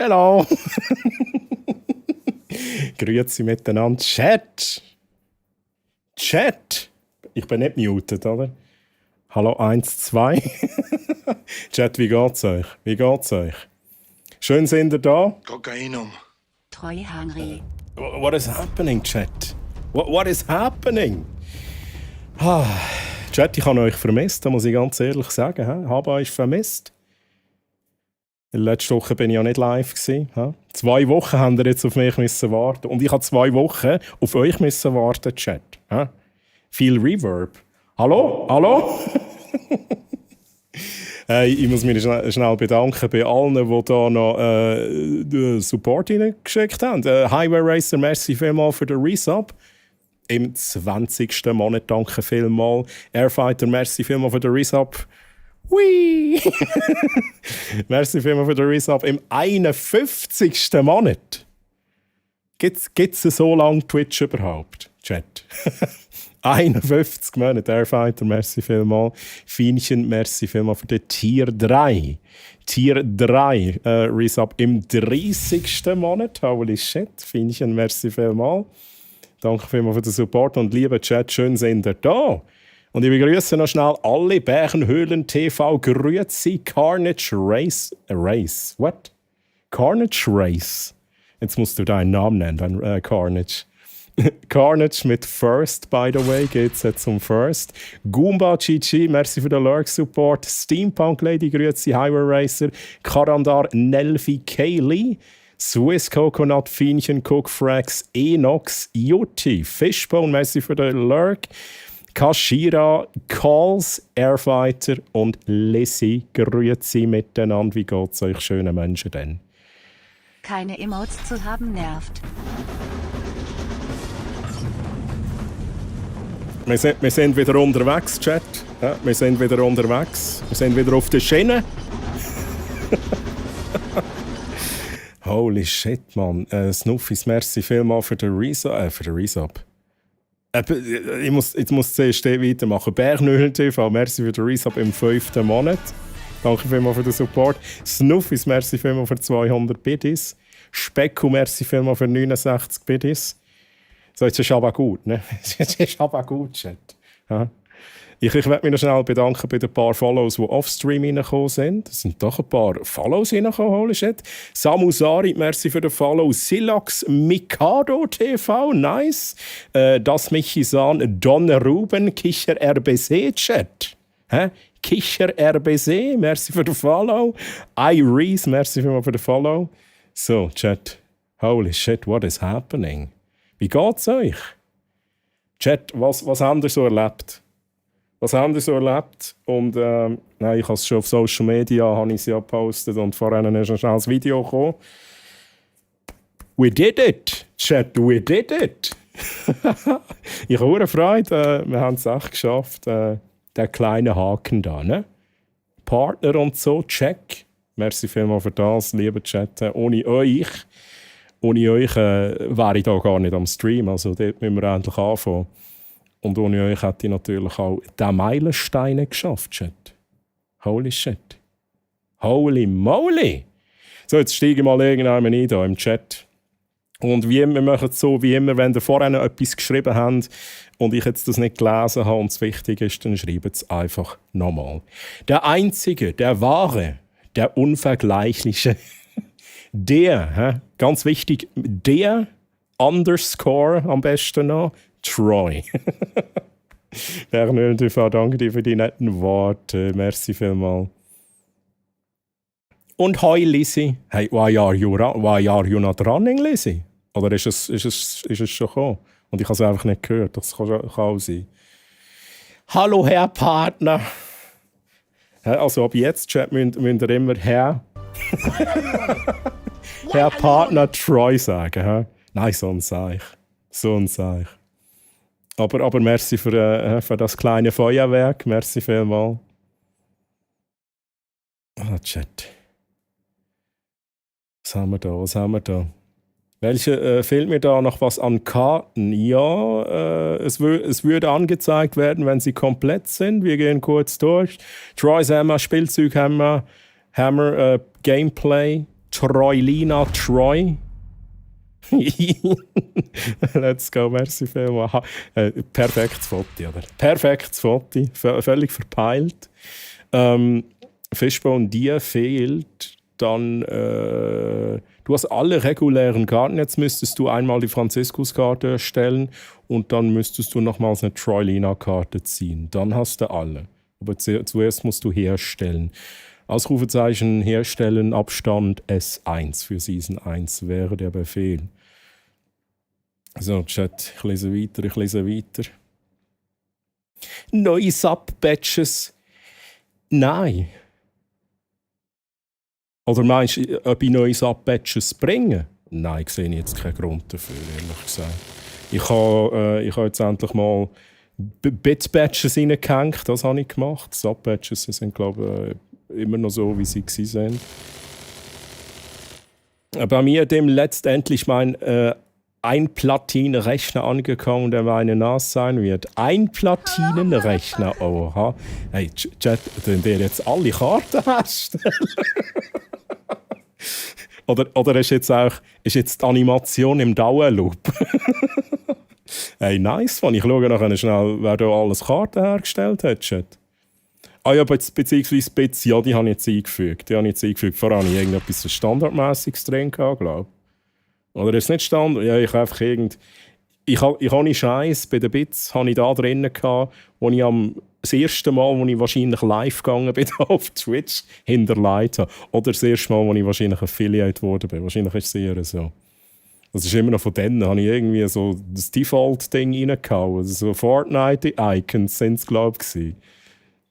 Hello! Grüezi miteinander. Chat! Chat! Ich bin nicht muted, oder? Hallo, 1, 2. Chat, wie geht's euch? Wie geht's euch? Schön sind ihr da? Kokainum. Troy Henry. What is happening, Chat? What is happening? Chat, ich habe euch vermisst, da muss ich ganz ehrlich sagen. Habe euch vermisst. Letzte Woche bin ich ja nicht live gewesen. 2 Wochen habt ihr jetzt auf mich müssen warten. Und ich habe 2 Wochen auf euch müssen warten, Chat. Viel Reverb. Hallo? Hallo? Ich muss mich schnell bedanken bei allen, die da noch Support hineingeschickt haben. Highway Racer, merci vielmals für den Resub. Im 20. Monat, danke vielmals. Airfighter, merci vielmals für den Resub. Hui! Merci vielmals für den Resub. Im 51. Monat. Gibt es so lange Twitch überhaupt? Chat. 51 Monate, Airfighter, merci vielmals. Fienchen, merci vielmals für den Tier 3. Tier 3 Resub im 30. Monat. Holy shit. Fienchen, merci vielmals. Danke vielmals für den Support und liebe Chat, schön sind ihr da. Und ich begrüße noch schnell alle Bärenhöhlen TV. Grüezi, Carnage Race. What? Carnage Race. Jetzt musst du deinen Namen nennen, Carnage. Carnage mit First, by the way, geht's jetzt um First. Goomba GG, merci für den Lurk-Support. Steampunk Lady, grüezi, Highway Racer. Karandar, Nelfi, Kaylee. Swiss Coconut, Fienchen, Cookfrax, Enox, Yuti, Fishbone, merci für den Lurk. Kashira, Calls, Airfighter und Lissy, grüezi miteinander. Wie geht's euch schönen Menschen denn? Keine Emotes zu haben nervt. Wir sind wieder unterwegs, Chat. Ja, wir sind wieder unterwegs. Wir sind wieder auf der Schiene. Holy shit, man. Snuffis, merci vielmals für den Resub. Ich muss zuerst weitermachen. Bärnöhlen TV, merci für den Resub im 5. Monat. Danke vielmals für den Support. Snuffis, merci vielmals für 200 Biddies. Specku, merci vielmals für 69 Biddies. So, jetzt ist aber gut, ne? Jetzt ist aber gut, Chat. Ja. Ich werde mich noch schnell bedanken bei den paar Follows, die offstream reingekommen sind. Es sind doch ein paar Follows reingekommen, holy shit. Samu Sari, merci für den Follow. Silax Mikado TV, nice. Das Michi-san, Don Ruben, Kicher RBC, Chat. Kicher RBC, merci für den Follow. Iris, merci für den Follow. So, Chat. Holy shit, what is happening? Wie geht's euch? Chat, was habt ihr so erlebt? Was habt ihr so erlebt? Und nein, ich habe es schon auf Social Media gepostet und vorhin ist noch schnell das Video gekommen. We did it! Chat, we did it! Ich habe eine Freude, wir haben es echt geschafft. Der kleine Haken da, ne? Partner und so, check. Merci vielmals für das, liebe Chat. Ohne euch wäre ich da gar nicht am Stream. Also dort müssen wir endlich anfangen. Und ohne euch hätte ich natürlich auch den Meilenstein geschafft, Chat. Holy shit. Holy moly! So, jetzt steige ich mal irgendwann ein hier im Chat. Und wir machen es so wie immer, wenn ihr vorher noch etwas geschrieben habt und ich jetzt das nicht gelesen habe und es wichtig ist, dann schreibt es einfach nochmal. Der Einzige, der Wahre, der Unvergleichliche, der, ganz wichtig, der Underscore am besten noch, Troy. Bernöl TV, danke dir für die netten Worte. Merci vielmals. Und hi Lizzie. Hey, why are you not running, Lizzie? Oder ist es schon gekommen? Und ich habe es einfach nicht gehört. Das kann auch sein. Hallo, Herr Partner. Also ab jetzt, Chat, müsst ihr immer Herr Partner Troy sagen. Nein, so ein Seich. Aber merci für das kleine Feuerwerk. Merci vielmals. Chat. Was haben wir da? Welche fehlt mir da noch was an Karten? Ja, es würde angezeigt werden, wenn sie komplett sind. Wir gehen kurz durch. Troy's Hammer, Spielzeughammer, Hammer, Gameplay, Troilina Troy. Let's go, merci vielmals. Perfektes Foto, oder? Perfektes Foto, völlig verpeilt. Fishbone, die fehlt. Dann, du hast alle regulären Karten. Jetzt müsstest du einmal die Franziskus-Karte erstellen und dann müsstest du nochmals eine Troilina-Karte ziehen. Dann hast du alle. Aber zuerst musst du herstellen. Ausrufezeichen herstellen, Abstand S1 für Season 1 wäre der Befehl. So, Chat, ich lese weiter. Neue Sub-Batches? Nein. Oder meinst du, ob ich neue Sub-Batches bringe? Nein, ich sehe jetzt keinen Grund dafür, ehrlich gesagt. Ich habe jetzt endlich mal Bit-Batches reingehängt, das habe ich gemacht. Sub-Batches sind, glaube ich, immer noch so, wie sie waren. Bei mir dem letztendlich mein ein Platinenrechner angekommen, der meine NAS sein wird. Ein Platinenrechner, oha. Hey, Chat, den der jetzt alle Karten hast. oder ist jetzt die Animation im Dauerloop? Hey, nice, man. Ich schaue nachher schnell, wer da alles Karten hergestellt hat, Chat. Ah ja, beziehungsweise Bits, ja, die habe ich jetzt eingefügt. Vorher habe ich irgendetwas so Standardmäßiges drin gehabt, glaube ich. Oder ist es nicht Standard? Ja, ich habe einfach Ich habe nicht Scheiß, bei den Bits habe ich da drinnen gehabt, wo ich das erste Mal, wo ich wahrscheinlich live gegangen bin auf Twitch, hinterlegt habe. Oder das erste Mal, wo ich wahrscheinlich Affiliate geworden bin. Wahrscheinlich ist es eher so. Das ist immer noch von denen, habe ich irgendwie so das Default-Ding reingehauen. Also so Fortnite-Icons sind es, glaube ich.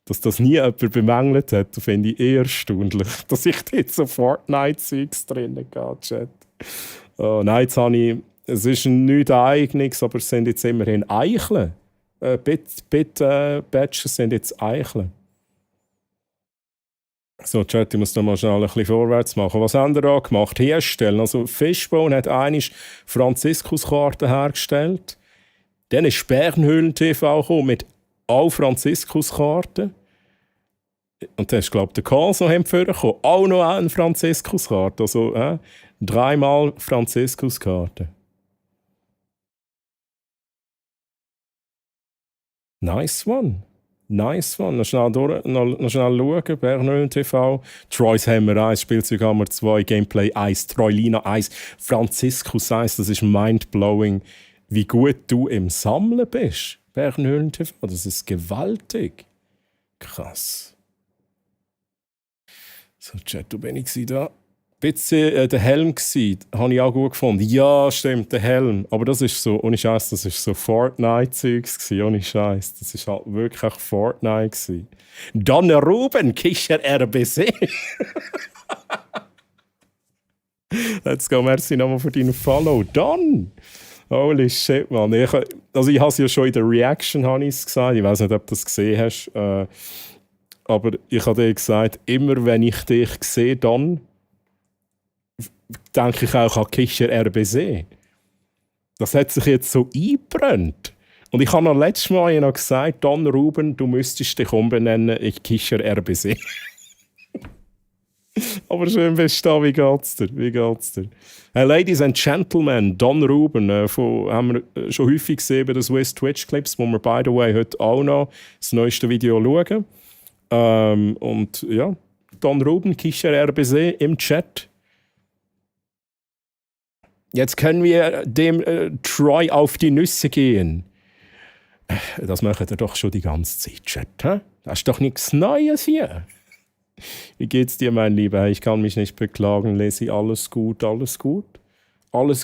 Dass das nie jemand bemängelt hat, finde ich eher erstaunlich. Dass ich dort so Fortnite-Zeugs drinnen hatte, Chat. Nein, jetzt habe ich... Es ist nichts Eigenes, aber es sind jetzt immerhin Eicheln. Bit-Batches sind jetzt Eicheln. So, Chat, ich muss da mal schnell ein bisschen vorwärts machen. Was haben wir da gemacht? Herstellen. Also Fishbone hat einmal Franziskus-Karten hergestellt. Dann ist Bernhöhlen TV gekommen mit all Franziskus-Karten. Und dann ist, glaube ich, der Karl so gekommen. Auch noch eine Franziskus-Karte. Also 3-mal Franziskus-Karten. Nice one. Nice one. Noch schnell schauen. Bernhöhlen TV. Troy's Hammer 1, Spielzeughammer 2, Gameplay 1, Troilina 1, Franziskus 1. Das ist mindblowing, wie gut du im Sammeln bist. Bernhöhlen TV. Das ist gewaltig. Krass. So, Chat, du bin ich da. Bisschen der Helm gsi, habe ich auch gut gefunden. Ja, stimmt, der Helm. Aber das ist so, ohne Scheiß, das ist so Fortnite-Zeugs gsi, ohne Scheiß. Das ist halt wirklich Fortnite gsi. Don Ruben, Kischer RBC. Let's go, merci nochmal für deinen Follow. Don! Holy shit, man. Ich habe es ja schon in der Reaction gesagt. Ich weiß nicht, ob du das gesehen hast. Aber ich habe dir gesagt, immer wenn ich dich sehe, dann denke ich auch an Kischer RBC. Das hat sich jetzt so eingebrannt. Und ich habe noch letztes Mal noch gesagt, Don Ruben, du müsstest dich umbenennen in Kischer RBC. Aber schön bist du da, wie geht's dir? Hey, Ladies and Gentlemen, Don Ruben, haben wir schon häufig gesehen bei den Swiss Twitch Clips, wo wir, by the way, heute auch noch das neueste Video schauen. Und ja, Don Ruben, Kischer RBC im Chat. Jetzt können wir dem Troy auf die Nüsse gehen. Das macht er doch schon die ganze Zeit, Chat. Hä? Das ist doch nichts Neues hier. Wie geht's dir, mein Lieber? Ich kann mich nicht beklagen, Lesi. Alles gut. Alles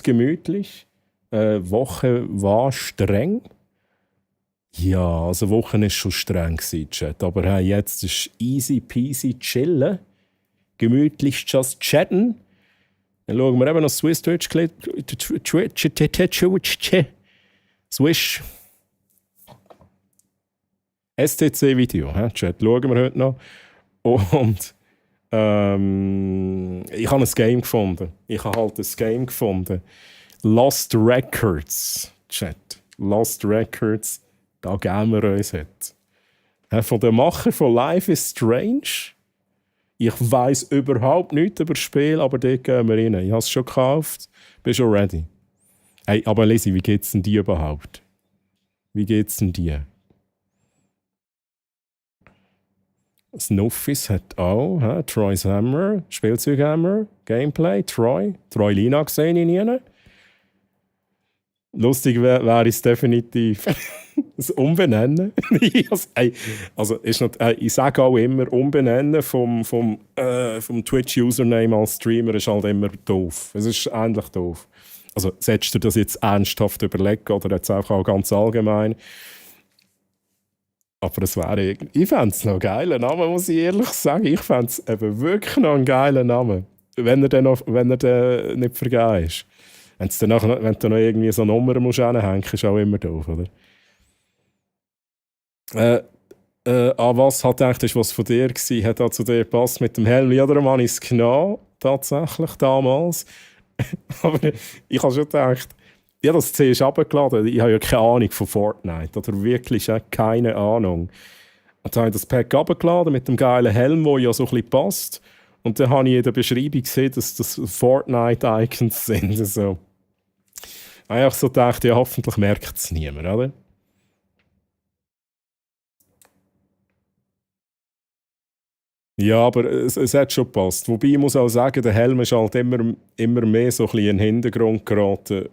gemütlich. Woche war streng. Ja, also Woche war schon streng, Chat. Aber hey, jetzt ist easy peasy chillen. Gemütlich just chatten. Dann schauen wir eben noch Swiss Twitch Swiss STC-Video, Chat, schauen wir heute noch. Und ich habe ein Game gefunden. Lost Records, Chat. Lost Records, da geben wir uns heute. Von dem Macher von Life is Strange. Ich weiss überhaupt nichts über das Spiel, aber dort gehen wir rein. Ich habe es schon gekauft, bin schon ready. Hey, aber Lisi, wie geht's denn dir überhaupt? Wie geht's denn dir? Snuffis hat auch, Troy's Hammer, Spielzeughammer, Gameplay, Troy Lina gesehen in ihnen. Lustig wäre es definitiv das Umbenennen. Also ich sage auch immer, Umbenennen vom Twitch-Username als Streamer ist halt immer doof. Es ist eigentlich doof. Also solltest du das jetzt ernsthaft überlegen oder jetzt auch ganz allgemein? Aber es wäre ich fände es noch einen geilen Namen, muss ich ehrlich sagen. Ich fände es eben wirklich noch einen geilen Namen. Wenn er dann nicht vergeben ist. Wenn du noch irgendwie so eine Nummer musst hinhängen musst, ist auch immer doof, oder? An was hat gedacht, ist was von dir war, hat auch zu dir gepasst mit dem Helm. Ja, darum habe ich es genommen, tatsächlich, damals. Aber ich habe schon gedacht, ja, das C ist runtergeladen. Ich habe ja keine Ahnung von Fortnite. Oder wirklich keine Ahnung. Und dann habe ich das Pack runtergeladen mit dem geilen Helm, der ja so ein bisschen passt. Und dann habe ich in der Beschreibung gesehen, dass das Fortnite-Icons sind. So. Ich habe so gedacht, ja, hoffentlich merkt es niemand, oder? Ja, aber es hat schon gepasst. Wobei ich muss auch sagen, der Helm ist halt immer mehr so ein bisschen in den Hintergrund geraten,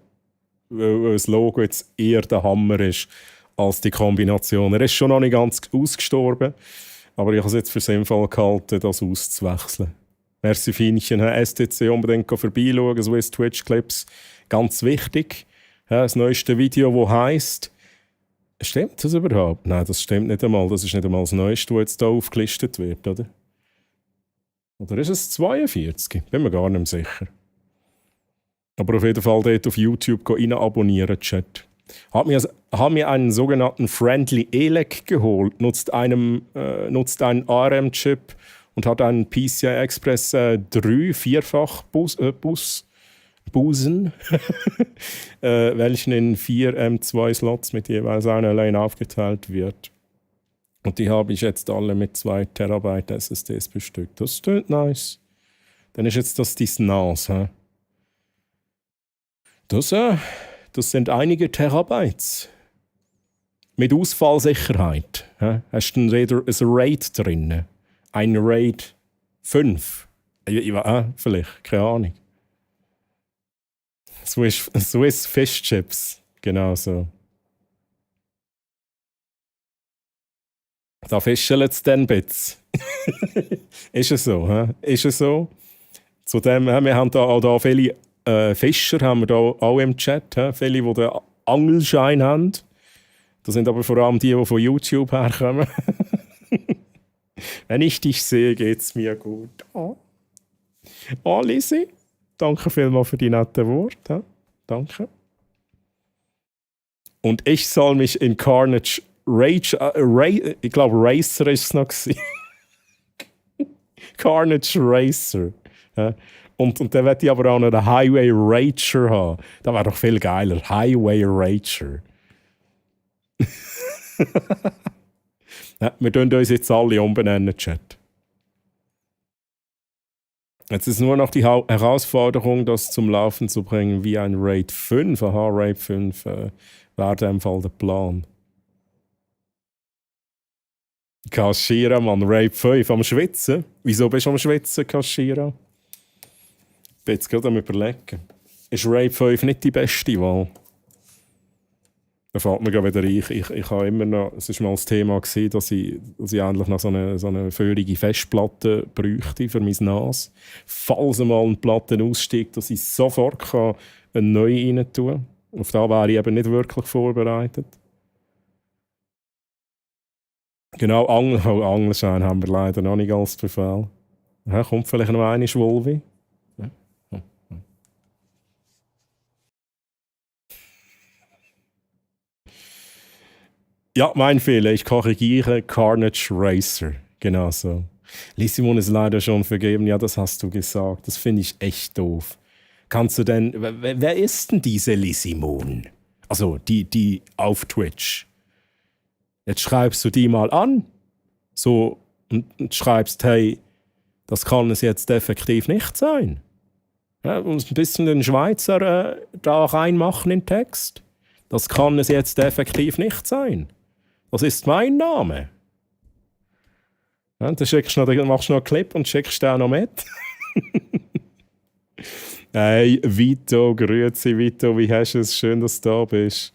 weil das Logo jetzt eher der Hammer ist als die Kombination. Er ist schon noch nicht ganz ausgestorben, aber ich habe es jetzt für sinnvoll gehalten, das auszuwechseln. Merci Fienchen, STC unbedingt vorbeischauen, Swiss Twitch Clips, ganz wichtig. Das neueste Video, das heisst, stimmt das überhaupt? Nein, das stimmt nicht einmal. Das ist nicht einmal das Neueste, das jetzt hier aufgelistet wird, oder? Oder ist es 42? Bin mir gar nicht mehr sicher. Aber auf jeden Fall dort auf YouTube rein abonnieren, Chat. Hab mir einen sogenannten Friendly ELEC geholt, nutzt einen ARM-Chip und hat einen PCI Express 3 Vierfach-Busen, welchen in 4 M2-Slots mit jeweils einer Lane aufgeteilt wird. Und die habe ich jetzt alle mit 2 Terabyte SSDs bestückt. Das stimmt nice. Dann ist jetzt das die NAS. He? Das sind einige Terabytes. Mit Ausfallsicherheit. He? Hast du ein RAID drin? Ein RAID 5? Vielleicht, keine Ahnung. Swiss Fish Chips. Genau so. Da fischelt es dann ein bisschen. Ist es so? He? Ist es so? Zudem, wir haben da viele Fischer haben wir da auch im Chat. He? Viele, die den Angelschein haben. Das sind aber vor allem die von YouTube herkommen. Wenn ich dich sehe, geht es mir gut. Oh, Lisi, danke vielmals für die netten Worte. Danke. Und ich soll mich in Carnage Rage, ich glaube Racer ist es noch gewesen. Carnage Racer. Ja. Und dann möchte ich aber auch noch einen Highway Rager haben. Das wäre doch viel geiler. Highway Rager. Ja, wir tun uns jetzt alle umbenennen, Chat. Jetzt ist nur noch die Herausforderung, das zum Laufen zu bringen wie ein RAID 5. Aha, RAID 5 wäre in dem Fall der Plan. Kaschira, Mann, RAID 5 am Schwitzen. Wieso bist du am Schwitzen, Kaschira? Ich bin jetzt gerade am Überlegen. Ist RAID 5 nicht die beste Wahl? Da fällt mir gerade wieder ein. Ich habe immer noch, es war mal das Thema gewesen, dass ich endlich noch so eine feurige Festplatte bräuchte für mein NAS. Falls einmal eine Platte aussteigt, dass ich sofort eine neue rein tun kann. Auf das wäre ich eben nicht wirklich vorbereitet. Genau, Angelschein haben wir leider noch nicht als Befehl. Ja, kommt vielleicht noch eine Wolvi? Ja. Ja, mein Fehler. Ich korrigiere Carnage Racer. Genau so. Lissimon ist leider schon vergeben. Ja, das hast du gesagt. Das finde ich echt doof. Kannst du denn... Wer ist denn diese Lissimon? Also, die auf Twitch. Jetzt schreibst du die mal an. So, und schreibst, hey, Das kann es jetzt effektiv nicht sein. Ja, muss ein bisschen den Schweizer da reinmachen in den Text. Das kann es jetzt effektiv nicht sein. Das ist mein Name. Ja, dann machst du noch einen Clip und schickst den auch noch mit. Hey, Vito, grüezi Vito, wie hast du es? Schön, dass du da bist.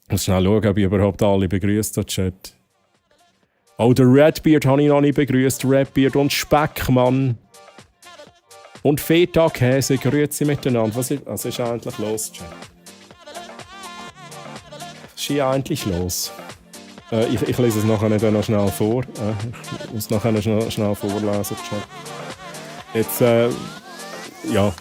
Ich muss schnell schauen, ob ich überhaupt alle begrüßt habe, Chat. Oh, der Redbeard habe ich noch nicht begrüßt. Redbeard und Speckmann. Und Feta-Käse, grüezi miteinander. Was ist eigentlich los, Chat? Was ist hier eigentlich los? Ich lese es nachher nicht noch schnell vor. Ich muss nachher noch schnell vorlesen, Chat. Jetzt, ja.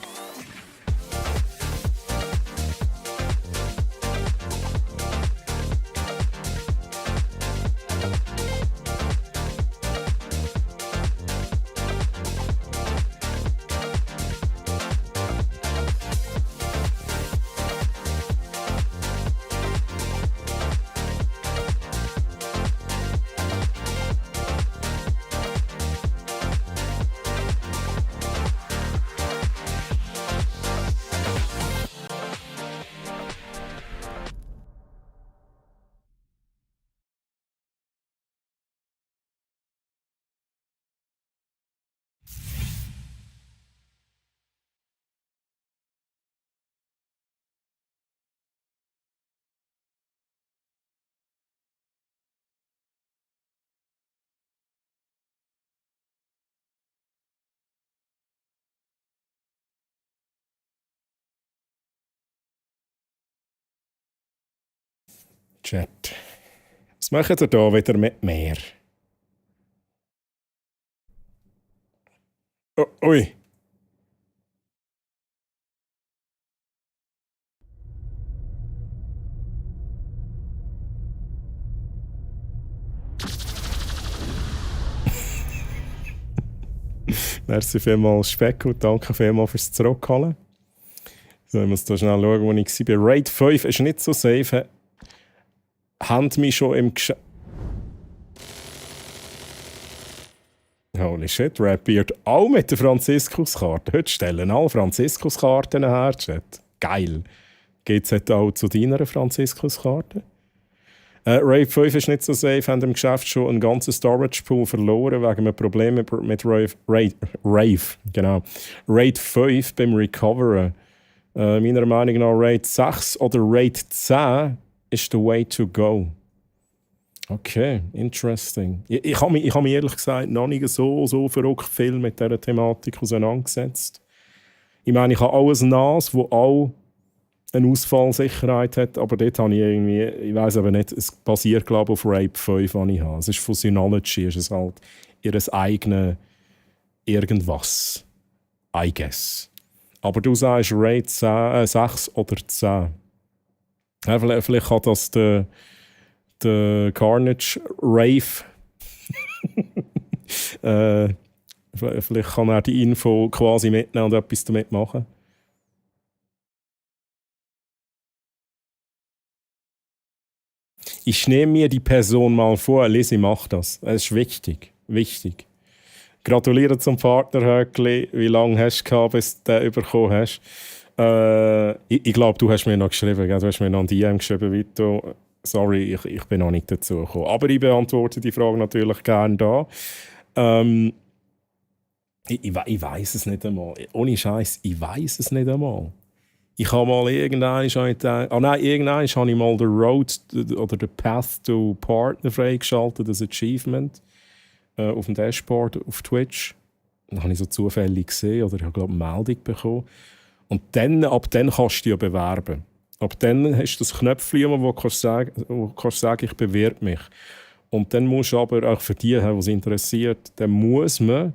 Chat. Was macht ihr da wieder mit mir? Oh, ui. Merci vielmals, Speck, und danke vielmals fürs Zurückholen. So, ich muss da schnell schauen, wo ich war. Raid 5 ist nicht so safe. Haben mich schon im Geschäft. Holy shit, Rapbeard. Auch mit der Franziskuskarte. Heute stellen alle Franziskuskarten her, Chat. Geil. Geht es heute auch zu deiner Franziskuskarte? Raid 5 ist nicht so safe, haben im Geschäft schon einen ganzen Storage Pool verloren wegen einem Problem mit Rave. Genau. Raid 5 beim Recoveren. Meiner Meinung nach Raid 6 oder Raid 10 ist the way to go. Okay, interesting. Ich habe mich ehrlich gesagt noch nicht so verrückt viel mit dieser Thematik auseinandergesetzt. Ich meine, ich habe auch ein NAS, das auch eine Ausfallsicherheit hat, aber dort habe ich irgendwie, ich weiß aber nicht, es basiert glaube ich auf RAID 5, was ich habe. Es ist von Synology, es ist halt ihr eigenes irgendwas. I guess. Aber du sagst RAID 6 oder 10. Ja, vielleicht hat das der Carnage Rave. Vielleicht kann er die Info quasi mitnehmen und etwas damit machen. Ich nehme mir die Person mal vor, Lizzie macht das. Es ist wichtig. Wichtig. Gratuliere zum Partnerhöckli. Wie lange hast du gehabt, bis du den bekommen hast? Ich glaube, du hast mir noch geschrieben, gell? Du hast mir noch ein DM geschrieben, Vito. Sorry, ich bin noch nicht dazu gekommen. Aber ich beantworte die Frage natürlich gerne da. Ich weiß es nicht einmal. Ohne Scheiß, ich weiß es nicht einmal. Ich habe mal irgendwann habe ich mal den Road oder den Path to Partner freigeschaltet, das Achievement auf dem Dashboard auf Twitch. Dann habe ich so zufällig gesehen oder ich habe glaube eine Meldung bekommen. Und ab dann kannst du dich ja bewerben. Ab dann hast du das Knöpfchen, wo du kannst sagen, ich bewerbe mich. Und dann musst du aber auch für die, die es interessiert, dann muss man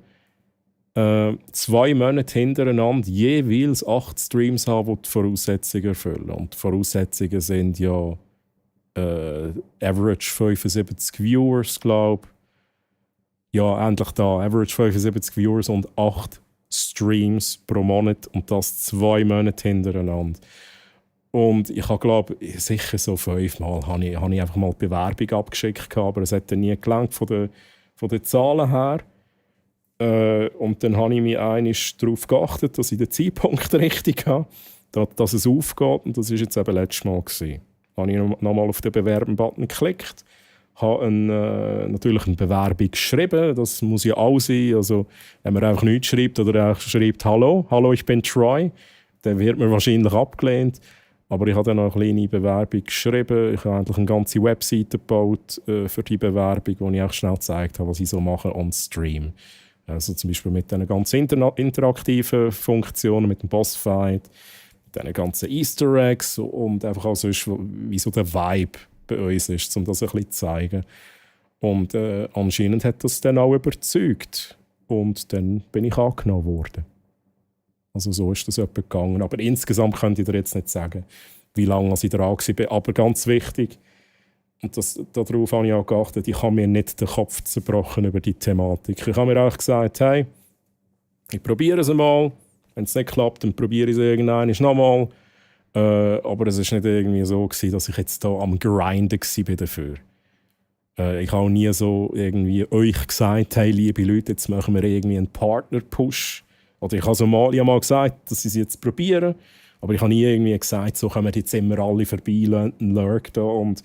2 Monate hintereinander jeweils 8 Streams haben, die Voraussetzungen erfüllen. Und die Voraussetzungen sind ja Average 75 Viewers, glaube ich. Ja, endlich da. Average 75 Viewers und 8 Streams pro Monat und das 2 Monate hintereinander. Und ich habe, glaube ich, sicher so 5 Mal habe ich einfach mal die Bewerbung abgeschickt, aber es hat dann nie gelangt von den Zahlen her. Und dann habe ich mich einmal darauf geachtet, dass ich den Zeitpunkt richtig habe, dass es aufgeht. Und das war jetzt eben letztes Mal. Da habe ich nochmal auf den Bewerben-Button geklickt, habe natürlich eine Bewerbung geschrieben. Das muss ja auch sein. Also, wenn man einfach nichts schreibt oder einfach schreibt «Hallo, ich bin Troy», dann wird man wahrscheinlich abgelehnt. Aber ich habe dann noch eine kleine Bewerbung geschrieben. Ich habe eigentlich eine ganze Webseite gebaut für die Bewerbung, wo ich auch schnell gezeigt habe, was ich so mache on Stream. Also zum Beispiel mit diesen ganz interaktiven Funktionen, mit dem Bossfight, mit diesen ganzen Easter Eggs und einfach auch sonst, wie so der Vibe bei uns ist, um das ein bisschen zu zeigen. Und anscheinend hat das dann auch überzeugt. Und dann bin ich angenommen worden. Also so ist das etwa gegangen. Aber insgesamt könnte ich dir jetzt nicht sagen, wie lange ich dran war. Aber ganz wichtig, und darauf habe ich auch geachtet, ich habe mir nicht den Kopf zerbrochen über die Thematik. Ich habe mir auch gesagt, hey, ich probiere es einmal. Wenn es nicht klappt, dann probiere ich es irgendwann nochmal. Aber es war nicht irgendwie so, dass ich jetzt hier am Grinden war dafür. Ich habe auch nie so irgendwie euch gesagt, hey, liebe Leute, jetzt machen wir irgendwie einen Partner-Push. Oder ich habe mal gesagt, dass ich es jetzt probieren. Aber ich habe nie irgendwie gesagt, so kommen jetzt immer alle vorbei, einen Lurk da und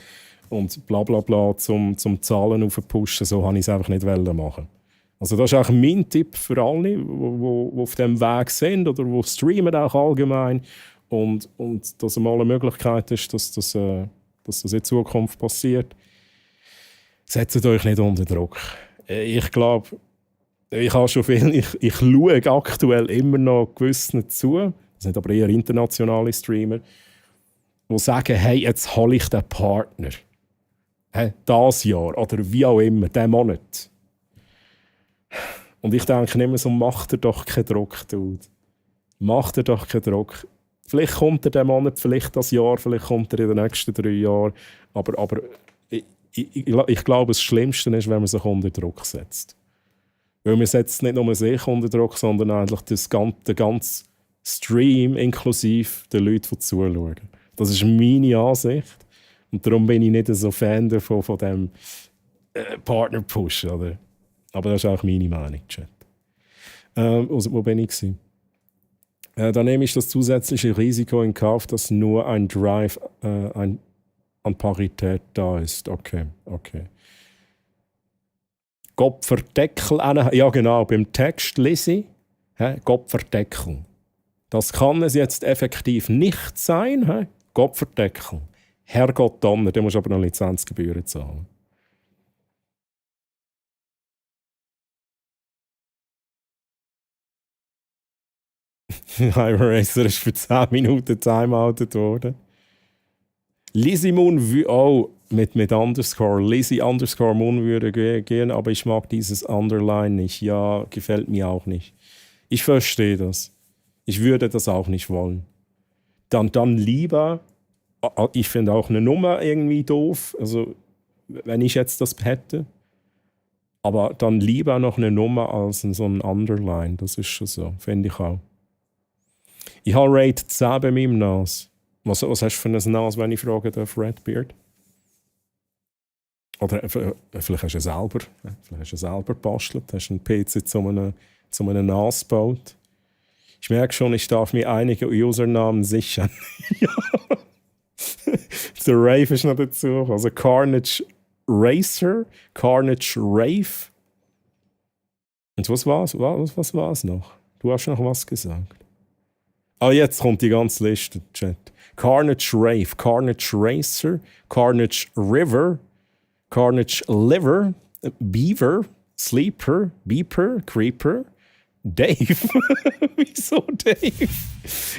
bla bla bla, zum Zahlen aufpushen. So habe ich es einfach nicht machen. Also das ist auch mein Tipp für alle, die auf diesem Weg sind oder die streamen auch allgemein. Und dass mal eine Möglichkeit ist, dass das in Zukunft passiert. Setzt euch nicht unter Druck. Ich glaube, ich habe schon viel. Ich schaue aktuell immer noch gewissen zu. Das sind aber eher internationale Streamer, die sagen, hey, jetzt hole ich den Partner. Das Jahr oder wie auch immer, diesen Monat. Und ich denke nicht mehr so, mach dir doch keinen Druck, Dude. Mach dir doch keinen Druck. Vielleicht kommt er diesen Monat, vielleicht das Jahr, vielleicht kommt er in den nächsten 3 Jahren. Aber ich glaube, das Schlimmste ist, wenn man sich unter Druck setzt. Weil man setzt nicht nur sich unter Druck, sondern eigentlich den ganzen Stream inklusive den Leuten, die zuschauen. Das ist meine Ansicht. Und darum bin ich nicht so Fan davon, von diesem Partner-Push. Oder? Aber das ist auch meine Meinung, Chat. Wo bin ich gewesen? Da nehme ich das zusätzliche Risiko in Kauf, dass nur ein Drive an Parität da ist. Okay. Kopfverdeckel. Ja genau, beim Text lese ich Kopfverdeckel. Das kann es jetzt effektiv nicht sein. Kopfverdeckel. Herrgott Donner, der muss aber noch Lizenzgebühren zahlen. Hyper Racer ist für 10 Minuten timeoutet worden. Lizzie Moon auch mit Underscore. Lizzie Underscore Moon würde gehen, aber ich mag dieses Underline nicht. Ja, gefällt mir auch nicht. Ich verstehe das. Ich würde das auch nicht wollen. Dann lieber, ich finde auch eine Nummer irgendwie doof, also wenn ich jetzt das hätte. Aber dann lieber noch eine Nummer als so ein Underline. Das ist schon so, finde ich auch. Ich habe Rate 10 bei meinem NAS. Was hast du für ein NAS, wenn ich fragen darf, Redbeard? Oder vielleicht hast du selber gebastelt, hast einen PC zu einem NAS gebaut. Ich merke schon, ich darf mir einige Usernamen sichern. Ja. Der Rave ist noch dazu. Also Carnage Racer, Carnage Rave. Und was war's noch? Du hast noch was gesagt. Jetzt kommt die ganze Liste, Chat. Carnage Rave, Carnage Racer, Carnage River, Carnage Liver, Beaver, Sleeper, Beeper, Creeper, Dave. Wieso Dave?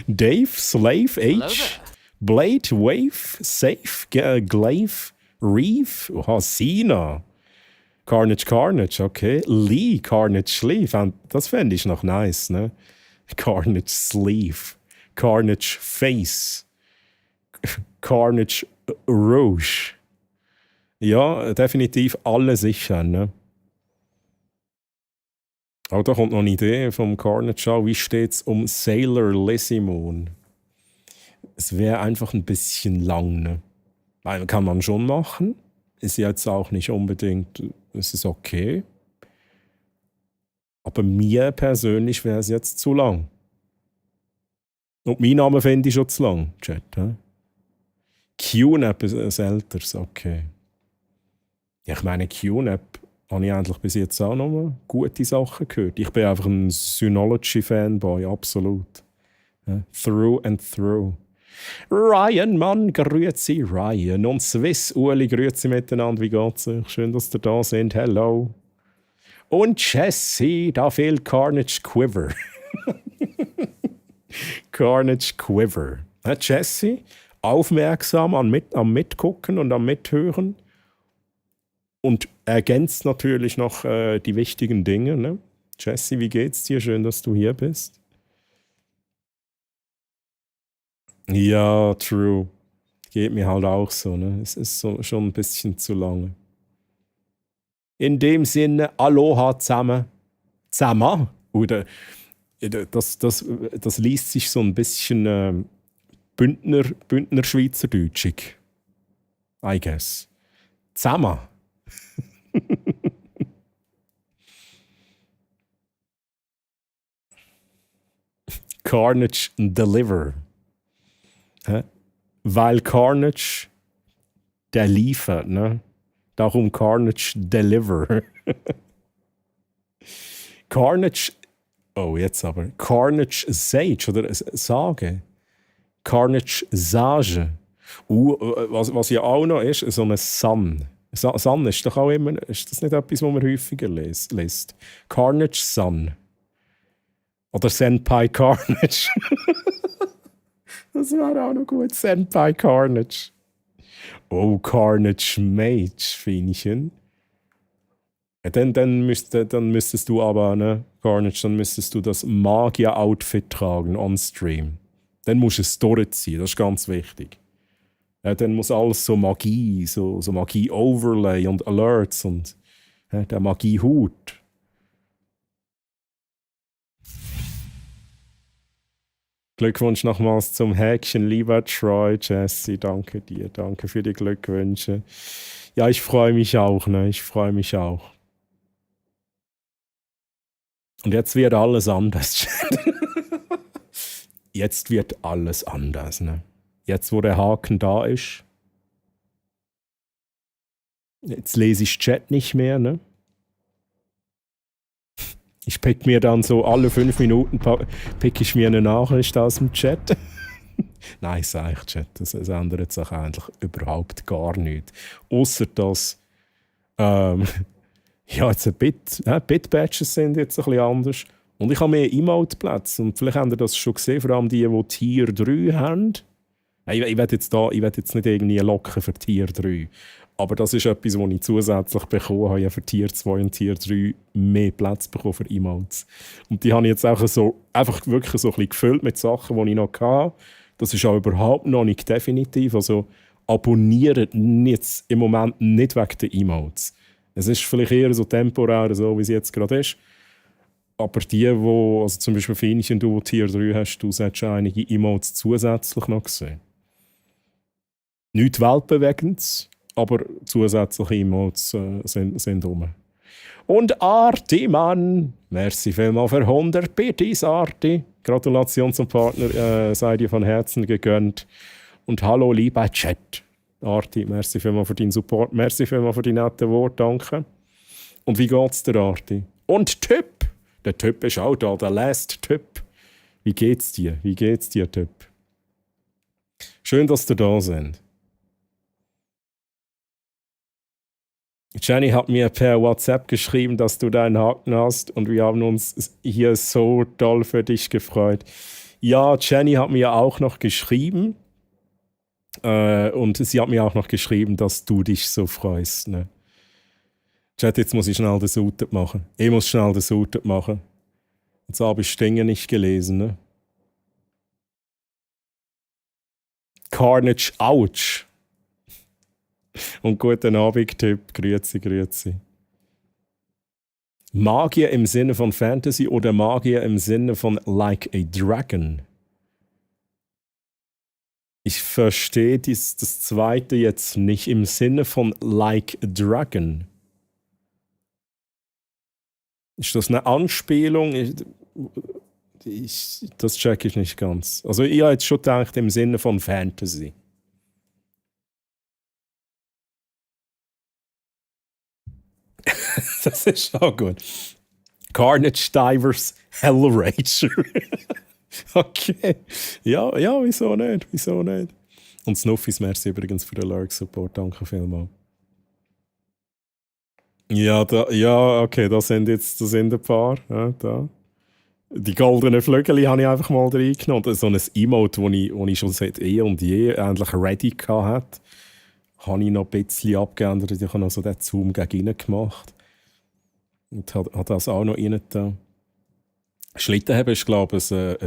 Dave, Slave, H, Blade, Wave, Safe, Glaive, Reef, Sina. Carnage, okay. Lee, Carnage Sleeve. Das fände ich noch nice, ne? Carnage Sleeve, Carnage Face, Carnage Rouge. Ja, definitiv alle sichern. Ne? Aber da kommt noch eine Idee vom Carnage an. Wie steht es um Sailor Lizzie Moon? Es wäre einfach ein bisschen lang. Ne? Kann man schon machen. Ist jetzt auch nicht unbedingt, es ist okay. Aber mir persönlich wäre es jetzt zu lang. Und mein Name finde ich schon zu lang, Chat. He? QNAP ist ein älteres, okay. Ja, ich meine, QNAP habe ich eigentlich bis jetzt auch noch mal gute Sachen gehört. Ich bin einfach ein Synology-Fanboy, absolut. Ja, through and through. Ryan, Mann, grüezi Ryan. Und Swiss Uli, grüezi miteinander, wie geht's euch? Schön, dass ihr da sind, hello. Und Jesse, da fehlt Carnage Quiver. Carnage Quiver. Ja, Jesse, aufmerksam am Mitgucken und am Mithören. Und ergänzt natürlich noch die wichtigen Dinge. Ne? Jesse, wie geht's dir? Schön, dass du hier bist. Ja, true. Geht mir halt auch so. Ne? Es ist so, schon ein bisschen zu lange. In dem Sinne, Aloha zusammen. Zusammen? Oder das liest sich so ein bisschen Bündner Schweizerdeutschig. I guess. Zusammen. Carnage Deliver. Hä? Weil Carnage, der liefert, ne? Darum Carnage Deliver. Carnage, oh jetzt aber, Carnage Sage oder Sage. Carnage Sage. Was ja auch noch ist, so eine Sun. Sun ist doch auch immer, ist das nicht etwas, was man häufiger liest? Carnage Sun. Oder Senpai Carnage. Das wäre auch noch gut, Senpai Carnage. Oh, Carnage Mage, Fienchen. Ja, dann müsstest du aber, ne, Carnage, dann müsstest du das Magier-Outfit tragen on-stream. Dann musst du es durchziehen, das ist ganz wichtig. Ja, dann muss alles so Magie, so Magie-Overlay und Alerts und der Magie-Hut. Glückwunsch nochmals zum Häkchen, lieber Troy, Jesse. Danke dir, danke für die Glückwünsche. Ja, ich freue mich auch, ne? Ich freue mich auch. Und jetzt wird alles anders. Jetzt wird alles anders, ne? Jetzt, wo der Haken da ist. Jetzt lese ich Chat nicht mehr, ne? Ich pick mir dann so alle 5 Minuten pick ich mir eine Nachricht aus dem Chat. Nein, sag ich Chat, das ändert sich eigentlich überhaupt gar nichts. Außer dass ja, jetzt Bit-Batches sind jetzt ein bisschen anders. Und ich habe mehr Emote-Plätze. Und vielleicht habt ihr das schon gesehen, vor allem die Tier 3 haben. Nein, ich werde jetzt nicht irgendwie locken für Tier 3. Aber das ist etwas, was ich zusätzlich bekommen habe. Ich habe für Tier 2 und Tier 3 mehr Platz bekommen für Emotes. Und die habe ich jetzt auch so, einfach wirklich so ein bisschen gefüllt mit Sachen, die ich noch hatte. Das ist auch überhaupt noch nicht definitiv. Also abonniert jetzt im Moment nicht wegen den Emotes. Es ist vielleicht eher so temporär, so wie es jetzt gerade ist. Aber die, also zum Beispiel Fienchen, du Tier 3 hast, du solltest einige Emotes zusätzlich noch gesehen. Nichts Weltbewegendes, aber zusätzliche Emotes sind rum. Und Arti, Mann! Merci vielmals für 100 Bitties, Arti. Gratulation zum Partner, sei dir von Herzen gegönnt. Und hallo, lieber Chat. Arti, merci vielmals für deinen Support. Merci vielmals für die netten Worte, danke. Und wie geht's dir, Arti? Und Typ! Der Typ ist auch da, der last Typ. Wie geht's dir? Wie geht's dir, Typ? Schön, dass ihr da sind. Jenny hat mir per WhatsApp geschrieben, dass du deinen Haken hast und wir haben uns hier so doll für dich gefreut. Ja, Jenny hat mir auch noch geschrieben und sie hat mir auch noch geschrieben, dass du dich so freust. Ne? Chat, jetzt muss ich schnell den Suited machen. Ich muss schnell den Suited machen. Jetzt habe ich Dinge nicht gelesen. Ne? Carnage, ouch. Und guten Abend, Typ. Grüezi, grüezi. Magier im Sinne von Fantasy oder Magier im Sinne von Like a Dragon? Ich verstehe das zweite jetzt nicht im Sinne von Like a Dragon. Ist das eine Anspielung? Das check ich nicht ganz. Also ich habe jetzt schon gedacht im Sinne von Fantasy. Das ist auch gut. Carnage Divers Hellraiser. Okay. Ja, ja, wieso nicht? Wieso nicht? Und Snuffis, merci übrigens für den Lurk-Support. Danke vielmals. Ja, ja, okay, das sind ein paar. Ja, da. Die goldenen Flügel habe ich einfach mal reingenommen. So ein Emote, das ich schon seit eh und je endlich ready hatte, habe ich noch ein bisschen abgeändert. Ich habe noch so den Zoom gegen innen gemacht. Und habe das auch noch rein da. Schlittenheben ist, glaube ich, ein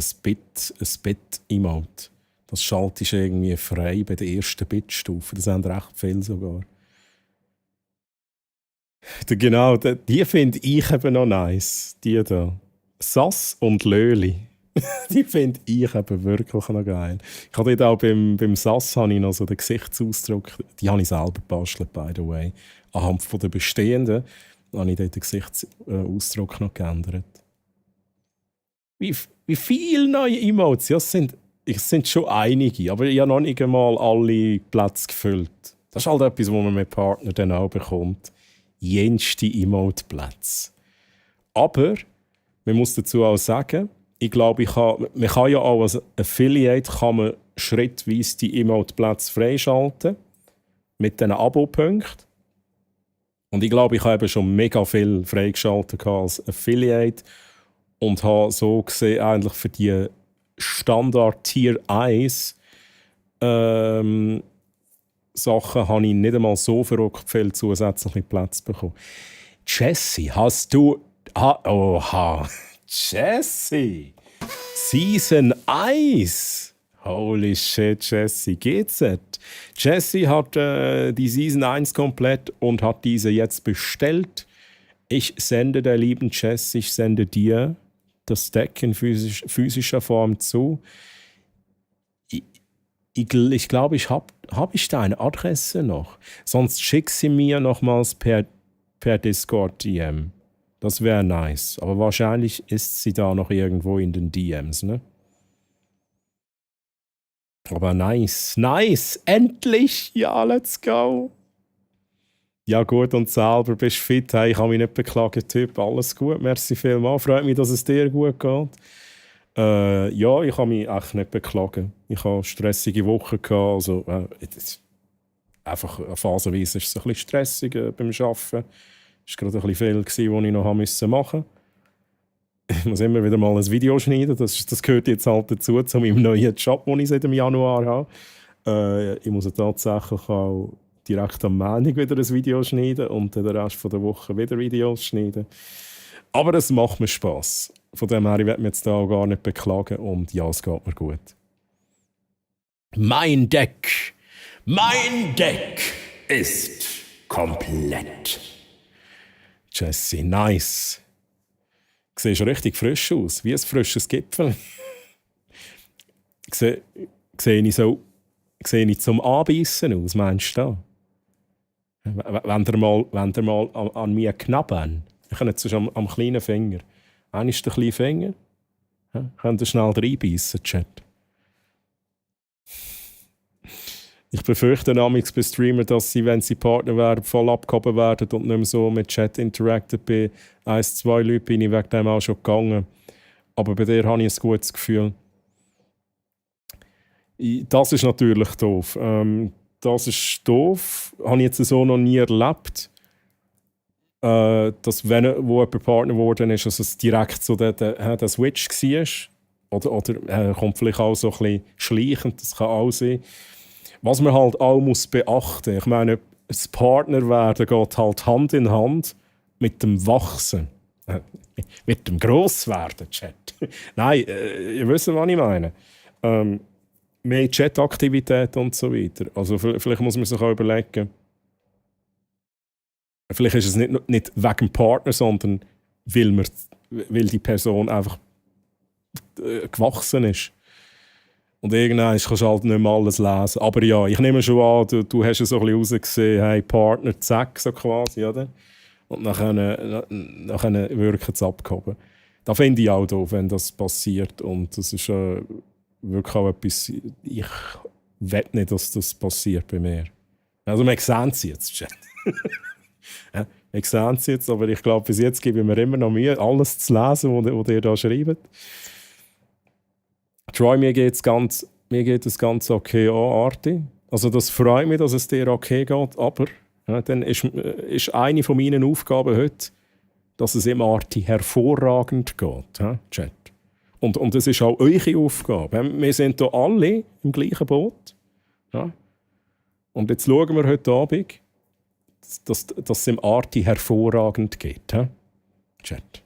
Bit-Emote. Das schaltest du irgendwie frei bei der ersten Bitstufe. Das sind recht viel sogar. Genau, die finde ich eben noch nice. Die da. Sass und Löli. Die finde ich eben wirklich noch geil. Ich habe dort auch beim Sass habe ich noch so den Gesichtsausdruck, die habe ich selber gebastelt, by the way. Anhand von der bestehenden habe ich dort den Gesichtsausdruck noch geändert. Wie viele neue Emotes? Ja, es sind schon einige, aber ich habe noch nicht einmal alle Plätze gefüllt. Das ist halt etwas, was man mit Partnern dann auch bekommt. Jenste Emote-Plätze. Aber man muss dazu auch sagen, ich glaube, man kann ja auch als Affiliate schrittweise die Emote-Plätze freischalten mit diesen Abo-Punkten. Und ich glaube, ich habe eben schon mega viel freigeschaltet als Affiliate und habe so gesehen eigentlich für die Standard Tier 1 Sachen habe ich nicht einmal so verrückt viel zusätzliche Plätze bekommen. Jesse, hast du... Oha, Jesse! Season 1! Holy shit, Jesse, GZ. Jesse hat die Season 1 komplett und hat diese jetzt bestellt. Ich sende der lieben Jesse, ich sende dir das Deck in physischer Form zu. Ich glaube, hab ich deine Adresse noch? Sonst schick sie mir nochmals per Discord DM. Das wäre nice. Aber wahrscheinlich ist sie da noch irgendwo in den DMs, ne? Aber nice. Nice! Endlich! Ja, let's go! Ja gut, und selber bist fit. Hey, ich kann mich nicht beklagen, Typ. Alles gut, merci vielmals. Freut mich, dass es dir gut geht. Ja, ich kann mich echt nicht beklagen. Ich hatte stressige Wochen. Also, einfach phasenweise ist es ein bisschen stressig beim Arbeiten. Es war gerade ein bisschen viel, was ich noch machen musste. Ich muss immer wieder mal ein Video schneiden. Das gehört jetzt halt dazu, zu meinem neuen Job, den ich seit dem Januar habe. Ich muss tatsächlich auch direkt am Montag wieder ein Video schneiden und den Rest der Woche wieder Videos schneiden. Aber es macht mir Spass. Von dem her, ich werde mich jetzt da auch gar nicht beklagen und ja, es geht mir gut. Mein Deck ist komplett. Jesse, nice. Du siehst richtig frisch aus, wie ein frisches Gipfel. Sehe ich zum Anbeissen aus, meinst du da? Wenn ihr mal an mir knabbern, ich kann jetzt am kleinen Finger. Einer ist der kleine Finger. Ja, könnt ihr schnell reinbeissen, Chat. Ich befürchte namens bei Streamern, dass sie, wenn sie Partner werden, voll abgehoben werden und nicht mehr so mit Chat interacted. Bei 1, 2 Leuten bin ich wegen dem auch schon gegangen. Aber bei dir habe ich ein gutes Gefühl. Das ist natürlich doof. Das ist doof. Habe ich jetzt so noch nie erlebt. Dass wenn jemand Partner geworden ist, dass es direkt so der Switch war. Oder kommt vielleicht auch so ein bisschen schleichend, das kann auch sein. Was man halt auch muss beachten, ich meine, das Partnerwerden geht halt Hand in Hand mit dem Wachsen. Mit dem Grosswerden, Chat. Nein, ihr wisst, was ich meine. Mehr Chat-Aktivität und so weiter. Also vielleicht muss man sich auch überlegen, vielleicht ist es nicht wegen dem Partner, sondern weil die Person einfach gewachsen ist. Und irgendwann kannst du halt nicht mehr alles lesen. Aber ja, ich nehme schon an, du hast es so ein bisschen rausgesehen, hey, Partner, zack, so quasi, oder? Und nachher wirken sie abgehoben. Das finde ich auch doof, wenn das passiert. Und das ist wirklich auch etwas, ich will nicht, dass das passiert bei mir. Also wir sehen es jetzt, Chat. Ja, wir sehen es jetzt, aber ich glaube, bis jetzt gebe ich mir immer noch Mühe, alles zu lesen, was ihr da schreibt. Troy, mir geht es ganz okay an, Arti. Also das freut mich, dass es dir okay geht, aber ja, dann ist eine von meinen Aufgaben heute, dass es im Arti hervorragend geht, ja, Chat. Und das ist auch eure Aufgabe. Wir sind hier alle im gleichen Boot. Ja. Und jetzt schauen wir heute Abend, dass es im Arti hervorragend geht. Ja? Chat.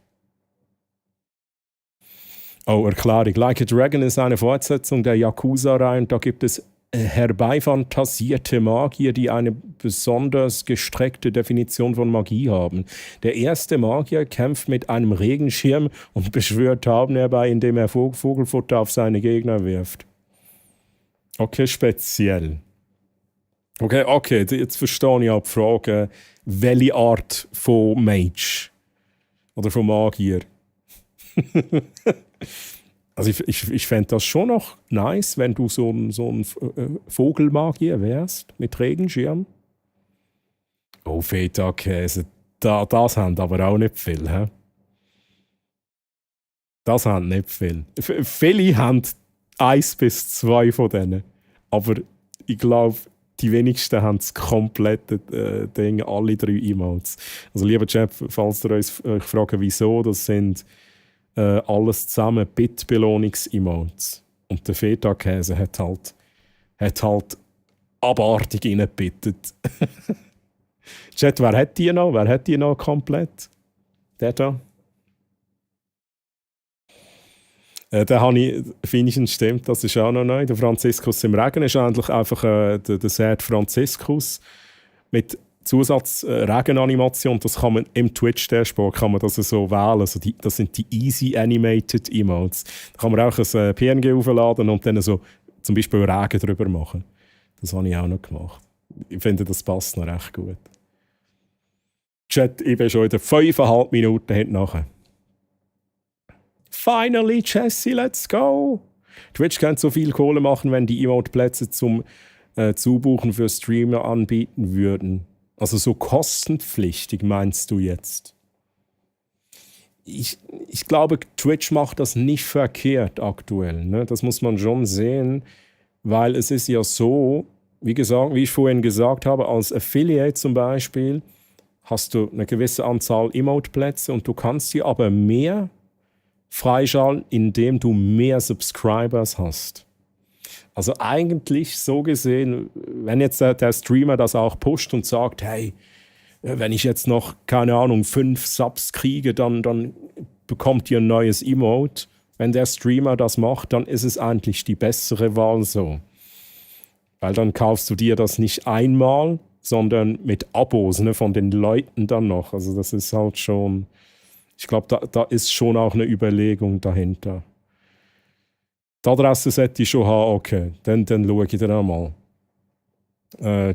Oh, Erklärung. Like a Dragon ist eine Fortsetzung der Yakuza-Reihe und da gibt es herbeifantasierte Magier, die eine besonders gestreckte Definition von Magie haben. Der erste Magier kämpft mit einem Regenschirm und beschwört Tauben herbei, indem er Vogelfutter auf seine Gegner wirft. Okay, speziell. Okay, jetzt verstehe ich auch die Frage, welche Art von Mage oder von Magier. Also ich fände das schon noch nice, wenn du so ein Vogelmagier wärst mit Regenschirm. Oh, Feta-Käse, das haben aber auch nicht viel. He? Das haben nicht viel. Viele haben 1 bis 2 von denen. Aber ich glaube, die wenigsten haben das komplette Ding, alle 3 Emotes. Also lieber Chat, falls ihr euch fragt, wieso, das sind alles zusammen Bit-Belohnungs-Emotes. Und der Feta-Käse hat halt abartig reingebittet. Chat, wer hat die noch? Wer hat die noch komplett? Der da? Den habe ich, finde stimmt, das ist auch noch neu. Der Franziskus im Regen ist eigentlich einfach der Sad Franziskus mit Zusatz-Regenanimation. Das kann man im Twitch-Dashboard kann man das so wählen. Also das sind die Easy Animated Emotes. Da kann man auch ein PNG aufladen und dann so zum Beispiel Regen drüber machen. Das habe ich auch noch gemacht. Ich finde, das passt noch recht gut. Chat, ich bin schon in 5,5 Minuten hinten nachher. Finally, Jesse, let's go! Twitch kann so viel Kohle machen, wenn die Emote-Plätze zum Zubuchen für Streamer anbieten würden. Also so kostenpflichtig meinst du jetzt? Ich glaube, Twitch macht das nicht verkehrt aktuell. Ne? Das muss man schon sehen, weil es ist ja so, wie ich vorhin gesagt habe, als Affiliate zum Beispiel hast du eine gewisse Anzahl Emote-Plätze und du kannst sie aber mehr freischalten, indem du mehr Subscribers hast. Also eigentlich so gesehen, wenn jetzt der Streamer das auch pusht und sagt, hey, wenn ich jetzt noch, keine Ahnung, 5 Subs kriege, dann bekommt ihr ein neues Emote. Wenn der Streamer das macht, dann ist es eigentlich die bessere Wahl so. Weil dann kaufst du dir das nicht einmal, sondern mit Abos, ne, von den Leuten dann noch. Also das ist halt schon, ich glaube, da ist schon auch eine Überlegung dahinter. Die Adresse sollte ich schon haben, okay, dann schaue ich dir einmal.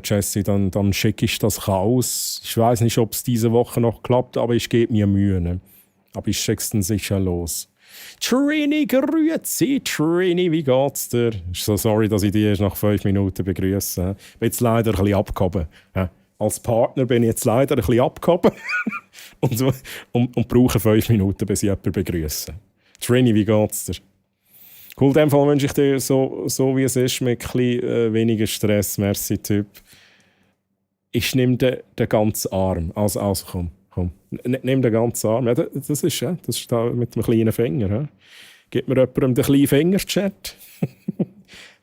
Jesse, dann schicke ich das raus. Ich weiß nicht, ob es diese Woche noch klappt, aber ich gebe mir Mühe. Ne? Aber ich schicke es dann sicher los. Trini, grüezi, Trini, wie geht's dir? So sorry, dass ich dich erst nach 5 Minuten begrüße. Ich bin jetzt leider ein bisschen abgehoben. Als Partner bin ich jetzt leider ein bisschen abgehoben und brauche 5 Minuten, bis ich jemanden begrüße. Trini, wie geht's dir? Cool, in dem Fall wünsche ich dir so wie es ist, mit ein bisschen weniger Stress. Merci, Typ. Ich nehme den ganzen Arm. Also komm. Nimm den ganzen Arm. Ja, das ist da mit dem kleinen Finger. Ja. Gib mir jemandem den kleinen Finger, Chat.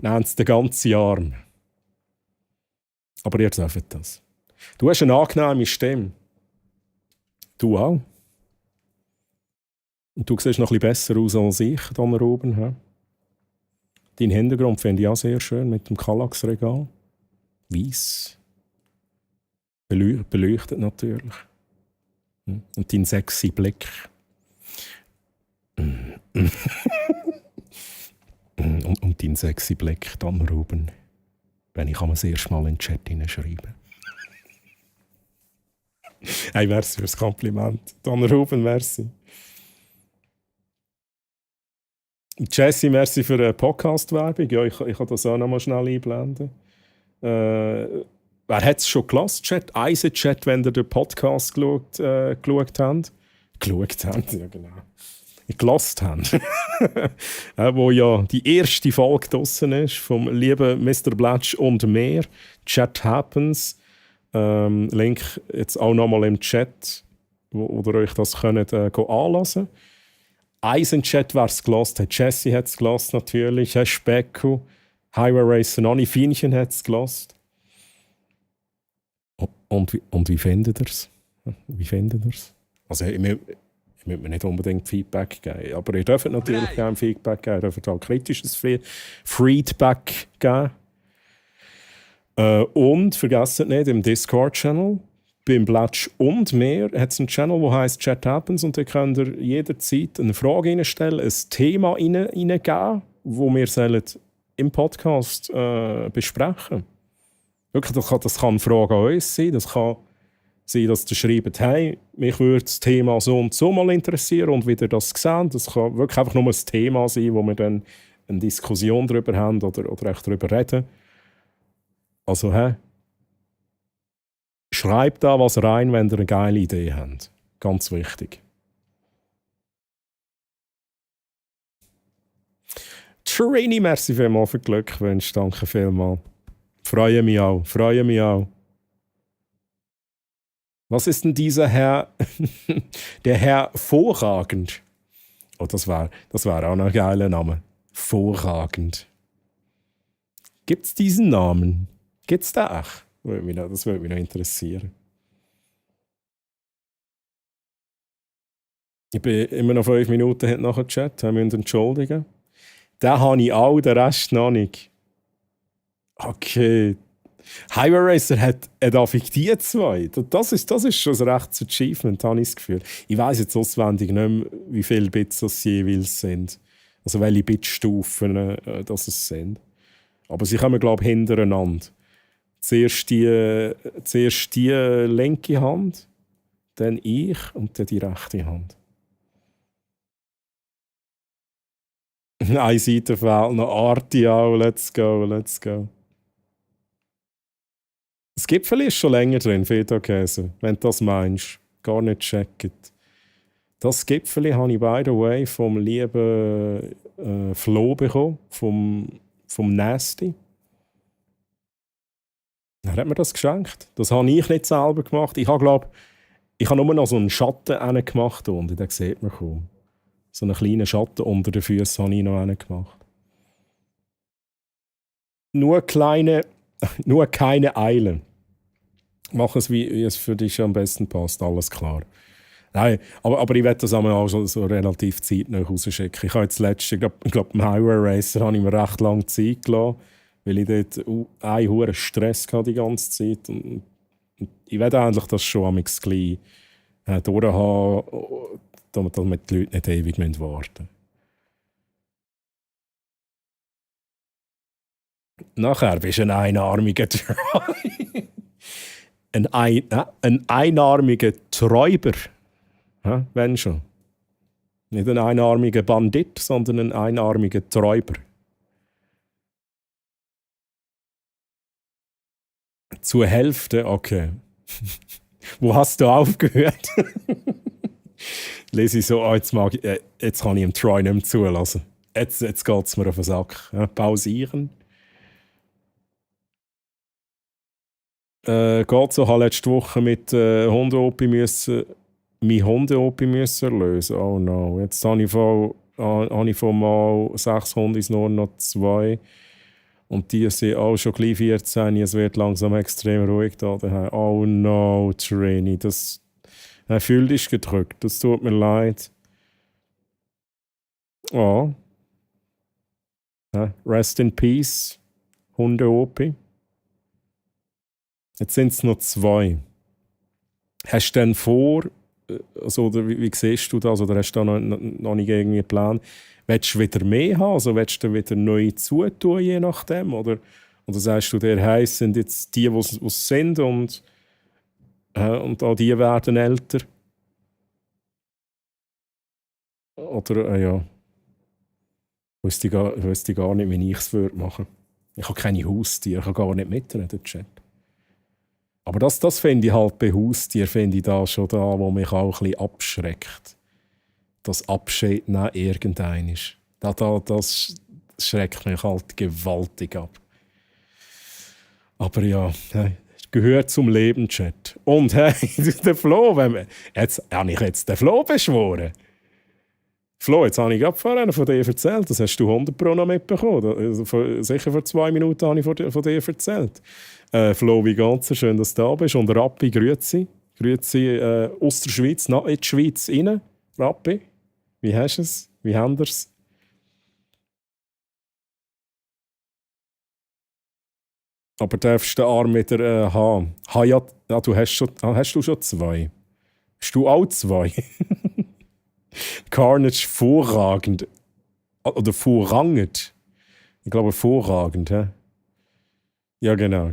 Nehmt es den ganzen Arm. Aber ihr dürft das. Du hast eine angenehme Stimme. Du auch. Und du siehst noch ein bisschen besser aus als ich da oben. Ja. Dein Hintergrund finde ich auch sehr schön mit dem Kallax-Regal. Weiss. Beleuchtet natürlich. Und dein sexy Blick. Und dein sexy Blick da oben. Wenn ich das erste Mal in den Chat hineinschreibe. Hey, merci fürs Kompliment. Don Ruben, merci. Jesse, merci für die Podcast-Werbung. Ja, ich kann das auch noch mal schnell einblenden. Wer hat es schon gelassen? Chat? Eisenchat, wenn ihr den Podcast geschaut habt. Geschaut habt, ja genau. Gelassen habt. Wo ja die erste Folge draussen ist vom lieben Mr. Blatsch und mehr. Chat Happens. Link jetzt auch nochmal im Chat, wo ihr euch das könnt anlassen. Eisenchat, wer es gelassen hat. Jesse hat es gelassen natürlich. Specko. Highway Racer Nani Fienchen hat es gelassen. Und wie findet ihr es? Wie findet ihr es? Also, ich müsste mir nicht unbedingt Feedback geben. Aber ihr dürft natürlich gerne Feedback geben. Ihr dürft auch kritisches Feedback geben. Und vergesst nicht, im Discord-Channel, beim Blatsch und mehr, hat es einen Channel, der heisst Chat Happens. Und da könnt ihr jederzeit eine Frage reinstellen, ein Thema reingeben, das wir im Podcast besprechen. Wirklich, das kann eine Frage an uns sein. Das kann sein, dass ihr schreibt, hey, mich würde das Thema so und so mal interessieren und wie ihr das seht. Das kann wirklich einfach nur ein Thema sein, wo wir dann eine Diskussion darüber haben oder echt darüber reden. Also, schreibt da was rein, wenn ihr eine geile Idee habt. Ganz wichtig. Trini, merci vielmals für Glückwünsche. Danke vielmals. Freue mich auch. Was ist denn dieser Herr, der Herr Vorragend? Oh, das wär auch noch ein geiler Name. Vorragend. Gibt's diesen Namen? Gibt's den auch? Das würde mich noch interessieren. Ich bin immer noch 5 Minuten nachher Chat, wir müssen entschuldigen. Den habe ich auch, den Rest noch nicht. Okay. Highway Racer hat die zwei. Das ist schon ein rechtes Achievement, habe ich das Gefühl. Ich weiss jetzt auswendig nicht mehr, wie viele Bits das jeweils sind. Also welche Bitstufen das es sind. Aber sie kommen, glaube ich, hintereinander. Zuerst die linke Hand, dann ich und dann die rechte Hand. Eine Seite fehlt noch. Arti auch. Let's go. Das Gipfel ist schon länger drin, Feta-Käse, wenn du das meinst. Gar nicht checkt. Das Gipfel habe ich, by the way, vom lieben Flo bekommen, vom Nasty. Er hat mir das geschenkt. Das habe ich nicht selber gemacht. Ich habe nur noch so einen Schatten gemacht unten, den sieht man kaum. So einen kleinen Schatten unter den Füßen habe ich noch gemacht. Nur keine Eile. Mach es, wie es für dich am besten passt, alles klar. Nein, aber ich werde das auch so relativ zeitnah rausschicken. Ich habe jetzt letzte, ich glaube, beim Highway Racer habe ich mir recht lange Zeit gelassen, weil ich dort einen hohen Stress hatte die ganze Zeit. Und ich werde eigentlich das schon am gleich durchhaben, damit die Leute nicht ewig warten müssen. Nachher bist du ein einarmiger ein einarmiger Träuber. Ja, wenn schon. Nicht ein einarmiger Bandit, sondern ein einarmiger Träuber. Zur Hälfte, okay. Wo hast du aufgehört? Lese ich so, jetzt kann ich dem Troy nicht mehr zulassen. Jetzt geht es mir auf den Sack. Ja, pausieren. Geht so, ich habe letzte Woche mit Hunde-Opi mein Hunde-Opi lösen. Oh no. Jetzt habe ich von mal 6 Hunde nur noch 2. Und die sind auch schon gleich 14. Es wird langsam extrem ruhig da daheim. Oh no, Trini. Das fühl dich gedrückt. Das tut mir leid. Oh. Rest in Peace, Hunde-Opi. Jetzt sind es noch 2. Hast du denn vor, also, oder wie siehst du das, oder hast du da noch nicht irgendwie einen Plan? Willst du wieder mehr haben, also willst du wieder neu zutun, je nachdem? Oder sagst du dir, hey, es sind jetzt die es sind und Und auch die werden älter. Oder, ja, wüsste ich gar nicht, wie ich es machen würde. Ich habe keine Haustiere, ich kann gar nicht mitreden, Chat. Aber das finde ich halt bei Haustieren, finde ich da schon da, wo mich auch ein bisschen abschreckt. Das Abschied nehmen irgendein ist. Das schreckt mich halt gewaltig ab. Aber ja, gehört zum Leben, Chat. Und hey, der Flo, jetzt habe ich jetzt den Flo beschworen. Flo, jetzt habe ich gerade vorhin von dir erzählt. Das hast du 100 Pro noch mitbekommen. Sicher vor 2 Minuten habe ich von dir erzählt. Flo, wie geht's dir? Schön, dass du da bist. Und Rappi, grüezi. Grüezi aus der Schweiz, in die Schweiz rein. Rappi, wie hast du es? Wie haben wir es? Aber darfst du den Arm wieder haben? Du hast du schon 2? Hast du auch 2? Carnage vorragend. Oder vorrangend. Ich glaube, vorragend. He? Ja, genau.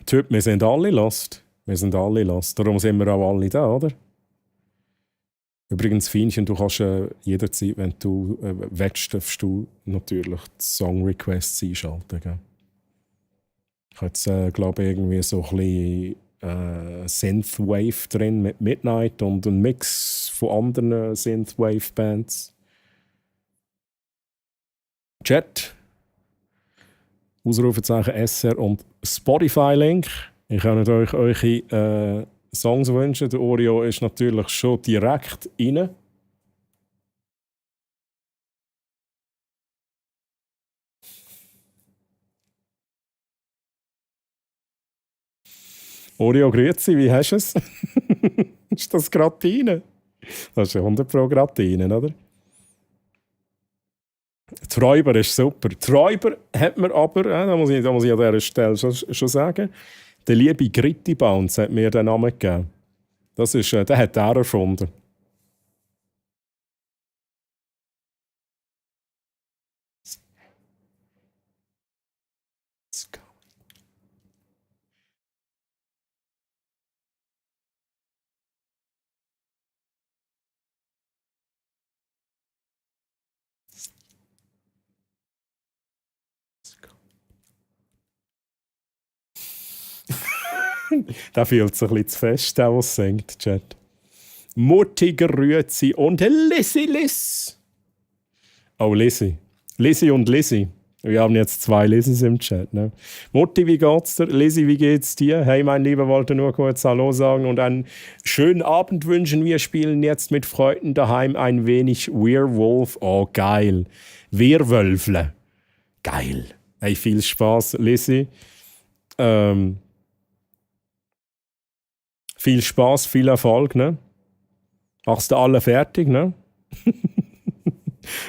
Typ, wir sind alle lost. Darum sind wir auch alle da, oder? Übrigens, Fienchen, du kannst jederzeit, wenn du willst, darfst du natürlich die Song-Requests einschalten. Gell? Ich habe jetzt, glaube ich, irgendwie so ein bisschen Synthwave drin mit Midnight und ein Mix von anderen Synthwave-Bands. Chat, Ausrufezeichen SR und Spotify-Link. Ich kann euch eure Songs wünschen. Der Oreo ist natürlich schon direkt rein. Oreo, grüezi, wie hast du es? Ist das gerade rein? Das ist 100 Pro gerade rein, oder? Träuber ist super. Träuber hat mir aber, da muss ich an dieser Stelle schon sagen, der liebe Gritti Bounce hat mir den Namen gegeben. Das ist, den hat er erfunden. Der fühlt sich ein bisschen zu fest, der was singt, Chat. Mutti Grüezi und Lissi. Oh, Lissi und Lissi. Wir haben jetzt 2 Lissis im Chat. Ne? Mutti, wie geht's dir? Lissi, wie geht's dir? Hey, mein Lieber, wollte nur kurz Hallo sagen und einen schönen Abend wünschen. Wir spielen jetzt mit Freunden daheim ein wenig Werewolf. Oh, geil. Werwölfle. Geil. Hey, viel Spaß, Lissi. Viel Spaß, viel Erfolg, ne? Machst du alle fertig, ne?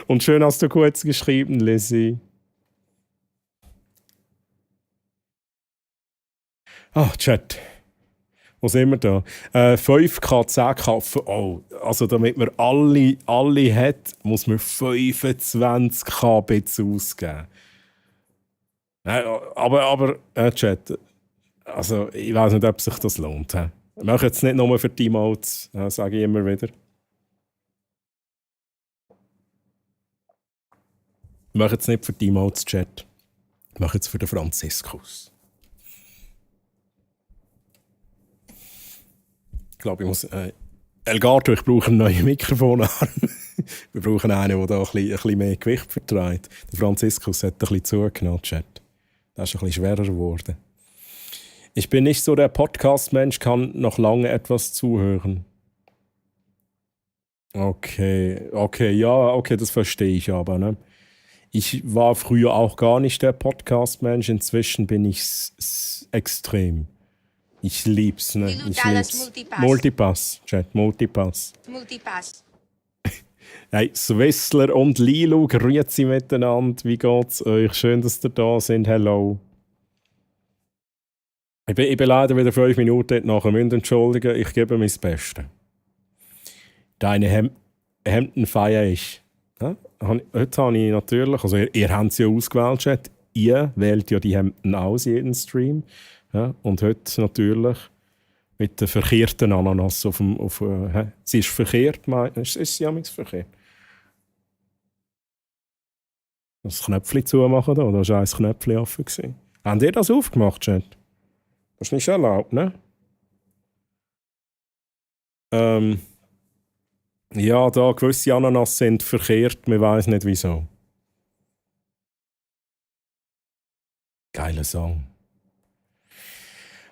Und schön hast du kurz geschrieben, Lizzie. Chat. Wo sind wir da? 5K, 10K. Oh, also damit man alle hat, muss man 25K Bits ausgeben. Aber Chat, also ich weiß nicht, ob sich das lohnt. Ich mache jetzt nicht nur für die Emotes, sage ich immer wieder. Ich mache jetzt nicht für die Emotes, Chat. Ich mache jetzt für den Franziskus. Ich glaube, ich muss... Elgato, ich brauche einen neuen Mikrofonarm. Wir brauchen einen, der da ein bisschen mehr Gewicht vertreibt. Der Franziskus hat ein bisschen zugenommen, Chat. Das ist ein bisschen schwerer geworden. Ich bin nicht so der Podcast-Mensch, kann noch lange etwas zuhören. Okay, das verstehe ich aber, ne? Ich war früher auch gar nicht der Podcast-Mensch, inzwischen bin ich extrem. Ich lieb's, ne? Ich lieb's. Multipass, Chat, Multipass. Hey, Swissler und Lilu, grüezi miteinander. Wie geht's euch? Schön, dass ihr da sind. Hello. Ich bin leider wieder 5 Minuten nachher. Müsst entschuldigen, ich gebe mein Bestes. Deine Hemden feiere ich. Ja? Heute habe ich natürlich, also ihr habt sie ja ausgewählt, Chat. Ihr wählt ja die Hemden aus, jeden Stream. Ja? Und heute natürlich mit der verkehrten Ananas sie ist verkehrt, ist sie amigs verkehrt? Das Knöpfchen zumachen da, da war ein Knöpfchen offen gewesen. Habt ihr das aufgemacht, Chat? Das ist nicht erlaubt, ne? Ja, da gewisse Ananas sind verkehrt, man weiß nicht wieso. Geiler Song.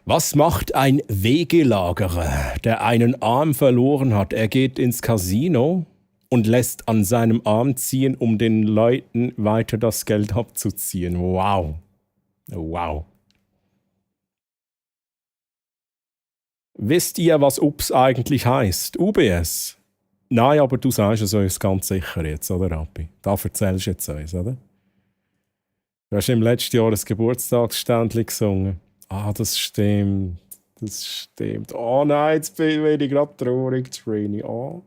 Was macht ein Wegelagerer, der einen Arm verloren hat? Er geht ins Casino und lässt an seinem Arm ziehen, um den Leuten weiter das Geld abzuziehen. Wow. Wow. Wisst ihr, was UBS eigentlich heißt? UBS? Nein, aber du sagst es uns ganz sicher jetzt, oder Rappi? Da erzählst du jetzt uns, oder? Du hast im letzten Jahr ein Geburtstagsständchen gesungen. Ah, das stimmt. Das stimmt. Oh nein, jetzt bin ich gerade traurig, Trini. Oh.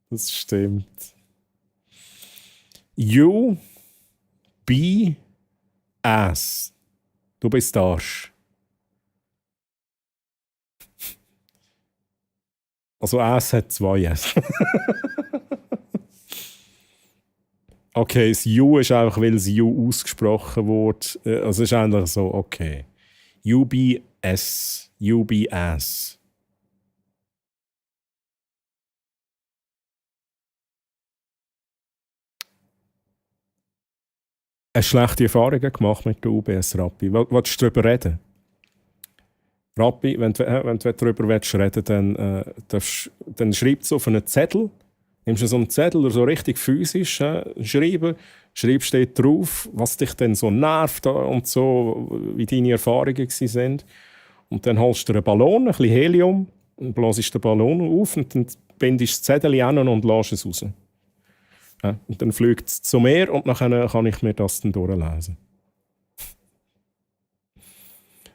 Das stimmt. You be ass. Du bist Arsch. Also Ass hat 2 S. Okay, das U ist einfach, weil das U ausgesprochen wird. Also es ist eigentlich so, okay. UBS. UBS. Hast du schlechte Erfahrungen gemacht mit der UBS, Rappi? Willst du darüber reden? Rappi, wenn du darüber reden willst, dann schreib es auf einen Zettel. Nimmst du so einen Zettel oder so richtig physisch schreiben, schreibst dort drauf, was dich dann so nervt und so, wie deine Erfahrungen sind. Und dann holst du einen Ballon, ein bisschen Helium, und blasst den Ballon auf und dann bindest du das Zettel an und lässt es raus. Ja, und dann fliegt es zu mir und dann kann ich mir das dann durchlesen.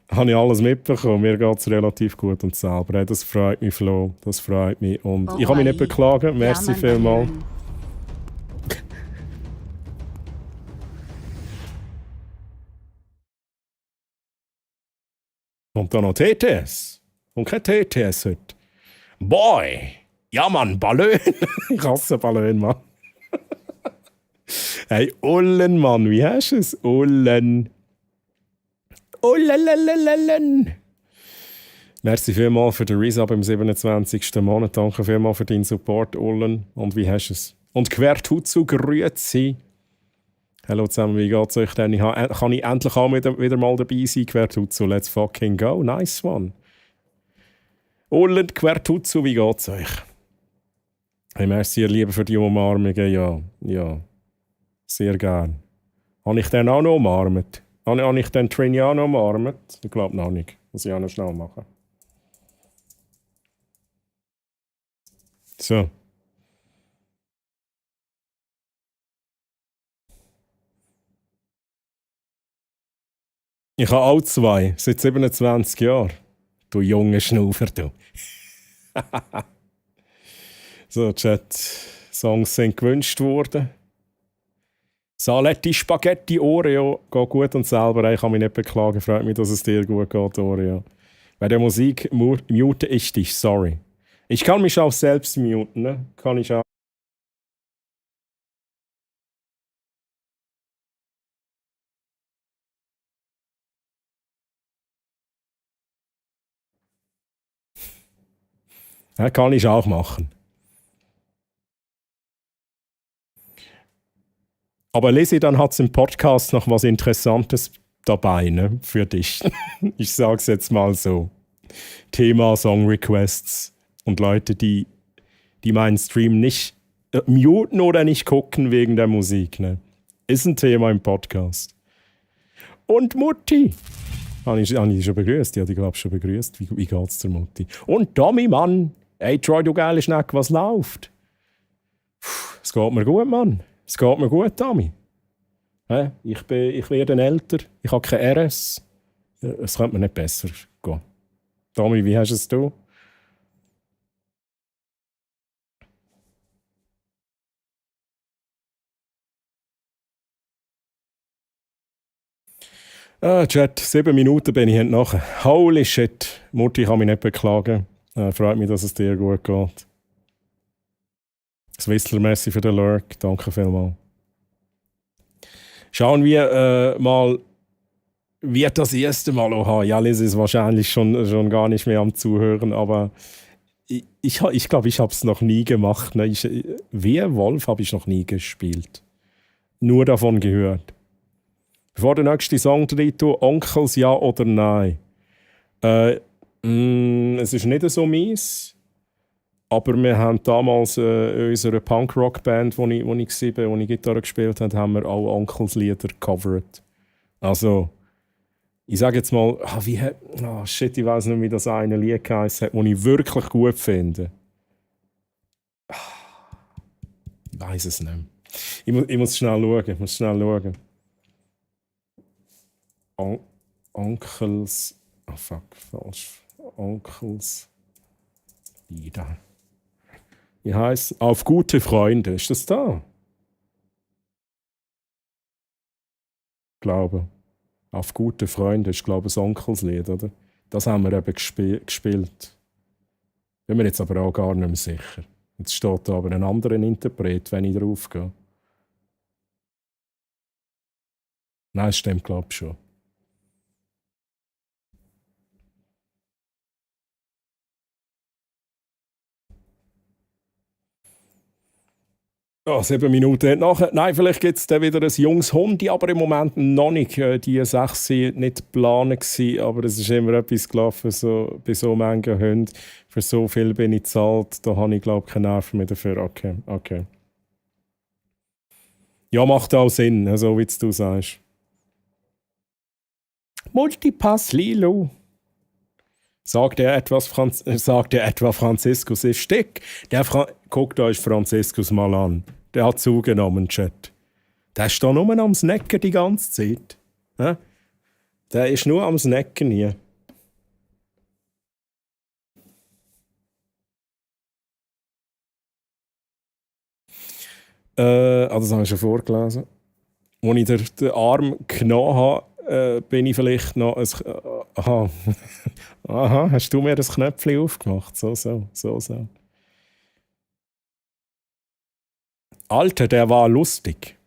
Habe ich alles mitbekommen. Mir geht es relativ gut und selber. Hey, das freut mich, Flo. Das freut mich. Und ich kann mich nicht beklagen. Merci vielmals. Und dann noch TTS. Und kein TTS heute. Boy! Ja, Mann, Ballon. Ich hasse Ballon, Mann. Hey, Ullen, Mann. Wie hast du es? Ullen. Ullen. Merci vielmals für den Resub im 27. Monat. Danke vielmals für deinen Support, Ullen. Und wie hast du es? Und Quertutsu, grüezi. Hallo zusammen, wie geht's euch denn? Kann ich endlich auch wieder mal dabei sein? Quertutsu, let's fucking go. Nice one. Ullen, Quertutsu, wie geht's euch? Hey, merci, ihr Lieben, für die Umarmungen. Ja. Sehr gern. Habe ich den auch noch umarmt? Habe ich den Triniano umarmt? Ich glaube noch nicht. Muss ich auch noch schnell machen. So. Ich habe auch 2, seit 27 Jahren. Du junge Schnaufer, du. So, Chat. Songs sind gewünscht worden. Saletti, Spaghetti, Oreo. Geht gut und selber. Ich kann mich nicht beklagen. Freut mich, dass es dir gut geht, Oreo. Bei der Musik mute ich dich, sorry. Ich kann mich auch selbst muten, ne? Kann ich auch. Ja, kann ich auch machen. Aber Lizzie, dann hat es im Podcast noch was Interessantes dabei, ne? Für dich. Ich sag's jetzt mal so. Thema Song Requests und Leute, die meinen Stream nicht muten oder nicht gucken wegen der Musik, ne? Ist ein Thema im Podcast. Und Mutti. Habe ich schon begrüßt? Ja, die glaube ich schon begrüßt. Wie geht's der Mutti? Und Tommy, Mann. Ey, Troy, du geile Schneck, was läuft? Es geht mir gut, Mann. Es geht mir gut, Tommy. Ich werde älter. Ich habe kein RS. Es könnte mir nicht besser gehen. Tommy, wie hast du es du? Chat, 7 Minuten bin ich nachher. Holy shit. Mutti kann mich nicht beklagen. Freut mich, dass es dir gut geht. Das Whistler, merci für den Lurk. Danke vielmals. Schauen wir mal, wie das erste Mal auch. Ja, Liz ist wahrscheinlich schon gar nicht mehr am Zuhören, aber ich glaube, ich habe es noch nie gemacht. Ne? Werwolf habe ich noch nie gespielt. Nur davon gehört. Bevor der nächste Song drin tue, Onkels, ja oder nein? Es ist nicht so mies, aber wir haben damals in unserer Punk-Rock-Band, wo ich war, wo ich Gitarre gespielt habe, haben wir auch Onkels-Lieder gecovert. Also, ich sage jetzt mal, shit, ich weiß nicht, wie das eine Lied geheißen hat, das ich wirklich gut finde. Ich weiß es nicht. Ich muss schnell schauen. Onkels. Oh fuck, falsch. Onkels Lieder. Wie heißt Auf gute Freunde? Ist das da? Ich glaube. Auf gute Freunde ist, glaube ich, ein Onkelslied, oder? Das haben wir eben gespielt. Bin mir jetzt aber auch gar nicht mehr sicher. Jetzt steht da aber ein anderer Interpret, wenn ich drauf gehe. Nein, es stimmt, glaube ich schon. Ja, 7 Minuten nachher. Nein, vielleicht gibt es dann wieder ein junges Hundi, aber im Moment noch nicht. Die 6 waren nicht geplant, aber es ist immer etwas gelaufen, so, bei so manchen Hunden. Für so viel bin ich gezahlt, da habe ich, glaube ich, keine Nerven mehr dafür. Okay. Ja, macht auch Sinn, so wie du sagst. Multipass Lilo. Sagt er etwa Franziskus ist Stick? Guckt euch Franziskus mal an. Der hat zugenommen, Chat. Der ist da nur am Snacken die ganze Zeit. Ja? Der ist nur am Snacken hier. Das habe ich schon vorgelesen. Als ich den Arm genommen habe, bin ich vielleicht noch ein... Aha, hast du mir das Knöpfchen aufgemacht? So. Alter, der war lustig.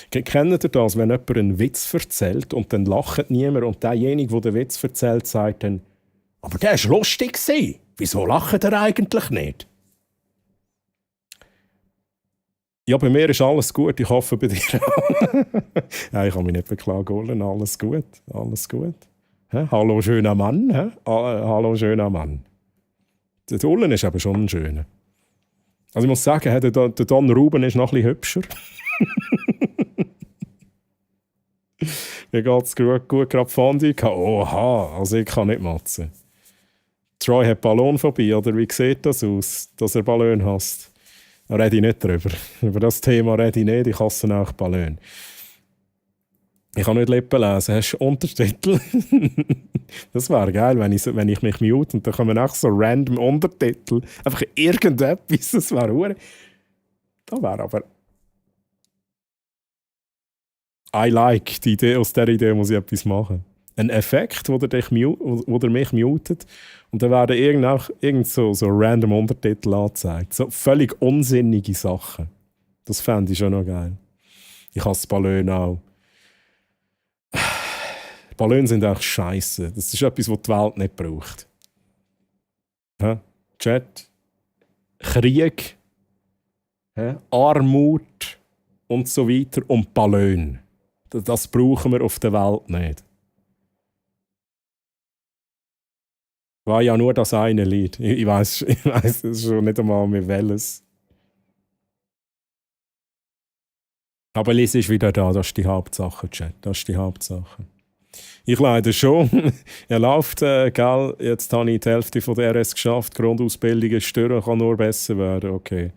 Kennt ihr das, wenn jemand einen Witz erzählt und dann lacht niemand und derjenige, der den Witz erzählt, sagt dann, aber der war lustig. Wieso lacht er eigentlich nicht? Ja, bei mir ist alles gut. Ich hoffe, bei dir auch. Ja, ich kann mich nicht beklagen. Alles gut. Hä? Hallo, schöner Mann. Hä? Hallo, schöner Mann. Der Ullen ist aber schon ein schöner. Also ich muss sagen, der Don Ruben ist noch ein bisschen hübscher. Mir geht es gut gerade Fondue. Oha, also ich kann nicht motzen. Troy hat Ballonphobie, oder wie sieht das aus, dass er Ballon hasst? Da rede ich nicht drüber. Über das Thema rede ich nicht, ich hasse auch Ballon. Ich kann nicht Lippen lesen. Hast du Untertitel? Das wäre geil, wenn ich mich mute und dann kommen auch so random Untertitel. Einfach irgendetwas, das wäre da wäre aber... I like die Idee, aus dieser Idee muss ich etwas machen. Ein Effekt, wo der mich mutet und dann werden irgend so random Untertitel angezeigt. So völlig unsinnige Sachen. Das fände ich schon noch geil. Ich hasse Ballon auch. Ballons sind auch scheiße. Das ist etwas, was die Welt nicht braucht. Ja? Chat, Krieg, ja? Armut und so weiter und Ballon. Das brauchen wir auf der Welt nicht. War ja nur das eine Lied. Ich weiß schon nicht einmal mehr welches. Aber Liz ist wieder da, das ist die Hauptsache, Chat. Das ist die Hauptsache. Ich leider schon. Er läuft, gell? Jetzt habe ich die Hälfte von der RS geschafft. Grundausbildung ist durch, kann nur besser werden. Okay.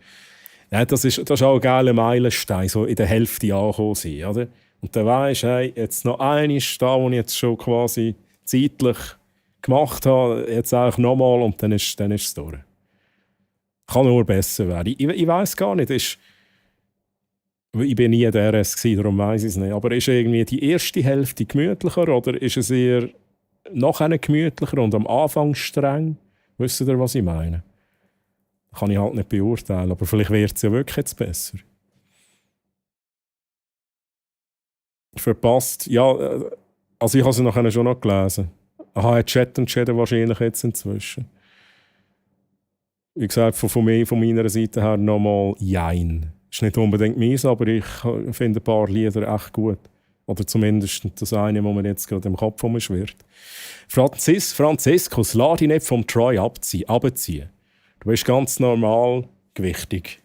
Ja, das ist auch ein geiler Meilenstein, so in der Hälfte angekommen sein, oder? Und dann weisst du, hey, jetzt noch eines da, wo ich jetzt schon quasi zeitlich gemacht habe, jetzt eigentlich nochmal und dann ist es durch. Kann nur besser werden. Ich weiss gar nicht, Ich bin nie DRS, darum weiss ich es nicht. Aber ist irgendwie die erste Hälfte gemütlicher oder ist es eher nachher gemütlicher und am Anfang streng? Wisst ihr, was ich meine? Kann ich halt nicht beurteilen, aber vielleicht wird es ja wirklich jetzt besser. Verpasst. Ja, also ich habe sie nachher schon noch gelesen. Aha, hat Chat entschieden wahrscheinlich jetzt inzwischen. Wie gesagt, von meiner Seite her nochmal Jein. Ist nicht unbedingt meins, aber ich finde ein paar Lieder echt gut. Oder zumindest das eine, das mir jetzt gerade im Kopf schwirrt. Franziskus, lass dich nicht vom Troy abziehen. Du bist ganz normal gewichtig.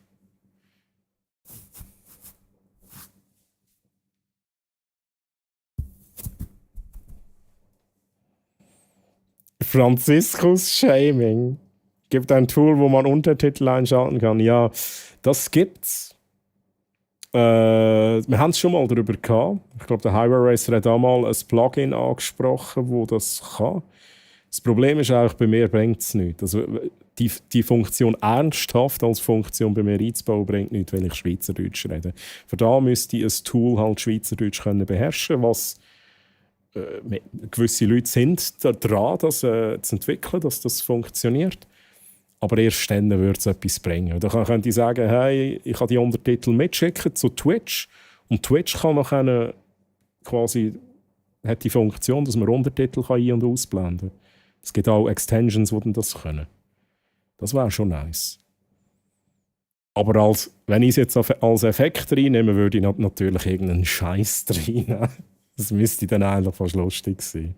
Franziskus-Shaming. Gibt ein Tool, wo man Untertitel einschalten kann. Ja, das gibt's. Wir haben es schon mal darüber gehabt. Ich glaube, der Highway Racer hat auch mal ein Plugin angesprochen, wo das kann. Das Problem ist eigentlich, bei mir bringt es nichts. Also, die Funktion ernsthaft als Funktion bei mir einzubauen, bringt nichts, weil ich Schweizerdeutsch rede. Für da müsste ich ein Tool halt Schweizerdeutsch beherrschen können, was gewisse Leute sind daran, das zu entwickeln, dass das funktioniert. Aber erst dann würde es etwas bringen. Da könnte ich sagen, hey, ich kann die Untertitel mitschicken zu Twitch. Und Twitch kann nachher quasi, hat die Funktion, dass man Untertitel ein- und ausblenden kann. Es gibt auch Extensions, die das können. Das wäre schon nice. Aber wenn ich es jetzt als Effekt reinnehme, würde ich natürlich irgendeinen Scheiß reinnehmen. Das müsste dann eigentlich fast lustig sein.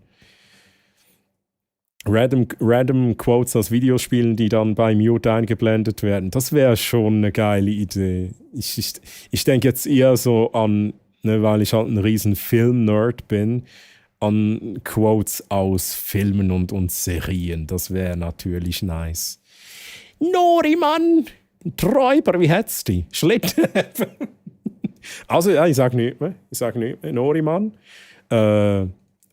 Random Quotes aus Videospielen, die dann bei Mute eingeblendet werden. Das wäre schon eine geile Idee. Ich denke jetzt eher so an, weil ich halt ein riesen Film-Nerd bin, an Quotes aus Filmen und Serien. Das wäre natürlich nice. Nori, Mann! Träuber, wie hat's die? Schlitten. Also, ja, ich sage nichts mehr. Nori, Mann.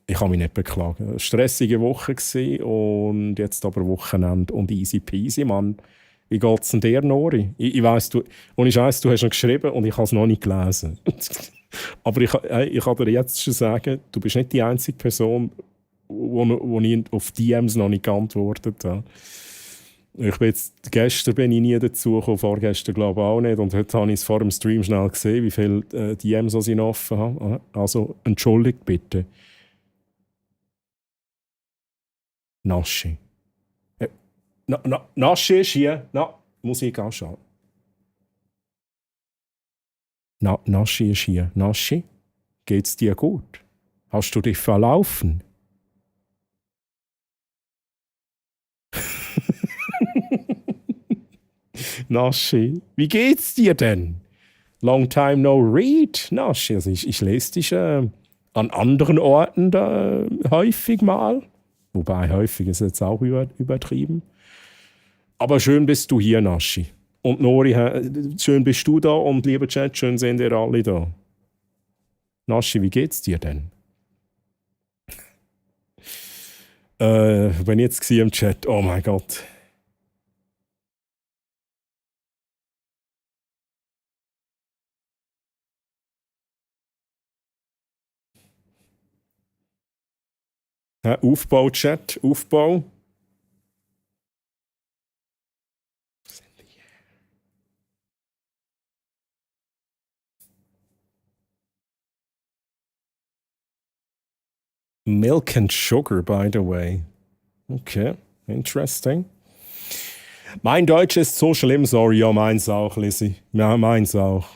Ich kann mich nicht beklagen. Es war eine stressige Woche und jetzt aber Wochenende und easy peasy, Mann. Wie geht's denn dir, Nori? Ich weiss, du hast noch geschrieben und ich habe es noch nicht gelesen. Aber ich kann dir jetzt schon sagen, du bist nicht die einzige Person, wo ich auf DMs noch nicht geantwortet habe. Gestern bin ich nie dazu gekommen, vorgestern glaube ich auch nicht. Und heute habe ich es vor dem Stream schnell gesehen, wie viele DMs ich noch offen habe. Also entschuldigt bitte. Naschi. Naschi ist hier. Musik anschalten. Naschi ist hier. Naschi, geht's dir gut? Hast du dich verlaufen? Naschi, wie geht's dir denn? Long time no read, Naschi. Also ich lese dich an anderen Orten häufig mal. Wobei häufig ist jetzt auch übertrieben. Aber schön bist du hier, Naschi. Und Nori, schön bist du da und lieber Chat, schön sind ihr alle da. Naschi, wie geht's dir denn? Bin ich jetzt im Chat, oh mein Gott. Aufbau, Chat, Aufbau. Milk and sugar, by the way. Okay, interesting. Mein Deutsch ist so schlimm, sorry. Ja, meins auch, Lizzie. Ja, meins auch.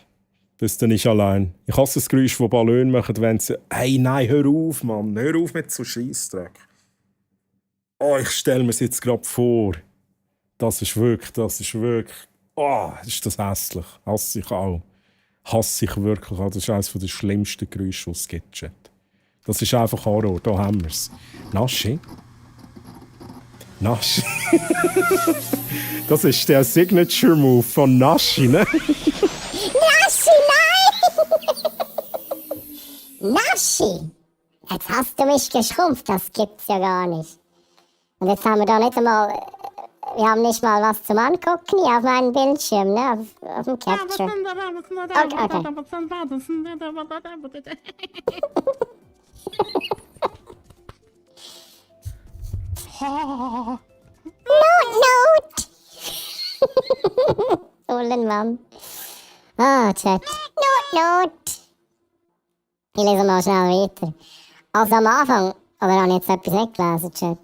Bist du nicht allein. Ich hasse das Geräusch, das Ballon machen, wenn sie... Hey, nein, hör auf, Mann. Hör auf mit so Scheissdreck. Oh, ich stelle mir es jetzt gerade vor. Das ist wirklich... Oh, ist das hässlich. Hasse ich auch. Hasse ich wirklich auch. Das ist eines der schlimmsten Geräusche, die es gibt, Chat. Das ist einfach Horror. Da haben wir es. Naschi. Naschi. Das ist der Signature-Move von Naschi, ne? Naschi, nein! Naschi! Jetzt hast du mich geschrumpft, das gibt's ja gar nicht. Und jetzt haben wir da nicht einmal wir haben nicht mal was zum Angucken hier auf meinem Bildschirm, ne? Auf dem Capture. Not! Ullenmann. Chat. Not! Ich lese mal schnell weiter. Also am Anfang, oder habe ich jetzt etwas nicht gelesen, Chat?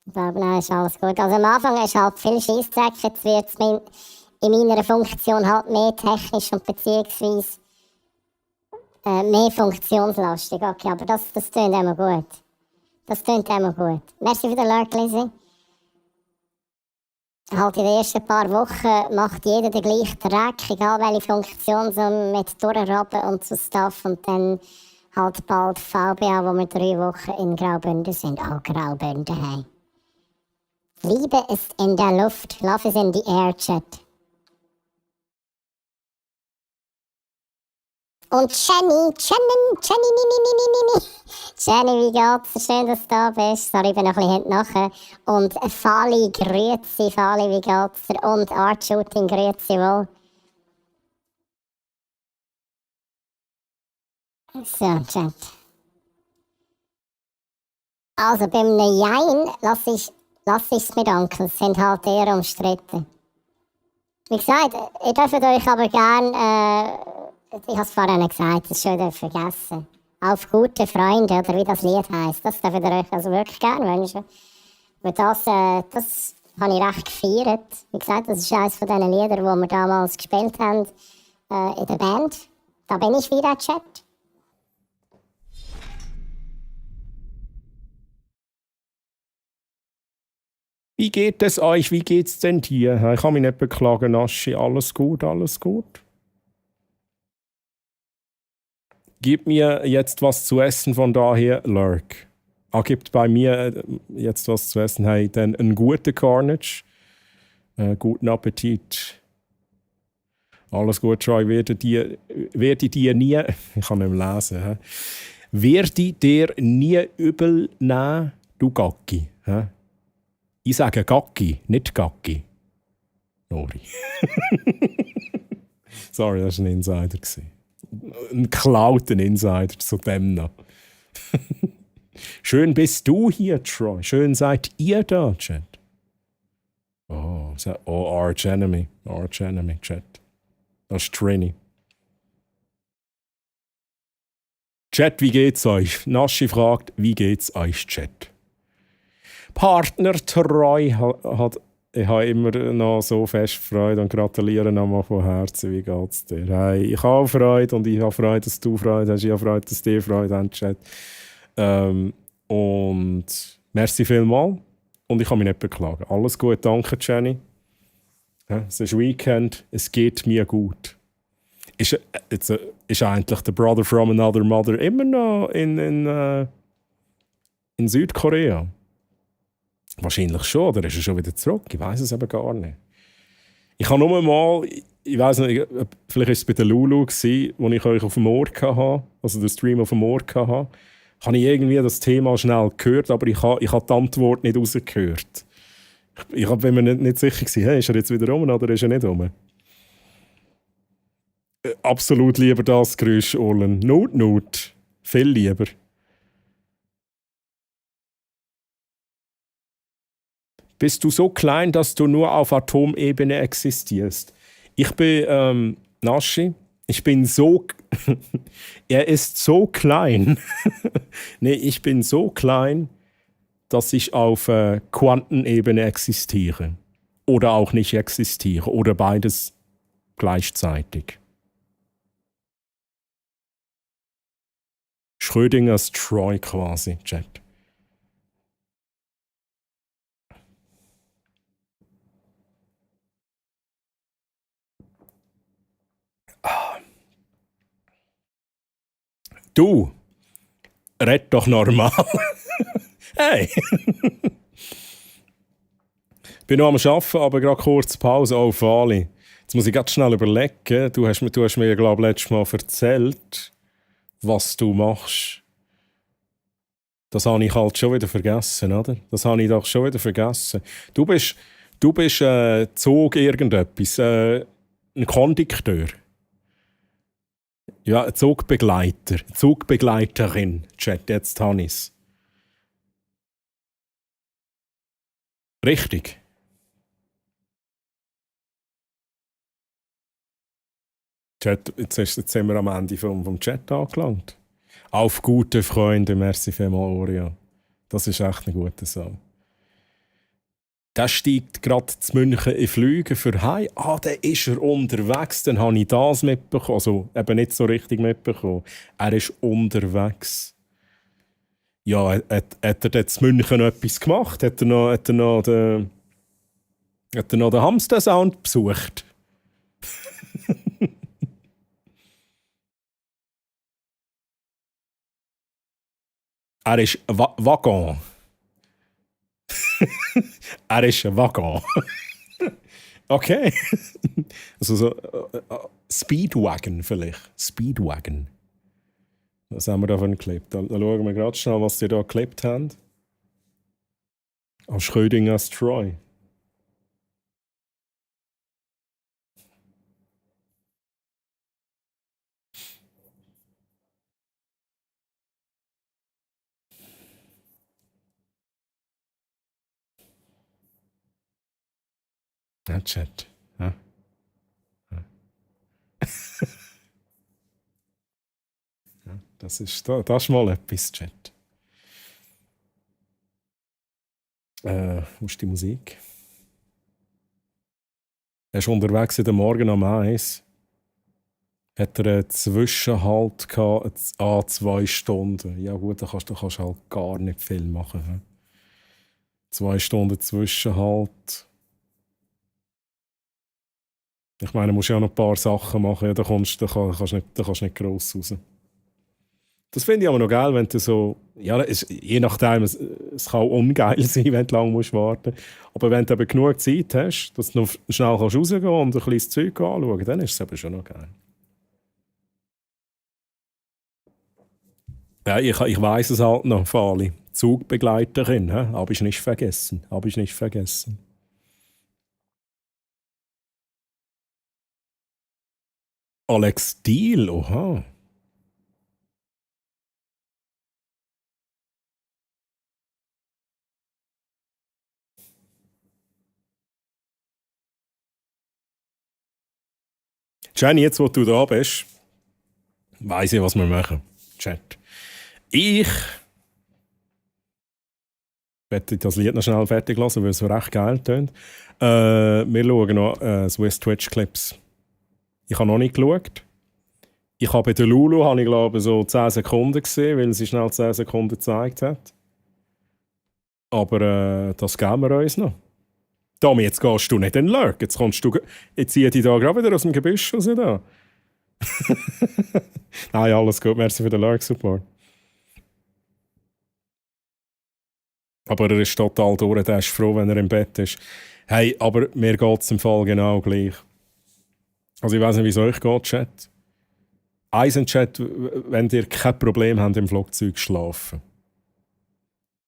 Ich glaube, nein, ist alles gut. Also am Anfang ist halt viel Scheissdreck, jetzt wird es in meiner Funktion halt mehr technisch und beziehungsweise mehr funktionslastig. Okay, aber das tönt immer gut. Das tönt immer gut. Merci für den Lurk, Lizzie. Halt in den ersten paar Wochen macht jeder den gleichen Dreck, egal welche Funktion, so mit durchrobben und so Stuff. Und dann halt bald VBA, wo wir 3 Wochen in Graubünden sind. Auch Graubünden, hey. Liebe ist in der Luft. Love is in the air, Chat. Und Jenny, wie geht's? Schön, dass du da bist. Sorry, ich bin noch ein bisschen hinten nachher. Und Fali, grüezi. Fali, wie geht's dir? Und Art Shooting, grüezi wohl. So, Chat. Also, beim Jein lass ich es mit Onkel. Sind halt eher umstritten. Wie gesagt, ihr dürft euch aber gern, ich habe es vorhin gesagt, das ist schon wieder vergessen. Auf gute Freunde, oder wie das Lied heisst. Das dürft ihr euch also wirklich gerne wünschen. Weil das habe ich recht gefeiert. Wie gesagt, das ist eines von diesen Liedern, die wir damals gespielt haben in der Band. Da bin ich wieder, Chat. Wie geht es euch? Wie geht's denn dir? Ich kann mich nicht beklagen, Naschi. Alles gut, alles gut. Gib mir jetzt was zu essen von daher, Lurk. Gibt bei mir jetzt was zu essen. Hey, dann einen guten Carnage. Guten Appetit. Alles gut, Troy. Werde dir nie... Ich kann nicht mehr lesen. Werde dir nie übel nehmen, du Gacki. Ich sage Gacki, nicht Gacki. Nori. Sorry, das war ein Insider. Ein geklauter Insider zu dem noch. Schön bist du hier, Troy. Schön seid ihr da, Chat. Arch Enemy, Chat. Das ist Trini. Chat, wie geht's euch? Naschi fragt, wie geht's euch, Chat? Partnertreu hat... Ich habe immer noch so fest Freude und gratuliere nochmal von Herzen. Wie geht's dir? Hey, ich habe Freude und ich habe Freude, dass du Freude hast. Ich habe Freude, dass dir Freude hast, Chat. Und merci vielmals. Und ich kann mich nicht beklagen. Alles gut, danke, Jenny. Ja, es ist Weekend, es geht mir gut. Ist eigentlich der Brother from Another Mother immer noch in Südkorea? Wahrscheinlich schon, oder ist er schon wieder zurück? Ich weiß es aber gar nicht. Ich habe nur mal, ich weiß nicht, vielleicht war es bei der Lulu, wo ich euch auf dem Ohr hatte, also den Stream auf dem Ohr hatte, habe ich irgendwie das Thema schnell gehört, aber ich habe die Antwort nicht rausgehört. Ich bin mir nicht sicher gewesen, hey, ist er jetzt wieder rum oder ist er nicht rum? Absolut lieber das Geräusch, Orlen. Not. Viel lieber. Bist du so klein, dass du nur auf Atomebene existierst? Ich bin Naschi. Ich bin so... er ist so klein. Nee, ich bin so klein, dass ich auf Quantenebene existiere. Oder auch nicht existiere. Oder beides gleichzeitig. Schrödingers Troy quasi, Chat. Du, red doch normal. Hey! Bin noch am Arbeiten, aber gerade kurz Pause. Oh, Fali. Jetzt muss ich ganz schnell überlegen. Du hast mir, glaube ich, letztes Mal erzählt, was du machst. Das habe ich halt schon wieder vergessen, oder? Das habe ich doch schon wieder vergessen. Du bist Du bist Zug irgendetwas, ein Kondukteur. Ja, ein Zugbegleiter, Zugbegleiterin. Chat, jetzt habe ich es. Richtig. Chat, jetzt sind wir am Ende vom Chat angelangt. Auf gute Freunde, merci vielmals, Oria. Das ist echt eine gute Sache. Der steigt gerade zu München in Flüge für heim. Ah, dann ist er unterwegs. Dann habe ich das mitbekommen. Also eben nicht so richtig mitbekommen. Er ist unterwegs. Ja, hat er dort zu München etwas gemacht? Hat er noch den Hamster-Sound besucht? Er ist Waggon. Er ist ein Waggon. Okay. Also so Speedwagon vielleicht. Speedwagon. Was haben wir da für einen Clip? Da schauen wir gerade schnell, was die da geklebt haben. Aus Schrödingers Troy. Ja, Chat. Ja. Ja. Ja, das ist mal etwas, Chat. Wo ist die Musik? Er ist unterwegs in der Morgen am 1. Hat er einen Zwischenhalt gehabt, 2 Stunden. Ja gut, da kannst du halt gar nicht viel machen. He? 2 Stunden Zwischenhalt. Ich meine, du musst ja noch ein paar Sachen machen, ja, da kannst du nicht gross raus. Das finde ich aber noch geil, wenn du so... Ja, je nachdem, es kann auch ungeil sein, wenn du lange warten musst. Aber wenn du eben genug Zeit hast, dass du noch schnell rausgehen kannst und ein kleines Zeug anschauen, dann ist es eben schon noch geil. Ja, ich weiss es halt noch, Fali. Zugbegleiterin, habe ich nicht vergessen. Habe ich nicht vergessen. Alex Deal, oha. Jenny, jetzt wo du da bist, weiss ich, was wir machen. Chat. Ich werde das Lied noch schnell fertig lassen, weil es so recht geil tönt. Wir schauen noch Swiss Twitch Clips. Ich habe noch nicht geschaut. Ich habe bei der Lulu, habe ich glaube so 10 Sekunden gesehen, weil sie schnell 10 Sekunden gezeigt hat. Aber das geben wir uns noch. Tommy, jetzt gehst du nicht in den Lurk. Jetzt ziehe ich dich da gerade wieder aus dem Gebüsch raus. Da. Nein, alles gut. Merci für den Lurk-Support. Aber er ist total durch. Der ist froh, wenn er im Bett ist. Hey, aber mir geht es im Fall genau gleich. Also ich weiß nicht, wie es euch geht, Chat. Eins im Chat, wenn ihr kein Problem habt, im Flugzeug zu schlafen.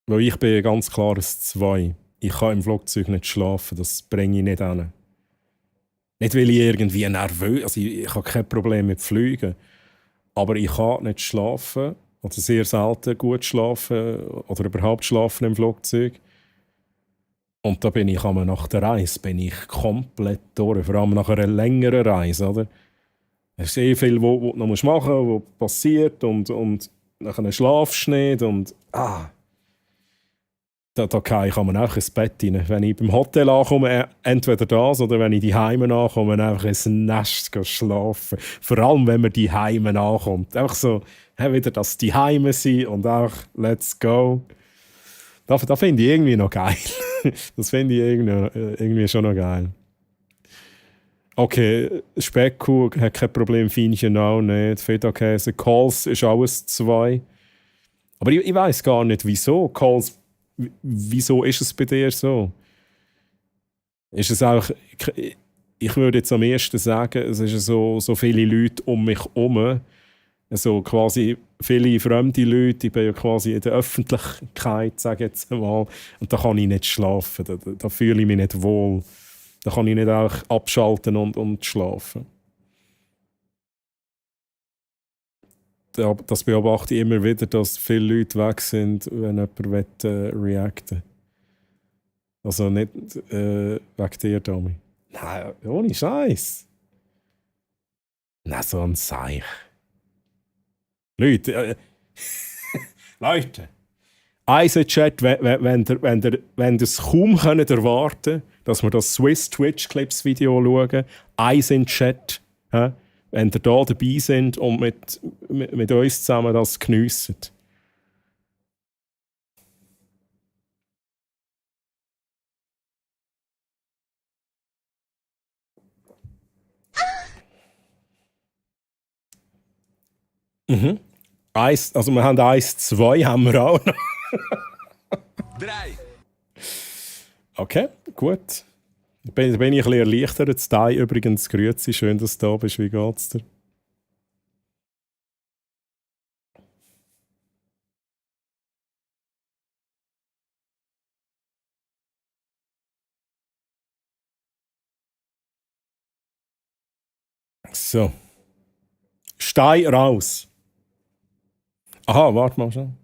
Weil ich bin ganz klar ein 2. Ich kann im Flugzeug nicht schlafen, das bringe ich nicht hin. Nicht, weil ich irgendwie nervös... Also ich habe kein Problem mit Fliegen. Aber ich kann nicht schlafen, oder sehr selten gut schlafen, oder überhaupt schlafen im Flugzeug. Und da bin ich nach der Reise komplett durch. Vor allem nach einer längeren Reise, oder? Es ist sehr viel, was du noch machen musst, was passiert, und nachher schlafst du nicht, und... Da kann ich auch ins Bett rein. Wenn ich beim Hotel ankomme, entweder das oder wenn ich die Heime ankomme, einfach ins Nest schlafen. Vor allem, wenn man die Heime ankommt. Einfach so, wieder, dass die Heime sind und auch let's go. Da finde ich irgendwie noch geil. Das finde ich irgendwie schon noch geil. Okay, Speckkuh hat kein Problem, Feinchen auch nicht. Feta-Käse, Calls ist alles 2. Aber ich weiss gar nicht, wieso. Calls, wieso ist es bei dir so? Ist es auch, ich würde jetzt am ersten sagen, es sind so viele Leute um mich herum, so quasi viele fremde Leute, ich bin ja quasi in der Öffentlichkeit, sage ich jetzt mal, und da kann ich nicht schlafen, da fühle ich mich nicht wohl. Da kann ich nicht auch abschalten und schlafen. Das beobachte ich immer wieder, dass viele Leute weg sind, wenn jemand reacten will. Also nicht wegen dir, Tommy. Nein, ohne Scheiß. Nein, so ein Seich. Leute, Leute, Eisen-Chat, wenn ihr es kaum erwarten könnt, dass wir das Swiss Twitch-Clips-Video schauen, Eisen-Chat, wenn ihr da dabei sind und mit uns zusammen das geniessen. Mhm. Also wir haben 1, 2 haben wir auch noch. 3. Okay, gut. Bin ich ein bisschen erleichtert. Stei übrigens, grüezi, schön, dass du da bist. Wie geht's dir? So. Stei raus. Aha, warte mal schon.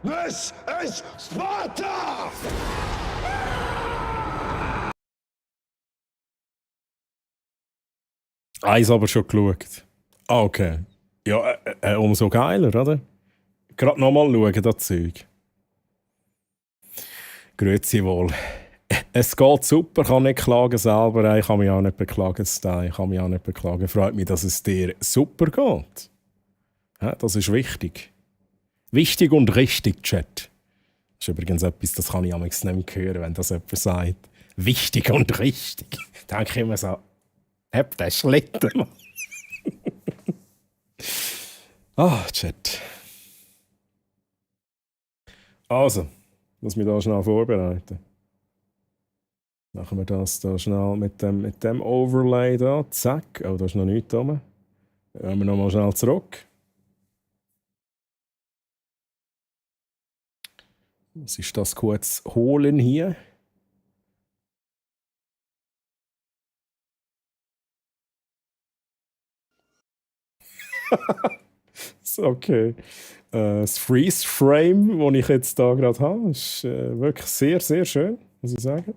This is Sparta! Eins aber schon geschaut. Ah, okay. Ja, umso geiler, oder? Gerade nochmal schauen, das Zeug. Grüezi wohl. Es geht super, kann nicht klagen selber. Ich kann mich auch nicht beklagen, Stei. Ich kann mich auch nicht beklagen. Freut mich, dass es dir super geht. Ja, das ist wichtig. Wichtig und richtig, Chat. Das ist übrigens etwas, das kann ich am nicht mehr hören, wenn das jemand sagt. Wichtig und richtig. Da denke ich immer so, hab den Schlitten, Mann. Chat. Also, muss mich da schnell vorbereiten. Machen wir das da schnell mit dem Overlay da. Zack. Oh, da ist noch nichts drum. Gehen wir nochmal schnell zurück. Was ist das kurz holen hier? Okay. Das Freeze-Frame, das ich jetzt da gerade habe, ist wirklich sehr, sehr schön, muss ich sagen.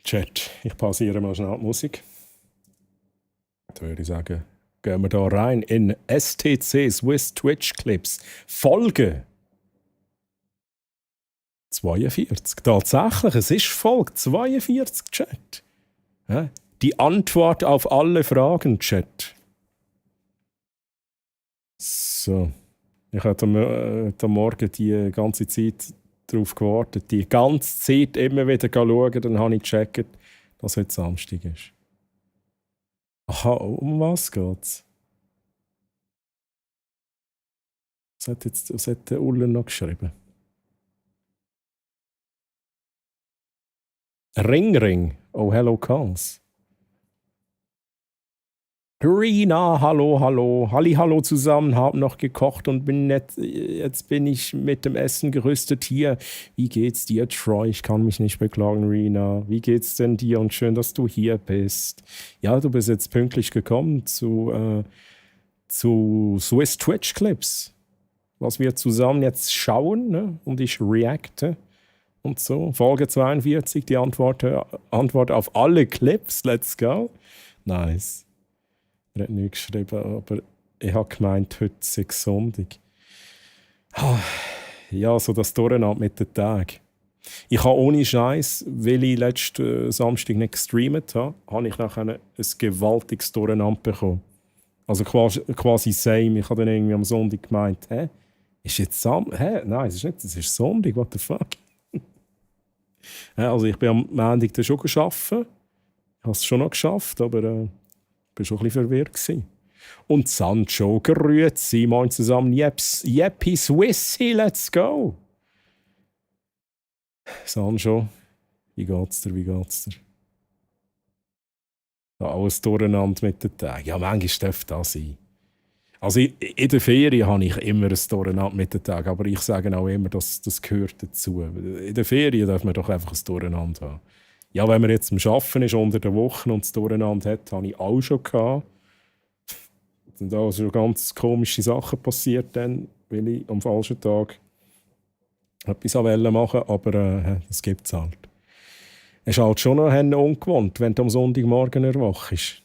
Chat, ich pausiere mal schnell die Musik. Da würde ich sagen, gehen wir da rein in STC Swiss Twitch Clips. Folge 42. Tatsächlich, es ist Folge 42, Chat. Ja? Die Antwort auf alle Fragen, Chat. So. Ich habe heute Morgen die ganze Zeit darauf gewartet. Die ganze Zeit immer wieder schauen, dann habe ich gecheckt, dass heute Samstag ist. Aha, um was geht's? Was hat der Uller noch geschrieben? Ring. Oh, hello, Kans. Rina, hallo. Hallo zusammen, hab noch gekocht und jetzt bin ich mit dem Essen gerüstet hier. Wie geht's dir, Troy? Ich kann mich nicht beklagen, Rina. Wie geht's denn dir? Und schön, dass du hier bist. Ja, du bist jetzt pünktlich gekommen zu Swiss Twitch Clips, was wir zusammen jetzt schauen, ne? Und ich reacte und so. Folge 42, die Antwort auf alle Clips. Let's go. Nice. Er hat nichts geschrieben, aber ich habe gemeint, heute sei Sonntag. Ja, so das Durcheinander mit den Tagen. Ich habe ohne Scheiß, weil ich letzten Samstag nicht gestreamt habe ich nachher ein gewaltiges Durcheinander bekommen. Also quasi same. Ich habe dann irgendwie am Sonntag gemeint, ist jetzt Nein, es ist nicht, es ist Sonntag, what the fuck? Also ich bin am Montag dann schon gearbeitet. Ich habe es schon noch geschafft, aber ich war schon ein bisschen verwirrt gewesen. Und Sancho, grüezi, moin zusammen, Yeppi Swissi, let's go. Sancho, wie geht's dir? Ja, alles durcheinander mit den Tagen. Ja, manchmal darf das sein. Also in der Ferien habe ich immer ein Durcheinander mit den Tagen, aber ich sage auch immer, dass das gehört dazu. In der Ferien darf man doch einfach ein Durcheinander haben. Ja, wenn man jetzt am Arbeiten ist unter der Woche und das Durcheinander hat, habe ich auch schon gehabt. Es sind auch schon ganz komische Sachen passiert, dann, weil ich am falschen Tag etwas machen wollte, aber das gibt es halt. Es ist halt schon noch ungewohnt, wenn du am Sonntagmorgen erwachst.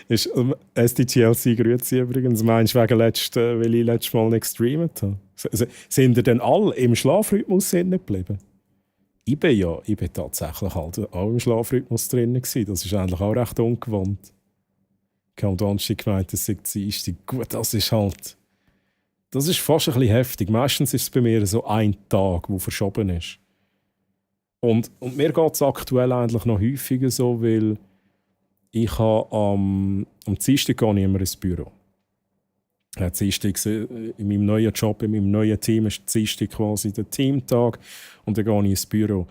SDGLC grüezi übrigens. Meinst du weil ich letztes Mal nicht gestreamt habe? Sind ihr denn alle im Schlafrhythmus geblieben? Ich bin tatsächlich halt auch im Schlafrhythmus drin gewesen. Das ist eigentlich auch recht ungewohnt. Ich habe am Donnerstag gemeint, es sei Dienstag. Gut, das ist fast ein bisschen heftig. Meistens ist es bei mir so ein Tag, der verschoben ist. Und mir geht es aktuell eigentlich noch häufiger so, weil ich habe am Dienstag gehe ich immer ins Büro. Dienstag in meinem neuen Job, in meinem neuen Team ist Dienstag quasi der Teamtag und dann gehe ich ins Büro.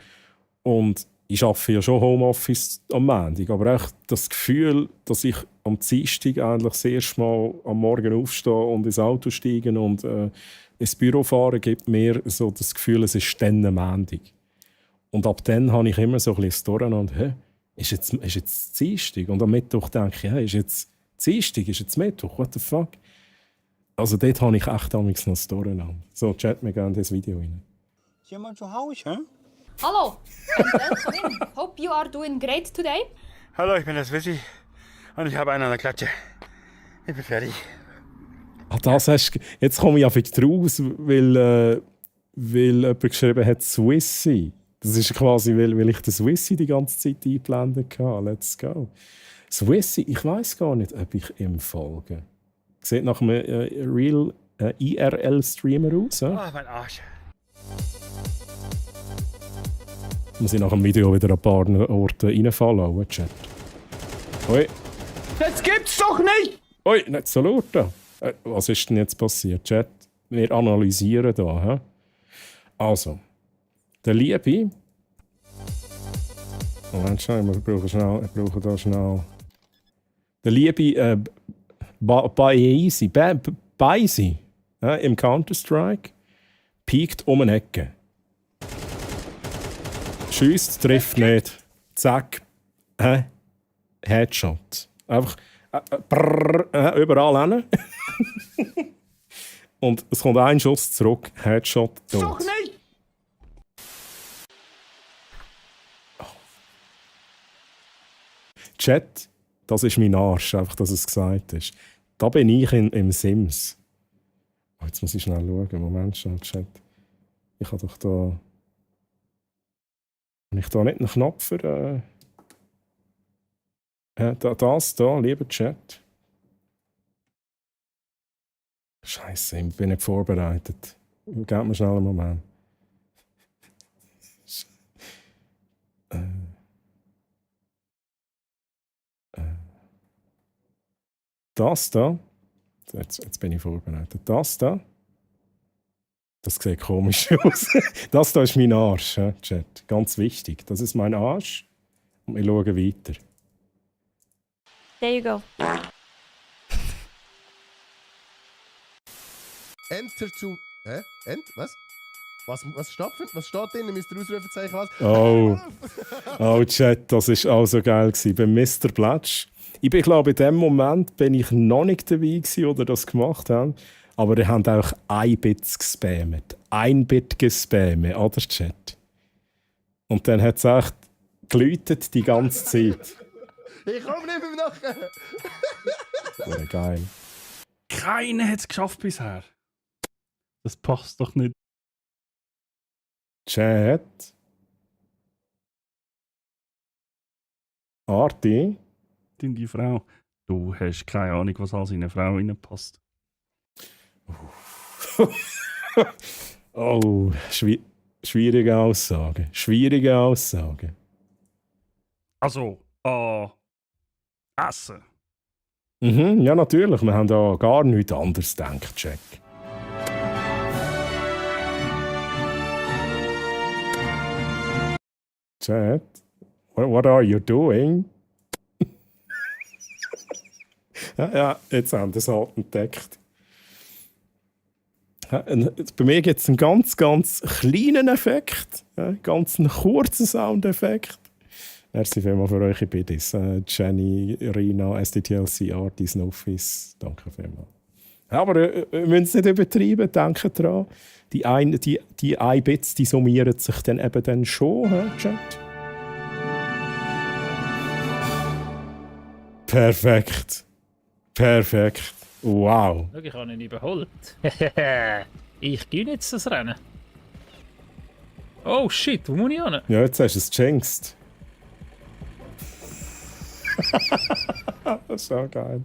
Und ich arbeite ja schon Homeoffice am Montag, aber echt das Gefühl, dass ich am Dienstag eigentlich das erste Mal am Morgen aufstehe und ins Auto steige und ins Büro fahre, gibt mir so das Gefühl, es ist dann am Montag. Und ab dann habe ich immer so ein bisschen das Durcheinander. Ist jetzt Dienstag? Und am Mittwoch denke ich, ist jetzt Dienstag, ist jetzt Mittwoch, what the fuck? Also dort habe ich echt damals noch das Durcheinander. So, chat mir gerne das Video rein. Ist jemand zu Hause, hä? Hallo and welcome in. Hope you are doing great today. Hallo, ich bin der Swissi und ich habe einen an der Klatsche. Ich bin fertig. Jetzt komme ich einfach raus, weil jemand geschrieben hat Swissi. Das ist quasi, weil ich den Swissi die ganze Zeit eingeblendet habe. Let's go. Swissi, ich weiss gar nicht, ob ich ihm folge. Sieht nach einem Real IRL-Streamer aus. Ach, mein Arsch. Muss ich nach dem Video wieder an ein paar Orten reinfallen, Chat. Oi. Das gibt's doch nicht! Oi, nicht so laut da. Was ist denn jetzt passiert, Chat? Wir analysieren da. He? Also, der Liebe. Moment, ich brauche da schnell. Der Liebe Baisi im Counter-Strike piekt um eine Ecke. Schießt, trifft nicht. Zack. Headshot. Einfach überall hin. Und es kommt ein Schuss zurück. Headshot. Tot. Doch nicht! Chat, das ist mein Arsch, einfach, dass es gesagt ist. Da bin ich im Sims. Oh, jetzt muss ich schnell schauen. Moment, schnell, Chat. Ich habe doch da. Habe ich da nicht einen Knopf für. Das da, lieber Chat. Scheiße, ich bin nicht vorbereitet. Gebt mir schnell einen Moment. Das da. Jetzt bin ich vorbereitet. Das da. Das sieht komisch aus. Das da ist mein Arsch, Chat. Ganz wichtig. Das ist mein Arsch. Und wir schauen weiter. There you go. Enter zu. Hä? Was? Was stattfindet? Was steht drin? Müsst ihr Ausrufezeichen was? Oh, Chat, das war auch so geil gewesen. Bei Mr. Platsch. Ich glaube, in dem Moment bin ich noch nicht dabei gewesen, oder das gemacht haben. Aber die haben auch ein Bit gespammt. Ein Bit gespammt, oder Chat? Und dann hat es echt geläutet die ganze Zeit. Ich komme nicht mehr nachher! Oh, geil. Keiner hat es geschafft bisher. Das passt doch nicht. Chat. Arti. Die Frau. Du hast keine Ahnung, was alles in eine Frau reinpasst. Oh, schwierige Aussage. Schwierige Aussage. Also, Essen. Ja, natürlich. Wir haben da gar nichts anderes gedacht, Jack. Chat, what are you doing? ja, jetzt haben wir es halt entdeckt. Bei mir gibt es einen ganz, ganz kleinen Effekt. Ganz einen kurzen Soundeffekt. Merci vielmals für eure Biddies. Jenny, Rina, SDTLC, Artis, Office. Danke vielmals. Aber wir müssen es nicht übertreiben, denkt dran. Die 1 Bits, die summieren sich dann eben dann schon, Chat. Perfekt. Perfekt. Wow. Schau, ich habe ihn überholt. Ich gehe jetzt das Rennen. Oh shit, wo muss ich hin? Ja, jetzt hast du es jinxed. Das ist auch geil.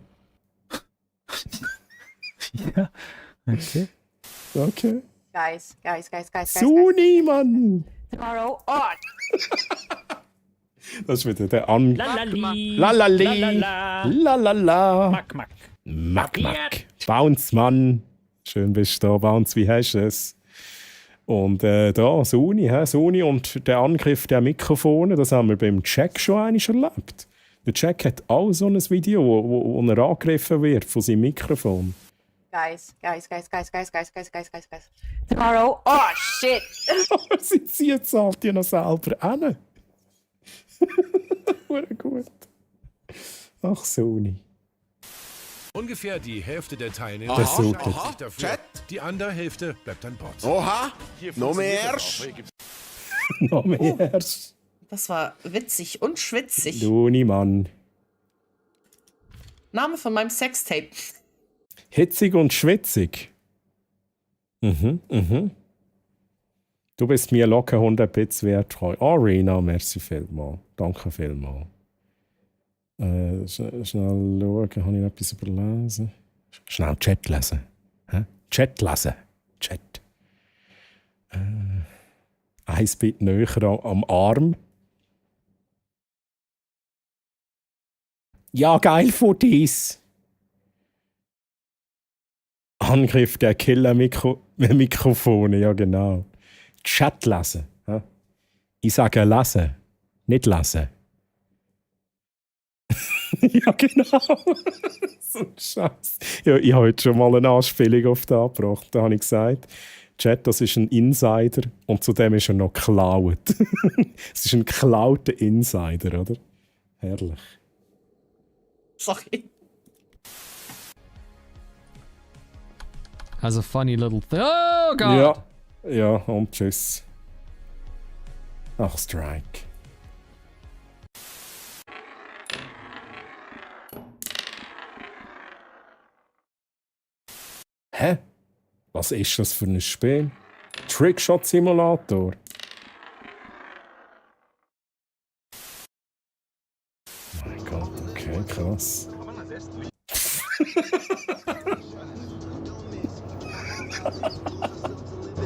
Ja, okay. Okay. Guys. Suni, Mann! Tomorrow. Oh, Das ist wieder der An... Lalali. Lalali. Lalala. Lalala. Mack, mack. Mack, mack. Bounce, Mann. Schön bist du da, Bounce, wie hast du es? Und da, Suni und der Angriff der Mikrofone, das haben wir beim Jack schon einmal erlebt. Der Jack hat auch so ein Video, wo er angegriffen wird von seinem Mikrofon. guys. Tomorrow. Oh, shit. Sie zieht es halt ja noch selber an. Gut. Ach, Suni. Ungefähr die Hälfte der Teilnehmer Das sucht entscheidet jetzt. sich dafür. Chat. Die andere Hälfte bleibt an Bord. Oha! Noch mehr! Noch mehr. Das war witzig und schwitzig. Suni, Mann. Name von meinem Sextape. Hitzig und schwitzig. Du bist mir locker 100 Bits wert. Arena, merci vielmals. Danke vielmals. Schnell schauen, habe ich noch etwas überlesen? Schnell Chat lesen. Chat lesen. Chat. 1 Bit näher am Arm. Ja, geil von dies. Angriff der Killer-Mikrofone, ja genau. Chat lesen. Ich sage lesen, nicht lesen. Ja, genau. So ein Scheiß. Ja, ich habe heute schon mal eine Anspielung auf das angebracht. Da habe ich gesagt, Chat, das ist ein Insider und zudem ist er noch geklaut. Es ist ein geklauter Insider, oder? Herrlich. Sorry. Has a funny little thing. Oh God! Ja, und tschüss. Ach, Strike. Hä? Was ist das für ein Spiel? Trickshot Simulator? Mein Gott, okay, krass.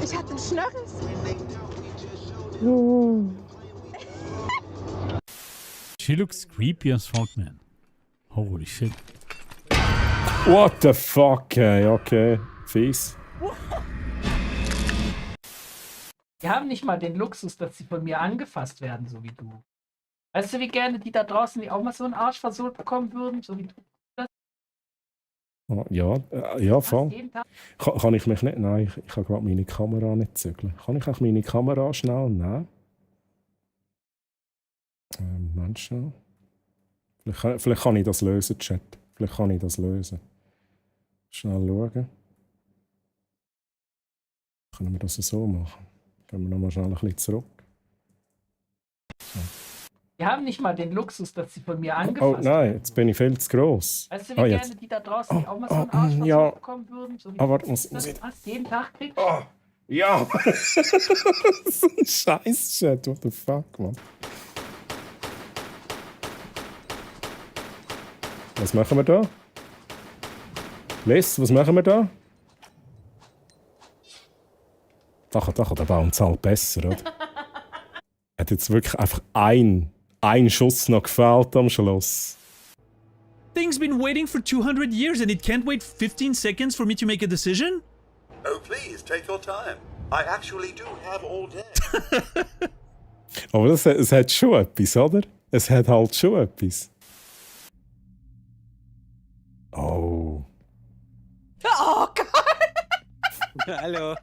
Ich hatte einen Schnörres. She looks creepy as fuck, man. Holy shit. What the fuck, ey, okay. Fies. Die haben nicht mal den Luxus, dass sie von mir angefasst werden, so wie du. Weißt du, wie gerne die da draußen, die auch mal so einen Arsch versohlt bekommen würden, so wie du? Oh, ja, voll. Jeden Tag. Kann ich mich nicht... Nein, ich kann gerade meine Kamera nicht zügeln. Kann ich auch meine Kamera schnell nehmen? Moment schnell. Vielleicht kann ich das lösen, Chat. Vielleicht kann ich das lösen. Schnell schauen. Können wir das so machen? Gehen wir nochmal schnell ein bisschen zurück. Die haben nicht mal den Luxus, dass sie von mir angefasst Oh werden. nein, jetzt bin ich viel zu gross. Weißt du, wie gerne jetzt. die da draußen, die auch mal so einen Arsch versohlt ja. bekommen würden, so wie Aber du muss das ich... fast jeden Tag kriegst? Ja! So ein Scheiß-Chat, what the fuck, man. Was machen wir da? Liz, was machen wir da? Da kann der Baum halt besser, oder? Hat jetzt wirklich einfach ein Schuss noch gefehlt am Schluss. Thing's been waiting for 200 years and it can't wait 15 seconds for me to make a decision? Oh, please, take your time. I actually do have all day. Aber es hat schon etwas, oder? Es hat halt schon etwas. Oh. Oh Gott! Hallo.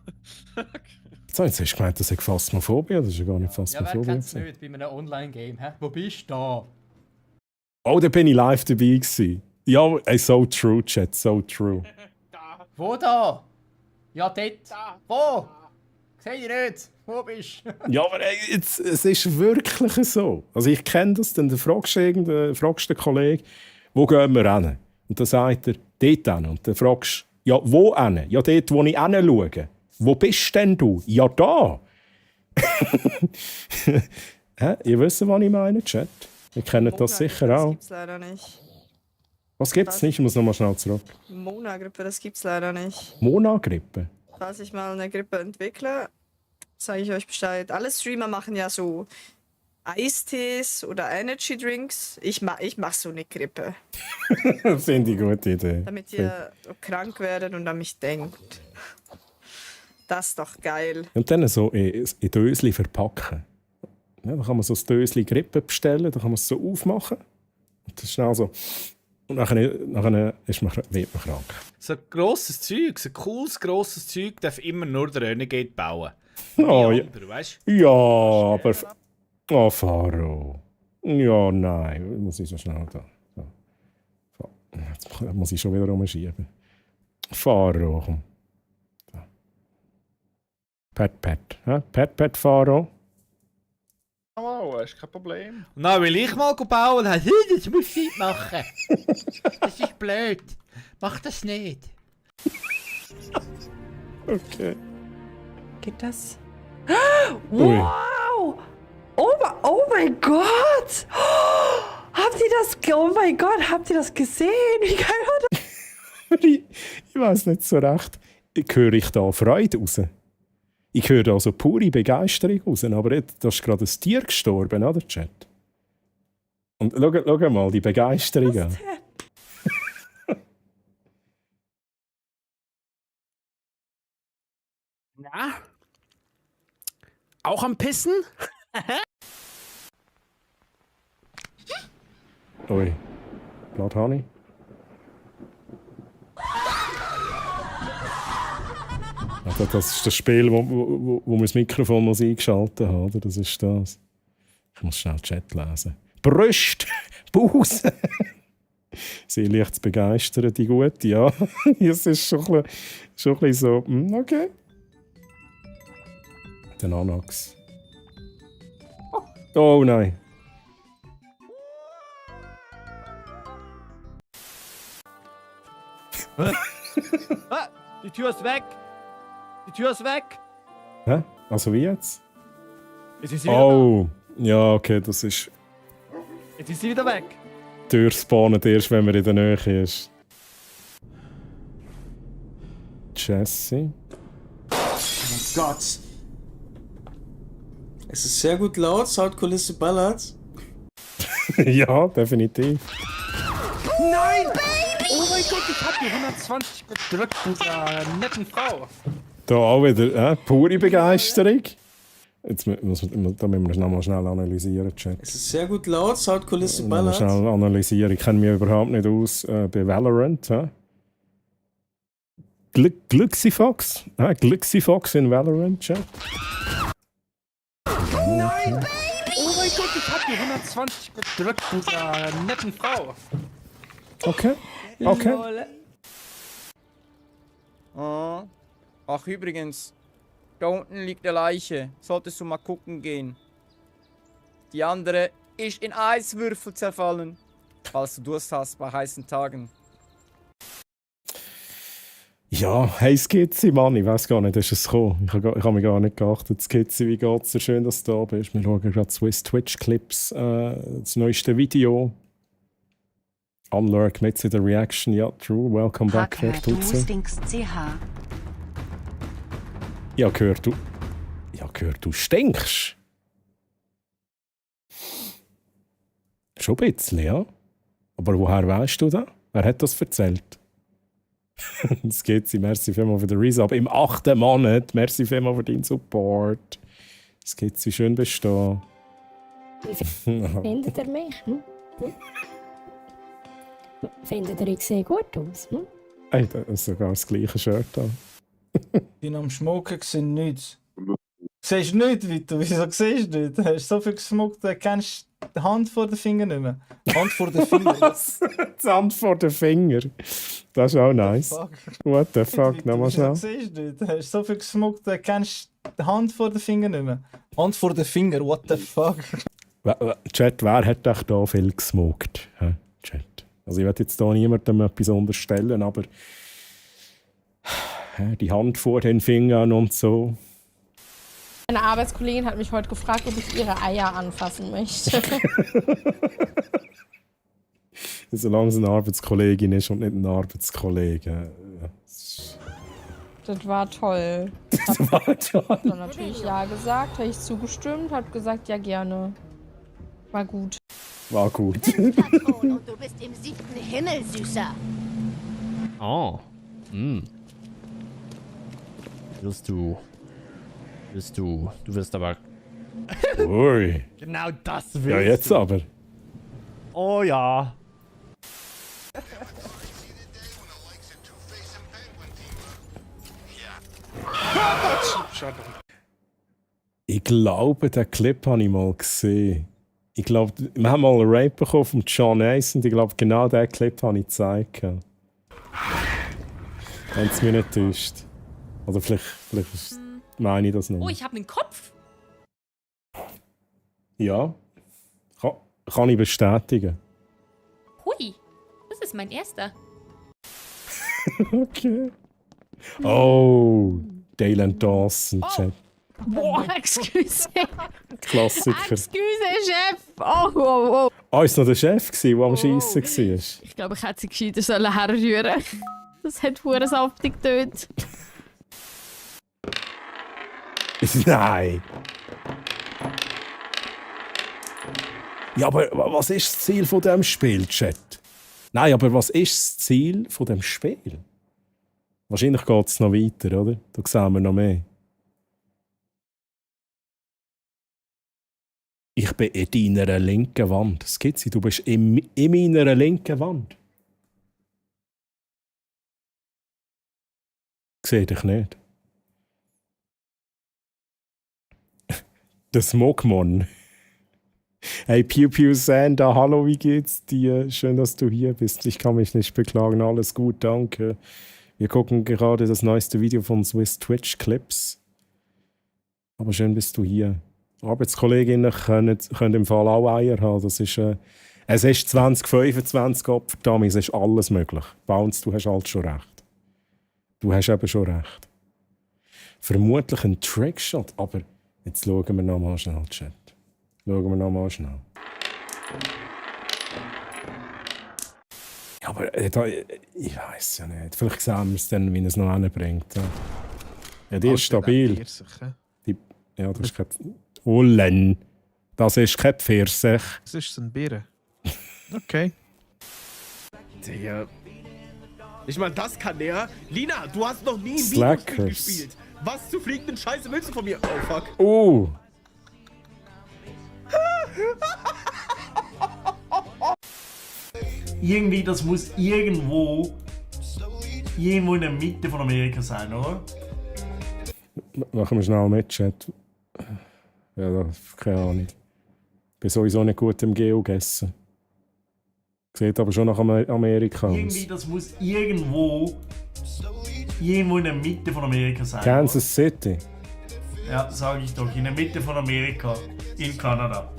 So, jetzt hast du gemeint, das ist Phasmophobie. Das ist ja gar nicht Phasmophobie. Ja, wer kennt's nicht bei einem Online-Game, hä? Wo bist du da? Oh, da bin ich live dabei gewesen. Ja, ey, so true, Chat, so true. Wo da? Ja, dort. Da. Wo? Sehe ich nicht. Wo bist du? Ja, aber ey, es ist wirklich so. Also ich kenne das, dann fragst du den Kollegen, wo gehen wir hin? Und dann sagt er, dort hin. Und dann fragst du, ja, wo hin? Ja, dort, wo ich hinschaue. Wo bist denn du? Ja, da. Ihr wisst, was ich meine, Chat. Ihr kennt das sicher auch. Das gibt's leider nicht. Was gibt's nicht? Ich muss nochmal schnell zurück. Mona-Grippe, das gibt's leider nicht. Mona-Grippe? Falls ich mal eine Grippe entwickle, sage ich euch Bescheid. Alle Streamer machen ja so Eistees oder Energy Drinks. Ich mach so eine Grippe. Finde ich eine gute Idee. Damit ihr krank werdet und an mich denkt. Das ist doch geil. Und dann so in Dösli verpacken. Ja, da kann man so ein Dösli Grippe bestellen, da kann man es so aufmachen. Und das ist schnell so. Und nachher wird man krank. So ein grosses Zeug, so ein cooles, grosses Zeug darf immer nur der Renegade bauen. Oh, ja. Andere, weißt? Ja, aber... Oh, Faro. Ja, nein. Muss ich so schnell da. So. Jetzt muss ich schon wieder rumschieben. Faro, komm. Pet. Pet, Faro. Oh, ist kein Problem. Und dann will ich mal bauen und heißt, das muss ich nicht machen. Das ist blöd. Mach das nicht. Okay. Geht das? Ui. Wow! Oh mein Gott! Habt ihr das? Oh mein Gott, habt ihr das gesehen? Wie geil war das? Ich weiß nicht so recht. Höre ich da Freude raus? Ich höre da so pure Begeisterung raus, aber jetzt, da ist gerade ein Tier gestorben, oder, Chat? Und schau mal die Begeisterung an. Na? Auch am Pissen? Ui. Blood Honey. Also das ist das Spiel, wo man das Mikrofon muss eingeschaltet hat, oder? Das ist das. Ich muss schnell Chat lesen. Brüste! Busen! Sie leicht zu begeistern, die Gute, ja. Es ist schon ein bisschen so, okay. Der Anax. Oh nein. Die Tür ist weg. Die Tür ist weg. Hä? Also wie jetzt? Jetzt ist sie wieder Oh, ja, okay, das ist... da. Jetzt ist sie wieder weg. Die Tür spawnen erst, wenn man in der Nähe ist. Jesse. Oh mein Gott. Es ist sehr gut laut, Soundkulisse ballert. Ja, definitiv. Nein! Baby! Oh mein Gott, ich hab die 120 gedrückt, dieser netten Frau. Da auch wieder pure Begeisterung. Jetzt müssen wir nochmal schnell analysieren, Chat. Es ist sehr gut laut, Soundkulisse Nochmal ballert. schnell analysieren. Ich kenne mich überhaupt nicht aus bei Valorant. Gluxifox? Gluxifox in Valorant, Chat. Nein, Baby! Oh mein Gott, ich hab die 120 gedrückt, dieser netten Frau. Okay. Oh. Ach, übrigens, da unten liegt eine Leiche. Solltest du mal gucken gehen. Die andere ist in Eiswürfel zerfallen. Falls du Durst hast bei heißen Tagen. Ja, hey Skizzy, Mann, ich weiss gar nicht, ist es gekommen? Ich habe mich gar nicht geachtet. Skizzy, wie geht's dir? Schön, dass du da bist. Wir schauen gerade Swiss Twitch-Clips, das neueste Video. Unlurk mit in der Reaction, ja, true. Welcome back, Hacker, du Vertutze. stinkst CH. Ja, gehört du stinkst. Schon ein bisschen, ja. Aber woher weißt du das? Wer hat das erzählt? Es geht sie, merci vielmals für den Resub. Im 8. Monat, merci vielmals für deinen Support. Es geht sie schön bestehen. Findet ihr mich? Findet ihr, ich sehe gut aus? Ey, da ist sogar das gleiche Shirt an. Ich bin am Schmucken, sehe nichts. Siehst du nichts, Vito? Wieso siehst du nicht? Du hast so viel geschmuckt, du kennst die Hand vor den Finger nicht mehr. Die Hand vor den Finger. Was? Die Hand vor den Finger. Das ist auch nice. What the fuck? Nochmal schnell. Wieso siehst du nicht? Du hast so viel geschmuckt, du kennst die Hand vor den Finger nicht mehr. Hand vor den Finger, what the fuck? Chat, wer hat dich da viel gesmoked? Chat. Also ich will jetzt hier niemandem etwas unterstellen, aber die Hand vor den Fingern und so. Eine Arbeitskollegin hat mich heute gefragt, ob ich ihre Eier anfassen möchte. Solange es eine Arbeitskollegin ist und nicht ein Arbeitskollege. Das war toll. Das war toll. Ich habe natürlich ja gesagt, habe ich zugestimmt, habe gesagt, ja gerne. War gut. War gut. Patron, und du bist im 7. Himmel, Süßer. Oh. Du wirst aber... Ui. Genau das willst Ja, jetzt aber. Oh ja. Ich glaube, den Clip habe ich mal gesehen. Ich glaube, wir haben mal einen Rape bekommen von John Ace und ich glaube, genau diesen Clip habe ich gezeigt. Wenn es mich nicht täuscht. Oder vielleicht meine ich das nicht. Oh, ich habe einen Kopf. Ja. Kann ich bestätigen. Hui, das ist mein erster. Okay. Oh, Dale Dawson, Chat. Boah, excuse. Klassiker. Excuse, Chef. Oh. Ah, ist noch der Chef, der am Schiessen war? Ich glaube, ich hätte sie gescheiter sollen herrühren. Das hat verdammt saftig getötet. Nein. Ja, aber was ist das Ziel von diesem Spiel, Chat? Nein, aber was ist das Ziel von dem Spiel? Wahrscheinlich geht es noch weiter, oder? Da sehen wir noch mehr. Ich bin in deiner linken Wand. Skizzy, du bist in meiner linken Wand. Ich sehe dich nicht. Der Smokemon. Hey, Pew Pew Sanda, hallo, wie geht's dir? Schön, dass du hier bist. Ich kann mich nicht beklagen, alles gut, danke. Wir gucken gerade das neueste Video von Swiss Twitch Clips. Aber schön bist du hier. Arbeitskolleginnen können im Fall auch Eier haben. Das ist, es ist 2025, Gottverdammt, es ist alles möglich. Bounce, du hast halt schon recht. Du hast eben schon recht. Vermutlich ein Trickshot, aber jetzt schauen wir nochmal schnell, Chat. Schauen wir nochmal schnell. Ja, aber ich weiß ja nicht. Vielleicht sehen wir es dann, wie er es noch hinbringt. Ja, die ist stabil. Ja, das ist kein... Ullen. Das ist kein Pfirsich. Das ist ein Bier. Okay. Digga. Ich meine, das kann der. Lina, du hast noch nie ein Slackers. Videospiel gespielt. Was zu fliegenden Scheiße willst du von mir? Oh, fuck. Oh. Irgendwie, das muss irgendwo in der Mitte von Amerika sein, oder? Machen wir schnell mit, Chat. Ja, keine Ahnung. Ich bin sowieso nicht gut im Geogessen. Sieht aber schon nach Amerika aus. Irgendwie, das muss irgendwo in der Mitte von Amerika sein. Kansas City. Ja, sage ich doch. In der Mitte von Amerika. In Kanada.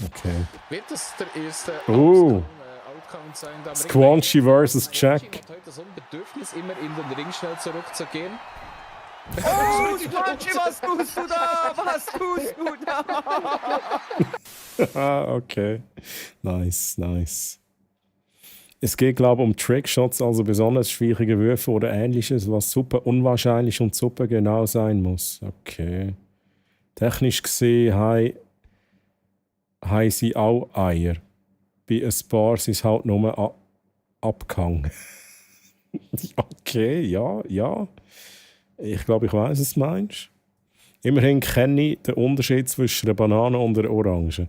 Okay. Wird das der erste Oh. Outcome sein? Der Squanchy vs. Jack. hat heute so ein Bedürfnis, immer in den Ring schnell zurückzugehen. Oh, Squanchy, was tust du da? Was tust du da? Okay. Nice, nice. Es geht, glaube ich, um Trickshots, also besonders schwierige Würfe oder ähnliches, was super unwahrscheinlich und super genau sein muss. Okay. Technisch gesehen haben sie auch Eier. Bei ein paar sind es halt nur abgehangen. Okay, ja. Ich glaube, ich weiß, was du meinst. Immerhin kenne ich den Unterschied zwischen einer Banane und einer Orange.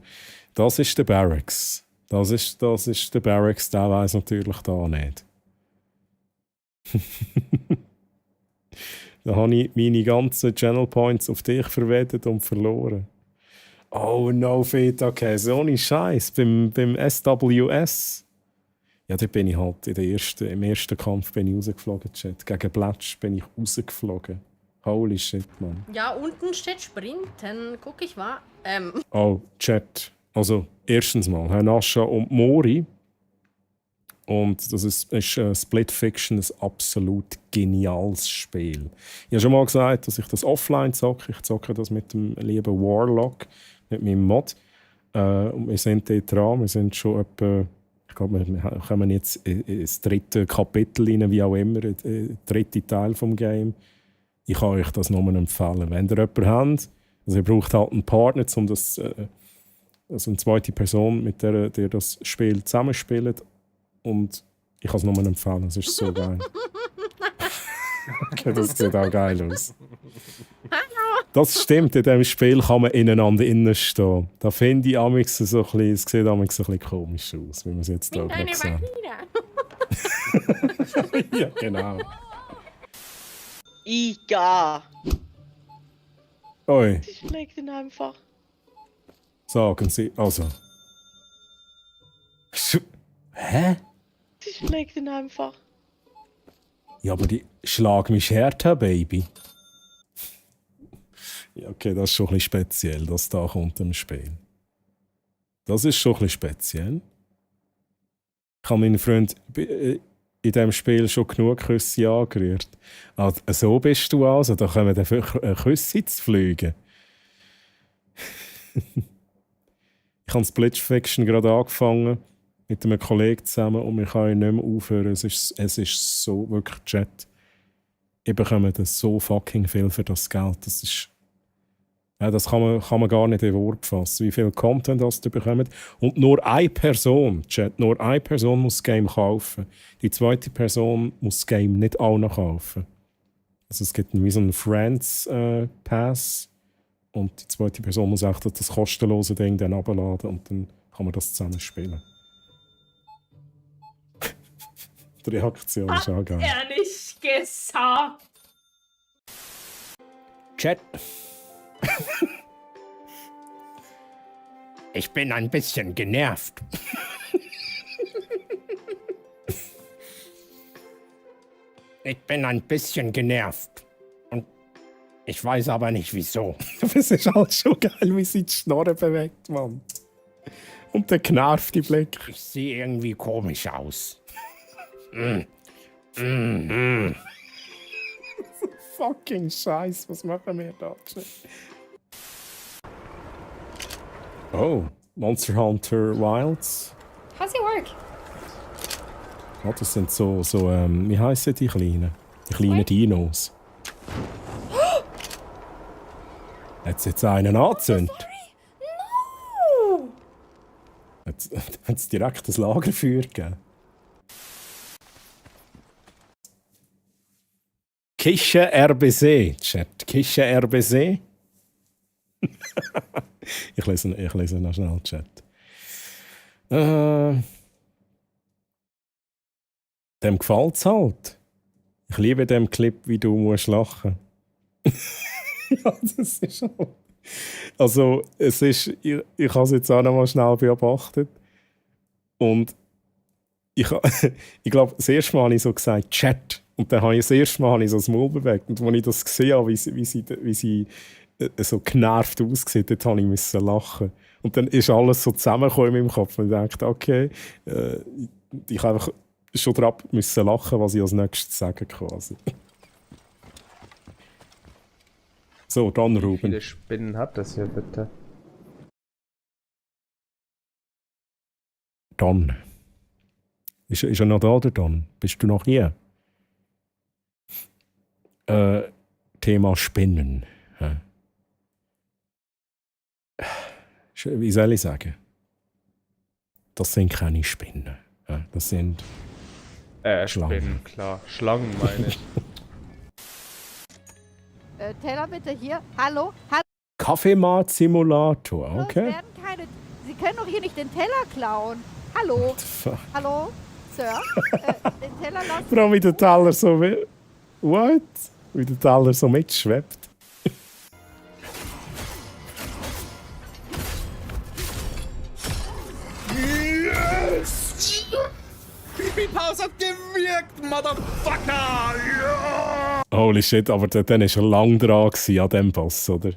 Das ist der Barracks. Das ist der Barracks, der weiss natürlich da nicht. Da habe ich meine ganzen Channel Points auf dich verwettet und verloren. Oh no, Fit, okay, so ohne Scheiß. Beim SWS. Ja, da bin ich halt im ersten Kampf bin ich rausgeflogen, Chat. Gegen Blatsch bin ich rausgeflogen. Holy shit, Mann. Ja, unten steht Sprinten. Guck ich mal. Oh, Chat. Also, erstens mal, Herr Nascha und Mori. Und das ist Split Fiction ein absolut geniales Spiel. Ich habe schon mal gesagt, dass ich das offline zocke. Ich zocke das mit dem lieben Warlock, mit meinem Mod. Und wir sind dort dran. Wir sind schon etwa, ich glaube, wir kommen jetzt ins dritte Kapitel rein, wie auch immer, der dritte Teil des Game. Ich kann euch das nur empfehlen. Wenn ihr jemanden habt, also ihr braucht halt einen Partner, um das, also eine zweite Person, mit der das Spiel zusammenspielt. Und ich kann es nur empfehlen, es ist so geil. Okay, das sieht auch geil aus. Das stimmt, in diesem Spiel kann man ineinander innenstehen. Da finde ich amigs so ein bisschen, es sieht amigs ein bisschen komisch aus, wie man es jetzt hier gerade sieht. Ja, genau. Iga! Oi. Sie schlägt ihn einfach. Sagen Sie, also. Hä? Sie schlägt ihn einfach. Ja, aber die schlag mich härter, Baby. Ja, okay, das ist schon ein bisschen speziell, dass da kommt im Spiel. Das ist schon ein bisschen speziell. Ich habe meinen Freund in diesem Spiel schon genug Küsse angerührt. Also, so bist du also, da kommen dann Küsse zu fliegen. Ich habe Split Fiction gerade angefangen mit einem Kollegen zusammen und wir können nicht mehr aufhören. Es ist so wirklich Chat. Ich bekomme das so fucking viel für das Geld. Das ist... Ja, das kann man gar nicht in Worte fassen, wie viel Content das ihr bekommt. Und nur eine Person, Chat, nur eine Person muss das Game kaufen. Die zweite Person muss das Game nicht auch noch kaufen. Also es gibt wie so einen Friends-Pass und die zweite Person muss auch das kostenlose Ding dann abladen und dann kann man das zusammen spielen. Die Reaktion ist auch geil. Er nicht gesagt. Chat. Ich bin ein bisschen genervt. Ich bin ein bisschen genervt. Und ich weiß aber nicht wieso. Das ist halt schon geil, wie sie die Schnorre bewegt, Mann. Und der genervte Blick. Ich sehe irgendwie komisch aus. Fucking Scheiß, was machen wir da? Oh, Monster Hunter Wilds. How's it work? Oh, das sind so wie heissen die Kleinen? Die kleinen Dinos. Hat's jetzt einen angezündet? No! Hat's direkt das Lagerfeuer gegeben? Kische RBC, Chat. Kische RBC. ich lese noch schnell, Chat. Dem gefällt es halt. Ich liebe dem Clip, wie du musst lachen. Ja, das ist halt... Also, es ist... Ich habe es jetzt auch noch mal schnell beobachtet. Und ich glaube, das erste Mal habe ich so gesagt, Chat. Und dann habe ich das erste Mal so das Maul bewegt. Und als ich das gesehen habe, wie sie so genervt aussieht, dort musste ich lachen. Und dann ist alles so zusammengekommen in meinem Kopf. Und ich dachte, okay, ich habe einfach schon drauf müssen lachen, was ich als nächstes sagen quasi. So, dann Ruben. Wie viele Spinnen hat das hier bitte? Don. Ist er noch da, der Don? Bist du noch hier? Thema Spinnen. Ja. Wie soll ich sagen? Das sind keine Spinnen. Ja, das sind Schlangen. Spinnen, klar. Schlangen meine ich. Teller bitte hier. Hallo? Hallo? Kaffeemat-Simulator, Es okay. werden keine... Sie können doch hier nicht den Teller klauen. Hallo? Hallo? Sir? Den Teller lassen... Vor allem wie der Teller so... What? Wie der Teller so mitschwebt. Yes! Pipi-Pause hat gewirkt, Motherfucker! Ja! Holy shit, aber dann war er lang dran an diesem Boss, oder?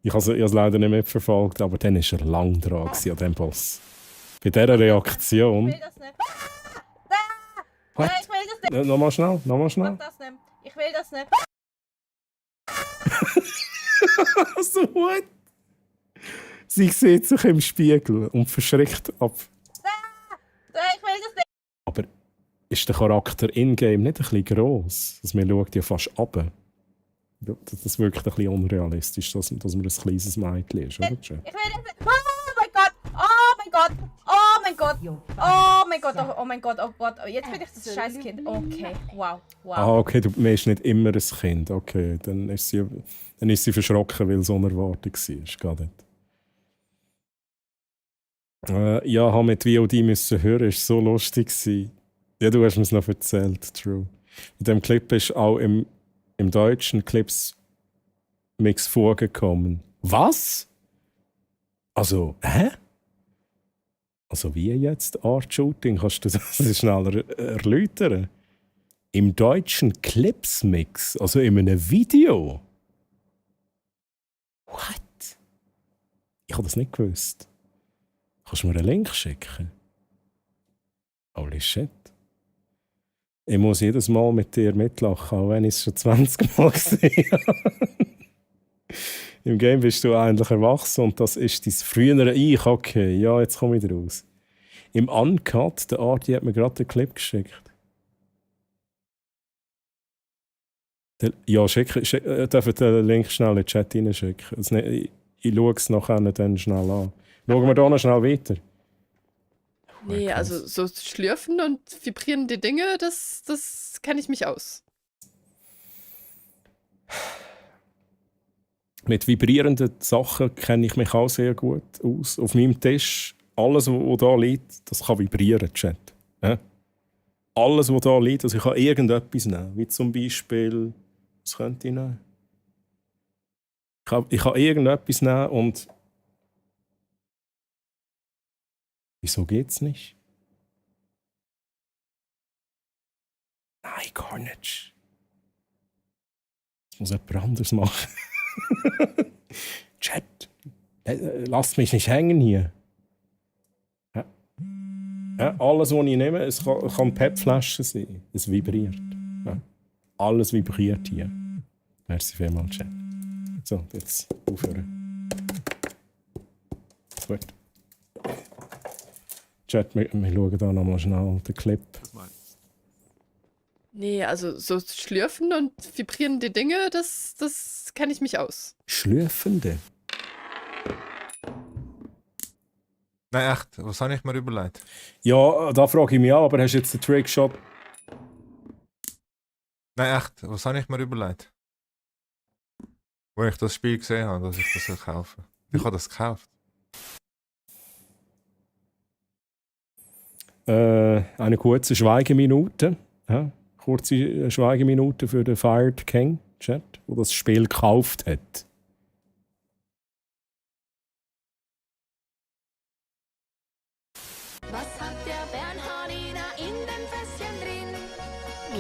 Ich habe es leider nicht mitverfolgt, aber dann war er lang dran an diesem Boss. Bei dieser Reaktion... Ich will das nicht. What? Ich will das nicht. Nochmal schnell, nochmal schnell. Mach das nicht. Ich will das nicht. So what? Sie sieht sich im Spiegel und verschreckt ab. Ich will das nicht. Aber ist der Charakter in-game nicht ein bisschen gross? Also man schaut ja fast runter. Das wirkt ein bisschen unrealistisch, dass man ein kleines Mädchen ist, oder? Ich will das nicht. Oh mein Gott! Oh mein Gott! Oh mein Gott! Oh mein Gott! Oh mein Gott! Oh Gott! Jetzt bin ich das Scheißkind. Okay. Wow. Wow. Ah, okay, du bist nicht immer ein Kind. Okay, dann ist sie verschrocken, weil es unerwartet war. Geht nicht. Ja, habe mit VOD müssen hören, es war so lustig. Ja, du hast mir es noch erzählt, true. In dem Clip ist auch im deutschen Clips-Mix vorgekommen. Was? Also, hä? Also wie jetzt Art Shooting? Kannst du das schneller erläutern? Im deutschen Clips-Mix, also in einem Video? What? Ich habe das nicht gewusst. Kannst du mir einen Link schicken? Holy shit. Ich muss jedes Mal mit dir mitlachen, auch wenn ich es schon 20 Mal gesehen habe. Im Game bist du eigentlich erwachsen und das ist dein frühere Ich. Okay, ja, jetzt komme ich raus. Im Uncut, der Arti hat mir gerade den Clip geschickt. Ja, dürfen den Link schnell in den Chat reinschicken. Also, ich schaue es nachher dann schnell an. Schauen wir da noch schnell weiter. Nee, also so schlürfen und vibrierende Dinge, das kenne ich mich aus. Mit vibrierenden Sachen kenne ich mich auch sehr gut aus. Auf meinem Tisch, alles, was da liegt, das kann vibrieren, Chat. Ja? Alles, was da liegt, also ich kann irgendetwas nehmen. Wie zum Beispiel, was könnte ich nehmen? Ich kann irgendetwas nehmen und wieso geht's nicht? Nein, Carnage. Das muss jemand anderes machen. Chat, lasst mich nicht hängen hier. Ja. Ja, alles, was ich nehme, es kann PET-Flasche sein. Es vibriert. Ja. Alles vibriert hier. Merci vielmals, Chat. So, jetzt aufhören. Gut. Chat, wir schauen da nochmal schnell den Clip. Nee, also so schlürfen und vibrierende Dinge, das kenne ich mich aus. Schlürfende? Nein, echt, was habe ich mir überlegt? Ja, da frage ich mich auch, aber hast du jetzt den Trickshot? Nein, echt, was habe ich mir überlegt? Wo ich das Spiel gesehen habe, dass ich das kaufen. Ich habe das gekauft. Eine kurze Schweigeminute. Ja, kurze Schweigeminute für den Fired King Chat, der das Spiel gekauft hat. Was hat der Bernhardiner in dem Fässchen drin?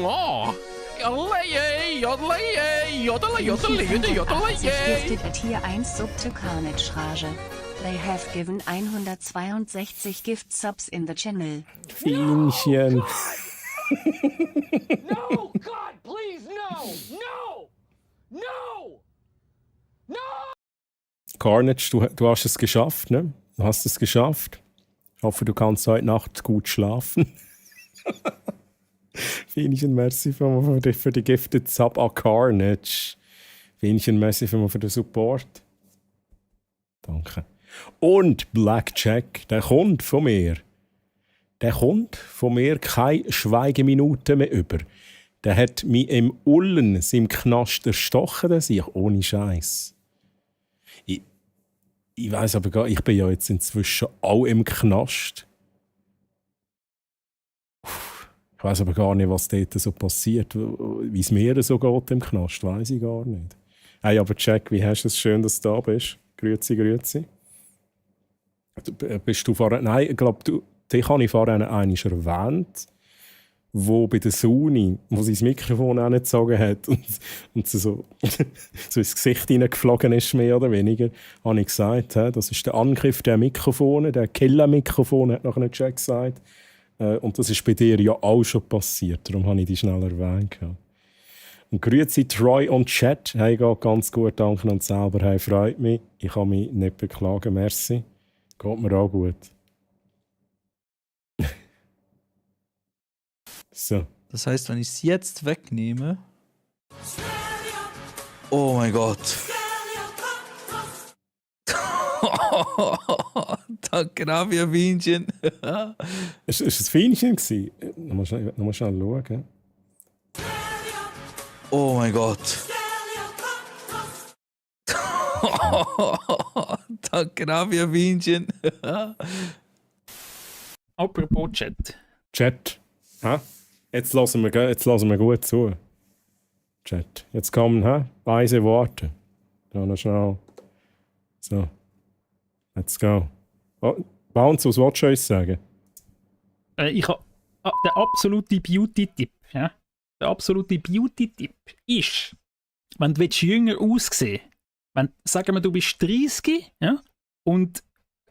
Oh, jodleje, jodleje, jodle, jodle, jodle, Gifted at Tier 1 Sub to Carnage Rage. They have given 162 gift subs in the channel. Fienchen. No, God, please, no! No! No! No! Carnage, du hast es geschafft, ne? Du hast es geschafft. Ich hoffe, du kannst heute Nacht gut schlafen. Fienchen, merci für die Gifted Sub an Carnage. Fienchen, merci für den Support. Danke. Und Blackjack, der kommt von mir. Der kommt von mir keine Schweigeminute mehr über. Der hat mich im Ullen, seinem Knast erstochen, der sich ohne Scheiß. Ich weiss aber gar, ich bin ja jetzt inzwischen auch im Knast. Ich weiss aber gar nicht, was dort so passiert. Wie es mir so geht im Knast, weiss ich gar nicht. Hey, aber Jack, wie hast du es? Schön, dass du da bist. Grüezi, grüezi. Bist du vorher... Nein, ich glaube, dich habe ich vorher einmal erwähnt, wo bei der Suni, wo sie das Mikrofon angezogen hat und sie so ins Gesicht hineingeflogen ist, mehr oder weniger, habe ich gesagt, das ist der Angriff der Mikrofone, der Killer-Mikrofon, hat nachher Jack gesagt. Und das ist bei dir ja auch schon passiert, darum habe ich dich schnell erwähnt. Und grüezi Troy und Chat, hey, geht ganz gut, danke und selber, hey, freut mich. Ich kann mich nicht beklagen, merci. Geht mir auch gut. So. Das heißt, wenn ich es jetzt wegnehme... Oh mein Gott. Danke, Navia Bienchen. Ist es ein Fähnchen gewesen? Nochmal schnell schauen. Oh mein Gott. Danke, Navia Bienchen. Apropos Chat. Chat. Jetzt lassen wir gut zu. Chat. Jetzt kommen weise Worte. Da noch schnell. So. Let's go. Oh, Bounce, was wolltest du uns sagen? Ich habe den absoluten Beauty-Tipp. Ja? Der absolute Beauty-Tipp ist, wenn du jünger aussehen willst, sagen wir, du bist 30, ja, und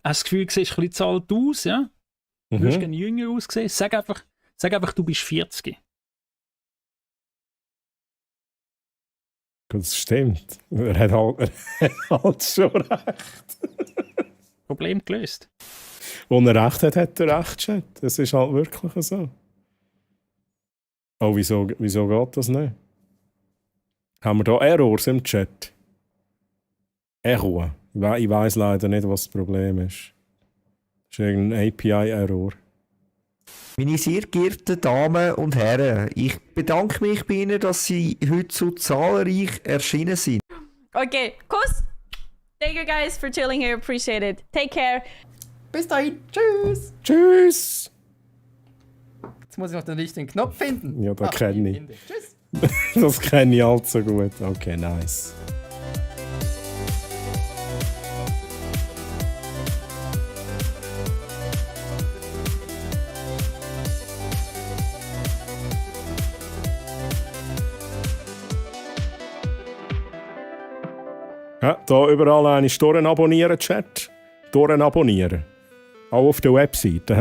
hast das Gefühl, du siehst ein bisschen zu alt aus, ja, du würdest gerne jünger aussehen, sag einfach, du bist 40. Das stimmt. Er hat halt schon recht. Problem gelöst. Wo er recht hat, hat er recht, Chat. Das ist halt wirklich so. Oh, wieso geht das nicht? Haben wir da Errors im Chat? Error. Ich weiss leider nicht, was das Problem ist. Das ist irgendein API-Error. Meine sehr geehrten Damen und Herren, ich bedanke mich bei Ihnen, dass Sie heute so zahlreich erschienen sind. Okay, Kuss. Thank you guys for chilling here. Appreciate it. Take care. Bis dahin. Tschüss. Tschüss. Jetzt muss ich noch den richtigen Knopf finden. Ja, das kenne ich. Tschüss. Das kenne ich allzu gut. Okay, nice. Ja, da überall eine Storen abonnieren, Chat. Storen abonnieren. Auch auf der Webseite.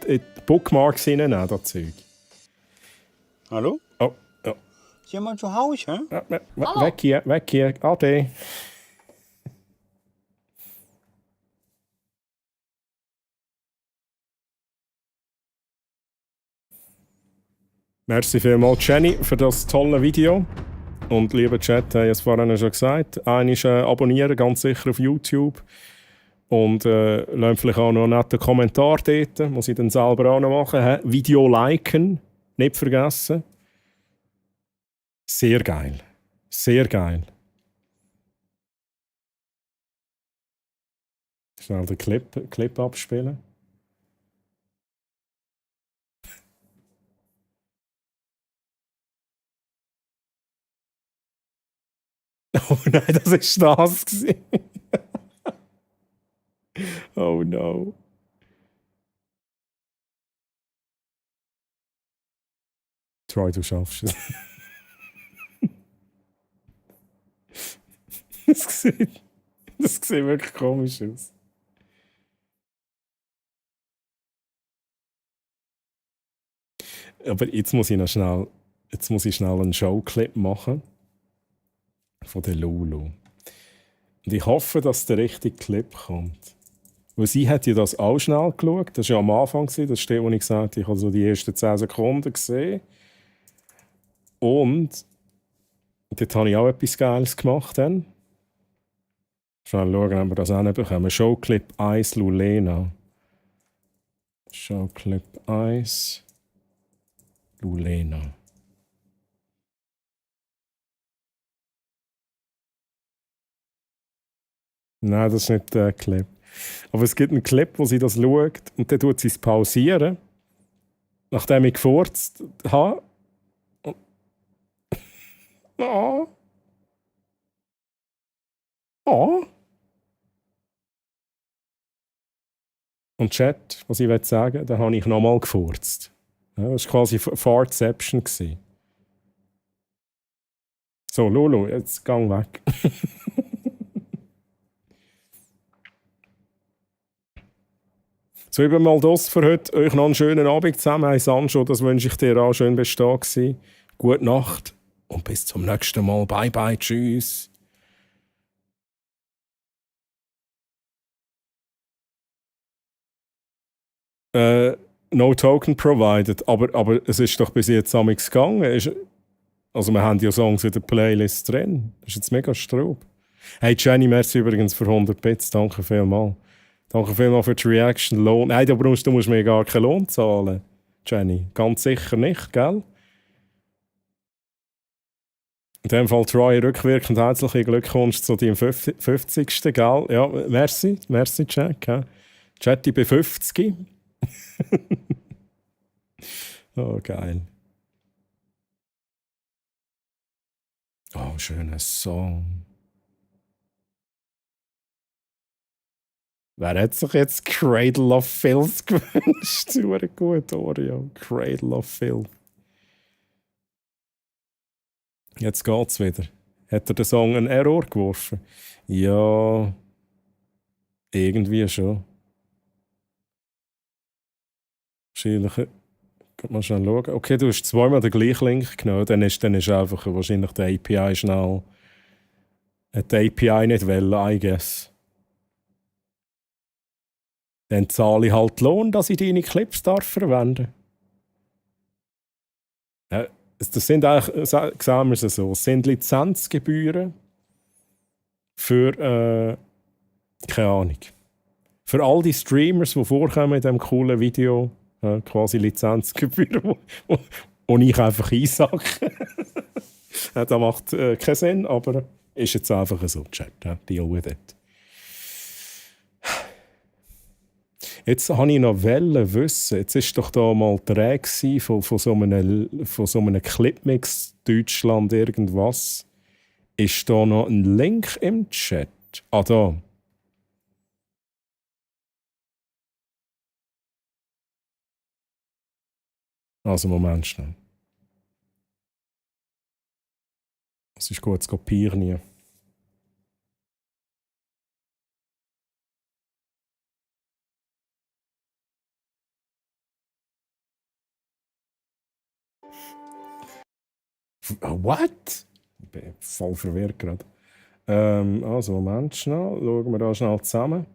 In die Bookmarks hineinnehmen, das Zeug. Hallo? Oh, ja. Ist jemand zu Hause? Ja, weg hier. Ade. Merci vielmals, Jenny, für das tolle Video. Und lieber Chat, ich habe es vorhin schon gesagt, einmal abonnieren, ganz sicher auf YouTube. Und lasst vielleicht auch noch einen netten Kommentar dort, muss ich dann selber auch noch machen. Video liken, nicht vergessen. Sehr geil. Sehr geil. Schnell den Clip abspielen. Oh nein, das war das. Oh no. Troy, du schaffst es. Das sieht wirklich komisch aus. Aber jetzt muss ich schnell einen Showclip machen. Von der Lulu. Und ich hoffe, dass der richtige Clip kommt. Weil sie hat ja das auch schnell geschaut. Das war ja am Anfang, das steht, wo ich gesagt habe, ich habe so die ersten 10 Sekunden gesehen. Und dort habe ich auch etwas Geiles gemacht. Dann. Schnell schauen, ob wir das auch nicht bekommen. Showclip 1 Lulena. Showclip 1 Lulena. Nein, das ist nicht der Clip. Aber es gibt einen Clip, wo sie das schaut und dann tut sie es pausieren, nachdem ich gefurzt habe. Oh. Oh. Und Chat, was ich sagen will, da habe ich nochmal gefurzt. Ja, das war quasi Fartception. So, Lulu, jetzt gang weg. So, eben mal das für heute. Euch noch einen schönen Abend zusammen. Hey Sancho, das wünsche ich dir auch. Schön bist du da gewesen. Gute Nacht und bis zum nächsten Mal. Bye, bye, tschüss. No Token provided. Aber es ist doch bis jetzt amigs gegangen. Also wir haben ja Songs in der Playlist drin. Das ist jetzt mega Straub. Hey Jenny, merci übrigens für 100 Bits. Danke vielmals. Danke vielmals für die Reaction. Lohn. Nein, du musst mir gar keinen Lohn zahlen, Jenny. Ganz sicher nicht, gell? In dem Fall Troy rückwirkend herzlichen Glückwunsch zu deinem 50. Gell? Ja, merci Jack. Ja. Chatty bei 50. Oh, geil. Oh, schöner Song. Wer hat sich jetzt Cradle of Filth gewünscht? Super gut, Oreo. Cradle of Filth. Jetzt geht's wieder. Hat er den Song einen Error geworfen? Ja. Irgendwie schon. Wahrscheinlich. Mal schnell schauen. Okay, du hast zweimal den gleichen Link genommen. Dann ist einfach wahrscheinlich die API schnell. Hat die API nicht wollen, I guess. Dann zahle ich halt Lohn, dass ich deine Clips verwenden darf. Das sind eigentlich, sagen wir es so, es sind Lizenzgebühren für, keine Ahnung, für all die Streamers, die vorkommen in diesem coolen Video, quasi Lizenzgebühren, die ich einfach einsacke. Das macht keinen Sinn, aber ist jetzt einfach so, Chat, deal with it. Jetzt wollte ich noch wissen, jetzt war doch da mal die Rede von so einem Clipmix Deutschland irgendwas. Ist da noch ein Link im Chat? Ah, da. Also, Moment schnell. Das ist gut, das kopieren hier. What? Ich bin voll verwirrt gerade. Also, Moment schnell. Schauen wir da schnell zusammen.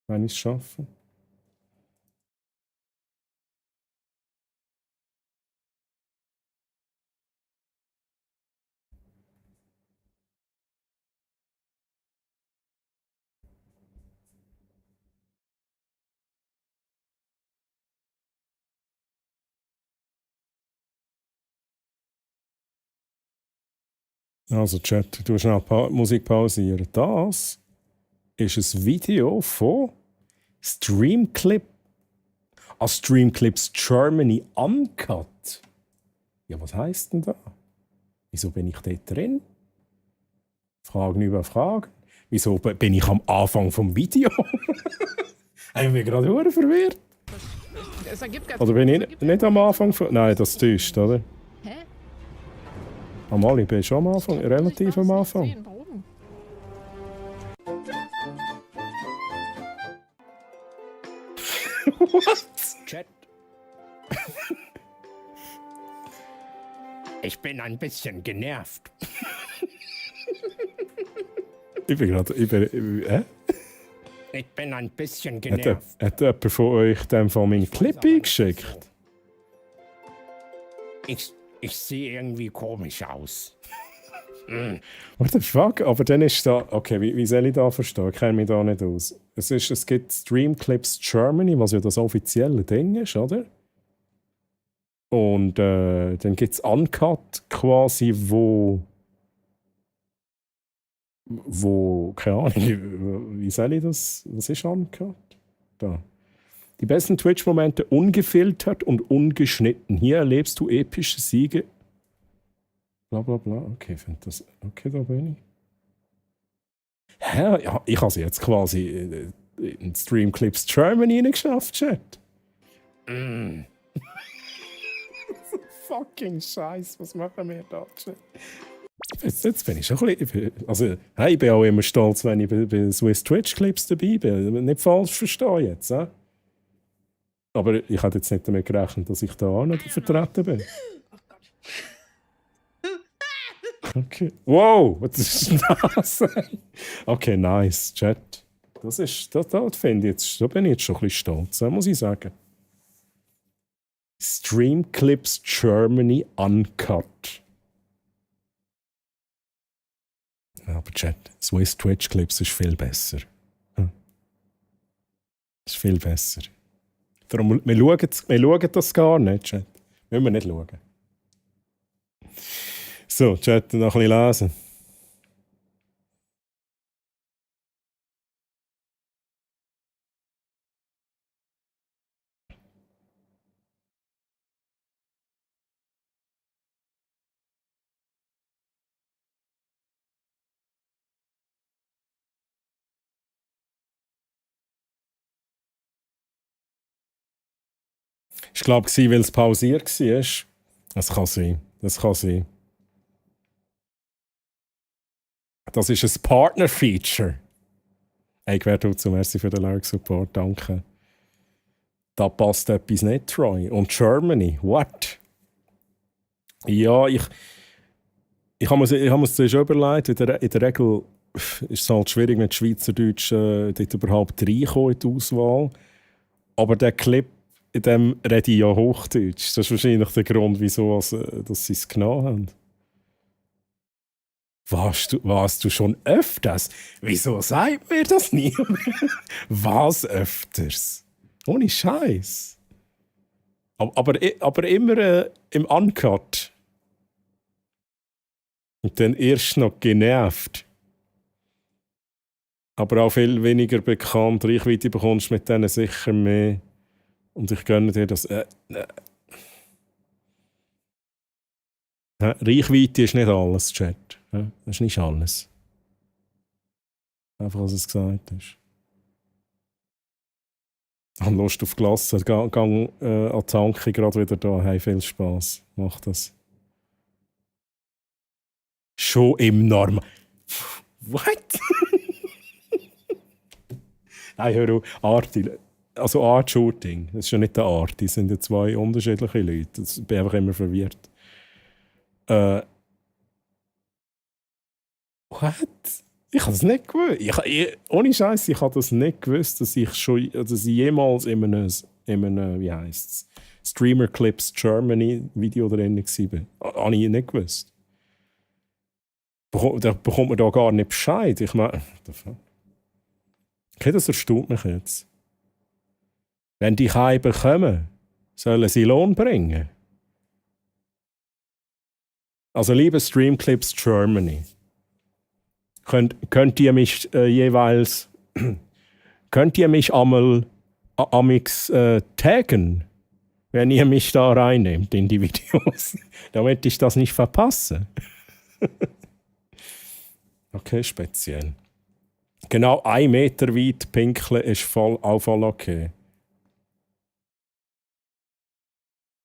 Wenn ich es schaffe. Also, Chat, du schnell Musik pausieren. Das ist ein Video von Streamclip. Streamclips Germany Uncut. Ja, was heisst denn da? Wieso bin ich dort drin? Fragen über Fragen. Wieso bin ich am Anfang vom Video? Ich bin gerade sehr verwirrt. Oder bin ich nicht am Anfang von... Nein, das täuscht, oder? Hä? Amal, ich bin schon am Anfang, relativ am Anfang. Warum? What? Chat. Ich bin ein bisschen genervt. Ich bin gerade... Ich bin ein bisschen genervt. Hat jemand von euch dem von meinen Clip eingeschickt? Ich sehe irgendwie komisch aus. What the fuck? Aber dann ist da... Okay, wie soll ich da verstehen? Ich kenne mich da nicht aus. Es gibt Streamclips Germany, was ja das offizielle Ding ist, oder? Und dann gibt es Uncut quasi, wo wo, keine Ahnung, wie soll ich das? Was ist uncut? Da. Die besten Twitch-Momente ungefiltert und ungeschnitten. Hier erlebst du epische Siege. Bla bla bla. Okay, ich finde das. Okay, da bin ich. Hä? Ja, ich habe sie jetzt quasi in Streamclips Germany geschafft, Chat. Fucking Scheiß, was machen wir da, Chat? Jetzt bin ich schon ein bisschen. Also, hey, ich bin auch immer stolz, wenn ich bei Swiss Twitch Clips dabei bin. Nicht falsch verstehen jetzt, eh? Aber ich hatte jetzt nicht damit gerechnet, dass ich da auch noch vertreten bin. Okay. Wow, was ist denn das? Okay, nice, Chat. Das finde ich jetzt, da bin ich jetzt schon ein bisschen stolz, muss ich sagen. Streamclips Germany Uncut. Aber Chat, Swiss Twitch Clips ist viel besser. Ist viel besser. Darum, wir schauen das gar nicht, Chat. Müssen wir nicht schauen. So, Chat, noch ein bisschen lesen. Ich glaube, weil es pausiert war. Das kann sein. Das kann sein. Das ist ein Partner-Feature. Hey, wer tut so? Merci für den Like-Support. Danke. Da passt etwas nicht, Troy. Und Germany, what? Ja, ich habe mir das schon überlegt. In der Regel ist es halt schwierig, mit Schweizerdeutsch dort überhaupt reinkommen in die Auswahl. Aber der Clip, in dem rede ich ja Hochdeutsch. Das ist wahrscheinlich der Grund, wieso dass sie es genommen haben. Warst du schon öfters? Wieso sagt mir das nie? Was öfters? Ohne Scheiß. Aber immer im Uncut. Und dann erst noch genervt. Aber auch viel weniger bekannt. Reichweite bekommst du mit denen sicher mehr. Und ich gönne dir das. Reichweite ist nicht alles, Chat. Das ist nicht alles. Einfach, was es gesagt ist. Ich habe Lust auf Glasse. Gang an die Tanke gerade wieder da. Hey, viel Spaß. Mach das. Schon im Normal. What? Nein, hör auf. Arti. Also Art Shooting. Das ist ja nicht der Art. Die sind ja zwei unterschiedliche Leute. Ich bin einfach immer verwirrt. What? Ich habe das nicht gewusst. Ohne Scheiß, ich habe das nicht gewusst, dass ich jemals in einem wie heisst's, Streamer Clips Germany Video drin war. Habe ich nicht gewusst. Da bekommt man da gar nicht Bescheid. Ich meine, okay, das erstaunt mich jetzt. Wenn die Heiben kommen, sollen sie Lohn bringen. Also, liebe Streamclips Germany, könnt ihr mich jeweils könnt ihr mich amix taggen, wenn ihr mich da reinnehmt in die Videos, damit ich das nicht verpasse. Okay, speziell. Genau 1 Meter weit pinkeln ist auch voll okay.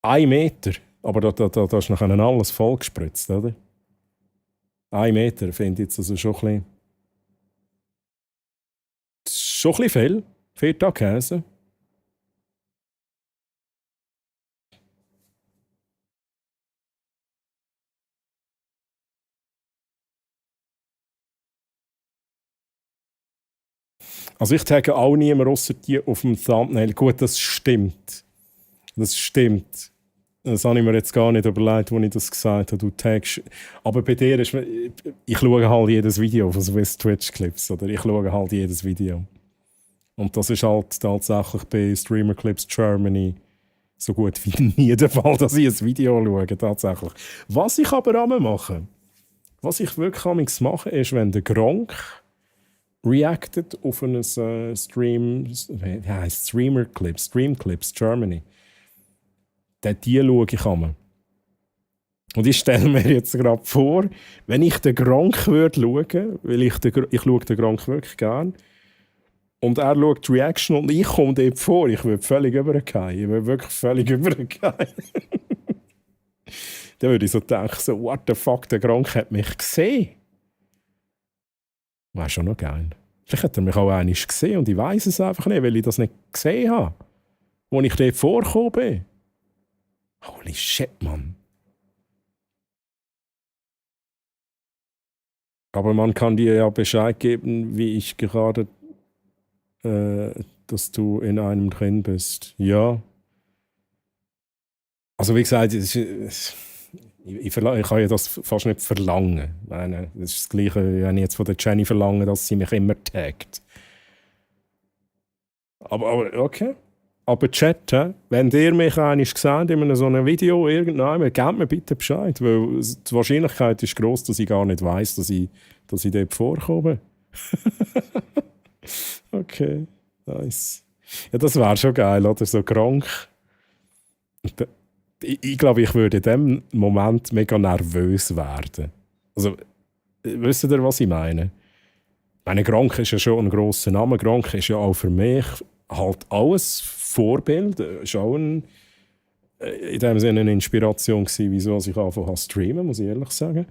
1 Meter? Aber da ist nachher alles vollgespritzt, oder? 1 Meter finde ich jetzt also schon ein bisschen viel. Feta-Käse. Also ich tagge auch niemand ausser dir auf dem Thumbnail. Gut, das stimmt. Das stimmt. Das habe ich mir jetzt gar nicht überlegt, als ich das gesagt habe. Du taggst. Aber bei dir ist... Ich schaue halt jedes Video von Swiss Twitch Clips. Oder ich schaue halt jedes Video. Und das ist halt tatsächlich bei Streamer Clips Germany so gut wie nie der Fall, dass ich ein Video schaue. Tatsächlich. Was ich aber auch mache, Was ich wirklich amigs mache, ist, wenn der Gronk reactet auf einen Stream, wie heisst Streamclips Germany. Die schaue ich an. Und ich stelle mir jetzt gerade vor, wenn ich den Gronk würde schauen, weil ich schaue den Gronk wirklich gern, und er schaut die Reaction und ich komme dort vor, ich würde völlig übergehen. Ich würde wirklich völlig übergehen. Dann würde ich so denken, so, what the fuck, der Gronk hat mich gesehen. Wäre schon noch geil. Vielleicht hat er mich auch einmal gesehen und ich weiß es einfach nicht, weil ich das nicht gesehen habe, wo ich dort vorgekommen bin. Holy shit, Mann. Aber man kann dir ja Bescheid geben, wie ich gerade, dass du in einem drin bist. Ja. Also wie gesagt, ich kann ja das fast nicht verlangen. Ich meine, das ist das Gleiche, wenn ich jetzt von der Jenny verlange, dass sie mich immer taggt. Aber okay. Aber Chat, wenn ihr mich einmal seht in so einem Video irgendwann, gebt mir bitte Bescheid, weil die Wahrscheinlichkeit ist gross, dass ich gar nicht weiss, dass ich dort vorkomme. Okay, nice. Ja, das wäre schon geil, oder? So krank. Ich glaube, ich würde in dem Moment mega nervös werden. Also, wisst ihr, was ich meine? Meine Gronk ist ja schon ein grosser Name. Gronk ist ja auch für mich halt alles Vorbild. Ist auch in dem Sinne eine Inspiration gewesen, wieso ich angefangen habe zu streamen, muss ich ehrlich sagen.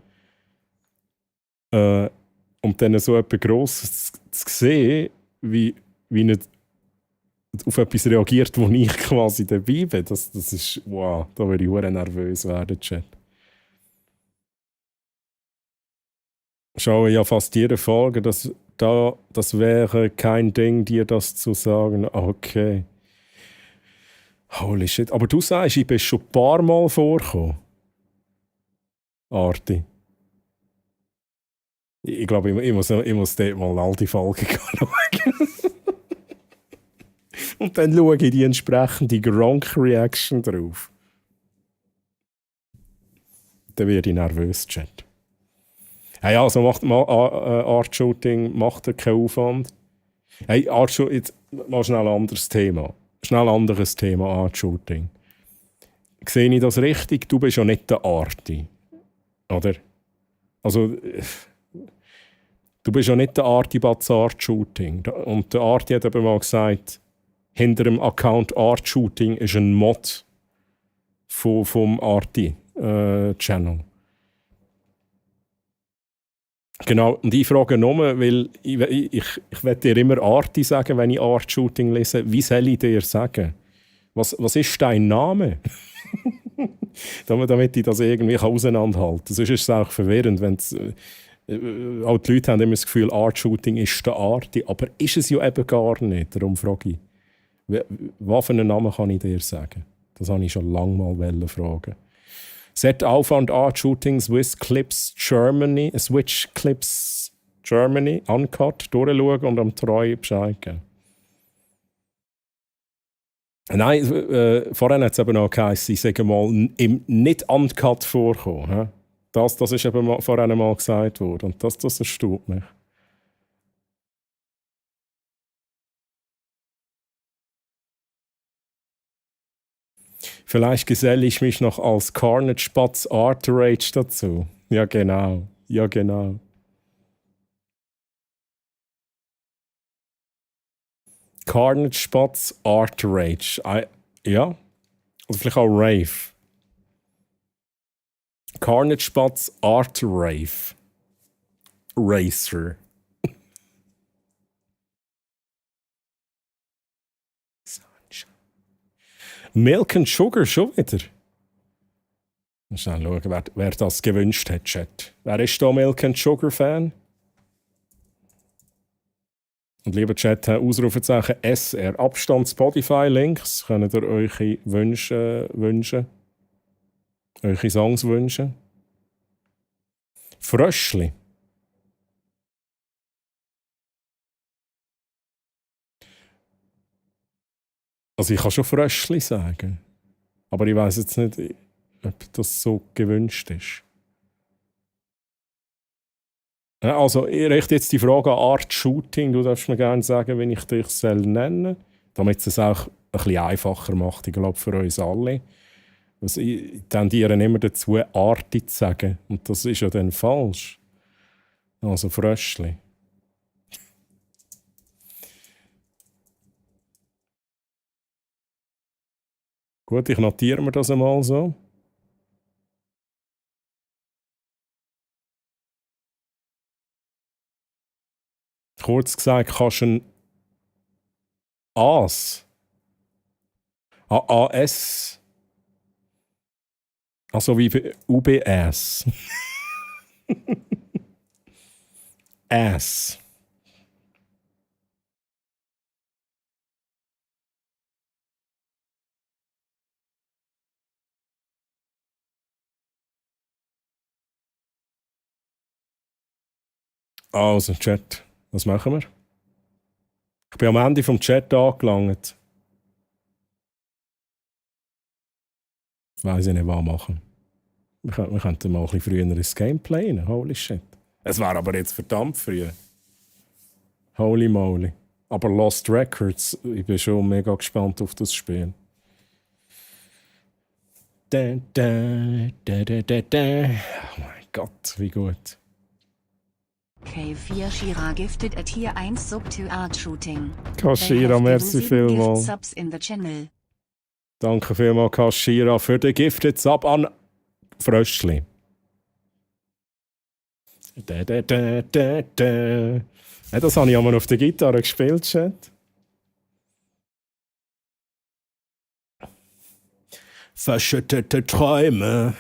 Und dann so etwas Grosses zu sehen, wie nicht auf etwas reagiert, wo ich quasi dabei bin, das ist, wow, da würde ich sehr nervös werden, Chat. Schaue ja fast jede Folge, das wäre kein Ding, dir das zu sagen. Okay. Holy shit. Aber du sagst, ich bin schon ein paar Mal vorgekommen. Arti. Ich glaube, ich muss dort mal all die Folgen schauen. Und dann schaue ich die entsprechende Gronk-Reaction drauf. Dann werde ich nervös, Chat. Hey, also macht Art-Shooting, macht er keinen Aufwand. Hey, Art-Shooting, jetzt mal schnell ein anderes Thema. Schnell ein anderes Thema, Art-Shooting. Sehe ich das richtig? Du bist ja nicht der Arti. Oder? Also, du bist ja nicht der Arti Batz Art-Shooting. Und der Arti hat eben mal gesagt, hinter dem Account Art-Shooting ist ein Mod vom Arti-Channel. Genau, und ich frage nur, weil ich will dir immer Arti sagen, wenn ich Art-Shooting lese. Wie soll ich dir sagen? Was ist dein Name? Damit ich das irgendwie auseinanderhalten kann. Sonst ist es auch verwirrend, wenn auch die Leute haben immer das Gefühl, Art-Shooting ist der Arti, aber ist es ja eben gar nicht. Darum frage ich, was für einen Namen kann ich dir sagen? Das habe ich schon lange mal fragen. Set Aufwand Art-Shooting Switch Clips Germany Uncut durchschauen und am Treu Bescheid geben. Nein, vorhin hat es eben noch geheißen, ich sage mal, im nicht Uncut vorkommen. Das ist eben vorhin mal gesagt worden und das erstaunt mich. Vielleicht geselle ich mich noch als Carnage Batz Art Rage dazu. Ja, genau. Ja, genau. Carnage Batz Art Rage. Ja. Oder vielleicht auch Rave. Carnage Batz Art Rave. Racer. Milk and Sugar schon wieder. Mal schnell schauen, wer das gewünscht hat, Chat. Wer ist da Milk and Sugar Fan? Und lieber Chat, Ausrufezeichen SR. Abstand Spotify Links. Könnt ihr euch wünschen? Eure Songs wünschen? Fröschli. Also ich kann schon Fröschli sagen. Aber ich weiß jetzt nicht, ob das so gewünscht ist. Ja, also, ich richte jetzt die Frage an Art Shooting. Du darfst mir gerne sagen, wenn ich dich nennen soll, damit es auch ein bisschen einfacher macht, ich glaube, für uns alle. Also, ich tendiere immer dazu, Arti zu sagen. Und das ist ja dann falsch. Also, Fröschli. Gut, ich notiere mir das einmal so. Kurz gesagt, kannst du ein AS. AAS. Also wie bei UBS. Ass. Also, Chat, was machen wir? Ich bin am Ende vom Chat angelangt. Weiß ich nicht, was machen. Wir könnten mal ein bisschen früher ins Gameplay rein. Holy shit. Es wäre aber jetzt verdammt früh. Holy moly. Aber Lost Records, ich bin schon mega gespannt auf das Spiel. Da, da, da, da, da, da. Oh mein Gott, wie gut. K4 Shira gifted at Tier 1 Sub to Art Shooting. Kashira, merci vielmals. Subs in the channel. Danke vielmals, Kashira, für den Gifted Sub an Fröschli. Da, da, da, da, da. Ja, das habe ich einmal auf der Gitarre gespielt, Chat. Verschüttete Träume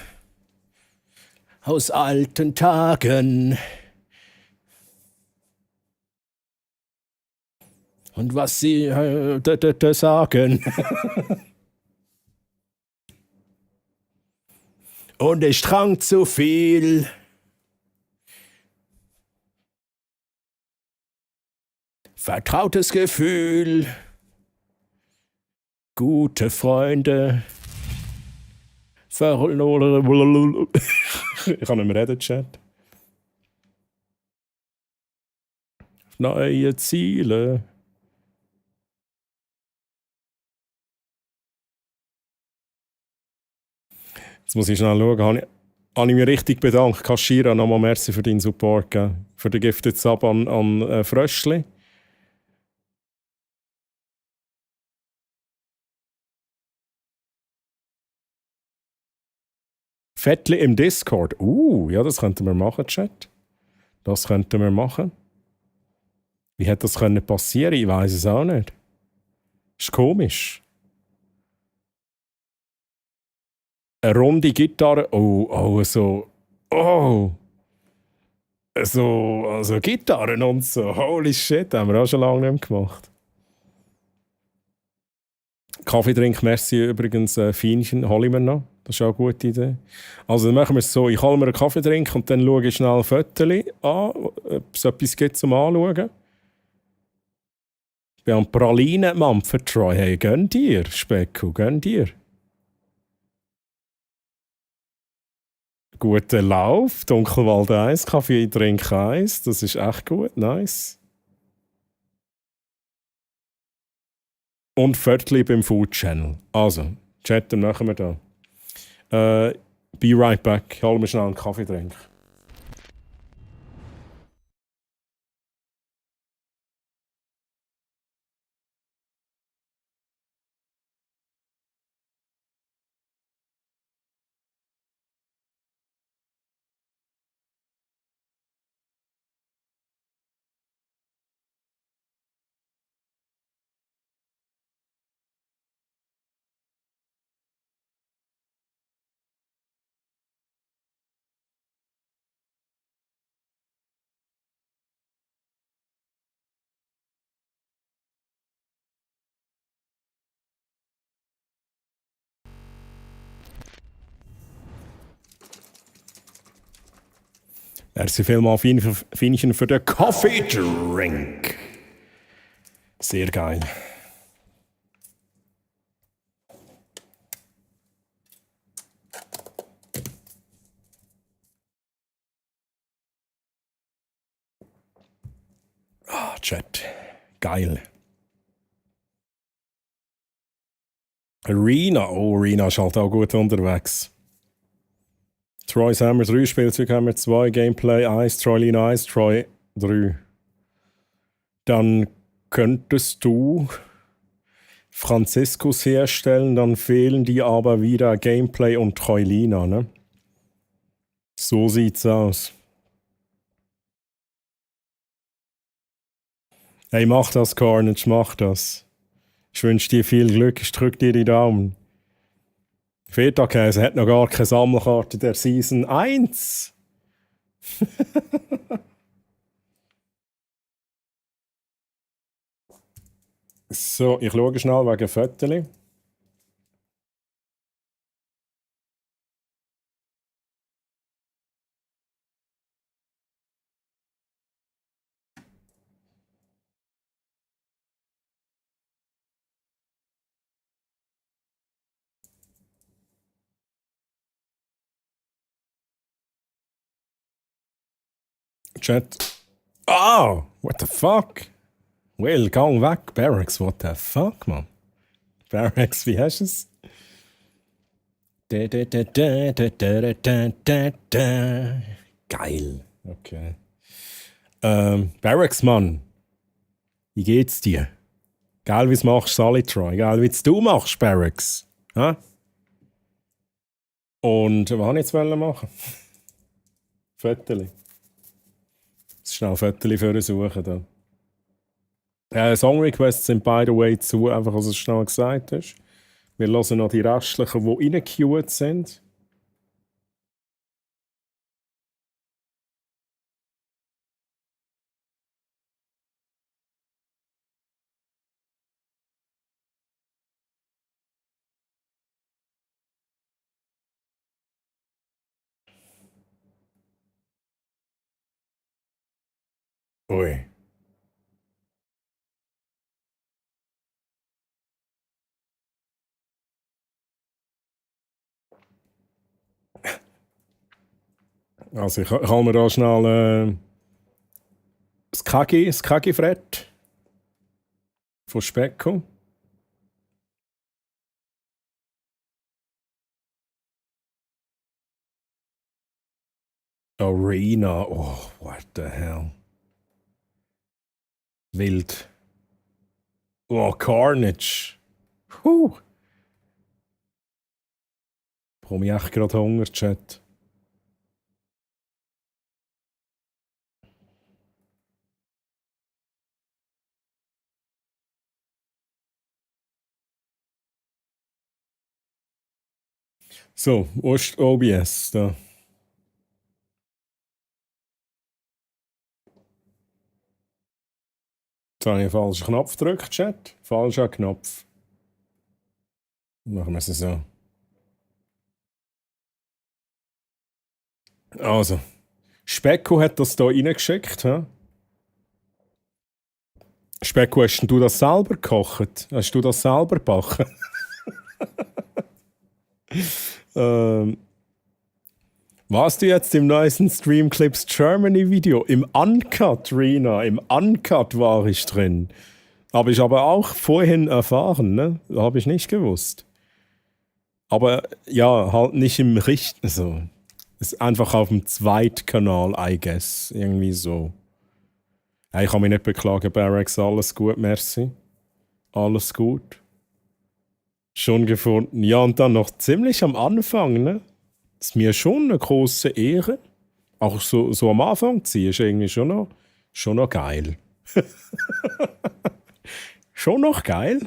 aus alten Tagen. Und was sie sagen. Und ich trank zu viel. Vertrautes Gefühl. Gute Freunde. Ich kann nicht mehr reden, Chat. Neue Ziele. Jetzt muss ich schnell schauen. Habe ich mich richtig bedankt. Kashira, nochmal merci für deinen Support. Gell? Für den Gifted Sub an Fröschli. Fettli im Discord. Ja, das könnten wir machen, Chat. Das könnten wir machen. Wie hätte das können passieren? Ich weiß es auch nicht. Ist komisch. Eine runde Gitarre. So. Also Gitarren und so. Holy shit, haben wir auch schon lange nicht mehr gemacht. Kaffeetrink, merci übrigens, Feinchen, hol ich mir noch. Das ist auch eine gute Idee. Also dann machen wir es so, ich hole mir einen Kaffeetrink und dann schaue ich schnell ein Foto an, ob es etwas gibt zum Anschauen. Ich bin am Pralinen-Mampfer, Troy. Hey, gönn dir, Specko, gönn dir. Guten Lauf, Dunkelwald 1, Kaffeetrink 1, das ist echt gut, nice. Und Viertel beim Food Channel. Also, Chat, dann machen wir da. Be right back. Ich hole mir schnell einen Kaffeetrink. Merci vielmals, Feinchen, für den Coffee Drink. Sehr geil. Chat. Geil. Arena. Oh, Arena ist halt auch gut unterwegs. Troy haben wir 3, Spielzeug haben wir 2, Gameplay 1, Troy Lina 1, Troy 3. Dann könntest du Franziskus herstellen, dann fehlen die aber wieder Gameplay und Troy Lina, ne? So sieht's aus. Hey, mach das, Carnage, mach das. Ich wünsche dir viel Glück, ich drück dir die Daumen. Feta-Käse hat noch gar keine Sammelkarte der Season 1. So, ich schaue schnell wegen Fotos. Chat. Ah! What the fuck? Will, gang weg, Barracks, what the fuck, man? Barracks, wie hast du es? Geil. Okay. Barracks, Mann. Wie geht's dir? Egal wie es machst, Salitry. Egal wie es du machst, Barracks. Ha? Und was wollte ich jetzt machen? Fötterli. Schnell Fötterli für suchen dann. Song-Requests sind by the way zu, einfach als du es schnell gesagt hast. Wir hören noch die restlichen, die reingequeued sind. Ui. Also ich habe mir da schnell das Kagi-Fred von Specco. Arena, oh, what the hell. Wild. Oh, Carnage. Bekomme ich echt gerade Hunger, Chat. So, OBS da. Jetzt habe ich einen falschen Knopf gedrückt, Chat. Falscher Knopf. Machen wir es so. Also, Specco hat das hier reingeschickt. He? Specco, hast du das selber gekocht? Hast du das selber gebacken? Warst du jetzt im neuesten Streamclips Germany Video? Im Uncut, Rina, im Uncut war ich drin. Habe ich aber auch vorhin erfahren, ne? Habe ich nicht gewusst. Aber ja, halt nicht im richtigen, so. Ist einfach auf dem Zweitkanal, I guess. Irgendwie so. Ja, ich kann mich nicht beklagen, Barracks, alles gut, merci. Alles gut. Schon gefunden. Ja, und dann noch ziemlich am Anfang, ne? Ist mir schon eine große Ehre. Auch so am Anfang ziehen ist irgendwie schon noch geil. Schon noch geil.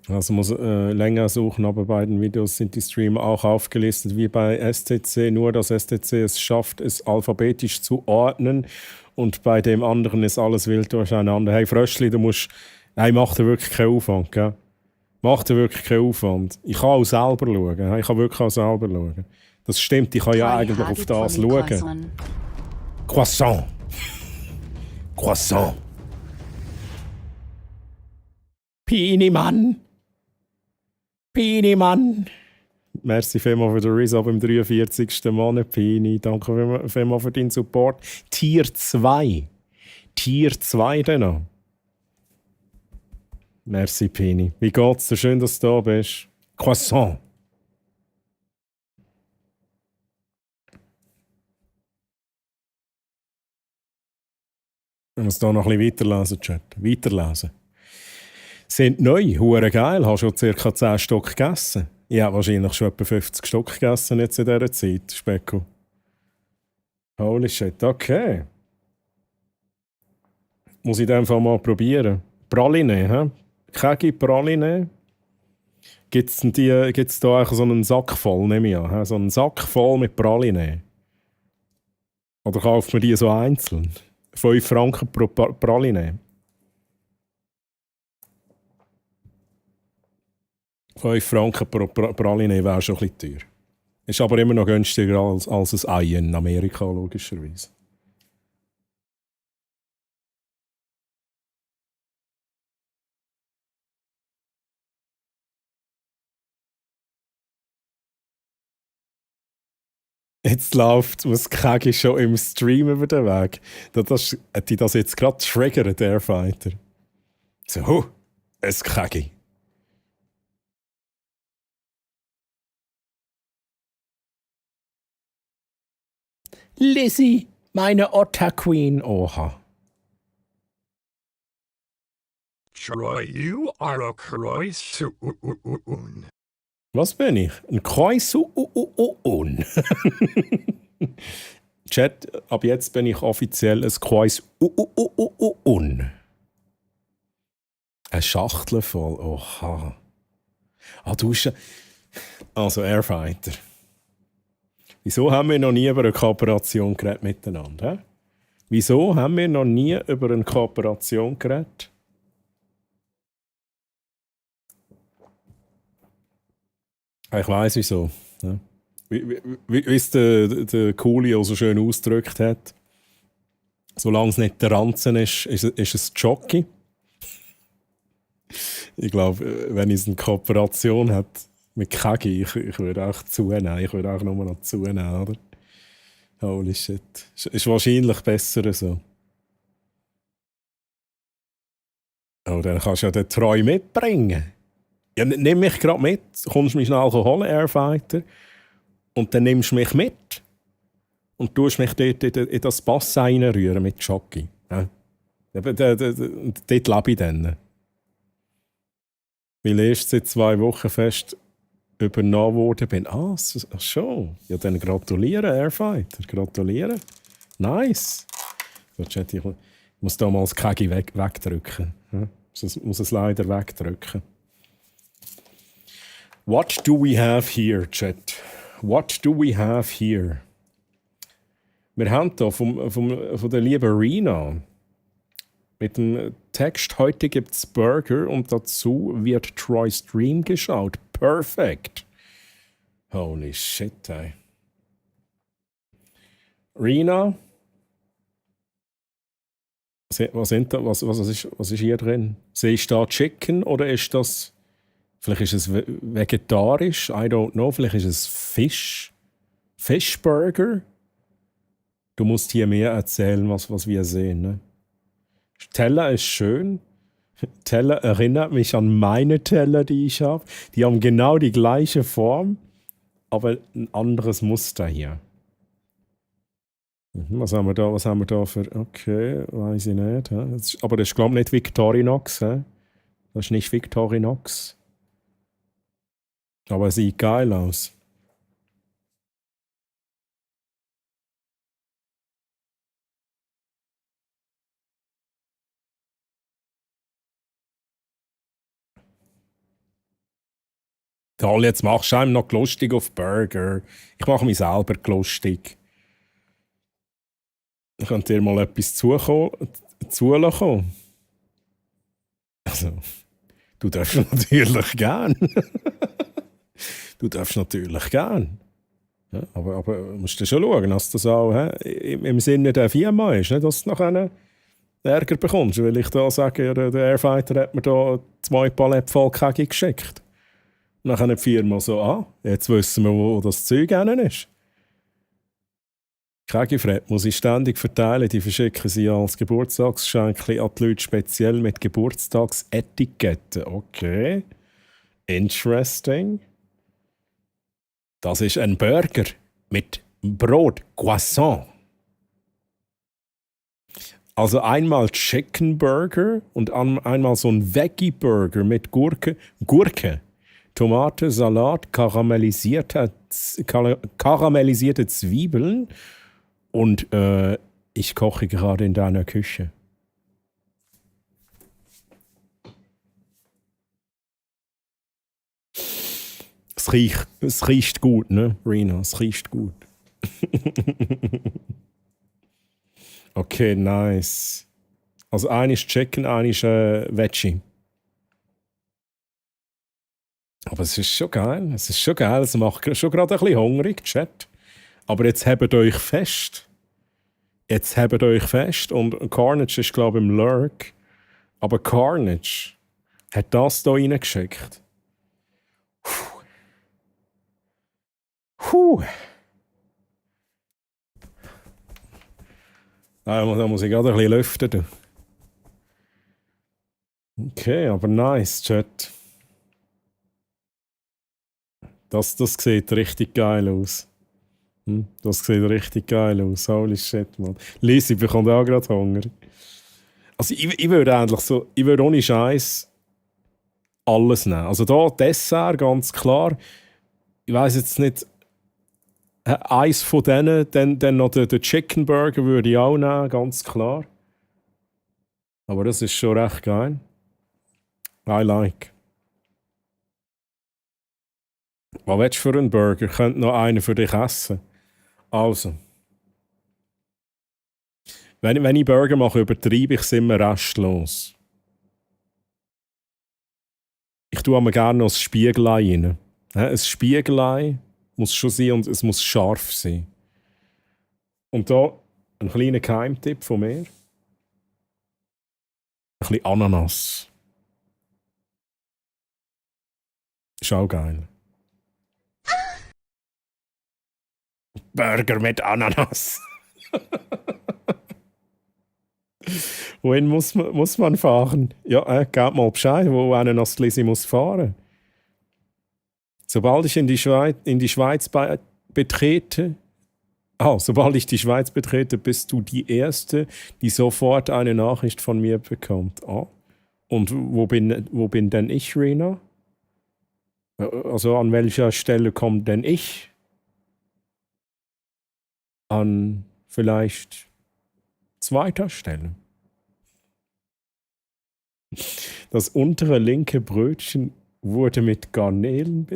Also muss länger suchen, aber bei den Videos sind die Streamer auch aufgelistet wie bei STC, nur dass STC es schafft, es alphabetisch zu ordnen und bei dem anderen ist alles wild durcheinander. Hey Fröschli, du musst... Hey, mach dir wirklich keinen Aufwand, gell? Mach dir wirklich keinen Aufwand. Ich kann auch selber schauen. Ich kann wirklich auch selber schauen. Das stimmt, ich kann ja eigentlich auf das schauen. Croissant. Croissant. Pinimann. Merci vielmals für den Resub im 43. Monat, Pini. Danke vielmals für deinen Support. Tier 2. Tier 2 dann noch. Merci, Pini. Wie geht's dir? Schön, dass du da bist. Croissant. Ich muss hier noch ein bisschen weiterlesen, Chat. Weiterlesen. Sind neu, hure geil. Hast schon ca. 10 Stück gegessen? Ja, wahrscheinlich schon etwa 50 Stück gegessen jetzt in dieser Zeit, Specko. Holy shit, okay. Muss ich in dem Fall mal probieren. Praline, hä? Kegi Praline. Gibt es da eigentlich so einen Sack voll, nehme ich an? Hä? So einen Sack voll mit Praline. Oder kauft man die so einzeln? 5 Franken pro Praline. 5 Franken pro Praline wäre schon ein bisschen teuer. Ist aber immer noch günstiger als ein Ei in Amerika, logischerweise. Jetzt läuft das Kegi schon im Stream über den Weg. Hat die das jetzt gerade triggert, der Airfighter? So, ein Kegi. Lizzie, meine Otter-Queen. Oha. Troy, you are a Kreuz. Was bin ich? Ein Kreuz-Un. Chat, ab jetzt bin ich offiziell ein Kreuz-Un. Eine Schachtel voll. Oha. Du hast... Also, Airfighter. Wieso haben wir noch nie über eine Kooperation geredet miteinander? He? Wieso haben wir noch nie über eine Kooperation geredet? Ich weiss wieso. Ja. Wie es der Coolio so schön ausgedrückt hat. Solange es nicht der Ranzen ist es Jockey. Ich glaube, wenn es eine Kooperation hat mit Kegi, ich würde auch zunehmen. Ich würde auch nur noch zunehmen, oder? Holy shit. Ist wahrscheinlich besser so. Oh, dann kannst du ja den Treu mitbringen. Ja, nimm mich gerade mit. Kommst du mich schnell holen, Airfighter. Und dann nimmst du mich mit. Und tust mich dort in das Pass reinrühren mit Jockey. Ja. Dort lebe ich dann. Weil ich erst seit 2 Wochen fest übernommen worden bin. Ach schon. Ja, dann gratulieren, Airfighter. Gratulieren. Nice. So, Chat, ich muss da mal das Kegi wegdrücken. Ja? Ich muss es leider wegdrücken. What do we have here, Chat? What do we have here? Wir haben hier von der lieben Rina mit dem Text: Heute gibt's Burger und dazu wird Troy Stream geschaut. Perfekt. Holy shit, ey. Rina? Was ist hier drin? Siehst du da Chicken oder ist das... Vielleicht ist es vegetarisch, I don't know. Vielleicht ist es Fisch. Fischburger. Du musst hier mehr erzählen, was wir sehen. Ne? Teller ist schön. Teller erinnert mich an meine Teller, die ich habe. Die haben genau die gleiche Form, aber ein anderes Muster hier. Was haben wir da für... Okay, weiß ich nicht. Aber das ist, glaube ich, nicht Victorinox. Das ist nicht Victorinox. Aber es sieht geil aus. Toll, jetzt machst du einem noch lustig auf Burger. Ich mache mich selber lustig. Ich könnte dir mal etwas zulassen. Also, du darfst natürlich gern. Du darfst natürlich gern. Ja, aber musst du schon schauen, dass das auch im Sinne der Firma ist, nicht, dass du nachher Ärger bekommst. Weil ich da sage, der Airfighter hat mir da 2 Paletten voll Kegi geschickt. Nachher die Firma so, jetzt wissen wir, wo das Zeug hin ist. Kegifred muss ich ständig verteilen, die verschicken sie als Geburtstagsgeschenke an die Leute speziell mit Geburtstagsetiketten. Okay. Interesting. Das ist ein Burger mit Brot, Croissant. Also einmal Chicken Burger und einmal so ein Veggie Burger mit Gurke, Tomate, Salat, karamellisierte Zwiebeln und ich koche gerade in deiner Küche. Es riecht gut, ne, Rina? Es riecht gut. Okay, nice. Also eine ist Chicken, eine ist Veggie. Aber es ist schon geil. Es ist schon geil. Es macht schon gerade ein bisschen hungrig, Chat. Aber jetzt hebt euch fest. Jetzt hebt euch fest. Und Carnage ist, glaube ich, im Lurk. Aber Carnage hat das hier reingeschickt. Da muss ich gerade ein bisschen lüften. Du. Okay, aber nice, Chat. Das sieht richtig geil aus. Das sieht richtig geil aus. Holy shit, man. Lisi bekommt auch gerade Hunger. Also ich würde eigentlich so, ich würde ohne Scheiß alles nehmen. Also da Dessert, ganz klar. Ich weiß jetzt nicht, eins von denen, dann noch den Chicken Burger würde ich auch nehmen, ganz klar. Aber das ist schon recht geil. I like. Was willst du für einen Burger? Könnte noch einen für dich essen. Also. Wenn ich Burger mache, übertreibe ich es immer restlos. Ich tue mir gerne noch ein Spiegelei rein. Ein Spiegelei muss schon sein und es muss scharf sein. Und da ein kleiner Geheimtipp von mir. Ein bisschen Ananas. Ist auch geil. Burger mit Ananas. Wohin muss man fahren? Ja, gebt mal Bescheid, wo Ananas Lisi muss fahren. Sobald ich die Schweiz betrete, bist du die Erste, die sofort eine Nachricht von mir bekommt. Und wo bin denn ich, Rena? Also an welcher Stelle kommt denn ich? An vielleicht zweiter Stelle. Das untere linke Brötchen wurde mit Garnelen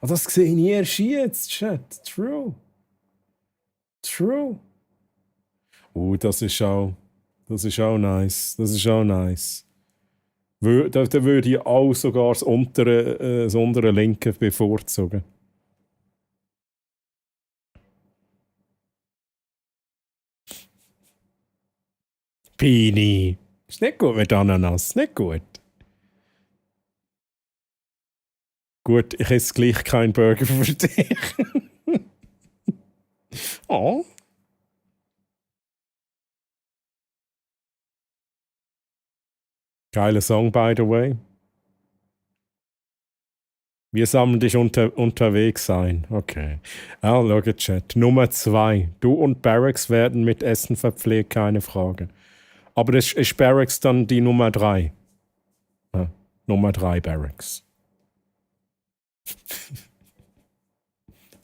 das sehe ich erst jetzt, Chat. True. Das ist auch nice. Das ist auch nice. Da würde ich auch sogar das untere linke bevorzugen. Pini. Ist nicht gut mit Ananas. Nicht gut. Gut, ich esse gleich keinen Burger für dich. Oh. Geiler Song, by the way. Wir sammeln dich unterwegs sein. Okay. Schau, Chat. Nummer 2. Du und Barracks werden mit Essen verpflegt, keine Frage. Aber das ist Barracks dann die Nummer 3. Ja, Nummer 3 Barracks.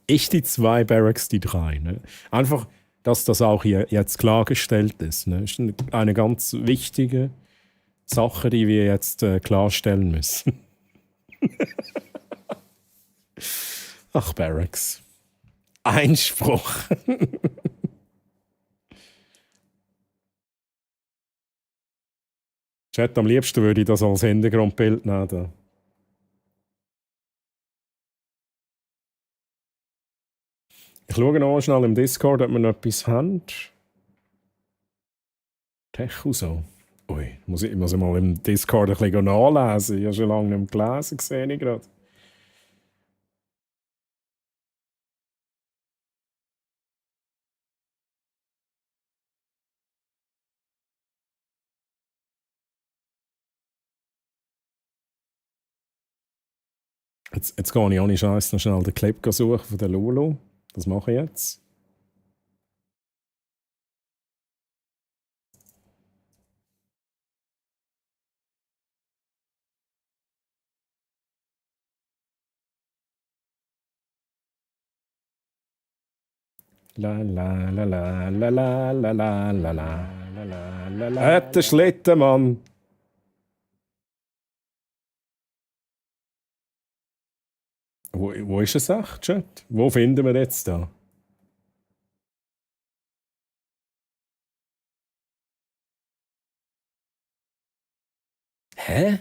Ich die 2, Barracks die 3. Ne? Einfach, dass das auch hier jetzt klargestellt ist. Ne? Ist eine ganz wichtige Sache, die wir jetzt klarstellen müssen. Ach, Barracks. Einspruch. Chat, am liebsten würde ich das als Hintergrundbild nehmen. Da. Ich schaue noch schnell im Discord, ob wir noch etwas haben. Techu so. Ui, muss ich mal im Discord ein bisschen nachlesen. Ich habe schon lange nicht mehr gelesen, sehe ich gerade. Jetzt gehe ich ohne Scheiß noch schnell den Clip suchen von der Lulu. Das mache ich jetzt. La la la la la la la la la la la la la. Der Schlitten, Mann! Wo ist es echt, Chat? Wo finden wir jetzt da? Hä?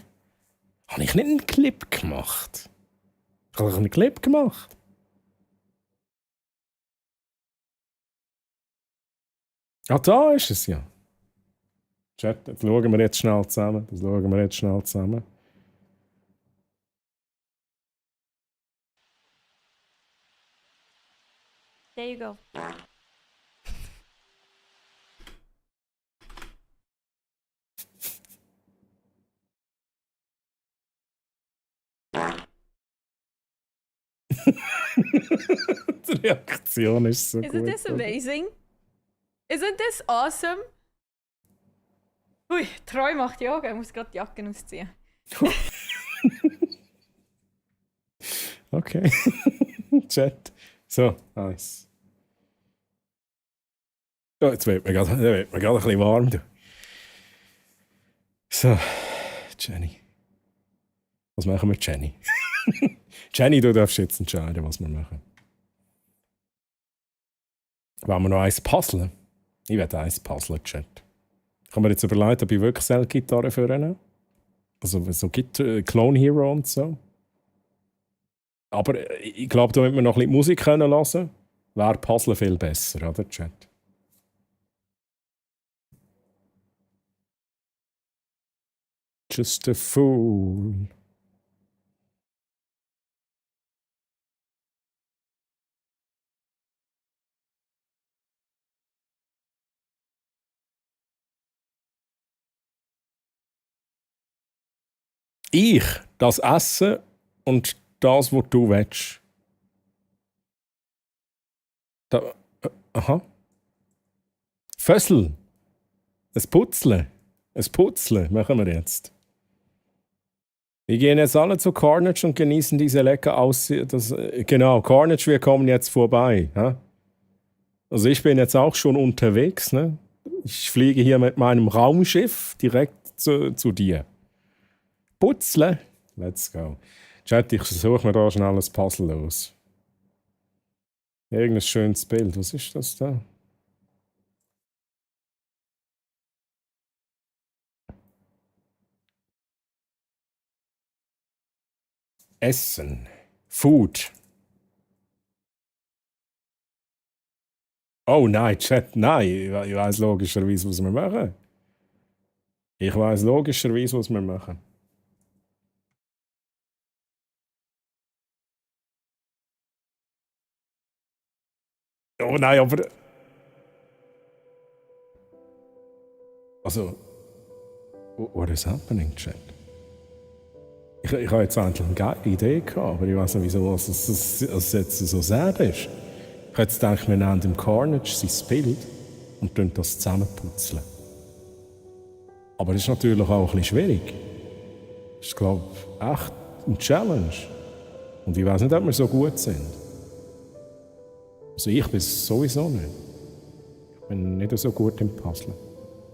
Habe ich nicht einen Clip gemacht? Ich habe einen Clip gemacht. Ah, da ist es ja. Chat, das schauen wir jetzt schnell zusammen. There you go. Die Reaktion ist so Isn't gut. this amazing? Isn't this awesome? Ui, Treu macht Yoga. Ich muss gerade die Jacken ausziehen. Okay. Chat. So, nice. Oh, jetzt wird mir gerade ein bisschen warm. Du. So, Jenny. Was machen wir, Jenny? Jenny, du darfst jetzt entscheiden, was wir machen. Wollen wir noch eins puzzeln? Ich werde eins puzzeln, Chat. Ich habe mir jetzt überlegt, ob ich wirklich selber Gitarre führen. Also so Clone Hero und so. Aber ich glaube, damit wir noch ein bisschen Musik hören können, wäre Puzzle viel besser, oder, Chat? Just a fool. Ich, das Essen und das, was du willst. Da, aha. Fössel. Ein Putzle machen wir jetzt. Wir gehen jetzt alle zu Carnage und genießen diese lecker Aussicht. Genau, Carnage, wir kommen jetzt vorbei. Ja? Also ich bin jetzt auch schon unterwegs. Ne? Ich fliege hier mit meinem Raumschiff direkt zu dir. Putzle. Let's go. Chat, ich suche mir da schnell ein Puzzle aus. Irgendein schönes Bild. Was ist das da? Essen. Food. Oh nein, Chat, nein. Ich weiß logischerweise, was wir machen. Oh nein, aber... Also... What is happening, Chat? Ich habe jetzt eigentlich eine geile Idee gehabt, aber ich weiß nicht, wieso es jetzt so sad ist. Ich habe jetzt gedacht, wir nehmen dem Carnage sein Bild und tun das zusammenputzeln. Aber das ist natürlich auch ein bisschen schwierig. Das ist, glaube ich, echt eine Challenge. Und ich weiß nicht, ob wir so gut sind. Also ich bin es sowieso nicht. Ich bin nicht so gut im Puzzlen.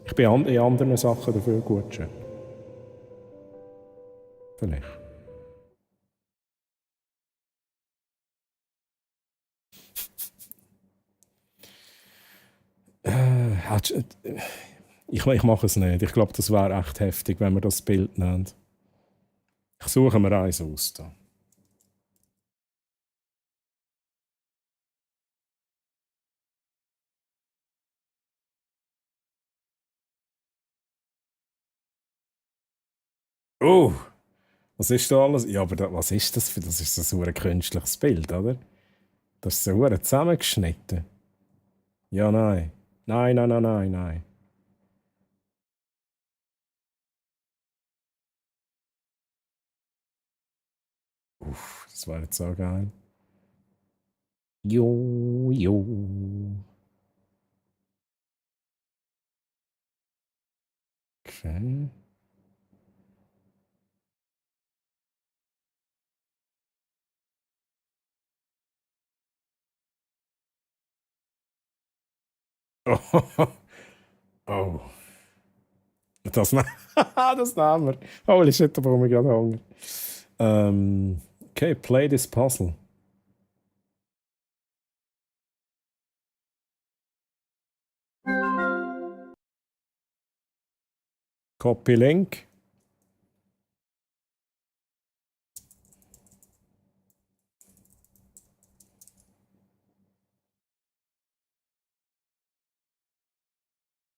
Ich bin in anderen Sachen dafür gut. Schon. Vielleicht. Ich mache es nicht. Ich glaube, das wäre echt heftig, wenn wir das Bild nehmen. Ich suche mir eins aus. Da. Oh, was ist da alles? Ja, aber was ist das für... Das ist so ein künstliches Bild, oder? Das ist so zusammengeschnitten. Ja, nein. Nein, nein, nein, nein, nein. Uff, das war jetzt so geil. Jo, jo. Okay. Oh. Oh. Das, das nehmen wir. Holy shit, da bekomme ich gerade Hunger. Okay, play this puzzle. Copy link.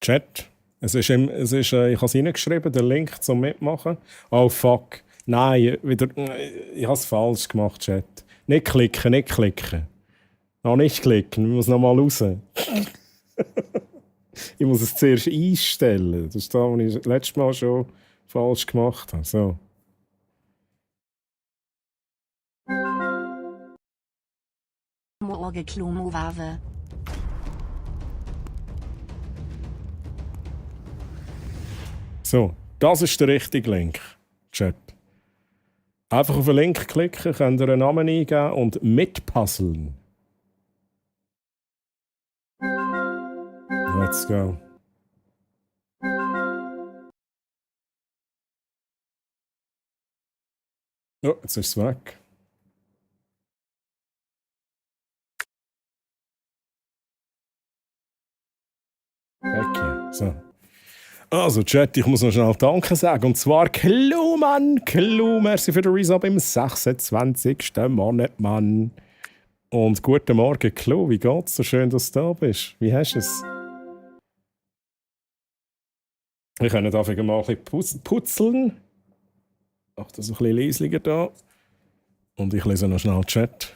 Chat. Ich habe es reingeschrieben, den Link zum Mitmachen. Oh fuck. Nein, wieder. Ich habe es falsch gemacht, Chat. Nicht klicken, nicht klicken. Noch nicht klicken, ich muss nochmal raus. Ich muss es zuerst einstellen. Das ist das, was ich letztes Mal schon falsch gemacht habe. So. Moorgeklumu-Wave. So, das ist der richtige Link, Chat. Einfach auf den Link klicken, könnt ihr einen Namen eingeben und mitpuzzeln. Let's go. Oh, jetzt ist es weg. Weg. So. Also, Chat, ich muss noch schnell Danke sagen. Und zwar Klu, Mann. Klu, merci für den Resub im 26. Monat, Mann. Und guten Morgen, Klu. Wie geht's? So schön, dass du da bist. Wie hast du es? Wir können da mal ein bisschen putzeln. Mach das ein bisschen leislicher da. Und ich lese noch schnell Chat.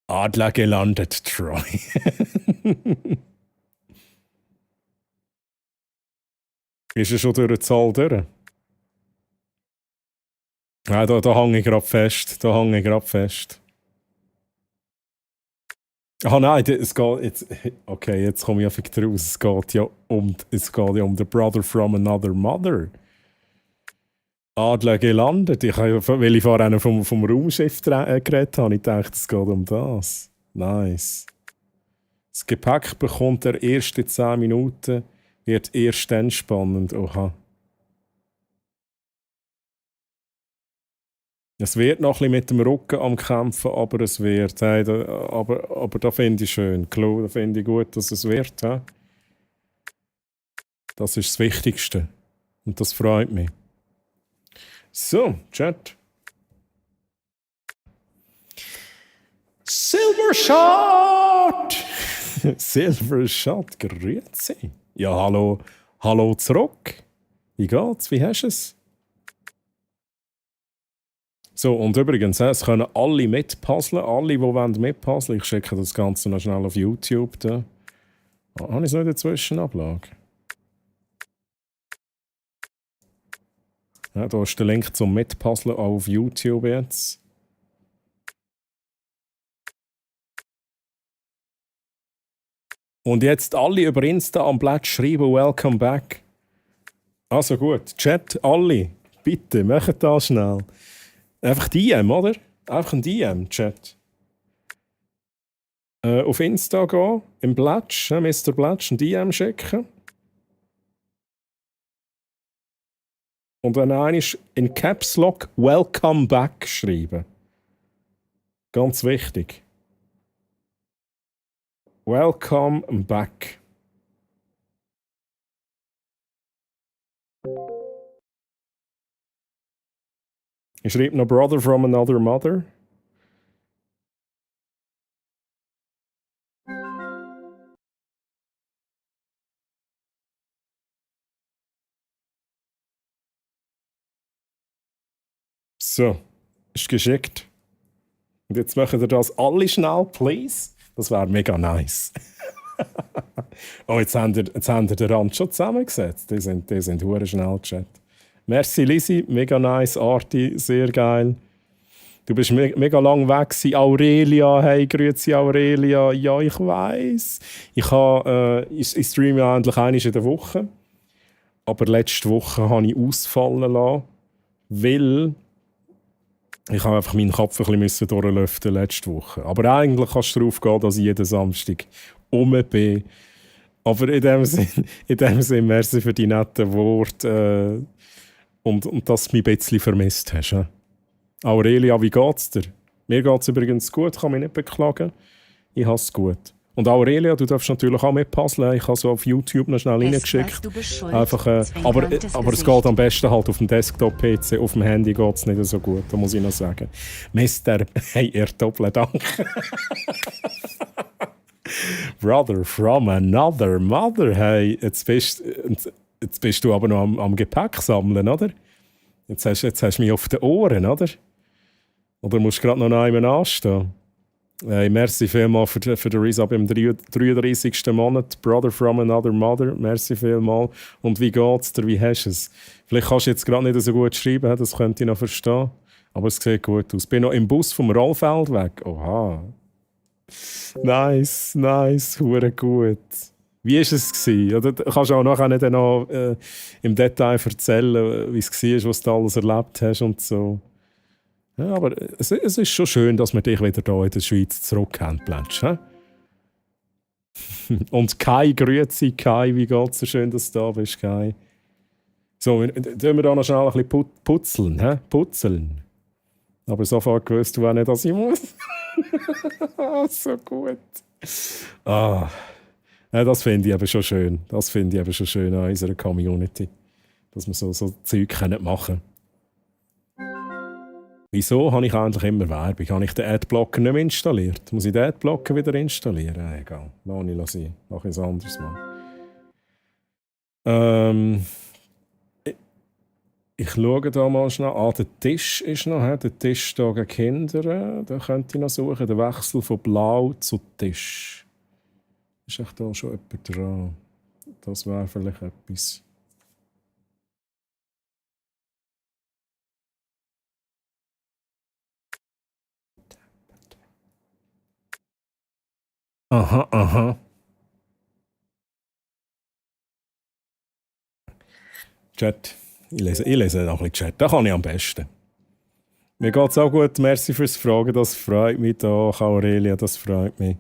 Adler gelandet, Troy. Ist er schon durch die Zahl durch? Ja, da hänge ich gerade fest. Da hänge ich gerade fest. Ah nein, es geht jetzt... Okay, jetzt komme ich auf die raus. Es geht ja um The Brother from Another Mother. Adler gelandet. Weil ich vorhin vom Raumschiff geredet habe, ich dachte, es geht um das. Nice. Das Gepäck bekommt er erst in 10 Minuten. Wird erst dann spannend. Oha. Es wird noch ein bisschen mit dem Rücken am Kämpfen, aber es wird. Hey, aber da finde ich schön. Klar, da finde ich gut, dass es wird. Hey. Das ist das Wichtigste. Und das freut mich. So, Chat. Silver Shot! Silver Shot, grüezi. Ja, hallo zurück. Wie geht's? Wie hast du es? So, und übrigens, es können alle mitpuzzeln, alle, die mitpuzzeln. Ich schicke das Ganze noch schnell auf YouTube. Da. Habe ich es noch in der Zwischenablage? Ja, da ist der Link zum Mitpuzzeln auch auf YouTube jetzt. Und jetzt alle über Insta am Blatt schreiben «Welcome back». Also gut, Chat, alle, bitte, macht das schnell. Einfach DM, oder? Einfach ein DM, Chat. Auf Insta gehen, im Blatsch, Mr. Blatsch, ein DM schicken. Und dann einmal in Caps Lock «Welcome back» schreiben. Ganz wichtig. Welcome back. Ich schreibe noch Brother from Another Mother. So, ist geschickt. Und jetzt machen wir das alle schnell, please. Das wäre mega nice. Oh, jetzt haben ihr den Rand schon zusammengesetzt. Die sind hure schnell Chat. Merci Lisi, mega nice. Arti, sehr geil. Du bist mega lang weg gewesen. Aurelia, hey, grüezi Aurelia. Ja, ich weiss. Ich streame ja endlich einmal in der Woche. Aber letzte Woche habe ich ausfallen lassen, weil ich habe einfach meinen Kopf ein bisschen durchlüften letzte Woche. Aber eigentlich kannst du darauf gehen, dass ich jeden Samstag bin. Aber in dem Sinn, merci für die netten Worte und dass du mich ein bisschen vermisst hast. Aurelia, wie geht's dir? Mir geht's übrigens gut, kann mich nicht beklagen. Ich habe es gut. Und Aurelia, du darfst natürlich auch mitpuzzeln. Ich habe so auf YouTube noch schnell reingeschickt. Einfach, aber es geht am besten halt auf dem Desktop-PC. Auf dem Handy geht es nicht so gut, da muss ich noch sagen. Mister, hey, ihr doppelt Dank. Brother from another mother. Hey, jetzt bist du aber noch am Gepäck sammeln, oder? Jetzt hast du mich auf den Ohren, oder? Oder musst du gerade noch einmal anstehen? Hey, merci vielmals für den Resub im 33. Monat. Brother from another mother. Merci vielmals. Und wie geht's dir? Wie hast du es? Vielleicht kannst du jetzt gerade nicht so gut schreiben, das könnte ich noch verstehen. Aber es sieht gut aus. Ich bin noch im Bus vom Rollfeld weg. Oha. Nice, hure gut. Wie war es? Oder kannst du auch nachher nicht noch im Detail erzählen, wie es war, was du alles erlebt hast und so. Ja, aber es ist schon schön, dass wir dich wieder hier in der Schweiz zurückhaben, Plätsch. Und Kai, grüezi Kai, wie geht's dir? Schön, dass du da bist, Kai. So, tun wir da noch schnell ein bisschen putzeln, putzeln. Aber sofort gewusst du auch nicht, dass ich muss. So gut. Ja, das finde ich eben schon schön. Das finde ich eben schon schön an unserer Community. Dass wir so Zeug machen können. Wieso habe ich eigentlich immer Werbung? Habe ich den Adblocker nicht mehr installiert? Muss ich den Adblocker wieder installieren? Egal, lass ich ein anderes Mal. Ich schaue da mal schnell. Der Tisch ist noch. Der Tisch hier gegen Kinder. Da könnte ich noch suchen. Der Wechsel von Blau zu Tisch. Ist echt da schon jemand dran? Das wäre vielleicht etwas. Aha. Chat. Ich lese noch ein bisschen Chat. Das kann ich am besten. Mir geht es auch gut. Merci fürs Fragen. Das freut mich doch, Aurelia. Das freut mich.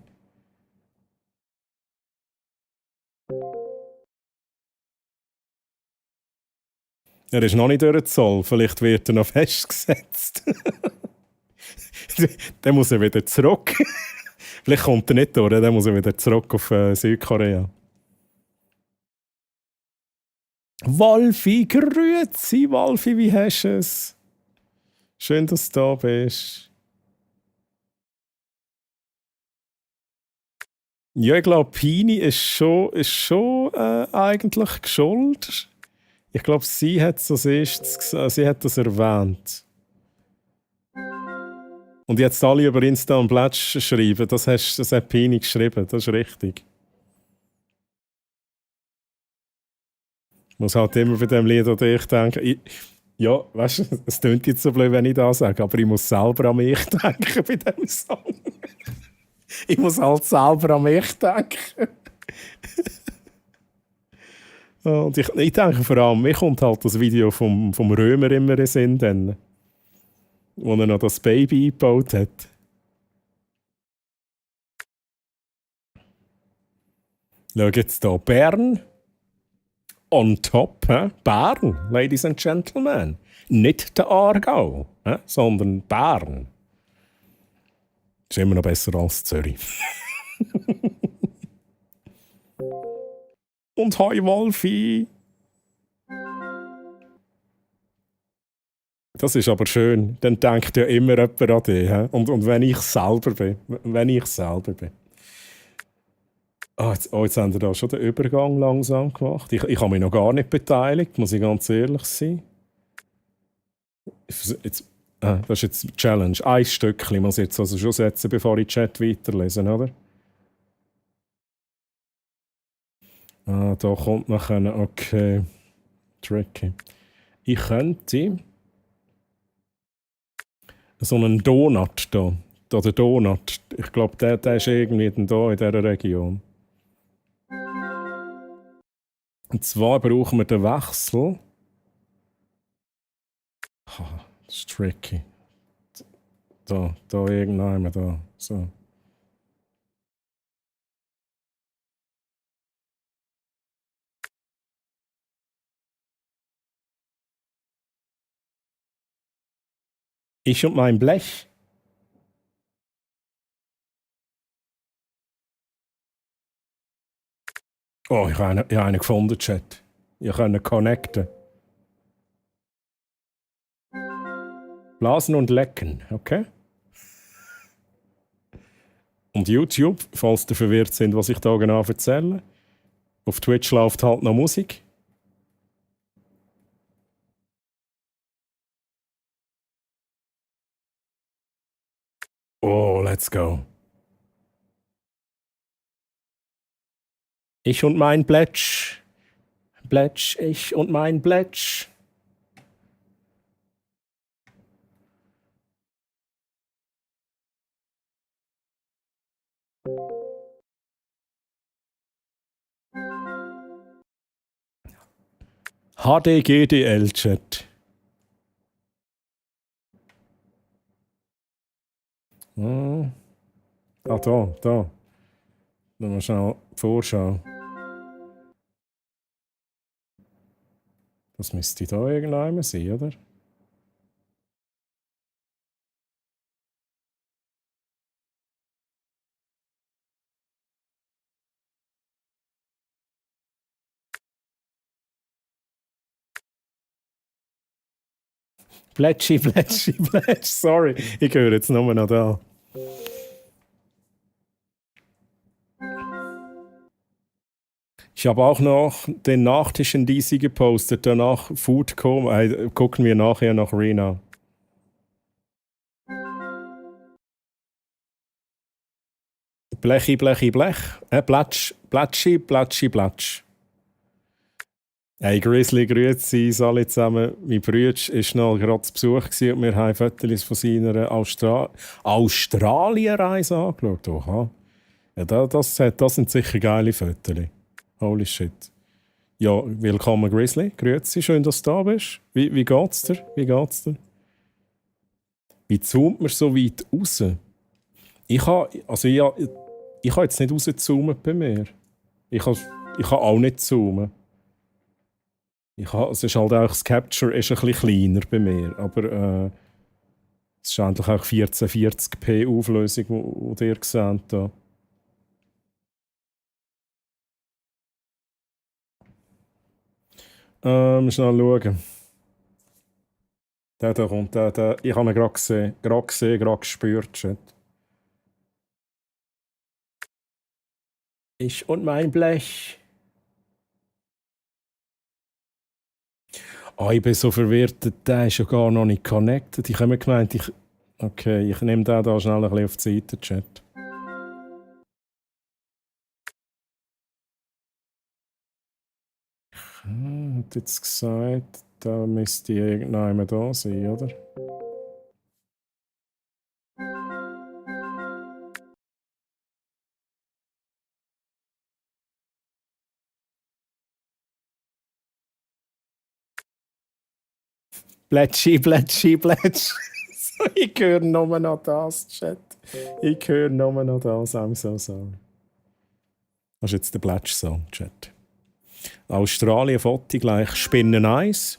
Er ist noch nicht durch den Zoll. Vielleicht wird er noch festgesetzt. Dann muss er wieder zurück. Vielleicht kommt er nicht durch, dann muss er wieder zurück auf Südkorea. Wolfi, grüezi, Wolfi, wie hast du es? Schön, dass du da bist. Ja, ich glaube, Pini ist schon eigentlich geschuld. Ich glaube, sie hat es als erstes sie hat das erwähnt. Und jetzt alle über Insta und Plätsch schreiben, das hat Pini geschrieben, das ist richtig. Ich muss halt immer bei dem Lied an dich denken. Ja, weißt du, es klingt jetzt so blöd, wenn ich das sage, aber ich muss selber an mich denken bei diesem Song. Ich muss halt selber an mich denken. Und ich denke vor allem, mir kommt halt das Video vom Römer immer in den Sinn, dann, wo er noch das Baby eingebaut hat. Schau jetzt hier, Bern. On top, Bern, Ladies and Gentlemen. Nicht der Aargau, sondern Bern. Ist immer noch besser als Zürich. Und hoi Wolfi. Das ist aber schön. Dann denkt ja immer jemand an dich. Und wenn ich selber bin. Jetzt haben wir da schon den Übergang langsam gemacht. Ich habe mich noch gar nicht beteiligt, muss ich ganz ehrlich sein. Jetzt Das ist jetzt die Challenge. Ein Stückchen muss ich jetzt also schon setzen, bevor ich den Chat weiterlesen, oder? Da kommt nachher. Okay. Tricky. Ich könnte so einen Donut da. Da der Donut. Ich glaube, der ist irgendwie dann da in dieser Region. Und zwar brauchen wir den Wechsel. Das ist tricky. Da irgendwann da. So. Ich und mein Blech. Oh, ich habe einen gefunden, Chat. Ich kann connecten. Blasen und lecken, okay? Und YouTube, falls ihr verwirrt sind, was ich da genau erzähle. Auf Twitch läuft halt noch Musik. Oh, let's go. Ich und mein Bletsch. Bletsch, ich und mein Bletsch. HDGDL-Chat. Da. Dann mal schnell Vorschau. Das müsste da irgendwann sein, oder? Blätschi, sorry. Ich höre jetzt nur noch da. Ich habe auch noch den Nachtisch in DC gepostet, danach Food gucken wir nachher noch Rena. Blechi, Blech. Blatsch. Hey Grizzly, grüezi alle zusammen. Mein Bruder war noch gerade zu Besuch und wir haben Fotos von seiner Australien-Reise angeschaut. Oha. Ja, das sind sicher geile Fotos. Holy shit. Ja, willkommen Grizzly. Grüezi, schön, dass du da bist. Wie geht's dir? Wie zoomt man so weit raus? Ich habe jetzt nicht rausgezoomt bei mir. Ich kann auch nicht zoomen. Es ist halt auch, das Capture ist ein bisschen kleiner bei mir, aber es ist eigentlich auch 1440p Auflösung, die ihr seht hier. Schnell schauen. Der kommt, der. Ich habe ihn gerade gesehen, gerade gespürt. Chat. Ich und mein Blech. Oh, ich bin so verwirrt, der ist ja gar noch nicht connected. Ich habe mir gemeint, ich nehme den da schnell ein bisschen auf die Seite, Chat. Hat jetzt gesagt, da müsste irgendjemand da sein, oder? Blätschi. Ich höre nur noch das, Chat. Ich höre nur noch das, I'm so sorry. Das ist jetzt der Blätsch-Song, Chat. Australien, Foto gleich Spinnen 1.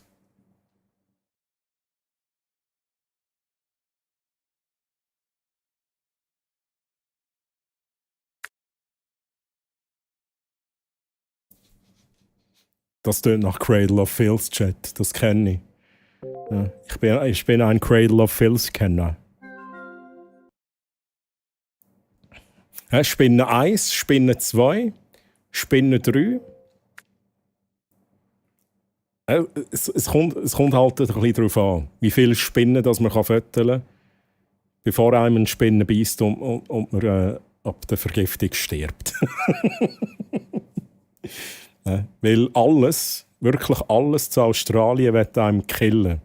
Das tönt nach Cradle of Filth, Chat. Das kenne ich. Ja, ich bin ein Cradle of Filth-Kenner. Ja, Spinne 1, Spinne 2, Spinne 3. Es kommt halt ein bisschen darauf an, wie viele Spinnen das man föteln kann, bevor einem eine Spinne beißt und man ab der Vergiftung stirbt. Weil alles, wirklich alles zu Australien wird einem killen.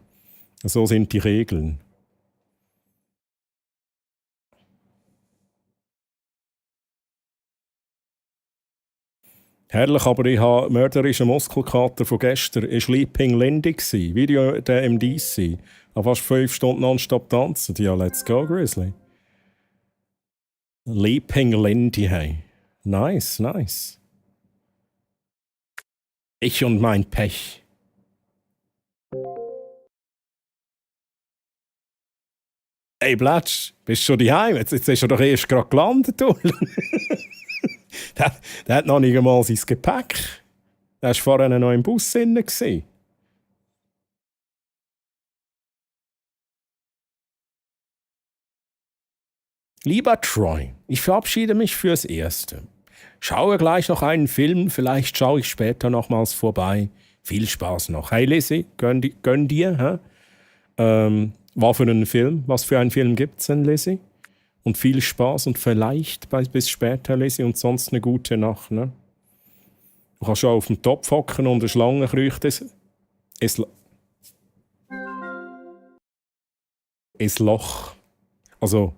So sind die Regeln. Herrlich, aber ich habe mörderischen Muskelkater von gestern in Sleeping Lindy gsi, Video der im DC. Auf fast 5 Stunden nonstop tanzen. Ja, let's go, Grizzly. Leaping Lindy, hey. Nice, nice. Ich und mein Pech. Hey, Blatsch, bist du schon daheim? Jetzt ist er doch erst gerade gelandet, du. Der hat noch nicht einmal sein Gepäck. Der war vorhin noch im Bus drin. Lieber Troy, ich verabschiede mich fürs Erste. Schaue gleich noch einen Film, vielleicht schaue ich später nochmals vorbei. Viel Spaß noch. Hey Lizzie, gönn dir. Was für einen Film? Was für einen Film gibt es denn, Lizzie? Und viel Spaß und vielleicht bis später, Lizzie, und sonst eine gute Nacht. Ne? Du kannst schon auf dem Topf hocken und eine Schlange kriecht ins Loch. Also,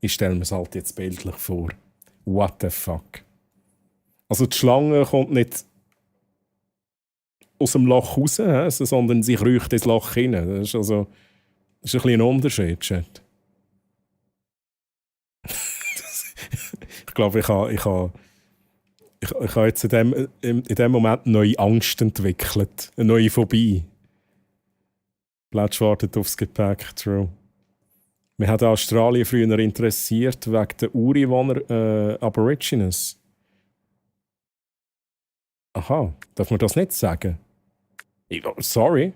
ich stelle mir es halt jetzt bildlich vor. What the fuck? Also die Schlange kommt nicht aus dem Loch raus, sondern sie kriecht ins Loch hinein. Das ist ein bisschen ein Unterschied, Chat. Ich glaube, ich habe jetzt in dem Moment eine neue Angst entwickelt. Eine neue Phobie. Plätsch wartet aufs Gepäck, true. Mich hat Australien früher interessiert wegen der Ureinwohner Aborigines. Aha, darf man das nicht sagen? Sorry.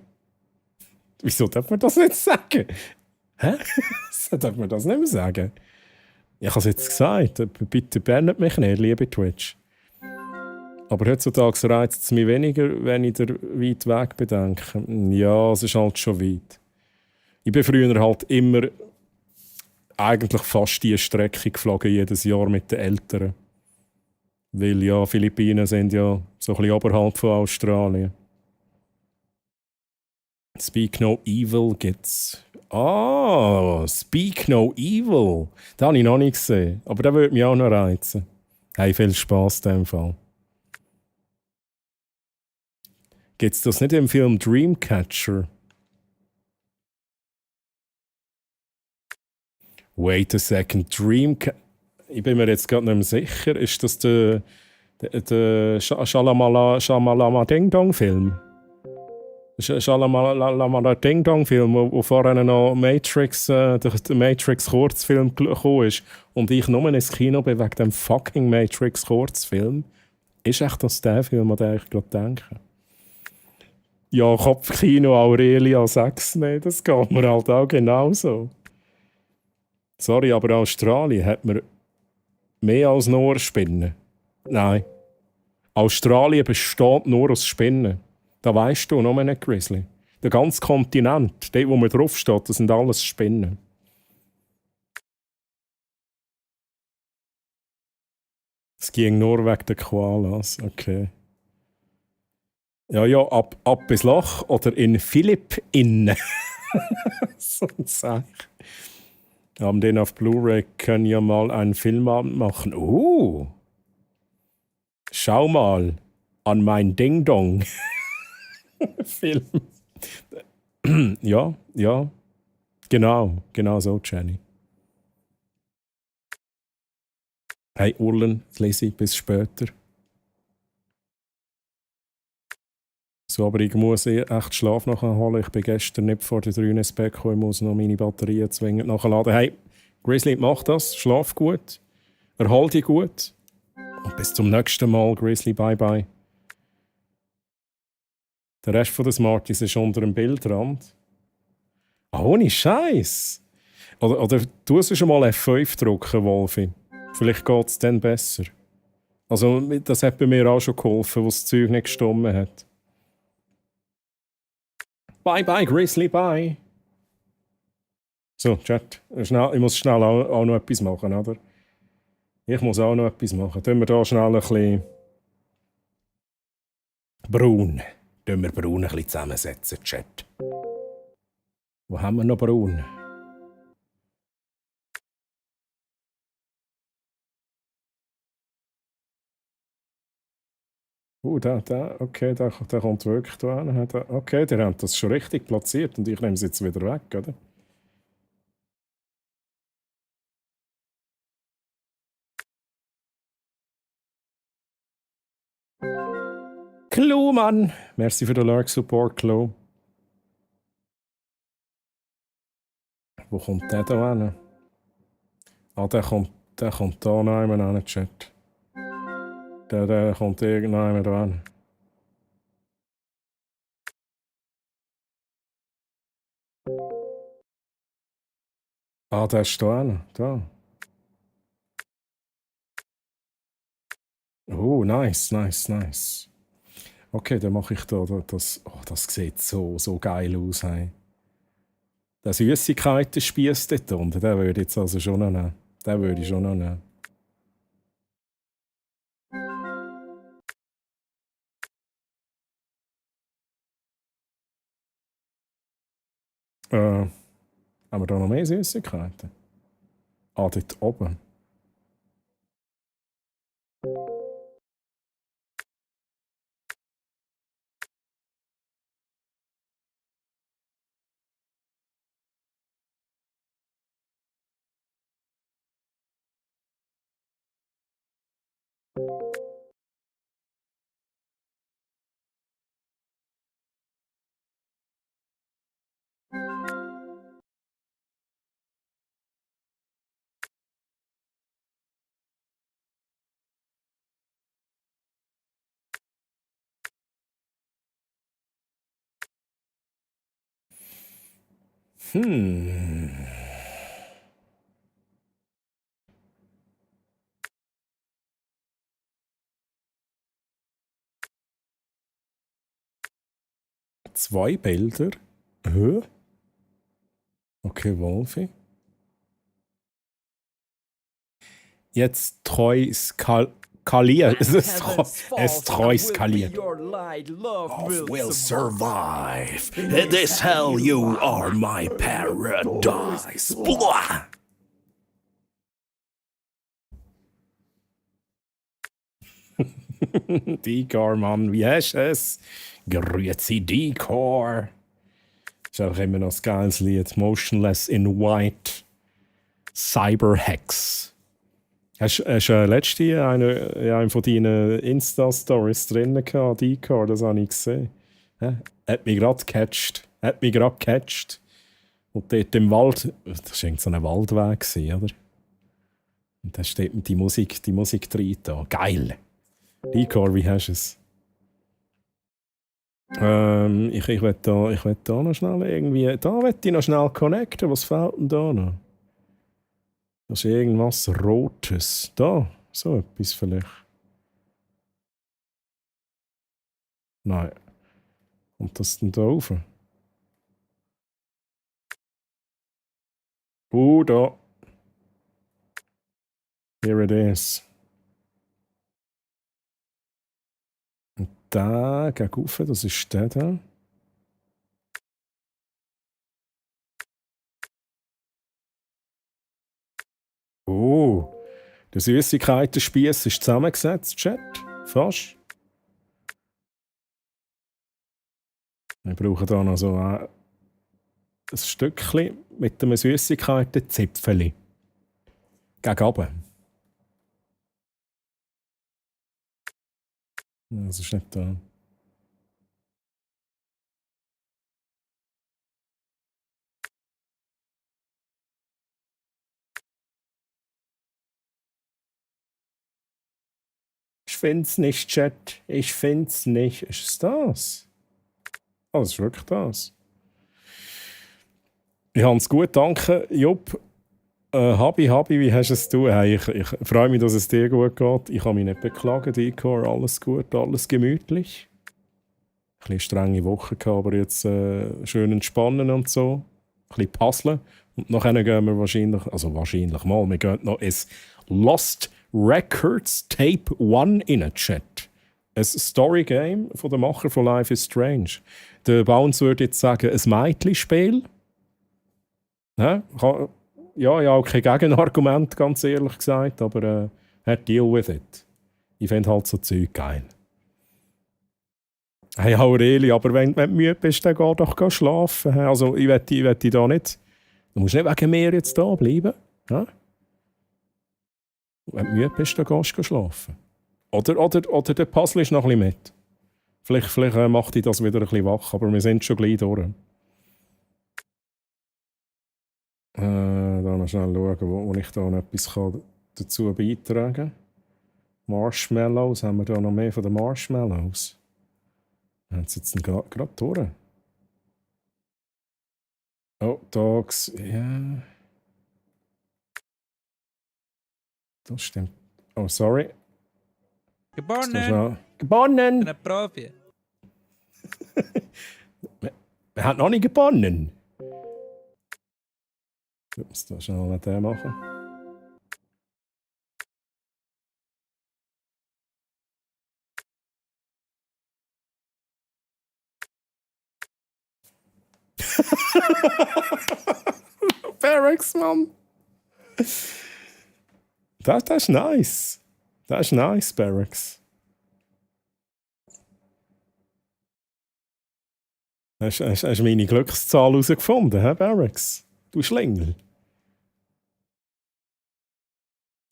Wieso darf man das nicht sagen? Hä? Darf man das nicht mehr sagen? Ich habe es jetzt gesagt. Bitte bannt mich nicht, liebe Twitch. Aber heutzutage reizt es mich weniger, wenn ich den weiten Weg bedenke. Ja, es ist halt schon weit. Ich bin früher halt immer eigentlich fast die Strecke geflogen, jedes Jahr mit den Eltern. Weil ja, Philippinen sind ja so ein bisschen oberhalb von Australien. Speak No Evil gibt's. Ah, Speak No Evil. Den habe ich noch nicht gesehen. Aber der würde mich auch noch reizen. Hey, viel Spass in dem Fall. Gibt's das nicht im Film Dreamcatcher? Wait a second, ich bin mir jetzt gerade nicht mehr sicher. Ist das der Shamalama Ding Dong Film? Shamalama Ding Dong Film, wo vorhin noch Matrix, der Matrix Kurzfilm gekommen ist und ich nur ins Kino bin wegen dem fucking Matrix Kurzfilm. Ist echt das der Film, an den ich gerade denke? Ja, Kopfkino Aurelia 6, nee, das geht mir halt auch genauso. Sorry, aber Australien hat man mehr als nur Spinnen. Nein. Australien besteht nur aus Spinnen. Da weisst du noch nicht, Grizzly. Der ganze Kontinent, dort wo man draufsteht, das sind alles Spinnen. Es ging nur wegen der Koalas, okay. Ja, ab ins Loch oder in Philippinen. So ein Zeichen. Haben den auf Blu-ray, können ja mal einen Filmabend machen. Schau mal an mein Ding-Dong. Film. Ja. Genau so, Jenny. Hey, Urlen, Lisi, bis später. So, aber ich muss echt Schlaf nachholen. Ich bin gestern nicht vor der 3 ins Bett gekommen. Ich muss noch meine Batterien zwingend nachladen. Hey, Grizzly, mach das. Schlaf gut. Erhol dich gut. Und bis zum nächsten Mal, Grizzly. Bye, bye. Der Rest der Smarties ist unter dem Bildrand. Ohne Scheiß. Oder tust du schon mal F5 drücken, Wolfi? Vielleicht geht es dann besser. Also, das hat bei mir auch schon geholfen, wo das Zeug nicht gestimmt hat. Bye bye, Grizzly, bye. So, Chat. Schnell, ich muss schnell auch noch etwas machen, oder? Ich muss auch noch etwas machen. Tun wir hier schnell ein bisschen braun. Tun wir braun ein bisschen zusammensetzen, Chat. Wo haben wir noch braun? Okay, der kommt wirklich da hin. Okay, der hat das schon richtig platziert und ich nehme es jetzt wieder weg, oder? Klo, Mann! Merci für den Lurk-Support, Klo. Wo kommt der da hin? Ah, der kommt da noch einmal hin, Chat. Der kommt irgendwann da hin. Ah, der ist da hin. Da. Oh, nice. Okay, dann mache ich da das. Oh, das sieht so geil aus. Hey. Der Süßigkeiten-Spiess dort unten, den würde ich jetzt also schon noch nehmen. Den würde ich schon noch nehmen. Haben wir da noch mehr Süßigkeiten? Ah, dort oben. Zwei Bilder. Okay, Wolfi. Jetzt treu skaliert. Es treu skaliert. Love will survive. In this hell you are my paradise. Blah. Decor, Mann, wie hast du es? Grüezi, Decor. Ist einfach immer noch ein geiles Lied. Motionless in White. Cyberhex. Hast du letztes Jahr einen von deinen Insta-Stories drin gehabt, Decor? Das habe ich gesehen. Hat mich gerade gecatcht. Und dort im Wald, das war irgend so ein Waldweg, oder? Und da steht die Musik drin da. Geil. Decor, wie hast du es? Ich will da noch schnell irgendwie. Da will ich noch schnell connecten. Was fehlt denn da noch? Das ist irgendwas Rotes. Da, so etwas vielleicht. Nein. Kommt das denn da rauf? Da. Here it is. Und da, geh rauf, das ist der da. Oh, der Süßigkeiten-Spiess ist zusammengesetzt, Chat. Fast. Wir brauchen da noch so ein Stückchen mit einem Süßigkeiten-Zipfeli. Gegen oben. Das ist nicht da. Ich find's nicht, Chat. Ich find's nicht. Ist es das? Oh, das ist wirklich das. Ich habe es gut, danke, Jupp. Habi, wie hast du es du? Hey, ich freue mich, dass es dir gut geht. Ich kann mich nicht beklagen, Decor. Alles gut, alles gemütlich. bisschen strenge Woche gehabt, aber jetzt schön entspannen und so. Ein bisschen puzzeln. Und nachher gehen wir wahrscheinlich wir gehen noch ins Lost Records Tape 1 in den Chat. Ein Story-Game von den Macher von Life is Strange. Der Bounce würde jetzt sagen, ein Mädchenspiel. Ja, ich habe auch kein Gegenargument, ganz ehrlich gesagt, aber deal with it. Ich finde halt so Zeug geil. Hey Aureli, aber wenn du müde bist, dann geh doch schlafen. Also ich wette da nicht. Du musst nicht wegen mir jetzt da bleiben. Ja? Wenn du müde bist, dann gehst du schlafen. Oder der Puzzle ist noch ein bisschen mit. Vielleicht macht dich das wieder ein bisschen wach, aber wir sind schon gleich durch. Dann noch schnell schauen, wo ich da noch etwas dazu beitragen kann. Marshmallows, haben wir da noch mehr von den Marshmallows? Jetzt gerade durch. Oh, Dogs, ja. Das stimmt. Oh, sorry. Gewonnen! Gewonnen! Ein Profi. Wer hat noch nicht gewonnen? Ich muss da schnell mit dem machen. Barracks, Mann! Das ist nice. Das ist nice, Barracks. Hast du meine Glückszahl herausgefunden, hä, Barracks? Du Schlingel.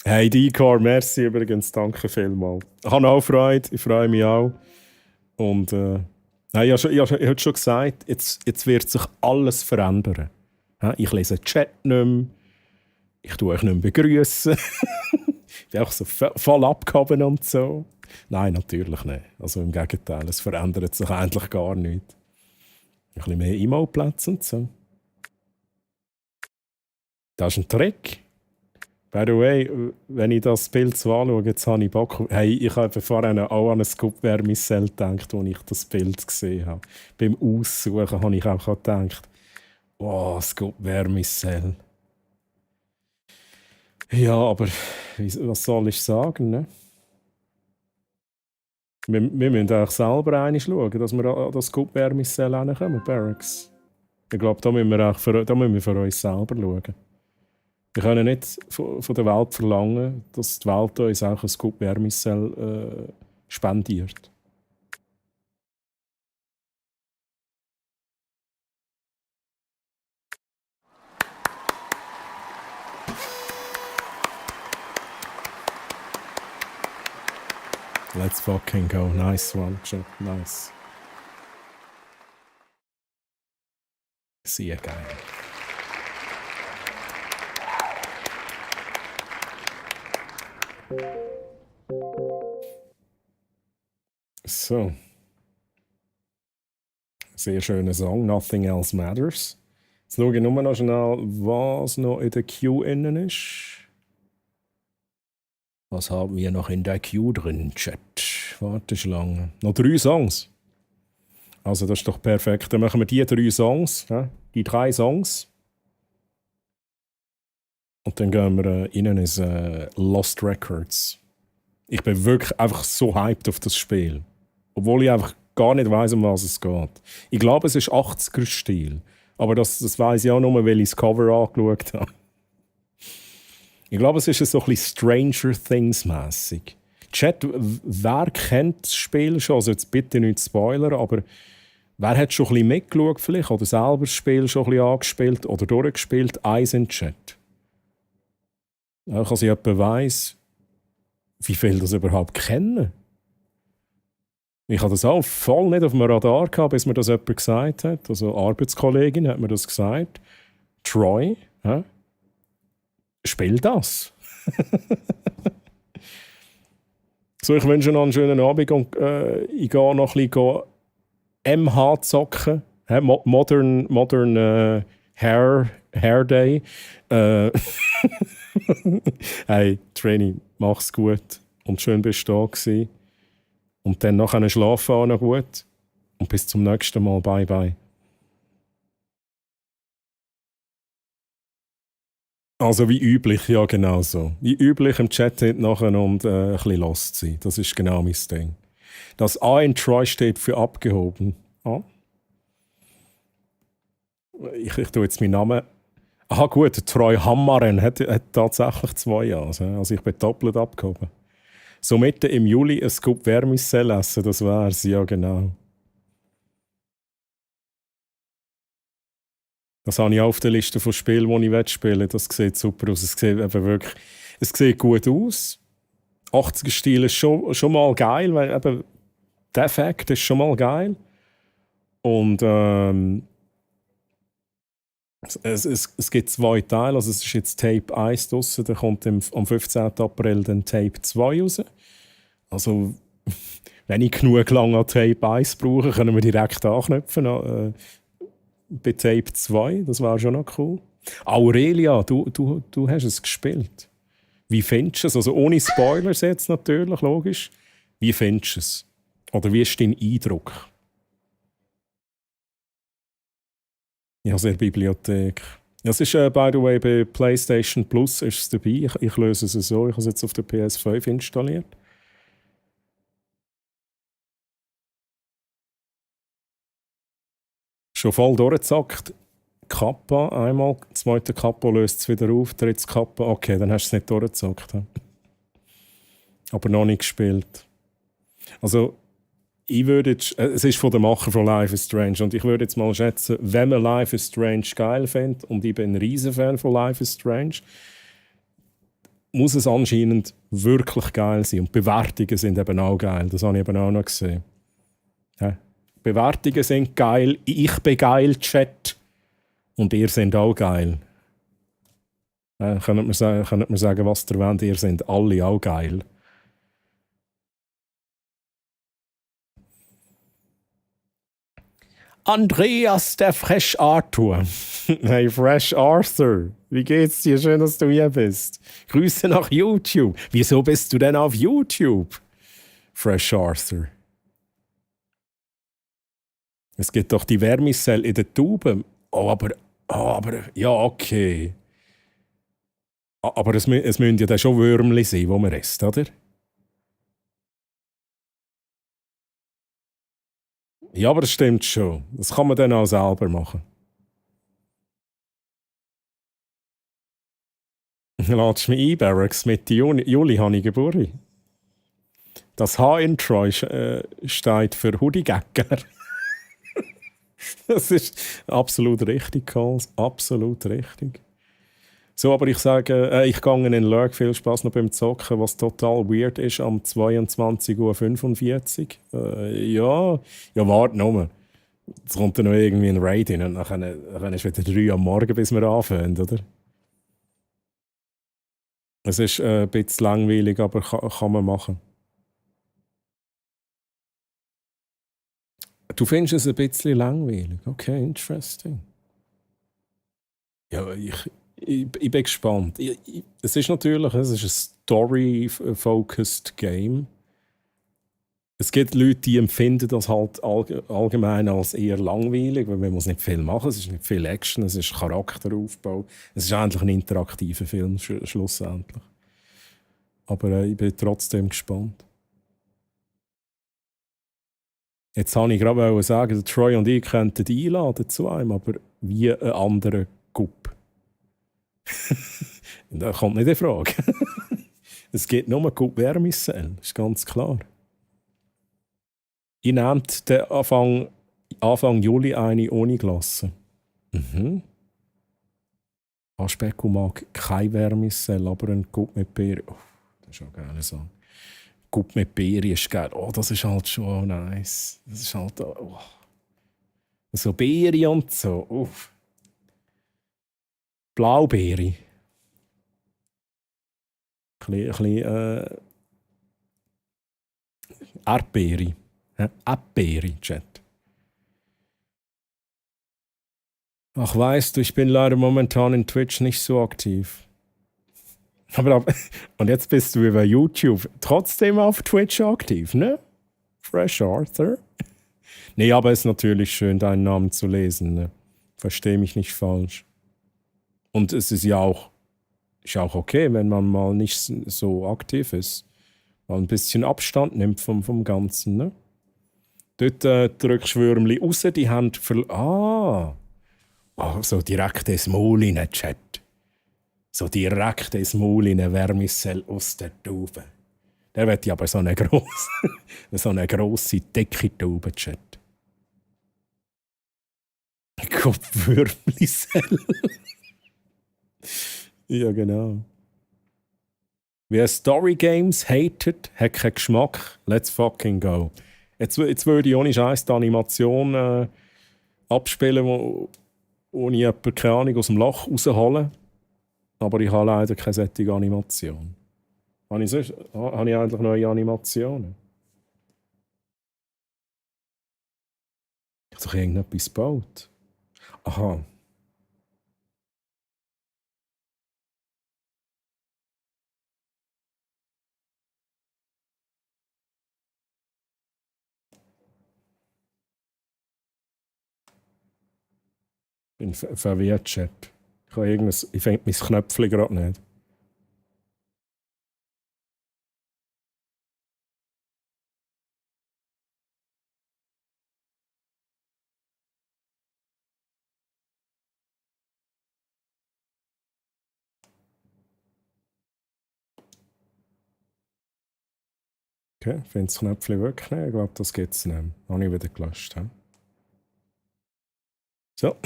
Hey, Dikar, merci übrigens, danke vielmals. Ich habe auch Freude, ich freue mich auch. Und ich habe schon gesagt, jetzt wird sich alles verändern. Ich lese den Chat nicht mehr. Ich tue euch nicht mehr begrüßen. Ich bin auch so voll abgehoben und so. Nein, natürlich nicht. Also im Gegenteil, es verändert sich eigentlich gar nichts. Ein bisschen mehr Emote-Plätze und so. Das ist ein Trick. By the way, wenn ich das Bild so anschaue, jetzt habe ich Bock. Hey, ich habe vorhin auch an ein Scoop-Wärmissel gedacht, als ich das Bild gesehen habe. Beim Aussuchen habe ich auch gedacht, wow, Scoop-Wärmissel. Ja, aber was soll ich sagen, ne? Wir müssen auch selber einig schauen, dass wir an das Scoop-Wärmissel hinkommen, Barracks. Ich glaube, da müssen wir für uns selber schauen. Wir können nicht von der Welt verlangen, dass die Welt uns auch ein Scoop-Wärmissel spendiert. Let's fucking go. Nice one, Chip. Nice. Sehr geil. So. Sehr schöner Song. Nothing Else Matters. Jetzt schaue ich nur noch schnell, was noch in der Queue innen ist. Was haben wir noch in der Queue drin, Chat? Warteschlange. Noch 3 Songs. Also das ist doch perfekt. Dann machen wir die 3 Songs. Die 3 Songs. Und dann gehen wir rein ins Lost Records. Ich bin wirklich einfach so hyped auf das Spiel. Obwohl ich einfach gar nicht weiss, um was es geht. Ich glaube, es ist 80er-Stil. Aber das weiss ich auch nur, weil ich das Cover angeschaut habe. Ich glaube, es ist so ein bisschen Stranger Things-mässig. Chat, wer kennt das Spiel schon? Also jetzt bitte nicht Spoiler, aber wer hat schon ein bisschen mitgeschaut vielleicht? Oder selber das Spiel schon ein bisschen angespielt oder durchgespielt? Eins in Chat. Ja, dass ich jemand weiss, wie viele das überhaupt kennen. Ich habe das auch voll nicht auf dem Radar gehabt, bis mir das jemand gesagt hat. Also eine Arbeitskollegin hat mir das gesagt. Troy, spiel das. So, ich wünsche noch einen schönen Abend und ich gehe noch ein bisschen MH zocken. Modern Hair Day. Hey, Training, mach's gut und schön bist du da gewesen. Und dann nachher schlafen auch noch gut. Und bis zum nächsten Mal. Bye, bye. Also wie üblich, ja genau so. Wie üblich im Chat nachher und ein bisschen lost sein. Das ist genau mein Ding. Das A in Troy steht für abgehoben. Ah. Ich tue jetzt meinen Namen. Aha gut, Troy Hammaren hat tatsächlich 2 A. Also ich bin doppelt abgehoben. So mitten im Juli ein Scoop Vermicell essen, das wär's, ja genau. Das habe ich auch auf der Liste von Spielen, die ich spielen will. Das sieht super aus. Es sieht eben wirklich, es sieht gut aus. 80er-Stil ist schon mal geil, weil eben der Effekt ist schon mal geil. Und es gibt 2 Teile. Also es ist jetzt Tape 1 draussen, da kommt am 15. April dann Tape 2 raus. Also wenn ich genug lange an Tape 1 brauche, können wir direkt anknüpfen. Bei Tape 2, das war schon noch cool. Aurelia, du hast es gespielt. Wie findest du es? Also ohne Spoilers jetzt natürlich, logisch. Wie findest du es? Oder wie ist dein Eindruck? Ich habe es in der Bibliothek. Es ist, by the way, bei PlayStation Plus ist es dabei. Ich löse es so. Ich habe es jetzt auf der PS5 installiert. Schon voll durchgezockt. Kappa einmal, zweite Kappa löst es wieder auf, drittes Kappa, okay, dann hast du es nicht durchgezockt. Aber noch nicht gespielt. Also, ich würde jetzt, es ist von den Macher von Life is Strange und ich würde jetzt mal schätzen, wenn man Life is Strange geil findet, und ich bin ein Riesenfan von Life is Strange, muss es anscheinend wirklich geil sein. Und Bewertungen sind eben auch geil, das habe ich eben auch noch gesehen. Ja. Bewertungen sind geil, ich bin geil, Chat. Und ihr seid auch geil. Könnt mir sagen, was ihr wollt, ihr seid alle auch geil. Andreas, der Fresh Arthur. Hey, Fresh Arthur. Wie geht's dir? Schön, dass du hier bist. Grüße nach YouTube. Wieso bist du denn auf YouTube? Fresh Arthur. Es gibt doch die Vermicell in den Tuben. Aber, ja, okay. Aber es müssen ja dann schon Würmli sein, die man isst, oder? Ja, aber das stimmt schon. Das kann man dann auch selber machen. Ladst du mich ein, Barracks? Mitte Juli habe ich Geburtstag. Das H in Troy steht für Hoodie-Gäcker. Das ist absolut richtig, Karls. Absolut richtig. So, aber ich sage, ich gehe in den Lurk, viel Spaß noch beim Zocken, was total weird ist, am 22:45 Uhr. Ja, warte noch. Jetzt kommt dann noch irgendwie ein Raid hin und dann ist wieder 3 am Morgen, bis wir anfangen, oder? Es ist ein bisschen langweilig, aber kann man machen. Du findest es ein bisschen langweilig? Okay, interesting. Ja, ich bin gespannt. Es ist natürlich ein Story-focused Game. Es gibt Leute, die empfinden das halt allgemein als eher langweilig, weil man muss nicht viel machen, es ist nicht viel Action, es ist Charakteraufbau. Es ist eigentlich ein interaktiver Film, schlussendlich. Aber ich bin trotzdem gespannt. Jetzt wollte ich gerade sagen, der Troy und ich könnten die einladen zu einem, aber wie einen anderen Gup. Da kommt nicht in Frage. Es geht nur um Gup Vermicell, ist ganz klar. Ich nehme den Anfang Juli eine ohne Glasse. Aspeko mag kein Vermicell, aber ein Gup mit Beeren. Oh, das ist auch geil so. Gup mit Beeren ist geil. Oh, das ist halt schon nice. Das ist halt so Beeren und so. Blaubeere. Ein bisschen Erdbeere. Erdbeere, Chat. Ach, weißt du, ich bin leider momentan in Twitch nicht so aktiv. Und jetzt bist du über YouTube trotzdem auf Twitch aktiv, ne? Fresh Arthur. Nee, aber es ist natürlich schön, deinen Namen zu lesen. Ne? Verstehe mich nicht falsch. Und es ist ja auch okay, wenn man mal nicht so aktiv ist. Mal ein bisschen Abstand nimmt vom Ganzen. Ne? Dort drückst du Würmli raus, die haben so direkt ins Maul in den Chat. So direkt ins Maul in eine Wärmissel aus der Taube. Der wird aber so eine grosse, dicke Taube-Chat. Kopfwürmli-Sell. Ja, genau. Wer Story Games hatet, hat keinen Geschmack. Let's fucking go. Jetzt würde ich ohne Scheiß die Animation abspielen, wo ich jemanden, keine Ahnung, aus dem Loch raushole. Aber ich habe leider keine solche Animation. Habe ich eigentlich neue Animationen? Ich habe doch irgendetwas gebaut. Aha. Ich bin verwirrt, Chat. Ich finde mein Knöpfchen gerade nicht. Okay, ich finde das Knöpfchen wirklich nicht. Ich glaube, das gibt es nicht. Habe ich wieder gelöscht. He? So.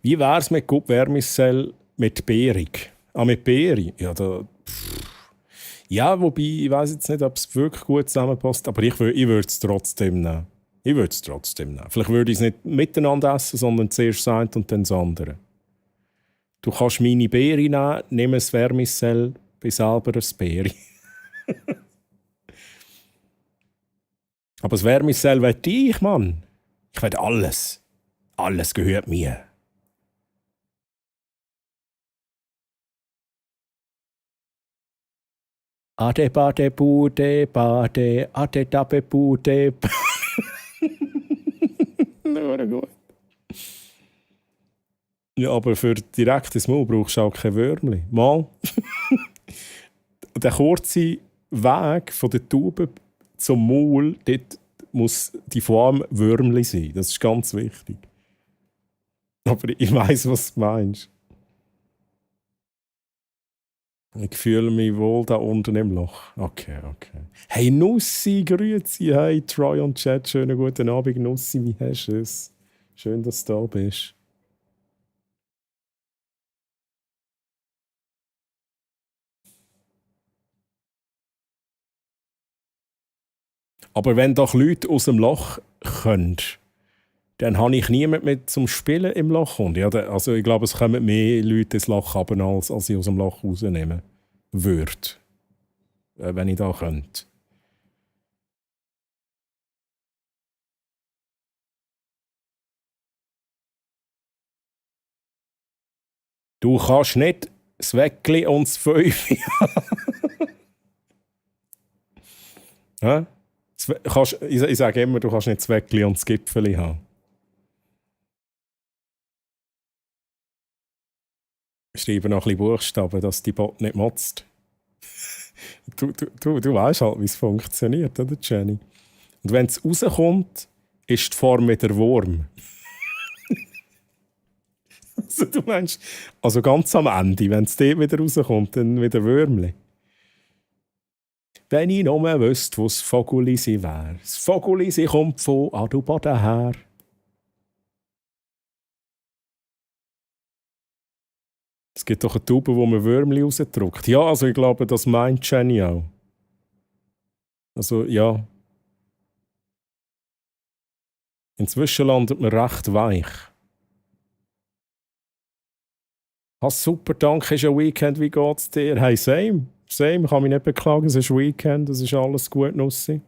Wie wäre es mit Gut Wärmissell mit Beerung? Mit Beere? Ja, wobei, ich weiß jetzt nicht, ob es wirklich gut zusammenpasst, aber ich würde es trotzdem nehmen. Vielleicht würde ich es nicht miteinander essen, sondern zuerst das eine und dann das andere. Du kannst meine Beere nehmen, nimm ein Wärmissell, bin selber ein Beere. Aber das Wärmissell will ich, Mann. Ich will alles. Alles gehört mir. Ade bade bude bade, ade dabe bude. Nur gut. Ja, aber für direktes Maul brauchst du auch kein Würmli. Mal. Der kurze Weg von der Tube zum Maul, dort muss die Form Würmli sein. Das ist ganz wichtig. Aber ich weiss, was du meinst. Ich fühle mich wohl da unten im Loch. Okay. Hey Nussi, grüezi. Hey Troy und Chat, schönen guten Abend Nussi, wie hast du es? Schön, dass du da bist. Aber wenn doch Leute aus dem Loch können, dann habe ich niemanden mehr zum Spielen im Loch. Und ja, also ich glaube, es kommen mehr Leute ins Loch runter, als ich aus dem Loch rausnehmen würde. Wenn ich da könnte. Du kannst nicht das Weckli und das Fünfi haben. Ich sage immer, du kannst nicht das Weckli und das Gipfeli haben. Ich schreibe noch ein bisschen Buchstaben, dass die Bot nicht motzt. Du weißt halt, wie es funktioniert, oder Jenny? Und wenn es rauskommt, ist die Form wieder Wurm. Also du meinst, also ganz am Ende, wenn es dort wieder rauskommt, dann wieder Würmli. Wenn ich nur wüsste, wo das Vogelisi wäre. Das Vogelisi kommt von Adelboden her. Es gibt doch eine Tube, wo man Würmli rausdrückt. Ja, also ich glaube, das meint Jenny auch. Also ja. Inzwischen landet man recht weich. Super, danke, ist ein Weekend, wie geht's dir? Hey, same, ich kann mich nicht beklagen, es ist Weekend, es ist alles gut, Nussi.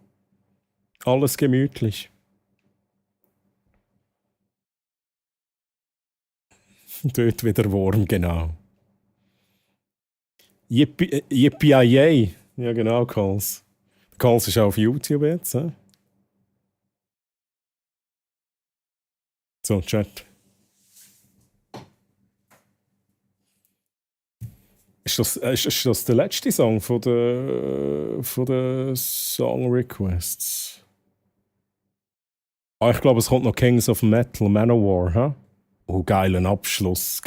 Alles gemütlich. Dort wieder Wurm, genau. Yippie-yay. Ja, genau, Calls. Calls ist auch auf YouTube jetzt. So, Chat. Ist das der letzte Song von den Song Requests? Ich glaube, es kommt noch Kings of Metal, Manowar, hä? Oh, geilen Abschluss.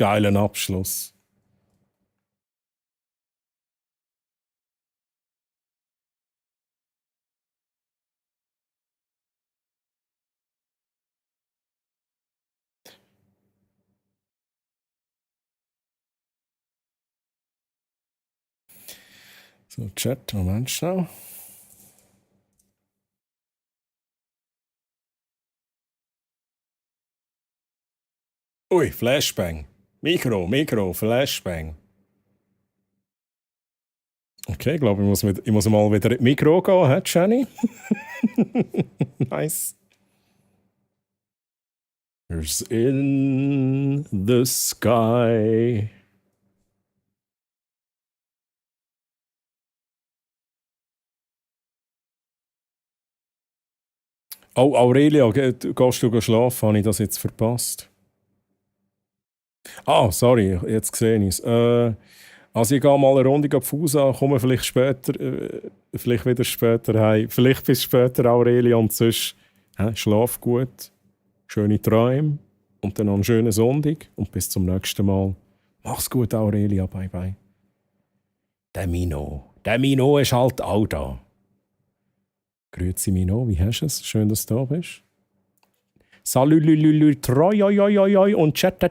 So, Chat, Moment schnell. Ui, Flashbang. Mikro, Flashbang. Okay, ich glaube, ich muss mal wieder in die Mikro gehen, hä, Jenny? Nice. There's in the sky. Oh, Aurelia, gehst du schlafen? Habe ich das jetzt verpasst? Ah, sorry, jetzt sehe ich es. Also ich gehe mal eine Runde Fusa, komme vielleicht später, vielleicht wieder später heim. Vielleicht bis später, Aurelia, und sonst schlaf gut, schöne Träume und dann noch einen schönen Sonntag und bis zum nächsten Mal. Mach's gut, Aurelia, bye bye. Der Mino ist halt auch da. Grüezi Mino, wie hast du es? Schön, dass du da bist. Salü, troi, oi, und chat,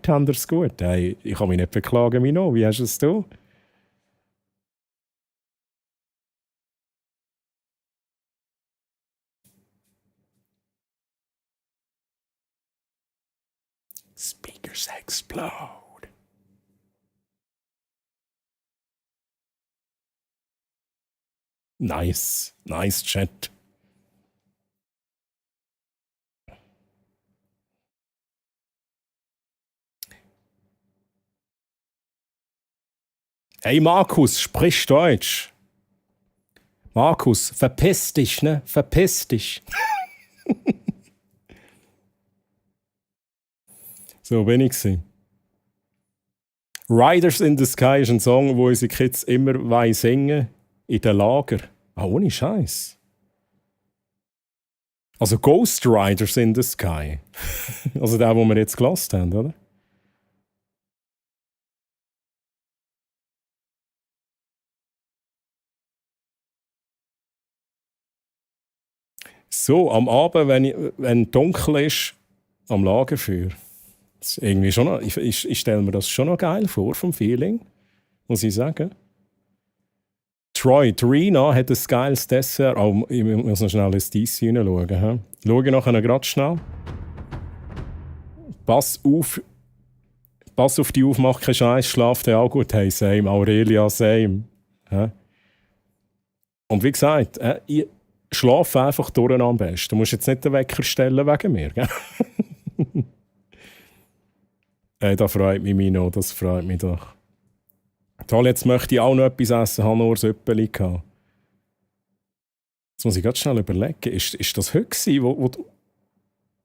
haben wir's gut. Hey, ich kann mich nicht beklagen, Mino. Wie hast du es du? Speakers explode. Nice chat. Hey Markus, sprich Deutsch. Markus, verpiss dich, ne? Verpiss dich. So bin ich gewesen. Riders in the Sky ist ein Song, wo unsere Kids immer singen in den Lager. Ah, ohne Scheiß. Also Ghost Riders in the Sky. Also der, wo wir jetzt gelassen haben, oder? So, am Abend, wenn dunkel ist, am Lagerfeuer. Das ist irgendwie schon noch, ich stelle mir das schon noch geil vor, vom Feeling, muss ich sagen. Troy, Rina hat ein geiles Dessert. Oh, ich muss noch schnell ins DC hineinschauen. Schau nachher gerade schnell. Pass auf die auf, mach keinen Scheiß, schlaf dir auch gut. Hey, same, Aurelia, same. Und wie gesagt, ich schlafe einfach durch am besten. Du musst jetzt nicht den Wecker stellen wegen mir. Gell? Das freut mich, Mino, das freut mich doch. Toll, jetzt möchte ich auch noch etwas essen, habe nur Süppeli gehabt. Jetzt muss ich ganz schnell überlegen, ist das heute gewesen,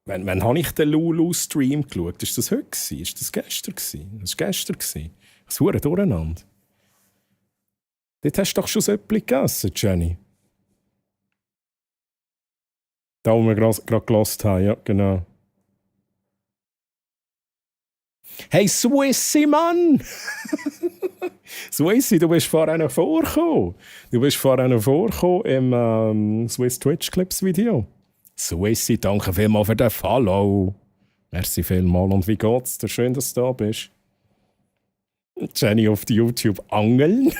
wann habe ich den Lulu-Stream geschaut? Ist das heute gewesen? Ist das gestern gewesen? Das war gestern gewesen. Das war durcheinander. Dort hast du doch schon Süppeli gegessen, Jenny. Da, wo wir gerade gehört haben, ja, genau. Hey, Swissy, Mann! Swissy, du bist vorhin noch vorgekommen. Du bist vorhin noch vorgekommen im Swiss Twitch Clips Video. Swissy, danke vielmals für den Follow. Merci vielmals. Und wie geht's dir? Schön, dass du da bist. Jenny auf YouTube angeln.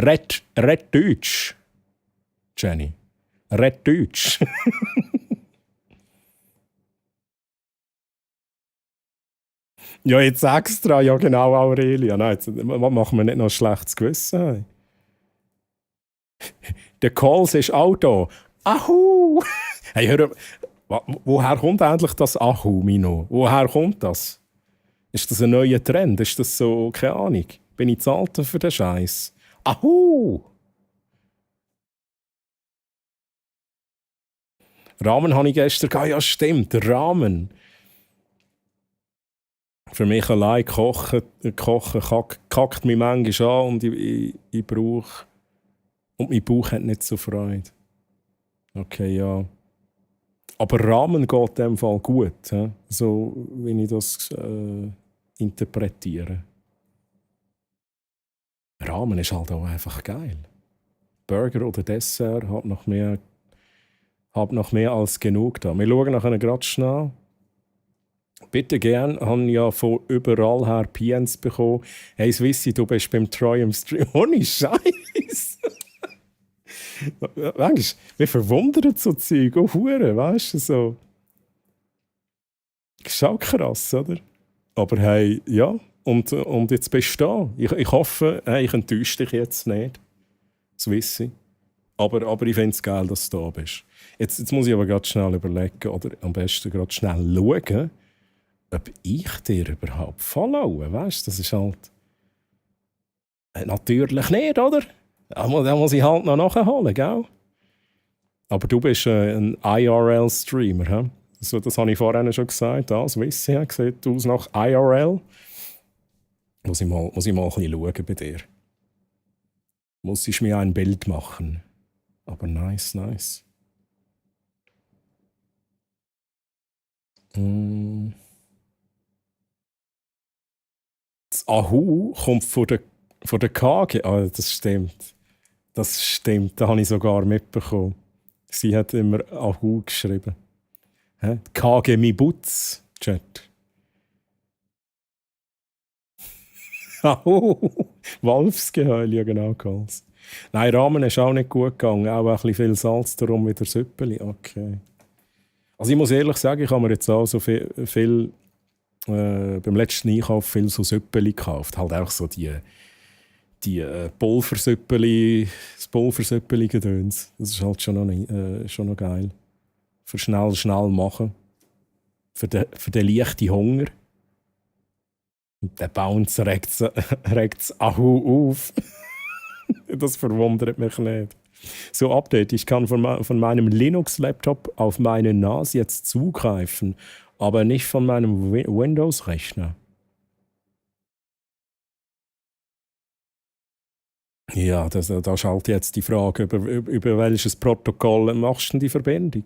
Red Deutsch. Jenny. Red Deutsch. Ja, jetzt extra, ja genau, Aurelia. Nein, jetzt machen wir nicht noch ein schlechtes Gewissen. Der Calls ist auch da. Ahu! Hey, hör, woher kommt eigentlich das Ahu, Mino? Woher kommt das? Ist das ein neuer Trend? Ist das so, keine Ahnung? Bin ich zu alt für den Scheiß? Ahu! Ramen habe ich gestern gehabt. Ja, stimmt, Ramen. Für mich allein kochen kackt mich manchmal an und ich brauche... Und mein Bauch hat nicht so Freude. Okay, ja. Aber Ramen geht in dem Fall gut, he? So wie ich das interpretiere. Ramen ist halt auch einfach geil. Burger oder Dessert hat noch mehr als genug da. Wir schauen nachher gerade schnell. Bitte gern, ich habe ja von überall her PNs bekommen. Hey Swissi, du bist beim Troy im Stream. Ohne Scheiß! Weißt du, wir verwundern so Zeug, auch Huren, weißt du, so. Ist auch krass, oder? Aber hey, ja, und jetzt bist du da. Ich hoffe, hey, ich enttäusche dich jetzt nicht, Swissi. Aber ich finde es geil, dass du da bist. Jetzt muss ich aber gerade schnell überlegen, oder am besten gerade schnell schauen, ob ich dir überhaupt followe, weißt du, das ist halt... Natürlich nicht, oder? Da muss ich halt noch nachholen, gell? Aber du bist ein IRL-Streamer, he? So, das habe ich vorhin schon gesagt. Swissi sieht aus nach IRL. Muss ich mal ein bisschen schauen bei dir. Muss ich mir ein Bild machen. Aber nice. Das Ahu kommt von der KG. Ah, das stimmt. Da habe ich sogar mitbekommen. Sie hat immer Ahu geschrieben. KG Mibutz, Chat. Ahu, Wolfsgeheul, ja genau, Karls. Nein, Ramen ist auch nicht gut gegangen. Auch ein bisschen viel Salz, darum wieder Süppeli. Okay. Also ich muss ehrlich sagen, ich habe mir jetzt auch so viel beim letzten Einkauf viel so Süppeli gekauft. Halt auch so die Pulversüppeli, das Pulversüppeli-Gedöns. Das ist halt schon noch geil. Für schnell machen. Für den leichten Hunger. Und der Bounce regt es Ahu auf. Das verwundert mich nicht. So, Update. Ich kann von meinem Linux-Laptop auf meine NAS jetzt zugreifen, aber nicht von meinem Windows-Rechner. Ja, da schaltet jetzt die Frage, über welches Protokoll machst du denn die Verbindung?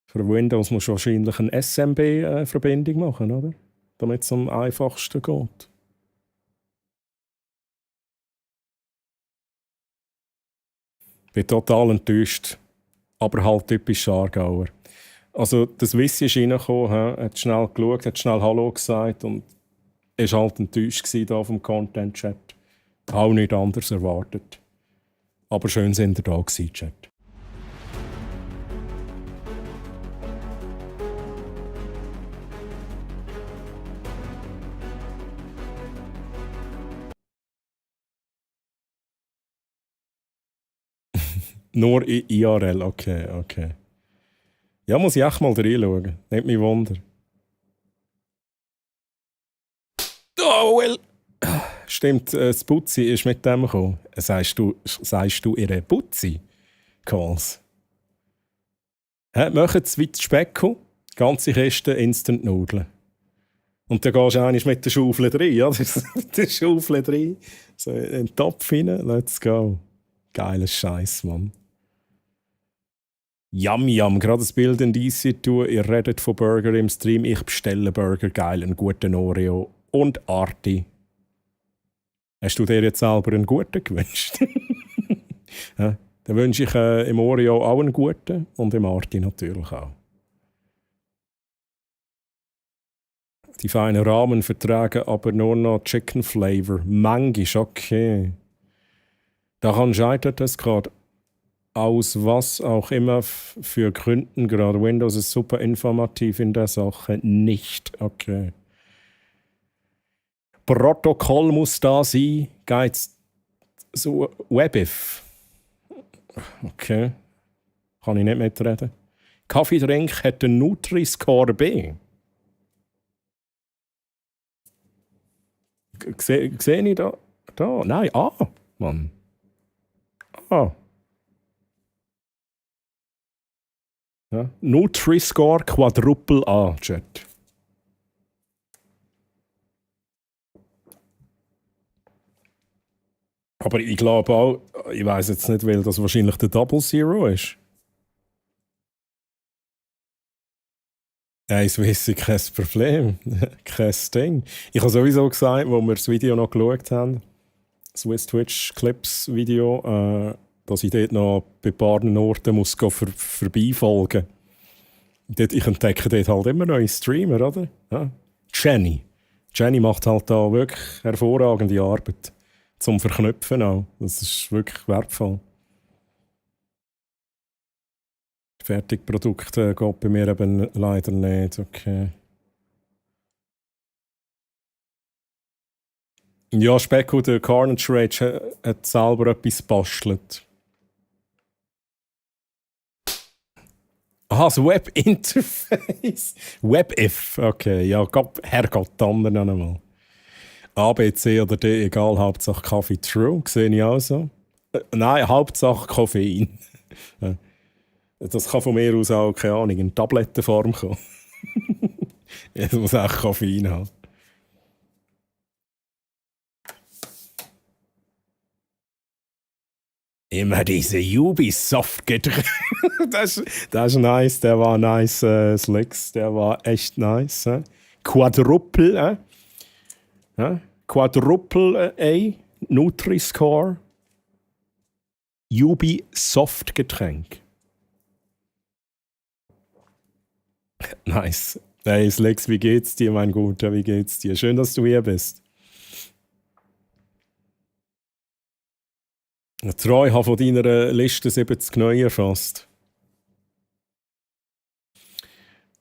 Für Windows musst du wahrscheinlich eine SMB-Verbindung machen, oder? Damit es am einfachsten geht. Ich bin total enttäuscht, aber halt typisch Aargauer. Also, das Wissen ist reingekommen, hat schnell geschaut, hat schnell Hallo gesagt und war halt enttäuscht hier vom Content-Chat. Auch nicht anders erwartet. Aber schön sind ihr da gewesen, Chat. Nur IRL, okay. Ja, muss ich echt mal reinschauen. Nicht mich wunder. Oh, well. Stimmt, das Putzi ist mit dem gekommen. Sagst du ihre Putzi? Calls. Machen Sie wie Specko, ganze Kiste Instant-Nudeln. Und dann gehst du eigentlich mit der Schaufel rein, ja? Mit der Schaufel rein, so in den Topf rein, let's go. Geiler Scheiß, Mann. Yum, gerade das Bild in DC tun. Ihr redet von Burger im Stream. Ich bestelle Burger, geil, einen guten Oreo und Arti. Hast du dir jetzt selber einen guten gewünscht? Ja, dann wünsche ich im Oreo auch einen guten und im Arti natürlich auch. Die feinen Ramen vertragen aber nur noch Chicken Flavor. Mangisch, okay. Daran scheitert es gerade. Aus was auch immer für Gründen, gerade Windows ist super informativ in der Sache, nicht. Okay. Protokoll muss da sein. Geht's so WebIF? Okay. Kann ich nicht mitreden. Kaffeetrink hat den Nutri-Score B. Sehe ich da? Da? Nein, Mann. Ja. Nutri-Score Quadruple A, Chat. Aber ich glaube auch, ich weiß jetzt nicht, weil das wahrscheinlich der Double Zero ist. Eins weiss ich, kein Problem. Kein Ding. Ich habe sowieso gesagt, als wir das Video noch geschaut haben, das Swiss Twitch Clips Video, dass ich dort noch bei ein paar Orten muss vorbeifolgen muss. Ich entdecke dort halt immer neue Streamer, oder? Ja. Jenny. Jenny macht halt da wirklich hervorragende Arbeit. Zum Verknüpfen auch. Das ist wirklich wertvoll. Fertigprodukte geht bei mir eben leider nicht. Okay. Ja, Specko, der Carnage Rage hat selber etwas gebastelt. Aha, das Web-Interface. WebIF, okay. Ja, Herrgott, dann einmal. A, B, C oder D, egal, Hauptsache Kaffee, true, sehe ich auch so. Nein, Hauptsache Koffein. Das kann von mir aus auch, keine Ahnung, in Tablettenform kommen. Es muss auch Koffein haben. Immer diese Ubisoft-Getränke. das ist nice, der war nice, Slicks, der war echt nice. Quadruple, Quadruple A, Nutri-Score, Ubisoft-Getränk. Nice. Hey, Slicks, wie geht's dir, mein Guter? Wie geht's dir? Schön, dass du hier bist. Treu, habe von deiner Liste 70 neu erfasst.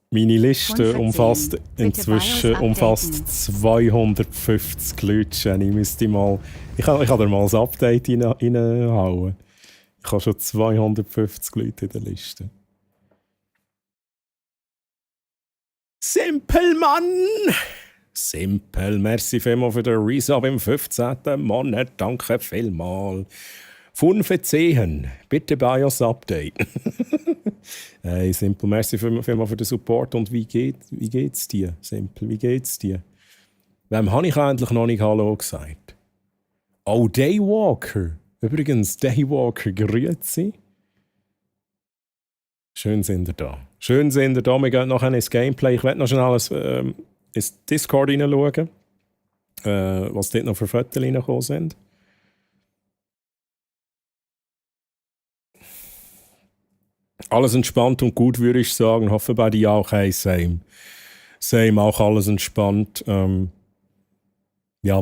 Meine Liste umfasst inzwischen 250 Leute. Ich kann dir mal ein Update reinhauen. Ich habe schon 250 Leute in der Liste. Simpel, Mann! Simpel, merci vielmals für den Resub im 15. Monat. Danke vielmals. 15. Bitte BIOS-Update. Hey, Simpel, merci vielmals für den Support. Und wie geht's dir, Simpel? Wie geht's dir? Wem habe ich eigentlich noch nicht Hallo gesagt? Oh, Daywalker. Übrigens, Daywalker, grüezi. Schön sind ihr da. Schön sind ihr da. Wir gehen nachher ins Gameplay. Ich werde noch schnell ins Discord hineinschauen, was dort noch für Fotos reingekommen sind. Alles entspannt und gut, würde ich sagen. Hoffe bei dir auch. Hey, same. Same, auch alles entspannt. Ja,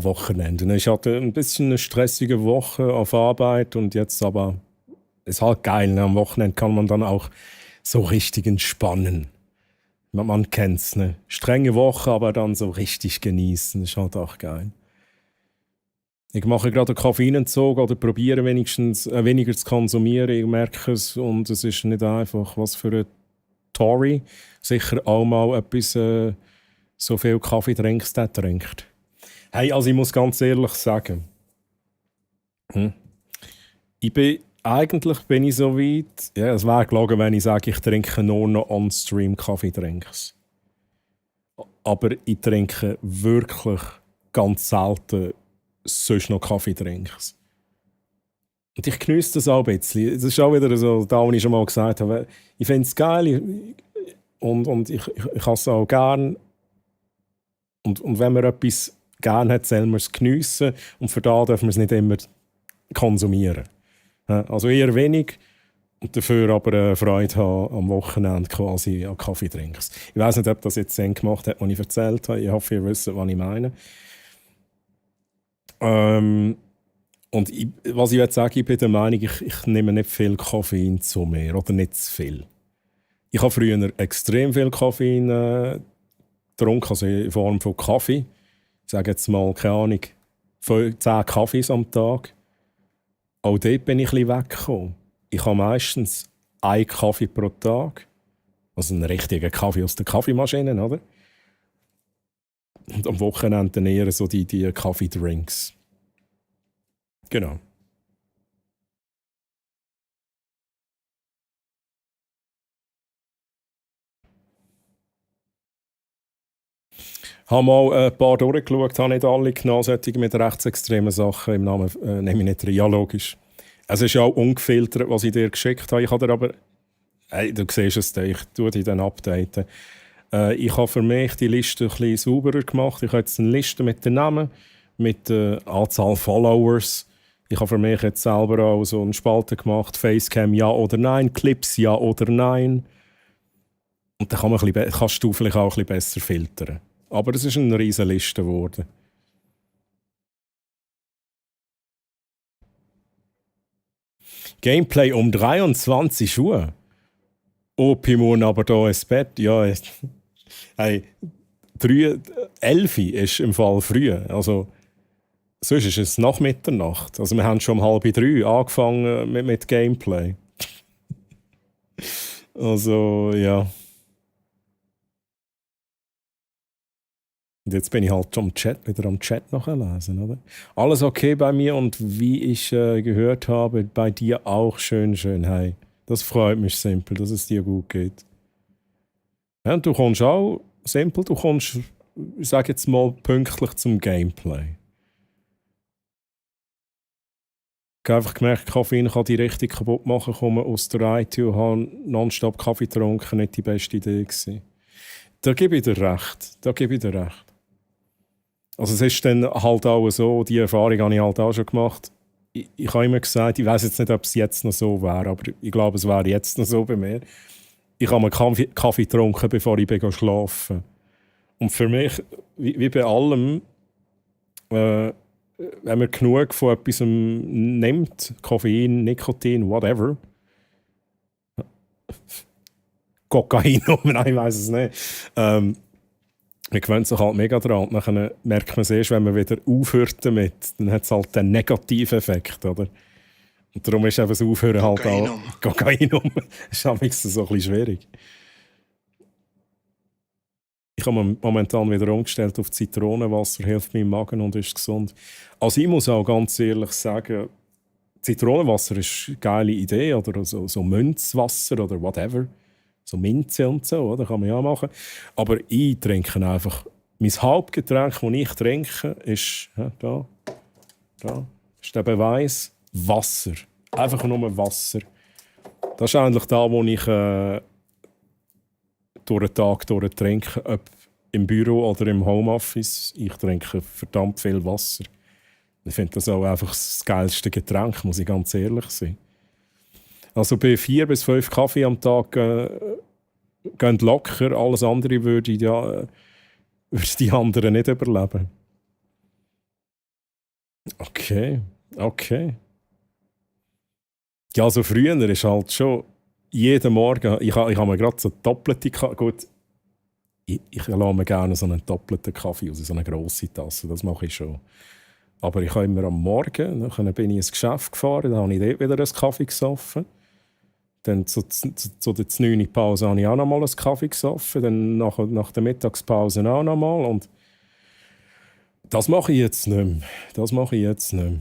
Wochenende. Ich hatte ein bisschen eine stressige Woche auf Arbeit und jetzt aber ist halt geil. Ne? Am Wochenende kann man dann auch so richtig entspannen. Man kennt's, ne? Strenge Woche, aber dann so richtig genießen. Ist halt auch geil. Ich mache gerade einen Koffeinentzug oder probiere wenigstens weniger zu konsumieren. Ich merke es und es ist nicht einfach. Was für ein Tory sicher auch mal etwas so viel Kaffee trinkt, der trinkt. Hey, also ich muss ganz ehrlich sagen, eigentlich bin ich so weit, ja, es wäre gelogen, wenn ich sage, ich trinke nur noch on-stream Kaffeetrinks. Aber ich trinke wirklich ganz selten sonst noch Kaffeetrinks. Und ich geniesse das auch ein bisschen. Das ist auch wieder so, da was ich schon mal gesagt habe. Ich finde es geil und ich habe es auch gern. Und wenn man etwas gern hat, soll man es geniessen. Und für das dürfen wir es nicht immer konsumieren. Also eher wenig und dafür aber Freude haben am Wochenende quasi an Kaffeetrinks. Ich weiß nicht, ob das jetzt Sinn gemacht hat, was ich erzählt habe. Ich hoffe, ihr wisst, was ich meine. Was ich jetzt sage, ich bin der Meinung, ich nehme nicht viel Koffein zu mir oder nicht zu viel. Ich habe früher extrem viel Koffein getrunken, also in Form von Kaffee. Ich sage jetzt mal, keine Ahnung, 10 Kaffees am Tag. Auch dort bin ich ein bisschen weggekommen. Ich habe meistens einen Kaffee pro Tag. Also einen richtigen Kaffee aus der Kaffeemaschine, oder? Und am Wochenende dann eher so die Kaffee-Drinks. Genau. Ich habe mal ein paar durchgeschaut, habe nicht alle genommen, solche mit rechtsextremen Sachen im Namen, nehme ich nicht rein. Ja, logisch. Es ist ja auch ungefiltert, was ich dir geschickt habe. Ich habe dir aber, du siehst es, ich tue die dann updaten. Ich habe für mich die Liste ein bisschen sauberer gemacht. Ich habe jetzt eine Liste mit den Namen, mit der Anzahl Followers. Ich habe für mich jetzt selber auch so eine Spalte gemacht, Facecam ja oder nein, Clips ja oder nein. Und dann kannst du vielleicht auch ein bisschen besser filtern. Aber es ist eine riesige Liste geworden. Gameplay um 23 Uhr. Opimon aber da ins Bett. Ja, hey, 11 ist im Fall früh. Also, sonst ist es nach Mitternacht. Also, wir haben schon um 2:30 angefangen mit Gameplay. Also, ja. Und jetzt bin ich halt schon wieder am Chat nachlesen, oder? Alles okay bei mir und wie ich gehört habe, bei dir auch schön. Hey, das freut mich, Simpel, dass es dir gut geht. Ja, und du kommst auch, Simpel, ich sage jetzt mal, pünktlich zum Gameplay. Ich habe einfach gemerkt, Koffein kann die richtig kaputt machen, komme aus der IT und habe nonstop Kaffee getrunken, nicht die beste Idee gewesen. Da gebe ich dir recht. Also es ist dann halt auch so, die Erfahrung habe ich halt auch schon gemacht. Ich habe immer gesagt, ich weiß jetzt nicht, ob es jetzt noch so wäre, aber ich glaube, es wäre jetzt noch so bei mir. Ich habe mal Kaffee getrunken, bevor ich schlafen. Und für mich, wie bei allem, wenn man genug von etwas nimmt, Koffein, Nikotin, whatever, Kokain, nein, ich weiß es nicht. Man gewöhnt sich halt mega dran. Und dann merkt man es erst, wenn man wieder aufhört damit, dann hat es halt den negativen Effekt, oder? Und darum ist eben das Aufhören halt auch... Kokainum. Das ist halt so ein bisschen schwierig. Ich habe mich momentan wieder umgestellt auf Zitronenwasser, hilft meinem Magen und ist gesund. Also ich muss auch ganz ehrlich sagen, Zitronenwasser ist eine geile Idee, oder so Münzwasser oder whatever. So Minze und so, oder? Kann man ja machen. Aber ich trinke einfach... Mein Hauptgetränk, das ich trinke, ist... Da ist der Beweis. Wasser. Einfach nur Wasser. Das ist eigentlich da, wo ich durch den Tag trinke. Ob im Büro oder im Homeoffice. Ich trinke verdammt viel Wasser. Ich finde das auch einfach das geilste Getränk, muss ich ganz ehrlich sein. Also bei 4 bis 5 Kaffee am Tag gehen locker. Alles andere würde die anderen nicht überleben. Okay. Ja, also früher ist halt schon jeden Morgen, ich habe mir gerade so doppelte Kaffee, gut, ich lasse mir gerne so einen doppelten Kaffee aus, so eine grosse Tasse, das mache ich schon. Aber ich habe immer am Morgen, dann bin ich ins Geschäft gefahren, dann habe ich dort wieder einen Kaffee gesoffen. Dann zu der 9. Pause habe ich auch noch mal einen Kaffee gesoffen, dann nach der Mittagspause auch noch mal. Und das mache ich jetzt nicht mehr.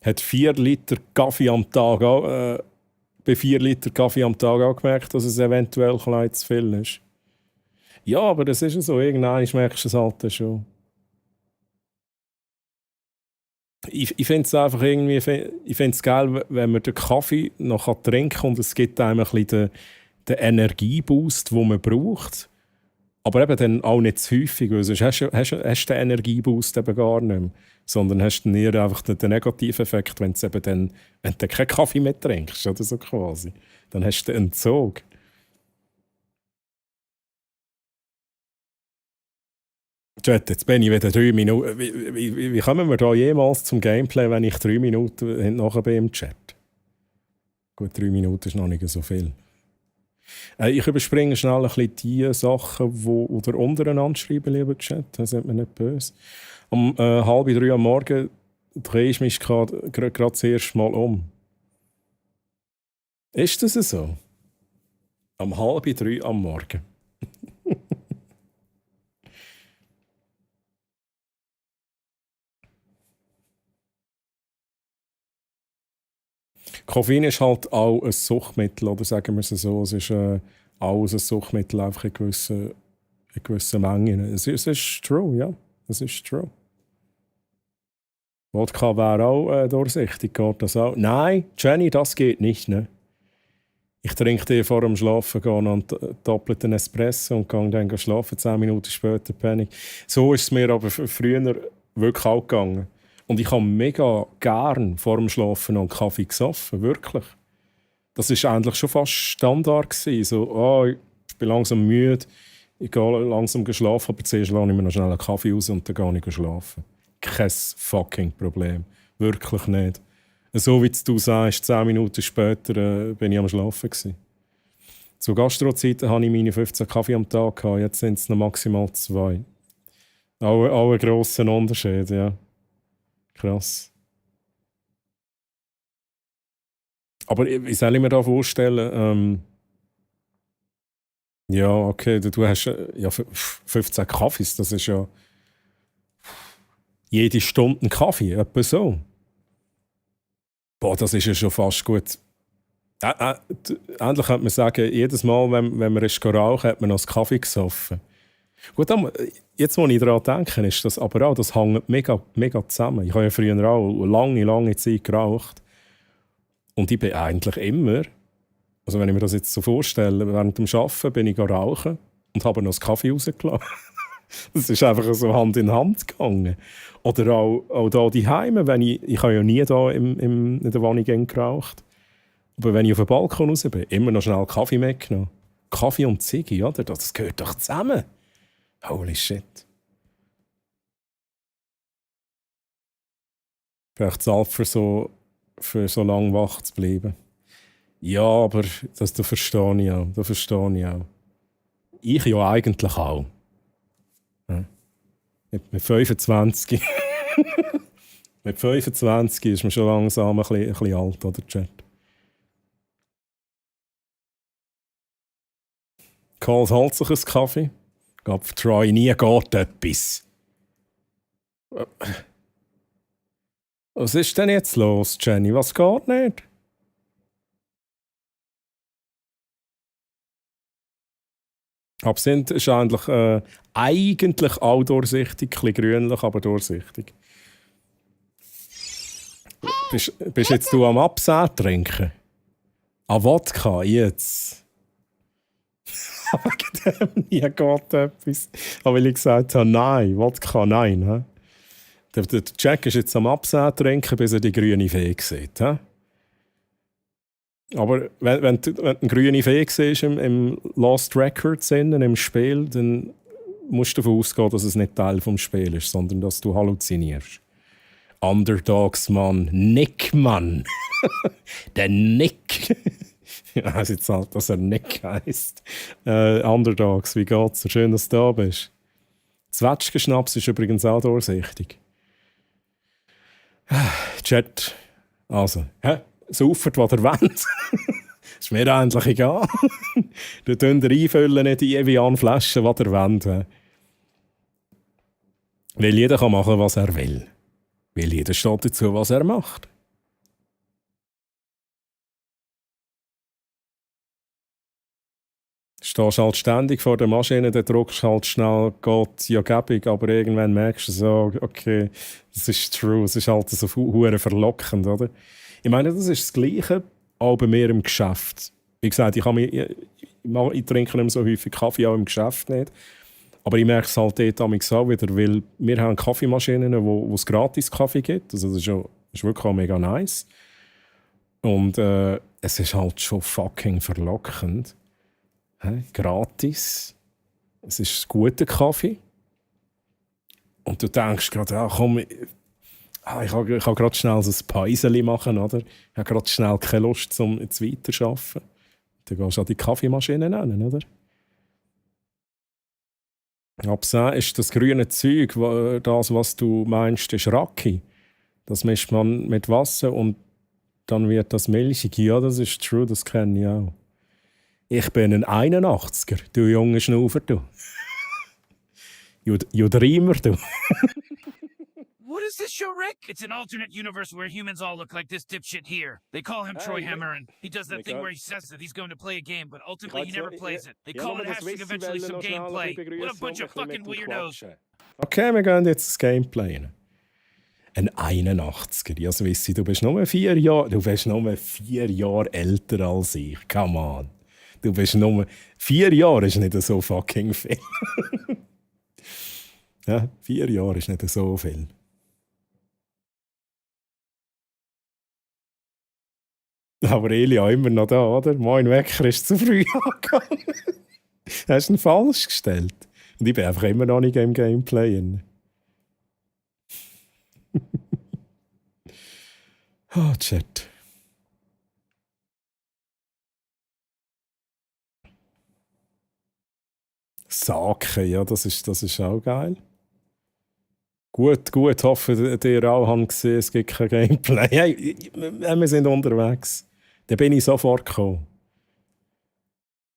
Hat 4 Liter Kaffee am Tag auch, bei 4 Liter Kaffee am Tag auch gemerkt, dass es eventuell klein zu viel ist. Ja, aber das ist ja so. Irgendwann merkst du es halt schon. Ich finde es einfach irgendwie, ich finde es geil, wenn man den Kaffee noch trinken kann und es gibt einem ein bisschen den Energieboost, den man braucht. Aber eben dann auch nicht zu häufig, weil sonst hast du den Energieboost eben gar nicht mehr. Sondern hast dann eher einfach den negativen Effekt, wenn du keinen Kaffee mehr trinkst, oder so quasi. Dann hast du den Entzug. Chat, jetzt bin ich wieder 3 Minuten. Wie kommen wir da jemals zum Gameplay, wenn ich 3 Minuten nachher bin im Chat? Gut, 3 Minuten ist noch nicht so viel. Ich überspringe schnell ein bisschen die Sachen, die ihr untereinander schreiben, lieber Chat. Das sind mir nicht böse. Um 2:30 am Morgen drehe ich mich gerade das erste Mal um. Ist das so? Um 2:30 am Morgen. Koffein ist halt auch ein Suchtmittel, oder sagen wir es so. Es ist alles ein Suchtmittel, einfach in gewissen Mengen. Es ist true, ja. Es ist true. Wodka wäre auch durchsichtig, geht das auch? Nein, Jenny, das geht nicht, ne? Ich trinke die vor dem Schlafen noch einen doppelten Espresso und gehe dann schlafen, 10 Minuten später penne ich. So ist es mir aber früher wirklich auch gegangen. Und ich habe mega gern vor dem Schlafen noch einen Kaffee gesoffen, wirklich. Das war eigentlich schon fast Standard gewesen. So, ich bin langsam müde, ich gehe langsam schlafen, aber zuerst lasse ich mir noch schnell einen Kaffee raus und dann gehe ich schlafen. Kein fucking Problem. Wirklich nicht. So wie du sagst, 10 Minuten später bin ich am Schlafen gewesen. Zu Gastrozeiten hatte ich meine 15 Kaffee am Tag gehabt, jetzt sind es noch maximal 2. Auch ein grosser Unterschied, ja. Krass. Aber wie soll ich mir da vorstellen? Ja, okay, du hast ja 15 Kaffees, das ist ja jede Stunde ein Kaffee, etwa so. Boah, das ist ja schon fast gut. Endlich könnte man sagen, jedes Mal, wenn man rauchen hat man noch einen Kaffee gesoffen. Gut, jetzt, wo ich daran denke, ist das aber auch, das hängt mega, mega zusammen. Ich habe ja früher auch lange Zeit geraucht. Und ich bin eigentlich immer, also wenn ich mir das jetzt so vorstelle, während dem Arbeiten bin ich rauchen und habe noch einen Kaffee rausgelassen. Das ist einfach so Hand in Hand gegangen. Oder auch da die Heime, wenn ich habe ja nie da in der Wohnung geraucht. Aber wenn ich auf den Balkon raus bin, immer noch schnell Kaffee mitgenommen. Kaffee und Ziggy, oder? Das gehört doch zusammen. Holy shit. Vielleicht zahlt für so lange wach zu bleiben. Ja, aber das verstehe ich auch. Das verstehe ich auch. Ich ja eigentlich auch. Ja. Mit 25. Mit 25 ist man schon langsam ein bisschen alt, oder, Chat? Karl holt sich einen Kaffee. Gab Troy nie geht etwas. Was ist denn jetzt los, Jenny? Was geht nicht? Absinth ist eigentlich auch durchsichtig, ein bisschen grünlich, aber durchsichtig. Bist jetzt du am Absatz trinken? Ah, Wodka, jetzt. Wegen dem nie geht etwas. Aber weil ich gesagt habe, nein, Wodka, nein. He? Der Jack ist jetzt am Absatz trinken, bis er die grüne Fee sieht. He? Aber wenn du eine grüne Fee siehst im Lost Records im Spiel, dann musst du davon ausgehen, dass es nicht Teil des Spiels ist, sondern dass du halluzinierst. Underdogs, Mann. Nick, Mann. Der Nick. Ich weiss jetzt halt, dass er Nick heisst. Underdogs, wie geht's dir? Schön, dass du da bist. Zwetschgenschnaps ist übrigens auch durchsichtig. Chat. Also, saufert, was ihr wollt. Ist mir eigentlich egal. Du könnt einfüllen, nicht in Evian Flaschen, was ihr wollt. Weil jeder kann machen, was er will. Weil jeder steht dazu, was er macht. Stehst halt ständig vor der Maschine, dann drückst halt schnell, geht ja gäbig, aber irgendwann merkst du so, okay, das ist true, es ist halt so hure verlockend, oder? Ich meine, das ist das Gleiche auch bei mir im Geschäft. Wie gesagt, ich trinke nicht mehr so häufig Kaffee, auch im Geschäft nicht. Aber ich merke es halt dort auch wieder, weil wir haben Kaffeemaschinen, wo es gratis Kaffee gibt. Also das ist wirklich auch mega nice. Und es ist halt schon fucking verlockend. Gratis. Es ist guter Kaffee. Und du denkst gerade, komm, ich kann gerade schnell so ein Päuseli machen, oder? Ich habe gerade schnell keine Lust, um jetzt weiterzuarbeiten. Dann gehst du an die Kaffeemaschine rein, oder? Absehen ist das grüne Zeug, das, was du meinst, ist Raki. Das mischt man mit Wasser und dann wird das milchig. Ja, das ist true, das kenne ich auch. Ich bin ein 81er, du junge Schnaufer, du. You dreamer, du. What is this show, Rick? It's an alternate universe where humans all look like this dipshit here. They call him Troy Hammer, and he does that thing where he says that he's going to play a game, but ultimately he never plays it. They call it hashtag eventually some gameplay. What a bunch of fucking weirdos. Okay, wir gehen jetzt das Gameplay rein. Ein 81er. Also wisst ihr, du bist nur 4 Jahre älter als ich. Come on. Du bist nur 4 Jahre ist nicht so fucking viel. Ja, 4 Jahre ist nicht so viel. Aber Elia immer noch da, oder? Mein Wecker ist zu früh angegangen. Hast du ihn falsch gestellt? Und ich bin einfach immer noch nicht im Gameplay. Oh, Chat. Saken, ja, das ist auch geil. Gut, hoffe, ihr auch habt gesehen, es gibt kein Gameplay. Hey, wir sind unterwegs. Dann bin ich sofort gekommen.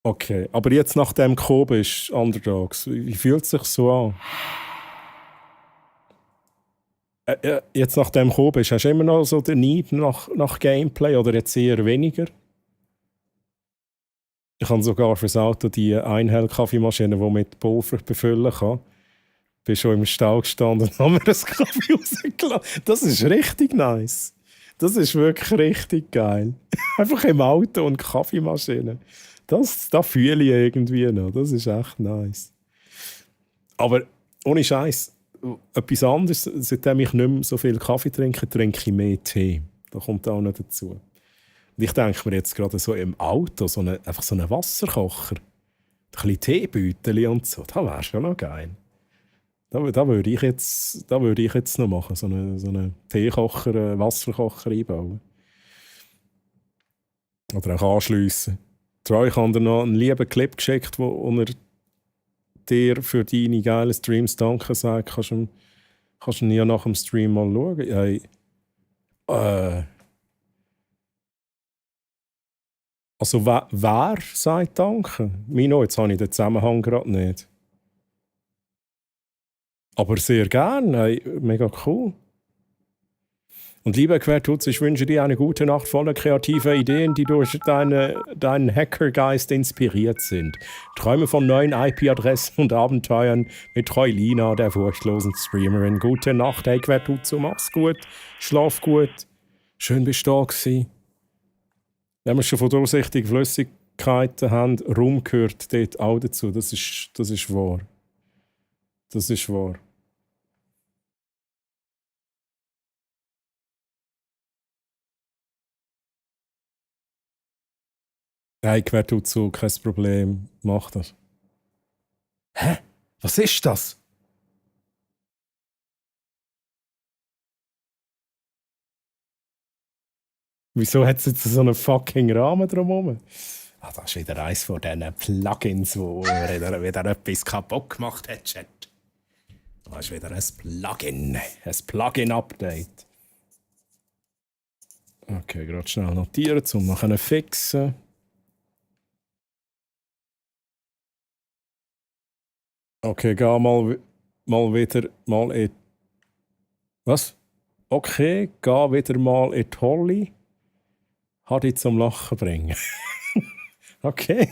Okay, aber jetzt nachdem du gekommen bist, Underdogs, wie fühlt es sich so an? Jetzt nachdem du gekommen bist, hast du immer noch so den Need nach Gameplay oder jetzt eher weniger? Ich habe sogar für das Auto die Einhell-Kaffeemaschine, die mit Pulver befüllen kann. Ich bin schon im Stall gestanden und habe mir das Kaffee rausgelassen. Das ist richtig nice. Das ist wirklich richtig geil. Einfach im Auto und Kaffeemaschine. Das fühle ich irgendwie noch. Das ist echt nice. Aber ohne Scheiß, etwas anderes, seitdem ich nicht mehr so viel Kaffee trinke, trinke ich mehr Tee. Da kommt auch noch dazu. Und ich denke mir jetzt gerade so im Auto, einfach so einen Wasserkocher, ein bisschen Teebeutel und so, das wäre schon noch geil. Da würde ich jetzt noch machen, so einen Teekocher, Wasserkocher einbauen. Oder auch anschliessen. Troy hat dir noch einen lieben Clip geschickt, wo er dir für deine geilen Streams danken sagt. Kannst du ihn ja nach dem Stream mal schauen? Hey, also wer sagt Danke? Mino, jetzt habe ich den Zusammenhang gerade nicht. Aber sehr gern, hey, mega cool. Und lieber Quertutz, ich wünsche dir eine gute Nacht voller kreativer Ideen, die durch deinen Hackergeist inspiriert sind. Träume von neuen IP-Adressen und Abenteuern mit Troilina, der furchtlosen Streamerin. Gute Nacht, hey Quertutz, mach's gut, schlaf gut. Schön bist du da gewesen. Wenn wir schon von durchsichtigen Flüssigkeiten haben, Rum gehört dort auch dazu. Das ist wahr. Das ist wahr. Nein, quer tut zu, kein Problem. Mach das. Hä? Was ist das? Wieso hat es jetzt so einen fucking Rahmen drumherum? Ah, das ist wieder eins von diesen Plugins, wo wieder etwas kaputt gemacht hat, Chat. Das ist wieder ein Plugin-Update. Okay, gerade schnell notieren, um nachher fixen. Okay, geh mal wieder in... Was? Okay, geh wieder mal in die Holly. Hat dich zum Lachen bringen. Okay.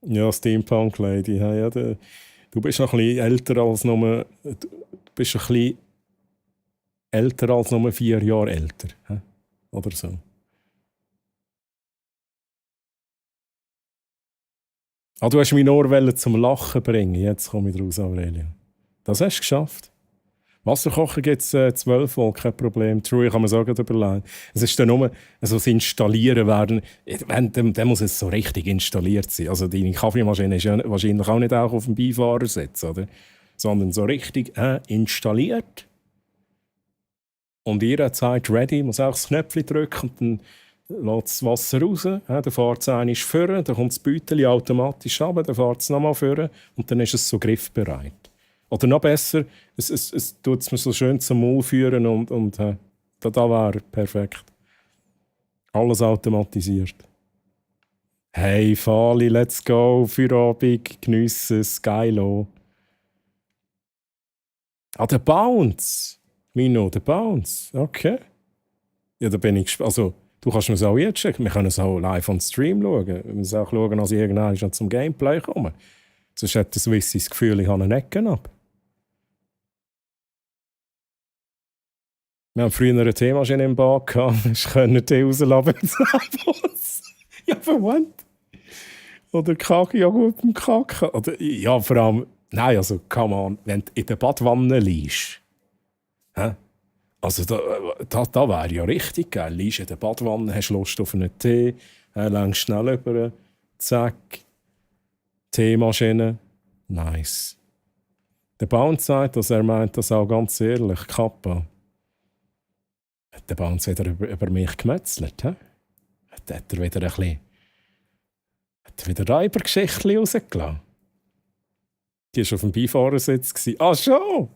Ja, Steampunk Lady. Ja, du bist noch ein bisschen älter als nur... Du bist ein bisschen älter als nur 4 Jahre älter. Oder so. Ah, du hast mich nur zum Lachen bringen. Jetzt komme ich raus, Aurelia. Das hast du geschafft. Wasserkocher gibt es 12 Volt, kein Problem. True, kann man sagen, überlegen. Es ist dann nur, also das Installieren werden, dann muss es so richtig installiert sein. Also deine Kaffeemaschine ist ja wahrscheinlich auch nicht auch auf dem Beifahrersitz, oder? Sondern so richtig installiert. Und ihr seid ready, muss auch das Knöpfchen drücken und dann lässt das Wasser raus, dann fährt es einmal vor, dann kommt das Beutel automatisch runter, dann fährt es nochmal vor und dann ist es so griffbereit. Oder noch besser, es tut es mir so schön zum Maul führen und da wäre perfekt. Alles automatisiert. Hey, Fali, let's go, Feierabend, geniessen es, geilo. Ah, der Bounce. Mino, der Bounce. Okay. Ja, da bin ich gespannt. Also, du kannst mir es auch jetzt checken. Wir können es auch live on Stream schauen. Wir müssen auch schauen, als ich irgendwann schon zum Gameplay komme. Sonst hat der Swissi das Gefühl, ich habe einen Ecken ab. Wir haben früher eine Teemaschine im Bad gehabt. Ich konnte die rauslassen mit Abos. Ja, verwandt. Oder Kackjoghurt im Kacken. Oder, ja, vor allem, nein, also, come on, wenn du in der Badwanne liegst, also da wäre ja richtig geil. Liegst in der Badwanne, hast Lust auf einen Tee, längst schnell über, zack, Teemaschine, nice. Der Bounce sagt, dass er meint das auch ganz ehrlich, Kappa. Hat der Bounce wieder über mich gemetzelt, hä? Hat er wieder ein bisschen... Hat er wieder Reibergeschichtchen rausgelassen? Die war auf dem Beifahrersitz. Ah, schon!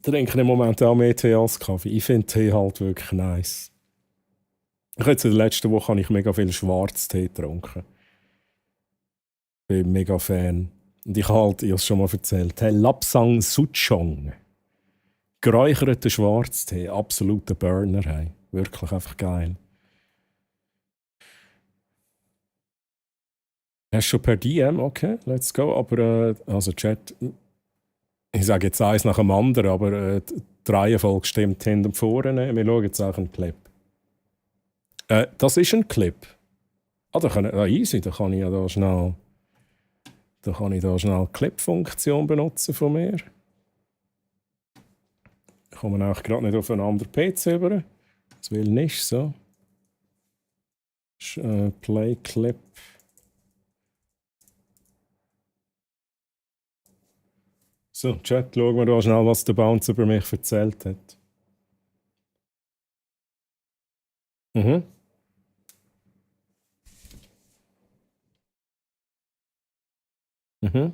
Ich trinke im Moment auch mehr Tee als Kaffee. Ich finde Tee halt wirklich nice. In der letzten Woche habe ich mega viel Schwarztee getrunken. Ich bin mega Fan. Und ich habe halt, ich habe es schon mal erzählt, Lapsang Souchong. Geräucherter Schwarztee, absoluter Burner. Hey. Wirklich einfach geil. Hast du schon per DM? Okay, let's go. Aber, also Chat, ich sage jetzt eins nach dem anderen, aber die Reihenfolge stimmt hinten und vorne. Wir schauen jetzt auch einen Clip. Das ist ein Clip. Easy, da kann ich ja da schnell die Clip-Funktion benutzen von mir. Ich komme auch gerade nicht auf einen anderen PC über. Das will nicht so. Play Clip. So, Chat, schauen wir da schnell, was der Bounce über mich erzählt hat. Mhm. Mhm.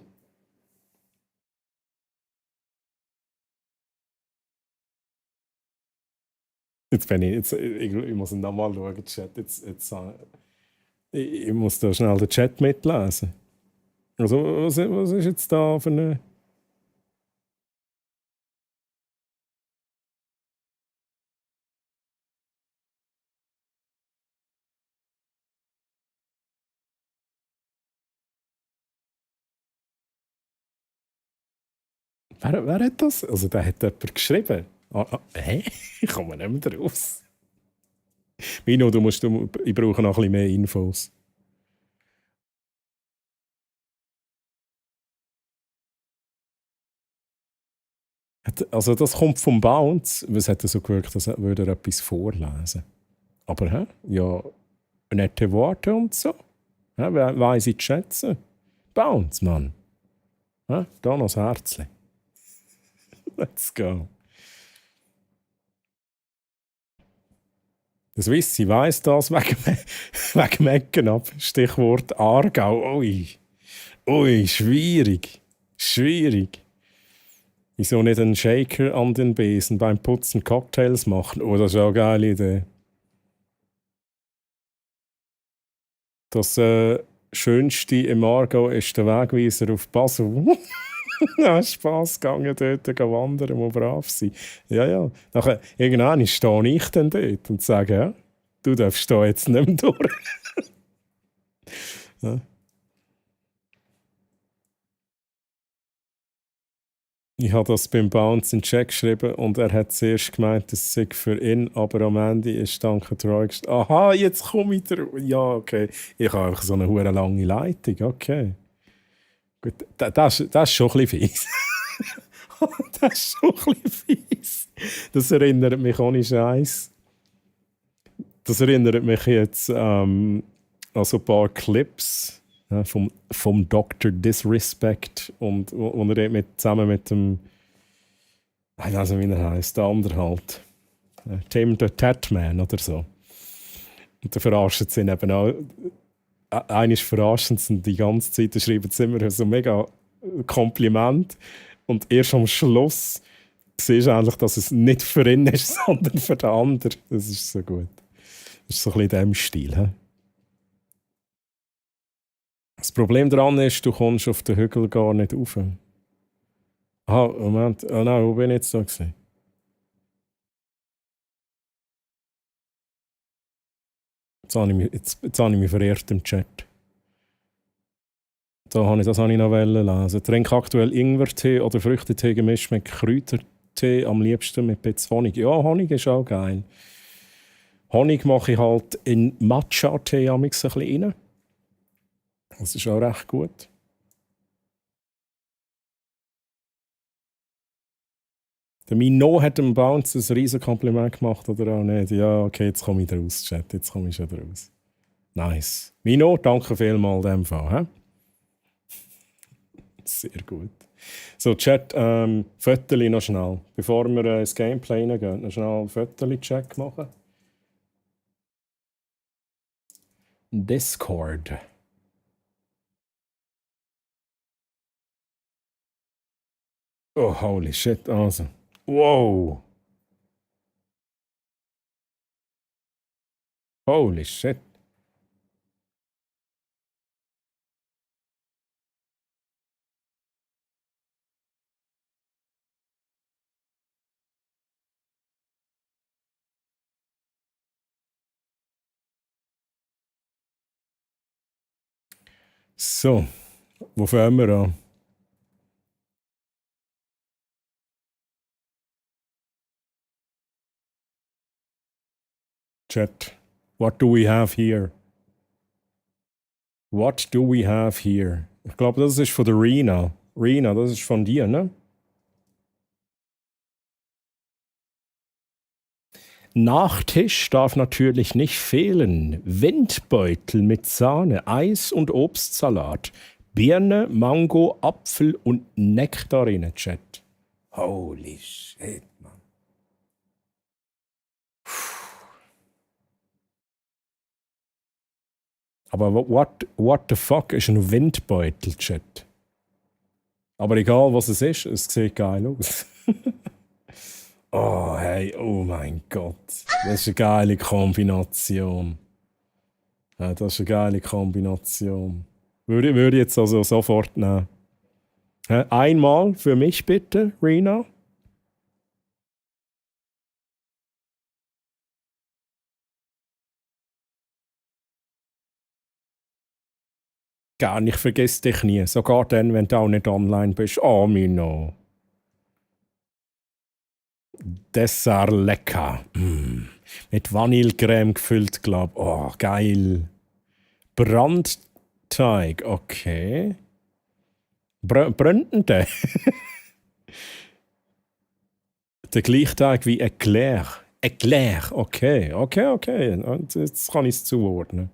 Ich muss ihn nochmal schauen, Chat. Ich muss da schnell den Chat mitlesen. Also, was ist jetzt da für eine... Wer hat das? Also, der hat jemand geschrieben. Hä? Ich komme nicht mehr raus. Mino, ich brauche noch ein bisschen mehr Infos. Also, das kommt vom Bounce. Es hat so gewirkt, als würde er etwas vorlesen. Aber, ja, nette Worte und so. Weiss ich zu schätzen. Bounce, Mann. Da noch das Herzchen. Let's go. Das Wissi weiss das wegen Mecken ab. Stichwort Aargau. Ui, schwierig. Schwierig. Wieso nicht einen Shaker an den Besen beim Putzen Cocktails machen? Oh, das ist auch eine geile Idee. Das Schönste im Aargau ist der Wegweiser auf Basel. Ja, Spass gegangen dort wandern, muss brav sein. Ja. Nachher, irgendwann stehe ich dann dort und sage, ja, du darfst da jetzt nicht mehr durch. Ja. Ich habe das beim Bounce in den Chat geschrieben und er hat zuerst gemeint, es sei für ihn, aber am Ende ist danke Troy gestanden. Aha, jetzt komme ich drauf. Ja, okay. Ich habe einfach so eine hure lange Leitung, okay. Gut, das ist schon ein bisschen fies. Das ist schon ein bisschen fies. Das erinnert mich ohne Scheiß. Das erinnert mich jetzt an so ein paar Clips vom Dr. Disrespect und wo er zusammen mit dem, ich weiß nicht, wie er heisst, der andere halt, Tim the Tatman oder so. Und da verarscht sie ihn eben auch eines verarschend sind die ganze Zeit, schreiben sie immer so mega Kompliment. Und erst am Schluss siehst du eigentlich, dass es nicht für ihn ist, sondern für den anderen. Das ist so gut. Das ist so ein bisschen in diesem Stil. He? Das Problem daran ist, du kommst auf den Hügel gar nicht rauf. Ah, Moment. Oh nein, wo bin ich jetzt da gewesen? Jetzt habe ich mich verirrt im Chat. Das habe ich noch lesen. Trink aktuell Ingwertee oder Früchtetee gemischt mit Kräutertee, am liebsten mit ein bisschen Honig. Ja, Honig ist auch geil. Honig mache ich halt in Matcha-Tee ein bisschen rein. Das ist auch recht gut. Der Mino hat dem Bounce ein riesen Kompliment gemacht, oder auch nicht? Ja, okay, jetzt komme ich raus, Chat. Jetzt komme ich schon raus. Nice. Mino, danke vielmals in dem Fall. He? Sehr gut. So, Chat, Fötterli noch schnell. Bevor wir ins Gameplay reingehen, noch schnell einen Fötterli-Check machen. Discord. Oh, holy shit, also. Wow. Holy shit. So, wo fangen wir an? Chat, what do we have here? What do we have here? Ich glaube, das ist von der Rena. Rena, das ist von dir, ne? Nachtisch darf natürlich nicht fehlen. Windbeutel mit Sahne, Eis und Obstsalat. Birne, Mango, Apfel und Nektarine, Chat. Holy shit, man. Aber what the fuck ist ein Windbeutel, Chat? Aber egal, was es ist, es sieht geil aus. Oh, hey, oh mein Gott. Das ist eine geile Kombination. Ja, das ist eine geile Kombination. Würde ich jetzt also sofort nehmen. Einmal für mich bitte, Rena. Gar nicht, vergiss dich nie. Sogar dann, wenn du auch nicht online bist. Oh, Mino. Dessert lecker. Mit Vanillecreme gefüllt, glaube ich. Oh, geil. Brandteig, okay. Bröntende. Der gleiche Teig wie Eclair. Eclair, okay. Und jetzt kann ich es zuordnen.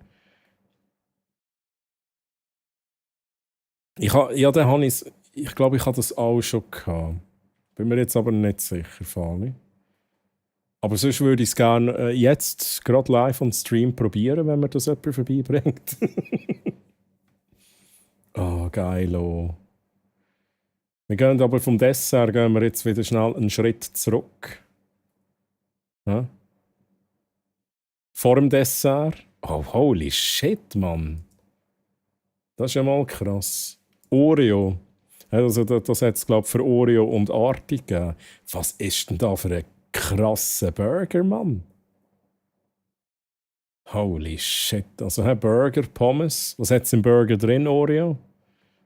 Ich glaube, ich habe das auch schon gehabt. Bin mir jetzt aber nicht sicher, Fali. Aber sonst würde ich es gerne jetzt gerade live on Stream probieren, wenn mir das jemand vorbeibringt. Oh, geil. Oh. Wir gehen aber vom Dessert gehen wir jetzt wieder schnell einen Schritt zurück. Ja? Vor dem Dessert. Oh, holy shit, Mann. Das ist ja mal krass. Oreo. Also das hat es, glaube ich, für Oreo und Arti gegeben. Was ist denn da für ein krasser Burger, Mann? Holy shit. Also Burger, Pommes. Was hat es im Burger drin, Oreo?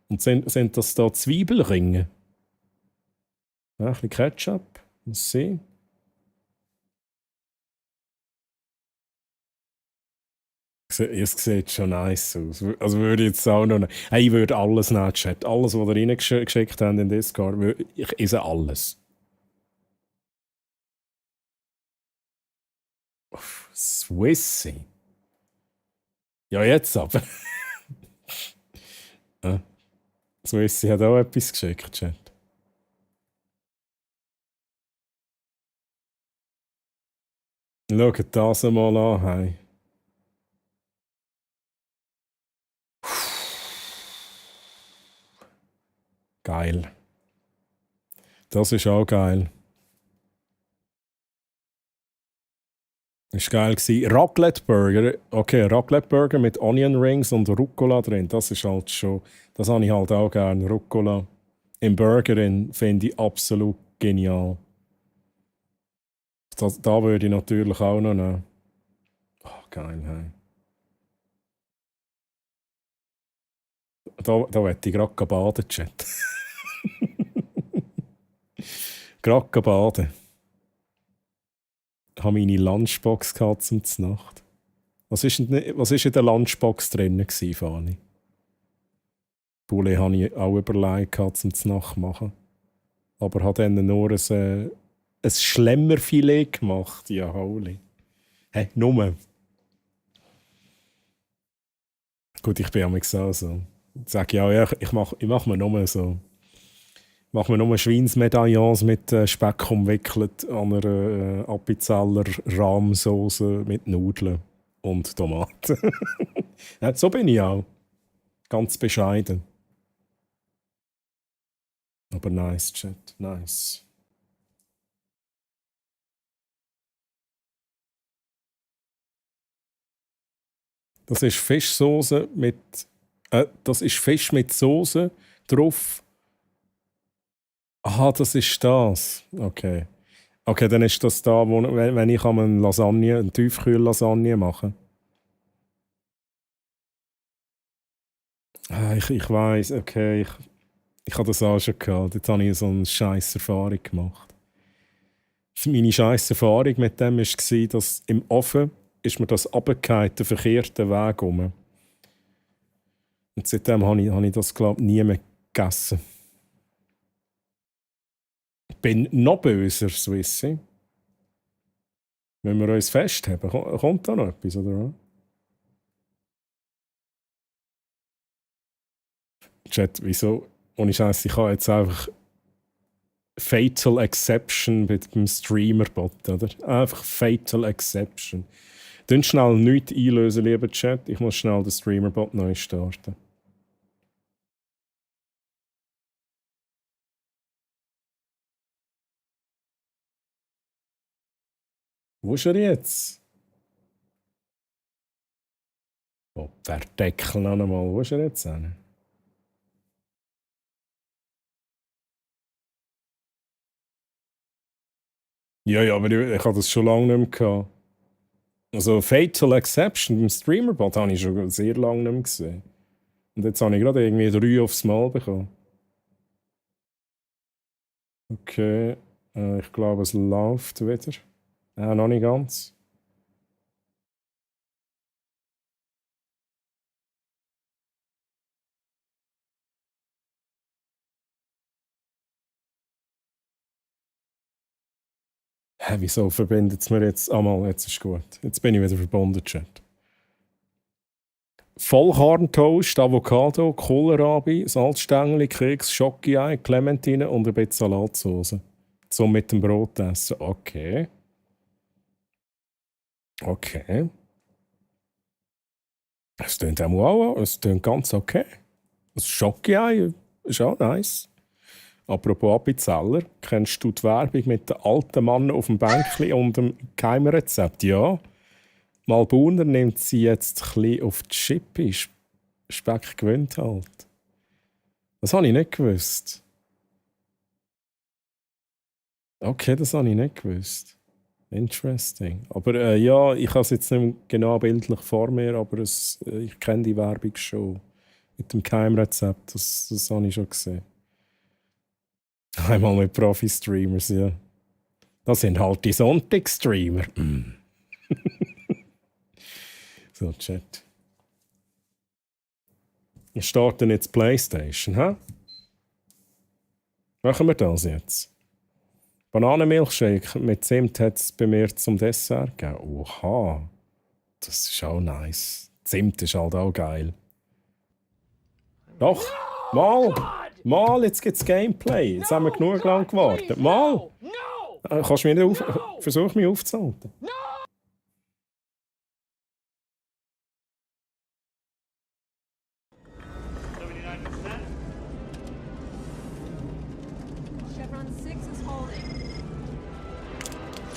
Und sind das da Zwiebelringe? Ja, ein bisschen Ketchup. Muss sehen. Es sieht schon nice aus. Also würde ich jetzt auch noch... Hey, ich würde alles nehmen, Chat. Alles, was ihr reingeschickt habt in Discord, ich esse alles. Swissy. Ja, jetzt aber. Swissy hat auch etwas geschickt, Chat. Schaut das einmal an, hey. Geil. Das ist auch geil. Das war geil. Raclette Burger. Okay, Raclette Burger mit Onion Rings und Rucola drin. Das ist halt schon. Das habe ich halt auch gerne. Rucola im Burger finde ich absolut genial. Da würde ich natürlich auch noch nehmen. Oh, geil, hey. Da möchte ich gerade baden, Chat. Gerade baden. Ich habe meine Lunchbox zum Nacht. Was ist in der Lunchbox drin, Fani? Poulet habe ich auch überlegt, zum Nacht machen. Aber habe dann nur ein Schlemmerfilet gemacht. Ja, holy. Hä, nur. Gut, ich bin am auch so. Ich sage ja, ich mach mir nur so. Ich mache mir nur Schweinsmedaillons mit Speck umwickelt an einer Appenzeller Rahmsoße mit Nudeln und Tomaten. Ja, so bin ich auch. Ganz bescheiden. Aber nice, Chat. Nice. Das ist Fischsoße mit. Das ist Fisch mit Soße drauf. Aha, das ist das. Okay. Okay, dann ist das da, wenn ich eine Tiefkühl-Lasagne mache. Ich weiss, okay. Ich habe das auch schon gehabt. Jetzt habe ich so eine scheiß Erfahrung gemacht. Meine scheiß Erfahrung mit dem war, dass im Ofen ist mir das runtergefallen, den verkehrten Weg um. Und seitdem habe ich das, glaube ich, nie mehr gegessen. Ich bin noch böser, Swissi. Wenn wir uns festhaben, kommt da noch etwas, oder was? Chat, wieso? Ohne Scheiß, ich habe jetzt einfach Fatal Exception mit dem Streamer-Bot, oder? Einfach Fatal Exception. Dann schnell nichts einlösen, lieber Chat. Ich muss schnell den Streamer-Bot neu starten. Wo ist er jetzt? Oh, der Deckel noch einmal. Wo ist er jetzt hin? Ja, aber ich habe das schon lange nicht mehr gehabt. Also Fatal Exception beim Streamer-Bot habe ich schon sehr lange nicht mehr gesehen. Und jetzt habe ich gerade irgendwie 3 aufs Mal bekommen. Okay, ich glaube, es läuft wieder. Noch nicht ganz. Hä, wieso verbindet es mir jetzt? Mal, jetzt ist gut. Jetzt bin ich wieder verbunden, Chat. Vollkorntoast, Avocado, Kohlrabi, Salzstängel, Keks, Schoki-Ei, Clementine und ein bisschen Salatsauce. So mit dem Brot essen. Okay. Okay. Es klingt auch, es klingt ganz okay. Das Schoki-Ei ist auch nice. Apropos Appenzeller, kennst du die Werbung mit dem alten Mann auf dem Bänkli und dem Geheimrezept? Ja. Malbuner nimmt sie jetzt ein bisschen auf die Schippe. Speck gewöhnt halt. Das habe ich nicht gewusst. Okay, das habe ich nicht gewusst. Interesting. Aber ja, ich habe es jetzt nicht mehr genau bildlich vor mir, aber ich kenne die Werbung schon. Mit dem Geheimrezept, das habe ich schon gesehen. Einmal mit Profi-Streamers, ja. Das sind halt die Sonntagsstreamer. So, Chat. Wir starten jetzt PlayStation, hä? Machen wir das jetzt? Bananenmilchshake mit Zimt hat es bei mir zum Dessert gegeben. Oha. Das ist auch nice. Zimt ist halt auch geil. Doch, mal, jetzt gibt's Gameplay. Jetzt haben wir genug lang gewartet. Mal! Kannst du mich versuch mich aufzuhalten. 6 is holding.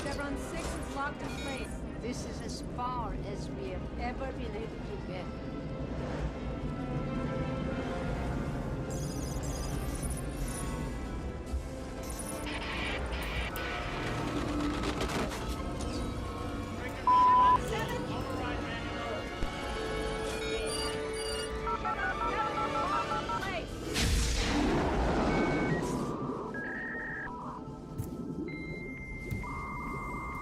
Chevron 6 is locked in place. This is as far as we have ever been able to get.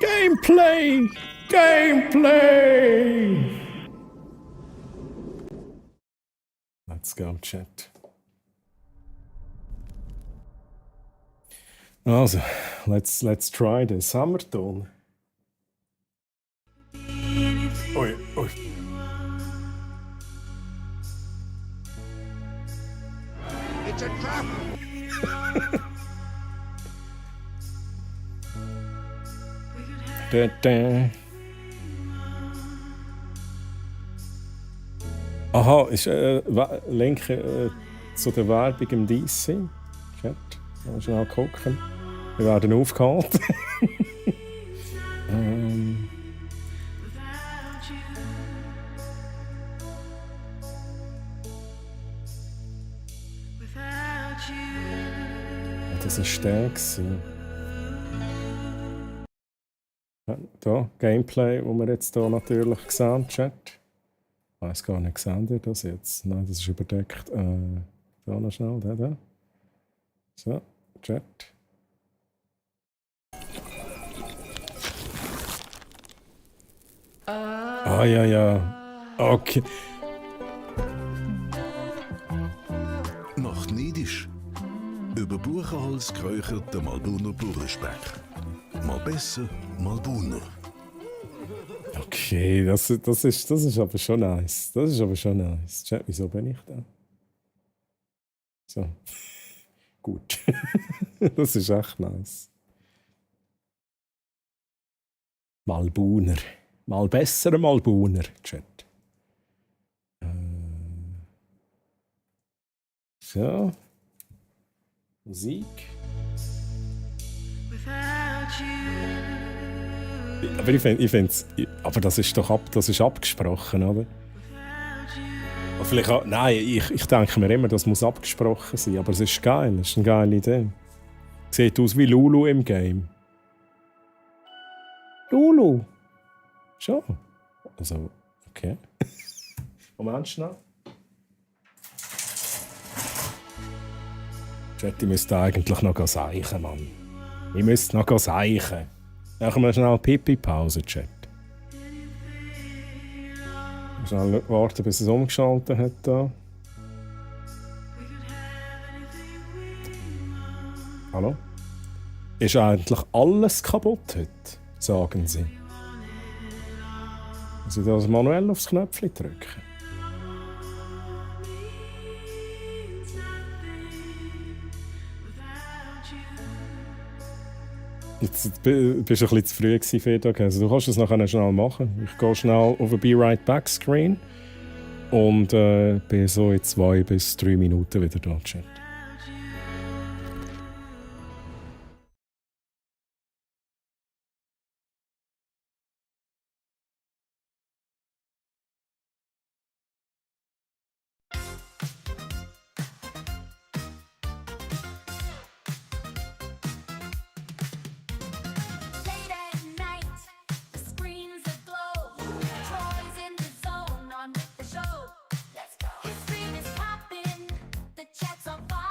Gameplay! Gameplay! Let's go, chat. Also, let's try this. Hammerton. Ui, ui. It's a trap! Da, da. Aha, ist Link zu der Werbung im DC. Chat, mal schnell gucken. Wir werden aufgehalten. Das ist der gewesen. Da, Gameplay, wo wir jetzt hier natürlich sehen, Chat. Ich weiss gar nicht, sehen ihr das jetzt? Nein, das ist überdeckt. Da noch schnell, da. So, Chat. Ah, ja. Okay. Macht neidisch. Über Buchenholz geräuchert der Malbuner Bauernspeck. Mal besser, mal Buner. Okay, das ist aber schon nice. Das ist aber schon nice. Chat, wieso bin ich da? So. Gut. Das ist echt nice. Malbuner. Mal besser Malbuner, Chat. So. Musik. Aber ich finde aber das ist doch abgesprochen, oder? Oder vielleicht auch, nein, ich denke mir immer, das muss abgesprochen sein, aber es ist geil, es ist eine geile Idee. Sieht aus wie Lulu im Game. Lulu! Schon? Also, okay. Moment schnell. Chat, ich müsste eigentlich noch seichen, Mann. Ich müsste noch seichen. Machen wir schnell Pipi-Pause, Chat. Schnell warten, bis es umgeschaltet hat. Da. Hallo? Ist eigentlich alles kaputt heute, sagen sie. Muss ich das manuell aufs Knöpfchen drücken? Jetzt bist du ein bisschen zu früh gewesen, Fedo. Also, du kannst es nachher schnell machen. Ich gehe schnell auf den Be Right Back Screen und bin so in 2 bis 3 Minuten wieder da, Chat. Late at night, the screens aglow. Troy's in the zone on with the show. Let's go. His screen is popping, the chat's on fire.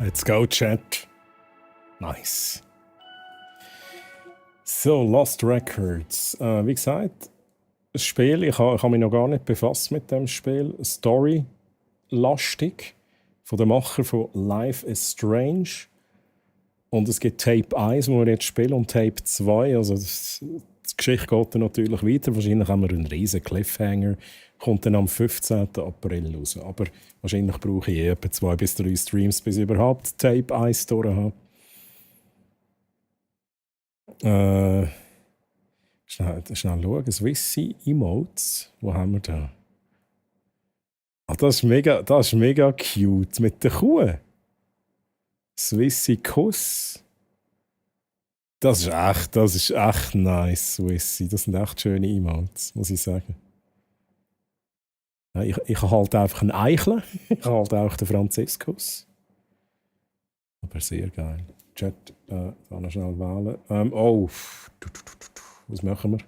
Let's go, Chat. Nice. So, Lost Records. Wie gesagt, das Spiel, ich habe mich noch gar nicht befasst mit dem Spiel. Story-lastig. Von dem Macher von Life is Strange. Und es gibt Tape 1, wo wir jetzt spielen, und Tape 2. Also die Geschichte geht dann natürlich weiter. Wahrscheinlich haben wir einen riesen Cliffhanger. Kommt dann am 15. April raus. Aber wahrscheinlich brauche ich etwa 2 bis 3 Streams, bis ich überhaupt Tape 1 durch habe. Schnell schauen. Swissy Emotes. Wo haben wir da? Ah, das ist mega cute. Mit der Kuh. Swissy Kuss. Das ist echt nice, Swissy. Das sind echt schöne Emotes, muss ich sagen. Ja, ich habe halt einfach einen Eichler. Ich habe halt auch den Franziskus. Aber sehr geil. Chat, da noch schnell wählen. Was machen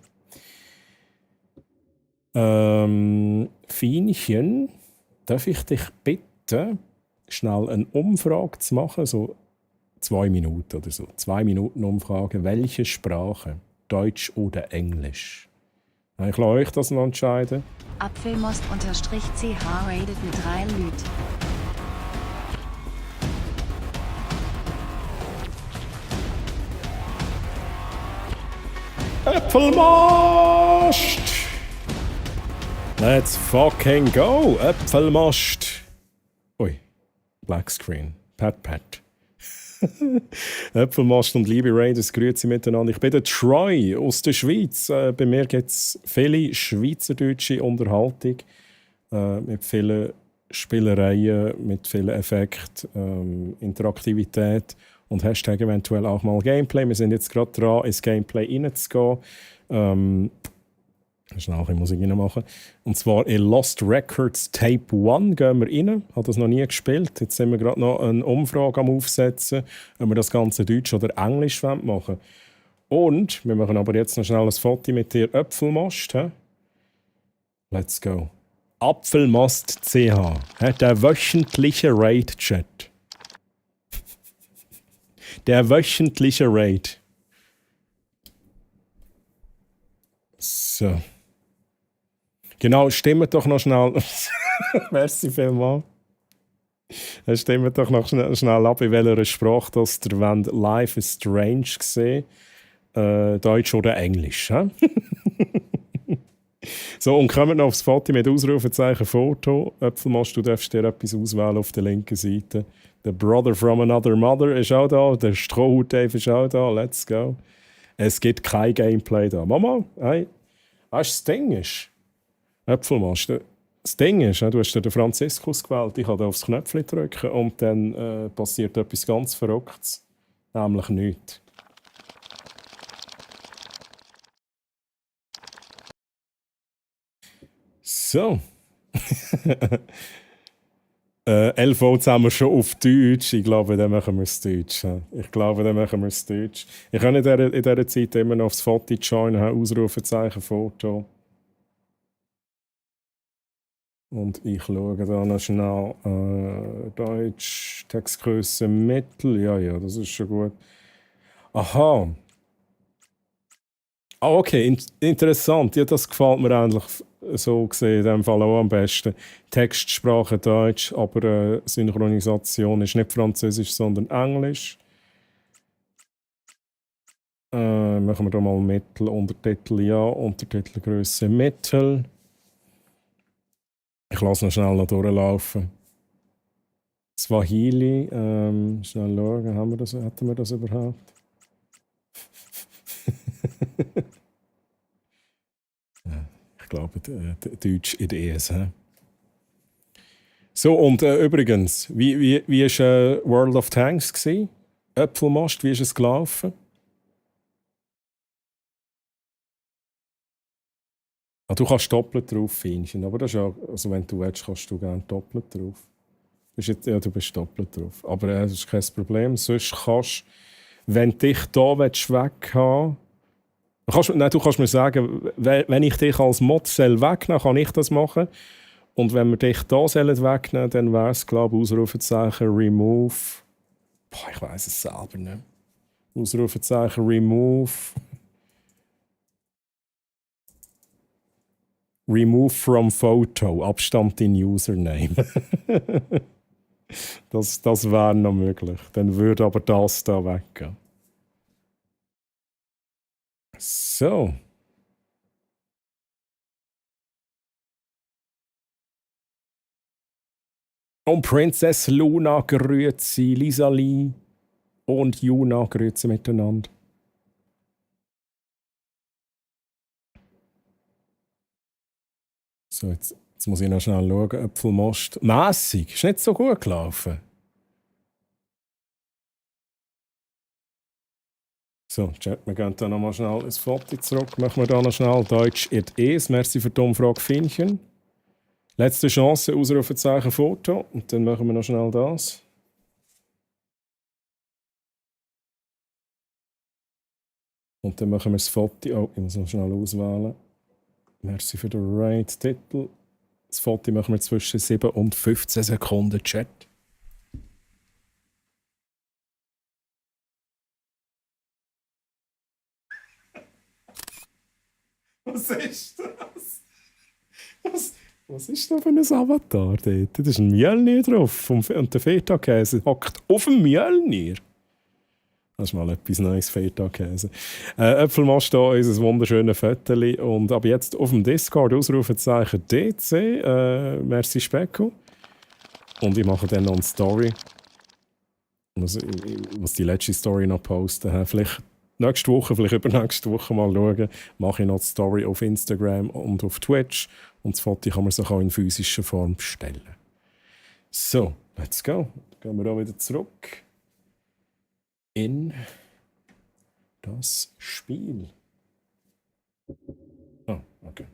wir? Fienchen, darf ich dich bitten, schnell eine Umfrage zu machen? So 2 Minuten oder so. 2 Minuten Umfrage. Welche Sprache? Deutsch oder Englisch? Ich lasse euch das noch entscheiden. Apfelmost_ch rated mit 3 Lüt. Äpfelmost! Let's fucking go! Äpfelmost! Ui, Black Screen. Pat. Äpfelmost und liebe Raiders, grüezi miteinander. Ich bin der Troy aus der Schweiz. Bei mir gibt es viele schweizerdeutsche Unterhaltung mit vielen Spielereien, mit vielen Effekten, Interaktivität und Hashtag eventuell auch mal Gameplay. Wir sind jetzt gerade dran, ins Gameplay reinzugehen. Schnell ein Musik reinmachen. Und zwar in Lost Records Tape 1 gehen wir rein. Ich habe das noch nie gespielt. Jetzt sind wir gerade noch eine Umfrage am Aufsetzen, ob wir das Ganze Deutsch oder Englisch machen. Und wir machen aber jetzt noch schnell ein Foto mit dir Äpfelmost. He? Let's go. Apfelmost.ch. Der wöchentliche Raid-Chat. Der wöchentliche Raid. So. Genau, stimmt doch noch schnell. Merci vielmals. Stimmt doch noch schnell ab, in welcher Sprache das der wollt. Life is Strange gesehen. Deutsch oder Englisch. So, und kommen noch aufs Foto mit Ausrufezeichen Foto. Äpfelmost, du darfst dir etwas auswählen auf der linken Seite. Der Brother from Another Mother ist auch da. Der Strohhut-Dave ist auch da. Let's go. Es gibt kein Gameplay da. Mama, hey. Das Ding ist, Äpfelmost, das Ding ist, du hast den Franziskus gewählt, ich habe aufs Knöpfchen drücken und dann passiert etwas ganz Verrücktes, nämlich nichts. So. 11 Votes haben wir schon auf Deutsch. Ich glaube, dann machen wir es Deutsch. Ich kann in dieser Zeit immer noch aufs Foto joinen, Ausrufezeichen, Foto. Und ich schaue da noch schnell. Deutsch, Textgröße Mittel. Ja, das ist schon gut. Aha. Ah, okay, interessant. Ja, das gefällt mir eigentlich so gesehen in dem Fall auch am besten. Textsprache Deutsch, aber Synchronisation ist nicht Französisch, sondern Englisch. Machen wir da mal Mittel, Untertitel ja, Untertitelgröße Mittel. Ich lasse noch schnell noch durchlaufen. Swahili, schnell schauen, hatten wir das überhaupt? Ich glaube, Deutsch in der ES. So, und übrigens, wie war World of Tanks gewesen? Äpfelmost, wie ist es gelaufen? Du kannst doppelt drauf finden, aber das ist ja, also wenn du willst, kannst du gerne doppelt drauf. Du bist doppelt drauf. Aber das ist kein Problem. Sonst kannst du, wenn du dich hier weghaben willst, du kannst mir sagen, wenn ich dich als Mod wegnehmen kann ich das machen. Und wenn wir dich hier wegnehmen dann wäre es, glaube ich, Ausrufezeichen Remove Boah, ich weiß es selber nicht. Ausrufezeichen Remove. Remove from Photo. Abstand in Username. das wäre noch möglich. Dann würde aber das da weggehen. So. Und Princess Luna grüezi, Lisa-Lee und Juna grüezi miteinander. So, jetzt muss ich noch schnell schauen. Äpfelmost. Mässig, ist nicht so gut gelaufen. So, Chat, wir gehen da nochmal schnell ins Foto zurück. Machen wir da noch schnell Deutsch et es. Merci für die Umfrage, Finnchen. Letzte Chance, Ausrufezeichen Foto. Und dann machen wir noch schnell das. Und dann machen wir das Foto. Oh, ich muss noch schnell auswählen. Merci für den Raid-Titel. Das Foto machen wir zwischen 7 und 15 Sekunden, Chat. Was ist das? Was ist da für ein Avatar dort? Da ist ein Mjölnir drauf. Und der Feta-Käse hockt auf dem Mjölnir. Das ist mal etwas Neues, Feta-Käse. Äpfelmost da ist ein wunderschönes Fötterli. Und ab jetzt auf dem Discord Ausrufezeichen DC. Merci Specko. Und ich mache dann noch eine Story. Ich muss die letzte Story noch posten. Vielleicht nächste Woche, vielleicht übernächste Woche mal schauen. Mache ich noch die Story auf Instagram und auf Twitch. Und das Foto kann man sich auch in physischer Form bestellen. So, let's go. Dann gehen wir auch wieder zurück in das Spiel. Ah, okay.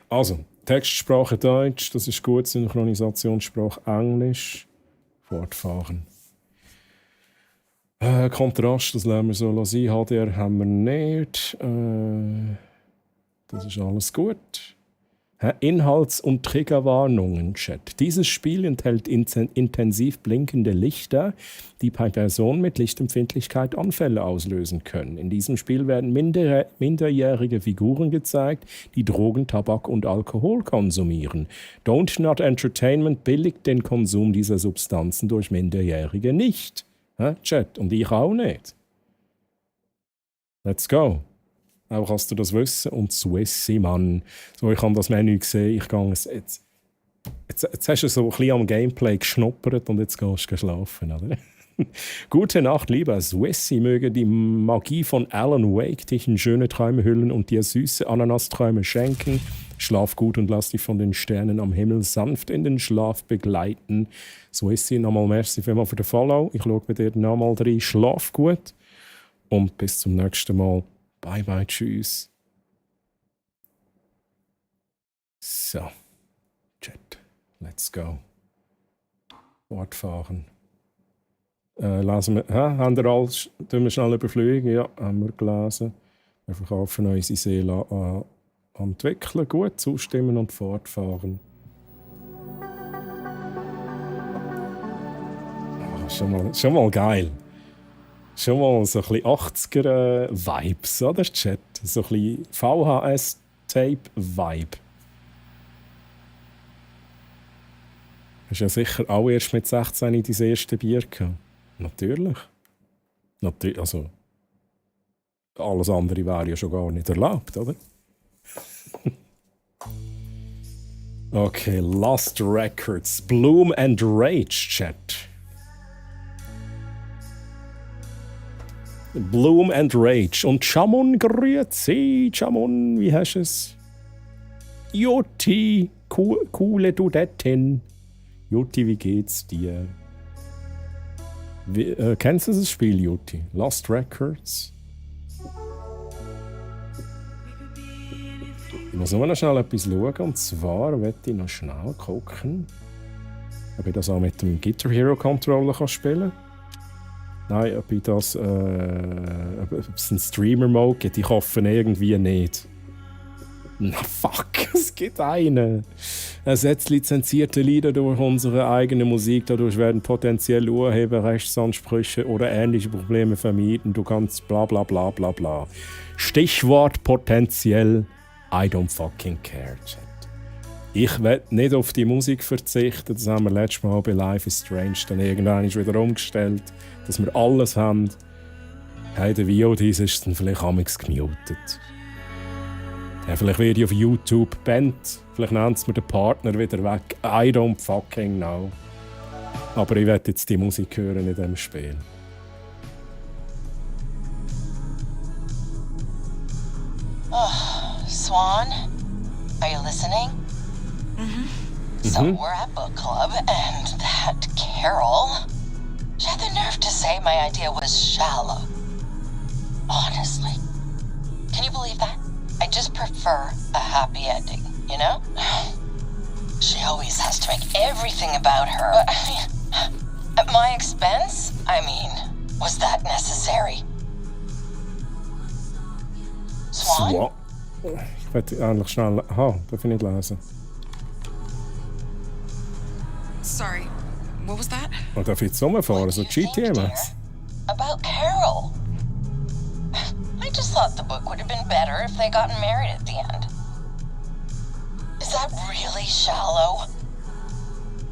Also, Textsprache Deutsch, das ist gut. Synchronisationssprache Englisch. Fortfahren. Kontrast, das lassen wir so sein. HDR haben wir nicht. Das ist alles gut. Inhalts- und Triggerwarnungen, Chat. Dieses Spiel enthält intensiv blinkende Lichter, die bei Personen mit Lichtempfindlichkeit Anfälle auslösen können. In diesem Spiel werden minderjährige Figuren gezeigt, die Drogen, Tabak und Alkohol konsumieren. Don't Not Entertainment billigt den Konsum dieser Substanzen durch Minderjährige nicht. Chat, und ich auch nicht. Let's go. Auch kannst du das wissen. Und Suessi, Mann. So, ich habe das Menü gesehen. Ich gehe jetzt hast du so ein bisschen am Gameplay geschnuppert und jetzt gehst du schlafen, oder? Gute Nacht, lieber Suessi. Möge die Magie von Alan Wake dich in schöne Träume hüllen und dir süße Ananasträume schenken. Schlaf gut und lass dich von den Sternen am Himmel sanft in den Schlaf begleiten. Suessi, nochmal merci vielmals für den Follow. Ich schaue bei dir nochmal rein. Schlaf gut und bis zum nächsten Mal. Bye bye, tschüss. So, Chat, let's go. Fortfahren. Lesen wir, haben wir alles, tun wir schnell überfliegen? Ja, haben wir gelesen. Wir verkaufen unsere Seele an Entwickler. Gut, zustimmen und fortfahren. Schon mal geil. Schon mal so ein bisschen 80er-Vibes, oder, Chat? So ein bisschen VHS-Tape-Vibe. Hast ja sicher auch erst mit 16 dein erstes Bier gehabt. Natürlich. Also, alles andere wäre ja schon gar nicht erlaubt, oder? Okay, Lost Records. Bloom and Rage, Chat. Bloom and Rage. Und Chamon, grüezi. Chamon, wie hast du es? Jutti, coole Dudetten. Jutti, wie geht's dir? Kennst du das Spiel, Jutti? Lost Records? Ich muss nur noch schnell etwas schauen. Und zwar möchte ich noch schnell gucken, ob ich das auch mit dem Guitar Hero Controller spielen kann. Nein, ob ich das, ob es einen Streamer-Mode gibt, ich hoffe irgendwie nicht. Na fuck, es gibt einen. ersetzt lizenzierte Lieder durch unsere eigene Musik. Dadurch werden potenziell Urheberrechtsansprüche oder ähnliche Probleme vermieden. Du kannst bla bla bla bla bla. Stichwort potenziell. I don't fucking care, Chat. Ich will nicht auf die Musik verzichten. Das haben wir letztes Mal bei Life is Strange dann irgendwann wieder umgestellt, dass wir alles haben. Hey, der VOD ist dann vielleicht amigs gemutet. Ja, vielleicht werde ich auf YouTube bannt. Vielleicht nennt es mir den Partner wieder weg. I don't fucking know. Aber ich werde jetzt die Musik hören in diesem Spiel. Oh, Swan, are you listening? So we're at book club, and that Carol, she had the nerve to say my idea was shallow. Honestly, can you believe that? I just prefer a happy ending, you know? She always has to make everything about her. I mean, at my expense? I mean, was that necessary? Swan? Ich werde eigentlich schnell... Aha, darf ich nicht lesen. Sorry, what was that? Und darf ich jetzt rumfahren, so GTMS? About Carol. I just thought the book would have been better if they gotten married at the end. Is that really shallow?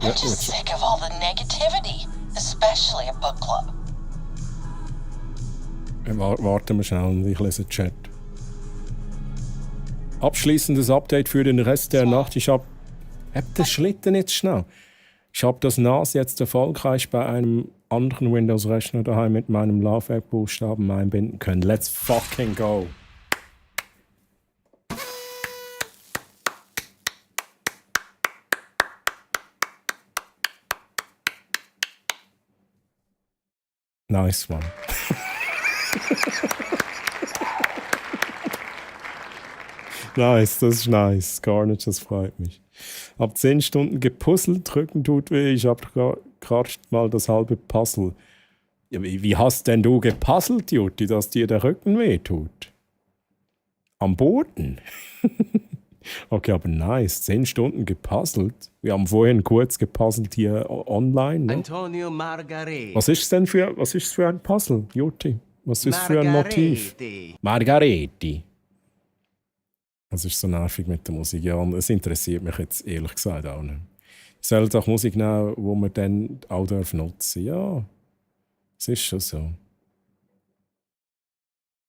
I'm just sick of all the negativity, especially at book club. Warten wir schnell, ich lese den Chat. Abschließendes Update für den Rest der Nacht. Ich hab den Schlitten jetzt schnell. Ich habe das NAS jetzt erfolgreich bei einem anderen Windows-Rechner daheim mit meinem Laufwerkbuchstaben einbinden können. Let's fucking go! Nice one. Nice, das ist nice. Carnage, das freut mich. Ab 10 Stunden gepuzzelt, Rücken tut weh. Ich hab gerade mal das halbe Puzzle. Ja, wie hast denn du gepuzzelt, Jutti, dass dir der Rücken weh tut? Am Boden? Okay, aber nice. 10 Stunden gepuzzelt. Wir haben vorhin kurz gepuzzelt hier online. Ne? Antonio Margareti. Was ist für ein Puzzle, Jutti? Was ist für ein Motiv? Margareti. Das ist so nervig mit der Musik. Ja, und es interessiert mich jetzt ehrlich gesagt auch nicht. Ich soll auch Musik nehmen, die man dann auch nutzen darf. Ja, es ist schon so.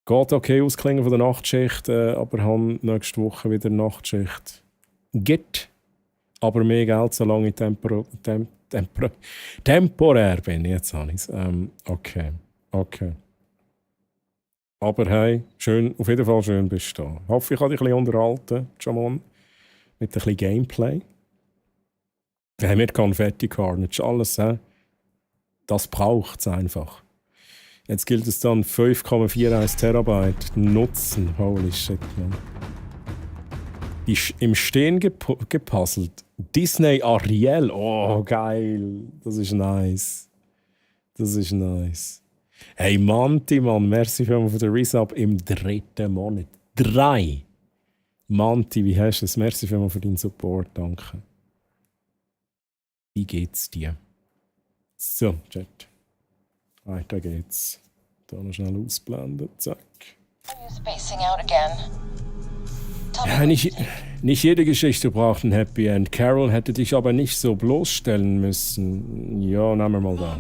Geht okay ausklingen von der Nachtschicht, aber habe nächste Woche wieder Nachtschicht. Geht. Aber mehr Geld, solange ich temporär bin. Jetzt habe ich es. Okay. Aber hey, schön, auf jeden Fall schön bist du da. Ich hoffe, ich kann dich ein bisschen unterhalten, Jamon, mit ein bisschen Gameplay. Wir haben mit Konfetti Carnage, alles, das braucht es einfach. Jetzt gilt es dann 5,41 Terabyte nutzen. Holy shit, man. Im Stehen gepuzzelt. Disney Ariel, oh geil, das ist nice. Hey Manti, Mann, merci für den Resub im 3. Monat. 3! Manti, wie hast du es? Merci für deinen Support, danke. Wie geht's dir? So, Chat. Weiter geht's. Da noch schnell ausblenden, zack. Spacing out again. Ja, nicht jede Geschichte braucht ein Happy End. Carol hätte dich aber nicht so bloßstellen müssen. Ja, nehmen wir mal da.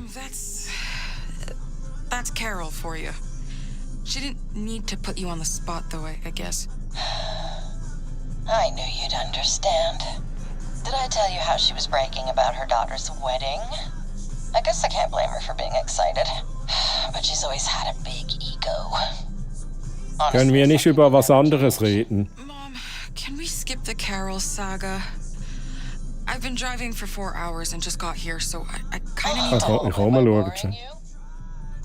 That's Carol for you. She didn't need to put you on the spot, though, I guess. I knew you'd understand. Did I tell you how she was bragging about her daughter's wedding? I guess I can't blame her for being excited. But she's always had a big ego. Honestly, können wir nicht über was anderes reden? Mom, can we skip the Carol saga? I've been driving for 4 hours and just got here, so I kind of need to... Ich komme mal schauen.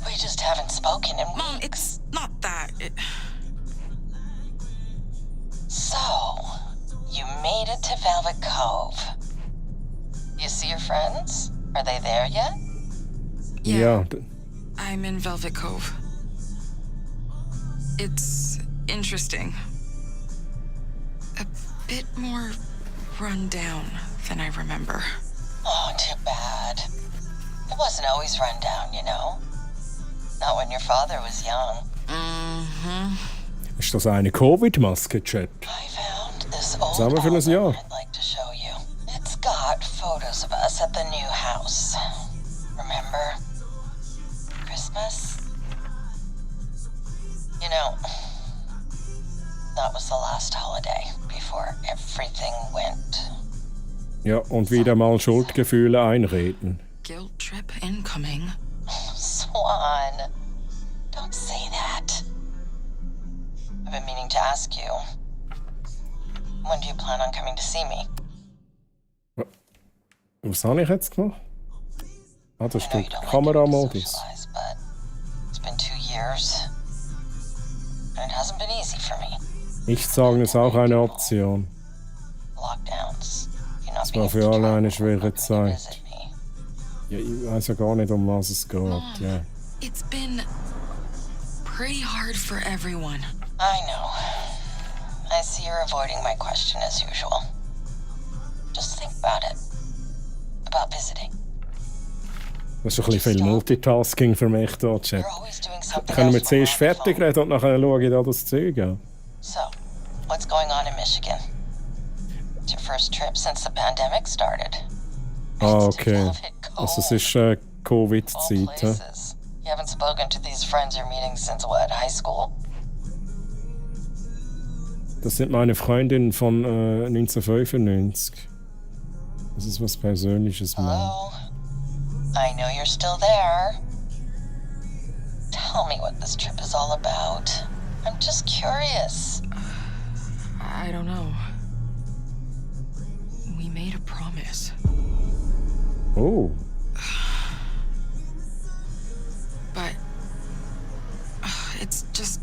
We just haven't spoken in weeks. Mom, it's not that. So, you made it to Velvet Cove. You see your friends? Are they there yet? Yeah. I'm in Velvet Cove. It's interesting. A bit more run down than I remember. Oh, too bad. It wasn't always run down, you know? Not when your father was young. Mm-hmm. Ist das eine Covid-Maske, Chat? This old Zusammen für ein Jahr. I'd like to show you. It's got photos of us at the new house. Remember? Christmas? You know, that was the last holiday before everything went. Ja, und wieder mal Schuldgefühle einreden. Guilt trip incoming. Swan, don't say that. I've been meaning to ask you. When do you plan on coming to see me? Was habe ich jetzt gemacht? Ah, das ist der Kameramodus. It's been 2 years. And it hasn't been easy for me. Nichts sagen ist auch eine Option. Lockdowns. Es war für alle eine schwere Zeit. Ja, ich weiß ja gar nicht, um was es geht. Ja. It's been pretty hard for everyone. I know. I see you're avoiding my question as usual. Just think about it. About visiting. Das ist ein bisschen viel Multitasking für mich hier, Chat. Können wir zuerst fertig reden und nachher schaue ich da das Zeug an? So, what's going on in Michigan? It's your first trip since the pandemic started. Ah, okay. Also es ist Covid-Zeit. He? You haven't spoken to these friends you're meeting since what, high school? Das sind meine Freundinnen von 1995. Das ist was Persönliches, Mann. Hello? I know you're still there. Tell me what this trip is all about. I'm just curious. I don't know. We made a promise. Oh. But it's just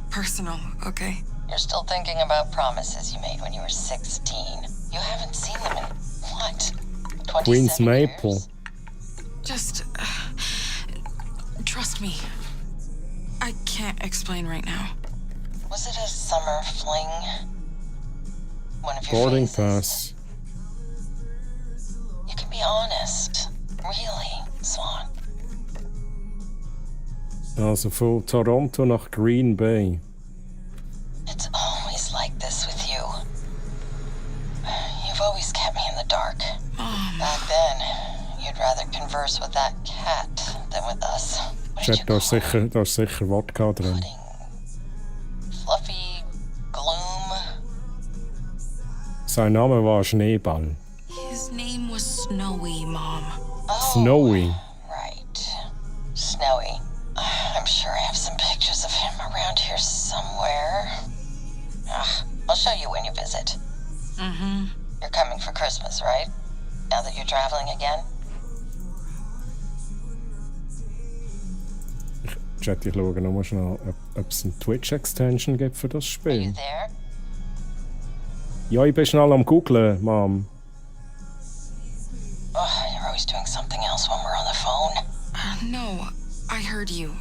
personal, okay? You're still thinking about promises you made when you were 16. You haven't seen them in, what, 27 Queen's Maple. years? Just trust me. I can't explain right now. Was it a summer fling? One of your Boarding phases? pass. You can be honest. Really, Swan. Also von Toronto nach Green Bay. It's always like this with you. You've always kept me in the dark. Back then, you'd rather converse with that cat than with us. Chat, da ist sicher Wodka drin. Fluffy gloom. Sein Name war Schneeball. His name was Snowy, Mom. Snowy. Right. Snowy. I'm sure I have some pictures of him around here somewhere. I'll show you when you visit. Mm-hmm. You're coming for Christmas, right? Now that you're traveling again? Chat, ich schaue nochmal schnell, ob es eine Twitch-Extension gibt für das Are you Spiel. there? Ja, ich bin schnell am Googlen, Mom. Oh, you're always doing something else when we're on the phone. No, I heard you.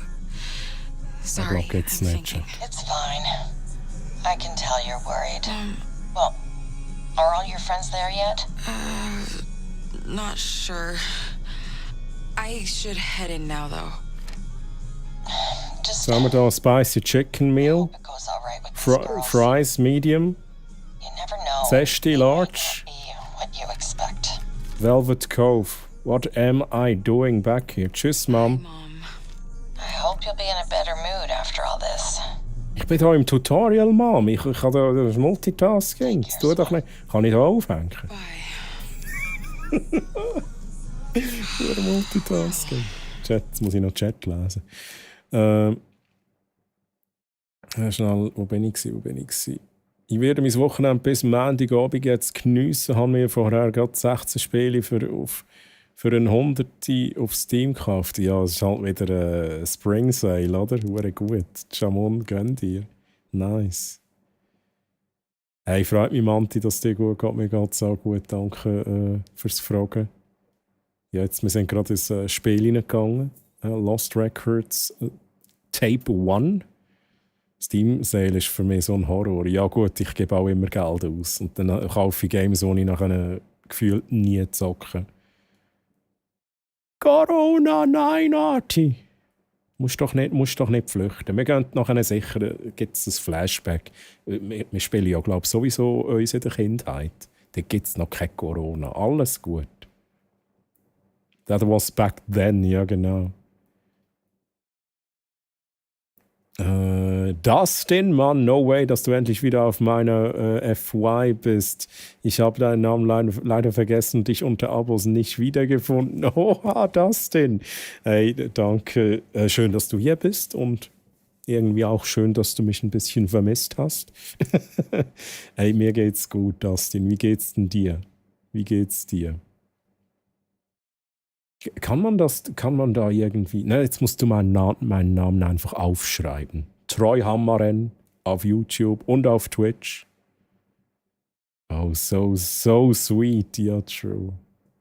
Ich Sorry. glaube, geht's nicht, Chat. It's fine. I can tell you're worried. Well, are all your friends there yet? Not sure. I should head in now, though. Just So haben wir da Spicy Chicken Meal, it goes all right with these girls. Fries Medium, You never know. Zesty Large, Be what you expect. Velvet Cove. What am I doing back here? Tschüss, Mom. I hope you'll be in a better mood after all this. Ich bin hier im Tutorial, Mom. Ich kann da das Multitasking. Das tut doch nicht. Kann ich da aufhängen? Nur Multitasking. Chat, jetzt muss ich noch Chat lesen. Schnell, wo bin ich? Ich werde mein Wochenende bis Montagabend jetzt geniessen. Haben mir vorher gerade 16 Spiele für einen 100 auf Steam gekauft. Ja, es ist halt wieder ein Spring Sale, oder? Hure gut. Jamon, gönn dir. Nice. Hey, freut mich, Manti, dass es dir gut geht. Mir geht es auch gut. Danke fürs Fragen. Ja, wir sind gerade ins Spiel hineingegangen. Lost Records Tape 1. Steam Sale ist für mich so ein Horror. Ja gut, ich gebe auch immer Geld aus. Und dann kaufe ich Games, die ich nachher gefühlt nie zocke. Corona, nein, Arti. Musst doch nicht flüchten. Wir gehen nachher sicher, gibt es ein Flashback. Wir spielen ja, glaube ich, sowieso uns in der Kindheit. Da gibt es noch kein Corona. Alles gut. That was back then, ja genau. Dustin, Mann, no way, dass du endlich wieder auf meiner FY bist. Ich habe deinen Namen leider vergessen und dich unter Abos nicht wiedergefunden. Oha, Dustin. Hey, danke. Schön, dass du hier bist und irgendwie auch schön, dass du mich ein bisschen vermisst hast. Hey, mir geht's gut, Dustin. Wie geht's denn dir? Wie geht's dir? Kann man da irgendwie... Na, jetzt musst du meinen Namen einfach aufschreiben. Troy Hammaren auf YouTube und auf Twitch. Oh, so sweet, ja, true.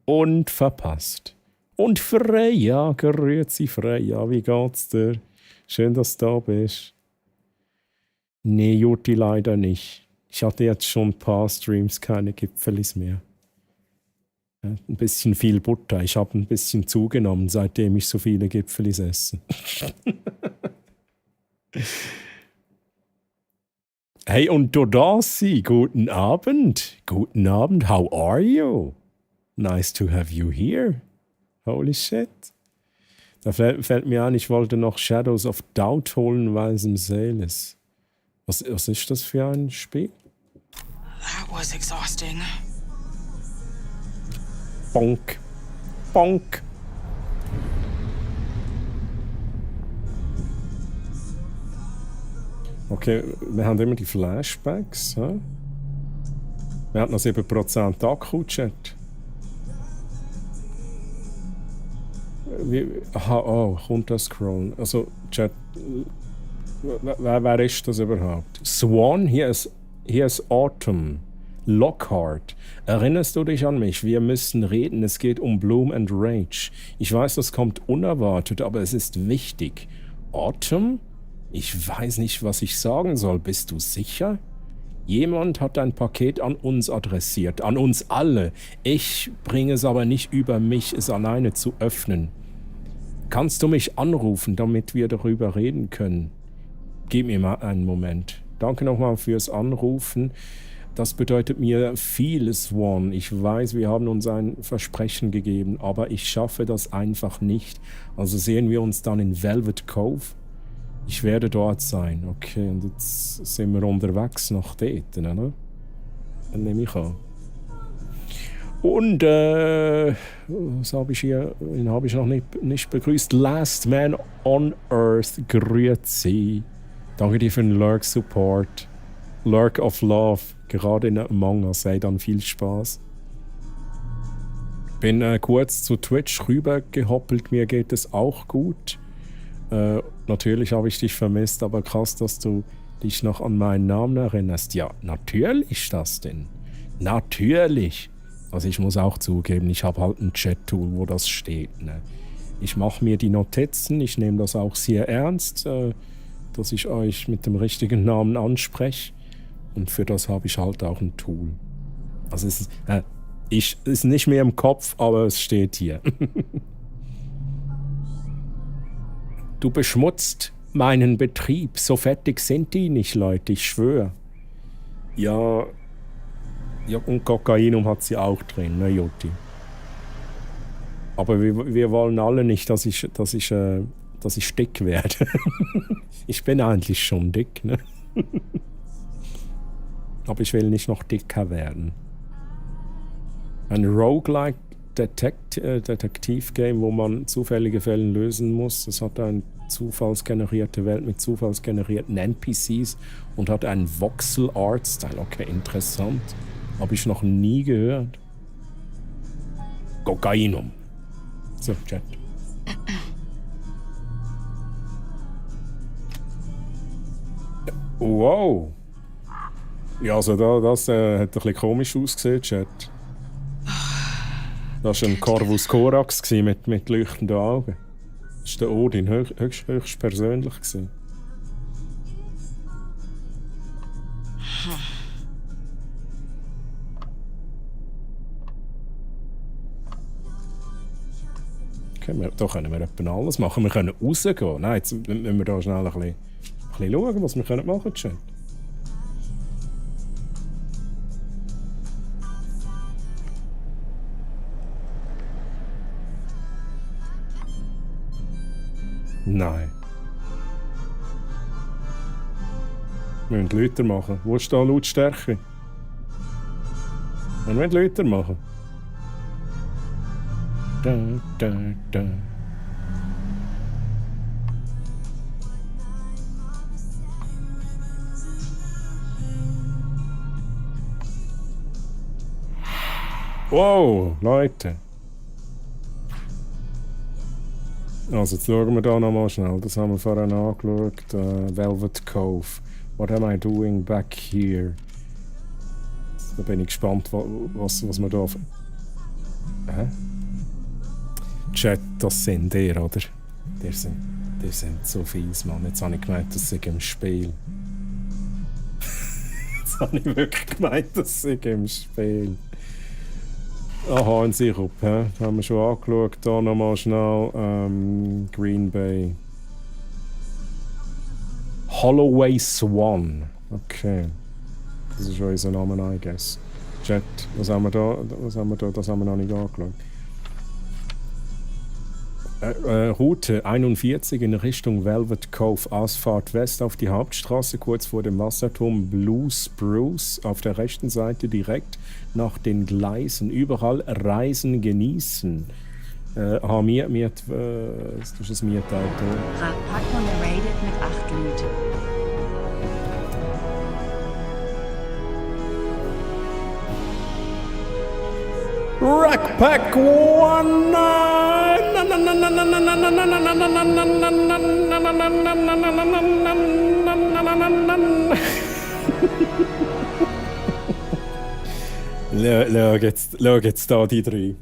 Und verpasst. Und Freya, grüezi Freya, wie geht's dir? Schön, dass du da bist. Nee, Jutti, leider nicht. Ich hatte jetzt schon ein paar Streams, keine Gipfelis mehr. Ein bisschen viel Butter. Ich habe ein bisschen zugenommen, seitdem ich so viele Gipfelis esse. Hey, und Dodasi, guten Abend. Guten Abend, how are you? Nice to have you here. Holy shit. Da fällt mir ein, ich wollte noch Shadows of Doubt holen, weil es im Sale ist. Was ist das für ein Spiel? That was exhausting. Bonk. Bonk. Okay, wir haben immer die Flashbacks. He? Wir hatten noch 7% Akku-Chat. Runterscrollen. Also, Chat. Wer ist das überhaupt? Swan, hier ist Autumn. Lockhart. Erinnerst du dich an mich? Wir müssen reden. Es geht um Bloom and Rage. Ich weiß, das kommt unerwartet, aber es ist wichtig. Autumn? Ich weiß nicht, was ich sagen soll. Bist du sicher? Jemand hat ein Paket an uns adressiert. An uns alle. Ich bringe es aber nicht über mich, es alleine zu öffnen. Kannst du mich anrufen, damit wir darüber reden können? Gib mir mal einen Moment. Danke nochmal fürs Anrufen. Das bedeutet mir viel, Swan. Ich weiß, wir haben uns ein Versprechen gegeben, aber ich schaffe das einfach nicht. Also sehen wir uns dann in Velvet Cove? Ich werde dort sein. Okay, und jetzt sind wir unterwegs nach dort, oder? Dann nehme ich an. Und, was habe ich hier? Den habe ich noch nicht begrüßt. Last Man on Earth, grüezi. Danke dir für den Lurk-Support. Lurk of Love, gerade in Among Us, sei dann viel Spaß. Bin kurz zu Twitch rübergehoppelt, mir geht es auch gut. Natürlich habe ich dich vermisst, aber krass, dass du dich noch an meinen Namen erinnerst. Ja, natürlich das denn. Natürlich. Also ich muss auch zugeben, ich habe halt ein Chat-Tool, wo das steht. Ne? Ich mache mir die Notizen, ich nehme das auch sehr ernst, dass ich euch mit dem richtigen Namen anspreche. Und für das habe ich halt auch ein Tool. Also es ist nicht mehr im Kopf, aber es steht hier. Du beschmutzt meinen Betrieb. So fettig sind die nicht, Leute, ich schwöre. Ja, und Kokainum hat sie auch drin, ne, Jutti? Aber wir wollen alle nicht, dass ich dick werde. Ich bin eigentlich schon dick, ne? Aber ich will nicht noch dicker werden. Ein Roguelike Detektiv-Game, wo man zufällige Fälle lösen muss. Es hat eine zufallsgenerierte Welt mit zufallsgenerierten NPCs und hat einen Voxel-Art-Style. Okay, interessant. Habe ich noch nie gehört. Kokainum. So, Chat. Wow. Ja, also das hat ein bisschen komisch ausgesehen, Chat. Das war ein Corvus Corax mit leuchtenden Augen. Das war der Odin, höchst persönlich. Okay, da können wir etwa alles machen. Wir können rausgehen. Nein, jetzt müssen wir da schnell ein bisschen schauen, was wir machen können, Chat. Nein. Wir müssen lauter machen. Wo ist da Lautstärke? Wir müssen lauter machen. Da, da, da. Wow, Leute. Also, jetzt schauen wir da nochmal schnell. Das haben wir vorhin angeschaut. Velvet Cove. What am I doing back here? Da bin ich gespannt, was wir da... Hä? Chat, das sind der, oder? Die sind so fies, Mann. Jetzt habe ich gemeint, das sei im Spiel. Jetzt habe ich wirklich gemeint, das sei im Spiel. Aha, ein Sirup, hä? Das haben wir schon angeschaut. Hier nochmal schnell. Green Bay. Holloway Swan. Okay. Das ist unser Name, I guess. Chat, was haben wir da? Das haben wir noch nicht angeschaut. Route 41 in Richtung Velvet Cove, Ausfahrt West auf die Hauptstraße, kurz vor dem Wasserturm Blue Spruce, auf der rechten Seite direkt nach den Gleisen. Überall Reisen genießen. Das ist ein Mietauto. Rack moderated mit 8 Minuten. Rackpack One! Schau jetzt da, die drei.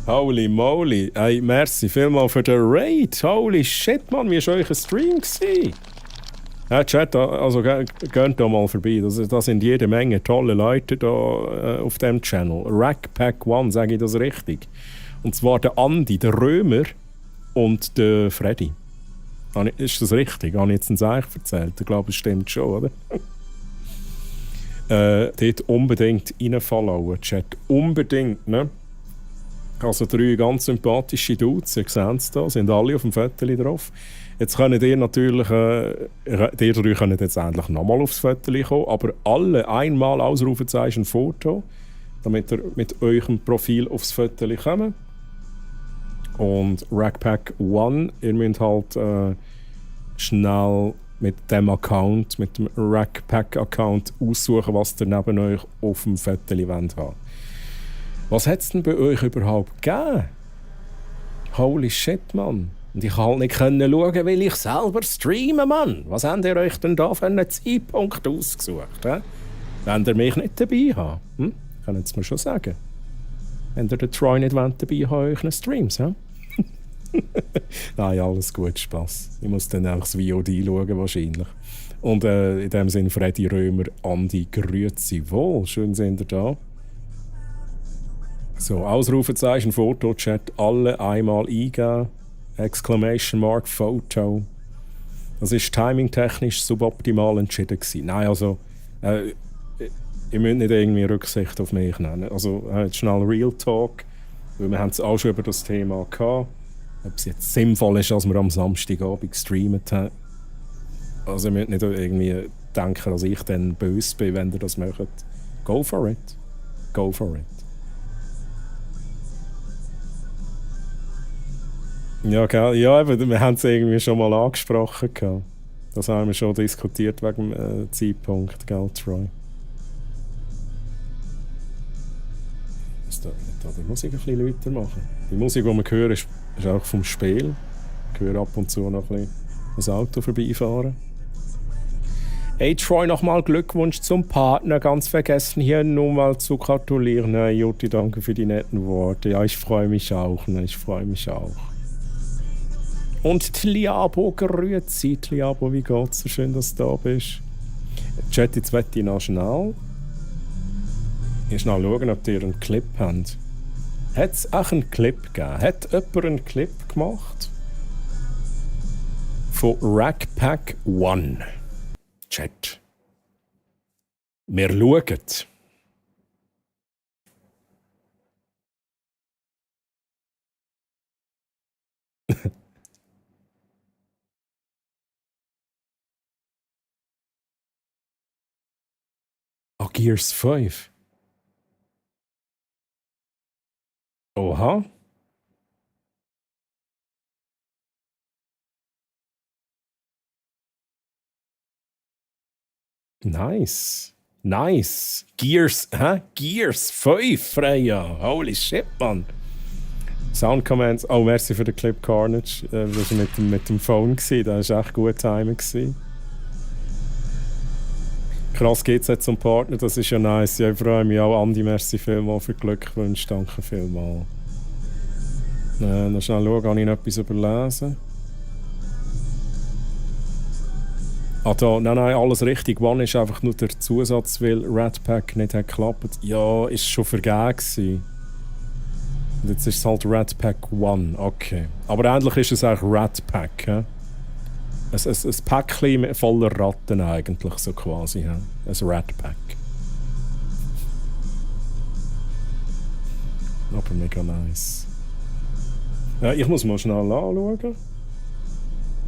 Holy moly. Hey, merci vielmals für den Raid. Holy shit, Mann, wie war euer Stream gewesen? Ja, Chat, also geht da mal vorbei. Das sind jede Menge tolle Leute da auf dem Channel. Rackpack One, sage ich das richtig? Und zwar der Andi, der Römer und der Freddy. Ist das richtig? Habe ich jetzt ein Zeichen erzählt? Ich glaube, es stimmt schon, oder? Dort unbedingt reinfollowen, Chat. Unbedingt, ne? Also 3 ganz sympathische Dudes, ihr seht es da, sind alle auf dem Foto drauf. Jetzt könnt ihr natürlich, ihr 3 könnt jetzt endlich nochmal aufs Foto kommen, aber alle einmal Ausrufezeichen Foto, damit ihr mit eurem Profil aufs Foto kommt. Und Rackpack One, ihr müsst halt schnell mit dem Account, mit dem Rackpack-Account aussuchen, was ihr neben euch auf dem Foto wollt haben. Was hat es denn bei euch überhaupt gegeben? Holy shit, Mann. Und ich konnte halt nicht schauen, weil ich selber streame, Mann. Was habt ihr euch denn da für einen Zeitpunkt ausgesucht? Wenn ihr mich nicht dabei habt? Könnt ihr mir schon sagen. Wenn ihr den Troy nicht dabei habt, euren Streams, hä? Nein, alles gut, Spaß. Ich muss dann auch das VOD schauen, wahrscheinlich. Und in dem Sinne, Freddy Römer, Andi, grüezi wohl. Schön sind ihr da. So, Ausrufezeichen, Foto-Chat, alle einmal eingeben. Exclamation Mark, Foto. Das ist timingtechnisch suboptimal entschieden gewesen. Nein, also, ihr müsst nicht irgendwie Rücksicht auf mich nehmen. Also, jetzt schnell Real Talk, weil wir haben es auch schon über das Thema gehabt. Ob es jetzt sinnvoll ist, dass wir am Samstagabend gestreamt haben. Also, ihr müsst nicht irgendwie denken, dass ich dann böse bin, wenn ihr das macht. Go for it. Go for it. Ja, gell? Ja, eben, wir haben es irgendwie schon mal angesprochen. Gell? Das haben wir schon diskutiert wegen dem Zeitpunkt, gell, Troy? Die Musik ein bisschen lauter machen. Die Musik, die wir hören, ist auch vom Spiel. Ich höre ab und zu noch ein bisschen das Auto vorbeifahren. Hey Troy, nochmal Glückwunsch zum Partner. Ganz vergessen, hier nur mal zu gratulieren. Hey, Jutti, danke für die netten Worte. Ja, ich freue mich auch. Ne? Ich freue mich auch. Und Tliabo, grüezi. Tliabo, wie geht's? So schön, dass du da bist. Chat, jetzt möchte ich noch schnell schauen, ob ihr einen Clip habt. Hat es auch einen Clip gegeben? Hat jemand einen Clip gemacht? Von Rack Pack One. Chat. Wir schauen. Gears 5. Oha. Nice. Nice. Gears 5, Freya. Holy shit, Mann. Sound Commands. Oh, merci für den Clip Carnage. Das war mit dem Phone. Das war echt gut Timing. Krass geht's jetzt zum Partner, das ist ja nice. Ja, ich freue mich auch. Andi, merci vielmals für Glückwünsche. Danke vielmals. Noch schnell schauen, habe ich noch etwas überlesen? Ah, da, nein, alles richtig. One ist einfach nur der Zusatz, weil Rat Pack nicht hat geklappt. Ja, ist schon vergeben gewesen. Und jetzt ist es halt Rat Pack One. Okay. Aber ähnlich ist es eigentlich Rat Pack. He? Ein Päckchen voller Ratten eigentlich, so quasi. He? Ein Rat Pack. Aber mega nice. Ja, ich muss mal schnell anschauen,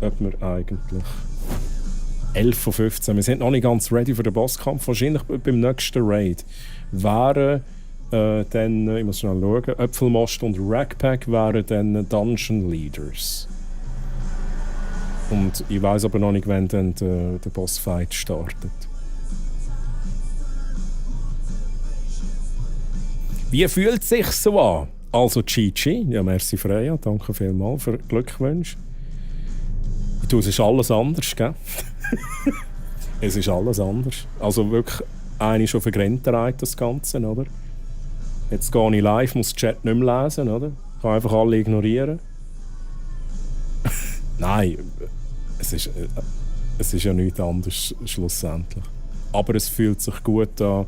ob wir eigentlich 11 von 15. Wir sind noch nicht ganz ready für den Bosskampf. Wahrscheinlich beim nächsten Raid wären dann, ich muss schnell schauen, Äpfelmost und Rackpack wären dann Dungeon Leaders. Und ich weiß aber noch nicht, wann dann der Bossfight startet. Wie fühlt es sich so an? Also Chichi, ja merci Freya, danke vielmals für Glückwünsche. Es ist alles anders, gell? Es ist alles anders. Also wirklich, eine schon vergrenzterheit das Ganze, oder? Jetzt gehe ich live, muss den Chat nicht mehr lesen, oder? Ich kann einfach alle ignorieren. Nein, es ist ja nichts anderes schlussendlich. Aber es fühlt sich gut an.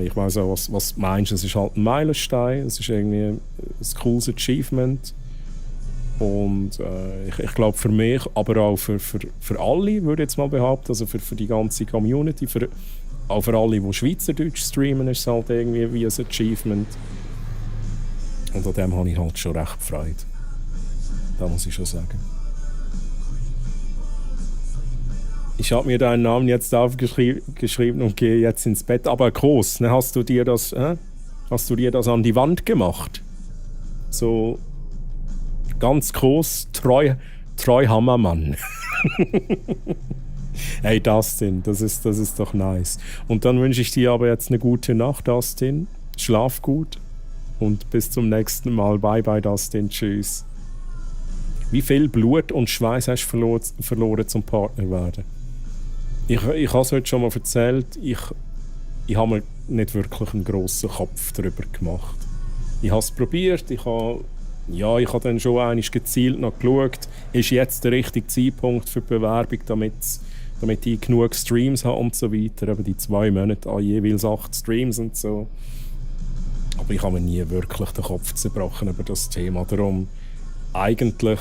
Ich weiss auch, was du meinst. Es ist halt ein Meilenstein, es ist irgendwie ein cooles Achievement. Und ich glaube für mich, aber auch für alle, würde ich jetzt mal behaupten, also für die ganze Community, auch für alle, die Schweizerdeutsch streamen, ist es halt irgendwie wie ein Achievement. Und an dem habe ich halt schon recht Freude. Da muss ich schon sagen. Ich habe mir deinen Namen jetzt aufgeschrieben und gehe jetzt ins Bett. Aber groß, ne? Hast du dir das an die Wand gemacht? So ganz groß, treu Hammermann. Hey Dustin, das ist doch nice. Und dann wünsche ich dir aber jetzt eine gute Nacht, Dustin. Schlaf gut und bis zum nächsten Mal. Bye bye, Dustin. Tschüss. Wie viel Blut und Schweiß hast du verloren zum Partner werden? Ich habe es heute schon mal erzählt. Ich habe mir nicht wirklich einen grossen Kopf darüber gemacht. Ich habe es probiert. Ich habe dann schon einmal gezielt noch geschaut, ist jetzt der richtige Zeitpunkt für die Bewerbung, damit ich genug Streams habe und so weiter. Eben die 2 Monate an jeweils 8 Streams und so. Aber ich habe mir nie wirklich den Kopf zerbrochen über das Thema. Darum eigentlich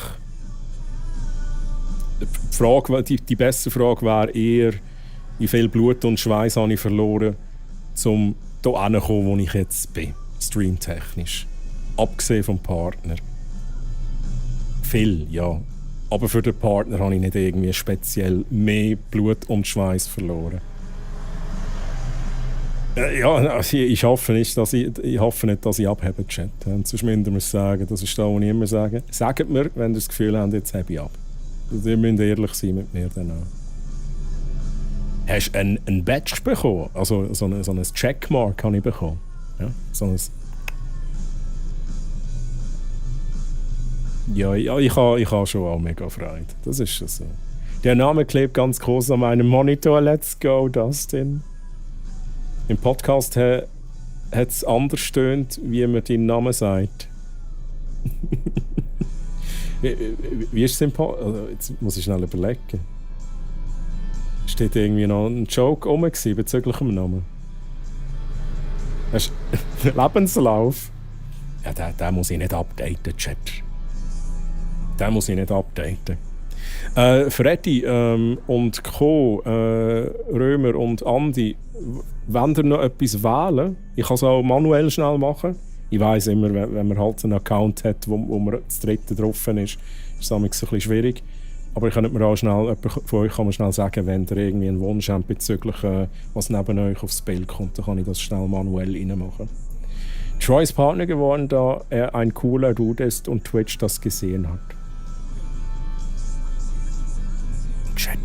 die beste Frage wäre eher, wie viel Blut und Schweiß habe ich verloren, um hier hinzukommen, wo ich jetzt bin, streamtechnisch. Abgesehen vom Partner. Viel, ja. Aber für den Partner habe ich nicht irgendwie speziell mehr Blut und Schweiß verloren. Ja, also ich hoffe nicht, dass ich abhebe, Chat. Sonst müsst ihr mir sagen, das ist das, was ich immer sage. Sagt mir, wenn ihr das Gefühl habt, jetzt habe ich ab. Ihr müsst ehrlich sein mit mir dann auch. Hast du ein Badge bekommen? Also so ein Checkmark habe ich bekommen. Ja, so ein Ja, ich habe schon auch mega Freude. Das ist schon so. Der Name klebt ganz groß an meinem Monitor. Let's go, Dustin. Im Podcast hat es anders stöhnt, wie man deinen Namen sagt. Wie ist es im Podcast? Also, jetzt muss ich schnell überlegen. Steht irgendwie noch ein Joke rum bezüglich dem Namen? Hast du Lebenslauf? Ja, den muss ich nicht updaten, Chat. Den muss ich nicht updaten. Freddy und Co., Römer und Andi, wollt ihr noch etwas wählen? Ich kann es auch manuell schnell machen. Ich weiss immer, wenn man halt einen Account hat, wo man das dritte drauf ist es ein bisschen schwierig. Aber ich könnte mir auch schnell, jemand von euch kann mir schnell sagen, wenn ihr irgendwie einen Wunsch habt bezüglich was neben euch aufs Bild kommt, dann kann ich das schnell manuell reinmachen. Troy ist Partner geworden, da er ein cooler Dude ist und Twitch das gesehen hat. Chat.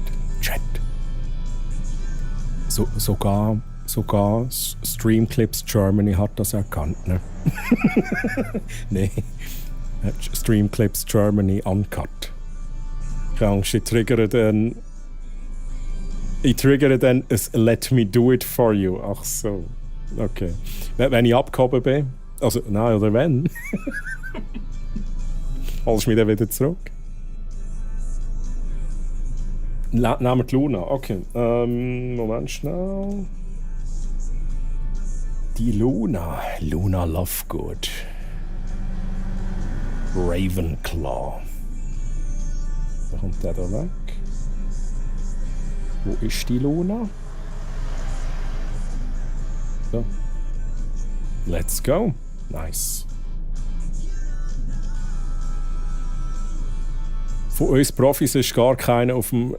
Sogar Streamclips Germany hat das erkannt, ne? Nee. Streamclips Germany uncut. Keine Angst, ich triggere dann ein Let me do it for you. Ach so. Okay. Wenn ich abgehoben bin, also nein, oder wenn? Holst du mich dann wieder zurück? Nehmen wir die Luna. Okay. Moment schnell. Die Luna. Luna Lovegood. Ravenclaw. Da kommt der da weg. Wo ist die Luna? So. Let's go. Nice. Von uns Profis ist gar keiner auf dem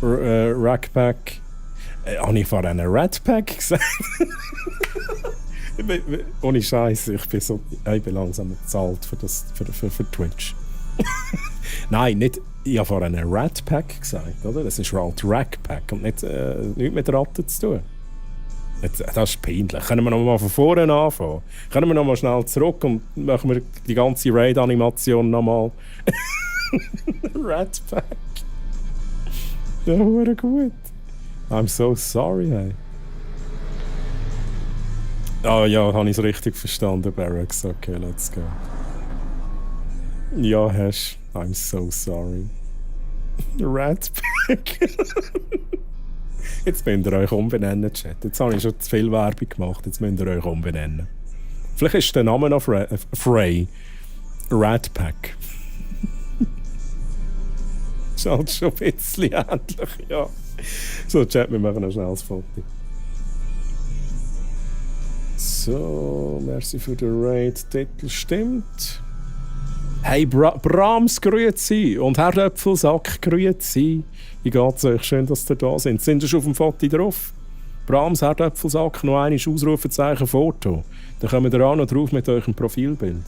Rackpack. Habe ich vorhin einen Ratpack gesagt? Ohne Scheiß, ich bin langsam bezahlt für Twitch. Nein, nicht. Ich habe vorhin einen Ratpack gesagt, oder? Das ist halt Rackpack und nichts mit Ratten zu tun. Das ist peinlich. Können wir noch mal von vorne anfangen? Können wir noch mal schnell zurück und machen wir die ganze Raid-Animation noch mal? Ratpack. Ja, war gut. I'm so sorry, hey. Ah ja, habe ich es richtig verstanden, Barracks. Okay, let's go. Ja, hast. I'm so sorry. Ratpack. Jetzt müsst ihr euch umbenennen, Chat. Jetzt habe ich schon zu viel Werbung gemacht. Jetzt müsst ihr euch umbenennen. Vielleicht ist der Name noch Frey. Ratpack. Ist halt schon ein bisschen ähnlich, ja. So, Chat, wir machen noch schnell das Foto. So, merci für den Raid-Titel. Stimmt. Hey, Brahms, grüezi. Und Herr Äpfelsack, grüezi. Wie geht's euch? Schön, dass ihr da sind. Sind ihr schon auf dem Foto drauf? Brahms, Herr Äpfelsack, noch einmal Ausrufezeichen Foto. Dann kommen wir auch noch drauf mit eurem Profilbild.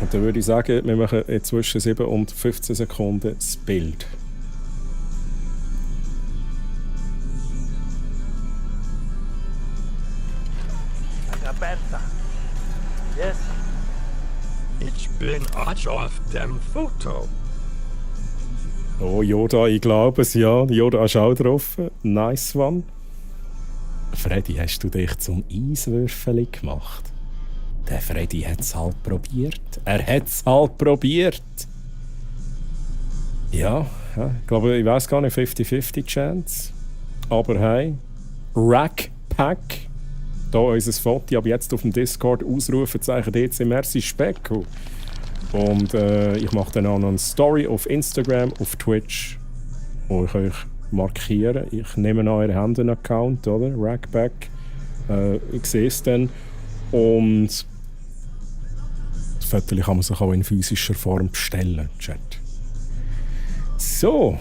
Und dann würde ich sagen, wir machen zwischen 7 und 15 Sekunden das Bild. Bertha. Yes. Ich bin auch auf dem Foto. Oh, Yoda, ich glaube es, ja. Yoda ist auch drauf. Nice one. Freddy, hast du dich zum Eiswürfeli gemacht? Der Freddy hat es halt probiert. Er hat es halt probiert. Ja, ich glaube, ich weiß gar nicht, 50-50 Chance. Aber hey, Rackpack. Da unser Foto, aber jetzt auf dem Discord Ausrufezeichen DC Merci Specko. Und ich mache dann auch noch eine Story auf Instagram, auf Twitch, wo ich euch markiere. Ich nehme an euren Händen-Account, oder? Rackback. Ich sehe es dann. Und das Foto kann man sich auch in physischer Form bestellen, Chat. So.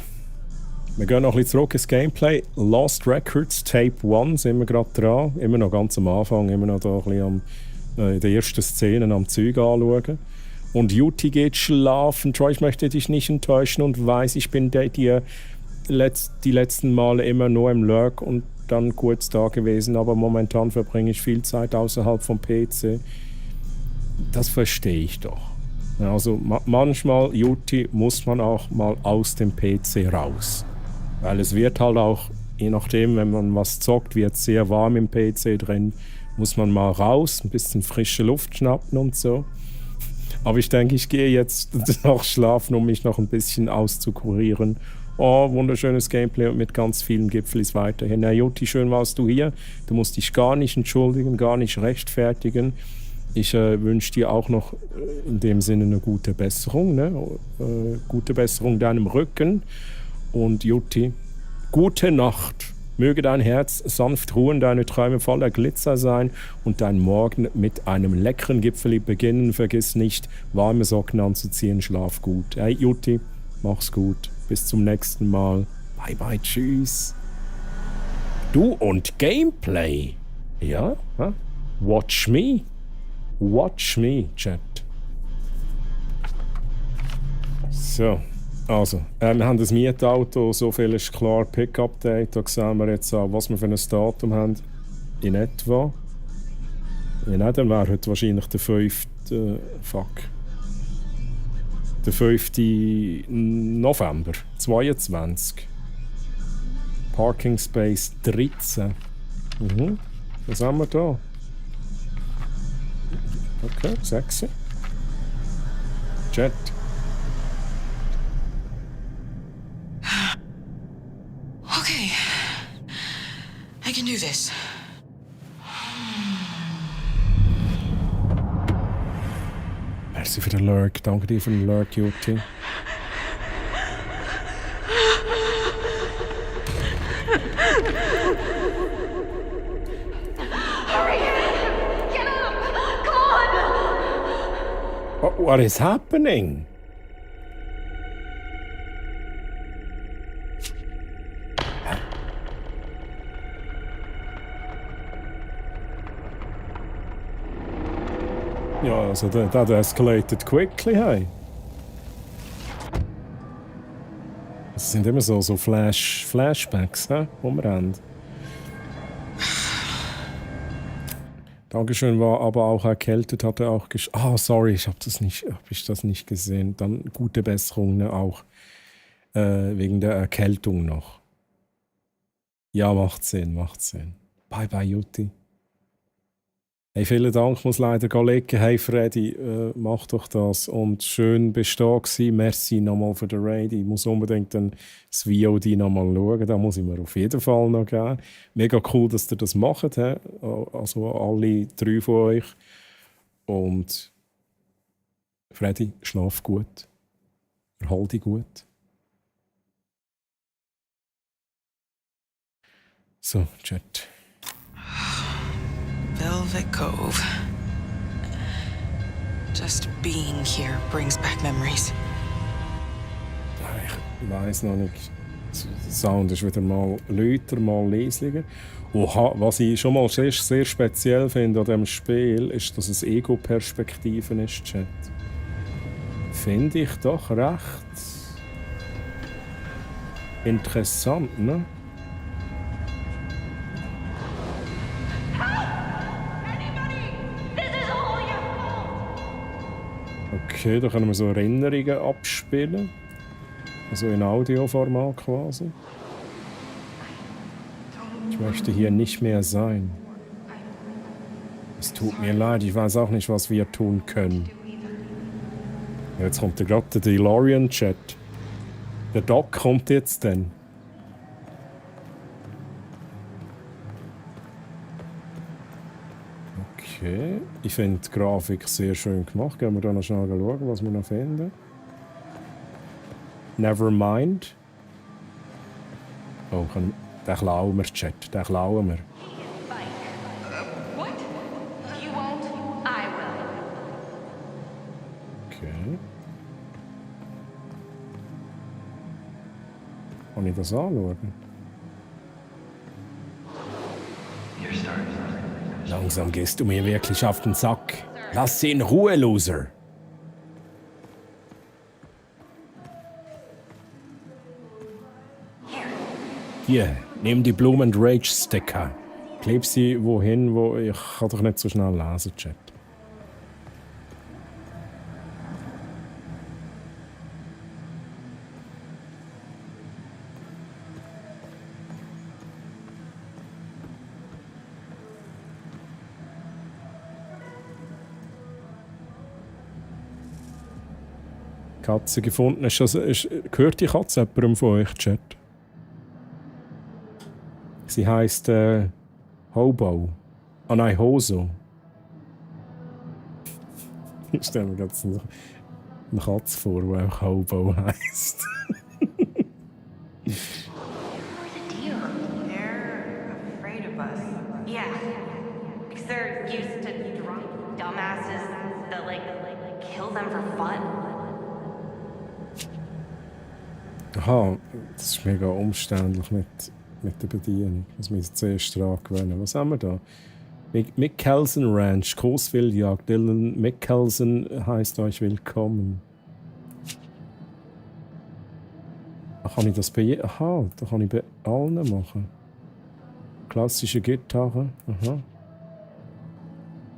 Wir gehen noch ein bisschen zurück ins Gameplay. Lost Records Tape 1 sind wir gerade dran. Immer noch ganz am Anfang, immer noch da ein bisschen in den ersten Szenen am Zeug anschauen. Und Juti geht schlafen. Troy, ich möchte dich nicht enttäuschen und weiß, ich bin die letzten Male immer nur im Lurk und dann kurz da gewesen, aber momentan verbringe ich viel Zeit außerhalb vom PC. Das verstehe ich doch. Also manchmal, Juti, muss man auch mal aus dem PC raus. Weil es wird halt auch, je nachdem, wenn man was zockt, wird es sehr warm im PC drin, muss man mal raus, ein bisschen frische Luft schnappen und so. Aber ich denke, ich gehe jetzt noch schlafen, um mich noch ein bisschen auszukurieren Oh, wunderschönes Gameplay und mit ganz vielen Gipfelis weiterhin. Na Jutti, schön warst du hier. Du musst dich gar nicht entschuldigen, gar nicht rechtfertigen. Ich wünsche dir auch noch in dem Sinne eine gute Besserung. Ne? Gute Besserung deinem Rücken. Und Jutti, gute Nacht. Möge dein Herz sanft ruhen, deine Träume voller Glitzer sein und dein Morgen mit einem leckeren Gipfeli beginnen. Vergiss nicht, warme Socken anzuziehen, schlaf gut. Hey Jutti, mach's gut. Bis zum nächsten Mal. Bye bye, tschüss. Du und Gameplay. Ja? Watch me. Watch me, Chat. So. Also, wir haben das Mietauto, so viel ist klar, Pick-Up-Date, da sehen wir jetzt an, was wir für ein Datum haben, in etwa. Ja, dann wäre heute wahrscheinlich der 5. Der 5. November 22. Parking Space 13. Was haben wir da? Okay, 6. Chat. Okay. I can do this. Merci für den Lurk. Danke dir für den Lurk, Jutti. What is happening? Ja, also that escalated quickly, hey. Das sind immer so Flashbacks, he, die wir haben. Dankeschön, war aber auch erkältet, hat er auch sorry, ich hab das nicht gesehen. Dann gute Besserung, ne, auch wegen der Erkältung noch. Ja, macht Sinn. Bye bye, Jutti. Hey, vielen Dank, ich muss leider gehen. Hey Freddy, mach doch das. Und schön bist du da gewesen. Merci nochmal für den Raid. Ich muss unbedingt dann das VOD nochmal schauen. Da muss ich mir auf jeden Fall noch geben. Mega cool, dass ihr das macht. He? Also alle 3 von euch. Und Freddy, schlaf gut. Erhol dich gut. So, Chat. Velvet Cove. Just being here brings back memories. Ich weiss noch nicht. Der Sound ist wieder mal lauter, mal leislicher. Oha, was ich schon mal sehr, sehr speziell finde an diesem Spiel, ist, dass es Ego-Perspektiven ist, Chat. Finde ich doch recht interessant, ne? Okay, da können wir so Erinnerungen abspielen. Also in Audioformat quasi. Ich möchte hier nicht mehr sein. Es tut mir leid, ich weiß auch nicht, was wir tun können. Jetzt kommt gerade der DeLorean-Chat. Der Doc kommt jetzt dann. Okay, ich finde die Grafik sehr schön gemacht. Gehen wir da noch schnell schauen, was wir noch finden. Nevermind. Oh, den klauen wir, Chat. Den klauen wir. Okay. Kann ich das anschauen? Langsam gehst du mir wirklich auf den Sack. Lass sie in Ruhe, Loser. Hier, nimm die Blumen Rage Sticker. Kleb sie wohin, wo ich kann doch nicht so schnell lesen, Chat. Katze gefunden. Gehört die Katze jemandem von euch, Chat? Sie heisst Hobo. Ah nein, Hoso. Ich stelle mir gerade so eine Katze vor, die auch Hobo heisst. Yeah, because they're used to drunk dumbasses that like kill them for fun. Aha, das ist mega umständlich mit der Bedienung. Das müssen wir zuerst dran gewöhnen. Was haben wir da? Mickelson Ranch, Großwildjagd. Dylan Mickelson heisst euch willkommen. Ach, kann ich das bei Aha, da kann ich bei allen machen. Klassische Gitarre. Aha.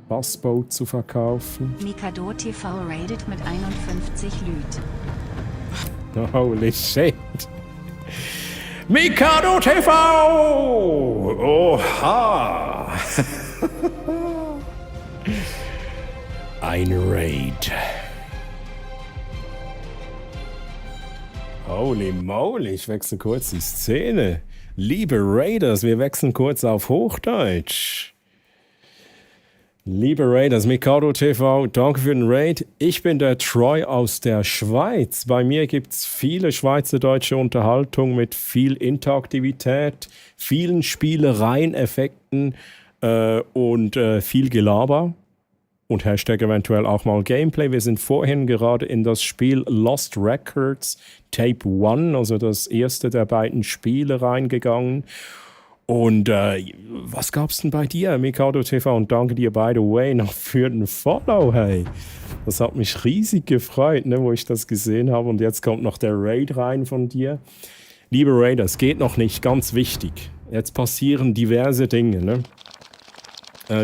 Bassboot zu verkaufen. Mikado TV rated mit 51 Lüt. Holy shit. Mikado TV! Oha! Ein Raid. Holy moly, ich wechsle kurz die Szene. Liebe Raiders, wir wechseln kurz auf Hochdeutsch. Liebe Raiders, Mikado TV, danke für den Raid. Ich bin der Troy aus der Schweiz. Bei mir gibt es viele schweizerdeutsche Unterhaltung mit viel Interaktivität, vielen Spielereien, Effekten und viel Gelaber. Und Hashtag eventuell auch mal Gameplay. Wir sind vorhin gerade in das Spiel Lost Records Tape 1, also das erste der beiden Spiele, reingegangen. Und was gab's denn bei dir, Mikado TV? Und danke dir, by the way, noch für den Follow, hey. Das hat mich riesig gefreut, ne, wo ich das gesehen habe. Und jetzt kommt noch der Raid rein von dir. Liebe Raiders, geht noch nicht, ganz wichtig. Jetzt passieren diverse Dinge, ne?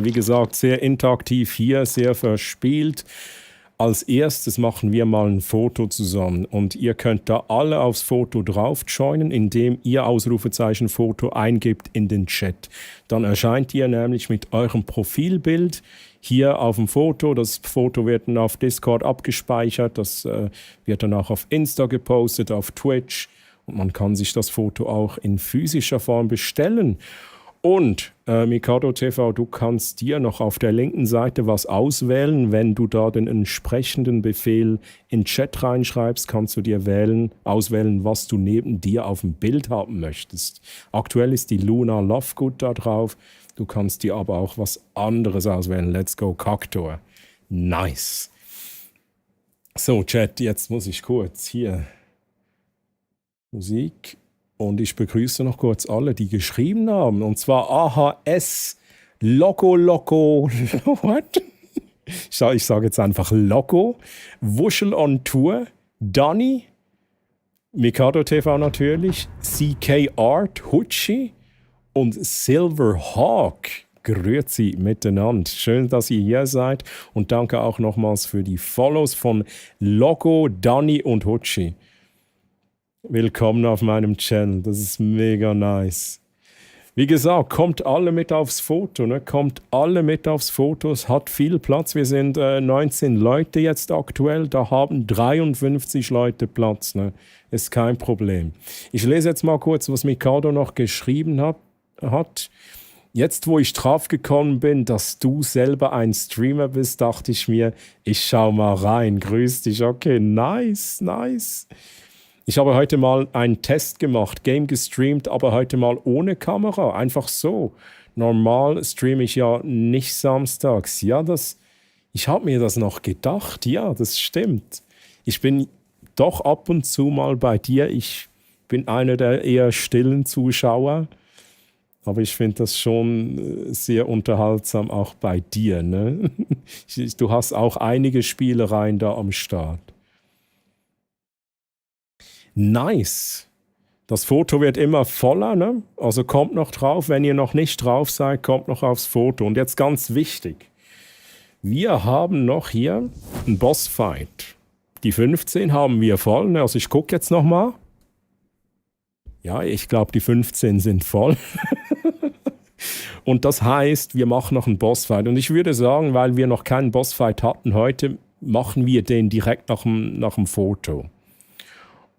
Wie gesagt, sehr interaktiv hier, sehr verspielt. Als erstes machen wir mal ein Foto zusammen und ihr könnt da alle aufs Foto drauf joinen, indem ihr Ausrufezeichen Foto eingebt in den Chat. Dann erscheint ihr nämlich mit eurem Profilbild hier auf dem Foto. Das Foto wird dann auf Discord abgespeichert, das wird dann auch auf Insta gepostet, auf Twitch und man kann sich das Foto auch in physischer Form bestellen. Und Mikado TV, du kannst dir noch auf der linken Seite was auswählen. Wenn du da den entsprechenden Befehl in den Chat reinschreibst, kannst du dir auswählen, was du neben dir auf dem Bild haben möchtest. Aktuell ist die Luna Lovegood da drauf. Du kannst dir aber auch was anderes auswählen. Let's go Kaktor. Nice. So, Chat, jetzt muss ich kurz hier Musik. Und ich begrüße noch kurz alle, die geschrieben haben. Und zwar AHS, Loco, what? Ich sage jetzt einfach Loco, Wuschel on Tour, Donny, Mikado TV natürlich, CK Art, Hutschi und Silver Hawk. Grüezi miteinander. Schön, dass ihr hier seid. Und danke auch nochmals für die Follows von Loco, Donny und Hutschi. Willkommen auf meinem Channel, das ist mega nice. Wie gesagt, kommt alle mit aufs Foto, ne? Kommt alle mit aufs Foto, es hat viel Platz. Wir sind 19 Leute jetzt aktuell, da haben 53 Leute Platz, ne? Ist kein Problem. Ich lese jetzt mal kurz, was Mikado noch geschrieben hat. Jetzt, wo ich drauf gekommen bin, dass du selber ein Streamer bist, dachte ich mir, ich schau mal rein. Grüß dich, okay, nice. Ich habe heute mal einen Test gemacht, Game gestreamt, aber heute mal ohne Kamera, einfach so. Normal streame ich ja nicht samstags. Ja, ich habe mir das noch gedacht, ja, das stimmt. Ich bin doch ab und zu mal bei dir. Ich bin einer der eher stillen Zuschauer, aber ich finde das schon sehr unterhaltsam auch bei dir, ne? Du hast auch einige Spielereien da am Start. Nice. Das Foto wird immer voller, ne? Also kommt noch drauf. Wenn ihr noch nicht drauf seid, kommt noch aufs Foto. Und jetzt ganz wichtig. Wir haben noch hier einen Bossfight. Die 15 haben wir voll, ne? Also ich gucke jetzt noch mal. Ja, ich glaube, die 15 sind voll. Und das heißt, wir machen noch einen Bossfight. Und ich würde sagen, weil wir noch keinen Bossfight hatten heute, machen wir den direkt nach dem Foto.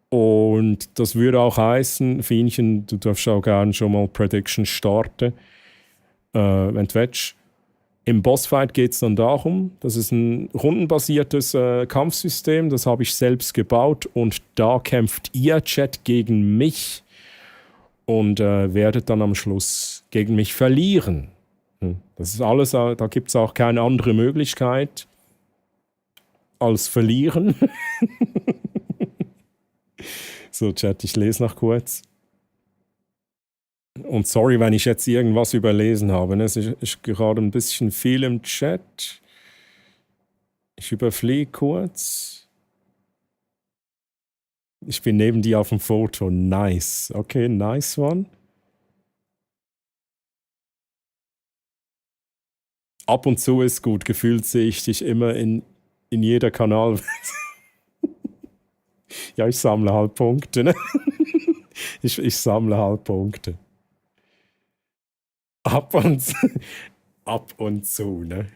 Und das würde auch heißen, Fienchen, du darfst auch gerne schon mal Prediction starten, wenn du willst. Im Bossfight geht es dann darum, das ist ein rundenbasiertes Kampfsystem, das habe ich selbst gebaut und da kämpft ihr, Chat, gegen mich und werdet dann am Schluss gegen mich verlieren. Das ist alles, da gibt es auch keine andere Möglichkeit als verlieren. So, Chat, ich lese noch kurz. Und sorry, wenn ich jetzt irgendwas überlesen habe. Ne? Es ist gerade ein bisschen viel im Chat. Ich überfliege kurz. Ich bin neben dir auf dem Foto. Nice. Okay, nice one. Ab und zu ist gut. Gefühlt sehe ich dich immer in jeder Kanal. Ja, ich sammle halt Punkte. Ne? Ich sammle halt Punkte. Ab und zu, ne?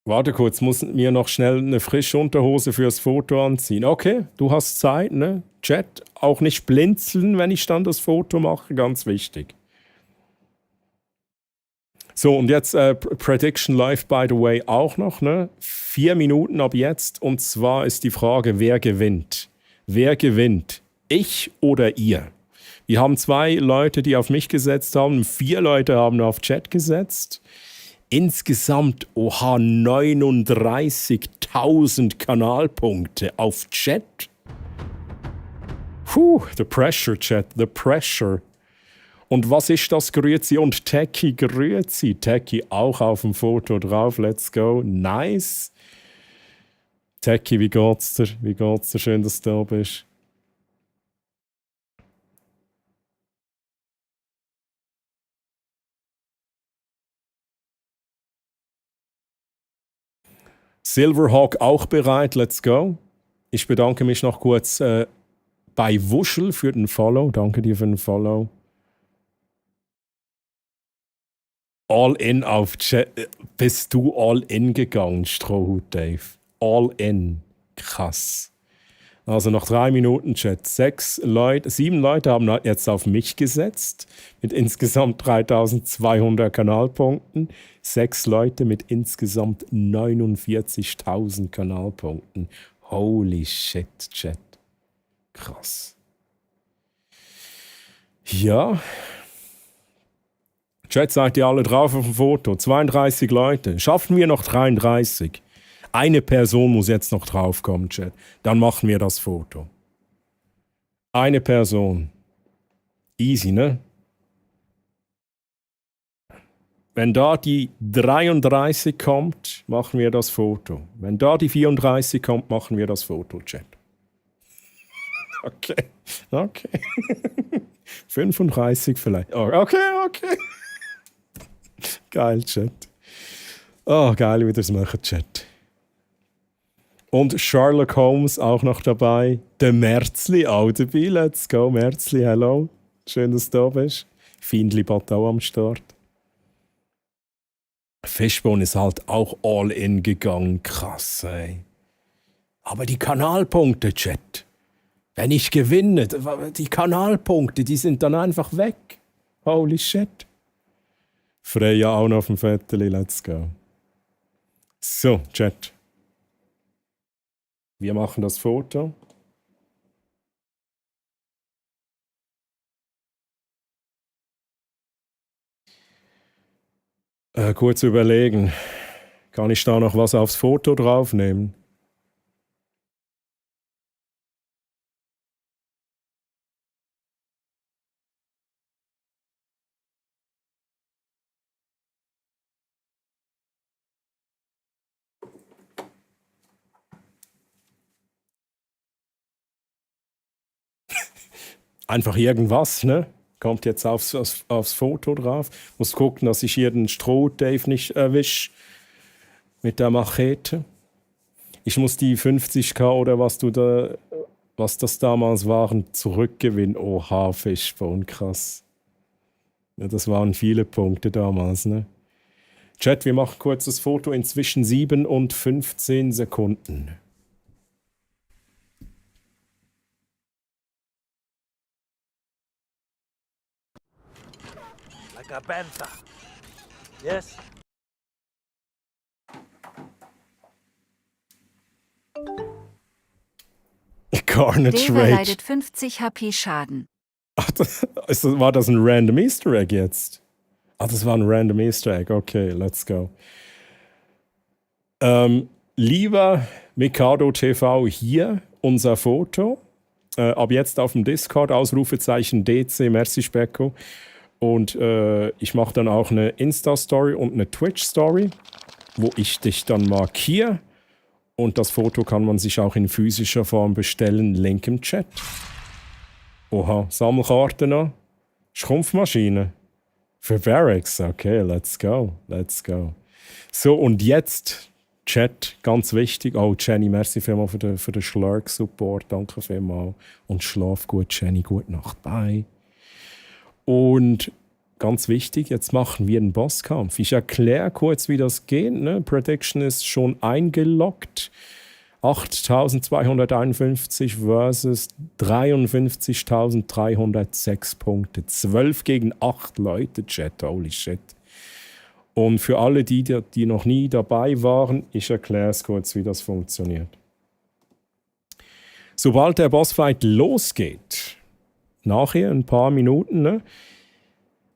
Warte kurz, muss mir noch schnell eine frische Unterhose fürs Foto anziehen. Okay, du hast Zeit, ne? Chat, auch nicht blinzeln, wenn ich dann das Foto mache, ganz wichtig. So, und jetzt Prediction Live, by the way, auch noch, ne? 4 Minuten ab jetzt, und zwar ist die Frage, wer gewinnt? Wer gewinnt? Ich oder ihr? Wir haben 2 Leute, die auf mich gesetzt haben, 4 Leute haben auf Chat gesetzt. Insgesamt, 39.000 Kanalpunkte auf Chat. Puh, the pressure, Chat, the pressure. Und was ist das, Grüezi? Und Techie, Grüezi. Techie auch auf dem Foto drauf, let's go, nice. Techie, wie geht's dir? Wie geht's dir? Schön, dass du da bist. Silverhawk auch bereit, let's go. Ich bedanke mich noch kurz bei Wuschel für den Follow. Danke dir für den Follow. All in auf Chat. Bist du all in gegangen, Strohhut Dave? All in. Krass. Also nach 3 Minuten Chat. 7 Leute haben jetzt auf mich gesetzt. Mit insgesamt 3200 Kanalpunkten. 6 Leute mit insgesamt 49.000 Kanalpunkten. Holy shit, Chat. Krass. Ja. Chat, seid ihr alle drauf auf dem Foto? 32 Leute. Schaffen wir noch 33? Eine Person muss jetzt noch draufkommen, Chat. Dann machen wir das Foto. Eine Person. Easy, ne? Wenn da die 33 kommt, machen wir das Foto. Wenn da die 34 kommt, machen wir das Foto, Chat. Okay. 35 vielleicht. Okay. Geil, Chat. Oh, geil, wie das machen, Chat. Und Sherlock Holmes auch noch dabei. Der Merzli auch dabei. Let's go, Merzli, hello. Schön, dass du da bist. Findli-Bot auch am Start. Fishbone ist halt auch all in gegangen. Krass, ey. Aber die Kanalpunkte, Chat. Wenn ich gewinne, die Kanalpunkte, die sind dann einfach weg. Holy shit. Freya auch noch auf dem Vetteli, let's go. So, Chat. Wir machen das Foto. Kurz überlegen. Kann ich da noch was aufs Foto draufnehmen? Einfach irgendwas, ne? Kommt jetzt aufs Foto drauf. Muss gucken, dass ich hier den Stroh-Dave nicht erwische mit der Machete. Ich muss die 50k oder was das damals waren, zurückgewinnen. Oha, Fishbone, krass. Ja, das waren viele Punkte damals, ne? Chat, wir machen kurz das Foto in zwischen 7 und 15 Sekunden. Like a panther. Yes. Carnage Dave Rage. leidet 50 HP Schaden. Ach, war das ein random Easter Egg jetzt? Ach, das war ein random Easter Egg. Okay, let's go. Lieber Mikado TV, hier unser Foto. Ab jetzt auf dem Discord, Ausrufezeichen DC, merci Specko. Und ich mache dann auch eine Insta-Story und eine Twitch-Story, wo ich dich dann markiere. Und das Foto kann man sich auch in physischer Form bestellen. Link im Chat. Oha, Sammelkarte noch. Schrumpfmaschine. Für Barracks. Okay, let's go. Let's go. So, und jetzt, Chat, ganz wichtig. Oh, Jenny, merci vielmals für den Schlark-Support. Danke vielmals. Und schlaf gut, Jenny. Gute Nacht. Bye. Und ganz wichtig, jetzt machen wir einen Bosskampf. Ich erkläre kurz, wie das geht. Ne? Prediction ist schon eingeloggt. 8.251 versus 53.306 Punkte. 12 gegen 8 Leute, Chat. Holy shit. Und für alle, die noch nie dabei waren, ich erkläre es kurz, wie das funktioniert. Sobald der Bossfight losgeht, nachher ein paar Minuten, ne,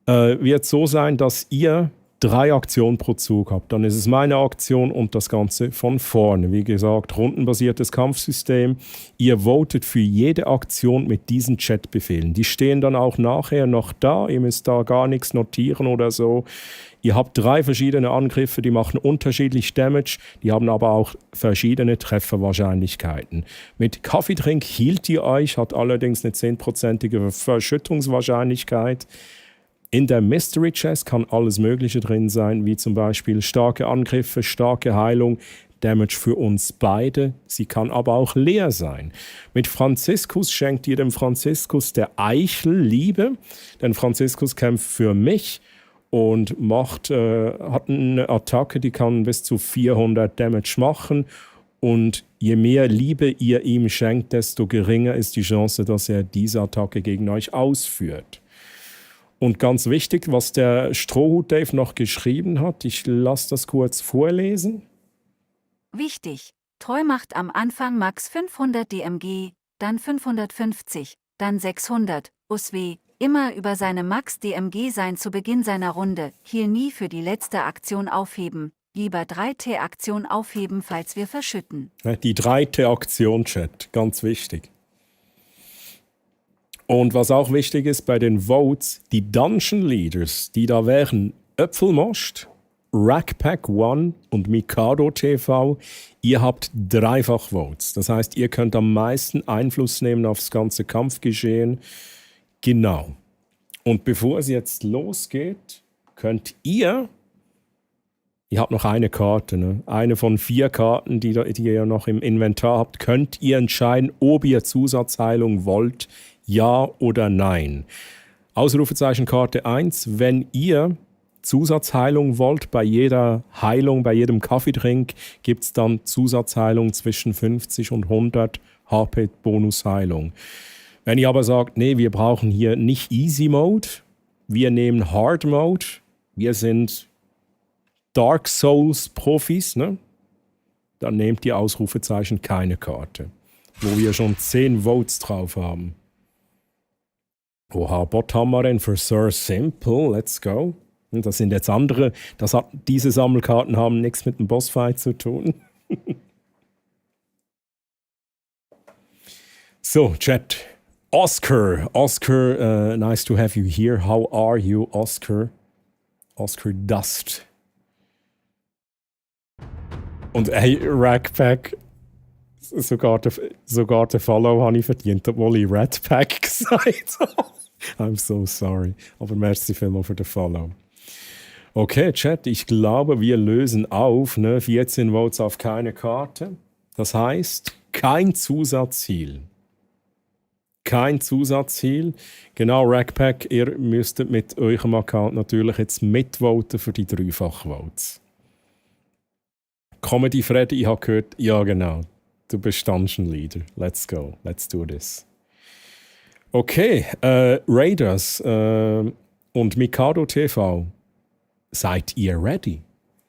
wird so sein, dass ihr 3 Aktionen pro Zug habt. Dann ist es meine Aktion und das Ganze von vorne. Wie gesagt, rundenbasiertes Kampfsystem. Ihr votet für jede Aktion mit diesen Chatbefehlen. Die stehen dann auch nachher noch da. Ihr müsst da gar nichts notieren oder so. Ihr habt 3 verschiedene Angriffe, die machen unterschiedlich Damage. Die haben aber auch verschiedene Trefferwahrscheinlichkeiten. Mit Kaffeetrink hielt ihr euch, hat allerdings eine 10%ige Verschüttungswahrscheinlichkeit. In der Mystery Chest kann alles Mögliche drin sein, wie zum Beispiel starke Angriffe, starke Heilung, Damage für uns beide. Sie kann aber auch leer sein. Mit Franziskus schenkt ihr dem Franziskus der Eichel Liebe, denn Franziskus kämpft für mich und hat eine Attacke, die kann bis zu 400 Damage machen. Und je mehr Liebe ihr ihm schenkt, desto geringer ist die Chance, dass er diese Attacke gegen euch ausführt. Und ganz wichtig, was der Strohhut Dave noch geschrieben hat, ich lasse das kurz vorlesen. Wichtig, Treu macht am Anfang max 500 DMG, dann 550, dann 600, USW, immer über seine Max DMG sein zu Beginn seiner Runde, hier nie für die letzte Aktion aufheben, lieber 3T-Aktion aufheben, falls wir verschütten. Die 3T-Aktion, Chat, ganz wichtig. Und was auch wichtig ist bei den Votes, die Dungeon Leaders, die da wären Öpfelmost, Rackpack One und Mikado TV, ihr habt dreifach Votes. Das heißt, ihr könnt am meisten Einfluss nehmen aufs ganze Kampfgeschehen. Genau. Und bevor es jetzt losgeht, könnt ihr habt noch eine Karte, ne? Eine von 4 Karten, die ihr noch im Inventar habt, könnt ihr entscheiden, ob ihr Zusatzheilung wollt, ja oder nein. Ausrufezeichen Karte 1, wenn ihr Zusatzheilung wollt, bei jeder Heilung, bei jedem Kaffeetrink gibt es dann Zusatzheilung zwischen 50 und 100 HP Bonusheilung. Wenn ihr aber sagt, nee, wir brauchen hier nicht Easy Mode, wir nehmen Hard Mode, wir sind Dark Souls Profis, ne? Dann nehmt ihr Ausrufezeichen keine Karte, wo wir schon 10 Votes drauf haben. Oha, Bot haben wir denn für Sir Simple, let's go. Und das sind jetzt andere, diese Sammelkarten haben nichts mit dem Bossfight zu tun. So, Chat. Oscar, nice to have you here. How are you, Oscar? Oscar Dust. Und hey, Rackpack, sogar den Follow habe ich verdient, obwohl ich Ratpack gesagt habe. I'm so sorry. Aber merci vielmals für den Follow. Okay, Chat, ich glaube, wir lösen auf. Ne? 14 Votes auf keine Karte. Das heißt, kein Zusatzheal. Kein Zusatzheal. Genau, Rackpack, ihr müsstet mit eurem Account natürlich jetzt mitvoten für die 3-fach-Votes. Comedy Freddy, ich habe gehört, ja genau, du bist Dungeon Leader. Let's go, let's do this. Okay, Raiders und Mikado TV, seid ihr ready?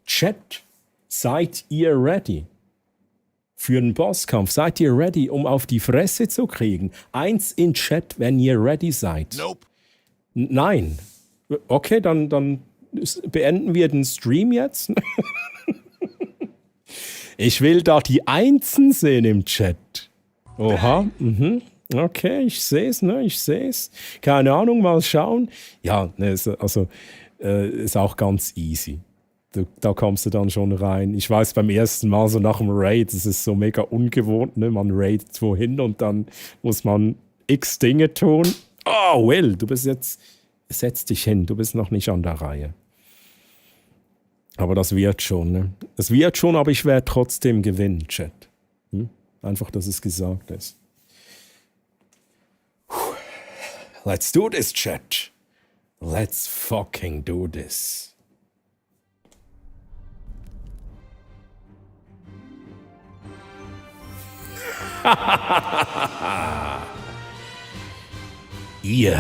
Chat, seid ihr ready? Für einen Bosskampf, seid ihr ready, um auf die Fresse zu kriegen? 1 in Chat, wenn ihr ready seid. Nope. Nein. Okay, dann beenden wir den Stream jetzt. Ich will da die Einsen sehen im Chat. Oha, okay, ich sehe es, ne, ich sehe es. Keine Ahnung, mal schauen. Ja, ist auch ganz easy. Da kommst du dann schon rein. Ich weiß, beim ersten Mal so nach dem Raid, das ist so mega ungewohnt, ne? Man raidet wohin und dann muss man x Dinge tun. Oh, Will, du bist jetzt, setz dich hin, du bist noch nicht an der Reihe. Aber das wird schon, ne? Es wird schon, aber ich werde trotzdem gewinnen, Chat. Einfach, dass es gesagt ist. Let's do this, Chat. Let's fucking do this. Ihr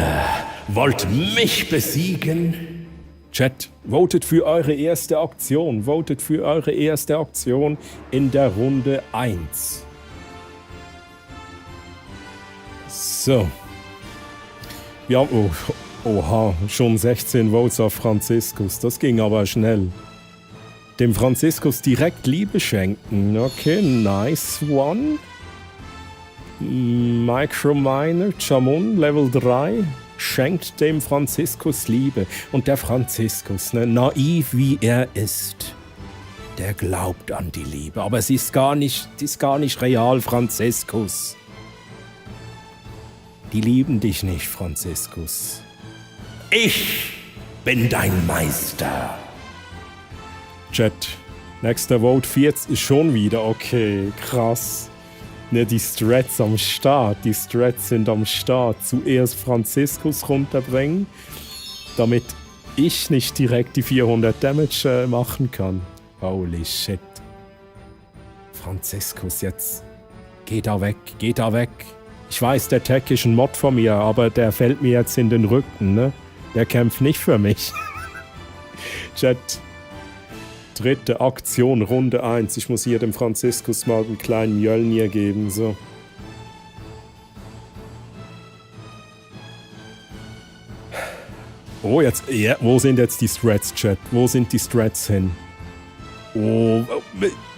wollt mich besiegen? Chat, votet für eure erste Aktion. Votet für eure erste Aktion in der Runde 1. So. Wir haben, oha, schon 16 Votes auf Franziskus. Das ging aber schnell. Dem Franziskus direkt Liebe schenken. Okay, nice one. Microminer, Chamun, Level 3, schenkt dem Franziskus Liebe. Und der Franziskus, ne, naiv wie er ist, der glaubt an die Liebe. Aber sie ist gar nicht real, Franziskus. Die lieben dich nicht, Franziskus. Ich bin dein Meister. Chat, nächster Vote 40 ist schon wieder, okay, krass. Ne, die Strats am Start, die Strats sind am Start. Zuerst Franziskus runterbringen, damit ich nicht direkt die 400 Damage machen kann. Holy shit. Franziskus, jetzt. Geh da weg, geh da weg. Ich weiß, der Tech ist ein Mod von mir, aber der fällt mir jetzt in den Rücken, ne? Der kämpft nicht für mich. Chat. Dritte Aktion, Runde 1. Ich muss hier dem Franziskus mal einen kleinen Mjölnir geben, so. Oh, jetzt, ja, wo sind jetzt die Strats, Chat? Wo sind die Strats hin? Oh,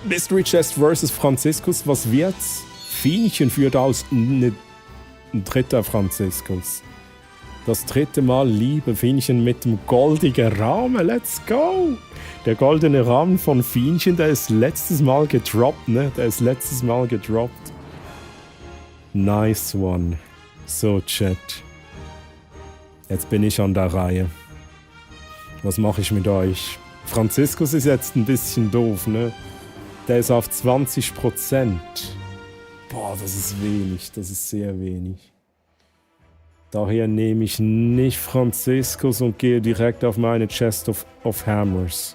Mystery Chest vs. Franziskus, was wird's? Fienchen führt aus ein dritter Franziskus. Das dritte Mal Liebe, Fienchen mit dem goldigen Rahmen, let's go! Der goldene Rahmen von Fienchen, der ist letztes Mal gedroppt, ne? Der ist letztes Mal gedroppt. Nice one. So, Chat. Jetzt bin ich an der Reihe. Was mache ich mit euch? Franziskus ist jetzt ein bisschen doof, ne? Der ist auf 20%. Boah, das ist wenig. Das ist sehr wenig. Daher nehme ich nicht Franziskus und gehe direkt auf meine Chest of Hammers.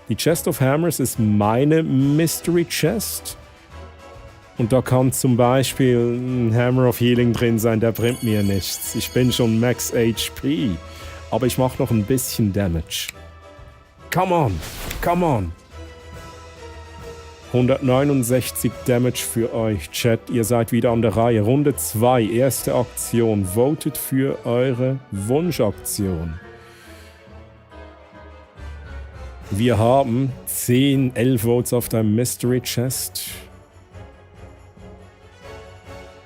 Die Chest of Hammers ist meine Mystery Chest. Und da kann zum Beispiel ein Hammer of Healing drin sein, der bringt mir nichts. Ich bin schon Max HP. Aber ich mache noch ein bisschen Damage. Come on, come on. 169 Damage für euch, Chat. Ihr seid wieder an der Reihe. Runde 2, erste Aktion. Votet für eure Wunschaktion. Wir haben 10, 11 Votes auf der Mystery Chest.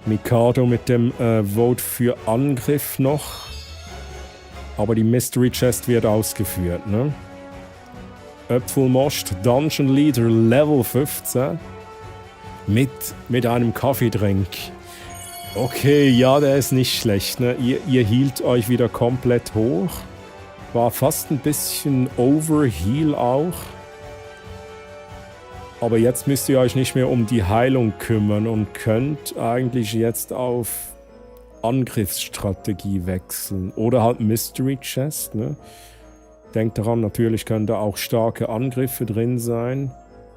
Mikado mit dem Vote für Angriff noch. Aber die Mystery Chest wird ausgeführt, ne? Öpfelmost, Dungeon Leader, Level 15. Mit einem Kaffeedrink. Okay, ja, der ist nicht schlecht, ne? Ihr hielt euch wieder komplett hoch. War fast ein bisschen Overheal auch. Aber jetzt müsst ihr euch nicht mehr um die Heilung kümmern und könnt eigentlich jetzt auf Angriffsstrategie wechseln. Oder halt Mystery Chest. Ne? Denkt daran, natürlich können da auch starke Angriffe drin sein.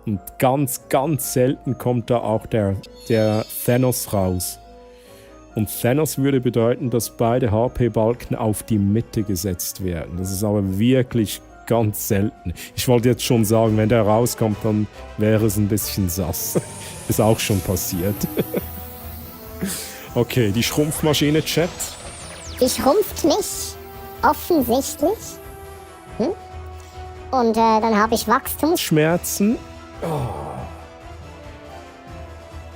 Und ganz, ganz selten kommt da auch der Thanos raus. Und Thanos würde bedeuten, dass beide HP-Balken auf die Mitte gesetzt werden. Das ist aber wirklich ganz selten. Ich wollte jetzt schon sagen, wenn der rauskommt, dann wäre es ein bisschen sass. Ist auch schon passiert. Okay, die Schrumpfmaschine, Chat. Die schrumpft nicht. Offensichtlich. Und dann habe ich Schmerzen.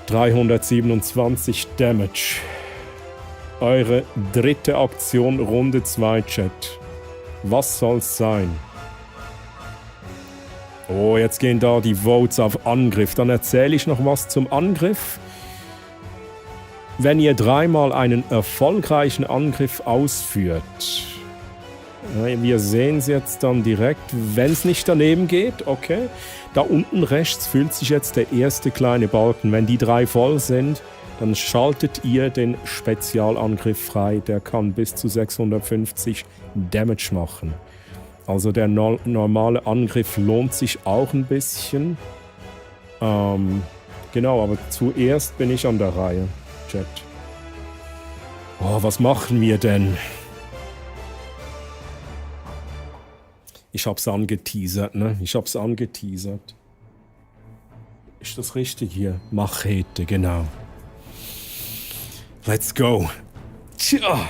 327 Damage. Eure dritte Aktion, Runde 2, Chat. Was soll's sein? Oh, jetzt gehen da die Votes auf Angriff. Dann erzähle ich noch was zum Angriff. Wenn ihr 3-mal einen erfolgreichen Angriff ausführt, wir sehen es jetzt dann direkt, wenn es nicht daneben geht, okay. Da unten rechts fühlt sich jetzt der erste kleine Balken. Wenn die 3 voll sind, dann schaltet ihr den Spezialangriff frei. Der kann bis zu 650 Damage machen. Also der normale Angriff lohnt sich auch ein bisschen. Genau, aber zuerst bin ich an der Reihe. Chat. Oh, was machen wir denn? Ich hab's angeteasert, ne? Ich hab's angeteasert. Ist das richtig hier? Machete, genau. Let's go. Tja.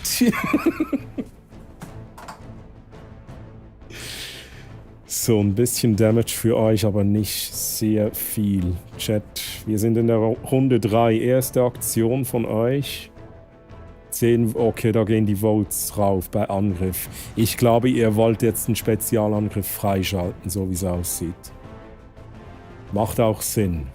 Tja. So, ein bisschen Damage für euch, aber nicht sehr viel. Chat, wir sind in der Runde 3. Erste Aktion von euch. 10, okay, da gehen die Votes rauf bei Angriff. Ich glaube, ihr wollt jetzt einen Spezialangriff freischalten, so wie es aussieht. Macht auch Sinn.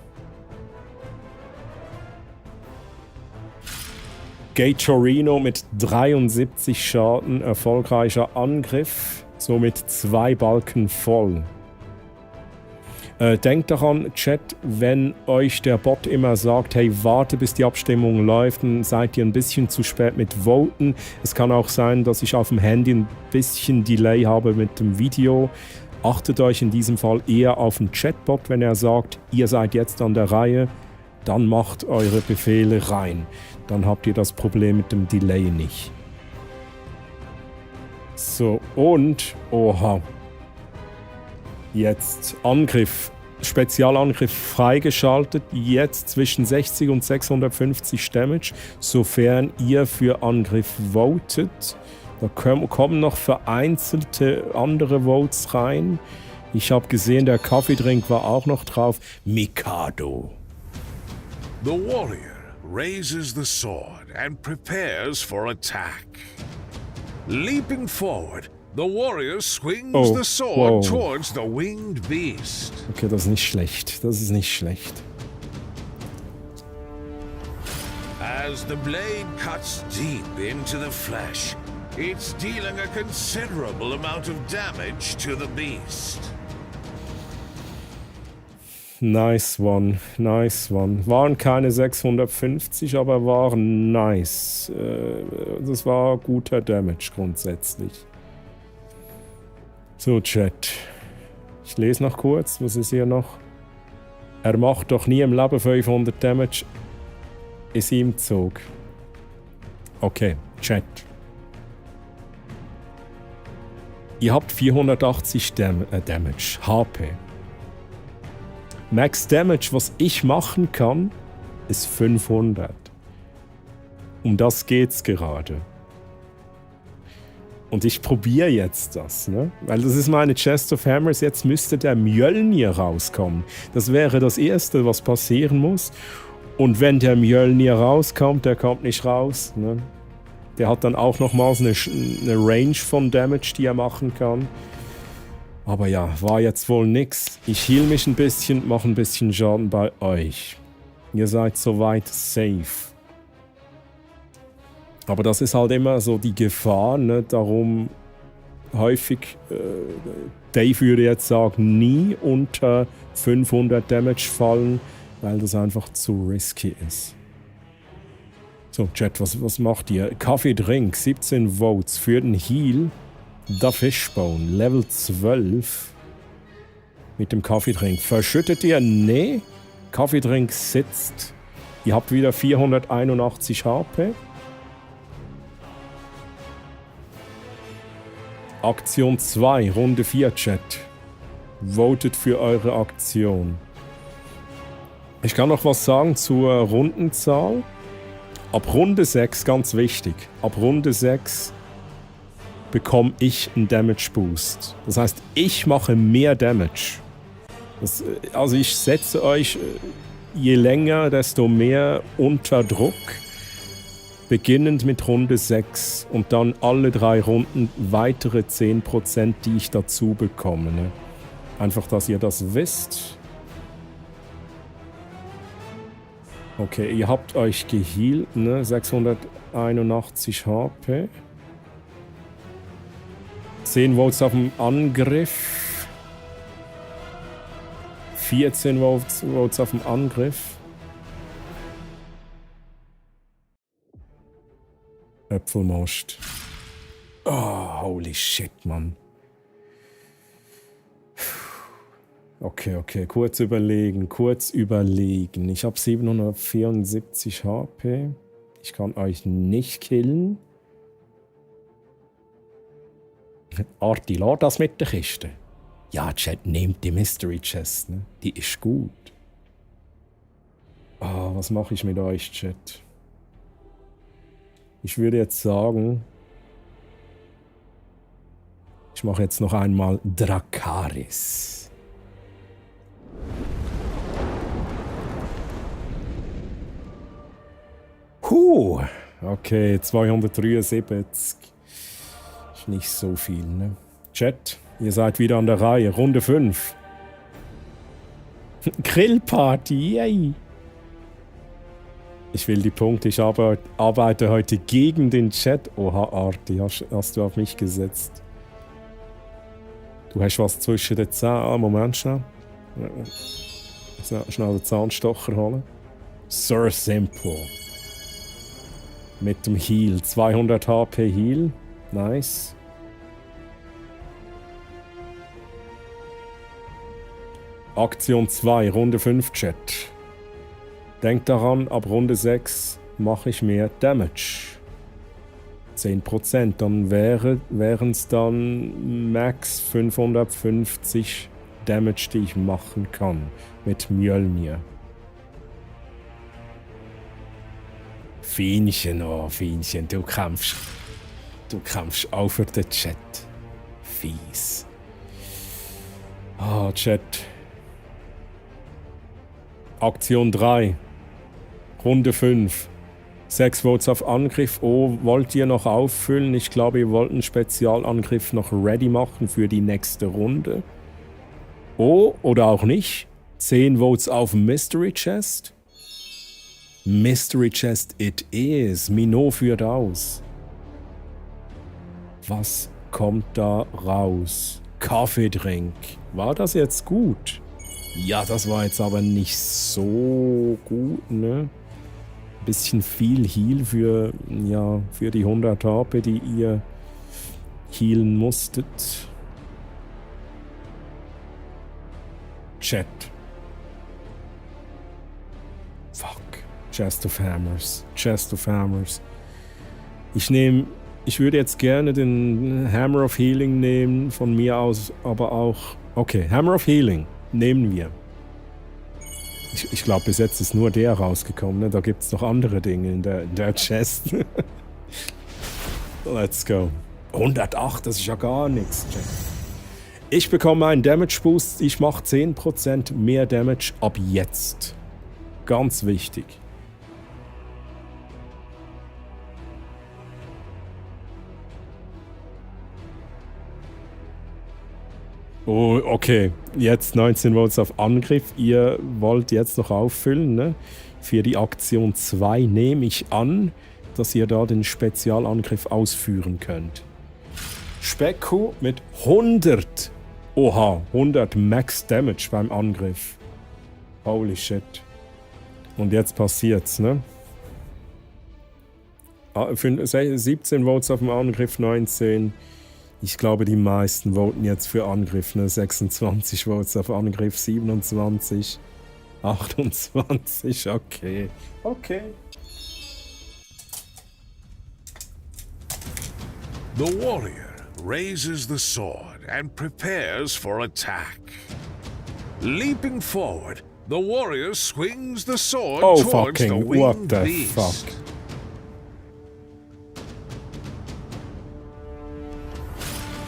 Gate Torino mit 73 Schaden, erfolgreicher Angriff, somit 2 Balken voll. Denkt daran, Chat, wenn euch der Bot immer sagt, hey, warte bis die Abstimmung läuft, dann seid ihr ein bisschen zu spät mit Voten. Es kann auch sein, dass ich auf dem Handy ein bisschen Delay habe mit dem Video. Achtet euch in diesem Fall eher auf den Chatbot, wenn er sagt, ihr seid jetzt an der Reihe, dann macht eure Befehle rein. Dann habt ihr das Problem mit dem Delay nicht. So, und, oha. Jetzt Angriff, Spezialangriff freigeschaltet, jetzt zwischen 60 und 650 Damage, sofern ihr für Angriff votet. Da kommen noch vereinzelte andere Votes rein. Ich habe gesehen, der Kaffeedrink war auch noch drauf. Mikado. The warrior raises the sword and prepares for attack. Leaping forward, the warrior swings the sword towards the winged beast. Okay, das ist nicht schlecht. Das ist nicht schlecht. As the blade cuts deep into the flesh, it's dealing a considerable amount of damage to the beast. Nice one, nice one. Waren keine 650, aber waren nice. Das war guter Damage grundsätzlich. So, Chat. Ich lese noch kurz, was ist hier noch? Er macht doch nie im Leben 500 Damage. Ist ihm Zug. Okay, Chat. Ihr habt 480 Damage, HP. Max Damage, was ich machen kann, ist 500. Um das geht's gerade. Und ich probiere jetzt das, ne? Weil das ist meine Chest of Hammers. Jetzt müsste der Mjölnir rauskommen. Das wäre das Erste, was passieren muss. Und wenn der Mjölnir rauskommt, der kommt nicht raus, ne? Der hat dann auch nochmals eine Range von Damage, die er machen kann. Aber ja, war jetzt wohl nix. Ich heal mich ein bisschen, mache ein bisschen Schaden bei euch. Ihr seid soweit safe. Aber das ist halt immer so die Gefahr, ne? Darum häufig, Dave würde jetzt sagen, nie unter 500 Damage fallen, weil das einfach zu risky ist. So, Chat, was macht ihr? Kaffeedrink, 17 Votes für den Heal. Der Fishbone, Level 12. Mit dem Kaffeedrink. Verschüttet ihr? Nee. Kaffeedrink sitzt. Ihr habt wieder 481 HP. Aktion 2, Runde 4, Chat. Votet für eure Aktion. Ich kann noch was sagen zur Rundenzahl. Ab Runde 6, ganz wichtig, ab Runde 6 bekomme ich einen Damage Boost. Das heißt, ich mache mehr Damage. Also ich setze euch je länger, desto mehr unter Druck. Beginnend mit Runde 6 und dann alle 3 Runden weitere 10%, die ich dazu bekomme. Ne? Einfach, dass ihr das wisst. Okay, ihr habt euch gehealt, ne? 681 HP. 10 Votes auf dem Angriff. 14 Votes auf dem Angriff. Äpfelmost. Oh, holy shit, Mann. Okay, kurz überlegen. Ich habe 774 HP. Ich kann euch nicht killen. Arti, lass das mit der Kiste. Ja, Chat, nehmt die Mystery Chest, ne? Die ist gut. Was mache ich mit euch, Chat? Ich würde jetzt sagen, ich mache jetzt noch einmal Drakaris. Okay, 273. Ist nicht so viel, ne? Chat, ihr seid wieder an der Reihe. Runde 5. Grillparty, yay! Ich will die Punkte, ich arbeite heute gegen den Chat. Oha, Arti, hast du auf mich gesetzt. Du hast was zwischen den Zähnen. Moment, schnell. Schnell den Zahnstocher holen. Sir Simple. Mit dem Heal. 200 HP Heal. Nice. Aktion 2, Runde 5 Chat. Denkt daran, ab Runde 6 mache ich mehr Damage. 10%, dann wären es dann max 550 Damage, die ich machen kann. Mit Mjölnir. Fienchen, oh Fienchen, du kämpfst auch für den Chat. Fies. Chat. Aktion 3. Runde 5. 6 Votes auf Angriff. Oh, wollt ihr noch auffüllen? Ich glaube, ihr wollt einen Spezialangriff noch ready machen für die nächste Runde. Oh, oder auch nicht. 10 Votes auf Mystery Chest. Mystery Chest it is. Minot führt aus. Was kommt da raus? Kaffeedrink. War das jetzt gut? Ja, das war jetzt aber nicht so gut, ne? Bisschen viel Heal für die 100 HP, die ihr healen musstet. Chat. Fuck. Chest of Hammers. Ich würde jetzt gerne den Hammer of Healing nehmen, von mir aus, aber auch... Okay, Hammer of Healing nehmen wir. Ich glaube, bis jetzt ist nur der rausgekommen, ne? Da gibt es noch andere Dinge in der Chest. Let's go. 108, das ist ja gar nichts. Ich bekomme einen Damage Boost, ich mache 10% mehr Damage ab jetzt. Ganz wichtig. Oh, okay. Jetzt 19 Votes auf Angriff. Ihr wollt jetzt noch auffüllen, ne? Für die Aktion 2 nehme ich an, dass ihr da den Spezialangriff ausführen könnt. Specko mit 100. Oha, 100 Max Damage beim Angriff. Holy shit. Und jetzt passiert's, ne? 17 Votes auf dem Angriff, 19. Ich glaube, die meisten voten jetzt für Angriff. Ne? 26 Votes auf Angriff, 27. 28, okay. Okay. The warrior raises the sword and prepares for attack. Leaping forward, the warrior swings the sword towards the what winged the beast. fuck?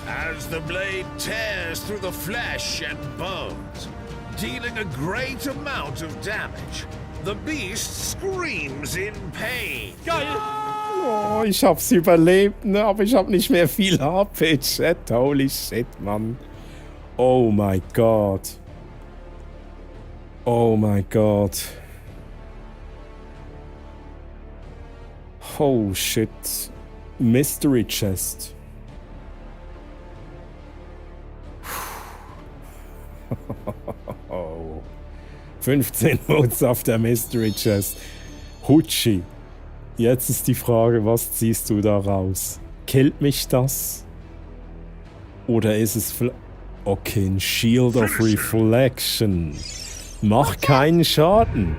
As the blade tears through the flesh and bones, dealing a great amount of damage, the beast screams in pain. Oh, ich hab's überlebt, ne? Aber ich hab nicht mehr viel HP. Chat, holy shit, Mann. Oh my God. Oh my God. Oh shit. Mystery Chest. Oh. 15 Votes auf der Mystery Chest. Hutschi. Jetzt ist die Frage, was ziehst du da raus? Killt mich das? Oder ist es... Okay, ein Shield of Reflection. Macht keinen Schaden.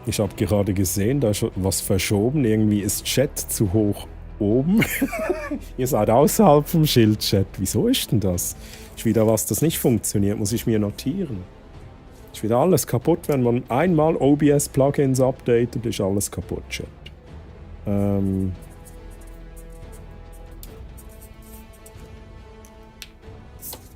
Ich habe gerade gesehen, da ist was verschoben. Irgendwie ist Chat zu hoch oben. Ihr seid außerhalb vom Schild-Chat. Wieso ist denn das? Ist wieder was, das nicht funktioniert. Muss ich mir notieren. Ist wieder alles kaputt. Wenn man einmal OBS-Plugins updatet, ist alles kaputt, Chat.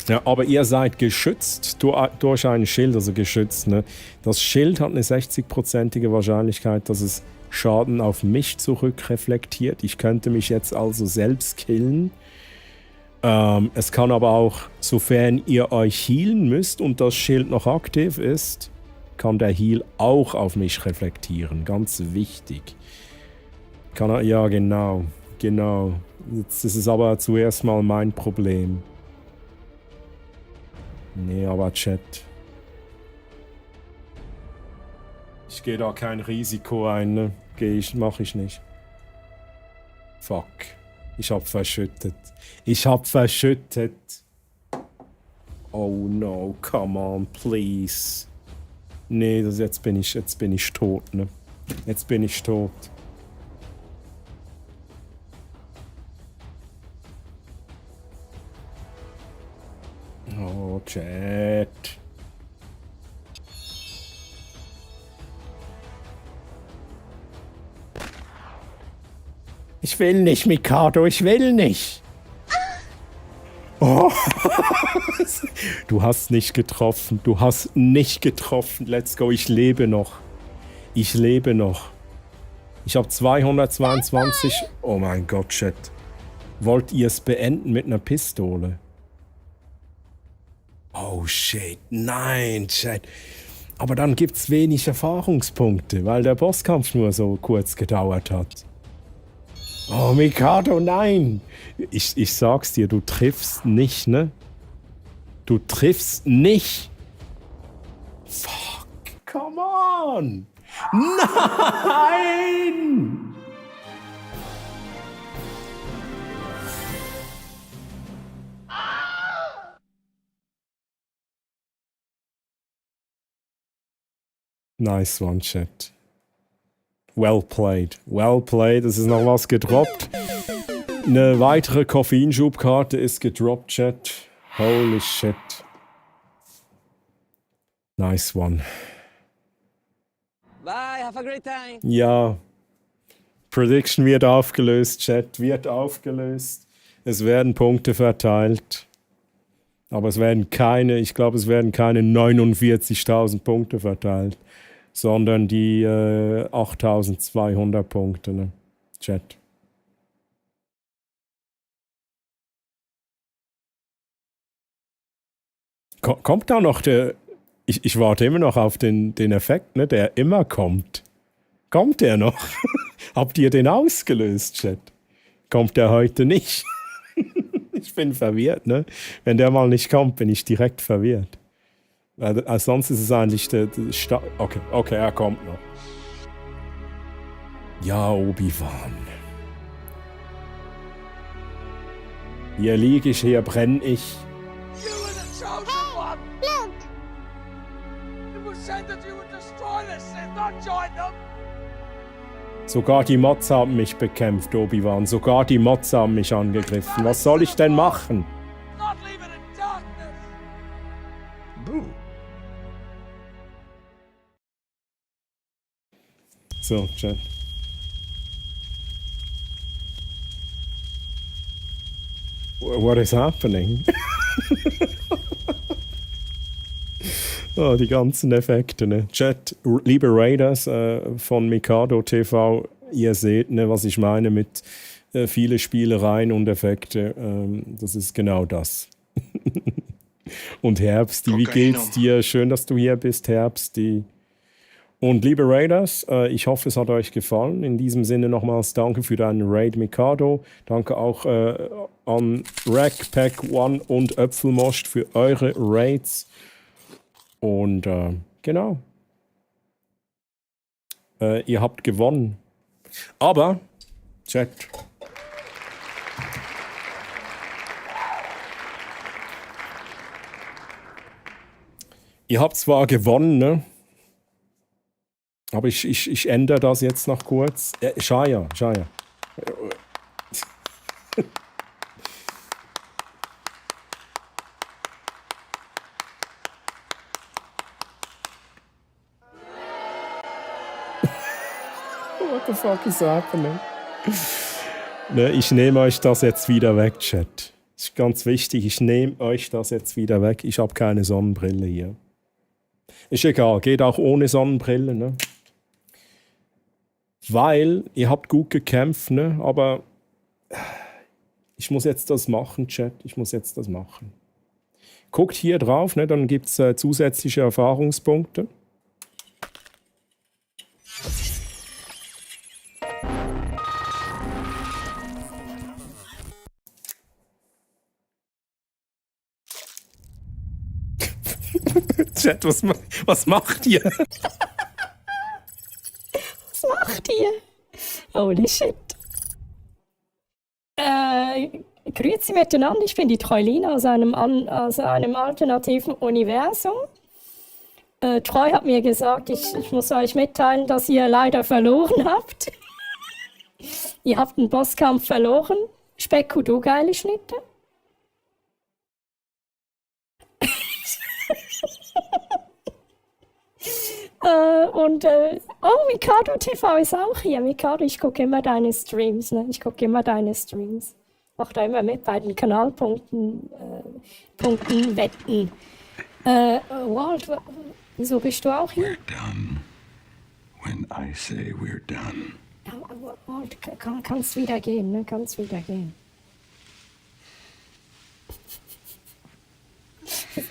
Ja, aber ihr seid geschützt durch ein Schild, also geschützt. Ne? Das Schild hat eine 60%ige Wahrscheinlichkeit, dass es Schaden auf mich zurückreflektiert. Ich könnte mich jetzt also selbst killen. Es kann aber auch, sofern ihr euch healen müsst und das Schild noch aktiv ist, kann der Heal auch auf mich reflektieren. Ganz wichtig. Ja, genau. Genau. Jetzt ist es aber zuerst mal mein Problem. Nee, aber Chat. Ich gehe da kein Risiko ein, ne? Mach ich nicht. Fuck. Ich hab verschüttet. Ich hab verschüttet. Oh no, come on, please. Nee, jetzt bin ich tot, ne? Jetzt bin ich tot. Oh, Chat. Ich will nicht, Mikado, ich will nicht. Oh. Du hast nicht getroffen, du hast nicht getroffen. Let's go, ich lebe noch. Ich lebe noch. Ich habe 222. Oh mein Gott, Chat. Wollt ihr es beenden mit einer Pistole? Oh shit, nein, Chat. Aber dann gibt's wenig Erfahrungspunkte, weil der Bosskampf nur so kurz gedauert hat. Oh, Mikado, nein! Ich sag's dir, du triffst nicht, ne? Du triffst nicht! Fuck, come on! Nein! Nice one, Chat. Well played. Well played. Es ist noch was gedroppt. Eine weitere Koffeinschubkarte ist gedroppt, Chat. Holy shit. Nice one. Bye, have a great time. Ja. Prediction wird aufgelöst, Chat. Wird aufgelöst. Es werden Punkte verteilt. Aber es werden keine, ich glaube, es werden keine 49.000 Punkte verteilt. Sondern die 8.200 Punkte, ne? Chat. Kommt da noch der... Ich warte immer noch auf den Effekt, ne? Der immer kommt. Kommt der noch? Habt ihr den ausgelöst, Chat? Kommt der heute nicht? Ich bin verwirrt, ne? Wenn der mal nicht kommt, bin ich direkt verwirrt. Sonst ist es eigentlich der okay, er kommt noch. Ja, Obi-Wan. Hier lieg ich, hier brenn ich. You were the chosen one! Luke! It was said that you would destroy the Sith, not join them! Sogar die Mods haben mich bekämpft, Obi-Wan. Sogar die Mods haben mich angegriffen. Was soll ich denn machen? Not leave it in darkness! Boo. So, Chat. What is happening? Oh, die ganzen Effekte, ne? Chat, liebe Raiders von Mikado TV, ihr seht, ne, was ich meine mit viele Spielereien und Effekte. Das ist genau das. Und Herbsti, wie geht's dir? Schön, dass du hier bist, Herbsti. Und liebe Raiders, ich hoffe, es hat euch gefallen. In diesem Sinne nochmals danke für deinen Raid, Mikado. Danke auch an Rack, Pack One und Öpfelmost für eure Raids. Und genau. Ihr habt gewonnen. Aber, Chat. Ihr habt zwar gewonnen, ne? Aber ich ändere das jetzt noch kurz. Shaya. What the fuck is happening? Ne, ich nehme euch das jetzt wieder weg, Chat. Das ist ganz wichtig, ich nehme euch das jetzt wieder weg. Ich habe keine Sonnenbrille hier. Ist egal, geht auch ohne Sonnenbrille, ne? Weil ihr habt gut gekämpft, ne? Aber ich muss jetzt das machen, Chat. Ich muss jetzt das machen. Guckt hier drauf, ne? Dann gibt es zusätzliche Erfahrungspunkte. Chat, was macht ihr? Was macht ihr? Holy shit. Grüezi miteinander, ich bin die Treulina aus einem alternativen Universum. Treu hat mir gesagt, ich muss euch mitteilen, dass ihr leider verloren habt. Ihr habt den Bosskampf verloren. Specko, du geile Schnitte. Mikado TV ist auch hier. Mikado, ich gucke immer deine Streams, ne? Mach da immer mit bei den Kanalpunkten, Wetten. Walt, wieso bist du auch hier? We're done when I say we're done. Walt, kannst wieder gehen, ne? Kannst wieder gehen.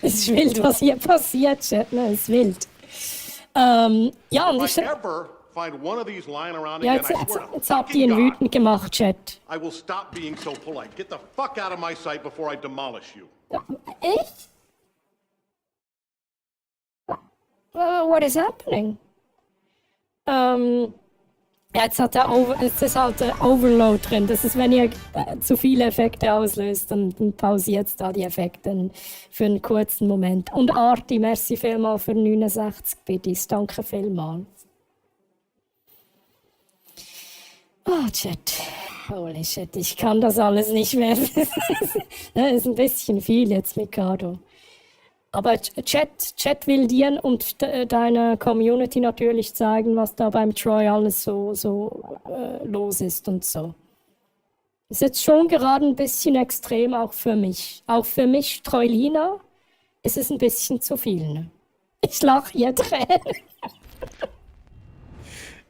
Es ist wild, was hier passiert, Chat, ne? Es ist wild. Ja, und ich... Ja, jetzt habt ihr ihn wütend gemacht, Chat. I will stop being so polite. Get the fuck out of my sight before I demolish you. Ich? What is happening? Jetzt ist halt Overload drin. Das ist, wenn ihr zu viele Effekte auslöst, dann pausiert es da die Effekte für einen kurzen Moment. Und Arti, merci vielmal für 69 Biddies. Danke vielmal. Oh, Chat. Holy shit, ich kann das alles nicht mehr. Das ist ein bisschen viel jetzt, Mikado. Aber Chat will dir und deiner Community natürlich zeigen, was da beim Troy alles so los ist und so. Ist jetzt schon gerade ein bisschen extrem, auch für mich. Auch für mich, Troilina, ist es ein bisschen zu viel. Ne? Ich lache hier Tränen.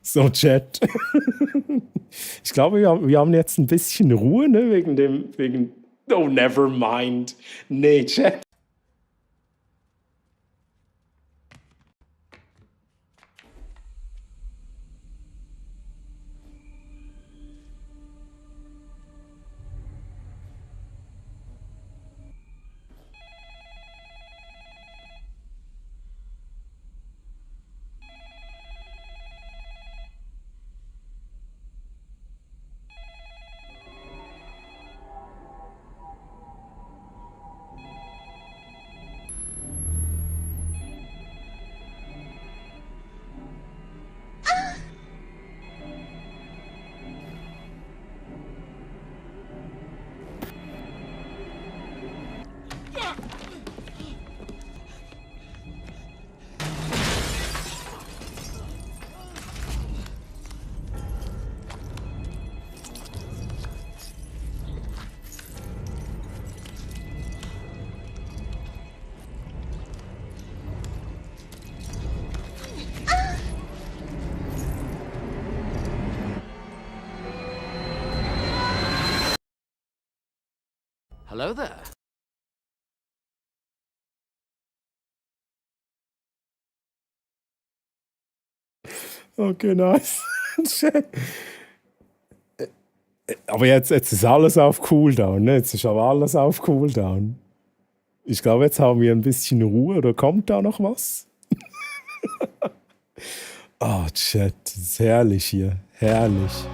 So, Chat. Ich glaube, wir haben jetzt ein bisschen Ruhe, ne? Wegen. Oh, never mind. Nee, Chat. Hello there. Okay, nice. Aber jetzt ist alles auf Cooldown, ne? Jetzt ist aber alles auf Cooldown. Ich glaube, jetzt haben wir ein bisschen Ruhe. Oder kommt da noch was? Oh, Chat. Das ist herrlich hier. Herrlich.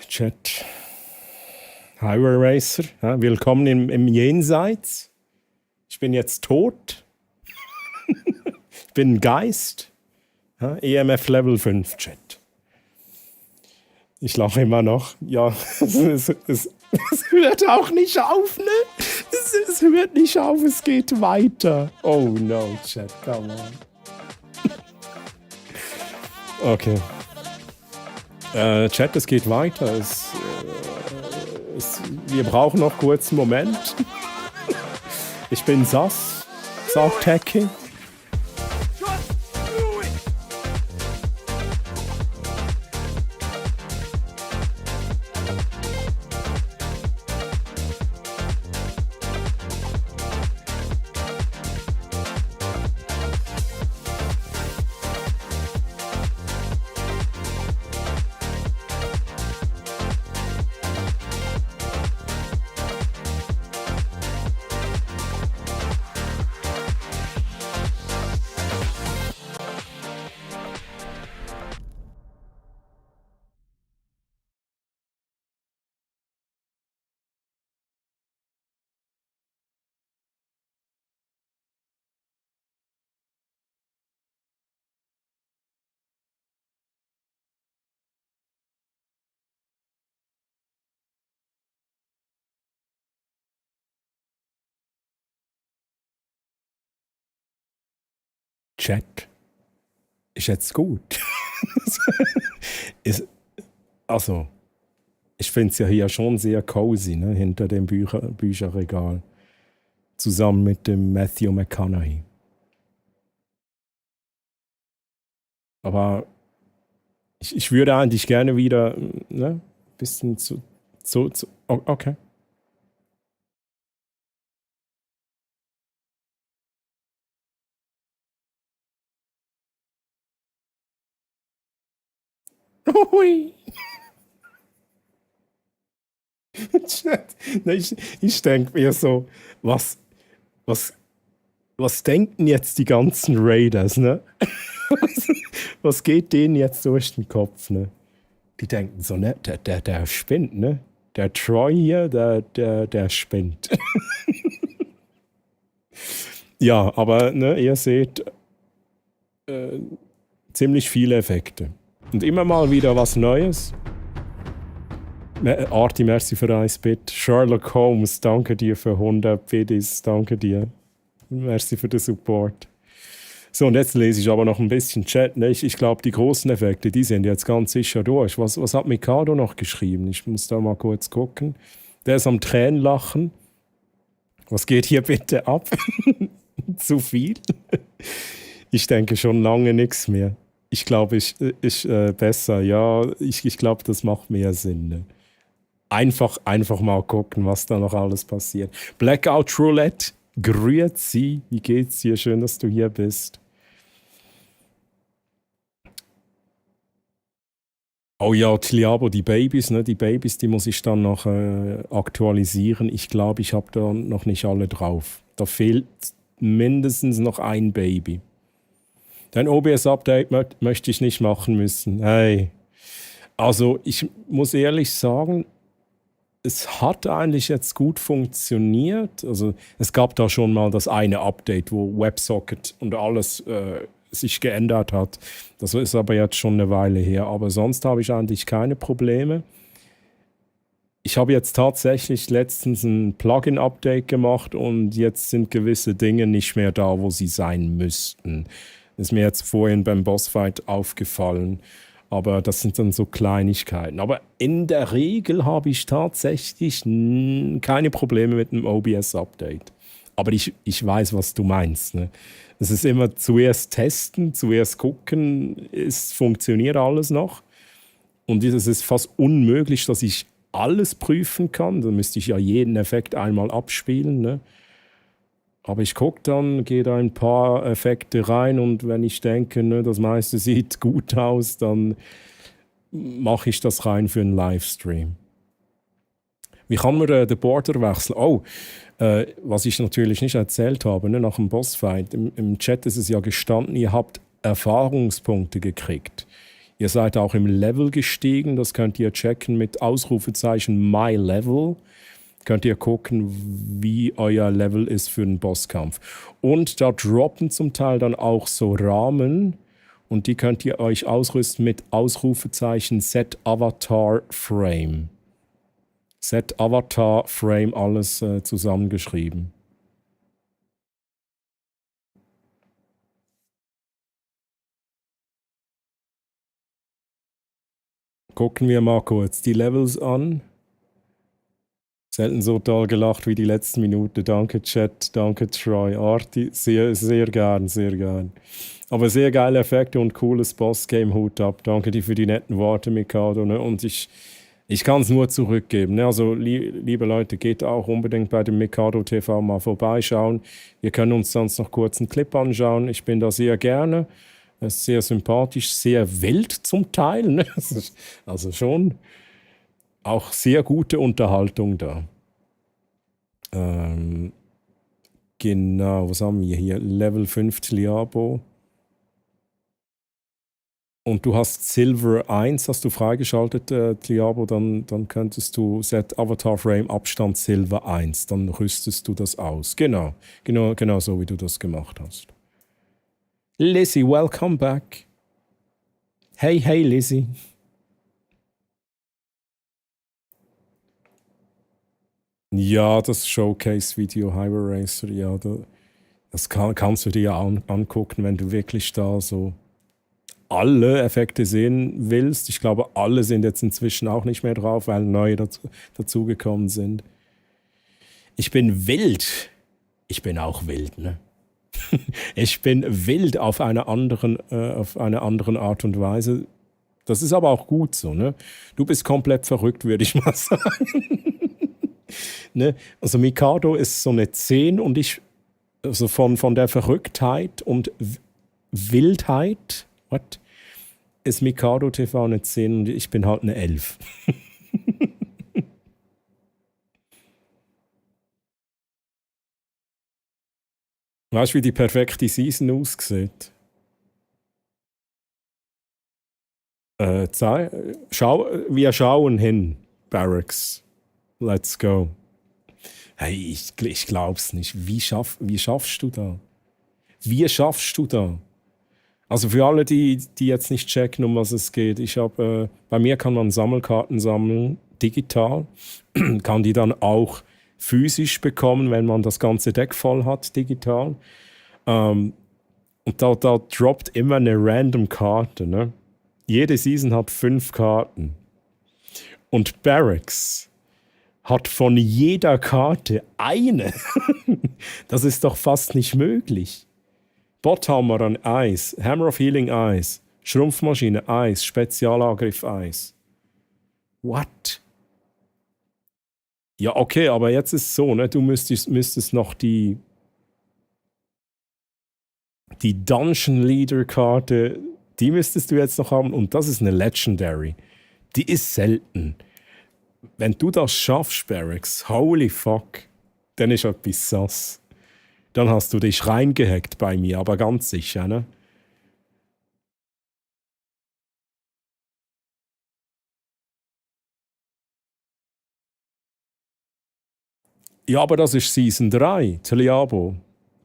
Chat. Highway Racer. Ja, willkommen im Jenseits. Ich bin jetzt tot. Ich bin ein Geist. Ja, EMF Level 5, Chat. Ich lache immer noch. Ja, es hört auch nicht auf, ne? Es hört nicht auf, es geht weiter. Oh no, Chat, come on. Okay. Chat, es geht weiter. Wir brauchen noch kurz einen Moment. Ich bin sass, sagt Techie. Chat. Ist jetzt gut. Also, ich finde es ja hier schon sehr cozy, ne, hinter dem Bücherregal. Zusammen mit dem Matthew McConaughey. Aber ich würde eigentlich gerne wieder, ne, ein bisschen okay. Hui. Ich denke mir so, was denken jetzt die ganzen Raiders, ne? Was geht denen jetzt durch den Kopf, ne? Die denken so, ne, der spinnt, ne? Der Troy hier, der spinnt. Ja, aber ne, ihr seht ziemlich viele Effekte. Und immer mal wieder was Neues. Arti, merci für 1 Bit. Sherlock Holmes, danke dir für 100 Biddies, danke dir. Merci für den Support. So, und jetzt lese ich aber noch ein bisschen Chat. Ne? Ich glaube, die großen Effekte, die sind jetzt ganz sicher durch. Was hat Mikado noch geschrieben? Ich muss da mal kurz gucken. Der ist am Tränenlachen. Was geht hier bitte ab? Zu viel? Ich denke schon lange nichts mehr. Ich glaube, ich besser. Ja, ich glaube, das macht mehr Sinn. Ne? Einfach mal gucken, was da noch alles passiert. Blackout Roulette, grüezi. Wie geht's dir? Schön, dass du hier bist. Oh ja, Tliabo, die Babys, ne? Die Babys, die muss ich dann noch aktualisieren. Ich glaube, ich habe da noch nicht alle drauf. Da fehlt mindestens noch ein Baby. Dein OBS-Update möchte ich nicht machen müssen. Hey. Also ich muss ehrlich sagen, es hat eigentlich jetzt gut funktioniert. Also es gab da schon mal das eine Update, wo WebSocket und alles sich geändert hat. Das ist aber jetzt schon eine Weile her. Aber sonst habe ich eigentlich keine Probleme. Ich habe jetzt tatsächlich letztens ein Plugin-Update gemacht und jetzt sind gewisse Dinge nicht mehr da, wo sie sein müssten. Das ist mir jetzt vorhin beim Bossfight aufgefallen. Aber das sind dann so Kleinigkeiten. Aber in der Regel habe ich tatsächlich keine Probleme mit einem OBS-Update. Aber ich weiß, was du meinst. Ne? Es ist immer zuerst testen, zuerst gucken, es funktioniert alles noch. Und es ist fast unmöglich, dass ich alles prüfen kann. Da müsste ich ja jeden Effekt einmal abspielen. Ne? Aber ich gucke dann, gehe da ein paar Effekte rein und wenn ich denke, ne, das meiste sieht gut aus, dann mache ich das rein für einen Livestream. Wie kann man den Border wechseln? Oh, was ich natürlich nicht erzählt habe, ne, nach dem Bossfight, im Chat ist es ja gestanden, ihr habt Erfahrungspunkte gekriegt. Ihr seid auch im Level gestiegen, das könnt ihr checken mit Ausrufezeichen MyLevel. Könnt ihr gucken, wie euer Level ist für den Bosskampf. Und da droppen zum Teil dann auch so Rahmen und die könnt ihr euch ausrüsten mit Ausrufezeichen Set Avatar Frame. Set Avatar Frame, alles zusammengeschrieben. Gucken wir mal kurz die Levels an. Selten so toll gelacht wie die letzten Minuten. Danke Chat, danke Troy, Arti, sehr, sehr gern, sehr gern. Aber sehr geile Effekte und cooles Bossgame, Hut ab. Danke dir für die netten Worte, Mikado. Ne? Und ich kann es nur zurückgeben. Ne? Also liebe Leute, geht auch unbedingt bei dem Mikado TV mal vorbeischauen. Wir können uns sonst noch kurz einen Clip anschauen. Ich bin da sehr gerne. Es ist sehr sympathisch, sehr wild zum Teil. Ne? Also schon auch sehr gute Unterhaltung da. Genau, was haben wir hier? Level 5 Tliabo. Und du hast Silver 1, hast du freigeschaltet, Tliabo, dann könntest du Set Avatar Frame Abstand Silver 1, dann rüstest du das aus. Genau so, wie du das gemacht hast. Lizzie, welcome back. Hey, Lizzie. Ja, das Showcase-Video Highway Racer, ja, das kannst du dir ja angucken, wenn du wirklich da so alle Effekte sehen willst. Ich glaube, alle sind jetzt inzwischen auch nicht mehr drauf, weil neue dazugekommen sind. Ich bin wild. Ich bin auch wild, ne? Ich bin wild auf eine andere Art und Weise. Das ist aber auch gut so, ne? Du bist komplett verrückt, würde ich mal sagen. Ne? Also Mikado ist so eine 10 und ich, also von der Verrücktheit und Wildheit, ist Mikado TV eine 10 und ich bin halt eine 11. Weißt du, wie die perfekte Season aussieht? Wir schauen hin, Barracks. Let's go. Hey, ich glaub's nicht. Wie schaffst du da? Wie schaffst du da? Also für alle, die jetzt nicht checken, um was es geht. Bei mir kann man Sammelkarten sammeln, digital. Kann die dann auch physisch bekommen, wenn man das ganze Deck voll hat, digital. Und da droppt immer eine random Karte. Ne? Jede Season hat 5 Karten. Und Barracks hat von jeder Karte eine. Das ist doch fast nicht möglich. Bothammer an Eis, Hammer of Healing Eis, Schrumpfmaschine Eis, Spezialangriff Eis. What? Ja, okay, aber jetzt ist es so, ne? Du müsstest noch die Dungeon Leader Karte, die müsstest du jetzt noch haben und das ist eine Legendary. Die ist selten. Wenn du das schaffst, Barracks, holy fuck, dann ist etwas sass. Dann hast du dich reingehackt bei mir, aber ganz sicher, ne? Ja, aber das ist Season 3, Teliabo.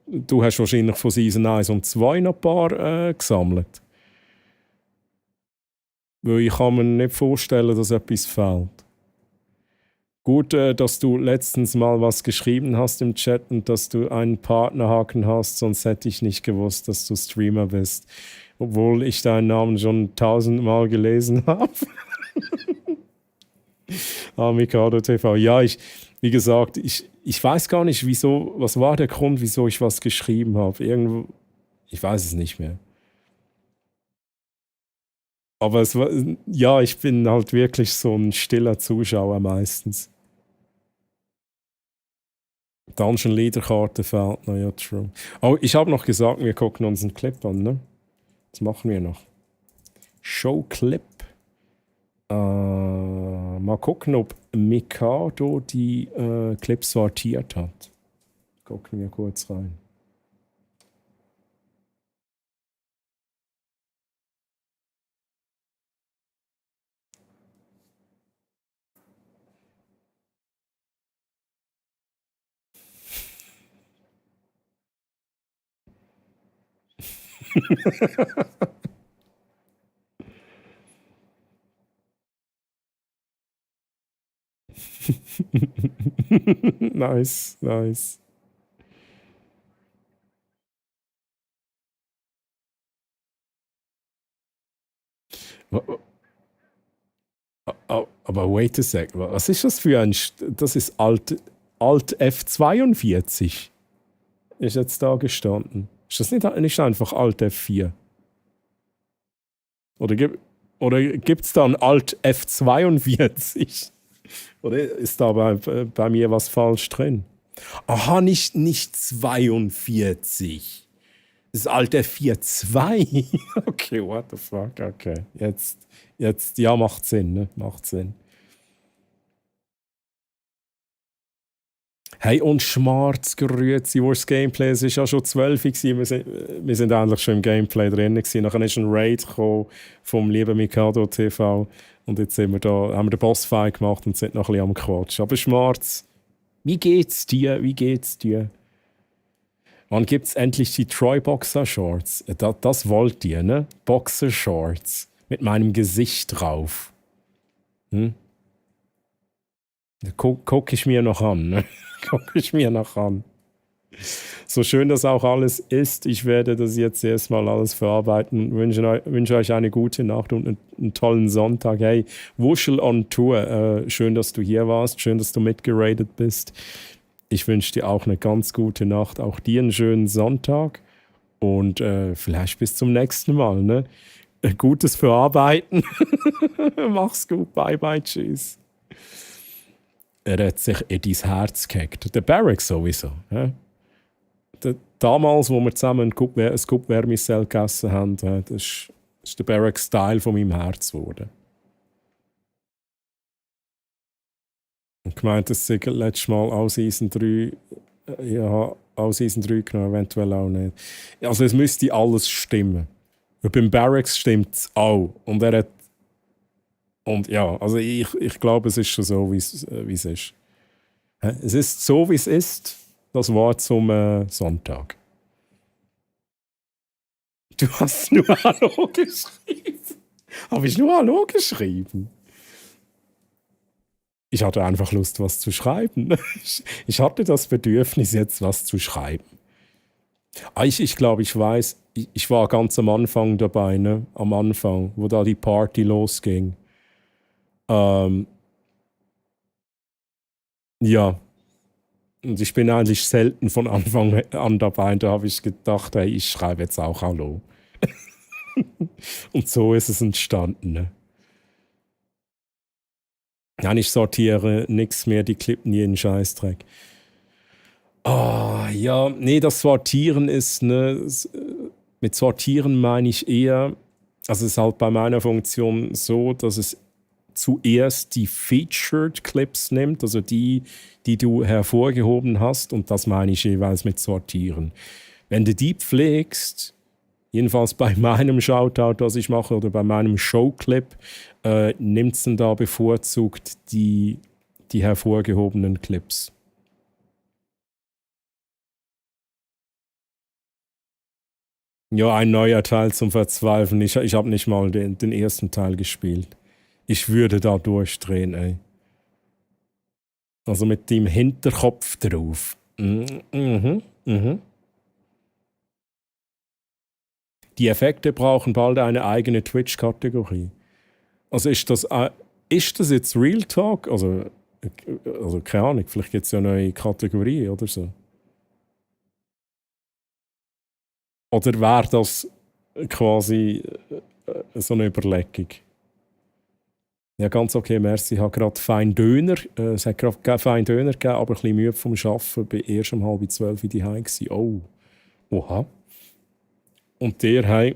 Du hast wahrscheinlich von Season 1 und 2 noch ein paar gesammelt. Weil ich kann mir nicht vorstellen, dass etwas fehlt. Gut, dass du letztens mal was geschrieben hast im Chat und dass du einen Partnerhaken hast, sonst hätte ich nicht gewusst, dass du Streamer bist. Obwohl ich deinen Namen schon 1000-mal gelesen habe. Mikado TV. Ja, wie gesagt, ich weiß gar nicht, wieso, was war der Grund, wieso ich was geschrieben habe. Irgendwo, ich weiß es nicht mehr. Aber es war, ja, ich bin halt wirklich so ein stiller Zuschauer meistens. Dungeon Leader-Karte fehlt noch, ja, true. Oh, ich habe noch gesagt, wir gucken uns einen Clip an, ne? Was machen wir noch? Show-Clip. Mal gucken, ob Mikado die Clips sortiert hat. Gucken wir kurz rein. Nice, nice. Aber wait a sec, was ist das für ein... Das ist Alt F42. Ist jetzt da gestanden. Ist das nicht einfach Alt F4? Oder gibt es da ein Alt F42? Oder ist da bei mir was falsch drin? Aha, nicht 42. Das ist Alt F42. Okay, what the fuck, okay. Jetzt, ja, macht Sinn, ne? Macht Sinn. Hey, und Schmarz, grüezi, wo das Gameplay? Es war ja schon 12 Uhr, wir sind eigentlich schon im Gameplay drin gewesen. Nachher ist ein Raid gekommen vom lieben Mikado TV und jetzt haben wir den Bossfight gemacht und sind noch ein bisschen am Quatsch. Aber Schmarz, wie geht's dir? Wann gibt's endlich die Troy Boxer Shorts? Das wollt ihr, ne? Boxer Shorts mit meinem Gesicht drauf. Guck ich mir noch an, ne? So schön das auch alles ist, ich werde das jetzt erstmal alles verarbeiten und wünsche euch eine gute Nacht und einen tollen Sonntag. Hey, Wuschel on Tour, schön, dass du hier warst, schön, dass du mitgeradet bist. Ich wünsche dir auch eine ganz gute Nacht, auch dir einen schönen Sonntag und vielleicht bis zum nächsten Mal. Ne? Gutes Verarbeiten. Mach's gut, bye bye, tschüss. Er hat sich in dein Herz gehackt. Der Barracks sowieso. Ja? Damals, wo wir zusammen ein Scoop Vermicell gegessen haben, das ist der Barracks Teil von meinem Herz geworden. Und gemeint, das sei letztes Mal auch Season 3. Ja, auch Season 3 genommen, eventuell auch nicht. Also es müsste alles stimmen. Und beim Barracks stimmt es auch. Und er hat... Und ja, also ich glaube, es ist schon so, wie es ist. Es ist so, wie es ist. Das Wort zum Sonntag. Du hast nur Hallo geschrieben. Habe ich nur Hallo geschrieben? Ich hatte einfach Lust, was zu schreiben. Ich hatte das Bedürfnis, jetzt was zu schreiben. Ich glaube, ich weiß, ich war ganz am Anfang dabei, ne? Am Anfang, wo da die Party losging. Ja. Und ich bin eigentlich selten von Anfang an dabei. Da habe ich gedacht, hey, ich schreibe jetzt auch Hallo. Und so ist es entstanden. Ne? Nein, ich sortiere nichts mehr, die klippen jeden Scheißdreck. Ja, nee, das Sortieren ist, ne, mit Sortieren meine ich eher, also es ist halt bei meiner Funktion so, dass es zuerst die Featured Clips nimmt, also die du hervorgehoben hast, und das meine ich jeweils mit Sortieren. Wenn du die pflegst, jedenfalls bei meinem Shoutout, was ich mache, oder bei meinem Showclip, nimmt es dann da bevorzugt die hervorgehobenen Clips. Ja, ein neuer Teil zum Verzweifeln. Ich habe nicht mal den ersten Teil gespielt. Ich würde da durchdrehen, ey. Also mit dem Hinterkopf drauf. Mhm. Die Effekte brauchen bald eine eigene Twitch-Kategorie. Also ist das jetzt Real Talk? Also keine Ahnung, vielleicht gibt es ja eine neue Kategorie oder so. Oder wäre das quasi so eine Überlegung? Ja, ganz okay, merci. Ich habe gerade feinen Döner. Es hat gerade feinen Döner gegeben, aber ein bisschen müde vom Arbeiten. Ich war erst um 11:30 daheim. Oh, oha. Und dir, hey,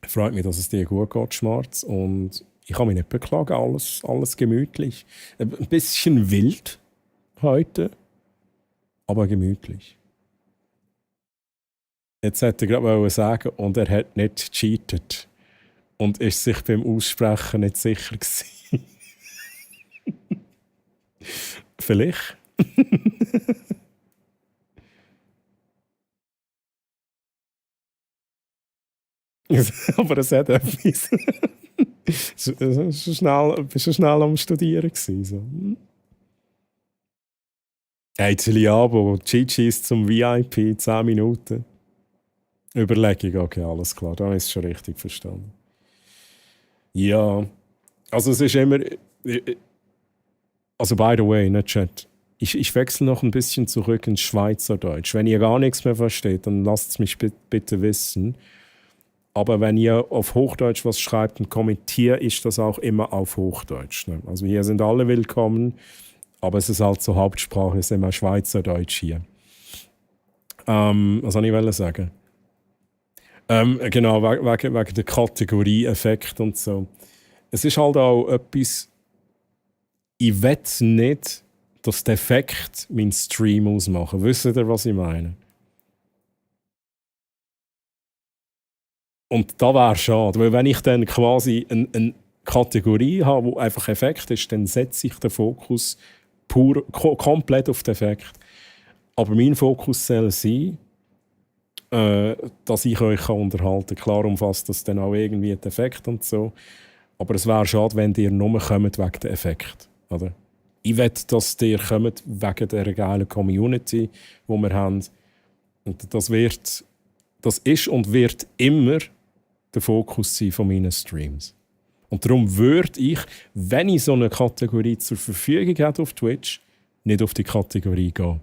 freut mich, dass es dir gut geht, Schmarz. Und ich kann mich nicht beklagen, alles gemütlich. Ein bisschen wild heute, aber gemütlich. Jetzt hätte er gerade sagen, und er hat nicht gecheatet. Und ist sich beim Aussprechen nicht sicher gewesen. Vielleicht. Aber es hat etwas. Bist du schnell am Studieren gewesen, so. Hey, Ciliabo, Cheat-Sheets zum VIP, 10 Minuten. Überlegung, okay, alles klar, da ist es schon richtig verstanden. Ja, also es ist immer... Also by the way, ne, Chat, ich wechsle noch ein bisschen zurück ins Schweizerdeutsch. Wenn ihr gar nichts mehr versteht, dann lasst es mich bitte wissen. Aber wenn ihr auf Hochdeutsch was schreibt und kommentiert, ist das auch immer auf Hochdeutsch. Ne? Also hier sind alle willkommen, aber es ist halt so Hauptsprache, ist immer Schweizerdeutsch hier. Was soll ich sagen? Genau, wegen der Kategorie-Effekt und so. Es ist halt auch etwas, ich will nicht, dass der Effekt meinen Stream ausmachen. Wisst ihr, was ich meine? Und da wäre schade, weil wenn ich dann quasi eine Kategorie habe, wo einfach Effekt ist, dann setze ich den Fokus komplett auf den Effekt. Aber mein Fokus soll sein, dass ich euch unterhalten kann. Klar umfasst das dann auch irgendwie den Effekt und so. Aber es wäre schade, wenn ihr nur kommt wegen dem Effekt. Oder? Ich will, dass ihr kommt wegen der geilen Community, die wir haben. Und das ist und wird immer der Fokus sein von meinen Streams. Und darum würde ich, wenn ich so eine Kategorie zur Verfügung habe auf Twitch, nicht auf die Kategorie gehen.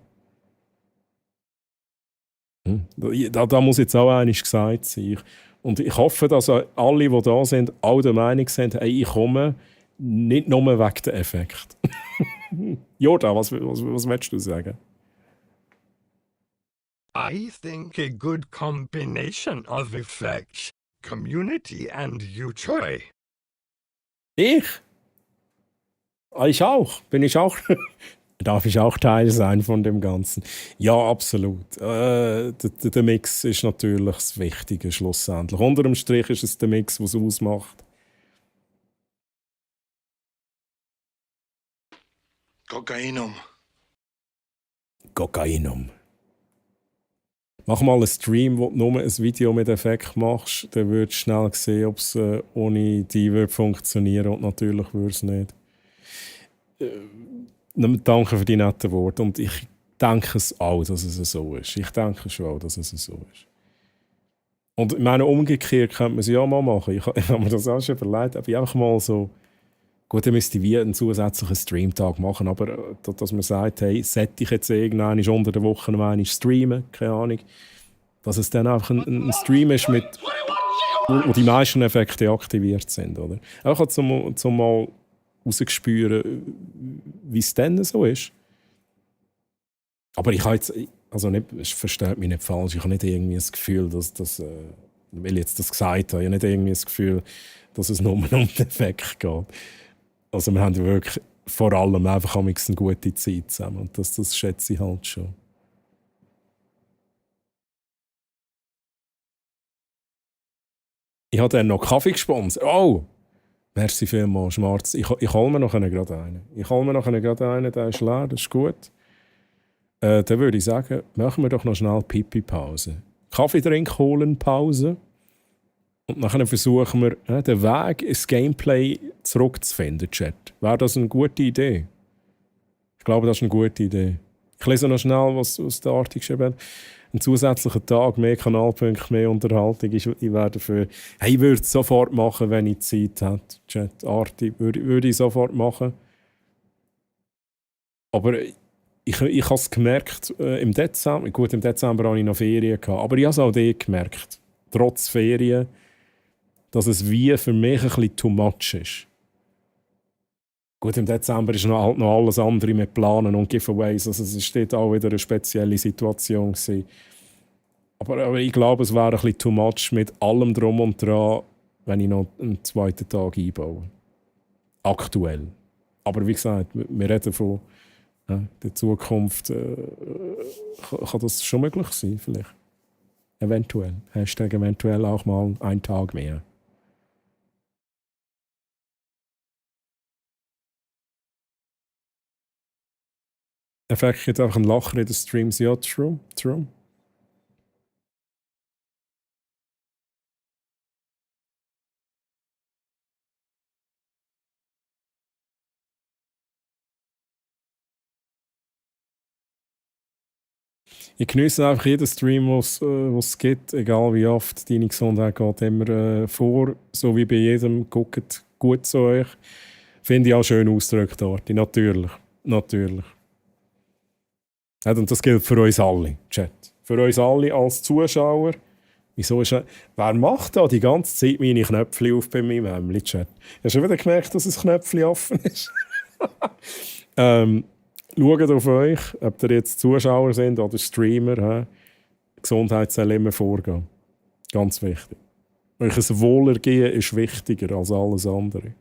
Da muss jetzt auch einiges gesagt sein. Und ich hoffe, dass alle, die da sind, auch der Meinung sind, hey, ich komme nicht nur wegen dem Effekt. Joda, was willst du sagen? I think a good combination of effects, community and you, Troy. Ich? Ich auch. Bin ich auch? Darf ich auch Teil sein von dem Ganzen? Ja, absolut. Der Mix ist natürlich das Wichtige schlussendlich. Unter dem Strich ist es der Mix, was es ausmacht. Kokainum. Mach mal einen Stream, wo du nur ein Video mit Effekt machst, dann würdest du schnell sehen, ob es ohne die funktionieren und natürlich würde es nicht. Danke für die netten Worte und ich denke es auch, dass es so ist. Ich denke schon auch, dass es so ist. Und ich meine, umgekehrt könnte man es ja mal machen. Ich habe mir das auch schon überlegt, aber ich einfach mal so, gut, dann müsste ich wie einen zusätzlichen Streamtag machen, aber dass man sagt, hey, sollte ich jetzt irgendwann unter der Woche noch einmal streamen, keine Ahnung, dass es dann einfach ein Stream ist, wo die meisten Effekte aktiviert sind, oder? Auch zum mal rausgespüren, wie es dann so ist. Aber ich habe jetzt, also nicht, es versteht mich nicht falsch, ich habe nicht irgendwie das Gefühl, dass weil ich jetzt das gesagt habe, ich habe nicht irgendwie das Gefühl, dass es nur um den Effekt geht. Also wir haben wirklich vor allem einfach eine gute Zeit zusammen und das schätze ich halt schon. Ich habe dann noch Kaffee gesponsert. Oh! Merci vielmals, Schmarz. Ich hole mir noch gerade einen. Der ist leer, das ist gut. Dann würde ich sagen, machen wir doch noch schnell Pipi-Pause. Kaffee trinken, holen, Pause. Und dann versuchen wir, den Weg ins Gameplay zurückzufinden, Chat. Wäre das eine gute Idee? Ich glaube, das ist eine gute Idee. Ich lese noch schnell, was der Arti geschrieben hat. Ein zusätzlicher Tag, mehr Kanalpunkte, mehr Unterhaltung. Ich werde ich würde es sofort machen, wenn ich Zeit hätte. Chat, Arti, würde ich sofort machen. Aber ich habe es gemerkt, im Dezember, gut, im Dezember hatte ich noch Ferien gehabt, aber ich habe es auch dort gemerkt, trotz Ferien, dass es wie für mich ein bisschen too much ist. Gut, im Dezember ist halt noch alles andere mit Planen und Giveaways, also es war dort auch wieder eine spezielle Situation gewesen. Aber ich glaube, es wäre ein bisschen too much mit allem drum und dran, wenn ich noch einen zweiten Tag einbaue. Aktuell. Aber wie gesagt, wir reden von der Zukunft, kann das schon möglich sein, vielleicht. Eventuell. Hashtag eventuell auch mal einen Tag mehr. Effekt jetzt einfach ein Lacher in den Streams. Ja, true. Ich genieße einfach jeden Stream, was es gibt, egal wie oft. Deine Gesundheit geht immer vor, so wie bei jedem. Guckt gut zu euch. Finde ich auch schön ausgedrückt, Arti. Natürlich. Ja, und das gilt für uns alle, Chat. Für uns alle als Zuschauer. Wieso ist wer macht da die ganze Zeit meine Knöpfchen auf bei meinem Hemmli, Chat? Hast du schon wieder gemerkt, dass das Knöpfchen offen ist? Schaut auf euch, ob ihr jetzt Zuschauer sind oder Streamer. Gesundheit soll immer vorgehen. Ganz wichtig. Euch ein Wohlergehen ist wichtiger als alles andere.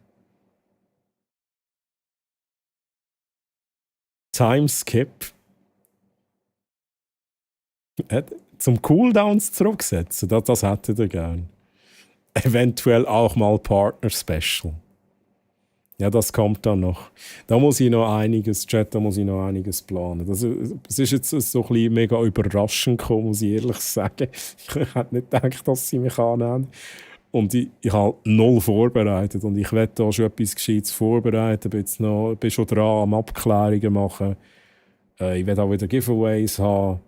Timeskip. Zum Cooldowns zurücksetzen, das hättet ihr gern. Eventuell auch mal Partner-Special. Ja, das kommt dann noch. Da muss ich noch einiges, Chat, planen. Das ist jetzt so ein bisschen mega überraschend gekommen, muss ich ehrlich sagen. Ich hätte nicht gedacht, dass sie mich annehmen. Und ich habe null vorbereitet. Und ich werde da schon etwas Gescheites vorbereiten. Bin schon dran am Abklärungen machen. Ich werde auch wieder Giveaways haben.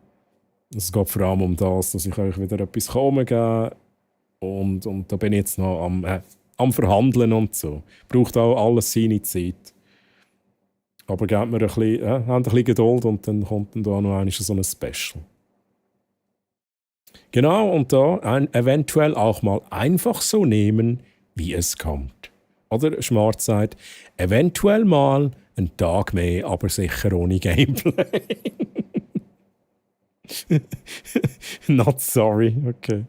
Es geht vor allem um das, dass ich euch wieder etwas geben kann. Und da bin ich jetzt noch am Verhandeln und so. Braucht auch alles seine Zeit. Aber gebt mir habt ein bisschen Geduld und dann kommt dann da noch so ein Special. Genau, und da eventuell auch mal einfach so nehmen, wie es kommt. Oder Schmarz sagt, eventuell mal einen Tag mehr, aber sicher ohne Gameplay. Not sorry, okay.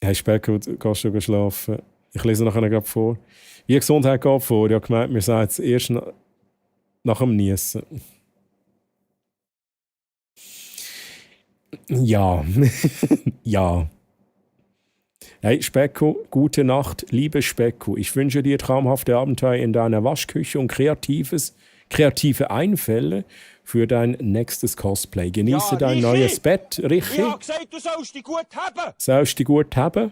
Hey Specko, gehst du schlafen? Ich lese nachher gerade vor. Wie Gesundheit geht vor? Ich habe gemeint, wir sagen es erst nach dem Niesen. Ja. Ja. Hey Specko, gute Nacht, liebe Specko. Ich wünsche dir traumhafte Abenteuer in deiner Waschküche und kreative Einfälle für dein nächstes Cosplay. Genieße dein neues Bett, Richie. Ich habe gesagt, du sollst dich gut haben. Sollst dich gut haben.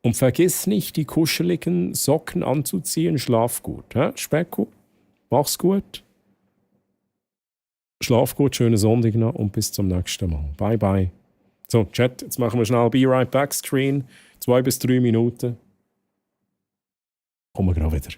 Und vergiss nicht, die kuscheligen Socken anzuziehen. Schlaf gut. Specko, mach's gut. Schlaf gut, schönen Sonntag noch und bis zum nächsten Mal. Bye, bye. So, Chat, jetzt machen wir schnell Be Right Back Screen. 2 bis 3 Minuten. Kommen wir gerade wieder.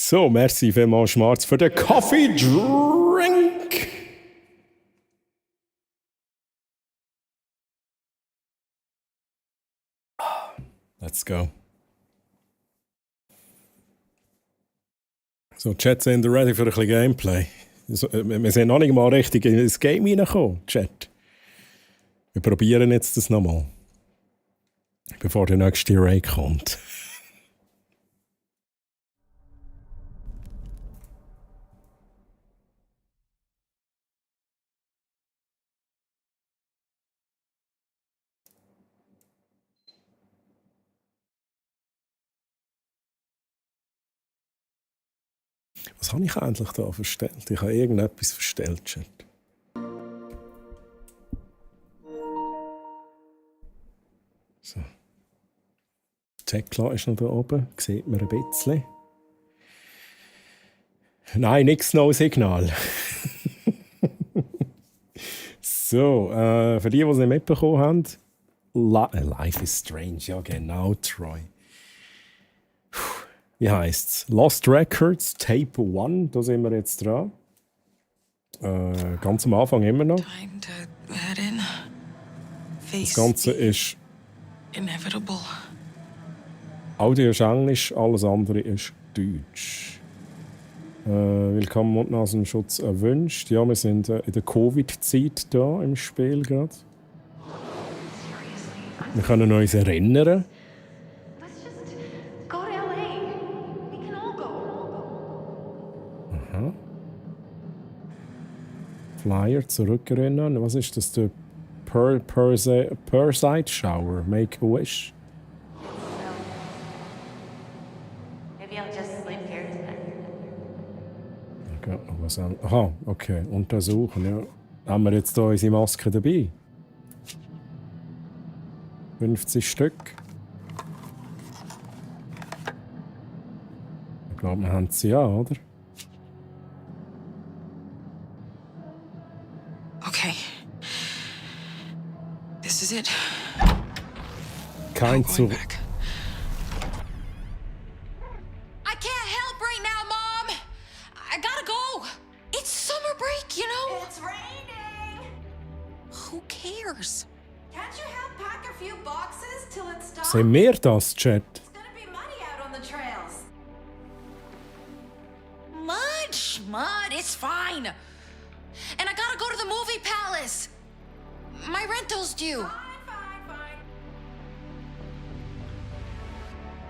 So, merci vielmals, Schmarz, für den Coffee Drink. Let's go. So, Chat, sind ihr ready für ein bisschen Gameplay? Wir sind noch nicht mal richtig in das Game reingekommen, Chat. Wir probieren jetzt das nochmal. Bevor der nächste Ray kommt. Was habe ich eigentlich da verstellt? Ich habe irgendetwas verstellt, Chat. So. Tekla ist noch da oben. Sieht man ein bisschen. Nein, nichts neues Signal. So, für die es nicht mitbekommen haben, Life is Strange, ja genau, Troy. Wie heisst's? Lost Records, Tape 1, da sind wir jetzt dran. Ganz am Anfang immer noch. Das Ganze ist inevitable. Audio ist Englisch, alles andere ist Deutsch. Willkommen Mund-Nasenschutz erwünscht. Ja, wir sind in der Covid-Zeit da im Spiel gerade. Wir können uns erinnern. Aha. Flyer zurückerinnern. Was ist das? Der Perside Shower. Make a Wish. Aha, okay. Untersuchen, ja. Haben wir jetzt hier unsere Maske dabei? 50 Stück. Ich glaube, wir haben sie ja, oder? Okay. This is it. Kein Zurück. Sind wir das, Chat? Mud, it's fine. And I gotta go to the movie palace. My rental's due. Fine.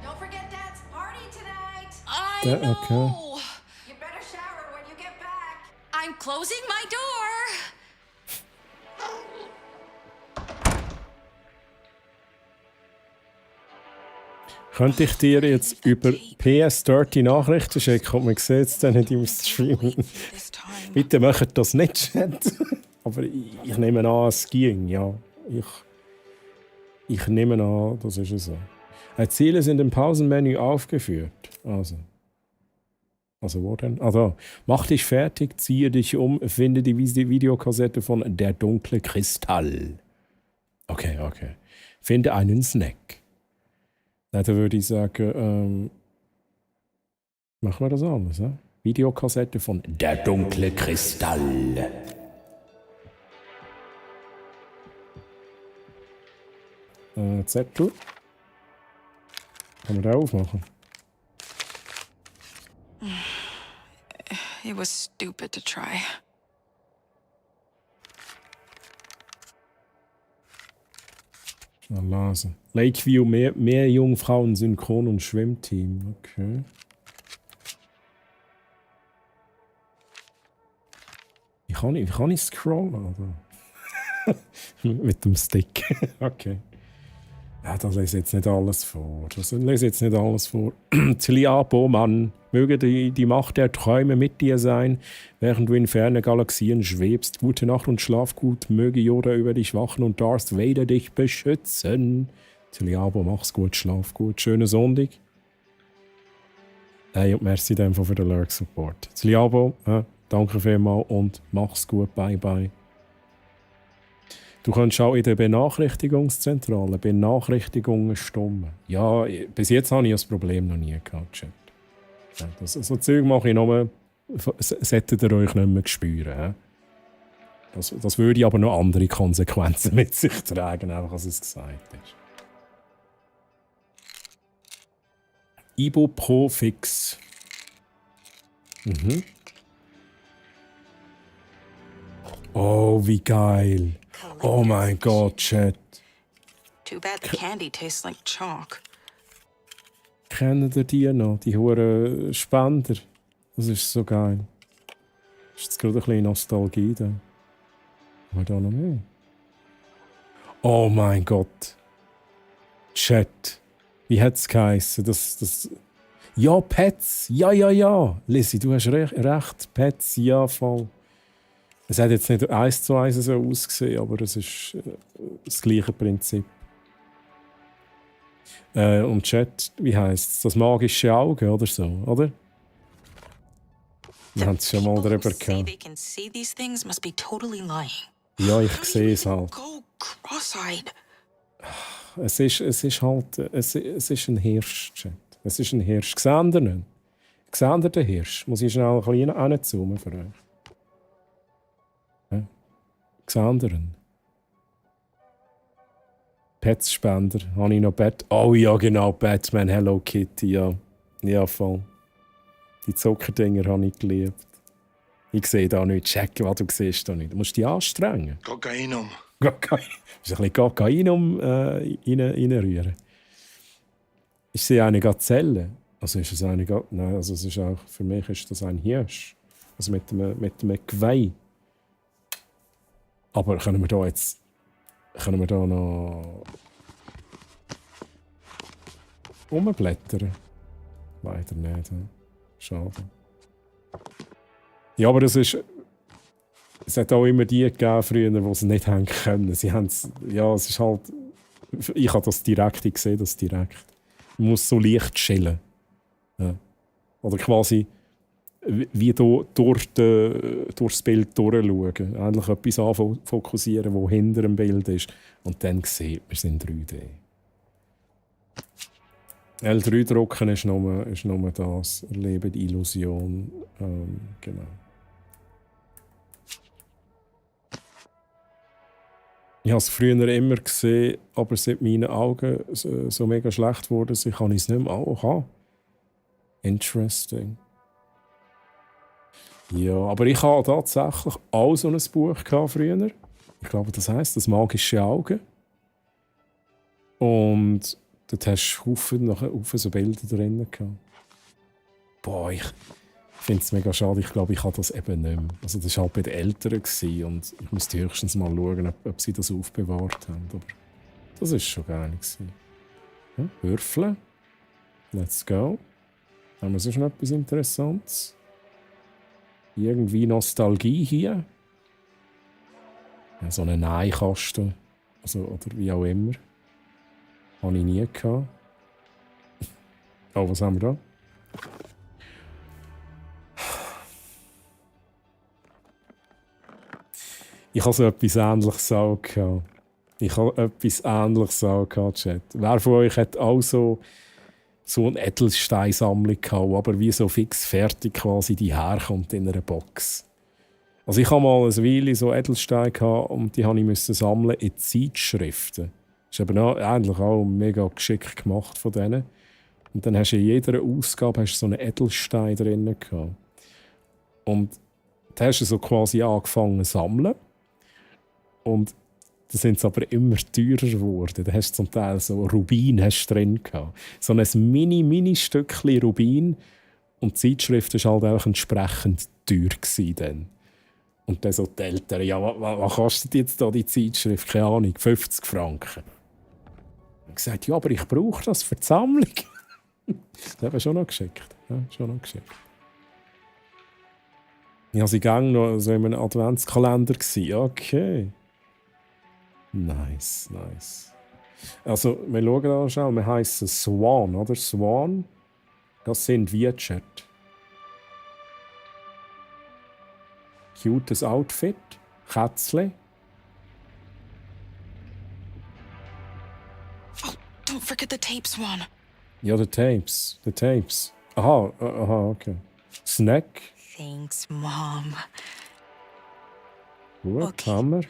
Don't forget Dad's party tonight. I know. Okay. You better shower when you get back. I'm closing my door. Könnte ich dir jetzt über PS30 Nachrichten schicken und man sieht es dann nicht im Stream? Bitte macht das nicht, Chat. Aber ich nehme an, es ging, ja. Ich nehme an, das ist es so. Ziele sind im Pausenmenü aufgeführt. Also wo denn? Ah, da. Mach dich fertig, ziehe dich um, finde die Videokassette von Der dunkle Kristall. Okay. Finde einen Snack. Da würde ich sagen, machen wir das alles, ja? Videokassette von Der dunkle Kristall. Zettel. Kann man den aufmachen? It was stupid to try. Lesen. Lakeview, mehr Jungfrauen, Synchron- und Schwimmteam. Okay. Wie kann ich scrollen? Oder? Mit dem Stick. Okay. Ja, das lese jetzt nicht alles vor. Tliabo, Mann, möge die Macht der Träume mit dir sein, während du in ferne Galaxien schwebst. Gute Nacht und schlaf gut, möge Yoda über dich wachen und Darth Vader dich beschützen. Tliabo, mach's gut, schlaf gut. Schönen Sonntag. Hey, und merci dem für den Lurk-Support. Tliabo, danke vielmals und mach's gut, bye bye. Du kannst auch in der Benachrichtigungszentrale Benachrichtigungen stummen. Ja, bis jetzt habe ich das Problem noch nie gehabt, Chat. So Zeug mache ich nur, solltet ihr euch nicht mehr spüren. Das würde aber noch andere Konsequenzen mit sich tragen, einfach als es gesagt ist. Ibuprofix. Oh, wie geil. Oh mein Gott, Chat. Too bad the candy tastes like chalk. Kennen ihr die noch? Die hohen Spender. Das ist so geil. Ist jetzt gerade ein bisschen Nostalgie da. Aber da noch mehr. Oh mein Gott. Chat. Wie hat es geheissen? Ja, Pets. Ja. Lizzie, du hast recht. Pets, ja, voll. Es hat jetzt nicht 1:1 so ausgesehen, aber es ist das gleiche Prinzip. Und Chat, wie heisst es? Das magische Auge oder so, oder? Wir haben es schon mal darüber gehabt. They can see these things must be totally lying. Ja, ich sehe es halt. Go cross-eyed. Es ist halt, es ist ein Hirsch, Chat. Es ist ein Hirsch. Seht ihr nicht? Seht ihr den Hirsch? Muss ich schnell ein bisschen reinzoomen für euch? Ja. Seht ihr ihn? Pets-Spender. Habe ich noch Oh ja, genau, Batman, Hello Kitty, ja. Ja, voll. Die Zuckerdinger habe ich geliebt. Ich sehe da nicht, checken, was du siehst da nicht. Du musst dich anstrengen. Kokainum. Du musst ein bisschen Kokainum reinrühren. Ist sie eine Gazelle? Also ist es eine Nein, also es ist auch, für mich ist das ein Hirsch. Also mit einem Geweih. Aber können wir da noch umblättern? Leider nicht. Schade. Ja, aber es hat auch immer die gegeben früher, die es nicht haben können. Sie haben es ist halt... Ich habe das direkt gesehen, Man muss so leicht chillen. Ja. Oder quasi wie durchs Bild durchschauen. Eigentlich etwas anfokussieren, das hinter dem Bild ist. Und dann sieht man es in 3D. L3-Drucken ist nur das. Erleben die Illusion. Genau. Ich habe es früher immer gesehen, aber seit meine Augen so mega schlecht wurden, kann ich es nicht mehr auch haben. Interesting. Ja, aber ich hatte tatsächlich auch so ein Buch früher. Ich glaube, das heisst «Das magische Auge». Und dort hast du Haufen so Bilder drin gehabt. Boah, ich finde es mega schade. Ich glaube, ich habe das eben nicht mehr. Also das war halt bei den Eltern und ich musste höchstens mal schauen, ob sie das aufbewahrt haben. Aber das war schon geil. Ja, Würfeln. Let's go. Haben wir sonst noch etwas Interessantes? Irgendwie Nostalgie hier. Ja, so einen Nein-Kasten. Also, oder wie auch immer. Habe ich nie gehabt. Oh, was haben wir da? Ich habe so etwas Ähnliches auch gehabt. Chat. Wer von euch hat auch so eine Edelsteinsammlung gehabt, aber wie so fix fertig quasi die herkommt in einer Box? Also ich habe mal eine Weile so Edelsteine gehabt und die musste ich sammeln in Zeitschriften. Das ist eben eigentlich auch mega geschickt gemacht von denen. Und dann hast du in jeder Ausgabe so einen Edelstein drin gehabt. Und dann hast du so quasi angefangen zu sammeln. Und dann sind sie aber immer teurer geworden. Da hast du zum Teil so Rubin hast du drin gehabt. So ein Mini-Stückchen Rubin. Und die Zeitschrift war halt auch entsprechend teuer dann. Und dann so die Eltern, ja, was kostet jetzt da die Zeitschrift? Keine Ahnung, 50 Franken. Ich habe gesagt, ja, aber ich brauche das für die Sammlung. Das habe ich schon noch geschickt. Ja, Ich war sie gang noch so in einem Adventskalender. Okay. Nice. Also, wir schauen da schnell. Wir heissen Swan, oder? Swan, das sind Widget. Cutes Outfit. Kätzle. Oh, don't forget the tapes, Swan. Ja, the tapes. Aha, okay. Snack. Thanks, Mom. Gut, haben wir.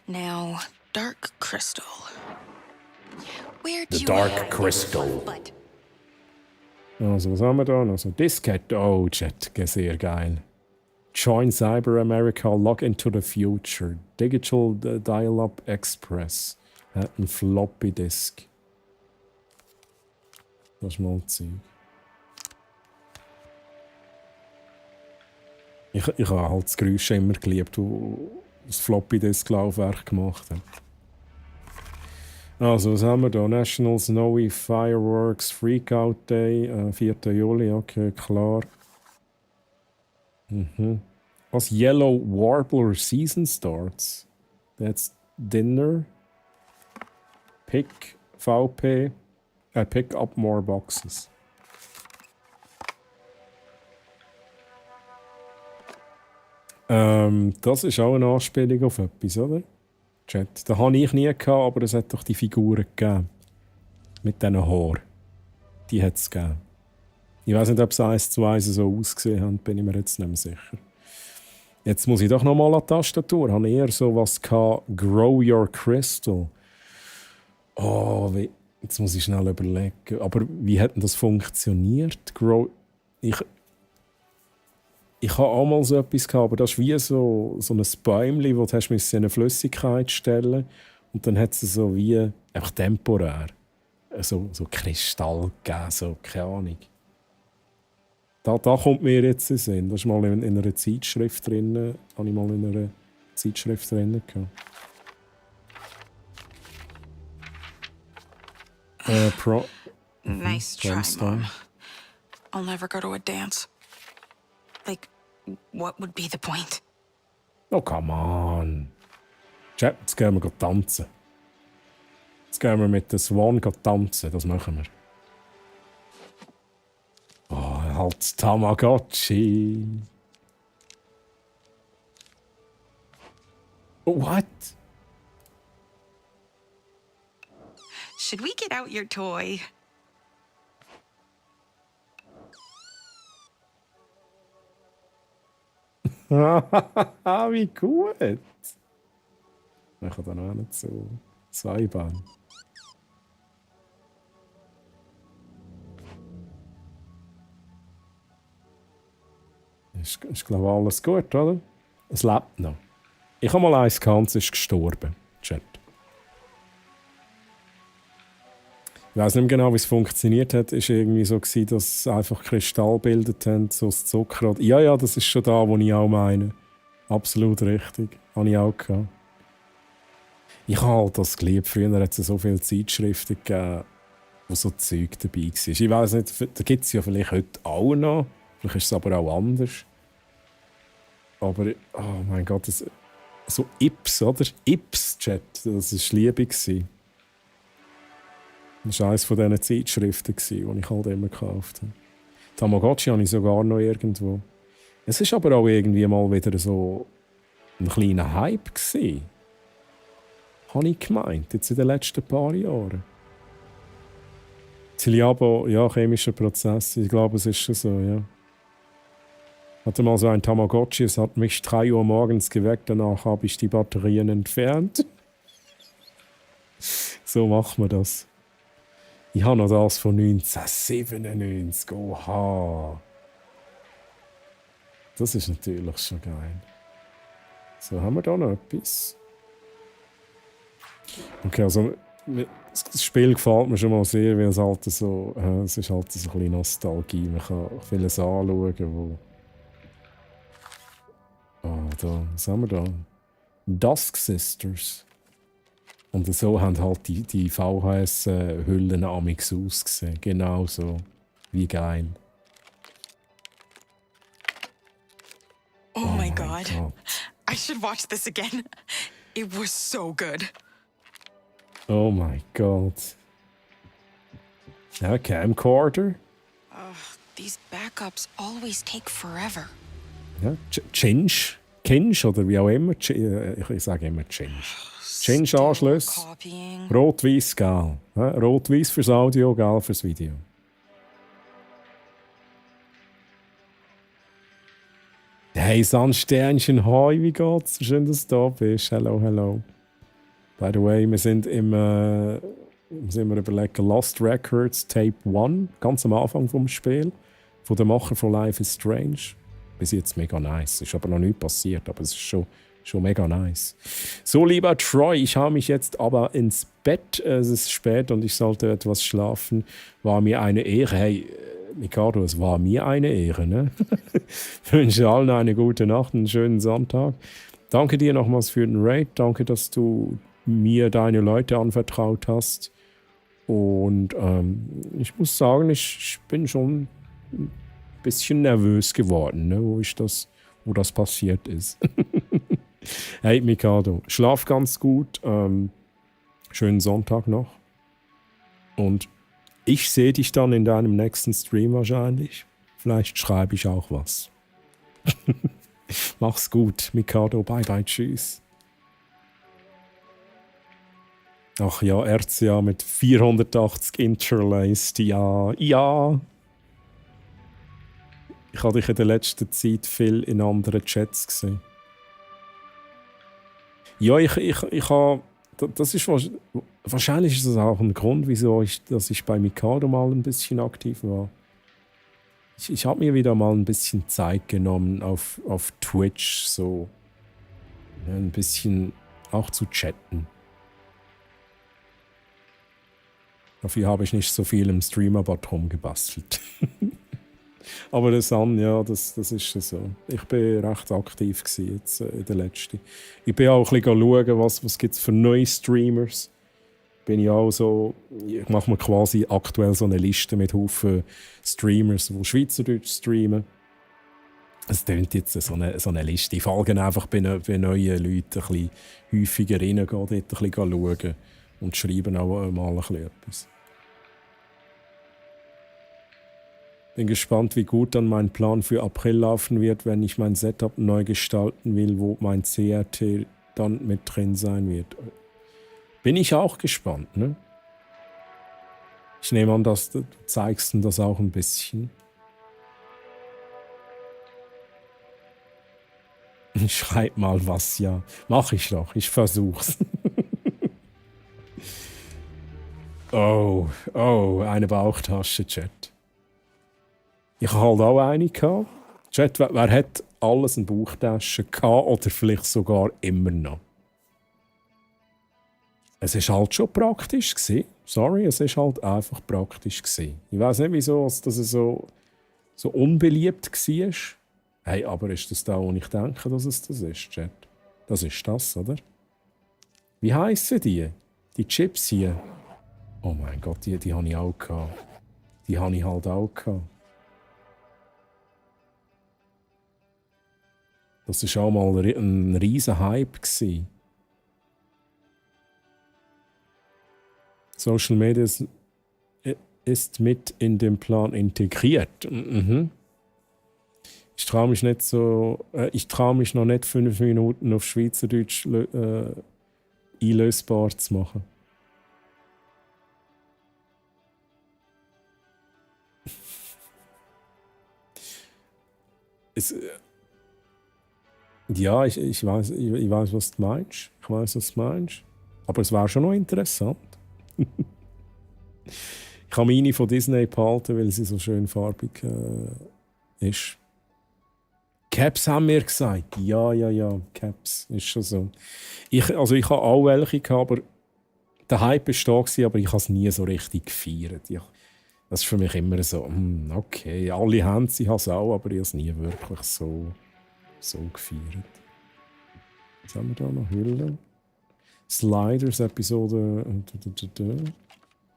Now, Dark Crystal. Where'd The you Dark Crystal. Also, was haben wir da noch? So, Diskette. Oh, Chat, sehr geil. Join Cyber America, log into the future. Digital Dial-Up Express. Hat einen Floppy Disk. Das ist mal Zeug. Ich habe halt das Geräusch immer geliebt, wo das Floppy Disk Laufwerk gemacht hat. Also, was haben wir da? National Snowy Fireworks Freakout Day, 4. Juli, okay, klar. Was Yellow Warbler Season starts? That's dinner. Pick up more boxes. Das ist auch eine Anspielung auf etwas, oder? Chat. Das habe ich nie gehabt, aber es hat doch die Figuren gegeben. Mit diesen Haaren. Die hat es gegeben. Ich weiß nicht, ob es 1 zu 1 so ausgesehen hat, bin ich mir jetzt nicht mehr sicher. Jetzt muss ich doch noch mal an die Tastatur. Ich habe eher so was gehabt, Grow Your Crystal. Oh, jetzt muss ich schnell überlegen. Aber wie hat denn das funktioniert? Ich habe auch mal so etwas gehabt, aber das ist wie so ein Bäumchen, wo du in eine Flüssigkeit stellen musst. Und dann hat es so wie, einfach temporär, so Kristall gegeben, so, keine Ahnung. Da kommt mir jetzt in den Sinn. Das ist mal in einer Zeitschrift drin, habe ich mal in einer Zeitschrift drin gehabt. Nice try, Mom. I'll never go to a dance. Like, what would be the point? Oh, come on. Chat, jetzt gehen wir tanzen. Jetzt gehen wir mit der Swan tanzen, das machen wir. Oh, halt Tamagotchi. What? Should we get out your toy? Wie gut! Ich kann da noch nicht so Seilbahn. Ist glaube ich alles gut, oder? Es lebt noch. Ich habe mal eins gehabt, es ist gestorben. Chat. Ich weiß nicht mehr genau, wie es funktioniert hat. Es war irgendwie so, dass es einfach Kristall bildet haben, so das Zucker. Ja, das ist schon da, wo ich auch meine. Absolut richtig. Habe ich auch gehabt. Ich habe halt das geliebt. Früher hat es so viele Zeitschriften gegeben, wo so Zeug dabei war. Ich weiß nicht, da gibt es ja vielleicht heute auch noch. Vielleicht ist es aber auch anders. Aber, oh mein Gott, so Ips, oder? Ips-Chat, das war Liebe. Das war eines von diesen Zeitschriften, die ich halt immer gekauft habe. Tamagotchi habe ich sogar noch irgendwo. Es war aber auch irgendwie mal wieder so ein kleiner Hype gewesen. Habe ich gemeint, jetzt in den letzten paar Jahren. Ziliabo, ja, chemischer Prozess, ich glaube, es ist schon so, ja. Ich hatte mal so ein Tamagotchi, es hat mich 3 Uhr morgens geweckt, danach habe ich die Batterien entfernt. So macht man das. Ich habe noch das von 1997. Oha. Das ist natürlich schon geil. So, haben wir da noch etwas? Okay, also das Spiel gefällt mir schon mal sehr, weil es halt so, es ist halt so ein bisschen Nostalgie. Man kann vieles anschauen, wo... was haben wir da? Dusk Sisters. Und so haben halt die VHS-Hüllen amix ausgesehen. Genau so. Wie geil. Oh my God. I should watch this again. It was so good. Oh my God. Ja, Camcorder. These backups always take forever. Ja, Cinch oder wie auch immer. Ich sage immer Cinch. Cinch-Anschluss. Rot-Weiß, gel. Ja, Rot-Weiß fürs Audio, gel fürs Video. Hey Sandsternchen, hi, wie geht's? Schön, dass du da bist. Hello, hello. By the way, wir sind wir überlegen, Lost Records Tape 1, ganz am Anfang vom Spiel, von dem Macher von Life is Strange. Bis jetzt mega nice. Ist aber noch nichts passiert, aber es ist schon mega nice. So, lieber Troy, ich habe mich jetzt aber ins Bett. Es ist spät und ich sollte etwas schlafen. War mir eine Ehre. Hey, Mikado, es war mir eine Ehre. Ne? Ich wünsche allen eine gute Nacht, einen schönen Sonntag. Danke dir nochmals für den Raid. Danke, dass du mir deine Leute anvertraut hast. Und ich muss sagen, ich bin schon ein bisschen nervös geworden, ne, wo das passiert ist. Hey Mikado, schlaf ganz gut. Schönen Sonntag noch. Und ich sehe dich dann in deinem nächsten Stream wahrscheinlich. Vielleicht schreibe ich auch was. Mach's gut, Mikado. Bye bye, tschüss. Ach ja, RCA mit 480 interlaced. Ja. Ich habe dich in der letzten Zeit viel in anderen Chats gesehen. Ja, ich habe... Das ist wahrscheinlich ist das auch ein Grund, wieso dass ich bei Mikado mal ein bisschen aktiv war. Ich habe mir wieder mal ein bisschen Zeit genommen auf Twitch, so ein bisschen auch zu chatten. Dafür habe ich nicht so viel im Streamer-Bot rumgebastelt. Aber das ist so. Ich bin recht aktiv jetzt in der letzten. Ich bin auch ein bisschen schauen, was gibt es für neue Streamers. Ich mache mir quasi aktuell so eine Liste mit Haufen Streamers, die Schweizerdeutsch streamen. Es tönt jetzt so eine Liste. Ich folge einfach bei neuen Leuten ein bisschen häufiger rein, dort ein bisschen schauen und schreiben auch mal ein bisschen etwas. Bin gespannt, wie gut dann mein Plan für April laufen wird, wenn ich mein Setup neu gestalten will, wo mein CRT dann mit drin sein wird. Bin ich auch gespannt, ne? Ich nehme an, dass du zeigst ihm das auch ein bisschen. Schreib mal was, ja. Mach ich doch, ich versuch's. Oh, eine Bauchtasche, Chat. Ich habe halt auch eine gehabt. Chat, wer hat alles in Bauchtasche gehabt oder vielleicht sogar immer noch? Es war halt schon praktisch gewesen. Sorry, es war halt einfach praktisch gewesen. Ich weiß nicht, wieso dass es so unbeliebt war. Hey, aber ist das da, wo ich denke, dass es das ist, Chat? Das ist das, oder? Wie heissen die? Die Chips hier? Oh mein Gott, die habe ich auch gehabt. Die habe ich halt auch gehabt. Das war auch mal ein riesen Hype gewesen. Social Media ist mit in den Plan integriert. Mhm. Ich traue mich noch nicht 5 Minuten auf Schweizerdeutsch einlösbar zu machen. Ja, ich weiß, was du meinst. Ich weiß, was du meinst. Aber es war schon noch interessant. Ich habe meine von Disney behalten, weil sie so schön farbig ist. Caps haben wir gesagt. Ja, Caps. Ist schon so. Ich habe auch welche gehabt, aber der Hype war da, aber ich habe es nie so richtig gefeiert. Das ist für mich immer so, okay, alle haben sie, ich habe es auch, aber ich habe es nie wirklich so gefeiert. Was haben wir da noch? Hülle. Sliders, Episode...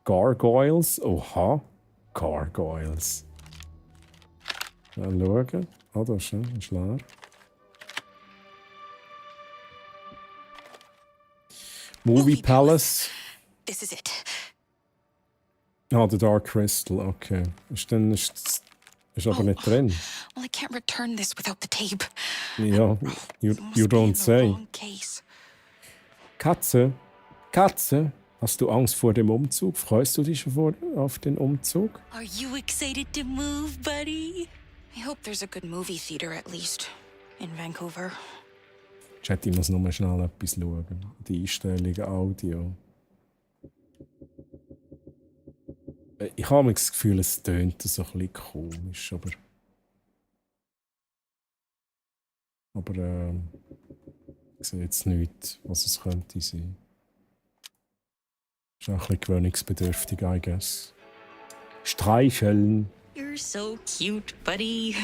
Gargoyles. Oha. Gargoyles. Mal schauen. Ah, das ist leer. Movie Palace. This is it. Ah, The Dark Crystal, okay. Ist aber nicht drin. Well, I can't return this without the tape. Ja, you don't say. Katze, hast du Angst vor dem Umzug? Freust du dich auf den Umzug? Are you excited to move, buddy? I hope there's a good movie theater at least. in Vancouver. Chat, ich muss nur schnell etwas schauen. Die Einstellungen, Audio. Ich habe das Gefühl, es tönt so ein bisschen komisch, aber ich sehe jetzt nicht, was es könnte sein. Ist auch ein bisschen gewöhnungsbedürftig, I guess. Streicheln. You're so cute, buddy.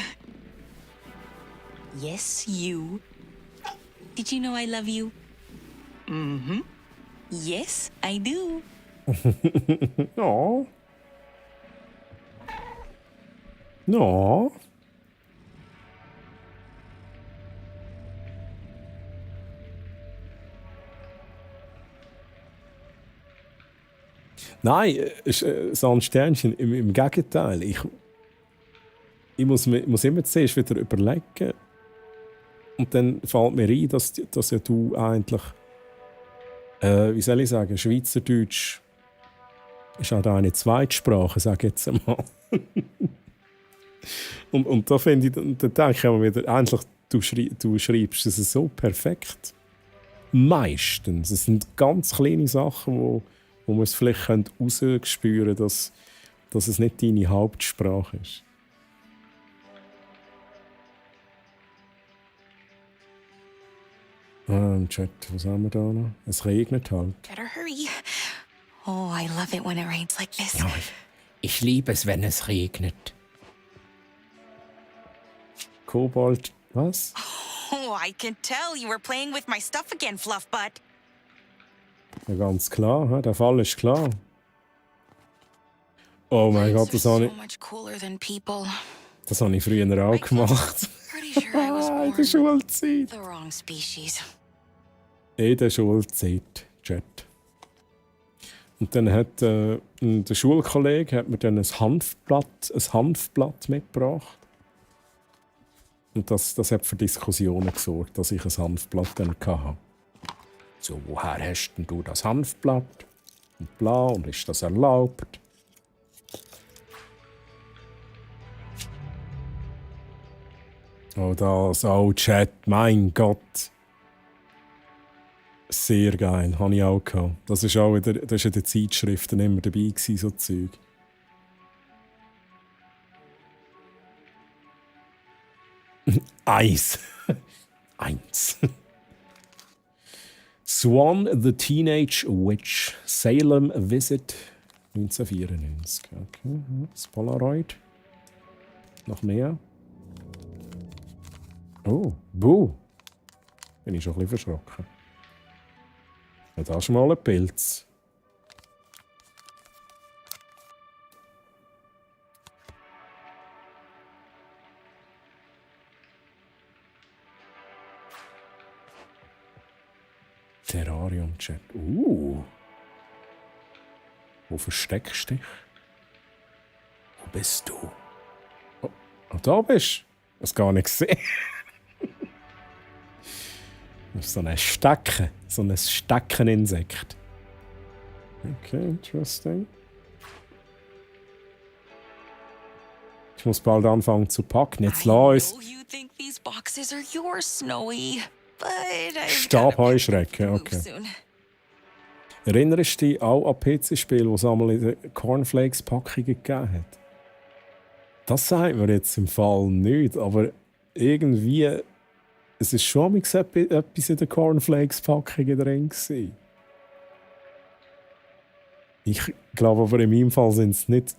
Yes, you. Did you know I love you? Mm-hmm. Yes, I do. No. No. Nein, so ein Sternchen. Im Gegenteil. Ich muss immer zuerst wieder überlegen. Und dann fällt mir ein, dass ja du eigentlich, wie soll ich sagen, Schweizerdeutsch ist auch deine Zweitsprache, sage ich jetzt einmal. und da finde ich, dann denke ich immer wieder, eigentlich, du schreibst es so perfekt. Meistens. Es sind ganz kleine Sachen, wo man es vielleicht herausspüren könnte, dass es nicht deine Hauptsprache ist. Chat, was haben wir da noch? Es regnet halt. Better hurry. Oh, I love it when it rains like this. Ja, ich liebe es, wenn es regnet. Kobold, was? Oh, I can tell you were playing with my stuff again, Fluffbutt. Ja, ganz klar, der Fall ist klar. Oh mein Gott, das habe ich früher auch gemacht. In der Schulzeit. The wrong species. In der Schulzeit, Chat. Und dann hat der Schulkollege mir dann ein Hanfblatt mitgebracht. Und das hat für Diskussionen gesorgt, dass ich ein Hanfblatt dann hatte. So, woher hast denn du das Hanfblatt? Und bla, und ist das erlaubt? Oh, das, oh, Chat, mein Gott. Sehr geil, habe ich auch gehabt. Das ist auch in den Zeitschriften immer dabei gewesen, so Zeug. Eins. Swan the Teenage Witch. Salem Visit 1994. Okay. Das Polaroid. Noch mehr. Oh, Buh. Bin ich schon ein bisschen verschrocken. Ja, da ist mal ein Pilz. Terrarium-Chat. Wo versteckst du dich? Wo bist du? Oh, da bist du. Ich habe es gar nicht gesehen. Das ist so ein Steckeninsekt. Okay, interesting. Ich muss bald anfangen zu packen. Jetzt lass uns. Stabheuschrecken, okay. Erinnerst du dich auch an PC-Spiele, die es einmal in den Cornflakes-Packungen gegeben hat? Das sagt mir jetzt im Fall nicht, aber irgendwie. Es war schon etwas in den Cornflakes-Packungen drin gewesen. Ich glaube aber in meinem Fall sind es nicht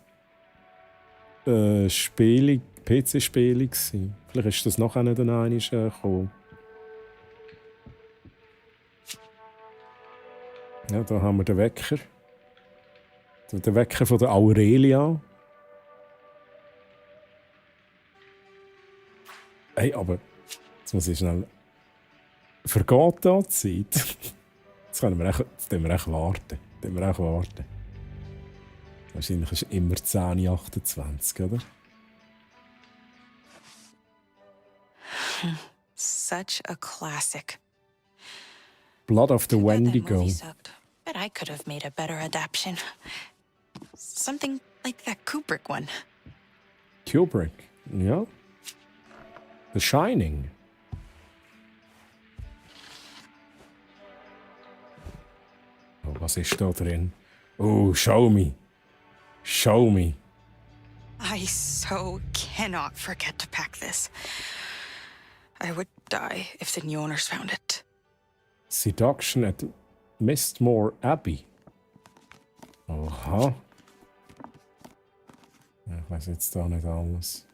PC-Spiele gewesen. Vielleicht ist das nachher nicht einmal gekommen. Ja, da haben wir den Wecker. Den Wecker von der Aurelia. Hey, aber jetzt muss ich schnell. Vergeht da die Zeit? Jetzt können wir echt warten. Wahrscheinlich ist es immer 10:28, oder? Such a classic. Blood of the Wendigo. Bet I could have made a better adaptation. Something like that Kubrick one. Kubrick, ja. The Shining. Was ist da drin? Oh, show me. Show me. I so cannot forget to pack this. I would die if the new owners found it. Seduction at Mistmore Abbey. Aha. Ja, ich weiß jetzt da nicht alles.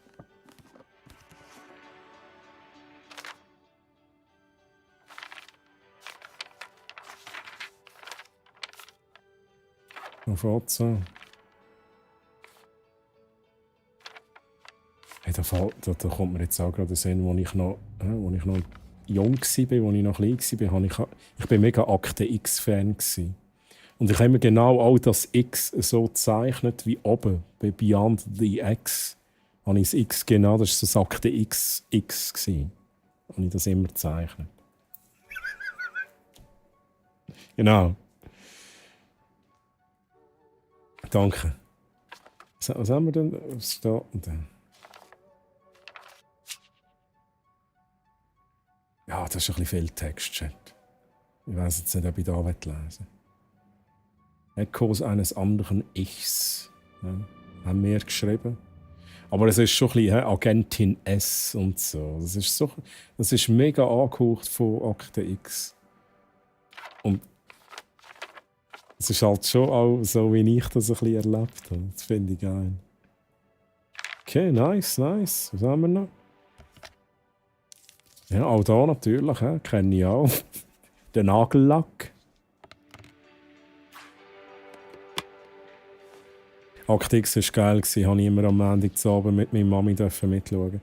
Auf WhatsApp. Hey, da kommt mir jetzt auch gerade Sinn, wo ich noch jung war, wo ich noch klein war, ich bin mega Akte X-Fan. Und ich habe mir genau all das X so gezeichnet wie oben, bei Beyond the X. Habe ich das X genau, das war so das Akte X. Und ich das immer gezeichnet. Genau. Danke. Was haben wir denn? Was steht denn? Ja, das ist ein bisschen viel Text, Chat. Ich weiß jetzt nicht, ob ich da lesen will. Echos eines anderen Ichs. Ja, haben wir geschrieben. Aber es ist schon ein bisschen Agentin S und so. Das ist mega angehaucht von Akte X. Und es ist halt schon auch so, wie ich das ein bisschen erlebt habe. Das finde ich geil. Okay, nice. Was haben wir noch? Ja, auch da natürlich, kenne ich auch. Den Nagellack. Akte X war geil, habe ich immer am Montagabend mit meiner Mami mitschauen.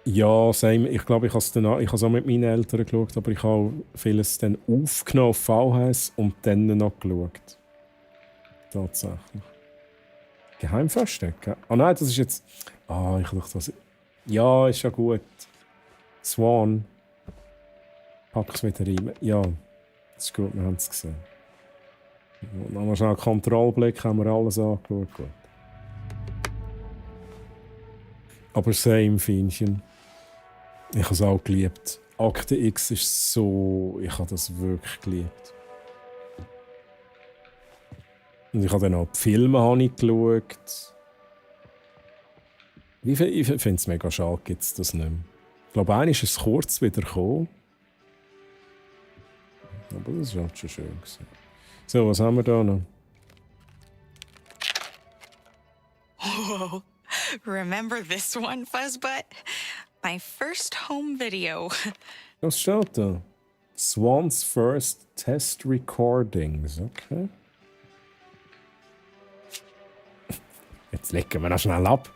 Ja, same. Ich glaube, ich habe es auch mit meinen Eltern geschaut, aber ich habe vieles dann aufgenommen auf VHS und dann noch geschaut. Tatsächlich. Geheimversteck? Ah nein, das ist jetzt... ich dachte, das... Ja, ist ja gut. Swan. Pack es wieder rein. Ja, das ist gut, wir haben es gesehen. Nochmal schnell einen Kontrollblick, haben wir alles angeschaut. Gut. Aber same, Fienchen. Ich habe es auch geliebt. Akte X ist so... Ich habe das wirklich geliebt. Und ich habe dann auch die Filme geschaut. Ich finde es mega schade, gibt es das nicht mehr. Ich glaube, einmal ist es kurz wieder gekommen. Aber das war halt schon schön. So, was haben wir da noch? Whoa. Remember this one, Fuzzbutt? My first home video. Was steht da? Swan's first test recordings. Okay. Jetzt legen wir noch schnell ab.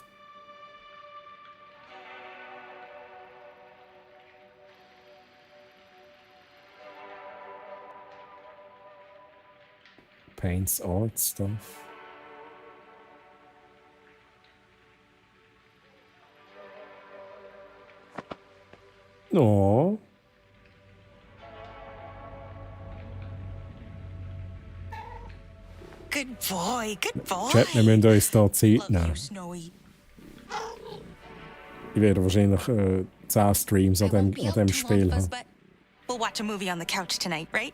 Paints art stuff. No. Good boy. Chat, wir müssen uns da Zeit nehmen. Ich werde wahrscheinlich 10 Streams an dem Spiel haben. We'll watch a movie on the couch tonight, right?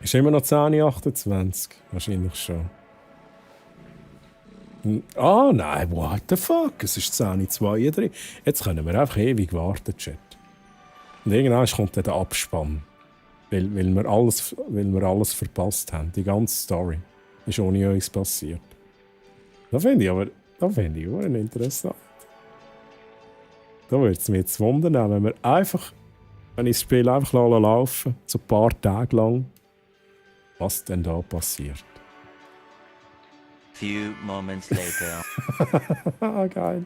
Ist immer noch 10:28? Wahrscheinlich schon. Nein, what the fuck? Es ist 10:32. Jetzt können wir einfach ewig warten, Chat. Und irgendwann kommt dann der Abspann. Weil wir alles verpasst haben. Die ganze Story ist ohne uns passiert. Das finde ich auch interessant. Da würde es mich jetzt wundern, wenn ich das Spiel einfach laufen, so ein paar Tage lang, was denn da passiert. Few moments later. Geil.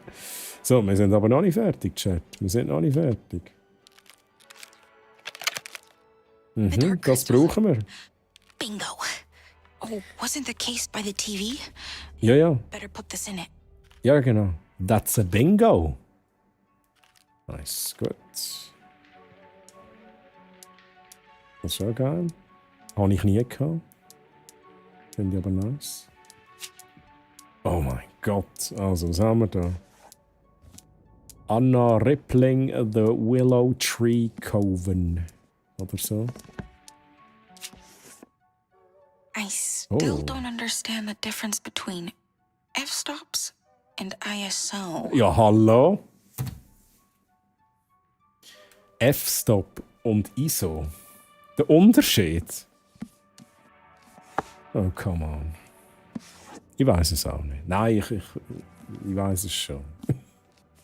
So, wir sind aber noch nicht fertig, Chat. Wir sind noch nicht fertig. Das brauchen wir. Bingo. Oh, wasn't the case by the TV? Ja. Better put this in it. Ja, genau. That's a bingo. Nice, gut. Das ist auch geil. Habe ich nie gehabt. Finde ich aber nice. Oh mein Gott. Also, was haben wir da? Anna Rippling, The Willow Tree Coven. Oder so. still don't understand the difference between f-stops and ISO. Ja, hallo? F-Stop und ISO. Der Unterschied? Oh, come on. Ich weiß es auch nicht. Nein, ich weiß es schon. Ich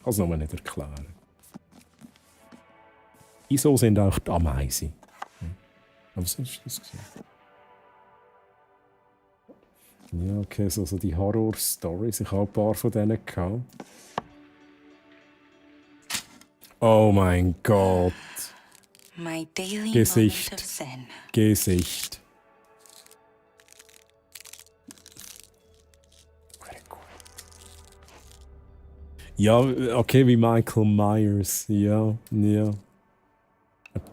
kann es nur nicht erklären. ISO sind auch die Ameisen. Aber was ist das? Ja, okay, so die Horror-Stories. Ich habe ein paar von denen gehabt. Oh mein Gott. My daily Gesicht. moment of zen. Gesicht. Ja, okay, wie Michael Myers. Ja.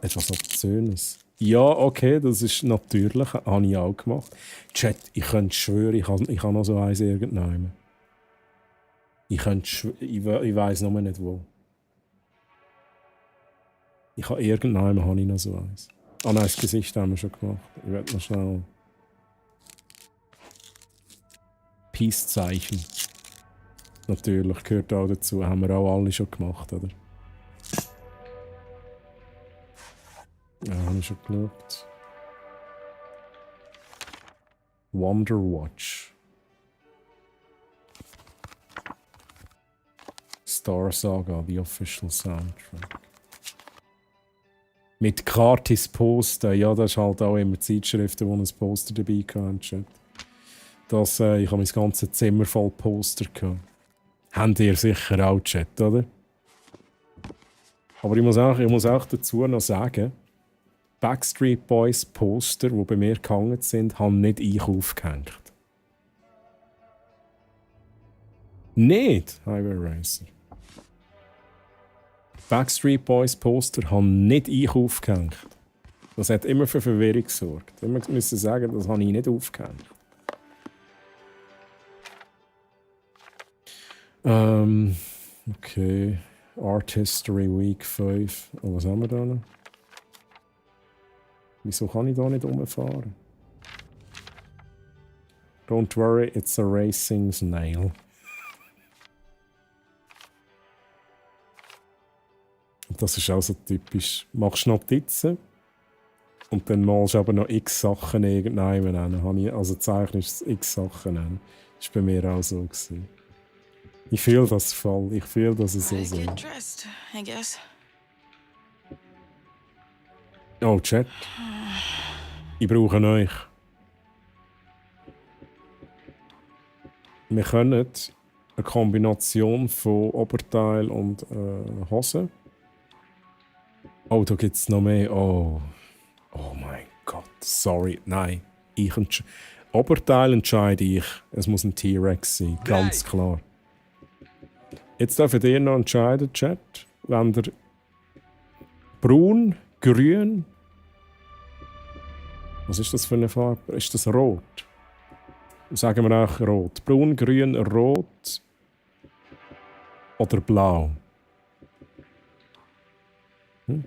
Etwas Obszönes. Ja, okay, das ist natürlich. Habe ich auch gemacht. Chat, ich könnte schwören, ich habe noch so eins irgendwann. Ich weiss noch nicht wo. Irgendwann habe ich noch so eins. Ah nein, das Gesicht haben wir schon gemacht. Ich werde noch schnell. Peace-Zeichen. Natürlich, gehört auch dazu. Haben wir auch alle schon gemacht, oder? Ja, habe ich schon geschaut. Wonder Watch. Star Saga, the official soundtrack. Mit gratis Poster. Ja, das ist halt auch immer Zeitschriften, die ein Poster dabei hatten. Ich habe mein ganzes Zimmer voll Poster gehabt. Habt ihr sicher auch, Chat, oder? Aber ich muss auch dazu noch sagen, Backstreet Boys Poster, die bei mir gehangen sind, haben nicht ich aufgehängt. Nicht Highway Racer. Backstreet Boys Poster haben nicht ich aufgehängt. Das hat immer für Verwirrung gesorgt. Wir müssen sagen, das habe ich nicht aufgehängt. Okay. Art History Week 5. Oh, was haben wir da noch? Wieso kann ich da nicht rumfahren? Don't worry, it's a racing snail. Und das ist auch so typisch. Machst Notizen und dann malst du aber noch x Sachen irgendwann an. Also zeichnest x Sachen an. Das war bei mir auch so. Ich fühle das voll. Ich fühle, dass es so ist. Dressed, I guess. Oh, Chat. Ich brauche euch. Wir können eine Kombination von Oberteil und Hose. Oh, da gibt es noch mehr. Oh mein Gott. Sorry. Nein. Oberteil entscheide ich. Es muss ein T-Rex sein. Ganz klar. Jetzt dürft ihr noch entscheiden, Chat. Wenn ihr braun, grün. Was ist das für eine Farbe? Ist das rot? Sagen wir auch rot. Braun, grün, rot oder blau?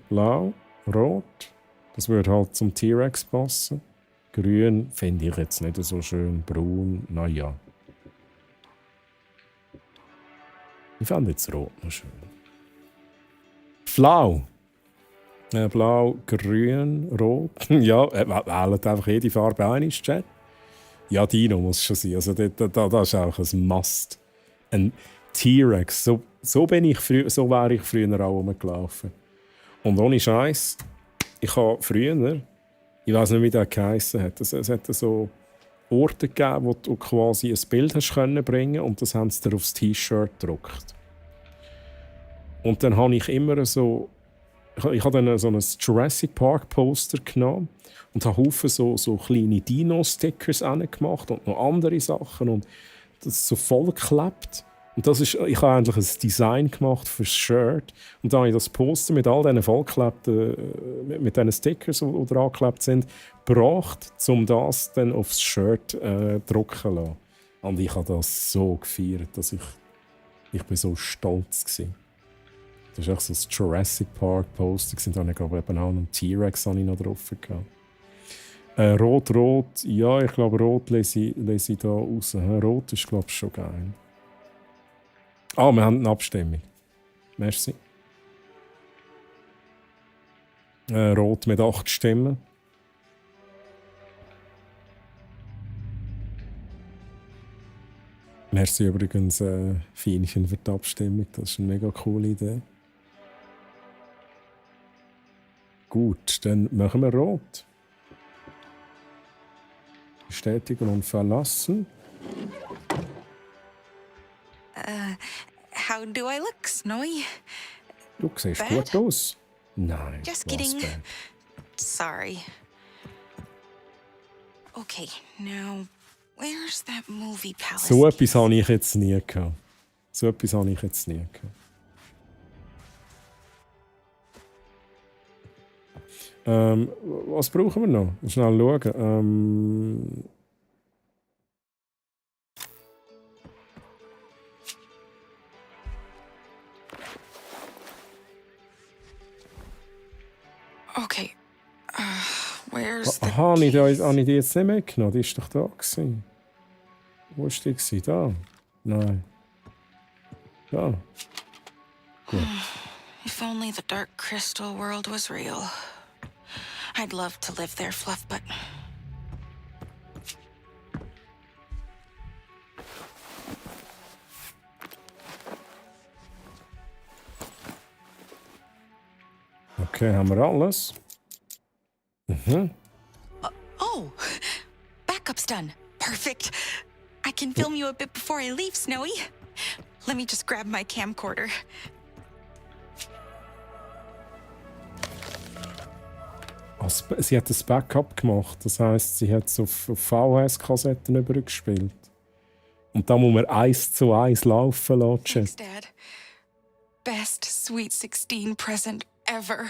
Blau, rot. Das würde halt zum T-Rex passen. Grün finde ich jetzt nicht so schön. Braun, naja. Ich fand jetzt rot noch schön. Blau. Blau, grün, rot. Ja, wählt einfach jede Farbe ein, ist Chat. Ja, Dino muss schon sein. Also, das ist auch ein Must. Ein T-Rex. So wäre ich früher auch rumgelaufen. Und ohne Scheiß, ich habe früher, ich weiß nicht, wie der geheissen hat, es hat so Orte gegeben, wo du quasi ein Bild hast können bringen und das haben sie dir aufs T-Shirt gedruckt. Und dann habe ich immer so, ich habe dann so ein Jurassic Park Poster genommen und habe Haufen so kleine Dino-Stickers gemacht und noch andere Sachen und das ist so vollgeklebt. Und ich habe eigentlich ein Design gemacht für das Shirt und dann habe ich das Poster mit all diesen vollgeklebten, mit diesen Stickers, die dran geklebt sind, gebracht, um das dann aufs Shirt drucken zu lassen. Und ich habe das so gefeiert, dass ich bin so stolz war. Das war auch so ein Jurassic Park Poster, da habe ich glaube ich auch einen T-Rex noch drauf gehabt. Rot. Ja, ich glaube, Rot lese ich da raus. Rot ist, glaube ich, schon geil. Ah, wir haben eine Abstimmung. Merci. Rot mit 8 Stimmen. Merci übrigens, Feinchen, für die Abstimmung. Das ist eine mega coole Idee. Gut, dann machen wir Rot. Bestätigen und verlassen. How do I look, Snowy? Du siehst Bad? gut aus. Nein, Just was kidding. bad. Sorry. Okay, now, where's that movie palace? So etwas habe ich jetzt nie gehabt. Was brauchen wir noch? Schnell schauen. Okay, where's the... Aha, habe ich die jetzt nicht mitgenommen? Die war doch da gewesen. Wo war die gewesen? Da? Nein. Da. Gut. If only the Dark Crystal world was real. I'd love to live there, Fluffbutt. Okay, haben wir alles? Mhm. Oh, backup's done. Perfect. I can film you a bit before I leave, Snowy. Let me just grab my camcorder. Sie hat ein Backup gemacht, das heisst, sie hat es auf VHS-Kassetten übergespielt. Und da muss man 1:1 laufen lassen. Thanks, Dad. Best Sweet 16 present ever.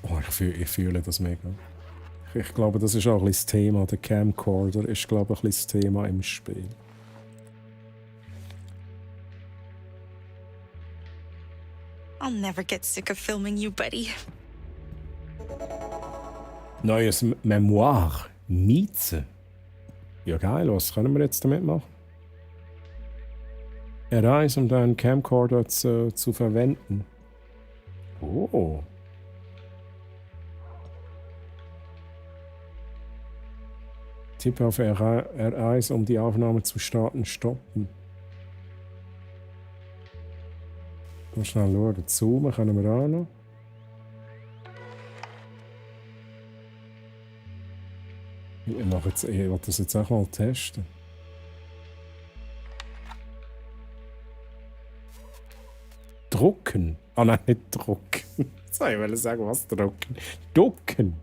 Oh, ich fühle das mega. Ich glaube, das ist auch ein bisschen das Thema. Der Camcorder ist, glaube ich, ein bisschen das Thema im Spiel. I'll never get sick of filming you, buddy. Neues Memoir. Mieze. Ja, geil. Was können wir jetzt damit machen? R1, um deinen Camcorder zu verwenden. Oh. Tippe auf R1, um die Aufnahme zu starten. Stoppen. Mal schnell schauen. Zoomen können wir auch noch. Ich will das jetzt auch mal testen. Drucken? Ah nein, nicht drucken. Ich wollte sagen, was drucken. Ducken.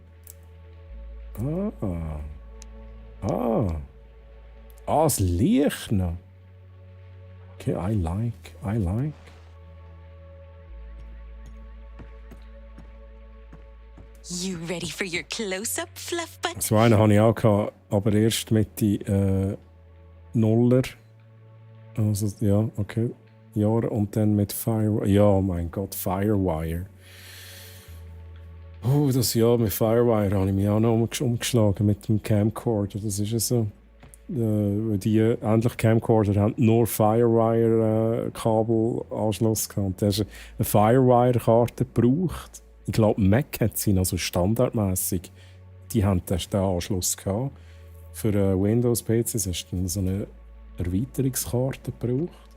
Das Licht noch. Okay, I like. You ready for your close-up, Fluffbutt? So einen hatte ich auch gehabt, aber erst mit den Nuller. Also, ja, okay. Jahre und dann mit Firewire. Ja, mein Gott, Firewire. Das Jahr mit Firewire habe ich mich auch noch umgeschlagen mit dem Camcorder. Das ist ja so. Die endlich Camcorder haben nur Firewire-Kabelanschluss gehabt. Da hast du eine Firewire-Karte gebraucht. Ich glaube, Mac hat sie noch so standardmäßig. Die haben den Anschluss gehabt. Für Windows-PCs hast du so eine Erweiterungskarte gebraucht.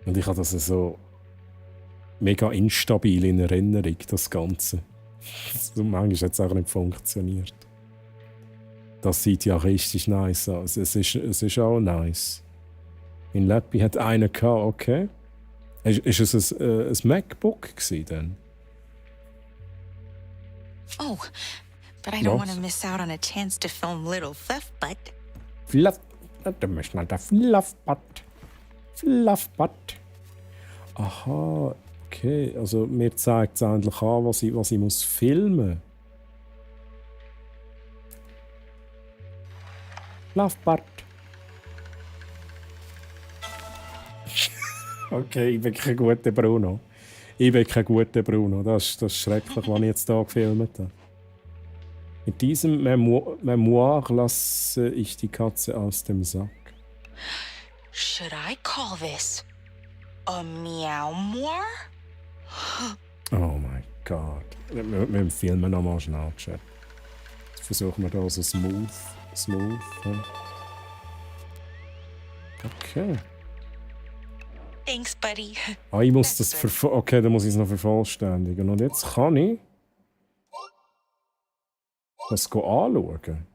Und ich habe das so mega instabil in Erinnerung, das Ganze. So manchmal hat es auch nicht funktioniert. Das sieht ja richtig nice aus. Es ist auch nice. Mein Lappi hat einen gehabt, okay. Ist es ein MacBook dann? Oh, but I don't want to miss out on a chance to film little Fluffbutt. Fluffbutt. Aha, okay. Also mir zeigt es endlich an, was ich muss filmen. Okay, ich bin kein guter Bruno. Ich bin kein guter Bruno. Das ist schrecklich, was ich jetzt hier gefilmt habe. Mit diesem Memoir lasse ich die Katze aus dem Sack. Should I call this a meow-moir? Oh mein Gott. Wir filmen nochmal schnell, Chat. Jetzt versuchen wir da so smooth. Ja. Okay. Thanks, buddy. Ah, ich muss das okay, dann muss ich es noch vervollständigen. Und jetzt kann ich das anschauen.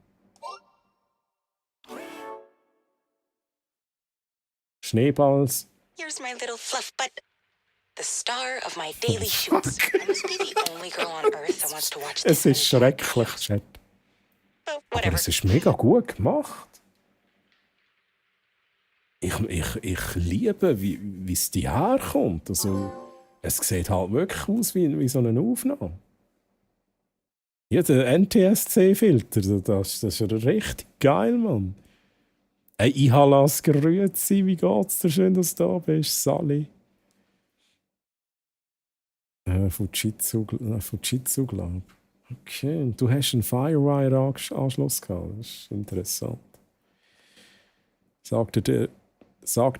Schneeballs. Here's my little fluff butt. The star of my daily shoots. I must be the only girl on earth that wants to watch this. Es ist schrecklich, Chat. Aber es ist mega gut gemacht. Ich liebe, wie es dir herkommt. Also, es sieht halt wirklich aus wie so eine Aufnahme. Ja, der NTSC-Filter, das ist ja richtig geil, Mann. Hey, ich habe es grüezi, wie geht's dir? Schön, dass du da bist, Sally. Fujitsu, glaube ich. Okay, und du hast einen Firewire-Anschluss gehabt. Das ist interessant. Sagt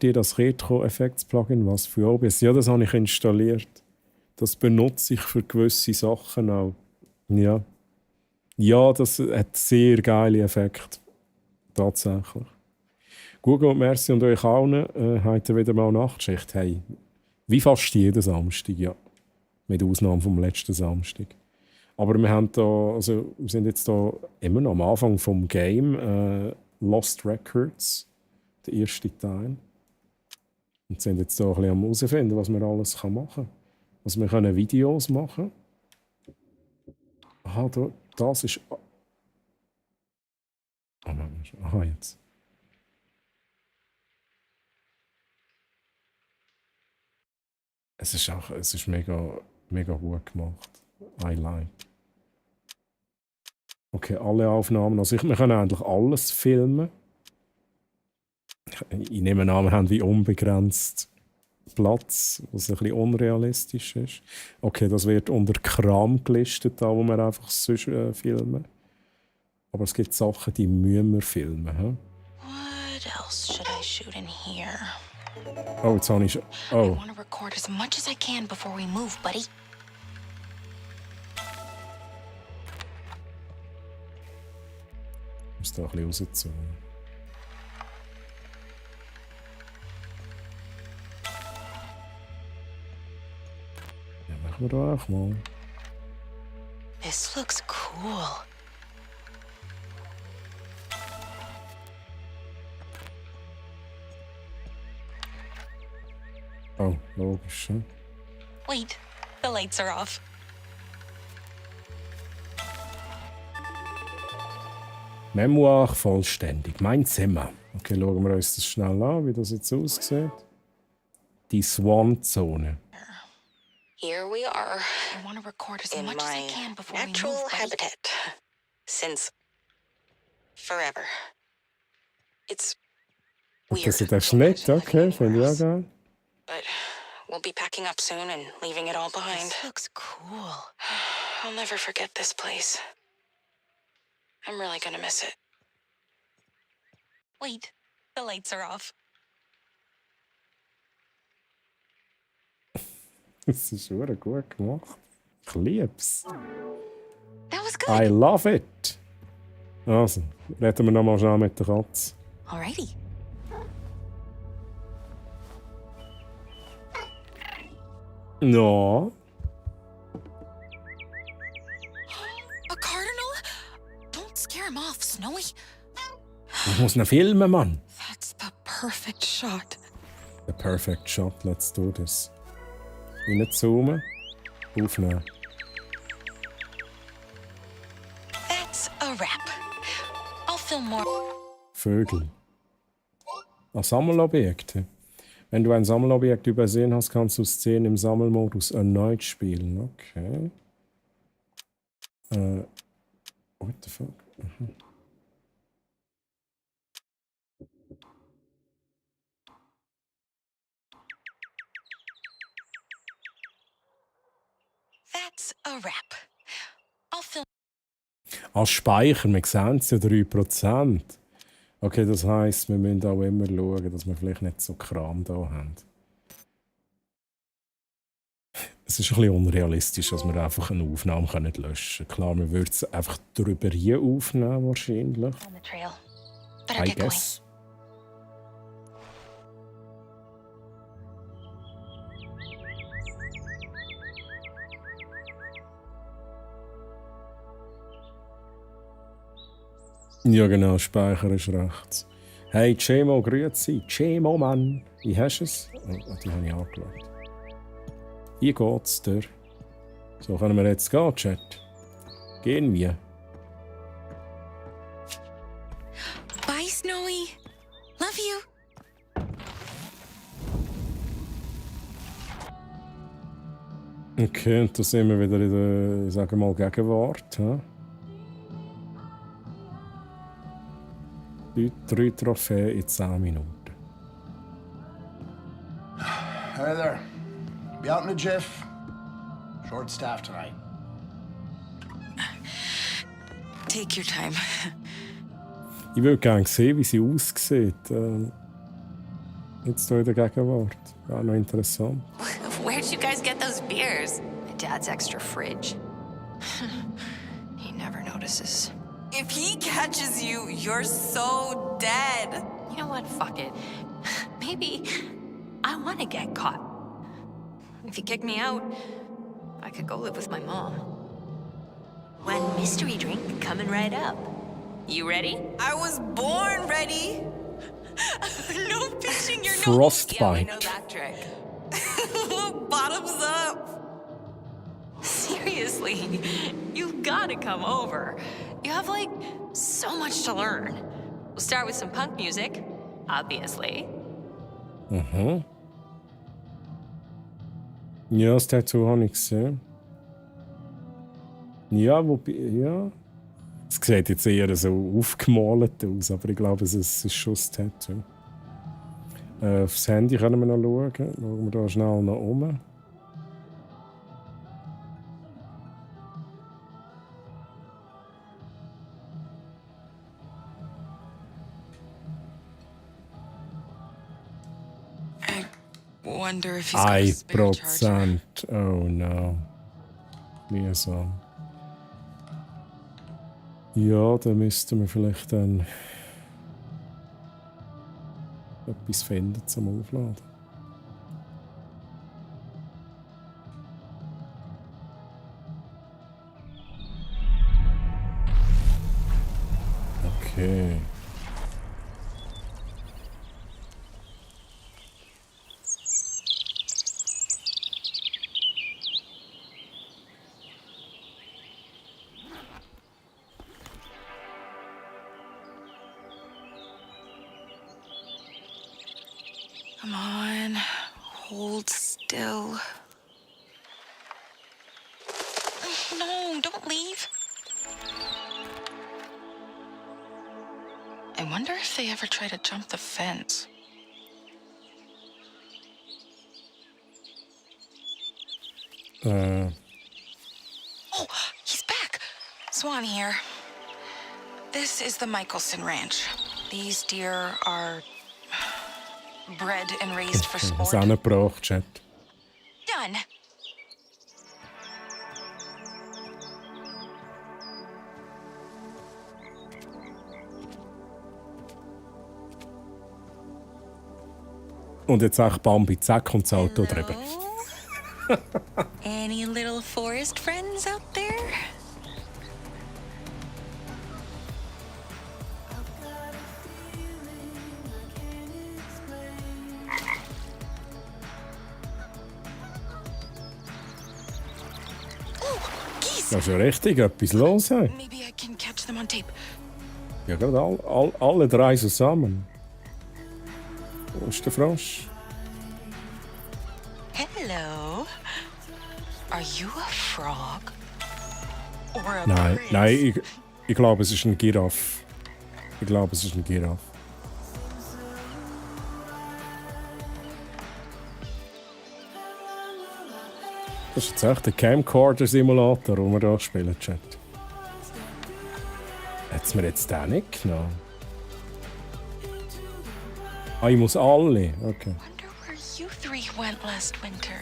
dir das Retro-Effects-Plugin was für OBS? Ja, das habe ich installiert. Das benutze ich für gewisse Sachen auch. Ja. Ja, das hat sehr geile Effekte. Tatsächlich. Google und merci und euch allen heute wieder mal Nachtschicht. Hey, wie fast jeden Samstag, ja. Mit Ausnahme vom letzten Samstag. Aber wir haben da, also wir sind jetzt da immer noch am Anfang vom Game Lost Records, der erste Teil. Und sind jetzt da ein bisschen am herausfinden, was man alles machen kann. Also wir können Videos machen. Aha, das ist... Aha, jetzt. Es ist mega gut gemacht. I like. Okay, alle Aufnahmen. Also wir können eigentlich alles filmen. Ich nehme an, wir haben wie unbegrenzt Platz, was ein bisschen unrealistisch ist. Okay, das wird unter Kram gelistet, da wo wir einfach sonst filmen. Aber es gibt Sachen, die müssen wir filmen. Hm? What else should I shoot in here? Oh, jetzt habe ich... I Oh. want to record as much as I can before we move, buddy. Ich muss da ein bisschen rauszogen. Ja, machen wir da auch mal. This looks cool. Oh, logisch. Hm? Wait, the lights are off. Memoir vollständig. Mein Zimmer. Okay, schauen wir uns das schnell an, wie das jetzt aussieht. Die Swan-Zone. Here we are. I want to record as in much as I my can before natural we move, buddy. habitat. Since forever. It's weird. Das ist der Schnitt, okay, finde ich auch geil. But we'll be packing up soon and leaving it all behind. This looks cool. I'll never forget this place. I'm really gonna miss it. Wait, the lights are off. Das ist schon gut gemacht. Ich lieb's. That was good. I love it. Also, reden wir nochmal schnell mit der Katze. Alrighty. No. A cardinal? Don't scare him off, Snowy. Ich muss noch filmen, Mann. That's the perfect shot. The perfect shot, let's do this. Reinzoomen. Aufnehmen. That's a wrap. I'll film more. Vögel. Sammelobjekte. Wenn du ein Sammelobjekt übersehen hast, kannst du Szenen im Sammelmodus erneut spielen. Okay. What the fuck? Mhm. a wrap. I'll film. Als Speicher, wir sehen es ja 3%. Okay, das heisst, wir müssen auch immer schauen, dass wir vielleicht nicht so Kram da haben. Es ist ein bisschen unrealistisch, dass wir einfach eine Aufnahme löschen können. Klar, wir würden es einfach drüber hier aufnehmen, wahrscheinlich. On the trail. Better I get going. guess. Ja genau, Speicher ist rechts. Hey, Cemo, grüezi. Cemo, Mann. Wie hast du es? Oh, die habe ich angeschaut. Hier geht's dir. So können wir jetzt gehen, Chat. Gehen wir. Bye, Snowy. Love you. Okay, und da sind wir wieder in der, ich sage mal, Gegenwart. He? 3 Trophäen in 10 Minuten. Hi there. Be out in a jiff. Short staff tonight. Take your time. Ich würde gerne sehen, wie sie aussieht. Jetzt hier in der Gegenwart. Wäre noch interessant. Where'd you guys get those beers? My dad's extra fridge. He never notices. If he catches you, you're so dead. You know what? Fuck it. Maybe I want to get caught. If you kick me out, I could go live with my mom. One mystery drink coming right up. You ready? I was born ready. No pitching your Frostbite. nose. Yeah, we know that trick. Bottoms up. Seriously, you've got to come over. You have, like, so much to learn. We'll start with some punk music, obviously. Mhm. Ja, das Tattoo habe ich gesehen. Ja, wobei, ja. Es sieht jetzt eher so aufgemalt aus, aber ich glaube, es ist schon das Tattoo. Aufs Handy können wir noch schauen. Schauen wir da schnell nach oben. Wonder if he's got a spare charger. 1%. Oh no. Mühsam. Ja, da müssten wir vielleicht dann etwas finden zum Aufladen. Okay. Come on, hold still. No, don't leave. I wonder if they ever try to jump the fence. Uh, Oh, he's back. Swan here. This is the Michelson Ranch. These deer are bred and raised for sport. Zusammengebracht, Chat. Done. Und jetzt auch Bambi, zack, kommt das Auto drüber. Any little forest friends out there? Da ist ja richtig etwas los. Hey. Maybe I can catch them on tape. Ja, gerade alle drei zusammen. Wo ist der Frosch? Hello. Are you a frog? Or a Nein, prince? nein, ich glaube, es ist ein Giraffe. Ich glaube, es ist ein Giraffe. Das ist jetzt echt der Camcorder-Simulator, den wir hier spielen, Chat. Hat es mir jetzt den nicht genommen? Ah, ich muss alle. Okay. Wonder where you three went last winter.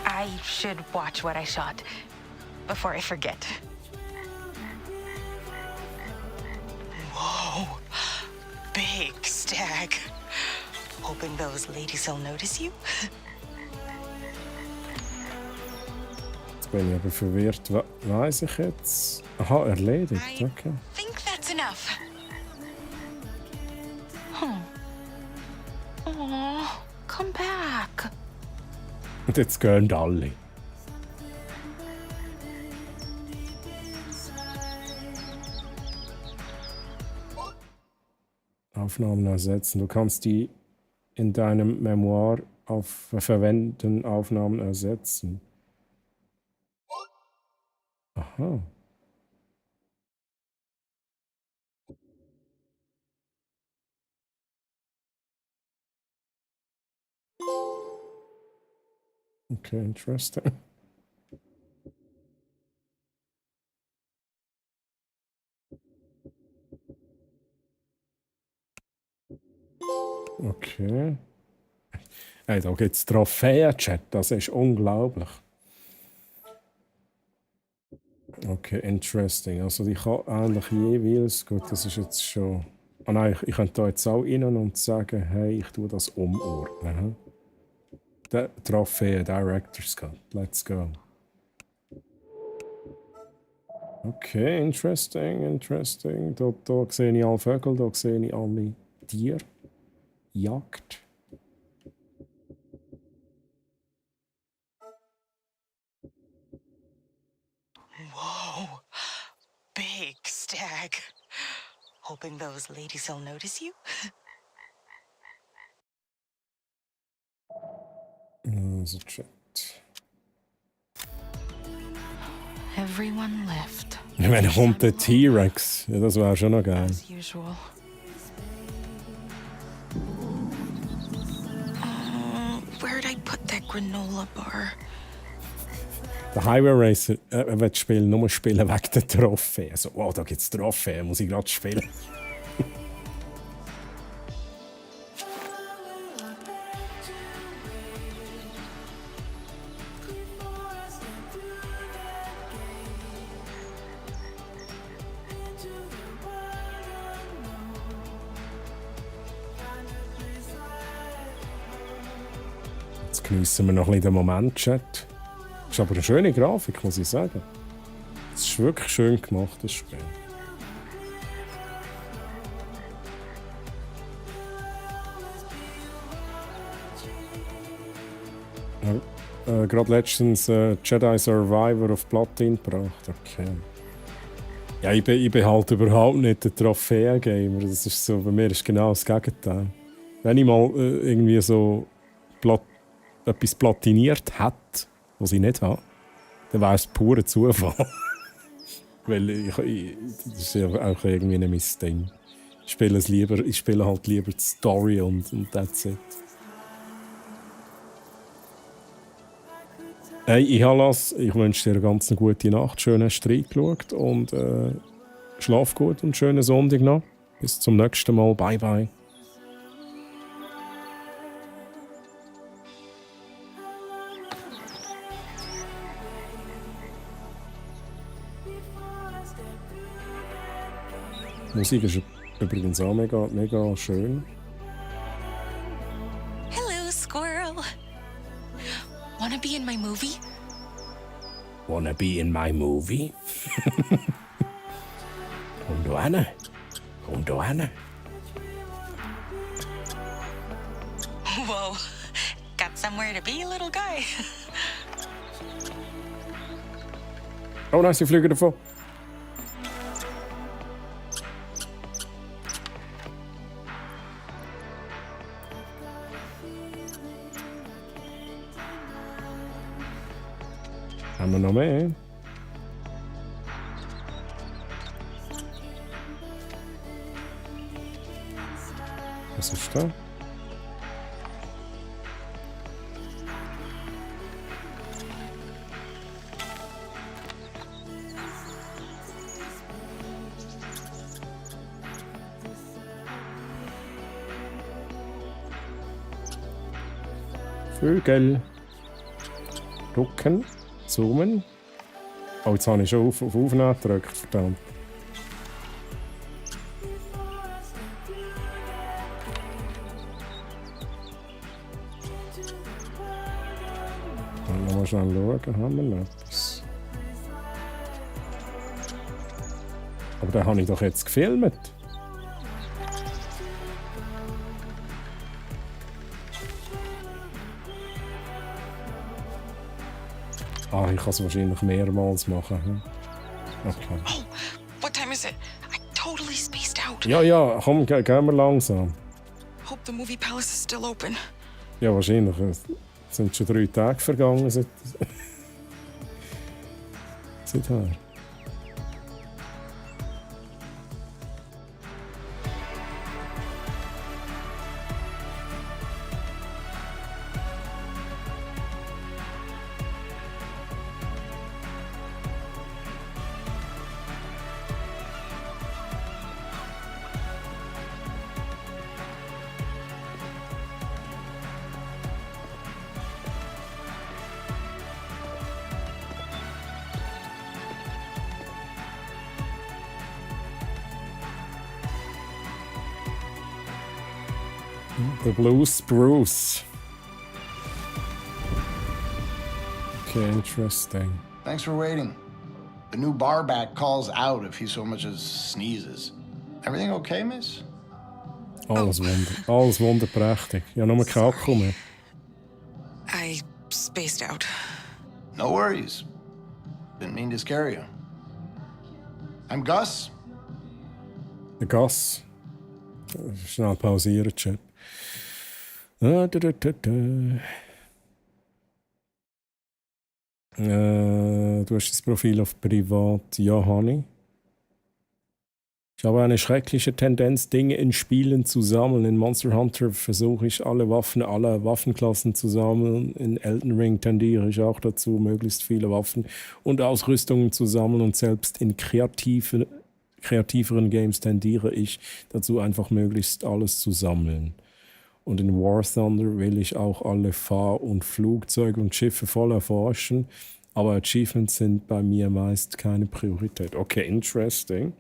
I should watch what I shot before I forget. Whoa, big stag. Hoping those ladies will notice you. Jetzt bin ich aber verwirrt. Weiss ich jetzt? Aha, erledigt. Okay. I think that's enough. Oh, come back. Und jetzt gehen alle. Aufnahmen ersetzen. Du kannst die in deinem Memoir verwenden, Aufnahmen ersetzen. Aha. Okay, interesting. Okay. Hey, da gibt es Trophäen-Chat, das ist unglaublich. Okay, interesting. Also ich kann eigentlich jeweils, gut, das ist jetzt schon... Ah nein, ich könnte da jetzt auch rein und sagen, hey, ich tue das umordnen. Der Trophäe, Director's Cut, let's go. Okay, interesting. Da sehe ich alle Vögel, da sehe ich alle Tiere. Jagd. Whoa, big stag. Hoping those ladies will notice you. Also Chat. Everyone left. Ich meine, kommt der T-Rex? Ja, das wäre schon noch geil. As usual. Where'd I put that granola bar? Der Highway Racer will spielen, nur spielen wegen der Trophäe. Also, wow, da gibt es Trophäen, muss ich gerade spielen. Jetzt geniessen wir noch ein bisschen den Moment, Chat. Das ist aber eine schöne Grafik, muss ich sagen. Es ist wirklich schön gemacht, das Spiel. Gerade letztens Jedi Survivor auf Platin gebracht. Okay. Ja, ich bin halt überhaupt nicht der Trophäen-Gamer. Das ist so, bei mir ist genau das Gegenteil. Wenn ich mal irgendwie so etwas platiniert hätte, was ich nicht habe, dann wäre es purer Zufall. Weil das ist ja auch irgendwie nicht mein Ding. Ich spiele halt lieber die Story und that's it. Hey, ich wünsche dir eine ganz gute Nacht, schön hast du reingeschaut und schlaf gut und schönen Sonntag noch. Bis zum nächsten Mal, bye bye. Die Musik ist übrigens auch mega schön. Hello, squirrel. Wanna be in my movie? Wanna be in my movie? Komm du hin. Whoa, got somewhere to be, little guy. Oh nein, sie fliegen davon. Haben wir noch mehr? Was ist da? Vögel. Drucken. Zoomen. Oh, jetzt habe ich schon auf Aufnehmen gedrückt, verdammt. Mal schnell schauen, da haben wir noch etwas. Aber den habe ich doch jetzt gefilmt. Ah, ich kann es wahrscheinlich mehrmals machen. Hm? Okay. Oh, what time is it? I totally spaced out. Ja, komm, gehen wir langsam. Hope the movie palace is still open. Ja, wahrscheinlich. Es sind schon 3 Tage vergangen seither. The Blue Spruce. Okay, interesting. Thanks for waiting. The new barback calls out if he so much as sneezes. Everything okay, miss? Alles wunderprächtig. Ja, nur kein Akku mehr. I spaced out. No worries. Didn't mean to scare you. I'm Gus. Der Gus. Schnell pausieren, Chat. Du hast das Profil auf Privat. Ja, Honey. Ich habe eine schreckliche Tendenz, Dinge in Spielen zu sammeln. In Monster Hunter versuche ich alle Waffen aller Waffenklassen zu sammeln. In Elden Ring tendiere ich auch dazu, möglichst viele Waffen und Ausrüstungen zu sammeln. Und selbst in kreativeren Games tendiere ich dazu, einfach möglichst alles zu sammeln. Und in War Thunder will ich auch alle Fahr- und Flugzeuge und Schiffe voll erforschen. Aber Achievements sind bei mir meist keine Priorität. Okay, interesting.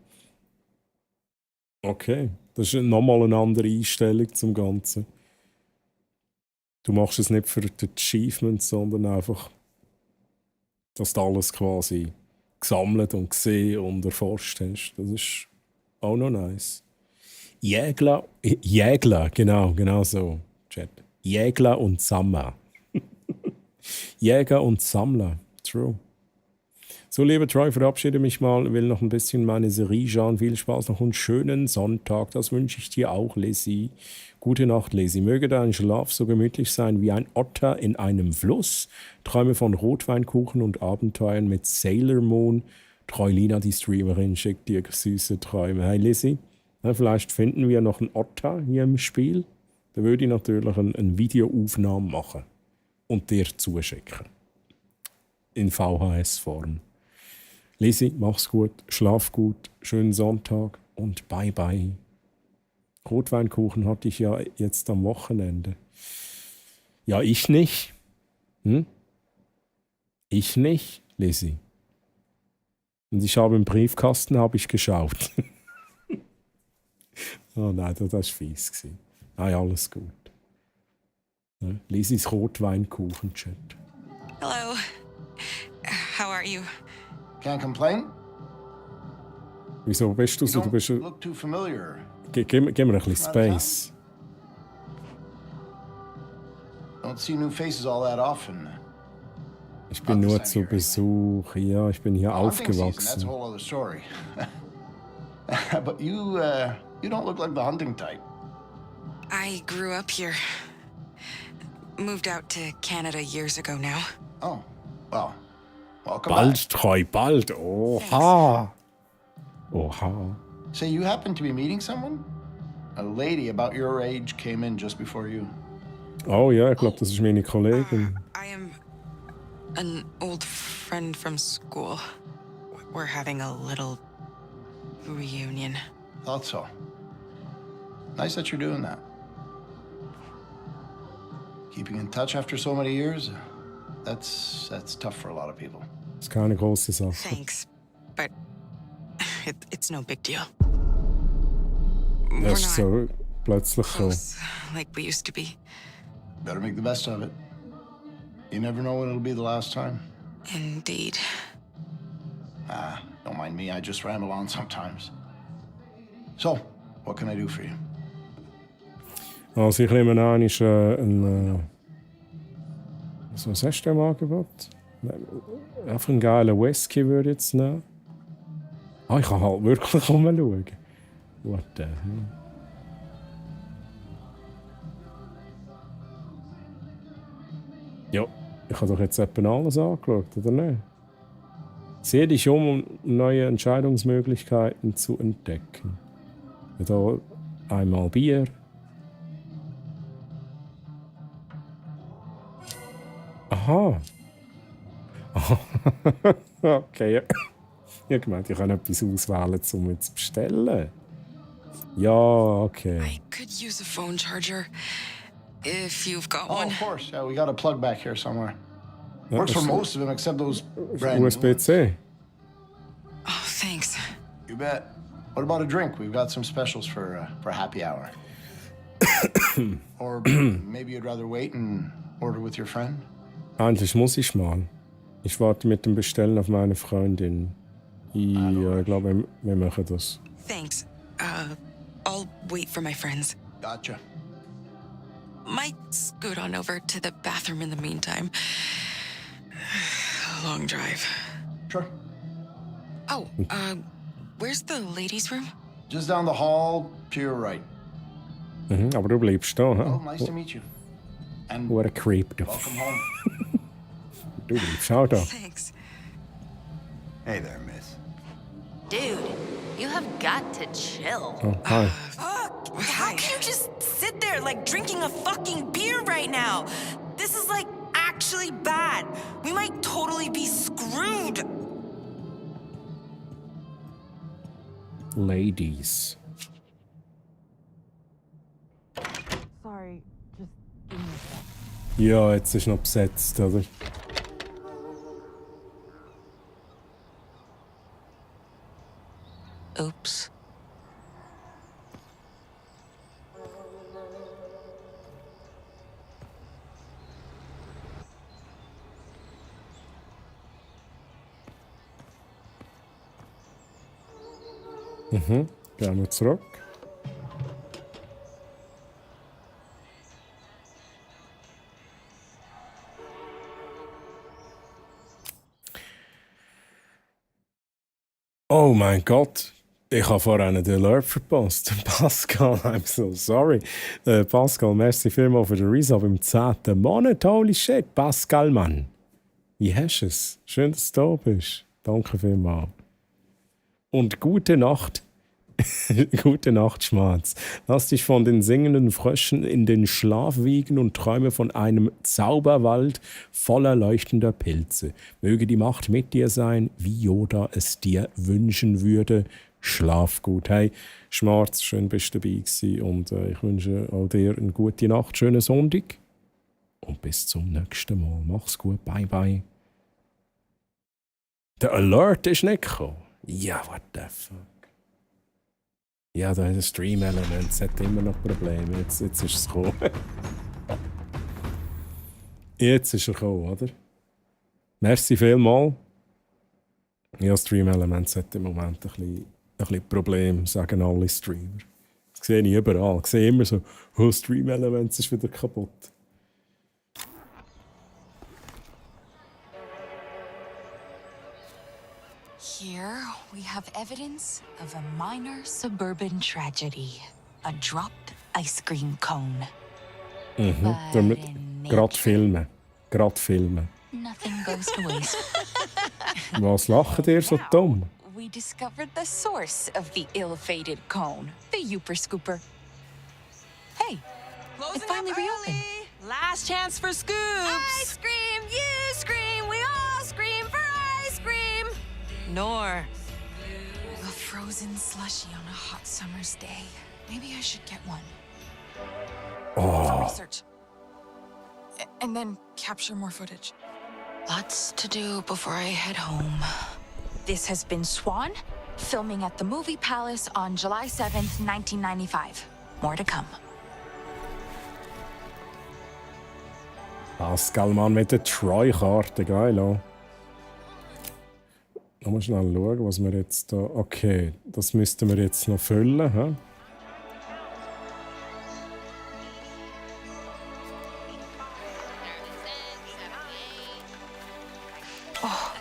Okay, das ist nochmal eine andere Einstellung zum Ganzen. Du machst es nicht für die Achievements, sondern einfach, dass du alles quasi gesammelt und gesehen und erforscht hast. Das ist auch noch nice. Jägler, genau so, Chat. Jägler und Sammler. Jäger und Sammler, true. So, lieber Troy, verabschiede mich mal, will noch ein bisschen meine Serie schauen. Viel Spaß noch und schönen Sonntag. Das wünsche ich dir auch, Lizzie. Gute Nacht, Lizzie. Möge dein Schlaf so gemütlich sein wie ein Otter in einem Fluss. Träume von Rotweinkuchen und Abenteuern mit Sailor Moon. Troilina, die Streamerin, schickt dir süße Träume. Hey, Lizzie, vielleicht finden wir noch einen Otter hier im Spiel. Da würde ich natürlich eine Videoaufnahme machen und dir zuschicken. In VHS-Form. Lizzie, mach's gut, schlaf gut, schönen Sonntag und bye bye. Rotweinkuchen hatte ich ja jetzt am Wochenende. Ja, ich nicht. Ich nicht, Lizzie. Und ich habe im Briefkasten geschaut. Oh nein, das war fies. Nein, alles gut. Lizzies Rotweinkuchen-Chat. Hello. How are you? Can't complain? Wieso bist du so? Du bist look too familiar. Gib mir ein bisschen Space. Don't see new faces all that often. Ich bin nur zu Besuch. Ja, ich bin hier aufgewachsen. That's a whole other story. But you don't look like the hunting type. I grew up here. Moved out to Canada years ago now. Oh, well, welcome Bald, back. Troy, bald. Oha. Oha. So you happen to be meeting someone? A lady about your age came in just before you. Oh ja, ich glaube, das ist meine Kollegin. I am an old friend from school. We're having a little reunion. Thought so. Nice that you're doing that. Keeping in touch after so many years, that's tough for a lot of people. Das ist keine große Sache. Thanks, but it's no big deal. Das ist so plötzlich so. Like we used to be. Better make the best of it. You never know when it'll be the last time. Indeed. Don't mind me, I just ramble on sometimes. So, what can I do for you? Also ich nehme an, ist was hast du im Angebot? Einfach einen geilen Whisky würde ich jetzt nehmen. Ich kann halt wirklich rumschauen. What the hell? Ja, ich habe doch jetzt etwa alles angeschaut, oder nicht? Sehe dich um neue Entscheidungsmöglichkeiten zu entdecken. Da einmal Bier. Aha. Okay. Ich gemeint, ich kann etwas auswählen, um es zu bestellen. Ja, okay. I could use a phone charger if you've got one. Of course. Yeah, we got a plug back here somewhere. Works for most of them except those brand new ones. USB-C. Oh, thanks. You bet. What about a drink? We've got some specials for happy hour. Or maybe you'd rather wait and order with your friend? Eigentlich muss ich mal. Ich warte mit dem Bestellen auf meine Freundin. Ich glaube, wir machen das. Thanks. I'll wait for my friends. Gotcha. Might scoot on over to the bathroom in the meantime. Long drive. Sure. Oh, where's the ladies' room? Just down the hall to your right. Aber du bleibst da, Well, nice to meet you. And what a creep, du. welcome home. Du bleibst auch da. Thanks. Hey there, miss. Dude, you have got to chill. Oh, hi. How can you just sit there like drinking a fucking beer right now? This is like actually bad. We might totally be screwed. Ladies. Sorry, just give me a sec. Ja, jetzt ist noch besetzt, oder? Oops. Gehen wir zurück. Oh mein Gott, ich habe vorhin den Alert verpasst. Pascal, I'm so sorry. Pascal, merci vielmals für den Resub im 10. Monat. Holy shit, Pascal, Mann. Wie hast du es? Schön, dass du da bist. Danke vielmals. Und gute Nacht. Gute Nacht, Schmarz. Lass dich von den singenden Fröschen in den Schlaf wiegen und träume von einem Zauberwald voller leuchtender Pilze. Möge die Macht mit dir sein, wie Yoda es dir wünschen würde. Schlaf gut. Hey, Schmarz, schön bist du dabei gewesen und ich wünsche auch dir eine gute Nacht, schönen Sonntag und bis zum nächsten Mal. Mach's gut, bye bye. Der Alert ist nicht gekommen. Ja, what the fuck. Ja, da ist ein Stream-Element. Es hat immer noch Probleme. Jetzt ist es gekommen. Jetzt ist er gekommen, oder? Merci vielmals. Ja, Stream-Element hat im Moment ein bisschen Probleme, sagen alle Streamer. Das sehe ich überall. Ich sehe immer so, oh, Stream-Element ist wieder kaputt. Here we have evidence of a minor suburban tragedy. A dropped ice cream cone. Gerade filmen. Gerade filmen. Nothing goes to waste. Was lacht ihr so dumm? We discovered the source of the ill-fated cone, the Youper Scooper. Hey, it finally reopened. Last chance for scoops. I scream, you scream, we all scream for ice cream. Nor. A frozen slushie on a hot summer's day. Maybe I should get one. Oh. Research. and then capture more footage. Lots to do before I head home. This has been Swan, filming at the Movie Palace on July 7th, 1995. More to come. Pascal, Mann, mit der Troy-Karte, geil, oh. Mal schnell schauen, was wir jetzt da... Okay, das müssten wir jetzt noch füllen, hä? Oh,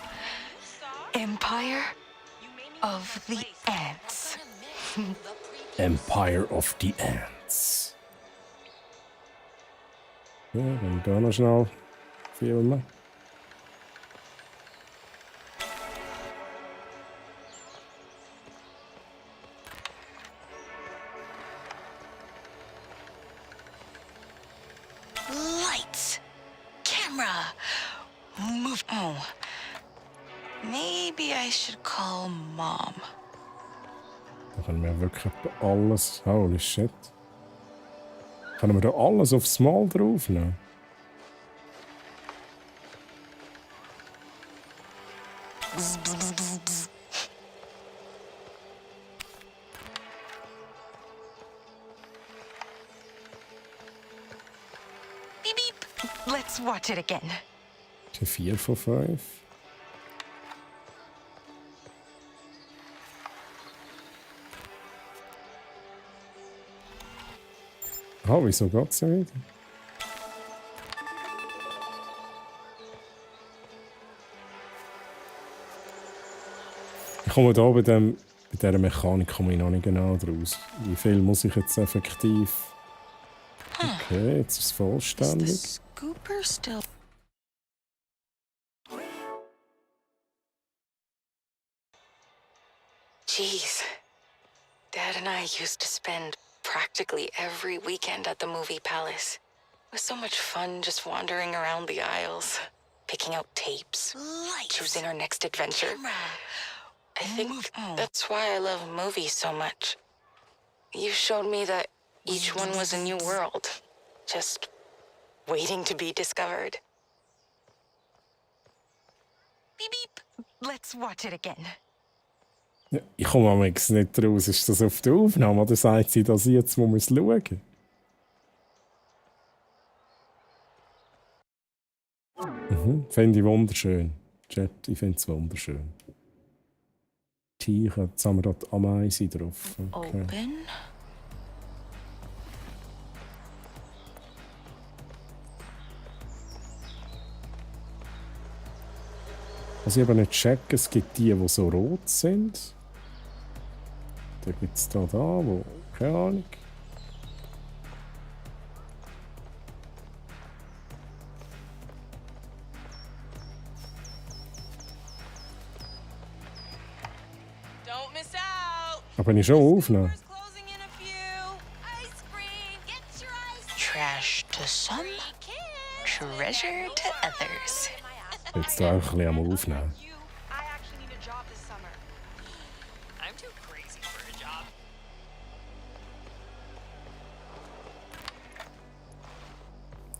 Empire of the Ants. Empire of the Ants. Ja, dann da noch schnell filmen. Lights, camera, move. Oh, maybe I should call Mom. Da können wir wirklich alles... Holy shit. Können wir da alles auf Small draufnehmen? Bzz, bzz, bzz, bzz, bzz. Beep beep. Let's watch it again. 4 von 5. Ah, wieso geht's nicht wieder? Ich komme da bei dieser Mechanik komme ich noch nicht genau draus. Wie viel muss ich jetzt effektiv... Okay, jetzt ist es vollständig. Is the scooper still... Jeez. Dad and I used to spend practically every weekend at the Movie Palace. It was so much fun just wandering around the aisles, picking out tapes, choosing our next adventure. I think that's why I love movies so much. You showed me that each one was a new world, just waiting to be discovered. Beep beep. Let's watch it again. Ja, ich komme am nicht raus. Ist das auf der Aufnahme oder sagt sie, dass ich jetzt schauen muss? Finde ich wunderschön. Chat, ich finde es wunderschön. Tiere, jetzt haben wir dort Ameise drauf. Okay. Open. Was ich aber nicht checke, es gibt die so rot sind. Da gibt es da, wo... Keine Ahnung. Don't miss out. Aber ich schon aufnehmen. Trash to some, treasure to others. Jetzt da auch ein bisschen am Aufnehmen. I'm too crazy for a job.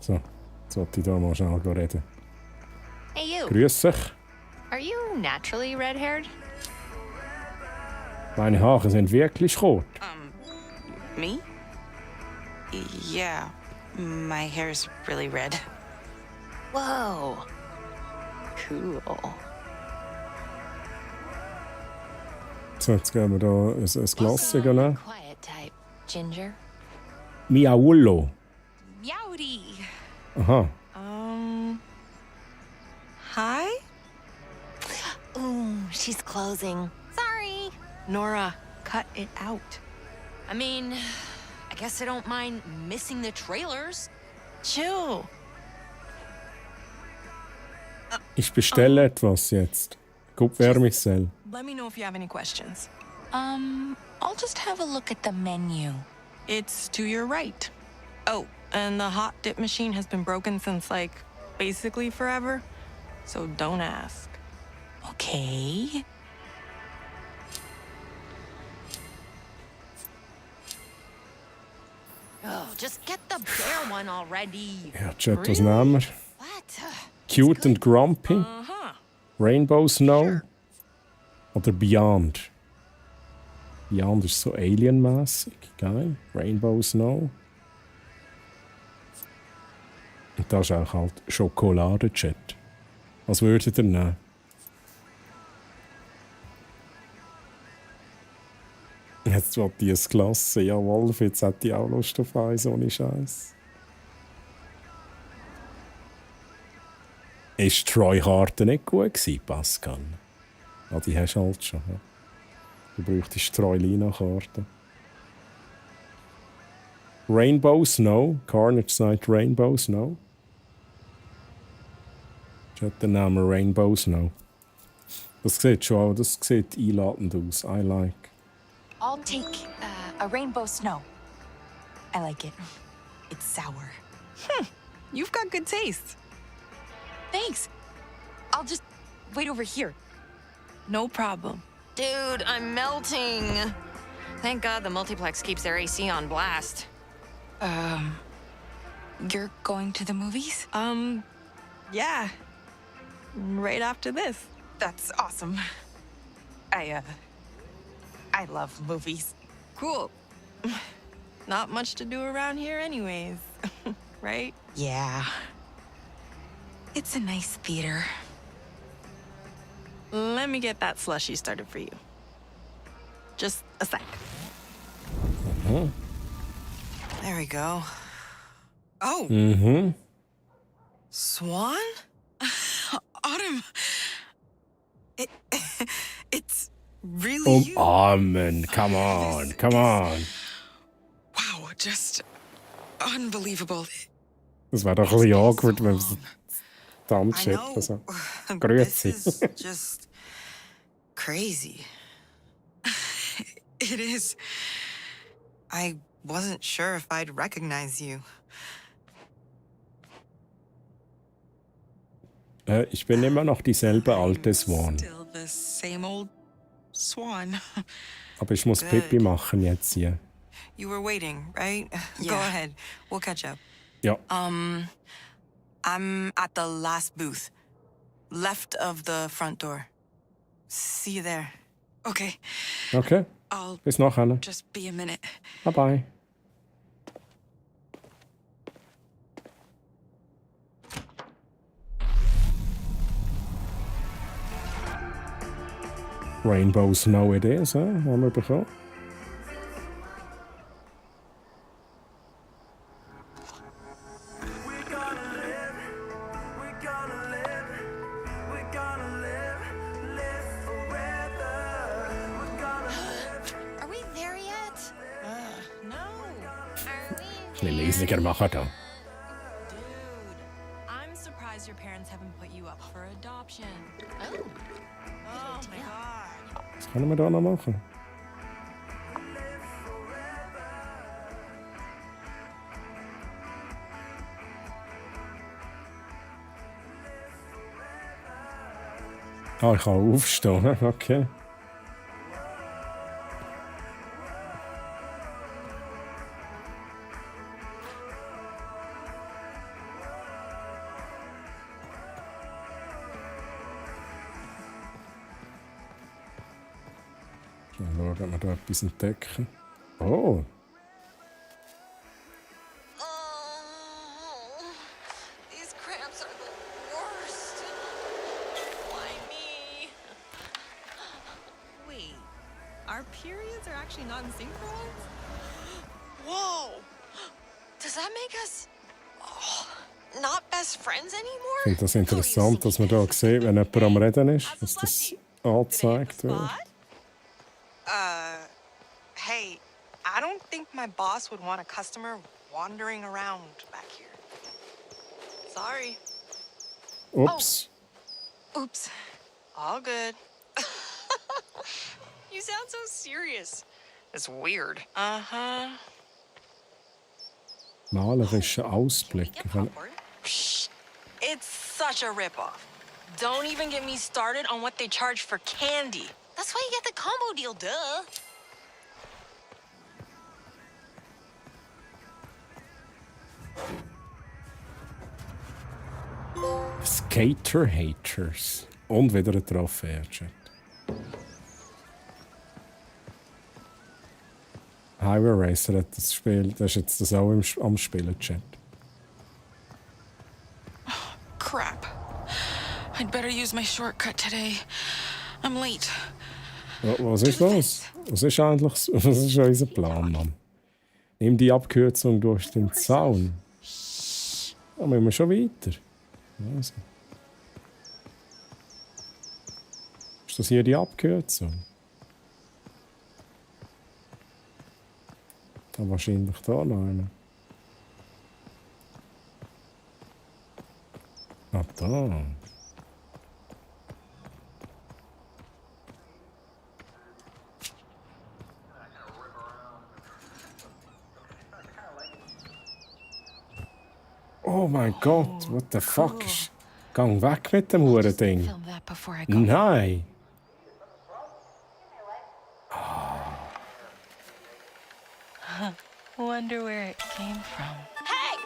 So, jetzt wollte ich da mal schnell reden. Hey, you. Grüß dich. Are you naturally red-haired? Meine Haare sind wirklich rot. Me? Yeah, my hair's really red. Whoa. Cool. So, jetzt gehen wir da ein Glas nehmen. Quiet type. Ginger? Miaullo. Meowdy. Aha. Hi? Ooh, she's closing. Sorry. Nora, cut it out. I mean, I guess I don't mind missing the trailers. Chill. Ich bestelle etwas jetzt. Guck, wer mich soll. Let me know if you have any questions. I'll just have a look at the menu. It's to your right. Oh, and the hot dip machine has been broken since, like, basically forever. So don't ask. Okay. Oh, just get the bear one already. Ja, Chat, was nehmen wir? Cute and Grumpy? Rainbow Snow? Oder Beyond? Beyond ist so alienmäßig. Geil. Rainbow Snow. Und da ist auch halt Schokolade-Chat. Was würdet ihr nehmen? Jetzt will die ein Glas. Ja, Wolf, jetzt hätte ich auch Lust auf eins, ohne Scheiß. Ist Troy Harden nicht gut gewesen, Pascal? Ah, die hast du halt schon. Ja. Du bräuchtest Troy-Lina-Karten. Rainbow Snow. Carnage sagt Rainbow Snow. Ich hätte den Namen Rainbow Snow. Das sieht schon, das sieht einladend aus. I like. I'll take a rainbow snow. I like it. It's sour. You've got good taste. Thanks. I'll just wait over here. No problem. Dude, I'm melting. Thank God the multiplex keeps their AC on blast. You're going to the movies? Yeah. Right after this. That's awesome. I love movies. Cool. Not much to do around here anyways. Right? Yeah. It's a nice theater. Let me get that slushie started for you. Just a sec. There we go. Oh. Mhm. Swan? Autumn. It's really you. Umarmen. Come on, come on. Wow, just unbelievable. Das wäre doch ein bisschen awkward, wenn es Dampf schickt. Also. Grüezi. This is just crazy. It is. I wasn't sure if I'd recognize you. Ich bin immer noch dieselbe alte Swan. Still the same old Swan. Aber ich muss Pipi machen jetzt hier. You were waiting, right? Yeah. Go ahead. We'll catch up. Ja. I'm at the last booth. Left of the front door. See you there. Okay. Okay. I'll Bis nachher. just be a minute. Bye bye. Rainbow Snow it is, haben wir bekommen. Are we there yet? No. Are we? Ein bisschen leisiger machen da. I'm surprised your parents haven't put you up for adoption. Oh my God. Was können wir da noch machen? Ah, ich kann aufstehen, okay. Mal schauen, ob wir da etwas entdecken. Oh! These cramps are the worst. Why me? Wait, our periods are actually not in sync for once? Whoa! Does that make us not best friends Ich anymore? finde das interessant, dass man da sieht, wenn jemand am Reden ist, dass das angezeigt wird. Hey, I don't think my boss would want a customer wandering around back here. Sorry. Ups. Oops. All good. You sound so serious. It's weird. Uh-huh. Malerischer Ausblick. Psh, it's such a ripoff. Don't even get me started on what they charge for candy. That's why you get the combo deal, duh. Skater-Haters. Und wieder ein Trophäe, Chat. Highway Racer hat das Spiel, das ist jetzt das auch am Spielen, Chat. Crap. I'd better use my shortcut today. I'm late. Was ist los? Was ist eigentlich was ist unser Plan, Mann? Nimm die Abkürzung durch den Zaun. Da müssen wir schon weiter. Also. Ist das hier die Abkürzung? Da wahrscheinlich da noch eine. Ah, da. Oh mein Gott, what the fuck? Gang weg mit dem Huren-Ding. Nein! Wonder where it came from. Hey!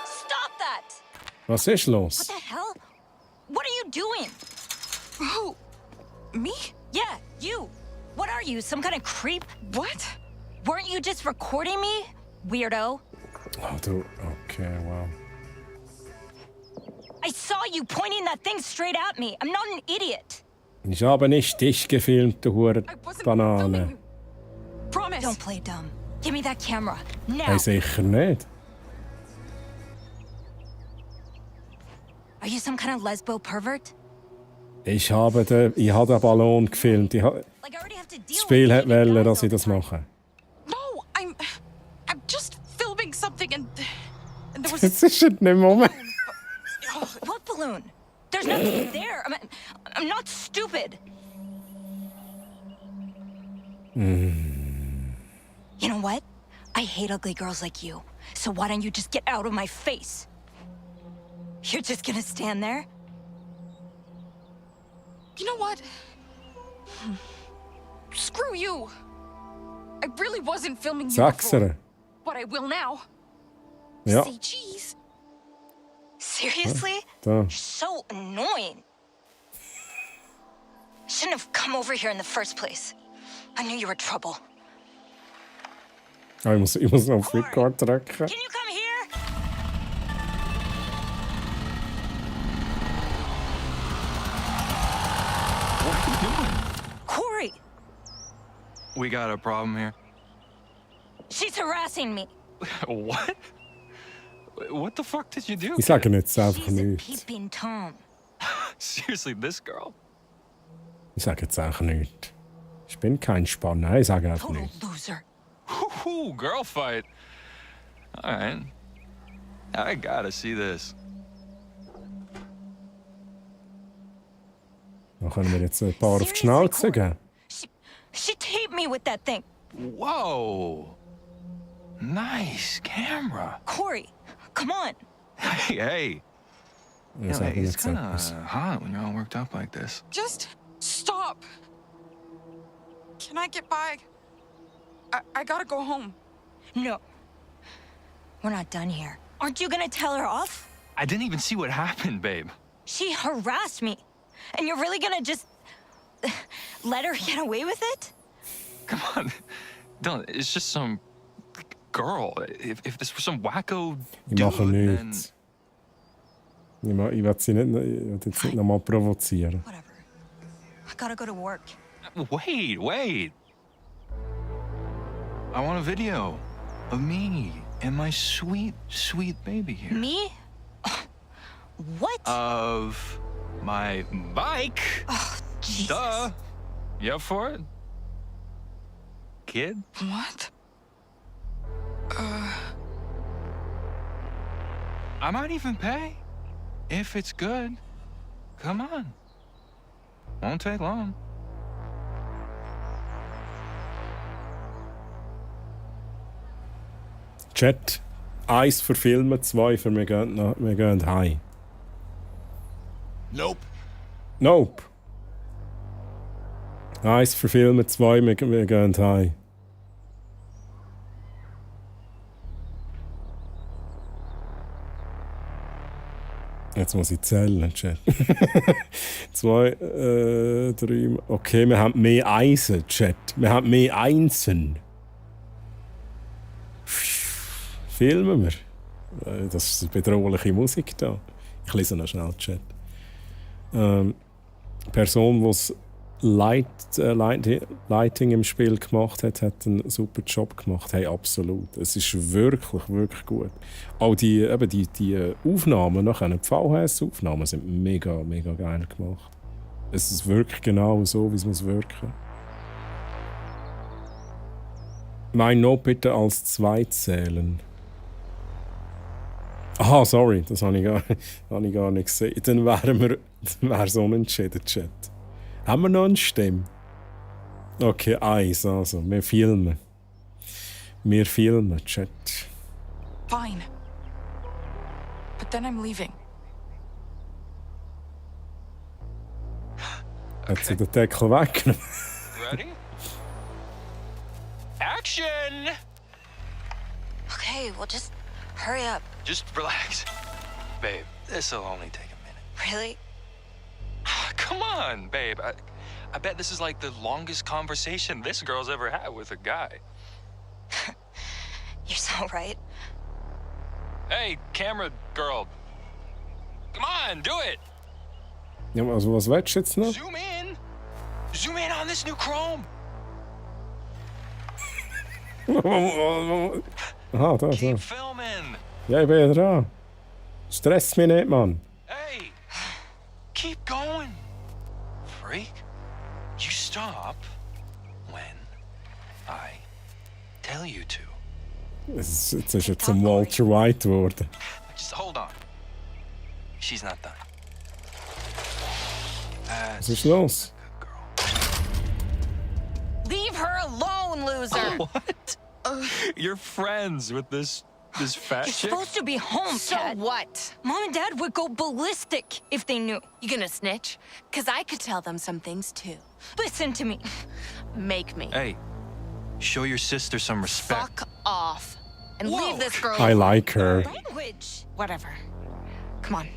Stop that! Was ist los? What the hell? What are you doing? Who? Me? Yeah, you. What are you, some kind of creep? What? Weren't you just recording me, weirdo? Oh, du. Okay, wow. I saw you pointing that thing straight at me. I'm not an idiot. Ich habe nicht dich gefilmt, du Huren-Banane. Promise. Don't play dumb. Give me that camera. Now. Hey, sicher nicht. Are you some kind of lesbo pervert? Ich habe den Ballon gefilmt. Das Spiel hat wollen, dass ich das mache. No, I'm just filming something and there was. Das ist nicht mehr Moment. What balloon? There's nothing there. I'm not stupid. You know what? I hate ugly girls like you. So why don't you just get out of my face? You're just gonna stand there? You know what? Screw you. I really wasn't filming you before, but I will now. Ja. Say cheese. Seriously? Da. You're so annoying. Shouldn't have come over here in the first place. I knew you were trouble. Oh, ich muss noch auf Record drücken. Can you come here? What are you doing? Corey! We got a problem here. She's harassing me. What? What the fuck did you do? Ich sage jetzt einfach nichts. Peeping Tom. Seriously, this girl? Ich sage jetzt einfach nichts. Ich bin kein Spanner, ich sage einfach Total nichts. loser. Woohoo, girl fight. All right. I gotta see this. Dann können wir jetzt ein paar auf die Schnauze geben. She taped me with that thing. Whoa. Nice camera. Corey, come on. Hey, hey. You know, sagen it's jetzt kind etwas. of hot when you're all worked up like this. Just stop. Can I get by? I gotta go home. No. We're not done here. Aren't you gonna tell her off? I didn't even see what happened, babe. She harassed me. And you're really gonna just let her get away with it? Come on. Don't. It's just some girl. If this was some wacko Ich mache dude, nichts. Ich werde sie nicht, jetzt nicht nochmal provozieren. I gotta go to work. Wait. I want a video of me and my sweet, sweet baby here. Me? What? Of my bike. Oh, Jesus. Duh. You up for it? Kid? What? I might even pay. If it's good. Come on. Won't take long. Chat. 1 für Filmen, 2 für wir gehen heim. Nope. 1 für Filmen, 2 wir gehen heim. Jetzt muss ich zählen, Chat. 2, 3. Okay, wir haben mehr Eisen, Chat. Wir haben mehr Einsen. Filmen wir. Das ist bedrohliche Musik da. Ich lese noch schnell Chat. Die Person, die das Lighting im Spiel gemacht hat, hat einen super Job gemacht. Hey, absolut. Es ist wirklich, wirklich gut. Auch die Aufnahmen, nachher die VHS-Aufnahmen sind mega, mega geil gemacht. Es ist wirklich genau so, wie es muss wirken. Mein No bitte als 2 zählen. Aha, sorry, das habe ich gar nicht gesehen. Dann wäre es unentschieden, Chat. Haben wir noch eine Stimme? Okay, 1, also. Wir filmen. Chat. Fine. But then I'm leaving. Hat sie den Deckel weggenommen? Ready? Action! Okay, well, just hurry up. Just relax. Babe, this'll only take a minute. Really? Come on, babe. I bet this is like the longest conversation this girl's ever had with a guy. You're so right. Hey, camera girl. Come on, do it! Ja, also was willst du jetzt noch? Zoom in! Zoom in on this new Chrome! Aha, da, Keep so. filming! Ja, ich bin ja dran. Stress mich nicht, Mann. Hey! Keep going! Freak. You stop when I tell you to. Jetzt ist er zum Walter White geworden. Just hold on. She's not done. Was ist los? Leave her alone, loser! What? You're friends with this fat You're chick? supposed to be home, So Ted. what? Mom and Dad would go ballistic if they knew. You gonna snitch? Cause I could tell them some things too. Listen to me. Make me. Hey, show your sister some respect. Fuck off. And Whoa. leave this girl I alone. like her. Language. Whatever. Come on.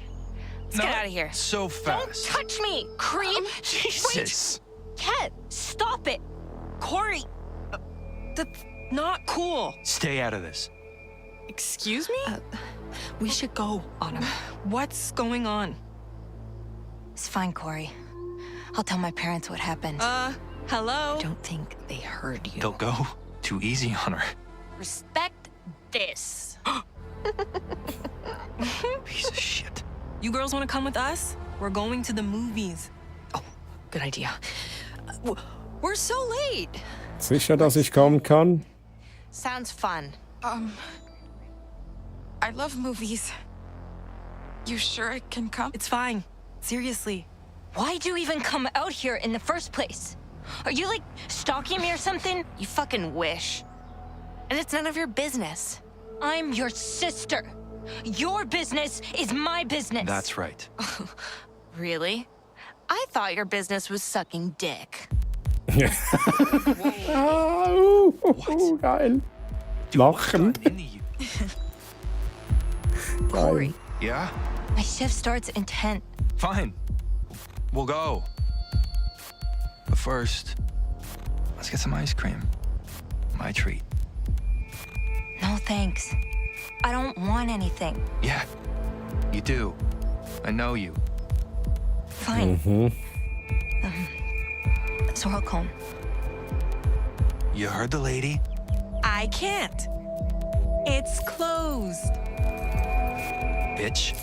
Let's get Not out of here. So fast. Touch me, creep. Jesus. Wait. Ted, stop it. Corey. That's not cool. Stay out of this. Excuse me? We should go, Autumn. What's going on? It's fine, Corey. I'll tell my parents what happened. Hello? I don't think they heard you. Don't go too easy on her. Respect this. Piece of shit. You girls want to come with us? We're going to the movies. Oh, good idea. We're so late. Sicher, dass ich kommen kann? Sounds fun. I love movies. You sure I can come? It's fine. Seriously. Why'd you even come out here in the first place? Are you, like, stalking me or something? You fucking wish. And it's none of your business. I'm your sister. Your business is my business. That's right. Really? I thought your business was sucking dick. Geil. Lachend. Corey, Yeah? my shift starts in 10. Fine. We'll go. But first, let's get some ice cream. My treat. No thanks. I don't want anything. Yeah, you do. I know you. Fine. So I'll come. You heard the lady? I can't. It's closed. Bitch.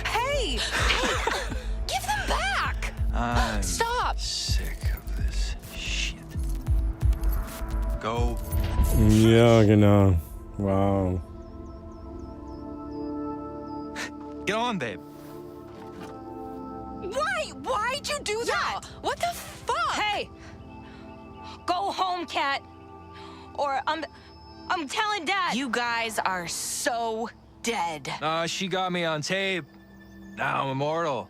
Hey! Give them back! I'm Stop! sick of this shit. Go. Ja, genau. Wow. Get on, babe. Why? Why'd you do that? What the fuck? Hey! Go home, Cat. Or I'm telling Dad. You guys are so dead. She got me on tape. Now I'm immortal.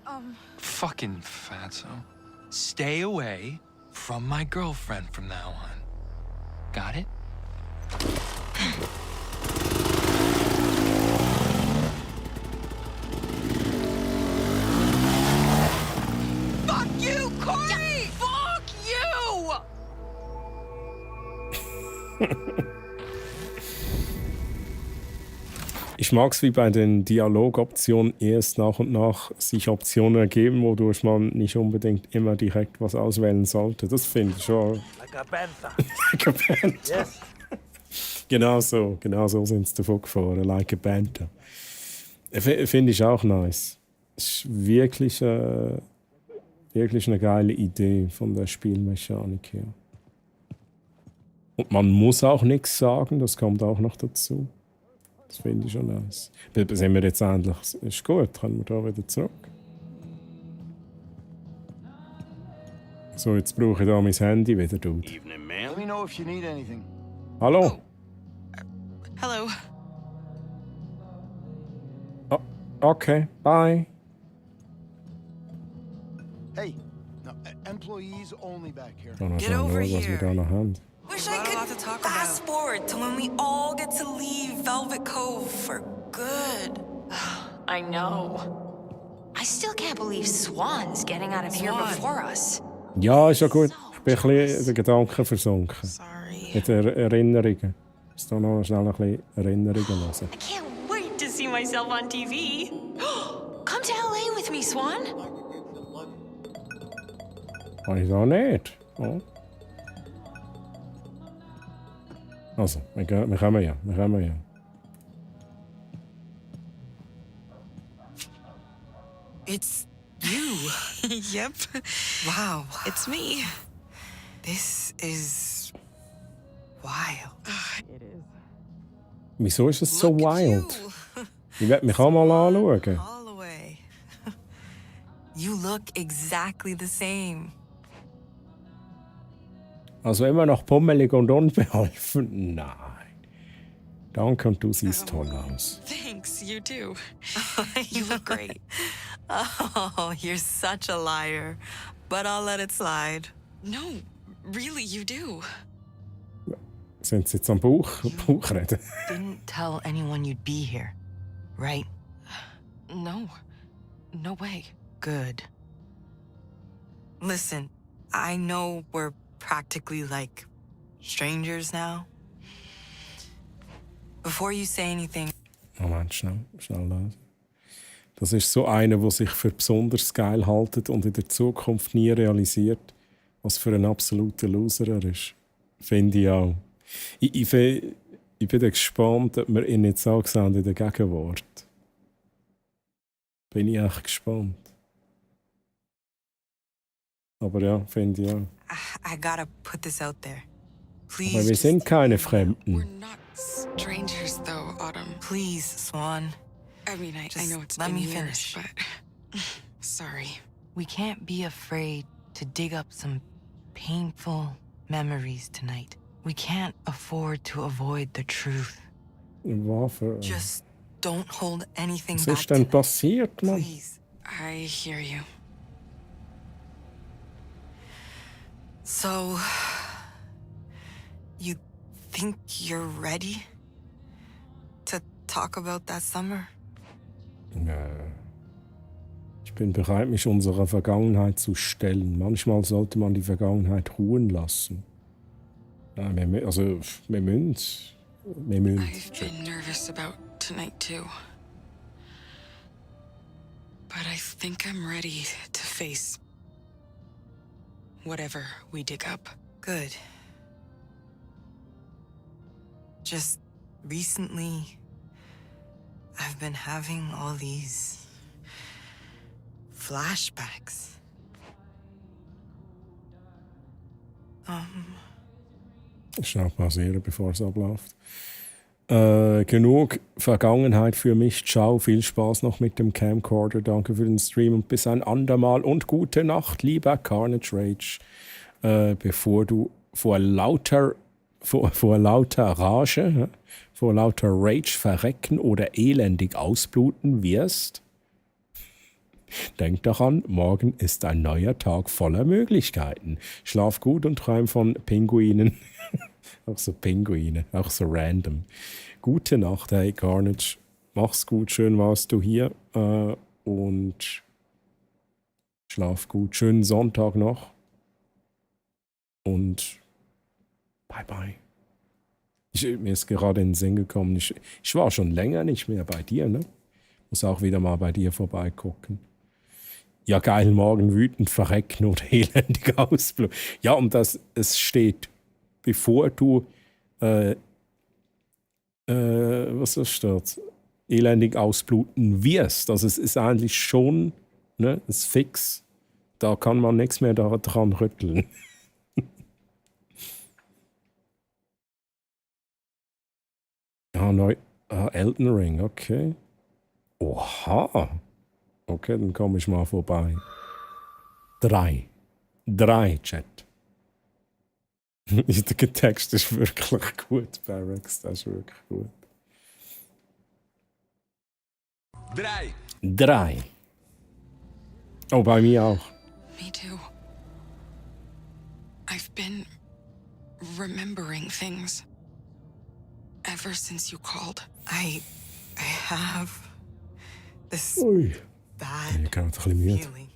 Fucking fatso. Stay away from my girlfriend from now on. Got it? Ich mag es wie bei den Dialogoptionen erst nach und nach sich Optionen ergeben, wodurch man nicht unbedingt immer direkt was auswählen sollte. Das finde ich schon. Like a panther. Like a panther. Yes. Genau so sind sie davon gefahren. Like a panther. Finde ich auch nice. Ist wirklich eine geile Idee von der Spielmechanik her. Und man muss auch nichts sagen, das kommt auch noch dazu. Das finde ich schon nice. Sind wir jetzt endlich, ist gut, können wir da wieder zurück. So, jetzt brauche ich da mein Handy wieder, Dude. Evening, ma'am. Let me know if you need anything. Hallo? Hello. Oh, okay, bye. Hey, no, employees only back here. Dann schauen wir mal, was wir da noch haben. Wish I could fast forward to when we all get to leave Velvet Cove for good. I know. I still can't believe Swan's getting out of here before us. Ja, ist ja gut. Ich bin ein bisschen in den Gedanken versunken. Mit Erinnerungen. Ich muss da noch schnell ein bisschen Erinnerungen hören. I can't wait to see myself on TV. Come to LA with me, Swan. Kann ich da nicht. Oh. Also, wir kommen ja. It's you. Yep. Wow. It's me. This is wild. It is. Wieso ist es so wild? Ich werde mich auch mal anschauen. All the way. You look exactly the same. Also immer noch pummelig und unbeholfen? Nein. Danke und du siehst toll aus. Thanks, you too. You look great. Oh, you're such a liar. But I'll let it slide. No, really, you do. Sind Sie jetzt am Bauch reden? Didn't tell anyone you'd be here, right? No. No way. Good. Listen, I know we're practically like strangers now. Before you say anything. Moment, schnell lesen. Das ist so einer, der sich für besonders geil hält und in der Zukunft nie realisiert, was für ein absoluter Loser er ist. Finde ich auch. Ich bin gespannt, ob wir ihn jetzt auch sehen in der Gegenwart. Bin ich echt gespannt. Aber ja, finde ich auch. I gotta put this out there. Please. Aber wir sind keine Fremden. Strangers, though, Autumn. Please, Swan. I mean, I know it's let me finish, but sorry. We can't be afraid to dig up some painful memories tonight. We can't afford to avoid the truth. Waffe. Just don't hold anything Was back. ist denn passiert, Mann? Please. I hear you. So, you think you're ready to talk about that summer? Ich bin bereit, mich unserer Vergangenheit zu stellen. Manchmal sollte man die Vergangenheit ruhen lassen. Ja, wir müssen. I've been nervous about tonight too. But I think I'm ready to face whatever we dig up. Good. Just recently, I've been having all these flashbacks. Schnell pausieren, bevor es abläuft. Genug Vergangenheit für mich. Ciao, viel Spaß noch mit dem Camcorder. Danke für den Stream und bis ein andermal. Und gute Nacht, lieber Carnage Rage. Bevor du vor lauter Rage, vor lauter Rage verrecken oder elendig ausbluten wirst, denk daran, morgen ist ein neuer Tag voller Möglichkeiten. Schlaf gut und träum von Pinguinen. Auch so Pinguine, auch so random. Gute Nacht, hey Carnage. Mach's gut, schön warst du hier. Und schlaf gut. Schönen Sonntag noch. Und bye bye. Mir ist gerade in den Sinn gekommen, ich war schon länger nicht mehr bei dir, ne? Muss auch wieder mal bei dir vorbeigucken. Ja, geil, morgen wütend verrecken oder elendig ausbluten. Ja, und es steht, bevor du, was ist das? Elendig ausbluten wirst. Also es ist eigentlich schon, ne, ist fix. Da kann man nichts mehr daran rütteln. Elden Ring, okay. Oha. Okay, dann komme ich mal vorbei. 3, Chat. Der Text ist wirklich gut, Barracks, das ist wirklich gut. 3. Oh, bei mir auch. Me too. I've been remembering things ever since you called. I have this bad feeling.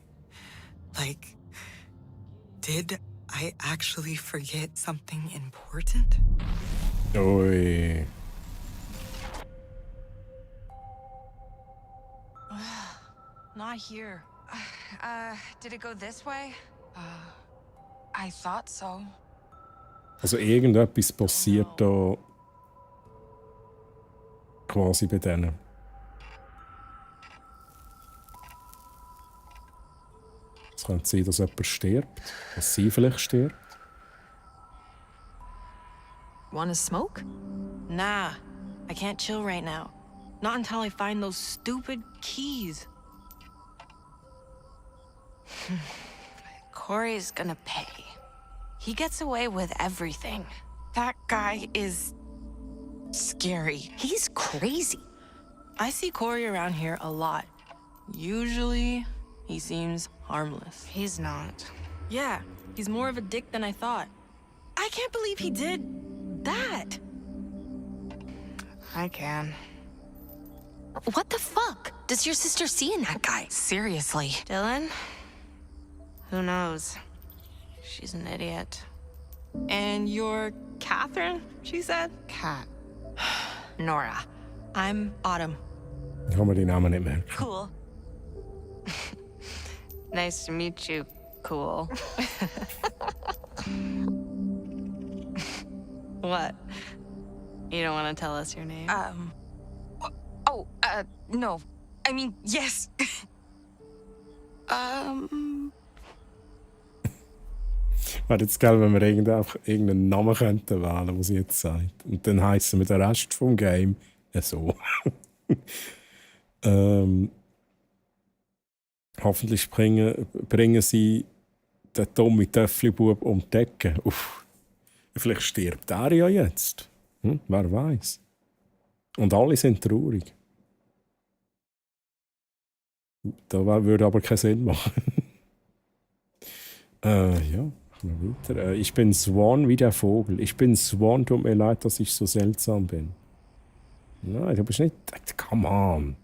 Like, did I actually forget something important? Ui. Not here. Did it go this way? I thought so. Also irgendetwas passiert da quasi bei denen. Es könnte sein, dass jemand stirbt, dass sie vielleicht stirbt. Wanna smoke? Nah, I can't chill right now. Not until I find those stupid keys. Corey's gonna pay. He gets away with everything. That guy is scary. He's crazy. I see Corey around here a lot. Usually, he seems harmless. He's not. Yeah, he's more of a dick than I thought. I can't believe he did that. I can. What the fuck does your sister see in that guy? Seriously. Dylan? Who knows? She's an idiot. And you're Catherine, she said? Cat. Nora. I'm Autumn. Ich kann mir die Namen nicht merken. Cool. Nice to meet you, cool. What? You don't want to tell us your name? No. I mean, yes. Wäre jetzt geil, wenn wir irgendeinen Namen könnten wählen, was sie jetzt sagt. Und dann heissen wir den Rest vom Game so. Hoffentlich bringen sie den dummen Töffli-Bub um die Ecke. Uff. Vielleicht stirbt er ja jetzt. Wer weiß. Und alle sind traurig. Da würde aber keinen Sinn machen. Ja. Weiter. Ich bin Swan wie der Vogel. Ich bin Swan, tut mir leid, dass ich so seltsam bin. Nein, du bist nicht... Come on.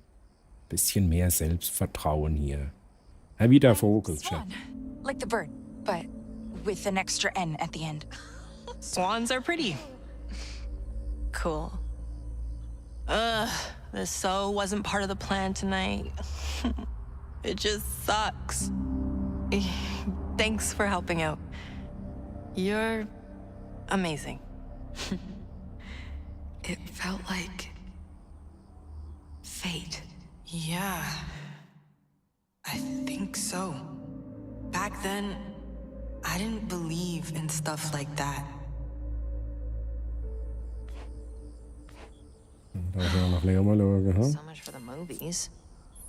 Bisschen mehr Selbstvertrauen hier. Wie der Vogel. Swan. Like the bird, but with an extra N at the end. Swans are pretty. Cool. This so wasn't part of the plan tonight. It just sucks. Thanks for helping out. You're amazing. It felt like fate. Yeah. I think so. Back then, I didn't believe in stuff like that. Darf ich auch noch länger mal schauen, ha? So much for the movies.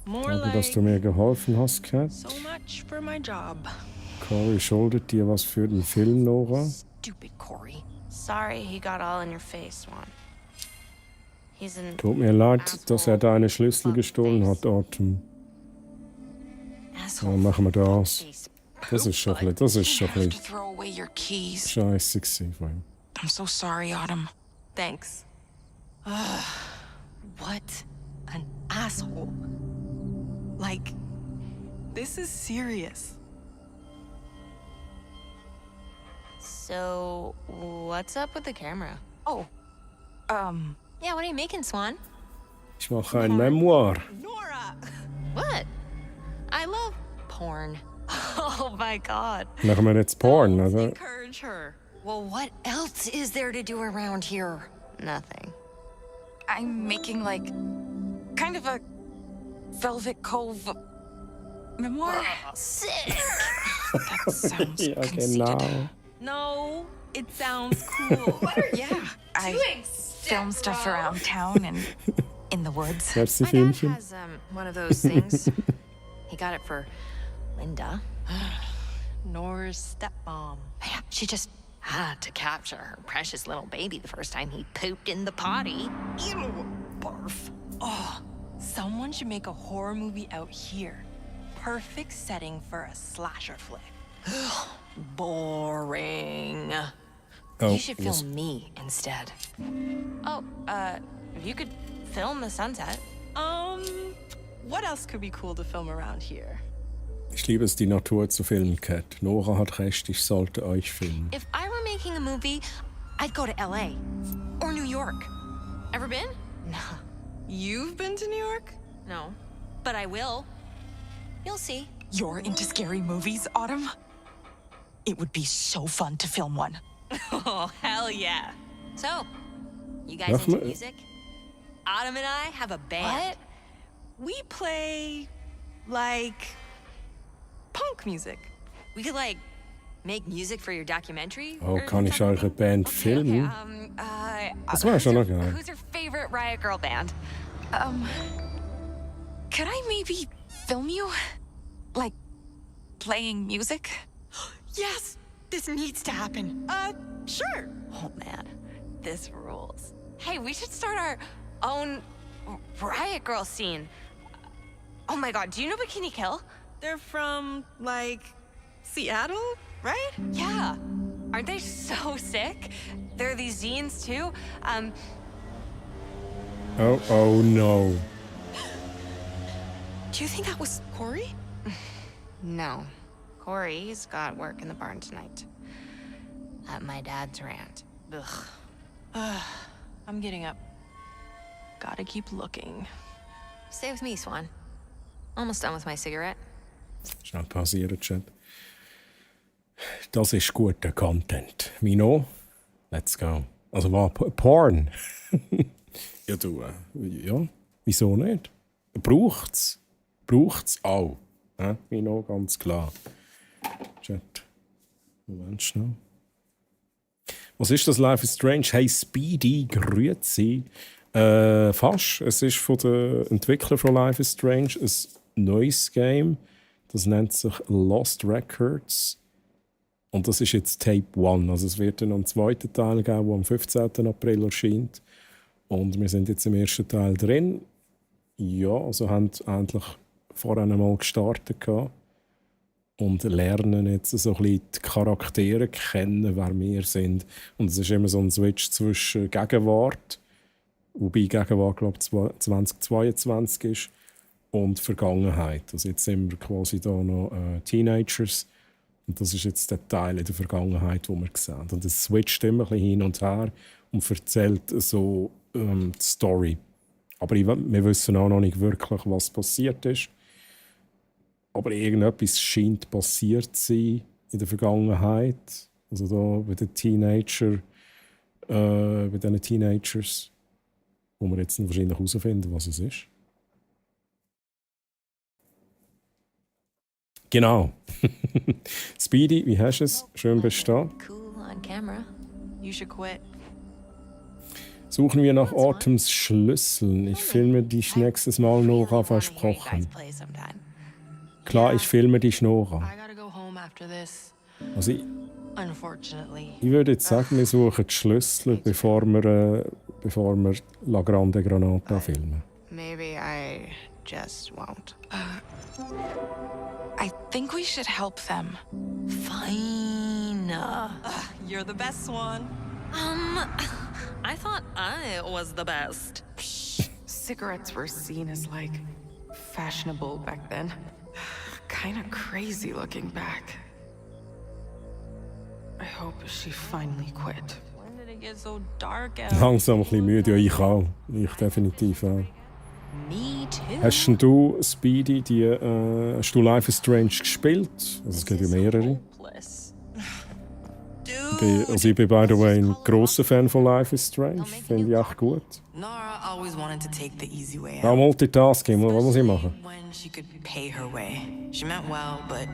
More Danke, like dass du mir geholfen hast, Kat. so much for my job. Corey schuldet dir was für den Film, Nora. Stupid Corey. Sorry he got all in your face, Swan. He's an Tut mir leid, dass er deine Schlüssel gestohlen hat, Autumn. Ja, machen wir das. Das ist schon ein bisschen Throw away your keys. scheisse gewesen von ihm. I'm so sorry, Autumn. Thanks. What an asshole. Like, this is serious. So, what's up with the camera? Oh, Yeah, what are you making, Swan? Ich mache ein Memoir. What? I love porn. Oh my god. Machen wir jetzt Porn, oder? Encourage her. Well, what else is there to do around here? Nothing. I'm making, like, kind of a Velvet Cove memoir. Sick! That sounds Ja, conceited. genau. No, it sounds cool. Yeah, I film stuff around town and in the woods. Merci, My dad Filmchen. has one of those things. He got it for Linda. Nora's stepmom. Yeah, she just had to capture her precious little baby the first time he pooped in the potty. Ew, barf. Oh, someone should make a horror movie out here. Perfect setting for a slasher flick. Boring. Oh, You should was- film me instead. Oh, you could film the sunset. What else could be cool to film around here? Ich liebe es, die Natur zu filmen, Cat. Nora hat recht, ich sollte euch filmen. If I were making a movie, I'd go to LA or New York. Ever been? No. You've been to New York? No. But I will. You'll see. You're into scary movies, Autumn? It would be so fun to film one. Oh, hell yeah. So, you guys Mach into mal. music? Autumn and I have a band. We play, like, punk music. We could, like, make music for your documentary? Oh, or kann ich something? eure Band filmen? Das wäre schon noch geil. Who's your favorite Riot Girl band? Could I maybe film you? Like, playing music? Yes! This needs to happen. Sure. Oh, man. This rules. Hey, we should start our own Riot Girl scene. Oh my god, do you know Bikini Kill? They're from, like, Seattle, right? Yeah. Aren't they so sick? There are these zines, too. Oh no. Do you think that was Corey? No. Corey's got work in the barn tonight. At my dad's rant. Ugh. I'm getting up. Gotta keep looking. Stay with me, Swan. Almost done with my cigarette. Schnell pausieren, Chat. Das ist guter Content. Mino, let's go. Also war Porn. Ja, du, ja, wieso nicht? Braucht's auch. Mino, ganz klar. Chat. Moment schnell. Was ist das Life is Strange? Hey Speedy, grüezi. Fast. Es ist von den Entwicklern von Life is Strange ein neues Game. Das nennt sich Lost Records. Und das ist jetzt Tape 1. Also es wird dann noch einen zweiten Teil geben, der am 15. April erscheint. Und wir sind jetzt im ersten Teil drin. Ja, also haben endlich vorher einmal gestartet gehabt. Und lernen jetzt so ein bisschen die Charaktere kennen, wer wir sind. Und es ist immer so ein Switch zwischen Gegenwart, wobei Gegenwart, glaube ich, 2022 ist, und Vergangenheit. Also jetzt sind wir quasi da noch Teenagers. Und das ist jetzt der Teil in der Vergangenheit, den wir sehen. Und es switcht immer ein bisschen hin und her und erzählt so die Story. Aber wir wissen auch noch nicht wirklich, was passiert ist. Aber irgendetwas scheint passiert zu sein in der Vergangenheit. Also da bei den Teenagers, wo wir jetzt wahrscheinlich herausfinden, was es ist. Genau. Speedy, wie hast du es? Schön bist du da. Cool on camera. You should quit. Suchen wir nach Autumns Schlüsseln. Ich filme dich nächstes Mal, Nora, versprochen. Klar, ich filme dich, Nora. I gotta go home after this. Also ich Unfortunately. würde jetzt sagen, wir suchen die Schlüssel, bevor wir La Grande Granata filmen. Maybe I just won't. I think we should help them. Fine. You're the best one. I thought I was the best. Cigarettes were seen as, like, fashionable back then. Kinda crazy looking back. I hope she finally quit. When did it get so dark out. Langsam ein bisschen müde, ja, ich auch. Ich definitiv auch. Me too. Hast denn du, Speedy, hast du Life is Strange gespielt? Also es gibt ja mehrere. Ich bin, by the way, ein grosser Fan von Life is Strange. Finde ich echt gut. Nora always wanted to take the easy way Ja, out. Multitasking, was muss ich machen? When she could pay her way. She meant well, but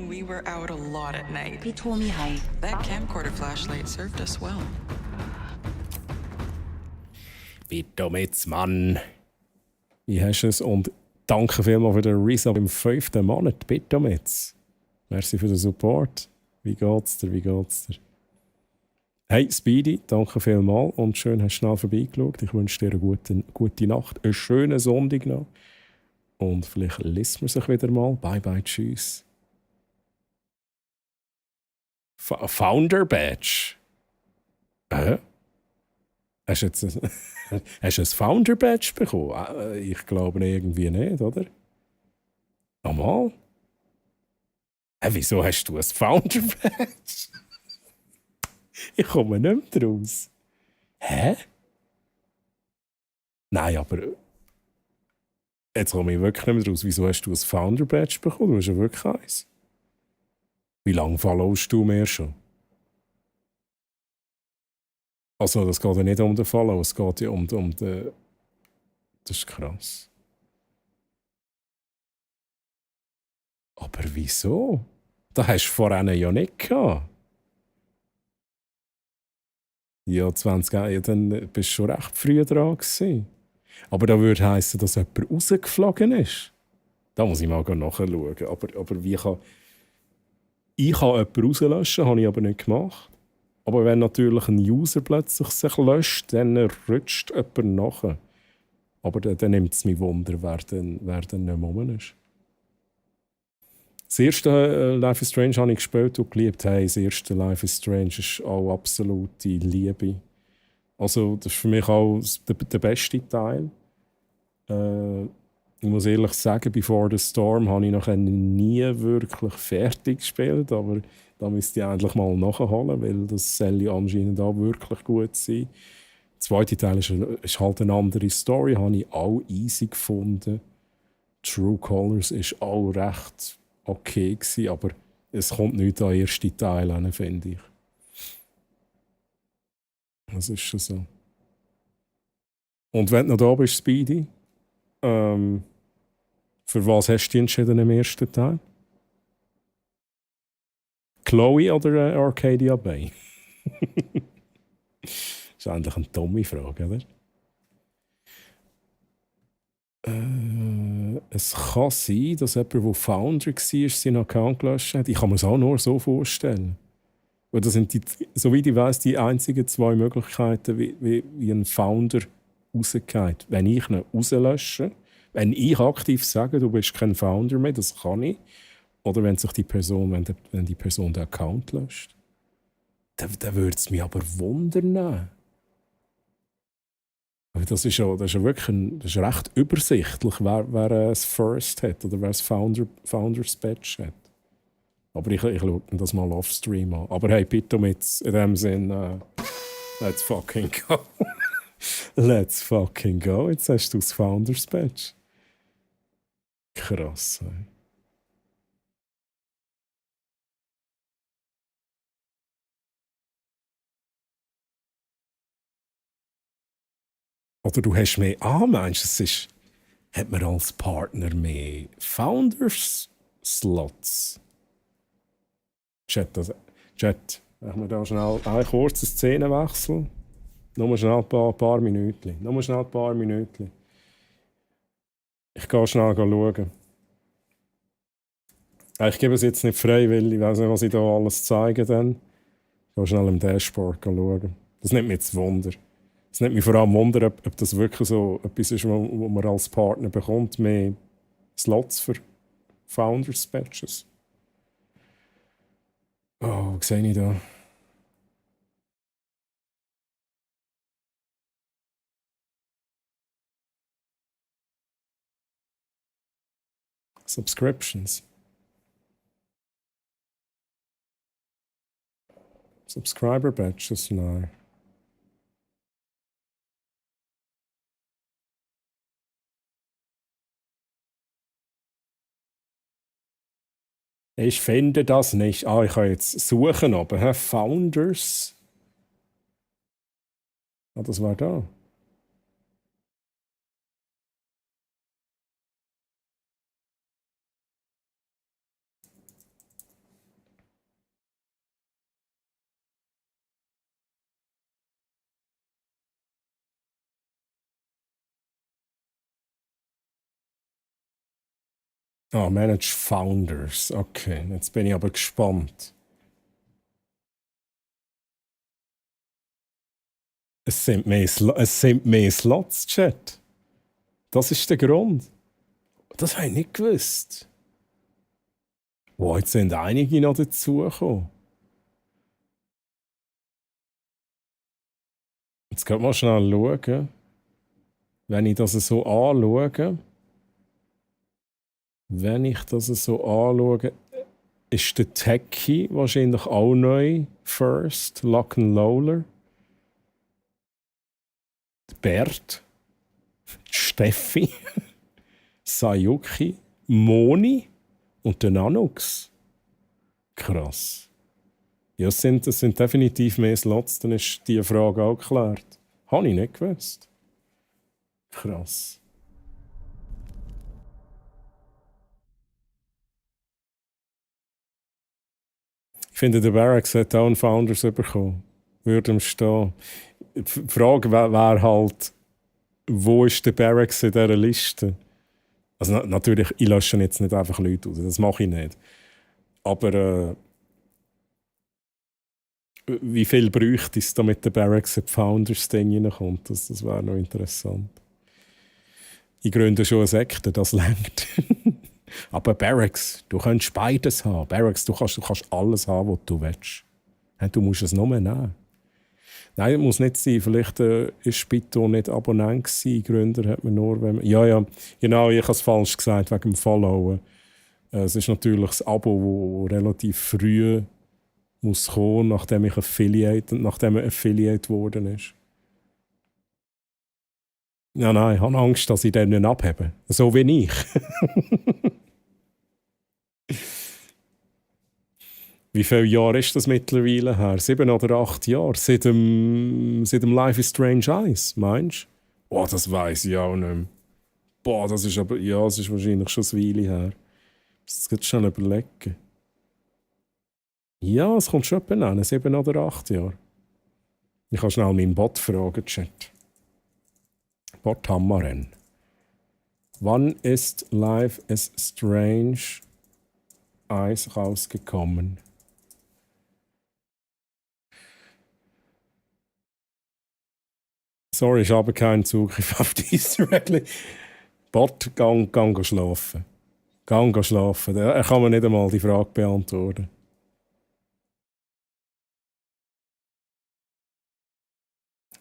we were out a lot at night. Pitomi Hai. That camcorder flashlight served us well. Bitte mit, Mann. Wie hast du es? Und danke vielmals für den Resub im 5. Monat. Bitte mit. Merci für den Support. Wie geht's dir? Wie geht's dir? Hey Speedy, danke vielmals und schön hast du schnell vorbeigeschaut. Ich wünsche dir eine gute Nacht, einen schönen Sonntag noch. Und vielleicht liest man sich wieder mal. Bye bye, tschüss. Founder Badge? Hast du jetzt hast du ein Founder Badge bekommen? Ich glaube irgendwie nicht, oder? Nochmal? Wieso hast du ein Founder Badge? Ich komme nicht mehr draus. Hä? Nein, aber jetzt komme ich wirklich nicht mehr draus. Wieso hast du ein Founder Badge bekommen? Du hast ja wirklich eins. Wie lange followst du mir schon? Also, das geht ja nicht um den Follow, es geht ja um den... Das ist krass. Aber wieso? Das hast du vorhin ja nicht gehabt. Ja, 20 Jahre, ja, dann bist du schon recht früh dran gewesen. Aber das würde heissen, dass jemand rausgeflogen ist. Da muss ich mal nachschauen. Aber wie kann... Ich kann jemanden rauslöschen, habe ich aber nicht gemacht. Aber wenn natürlich ein User plötzlich sich löscht, dann rutscht jemand nach. Aber dann nimmt es mich Wunder, wer dann nicht mehr rum ist. Das erste Life is Strange habe ich gespielt und geliebt. Hey, das erste Life is Strange ist auch absolute Liebe. Also, das ist für mich auch der beste Teil. Ich muss ehrlich sagen, Before the Storm habe ich noch nie wirklich fertig gespielt, aber da müsste ich endlich mal nachholen, weil das soll ja anscheinend auch wirklich gut sein. Der zweite Teil ist halt eine andere Story, habe ich auch easy gefunden. True Colors ist auch recht okay gewesen, aber es kommt nicht an den ersten Teil an, finde ich. Das ist schon so. Und wenn du noch da bist, Speedy, für was hast du dich entschieden im ersten Teil? Chloe oder Arcadia Bay? Das ist eigentlich eine dumme Frage, oder? Es kann sein, dass jemand, der Founder war, seinen Account gelöscht hat. Ich kann mir es auch nur so vorstellen. Weil das sind, soweit ich weiss, die einzigen zwei Möglichkeiten, wie ein Founder rausgeht. Wenn ich ihn rauslösche, wenn ich aktiv sage, du bist kein Founder mehr, das kann ich. Oder wenn die Person den Account löscht. Dann würde es mich aber wundern. Das ist ja wirklich das ist recht übersichtlich, wer das First hat oder wer das Founders Badge hat. Aber ich schaue das mal off-stream an. Aber hey, bitte mit in dem Sinn, let's fucking go. Let's fucking go. Jetzt hast du das Founders Badge. Krass, ey. Oder du hast mehr... meinst du, hat man als Partner mehr Founders-Slots? Chat, machen wir da schnell einen kurzen Szenenwechsel. Nur schnell ein paar Minuten. Ich gehe schnell schauen. Ich gebe es jetzt nicht frei, weil ich weiß nicht, was ich da alles zeige. Dann. Ich gehe schnell im Dashboard schauen. Das nimmt mich jetzt Wunder. Es nimmt mich vor allem Wunder, ob das wirklich so etwas ist, wo man als Partner bekommt, mehr Slots für Founders-Badges. Oh, was sehe ich da? Subscriptions. Subscriber Badges, nein. Ich finde das nicht. Ah, ich kann jetzt suchen, aber Founders. Ah, das war da. Ah, Manage Founders. Okay, jetzt bin ich aber gespannt. Es sind mehr Slots, Chat. Das ist der Grund. Das habe ich nicht gewusst. Wow, jetzt sind einige noch dazugekommen. Jetzt können wir mal schnell schauen. Wenn ich das so anschaue, ist der Techie wahrscheinlich auch neu. First, Lock and Loader. Der Bert. Steffi. Sayuki. Moni. Und der Nanux. Krass. Ja, es sind definitiv mehr Slots, dann ist diese Frage auch geklärt. Habe ich nicht gewusst. Krass. Ich finde, der Barracks hat auch einen Founders bekommen. Würde ihm stehen. Die Frage wäre halt, wo ist der Barracks in dieser Liste? Also natürlich, ich lösche jetzt nicht einfach Leute aus, das mache ich nicht. Aber wie viel bräuchte es, damit der Barracks in die Founders-Ding reinkommt? Das wäre noch interessant. Ich gründe schon eine Sekte, das reicht. Aber Barracks, du kannst beides haben. Barracks, du kannst alles haben, was du willst. Du musst es nur nehmen. Nein, es muss nicht sein. Vielleicht ist Bito nicht Abonnent gewesen. Gründer hat man nur, wenn man... Ja, genau, ich habe es falsch gesagt, wegen dem Followen. Es ist natürlich das Abo, das relativ früh muss kommen, nachdem man Affiliate geworden ist. Ja, nein, ich habe Angst, dass ich den nicht abhebe. So wie ich. Wie viele Jahre ist das mittlerweile her? 7 oder 8 Jahre? Seit dem Life is Strange 1, meinst du? Oh, das weiss ich auch nicht mehr. Boah, das ist wahrscheinlich schon eine Weile her. Das geht schon überlegen. Ja, es kommt schon an, 7 oder 8 Jahre. Ich kann schnell meinen Bot fragen, Chat. Bot Hammeren. Wann ist Life is Strange 1 rausgekommen? Sorry, ich habe keinen Zugriff auf die Easter Egg. Bot, gang schlafen. Gang schlafen. Er kann mir nicht einmal die Frage beantworten.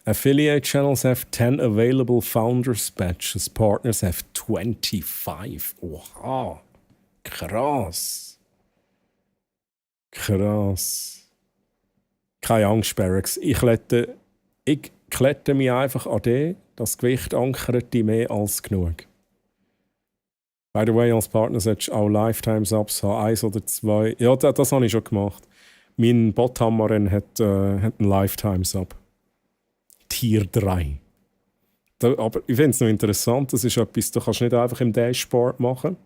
Affiliate channels have 10 available founders badges. Partners have 25. Oha. Krass. Keine Angst, Barracks. Ich klette mich einfach an den, das Gewicht ankert die mehr als genug. By the way, als Partner solltest du auch Lifetime-Subs haben, 1 oder 2. Ja, das habe ich schon gemacht. Mein Bothammerin hat einen Lifetime-Sub. Tier 3. Aber ich finde es noch interessant, das ist etwas, du kannst nicht einfach im Dashboard machen.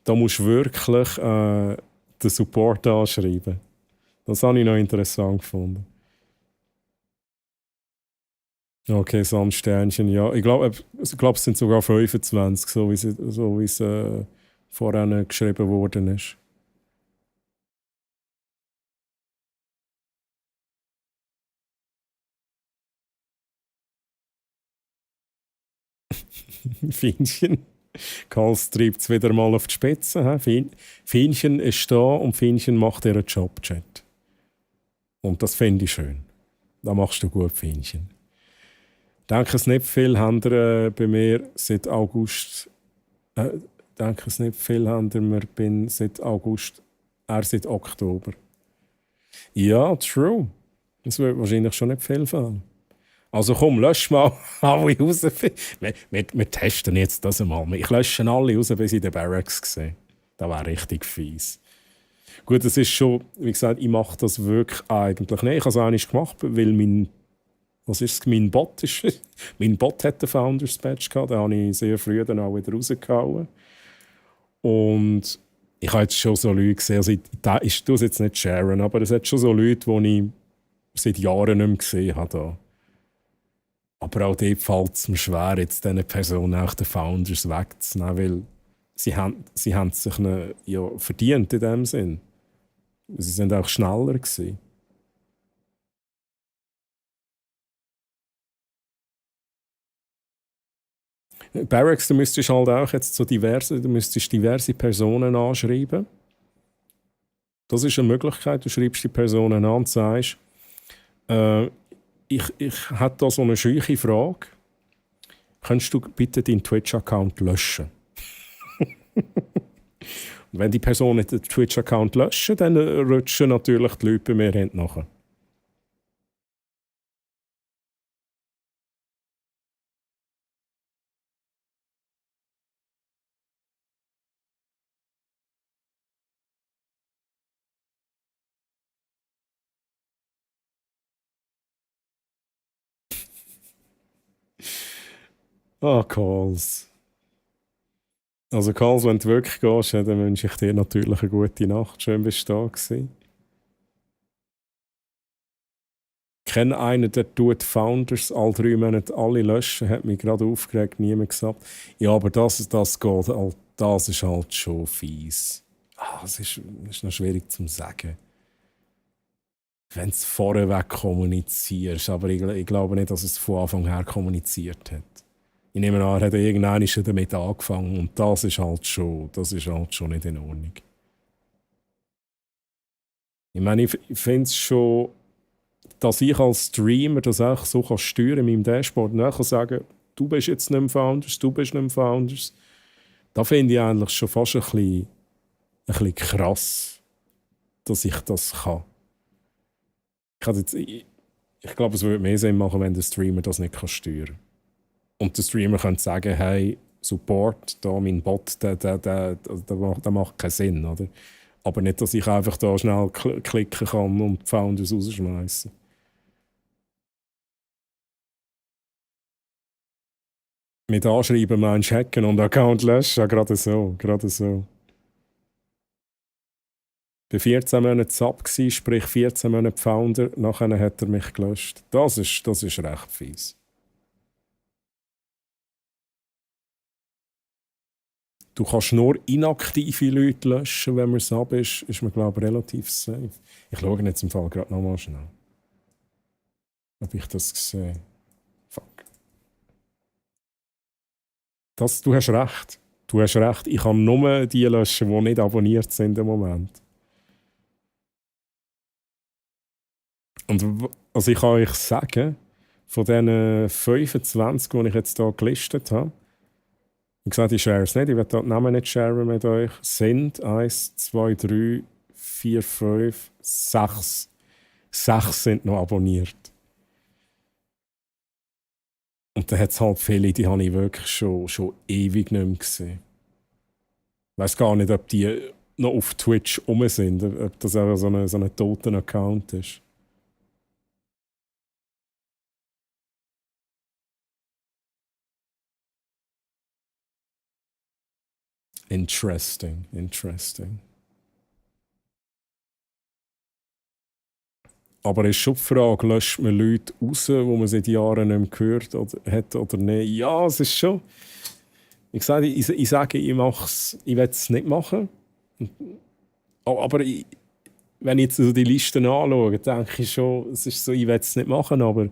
Da musst du wirklich den Support anschreiben. Das habe ich noch interessant gefunden. Okay, Sandsternchen, ja. Ich glaube, es sind sogar 25, so wie es vorhin geschrieben worden ist. Fienchen. Karls treibt es wieder mal auf die Spitze. Fienchen ist da und Fienchen macht ihren Job, Chat. Und das finde ich schön. Da machst du gut, Fienchen. Denke es nicht viel, haben bei mir seit August. Denke es nicht viel, haben wir bin seit August. Seit Oktober. Ja, true. Das wird wahrscheinlich schon nicht viel fallen. Also komm, lösch mal alle raus. Wir testen jetzt das einmal. Ich lösche alle raus, bis ich den Barracks sehe. Das wäre richtig fies. Gut, es ist schon, wie gesagt, ich mache das wirklich eigentlich nicht. Ich habe es auch nicht gemacht, weil mein Bot ist. Mein Bot hat den Founders Badge gehabt, den habe ich sehr früh dann auch wieder rausgehauen. Und ich habe jetzt schon so Leute gesehen, also ich tue es jetzt nicht sharen, aber es hat schon so Leute, die ich seit Jahren nicht mehr gesehen habe. Da. Aber auch dort fällt es mir schwer, jetzt diesen Personen auch den Founders wegzunehmen, weil sie haben sich ja verdient in dem Sinn. Sie sind auch schneller gewesen. Barracks, du müsstest halt auch jetzt diverse Personen anschreiben. Das ist eine Möglichkeit. Du schreibst die Personen an und sagst, ich hätte da so eine scheuche Frage. Könntest du bitte deinen Twitch-Account löschen? Und wenn die Personen den Twitch-Account löschen, dann rutschen natürlich die Leute bei mir hinten nachher. Calls. Also Calls, wenn du wirklich gehst, dann wünsche ich dir natürlich eine gute Nacht. Schön, bist du da gewesen. Ich kenne einen, der tut Founders alle 3 Monate alle löschen, hat mich gerade aufgeregt, niemand gesagt. Ja, aber das geht, das ist halt schon fies. Das ist noch schwierig zu sagen. Wenn du es vorweg kommunizierst, aber ich glaube nicht, dass es von Anfang her kommuniziert hat. Ich nehme an, er hat irgendwann damit angefangen und das ist halt schon nicht in Ordnung. Ich meine, ich finde es schon, dass ich als Streamer das auch so steuern kann in meinem Dashboard und kann sagen, du bist jetzt nicht mehr Founders, du bist nicht mehr Founders. Da finde ich eigentlich schon fast ein bisschen krass, dass ich das kann. Ich glaube, es würde mehr Sinn machen, wenn der Streamer das nicht steuern kann. Und der Streamer könnte sagen, hey, Support, da mein Bot, der macht keinen Sinn, oder? Aber nicht, dass ich einfach da schnell klicken kann und die Founders rausschmeißen. Mit Anschreiben meinst du hacken und Account löschen? Ja, gerade so. Bei 14 Monaten Sub gsi, sprich 14 Monate Founder, nachher hat er mich gelöscht. Das ist recht fies. Du kannst nur inaktive Leute löschen, wenn man Sub ist man, glaube ich, relativ safe. Ich schaue jetzt im Fall gerade nochmal schnell. Ob ich das sehe. Fuck. Du hast recht. Ich kann nur die löschen, die nicht abonniert sind im Moment. Und also ich kann euch sagen, von diesen 25, die ich jetzt hier gelistet habe, wie gesagt, ich share es nicht, ich werde die Namen nicht sharen mit euch, sind 1, 2, 3, 4, 5, 6. 6 sind noch abonniert. Und dann hat es halt viele, die habe ich wirklich schon ewig nicht mehr gesehen. Ich weiss gar nicht, ob die noch auf Twitch rum sind, ob das auch so ein toter Account ist. Interesting. Aber es ist schon die Frage, löscht man Leute raus, die man seit Jahren nicht mehr gehört hat oder nicht? Ja, es ist schon. Ich sage, ich will es nicht machen. Aber wenn ich jetzt so die Listen anschaue, denke ich schon, es ist so, ich will es nicht machen, aber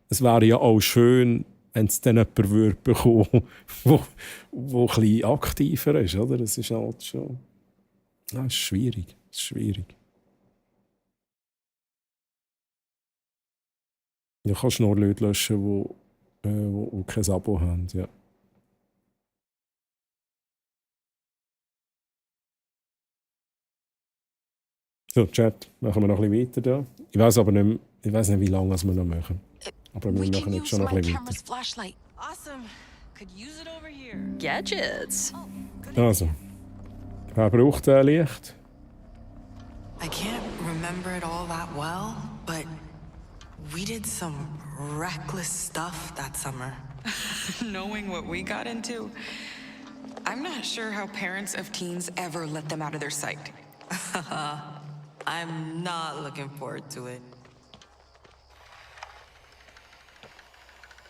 es wäre ja auch schön, wenn es dann jemanden würde bekommen, der ein bisschen aktiver ist. Oder? Das ist halt schon. Ja, es ist schwierig. Du kannst nur Leute löschen, die kein Abo haben. Ja. So, Chat, machen wir noch ein bisschen weiter da. Ich weiß aber nicht, wie lange wir noch machen. Aber wir machen jetzt schon noch ein bisschen weiter. Awesome. Could use it over here. Gadgets. Also, wer braucht Licht? I can't remember it all that well, but we did some reckless stuff that summer. Knowing what we got into, I'm not sure how parents of teens ever let them out of their sight. I'm not looking forward to it.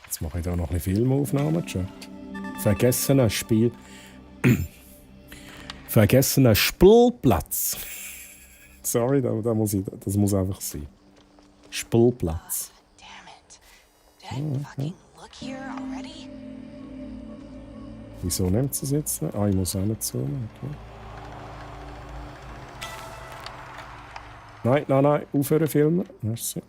Jetzt mache ich da noch ein bisschen Filmaufnahmen, Chat. Vergessener Spiel. Vergessener Spielplatz. Sorry, das muss einfach sein. Spielplatz. Look here already? Wieso nimmt sie es jetzt nicht? Ah, ich muss auch nicht zoomen. Okay. Nein, aufhören filmen. Merci.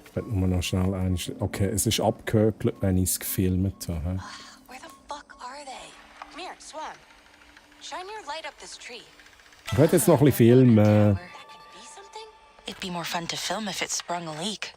Ich werde nur noch schnell einstellen. Okay, es ist abgehökelt, wenn ich es gefilmt habe. Where the fuck are they? Come here, Swan. Shine your light up this tree. Ich werde jetzt noch ein bisschen filmen. It'd be more fun to film if it sprung a leak.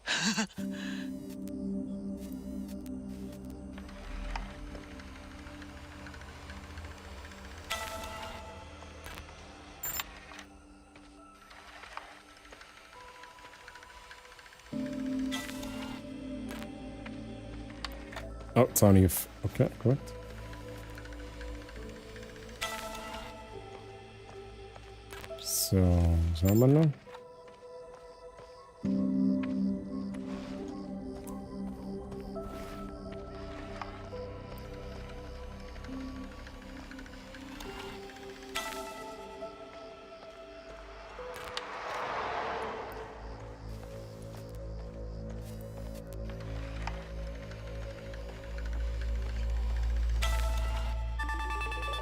Oh, jetzt habe ich auf. Okay, gut. So, was haben wir noch?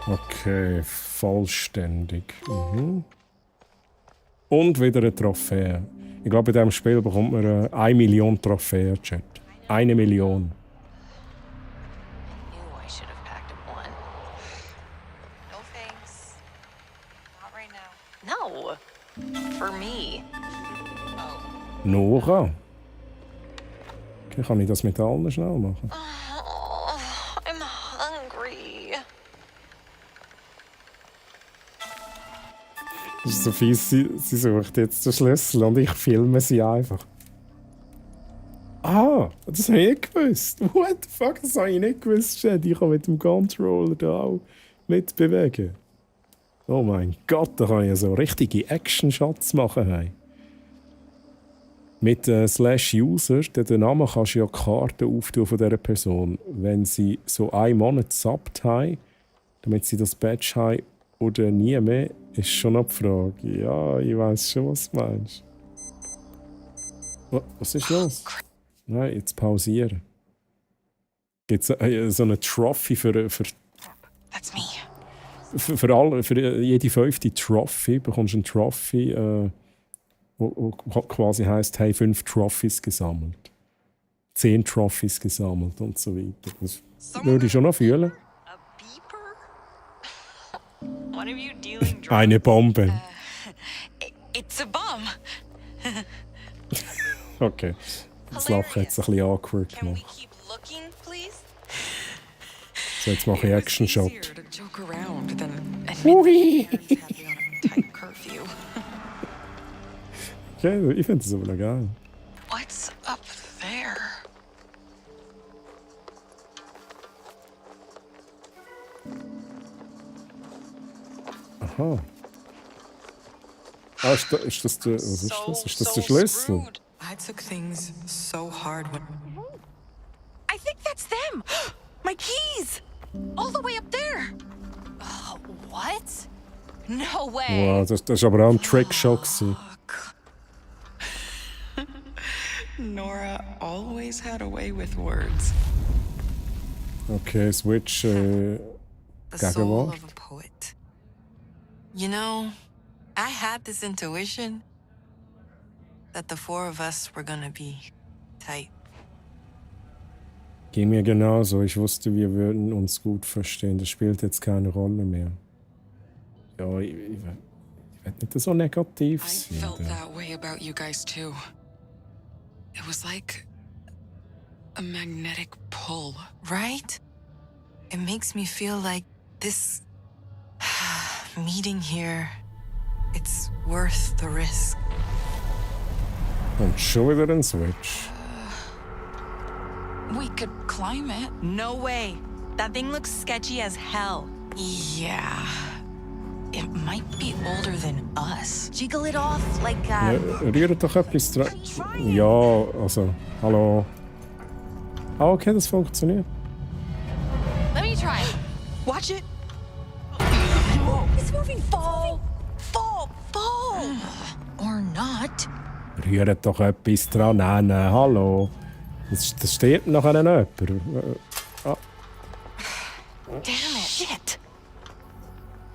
Okay, vollständig. Mhm. Und wieder eine Trophäe. Ich glaube, in diesem Spiel bekommt man 1 Million Trophäen, Chat. 1 Million. I should have packed him one. No thanks. Not right now. No. For me. Nora? Okay, kann ich das mit allen schnell machen? Oh, I'm hungry. Das ist so fies, sie sucht jetzt den Schlüssel und ich filme sie einfach. Ah, das habe ich nicht gewusst. What the fuck, das habe ich nicht gewusst, Chat. Ich kann mit dem Controller da auch mitbewegen. Oh mein Gott, da kann ich so richtige Action-Shots machen. Hey. Mit /user, den Namen kannst du ja Karten auftun von dieser Person. Wenn sie so einen Monat subbt haben, damit sie das Badge haben oder nie mehr, ist schon eine Frage. Ja, ich weiß schon, was du meinst. Was ist los? Nein, jetzt pausieren. Gibt es so eine Trophy für That's me. Für jede 5. Trophy bekommst du eine Trophy, wo quasi heisst, hey, 5 Trophies gesammelt. 10 Trophies gesammelt und so weiter. Das würde ich schon noch fühlen. One of you dealing drugs? Eine Bombe. It's a bomb. Okay. Das Lachen hat es ein bisschen awkward gemacht. Looking, please? So, jetzt mache ich Action-Shot. To joke around than Ui. tight curfew. Okay, ich finde das aber noch geil. What's up there? Aha. Ah, ist das der... Was ist das? Ist das der Schlüssel? I took things so hard when... I think that's them! My keys! All the way up there! What? No way. Wow, das war aber auch ein Trickshot. Nora always had a way with words. Okay, Switch The soul Gegenwart. of a poet. You know, I had this intuition that the 4 of us were gonna be tight. Ging mir genauso. Ich wusste, wir würden uns gut verstehen. Das spielt jetzt keine Rolle mehr. Ja, ich Nicht so negativ I sein. felt that way about you guys too. It was like a magnetic pull, right? It makes me feel like this meeting here, it's worth the risk. Und schon wieder ein Switch. We could climb it. No way. That thing looks sketchy as hell. Yeah. It might be older than us. Jiggle it off like Ja, rührt doch etwas dran. Ja, also, hallo. Ah, okay, das funktioniert. Let me try. Watch it. It's moving. Fall. Or not. Rührt doch etwas dran. Nein, hallo. Das steht nachher jemand. Ah. Damn it. Shit.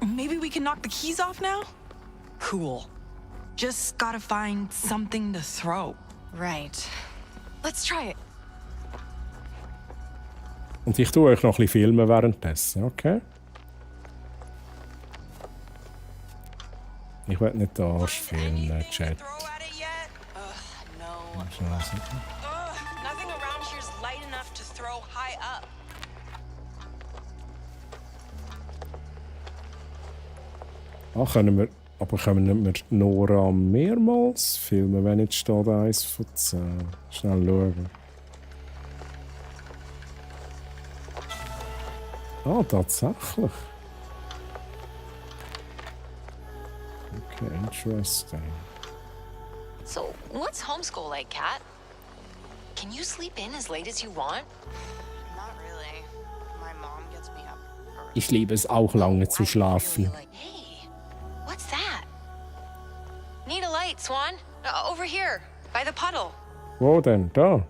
Maybe we can knock the keys off now? Cool. Just gotta find something to throw. Right. Let's try it. Und ich tue euch noch ein bisschen filmen währenddessen, okay? Ich will nicht den Arsch filmen, Chat. Nothing around here's light enough to throw high up. Können wir Nora mehrmals filmen, wenn jetzt steht 1 von 10? Schnell schauen. Ah, tatsächlich. Okay, interesting. So, what's homeschool like, Kat? Can you sleep in as late as you want? Not really. My mom gets me up. Ich liebe es auch lange zu schlafen. Hey, what's that? Need a light, Swan. Over here, by the puddle. Wo denn? Da?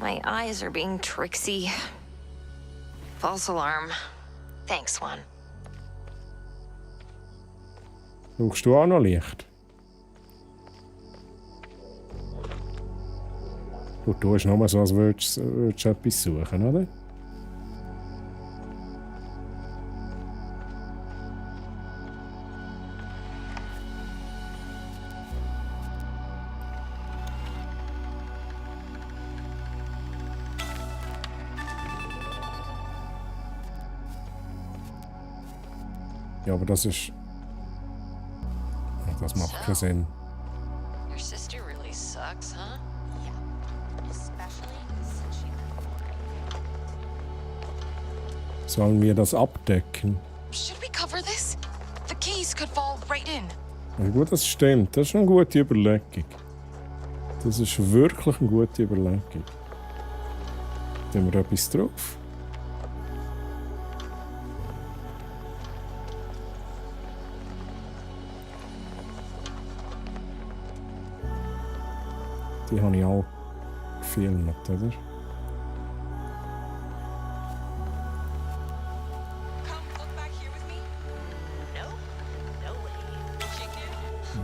My eyes are being tricksy. False alarm. Thanks, Swan. Brauchst du auch noch Licht? Du tust nur so, als würdest du etwas suchen, oder? Ja, aber das ist... Das macht keinen Sinn. Your sister really sucks, huh? Sollen wir das abdecken? Should we cover this? The keys could fall right in. Ja, gut, das stimmt. Das ist eine gute Überlegung. Das ist wirklich eine gute Überlegung. Tun wir etwas drauf? Die habe ich auch gefilmt, oder?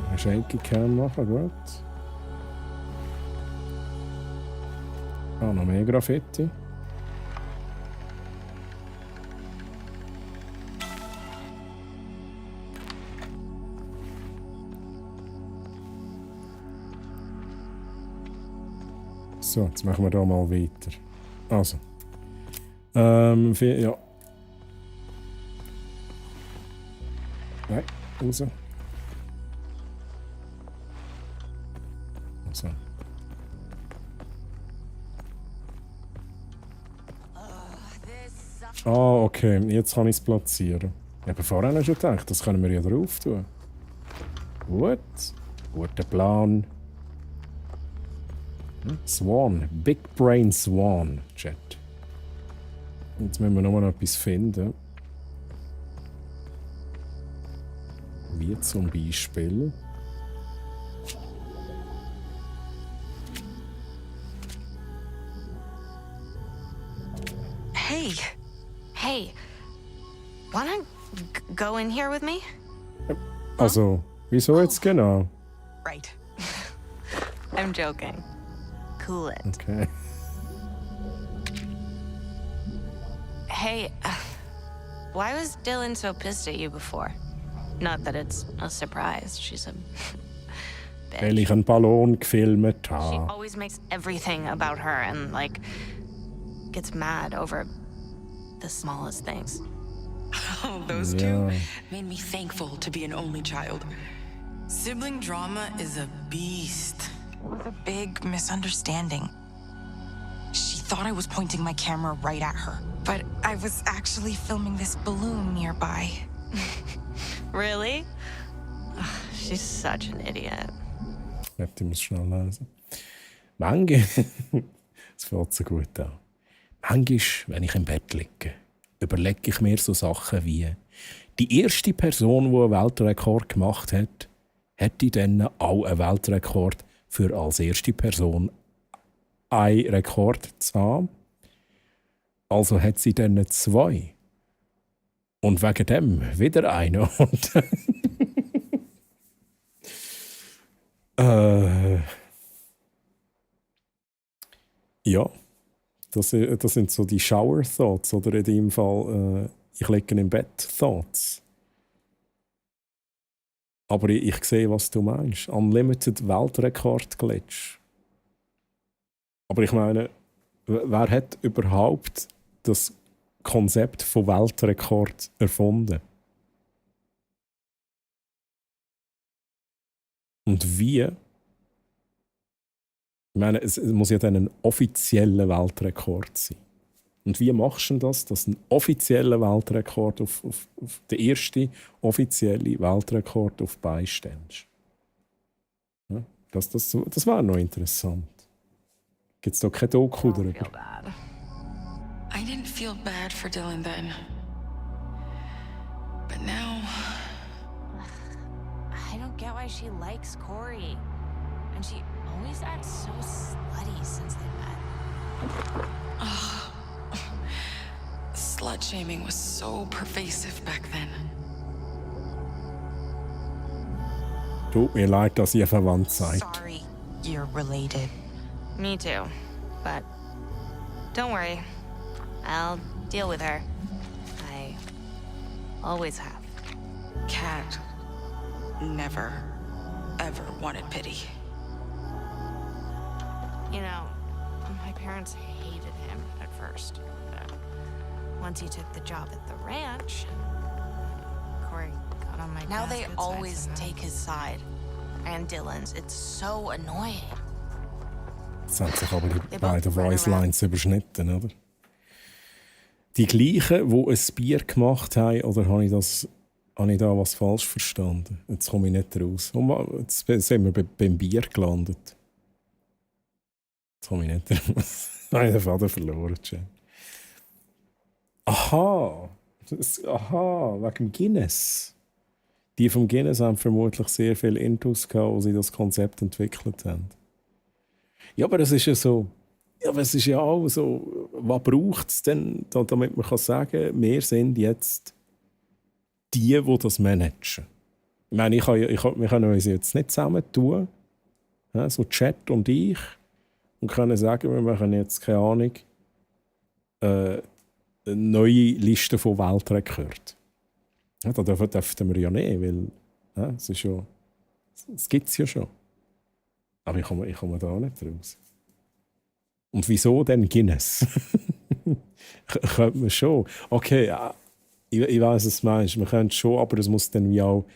Eine Shaky Cam machen, gut. Ah, noch mehr Graffiti. So, jetzt machen wir da mal weiter. Also. Ja. Nein, raus. So. Ah, okay. Jetzt kann ich es platzieren. Ich habe vorher schon gedacht, das können wir ja drauf tun. Gut. Guter Plan. Swan. Big Brain Swan. Chat. Jetzt müssen wir noch mal etwas finden. Wie zum Beispiel... Hey, wanna go in here with me? Also, wieso jetzt genau? Right. I'm joking. Cool it. Okay. Hey, why was Dylan so pissed at you before? Not that it's a surprise. She's a bitch. Weil ich einen Ballon gefilmt She habe. always makes everything about her and, like, gets mad over the smallest things. Oh, those two made me thankful to be an only child. Sibling drama is a beast. It was a big misunderstanding. She thought I was pointing my camera right at her, but I was actually filming this balloon nearby. Really? Ugh, she's such an idiot. Ich muss schnell lesen. Manchmal, es fällt so gut an. Manchmal, wenn ich im Bett liege, überlege ich mir so Sachen wie: Die erste Person, die einen Weltrekord gemacht hat, hätte dann auch einen Weltrekord für als erste Person einen Rekord zu haben. Also hat sie dann 2. Und wegen dem wieder einen. Und ja, das sind so die Shower-Thoughts oder in dem Fall ich liege im Bett-Thoughts. Aber ich sehe, was du meinst. Unlimited Weltrekord-Glitch. Aber ich meine, wer hat überhaupt das Konzept von Weltrekord erfunden? Und wie? Ich meine, es muss ja dann ein offizieller Weltrekord sein. Und wie machst du das, dass ein offizieller Weltrekord auf den ersten offiziellen Weltrekord auf beiständst? Ja, das wäre noch interessant. Gibt es da kein Doku darüber? I didn't feel bad for Dylan then. But now... I don't get why she likes Corey. And she always acts so slutty since they met. Slut shaming was so pervasive back then. Tut mir leid, dass ihr verwandt seid. Sorry, you're related. Me too. But don't worry. I'll deal with her. I always have. Cat never, ever wanted pity. You know, my parents hated him at first. But once he took the job at the ranch, Corey got on my Now dad's they good side always somehow. take his side. And Dylan's. It's so annoying. Jetzt haben sich aber die beiden Voice Lines überschnitten, oder? Die gleichen, die ein Bier gemacht haben, oder habe ich da was falsch verstanden? Jetzt komme ich nicht raus. Jetzt sind wir beim Bier gelandet. Jetzt komme ich nicht raus. Ich habe den Faden verloren, Jen. Aha, wegen dem Guinness. Die vom Guinness haben vermutlich sehr viel Intus gehabt, als sie das Konzept entwickelt haben. Ja, aber es ist ja so. Ja, aber es ist ja auch so. Was braucht es denn, damit man sagen kann, wir sind jetzt die das managen? Ich meine, wir können uns jetzt nicht zusammentun, ja, so Chat und ich, und können sagen, wir machen jetzt, keine Ahnung, eine neue Liste von Weltrekorden. Ja, da dürften wir ja nicht, weil ja, es gibt es ja schon. Aber ich komme da nicht raus. Und wieso denn Guinness? Könnte man schon. Okay, ja, ich weiss, was du meinst. Man könnte schon, aber es muss dann wie auch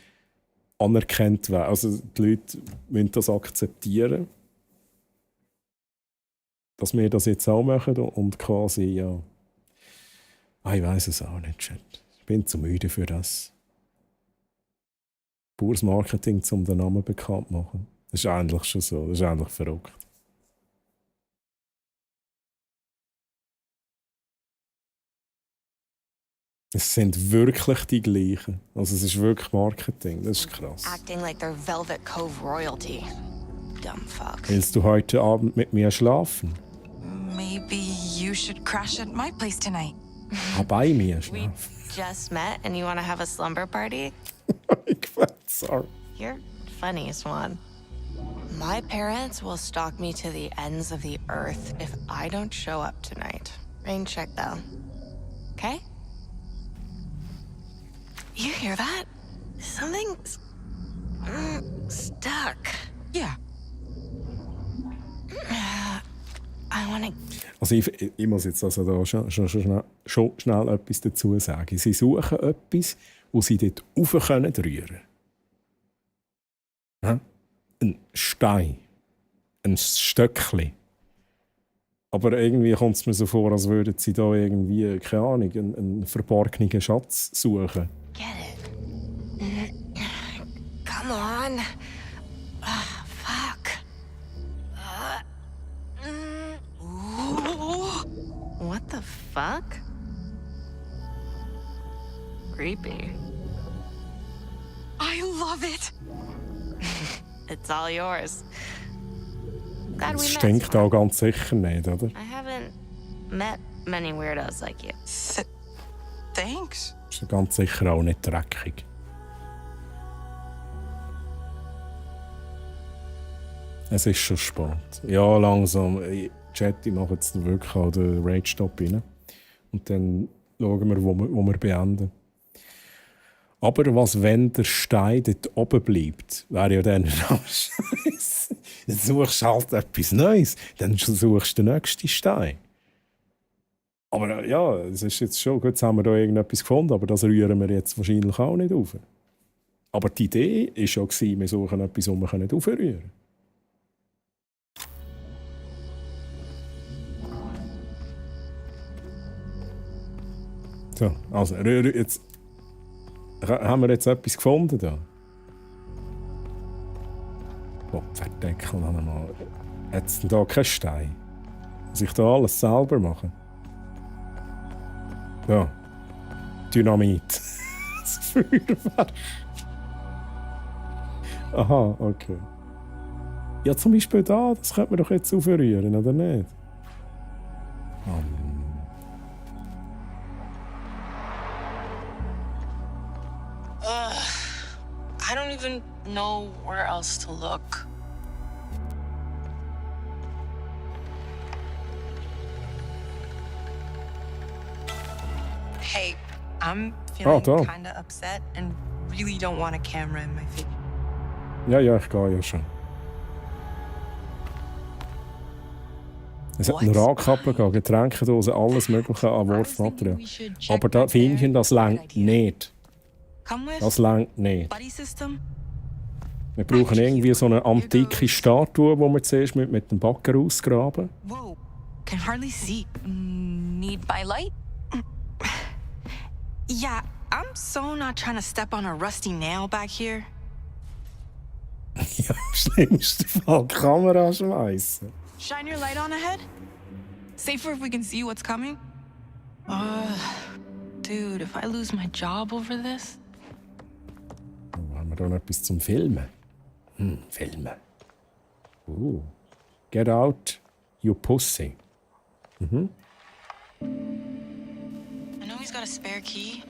anerkannt werden. Also die Leute müssen das akzeptieren, dass wir das jetzt auch machen und quasi, ja... ich weiss es auch nicht, Chat. Ich bin zu müde für das. Pures Marketing, um den Namen bekannt zu machen. Das ist eigentlich schon so. Das ist eigentlich verrückt. Es sind wirklich die gleichen. Also es ist wirklich Marketing. Das ist krass. Acting like they're Velvet Cove royalty. Dumb fucks. Willst du heute Abend mit mir schlafen? Maybe you should crash at my place tonight. Bei mir schlafen. Just met and you want to have a slumber party? Sorry. You're funny, Swan. My parents will stalk me to the ends of the earth if I don't show up tonight. Rain check, though. Okay? You hear that? Something Fuck. Yeah. I wanna... Also ich muss jetzt also da schon schnell etwas dazu sagen. Sie suchen etwas, wo sie dort rauf rühren können. Ja? Ein Stein. Ein Stöckchen. Aber irgendwie kommt es mir so vor, als würden sie da irgendwie, keine Ahnung, einen verborgenen Schatz suchen. Get it. Come on. Fuck. What the fuck? Creepy. I love it. It's all yours. Glad Das we met. stinkt auch ganz sicher nicht, oder? I haven't met many weirdos like you. Thanks. Ist ganz sicher auch nicht dreckig. Es ist schon spät. Ja, langsam. Chat, ich mache jetzt wirklich auch den Rage-Stop rein. Und dann schauen wir, wo wir beenden. Aber was, wenn der Stein dort oben bleibt, wäre ja dann Scheiße. Dann suchst du halt etwas Neues. Dann suchst du den nächsten Stein. Aber ja, es ist jetzt schon gut, jetzt haben wir da irgendetwas gefunden, aber das rühren wir jetzt wahrscheinlich auch nicht auf. Aber die Idee war ja, wir suchen etwas, das wir nicht aufrühren können. So, also, jetzt haben wir jetzt etwas gefunden da. Oh, Verdeckel noch einmal. Hat es denn da keinen Stein? Muss ich da alles selber machen? Ja. Dynamit. Das Feuerwerk. Aha, okay. Ja, zum Beispiel da, das könnte man doch jetzt aufrühren, oder nicht? I don't even know where else to look. Hey, I'm feeling kind of upset and really don't want a camera in my face. Ja, ich gehe ja schon. Es hat eine Radkappe, Getränkedose, alles Mögliche an Wurfmaterial. Aber da finde ich, das reicht nicht. Das reicht nicht. Wir brauchen irgendwie so eine antike Statue, die wir zuerst mit dem Backer ausgraben. Whoa, can hardly see. Need my light? Yeah, I'm so not trying to step on a rusty nail back here. Ja, im schlimmsten Fall Kamera schmeißen. Shine your light on ahead? Safer if we can see what's coming? Dude, if I lose my job over this? Haben wir da noch etwas zum Filmen? Filmen. Get out, you pussy. I know he's got a spare key,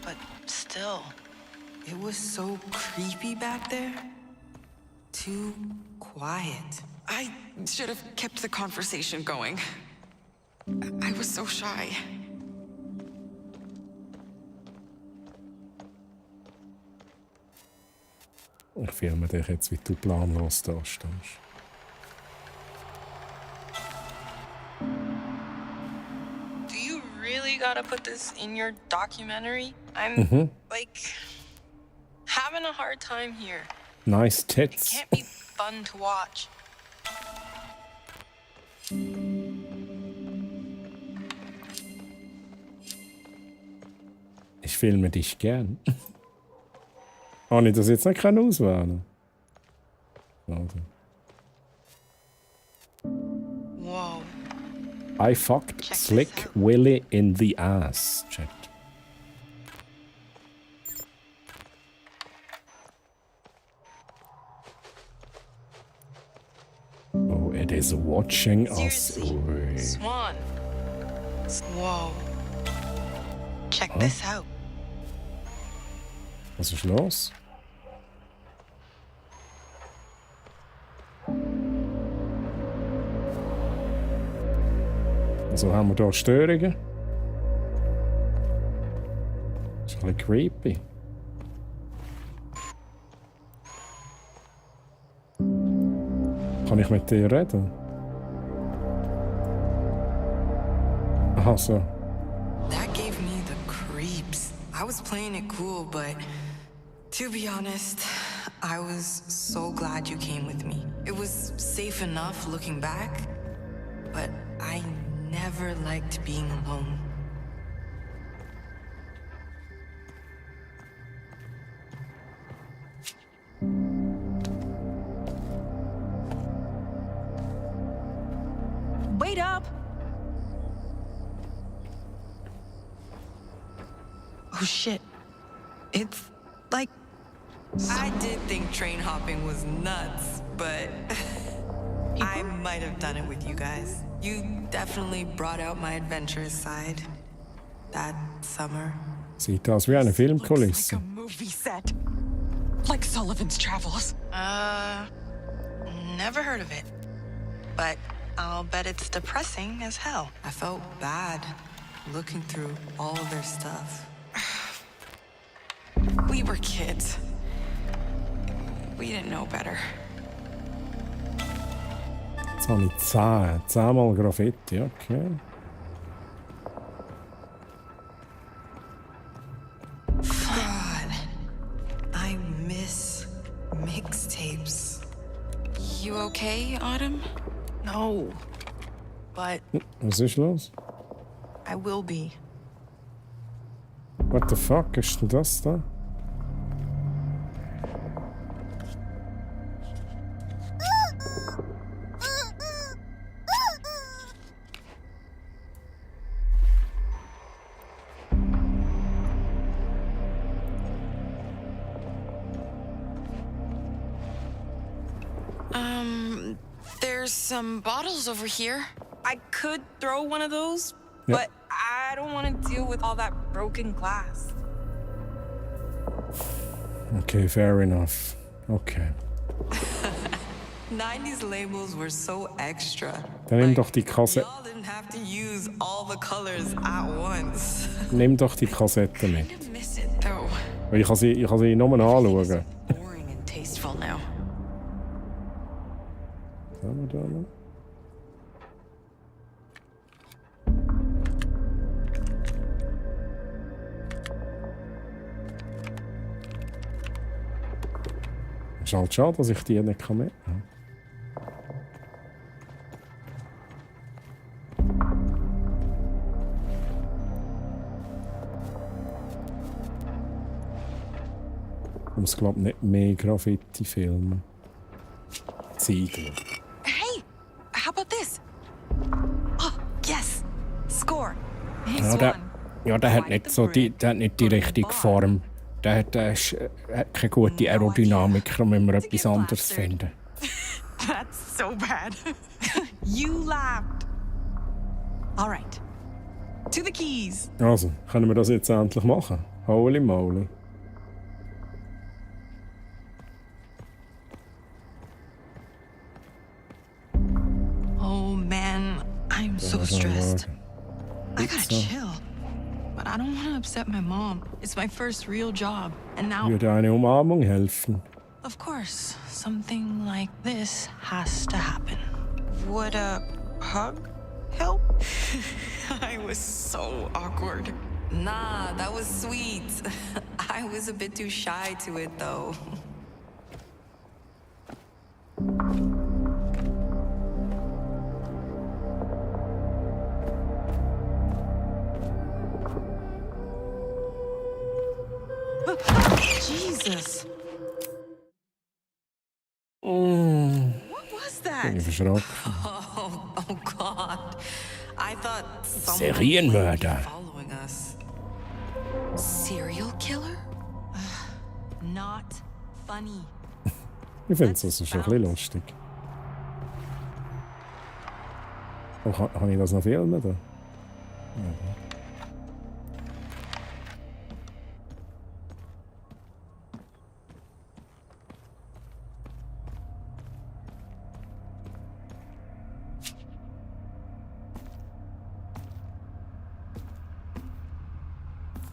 but still. It was so creepy back there. Too quiet. I should have kept the conversation going. I was so shy. Ich filme dich jetzt, wie du planlos da stehst. Do you really gotta put this in your documentary? I'm, like, having a hard time here. Nice tits. It can't be fun to watch. Ich filme dich gern. Habe ich das jetzt nicht auswählen? Also. Whoa. I fucked Slick Willy in the ass. Chat. Oh, it is watching us. Seriously, Swan. Whoa. Check this out. Was ist los? Also haben wir hier Störungen. Das ist ein bisschen creepy. Kann ich mit dir reden? Aha, so. That gave me the creeps. I was playing it cool, but to be honest, I was so glad you came with me. It was safe enough looking back, but I never liked being alone. Wait up! Oh shit. It's like... I did think train hopping was nuts, but I might have done it with you guys. You definitely brought out my adventurous side that summer. Sieht aus wie eine Filmkulisse. Like a movie set. Like Sullivan's Travels. Never heard of it. But I'll bet it's depressing as hell. I felt bad looking through all of their stuff. We were kids. We didn't know better. Jetzt habe ich 10 mal Graffiti, okay. God, I miss mixtapes. You okay, Autumn? No, but Was ist los? I will be. What the fuck ist denn das da? There's some bottles over here. I could throw one of those, Yep. but I don't want to deal with all that broken glass. Okay, fair enough. Okay. 90s labels were so extra. Dann nimm doch die Kassette. Y'all didn't have to use all the colors at once. Nimm doch die Kassette mit. I miss it though. Weil ich kann sie nur anschauen. Boring and tasteful now. Da. Ist halt schade, dass ich die nicht mitnehmen kann. Ich muss, glaube ich, nicht mehr Graffiti filmen. Ziegler. Hey, how about this? Oh, yes. Score. Hey, Der hat nicht so der hat nicht die richtige Form. Der hat keine gute Aerodynamik, da müssen wir etwas anderes finden. That's so bad. You laughed. All right. To the keys. Also, können wir das jetzt endlich machen? Holy moly. Oh man, I'm so stressed. I gotta chill. But I don't want to upset my mom. It's my first real job. And now... Würde eine Umarmung helfen? Of course, something like this has to happen. Would a hug help? I was so awkward. Nah, that was sweet. I was a bit too shy to it, though. Jesus. What was that? Bin ich verschrocken. Oh God. I thought someone Serienmörder. was following us. Serial killer? Not funny. Ich finde es also schon ein bisschen lustig. Oh, kann ich das noch filmen? Da? Ja.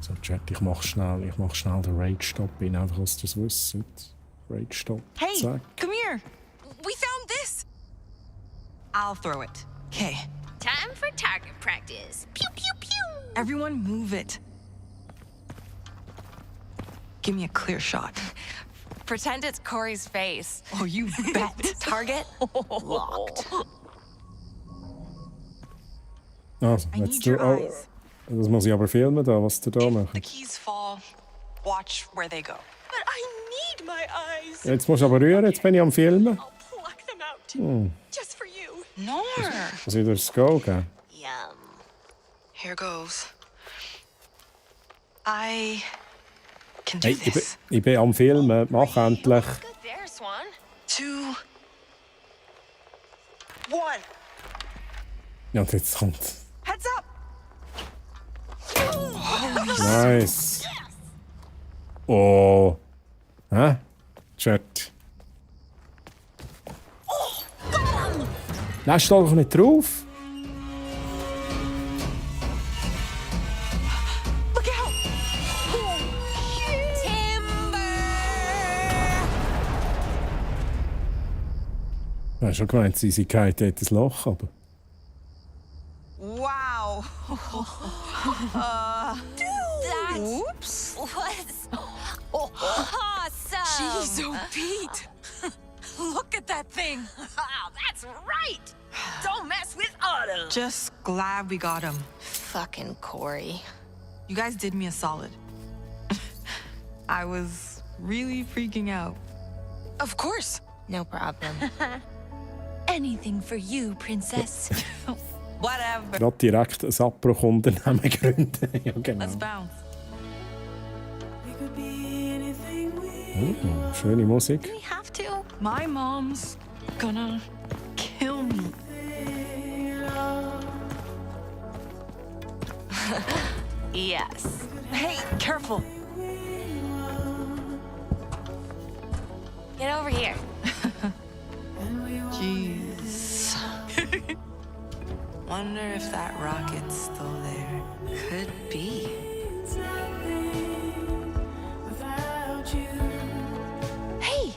So, Chat, ich mach schnell den Rage-Stop in, einfach, dass ihr es wisst. Rage-Stop. Hey, Zack. come here. We found this. I'll throw it. Okay. Time for target practice. Pew, pew, pew. Everyone move it. Give me a clear shot. Pretend it's Corey's face. Oh, you bet. Target locked. Also, I jetzt need du, your oh, eyes. das muss ich aber filmen, da, was du da The machst. keys fall. Watch where they go. But I need my eyes. Jetzt musst du aber rühren, jetzt bin ich am Filmen. Pluck them out. Hm. Just for you. No. Muss ich dir das Go geben? Yum. Here goes. I can do Hey, this. ich bin am Filmen, mach endlich. Good there, Swan. 2, 1. Ja, und jetzt kommt. Heads up. Nice. Oh. Hä? Chat. Lass doch nicht drauf. Look out. Ich habe schon gemeint, sie geht dort ins Loch, aber. Wow. That Oops. was awesome. Jeez, oh Pete. Look at that thing. That's right. Don't mess with Otto. Just glad we got him. Fucking Corey. You guys did me a solid. I was really freaking out. Of course. No problem. Anything for you, princess. Whatever. Gerade direkt ein Abbruchunternehmen gründen. Ja, genau. Let's bounce. Schöne Musik. We have to. My mom's gonna kill me. Yes. Hey, careful. Get over here. Jeez. Wonder if that rocket's still there. Could be. Hey,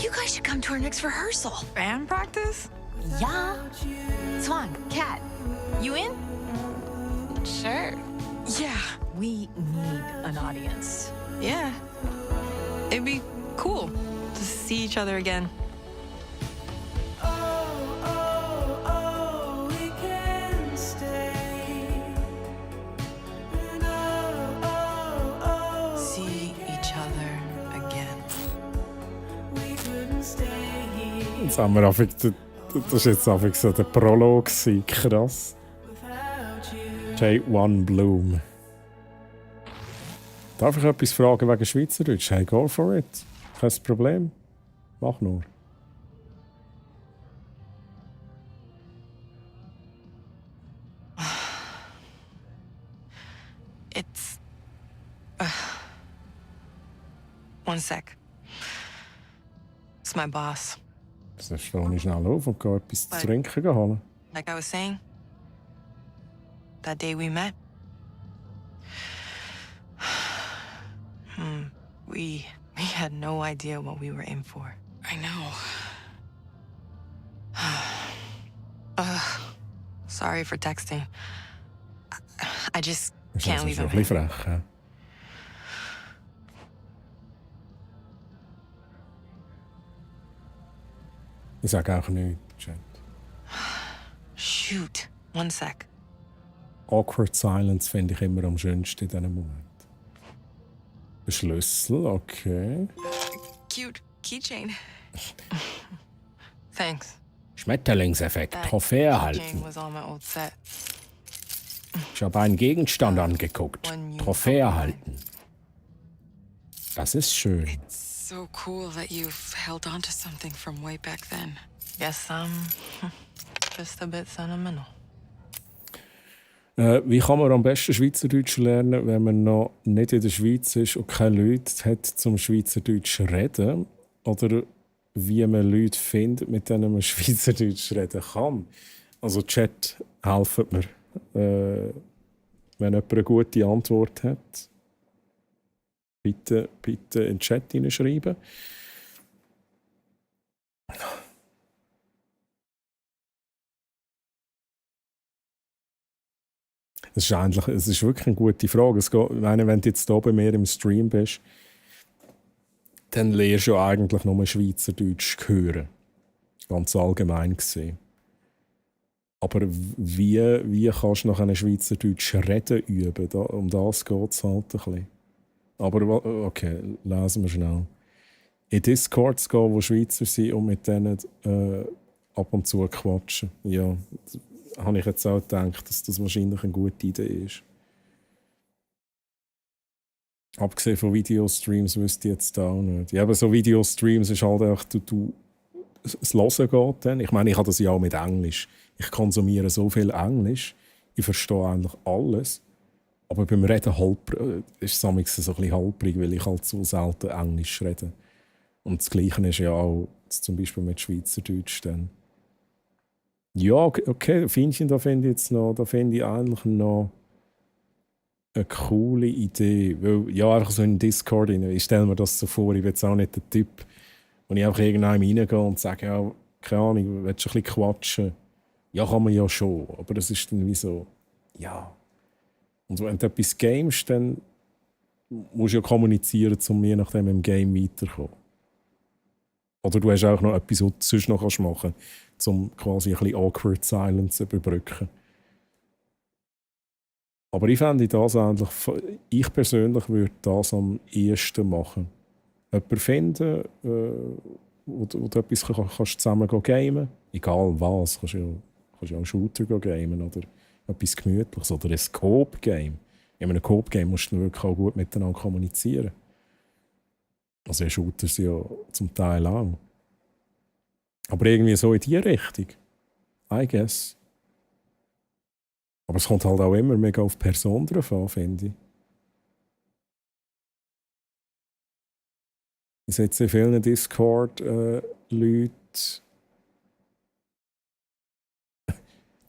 you guys should come to our next rehearsal. Band practice? Yeah. Swan, Cat, you in? Sure. Yeah. We need an audience. Yeah. It'd be cool to see each other again. See each other again. Jetzt haben wir einfach, das ist jetzt einfach so der Prolog gewesen. Krass. J1 Bloom. Darf ich etwas fragen wegen Schweizerdeutsch? Hey, go for it. Kein Problem. Mach nur. It's. One sec. It's my boss. Das stehe ich schnell auf und gehe etwas zu trinken holen. Like I was saying, that day we met, we had no idea what we were in for. I know. Sorry for texting. I just Das can't ist leave ein him. bisschen frech. Ja. Ich sage auch nichts, Chat. Shoot. One sec. Awkward Silence finde ich immer am schönsten in diesem Moment. Der Schlüssel, okay. Cute keychain. Thanks. Schmetterlingseffekt, That Trophäe keychain erhalten. was on my old set. Ich habe einen Gegenstand angeguckt. When you Trophäe erhalten. Das ist schön. So cool that you've held on to something from way back then. Guess I'm just a bit sentimental. Wie kann man am besten Schweizerdeutsch lernen, wenn man noch nicht in der Schweiz ist und keine Leute hat zum Schweizerdeutsch reden? Oder wie man Leute findet, mit denen man Schweizerdeutsch reden kann? Also Chat, helfen mir. Wenn jemand eine gute Antwort hat, bitte in den Chat hineinschreiben. Es ist wirklich eine gute Frage. Ich meine, wenn du jetzt hier bei mir im Stream bist, dann lernst du ja eigentlich nur Schweizerdeutsch hören. Ganz allgemein gesehen. Aber wie kannst du nach einem Schweizerdeutsch reden üben? Um das geht es halt ein bisschen. Aber okay, lesen wir schnell. In Discords gehen, wo Schweizer sind und mit denen ab und zu quatschen. Ja, habe ich jetzt auch gedacht, dass das wahrscheinlich eine gute Idee ist. Abgesehen von Videostreams wüsste ich jetzt auch nicht. Ja, aber so Videostreams ist halt auch, das Hören geht dann. Ich meine, ich habe das ja auch mit Englisch. Ich konsumiere so viel Englisch, ich verstehe eigentlich alles. Aber beim Reden ist es manchmal so ein bisschen holprig, weil ich halt so selten Englisch rede. Und das Gleiche ist ja auch zum Beispiel mit Schweizerdeutsch dann. Ja, okay, Finnchen, da finde ich eigentlich noch eine coole Idee. Weil, ja, einfach so in Discord, ich stelle mir das so vor, ich bin jetzt auch nicht der Typ, wo ich einfach irgendwann reingehe und sage, ja, keine Ahnung, willst du ein bisschen quatschen? Ja, kann man ja schon, aber das ist dann wie so, ja. Und wenn du etwas gamest, dann musst du ja kommunizieren, um je nachdem im Game weiterzukommen. Oder du hast auch noch etwas, was du sonst noch machen kannst, um quasi ein bisschen awkward Silence zu überbrücken. Aber ich fände das eigentlich, ich persönlich würde das am ehesten machen. Jemanden finden, wo du etwas kannst zusammen gamen. Egal was, kannst ja auch einen Shooter gamen oder etwas Gemütliches oder ein Coop-Game. In einem Coop-Game musst du wirklich auch gut miteinander kommunizieren. Also in Shooters ja zum Teil auch. Aber irgendwie so in die Richtung. I guess. Aber es kommt halt auch immer mega auf die Person drauf an, finde ich. Ich sehe in vielen Discord-Leuten.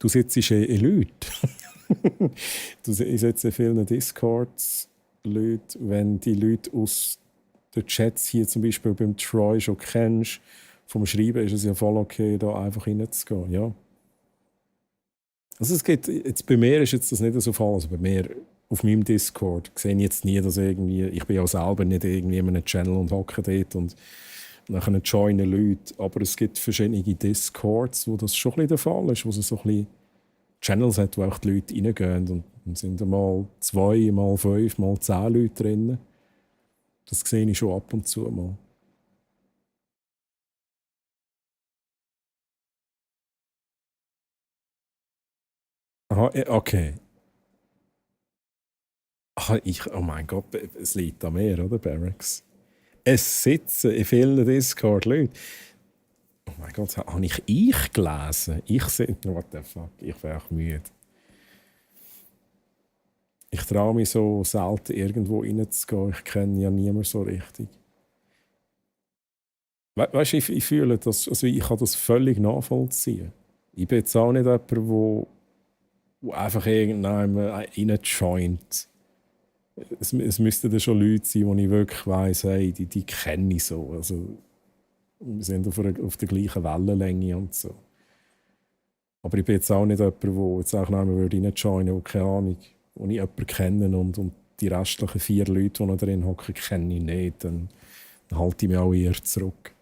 Du sitzt in Leuten. Ich setze in vielen Discords Leute, wenn die Leute aus den Chats hier zum Beispiel beim Troy schon kennst, vom Schreiben ist es ja voll okay, da einfach reinzugehen. Ja. Also es gibt, jetzt bei mir ist jetzt das nicht so Fall. Also bei mir auf meinem Discord sehe ich jetzt nie, dass irgendwie, ich bin ja selber nicht irgendwie in einem Channel und hocke dort und nachher joinen Leute. Aber es gibt verschiedene Discords, wo das schon ein bisschen der Fall ist, wo es so ein bisschen Channels hat, wo auch die Leute reingehen und sind mal 2, mal 5, mal 10 Leute drin. Das sehe ich schon ab und zu mal. Aha, okay. Oh mein Gott, es liegt an mir, oder, Barracks? Es sitzen in vielen Discord-Leuten. Oh mein Gott, habe ich gelesen? What the fuck, ich wäre auch müde. Ich traue mich so selten, irgendwo reinzugehen. Ich kenne ja niemanden so richtig. Weißt du, ich fühle das, also ich kann das völlig nachvollziehen. Ich bin jetzt auch nicht jemand, der einfach irgendjemand reinjoint. Es müssten dann schon Leute sein, die ich wirklich weiss, hey, die kenne ich so. Also, wir sind auf der gleichen Wellenlänge und so. Aber ich bin jetzt auch nicht jemand, der jetzt auch reinjoinen würde, keine Ahnung, wo ich jemanden kenne und die restlichen 4 Leute, die noch drin hocken, kenne ich nicht. Dann halte ich mich auch eher zurück.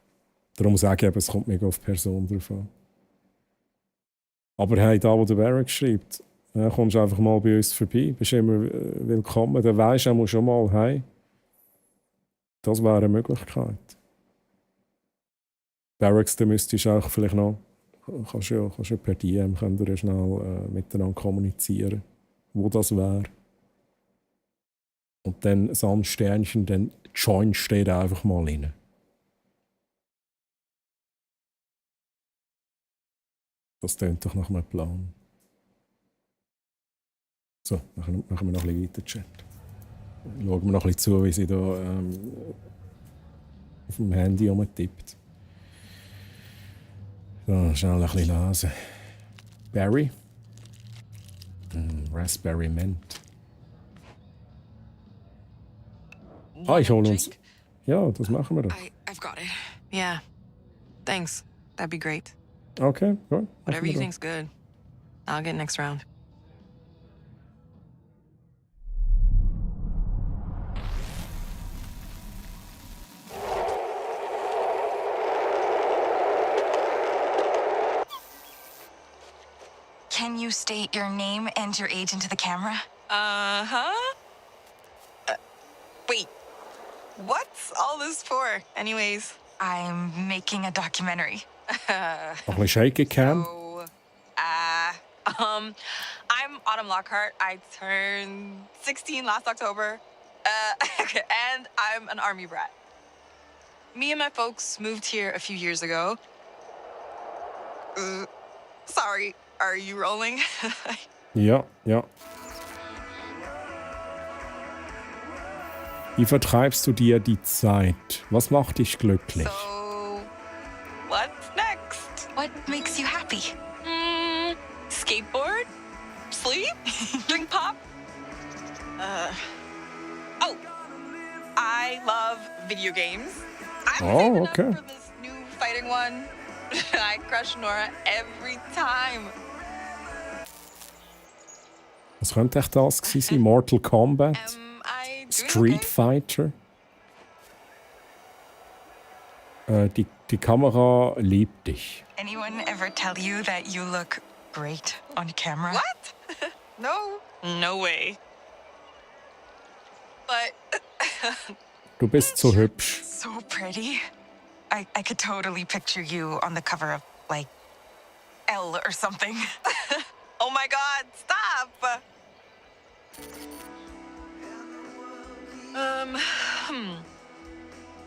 Darum sage ich eben, es kommt mega auf die Person drauf an. Aber hey, da wo der Barrack schreibt, kommst du einfach mal bei uns vorbei, bist immer willkommen, dann weisst du schon mal, hey, das wäre eine Möglichkeit. Barracks, da müsstest du auch vielleicht noch, kannst ja per DM könnt ihr schnell miteinander kommunizieren, wo das wäre. Und dann Sandsternchen, dann joinst du da einfach mal rein. Das klingt doch nach einem Plan. So, machen wir noch ein bisschen weiter Chat. Schauen wir noch ein bisschen zu, wie sie da auf dem Handy rumtippt. So, schnell ein bisschen lesen. Berry. Raspberry Mint. Ich hole uns. Ja, das machen wir doch. I've got it. Yeah. Thanks. That'd be great. Okay, gut. Whatever you think's good. I'll get next round. Can you state your name and your age into the camera? Wait, what's all this for? Anyways, I'm making a documentary. Noch ein bisschen Shaky Cam. I'm Autumn Lockhart. I turned 16 last October. And I'm an army brat. Me and my folks moved here a few years ago. Sorry, are you rolling? Ja. Wie vertreibst du dir die Zeit? Was macht dich glücklich? So, what's next? What makes you happy? Skateboard? Sleep? Drink pop? Oh, I love video games. I'm okay. for this new fighting one. I crush Nora every time. Was könnte echt das gewesen sein? Mortal Kombat? Street Fighter? Die Kamera liebt dich. Anyone ever tell you that you look great on camera? What? No way. But Du bist so hübsch. So pretty. I could totally picture you on the cover of, like, Elle or something. oh my God, stop!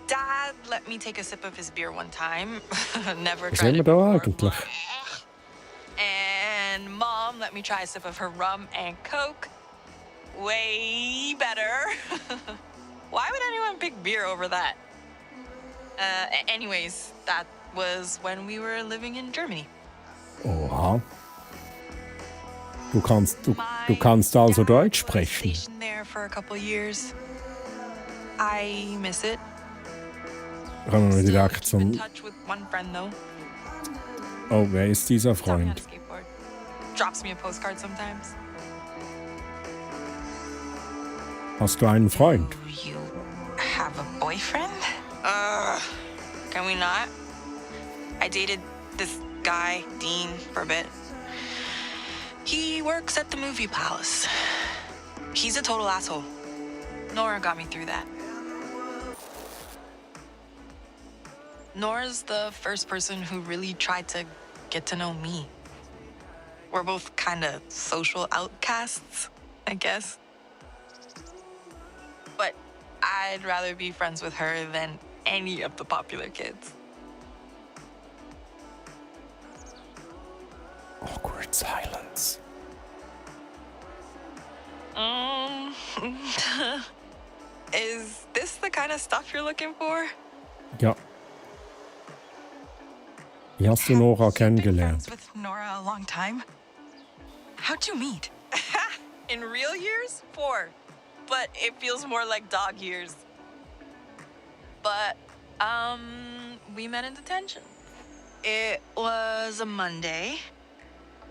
Dad let me take a sip of his beer one time. Never Was tried haben wir it da before. eigentlich? And Mom let me try a sip of her rum and Coke. Way better. Why would anyone pick beer over that? Anyways, that was when we were living in Germany. Oha. Du kannst also Deutsch sprechen. Stationed there for a couple years. I miss it. Kommen wir direkt Keep in zum... touch with one friend though. Oh, wer ist dieser Taught me how Freund? to skateboard. Drops me a postcard sometimes. Hast du einen Freund? You have a boyfriend? Can we not? I dated this guy, Dean, for a bit. He works at the Movie Palace. He's a total asshole. Nora got me through that. Nora's the first person who really tried to get to know me. We're both kind of social outcasts, I guess. But I'd rather be friends with her than any of the popular kids. Awkward silence. Is this the kind of stuff you're looking for? Ja. Wie hast du Nora kennengelernt? Friends with Nora a long time. How'd you meet? In real years, 4. But it feels more like dog years. But, we met in detention. It was a Monday.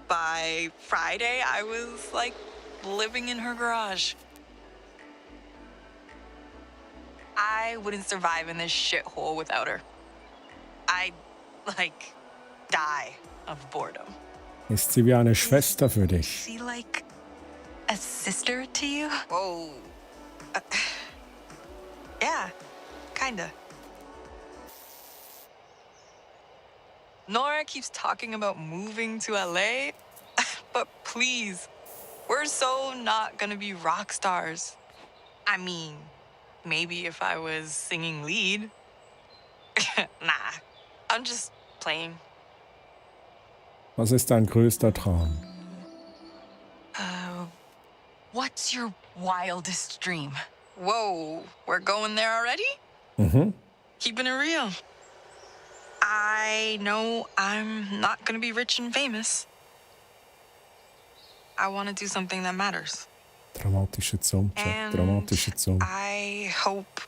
By Friday, I was, like, living in her garage. I wouldn't survive in this shithole without her. I'd, like, die of boredom. Ist sie wie eine Schwester für dich? Is she like a sister to you? Whoa. Yeah, kinda. Nora keeps talking about moving to LA, but please, we're so not gonna be rock stars. I mean, maybe if I was singing lead. Nah, I'm just playing. Was ist dein größter Traum? What's your wildest dream? Whoa, we're going there already? Mhm. Keeping it real. I know I'm not gonna be rich and famous. I want to do something that matters. Dramatische Zunge. And Dramatische Zunge. I hope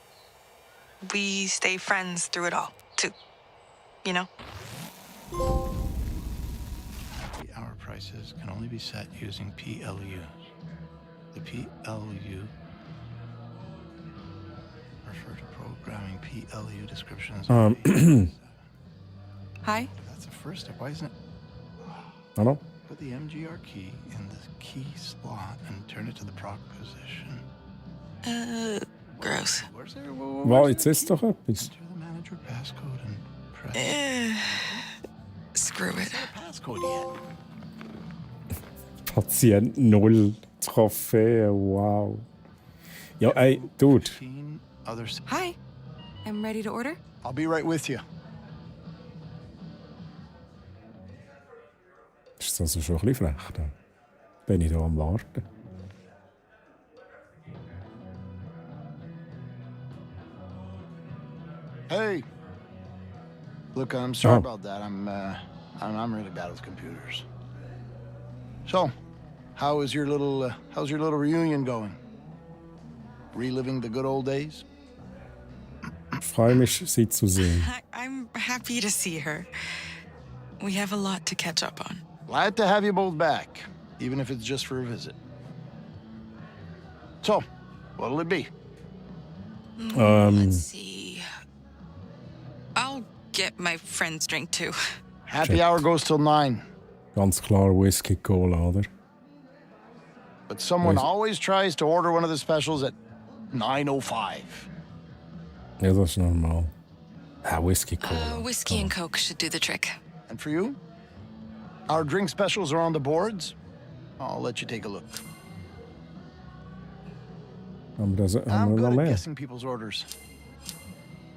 we stay friends through it all, too. You know? The hour prices can only be set using PLU. The PLU refer to programming PLU descriptions. Hi. That's the first step. Why isn't it? Hallo? Put the MGR key in the key slot and turn it to the proc position. Gross. Wow, jetzt ist doch etwas. Enter the manager passcode and press. Screw it. Passcode yet? Patient 0 Trophäe, wow. Ja, ey, Dude. Hi. I'm ready to order. I'll be right with you. Ist das also schon ein bisschen frech? Da bin ich da am Warten. Hey. Look, I'm sorry about that. I'm really bad with computers. So, how's your little reunion going? Reliving the good old days? Ich freue mich, Sie zu sehen. I'm happy to see her. We have a lot to catch up on. Glad to have you both back, even if it's just for a visit. So, what'll it be? Let's see. I'll get my friend's drink too. Happy hour goes till 9. Ganz klar Whisky Cola, oder? But someone always tries to order one of the specials at 9:05. Ja, das ist normal. Whisky Cola. Whiskey and Coke should do the trick. And for you? Our drink specials are on the boards. I'll let you take a look. I'm good at guessing people's orders.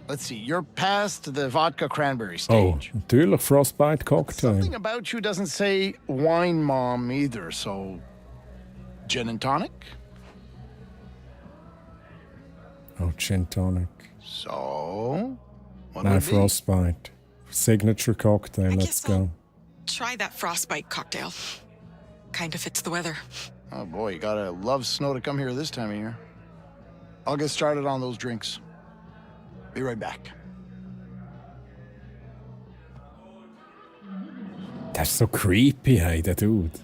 Let's see, you're past the vodka cranberry stage. Oh, natürlich Frostbite Cocktail. Something about you doesn't say wine mom either, so gin and tonic? Oh, gin tonic. So, what Now would it be? Frostbite. Signature cocktail, let's go. Try that frostbite cocktail. Kinda fits the weather. Oh boy, you gotta love snow to come here this time of year. I'll get started on those drinks. Be right back. Das ist so creepy, hey, der Dude.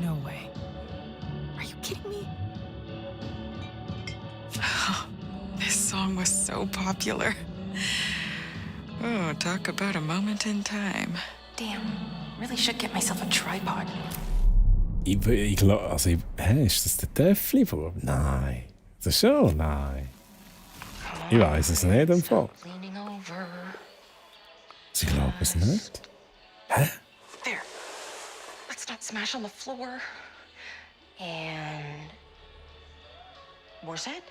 No way. Are you kidding me? This song was so popular. Oh, talk about a moment in time. Damn, really should get myself a tripod. Ich glaube, also, ist das der Töffli-Bub? Nein. Das ist schon? Nein. Ich weiß es nicht im Fall. Sie glauben es nicht. Hä? There. Let's not smash on the floor. And... more said?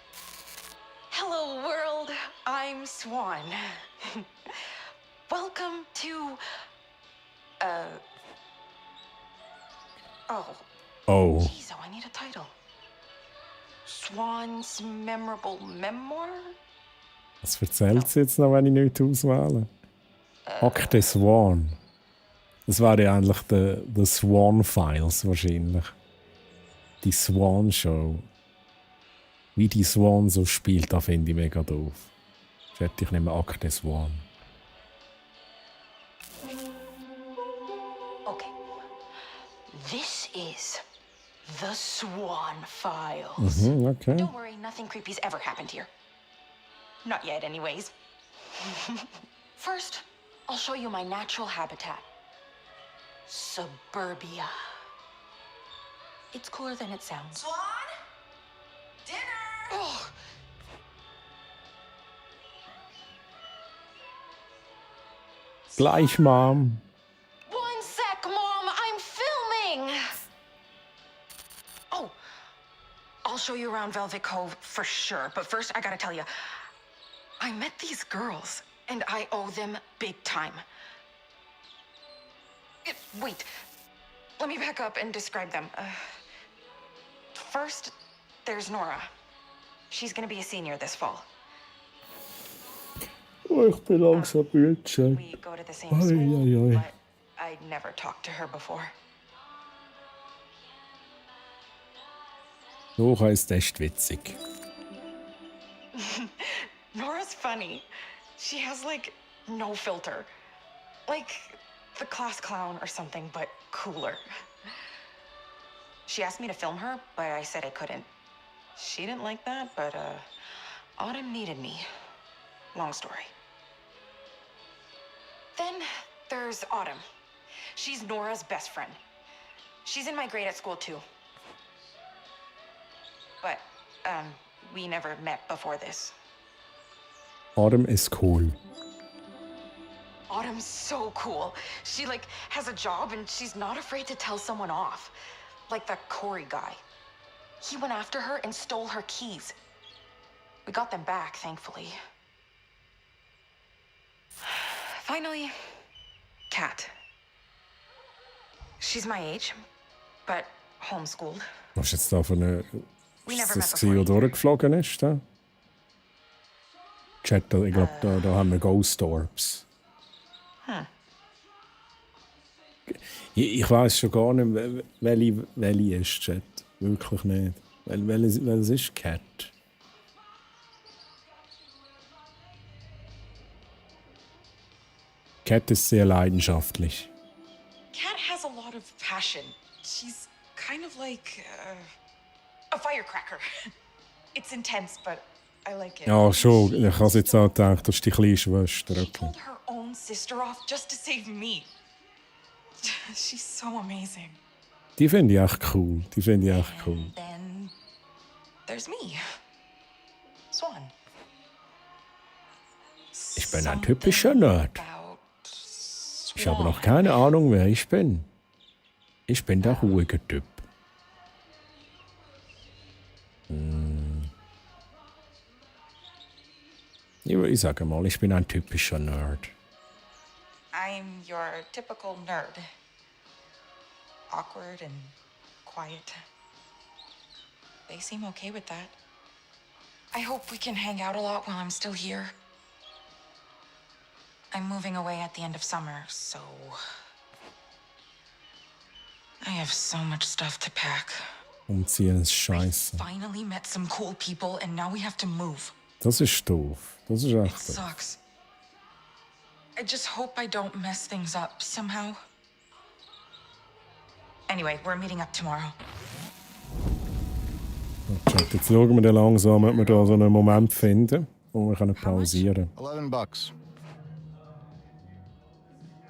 Hello, world. I'm Swan. Welcome to... Oh. Jeez, I need a title. Swan's Memorable Memoir? Was erzählt sie jetzt noch, wenn ich nichts auswähle? Akte Swan. Das wäre ja eigentlich die Swan Files wahrscheinlich. Die Swan Show. Wie die Swan so spielt, da finde ich mega doof. Ich hätte ich nicht mehr Akte Swan. Okay. This is the Swan Files. Mhm, okay. Don't worry, nothing creepy's ever happened here. Not yet, anyways. First, I'll show you my natural habitat. Suburbia. It's cooler than it sounds. Swan? Dinner! Oh. Gleich, Mom. One sec, Mom, I'm filming! Oh, I'll show you around Velvet Cove for sure, but first I gotta tell you, I met these girls, and I owe them big time. Wait, let me back up and describe them. First, there's Nora. She's gonna be a senior this fall. Oh, ich bin langsam müde. We go to the same school, but I'd never talked to her before. Nora ist echt witzig. Nora's funny. She has, like, no filter. Like the class clown or something, but cooler. She asked me to film her, but I said I couldn't. She didn't like that, but, Autumn needed me. Long story. Then there's Autumn. She's Nora's best friend. She's in my grade at school too. But, we never met before this. Autumn ist cool. Autumn's so cool. She, has a job and she's not afraid to tell someone off. Like that Corey guy. He went after her and stole her keys. We got them back, thankfully. Finally, Kat. She's my age, but homeschooled. Was ist jetzt da von einer... We Ist never das met gewesen, before. der durchgeflogen ist? Da? Chat, ich glaube, da haben wir Ghost Orbs. Ich weiß schon gar nicht, welche ist, Chat. Wirklich nicht. Welches ist Cat? Cat ist sehr leidenschaftlich. Kat has a lot of passion. She's kind of like a firecracker. It's intense, but I like it. Ja, schon. Ich habe es jetzt auch gedacht, das ist die kleine Schwester. Okay. Pulled her own sister off just to save me. She's so amazing. Die finde ich echt cool. Then there's me. Swan. Ich bin ein typischer Nerd. Ich habe noch keine Ahnung, wer ich bin. Ich bin der ruhige Typ. Ich sage mal, ich bin ein typischer Nerd. I'm your typical nerd. Awkward and quiet. They seem okay with that. I hope we can hang out a lot while I'm still here. I'm moving away at the end of summer, so... I have so much stuff to pack. Umziehen ist scheiße. Finally met some cool people and now we have to move. Das ist doof. Das ist It echt doof. sucks. I just hope I don't mess things up somehow. Anyway, we're meeting up tomorrow. Chat, jetzt schauen wir dann langsam, ob wir da so einen Moment finden, wo wir pausieren können. $11.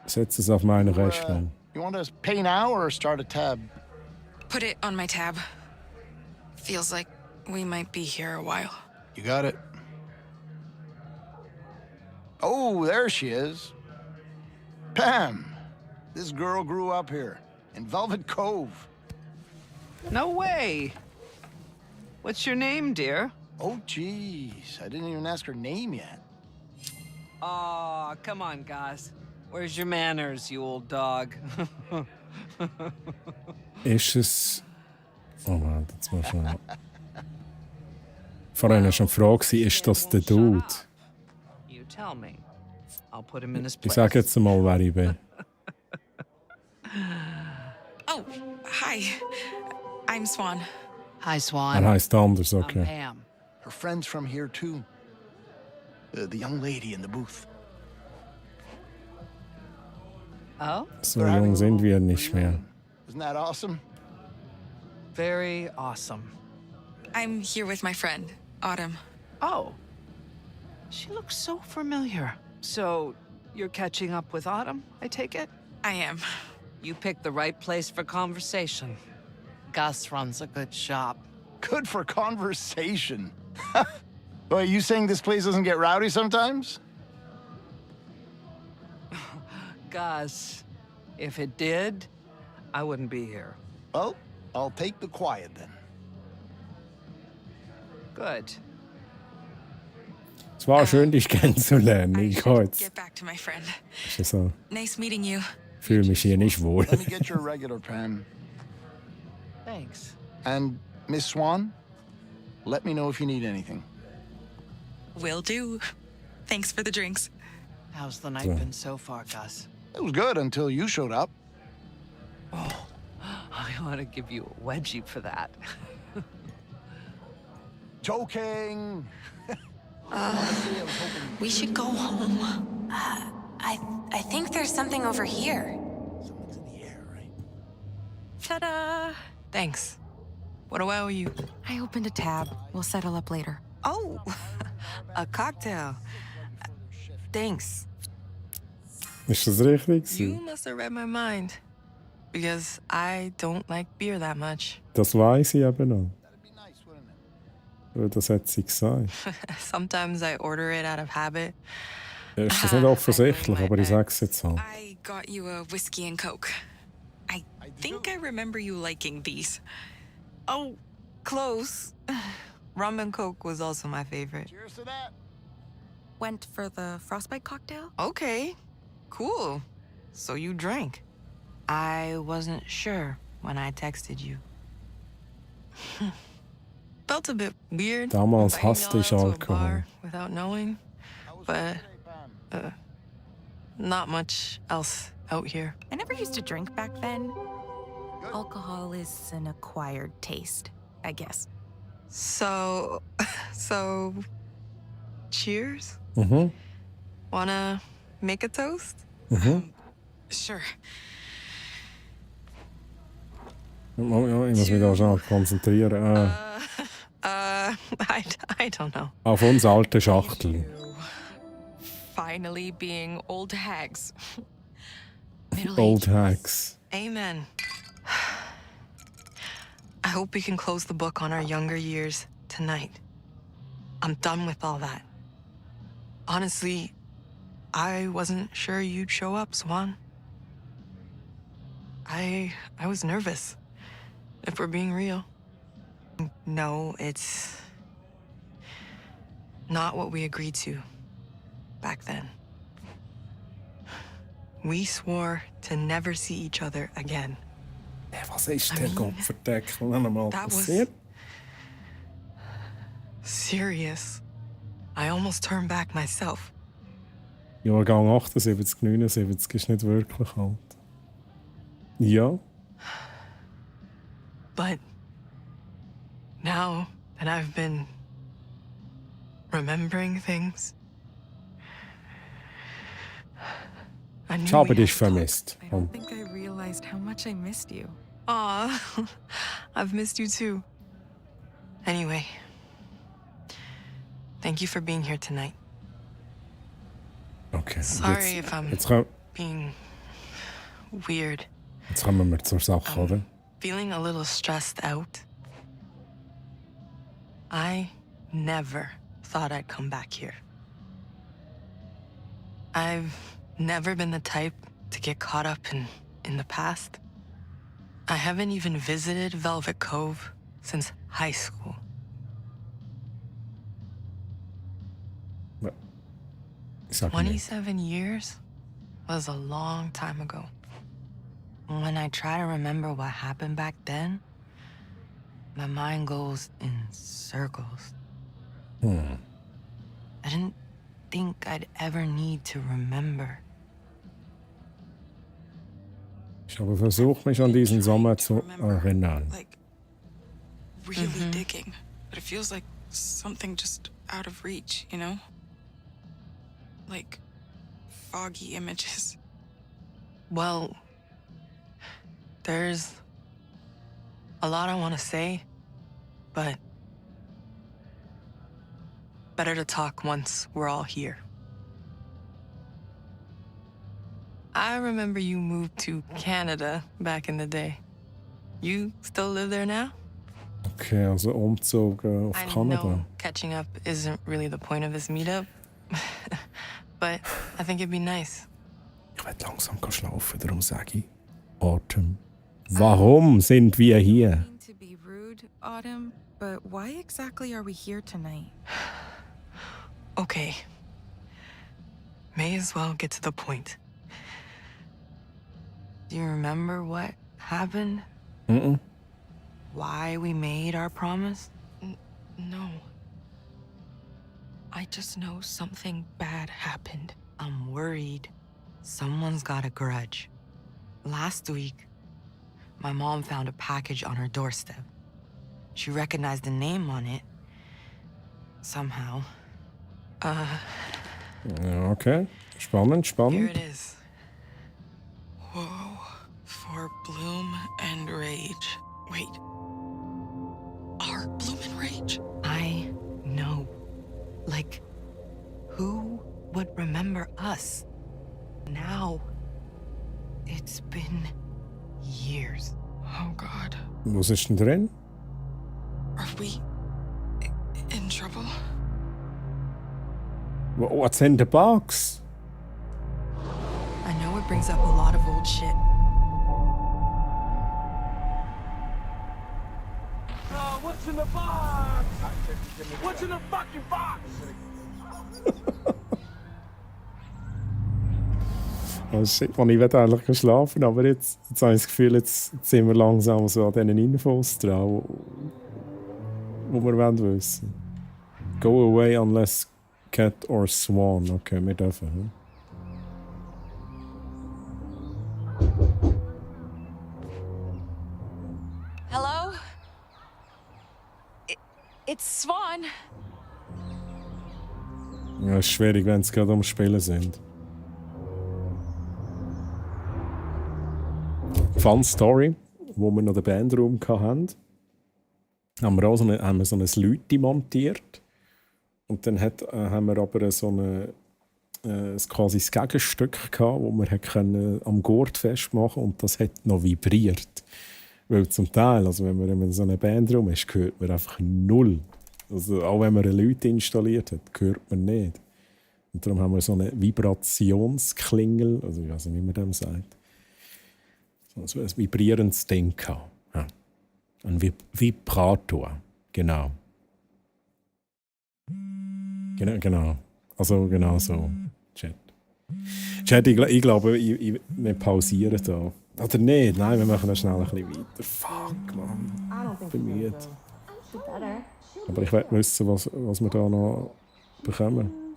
Setz es auf meine Rechnung. You want to pay now or start a tab? Put it on my tab. Feels like we might be here a while. You got it. Oh, there she is. Pam. This girl grew up here in Velvet Cove. No way. What's your name, dear? Oh, jeez. I didn't even ask her name yet. Aw, come on, Gus. Where's your manners, you old dog? Ist es... Oh Mann, jetzt mal schnell. Vorhin war schon eine Frage, ist das der Dude? You tell me. I'll put him in his Ich place. sage jetzt mal, wer ich bin. Oh, hi. I'm Swan. Hi, Swan. Er heißt anders, okay. Pam. Her friend's from here, too. The young lady in the booth. Oh? So jung sind wir nicht mehr. Isn't that awesome? Very awesome. I'm here with my friend, Autumn. Oh. She looks so familiar. So, you're catching up with Autumn, I take it? I am. You picked the right place for conversation. Gus runs a good shop. Good for conversation. Wait, you saying this place doesn't get rowdy sometimes? Gus, if it did, I wouldn't be here. Well, I'll take the quiet then. Good. Es war schön, dich kennenzulernen. Ich gehe jetzt. Get back to my friend. Ist so. Nice meeting you. Ich fühle mich hier nicht wohl. Let me get your regular, Pam. Thanks. And Miss Swan, let me know if you need anything. Will do. Thanks for the drinks. How's the night been so far, Gus? It was good until you showed up. Oh, I ought to give you a wedgie for that. Joking. We should go home. I think there's something over here. Someone's in the air, right? Ta-da! Thanks. What do I owe you? I opened a tab. We'll settle up later. Oh, a cocktail. Thanks. Ist das richtig? You must have read my mind. Because I don't like beer that much. Das weiß ich eben noch. Das hat sie gesagt. Sometimes I order it out of habit. Ja, ist das nicht offensichtlich, aber ich sag's jetzt halt. I got you a whiskey and coke. I think I remember you liking these. Oh, close. Rum and Coke was also my favorite. Cheers to that. Went for the frostbite cocktail? Okay, cool. So you drank. I wasn't sure when I texted you. Felt a bit weird. Damals inviting hasste ich y'all out to a Alkohol. bar without knowing, but not much else out here. I never used to drink back then. Alcohol is an acquired taste, I guess. So, cheers. Wanna make a toast? Sure. Ich muss mich da schon konzentrieren. I don't know. Auf uns alte Schachtel. Finally being old hags. Old Hags. Amen. I hope we can close the book on our younger years tonight. I'm done with all that. Honestly, I wasn't sure you'd show up, Swan. I was nervous, if we're being real. No, it's not what we agreed to back then. We swore to never see each other again. Was ist der Kopfverdeckel einmal That was passiert? serious. I almost turned back myself. Jahrgang 78, 79 ist nicht wirklich alt. Ja. But now that I've been remembering things, I knew Ich habe we dich had to talk. vermisst. I don't think I realized how much I missed you. Aw, I've missed you too. Anyway, thank you for being here tonight. Okay. Sorry if I'm being weird. Jetzt kommen wir zur Sache, oder? Feeling a little stressed out. I never thought I'd come back here. I've never been the type to get caught up in the past. I haven't even visited Velvet Cove since high school. Ich sag nicht. 27 years was a long time ago. When I try to remember what happened back then, my mind goes in circles. I didn't think I'd ever need to remember. Ich habe versucht, mich an diesen Sommer zu erinnern. Really digging. But it feels like something just out of reach, you know? Like foggy images. Well, there's a lot I want to say, but better to talk once we're all here. I remember you moved to Canada back in the day. You still live there now? Okay, also Umzug auf I Kanada. know catching up isn't really the point of this meetup, but I think it'd be nice. Ich werde langsam schlafen, darum sage ich. Autumn. Warum sind wir hier? To be rude, Autumn, but why exactly are we here tonight? Okay. May as well get to the point. Do you remember what happened? Why we made our promise? No. I just know something bad happened. I'm worried. Someone's got a grudge. Last week, my mom found a package on her doorstep. She recognized the name on it. Somehow. Okay, spannend, Here spannend. it is. Whoa. For Bloom and Rage. Wait. Our Bloom and Rage? I know. Like, who would remember us? Now, Was ist denn drin? Are we in trouble? What's in the box? I know it brings up a lot of old shit. What's in the box? What's in the fucking box? Oh shit, man, ich will eigentlich schlafen, aber jetzt habe ich das Gefühl, jetzt sind wir langsam so an diesen Infos dran, wo wir wissen wollen. Go away unless cat or swan. Okay, wir dürfen. Hm? Hello? It's Swan. Ja, ist schwierig, wenn sie gerade am Spielen sind. Fun Story, wo wir noch den Bandraum hatten, haben wir auch so ein Lüti montiert. Und dann haben wir aber quasi das Gegenstück gehabt, wo wir am Gurt festmachen und das hat noch vibriert. Weil zum Teil, also wenn man so eine Bandraum ist, hört man einfach null. Also auch wenn man eine Lüti installiert hat, hört man nicht. Und darum haben wir so eine Vibrationsklingel, also ich weiß nicht, wie man dem sagt. So ein vibrierendes Ding gehabt. Ja. Ein Vibrator, genau. Genau. Also genau so. Chat, ich glaube, wir pausieren da. Oder nicht? Nein, wir machen noch schnell ein bisschen weiter. Fuck, Mann. Ich bin müde. Aber ich will wissen, was wir da noch bekommen.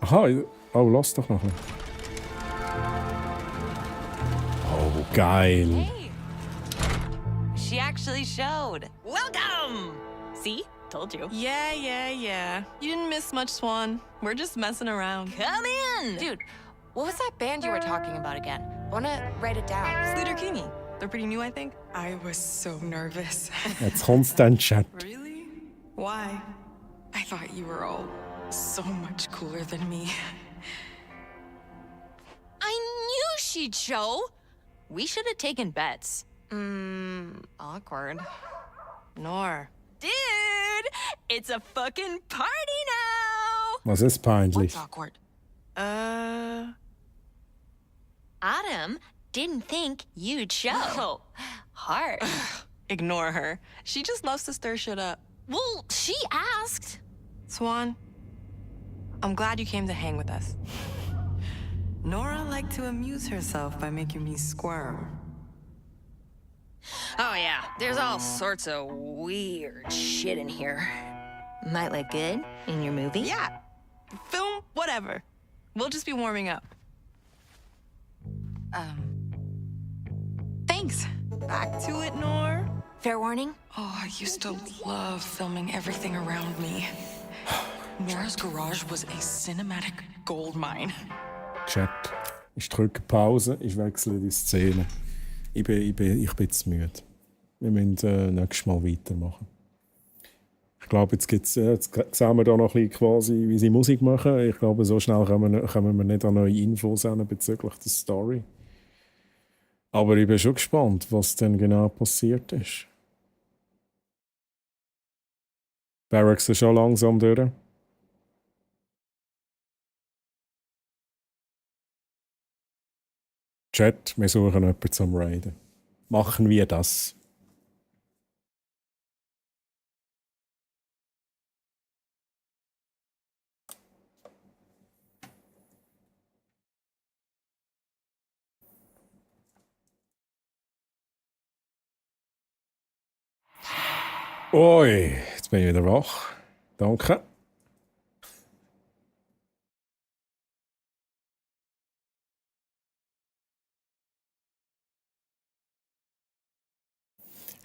Aha, oh, lass doch noch ein bisschen. Oh, geil. Hey! She actually showed. Welcome! See? Told you. Yeah. You didn't miss much, Swan. We're just messing around. Come in! Dude, what was that band you were talking about again? I wanna write it down. Sleater Kinney. They're pretty new, I think. I was so nervous. Jetzt kommt's dann, Chat. Really? Why? I thought you were all so much cooler than me. I knew she'd show! We should have taken bets. Awkward. Nor. Dude! It's a fucking party now! Was ist peinlich? What's awkward? Adam didn't think you'd show. Hard. Ignore her. She just loves to stir shit up. Well, she asked. Swan, I'm glad you came to hang with us. Nora liked to amuse herself by making me squirm. Oh yeah, there's all sorts of weird shit in here. Might look good in your movie. Yeah. Film, whatever. We'll just be warming up. Thanks. Back to it, Nor. Fair warning? Oh, I used to love filming everything around me. Nora's garage was a cinematic gold mine. Chat. Ich drücke Pause, ich wechsle die Szene. Ich bin zu müde. Wir müssen nächstes Mal weitermachen. Ich glaube, jetzt sehen wir da noch ein bisschen quasi, wie sie Musik machen. Ich glaube, so schnell kommen wir nicht an neue Infos bezüglich der Story. Aber ich bin schon gespannt, was denn genau passiert ist. Barracks ist schon langsam durch. Chat, wir suchen jemanden zum Raiden. Machen wir das. Oi, jetzt bin ich wieder wach. Danke.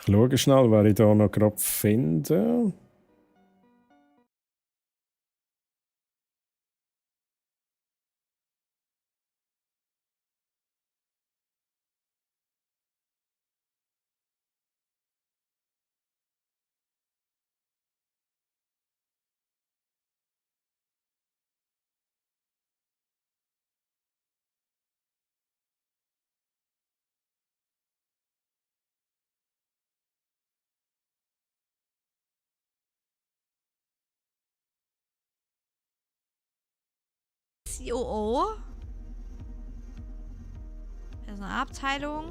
Ich schaue schnell, wer ich da noch gerade finde. COO. Das ist eine Abteilung.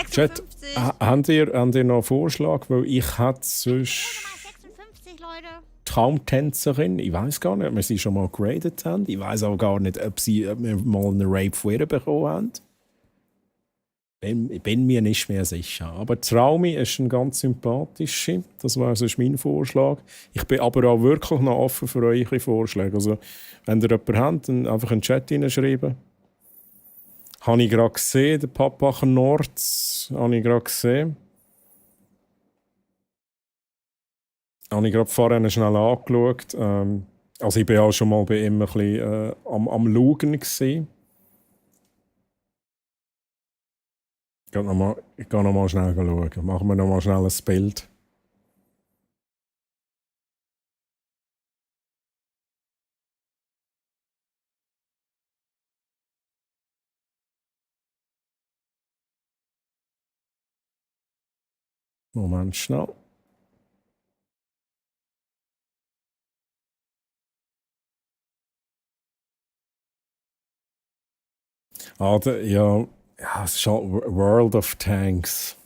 Chat, 56. habt ihr noch einen Vorschlag? Weil ich hätte sonst 56, Leute. Traumtänzerin. Ich weiß gar nicht, ob wir sie schon mal geradet haben. Ich weiß auch gar nicht, ob wir mal einen Rape von ihr bekommen haben. Ich bin mir nicht mehr sicher. Aber Traumi ist ein ganz sympathischer. Das wäre sonst mein Vorschlag. Ich bin aber auch wirklich noch offen für eure Vorschläge. Also, wenn ihr jemanden habt, dann einfach in den Chat hineinschreiben. Habe ich gerade gesehen, der Papacher Nords. Habe ich gerade gesehen. Habe ich gerade vorhin schnell angeschaut. Also ich war auch schon mal bei ihm ein bisschen am Schauen gewesen. Ich gehe noch mal schnell schauen. Machen wir noch mal schnell ein Bild. Moment schnell. Ja, es ist halt World of Tanks.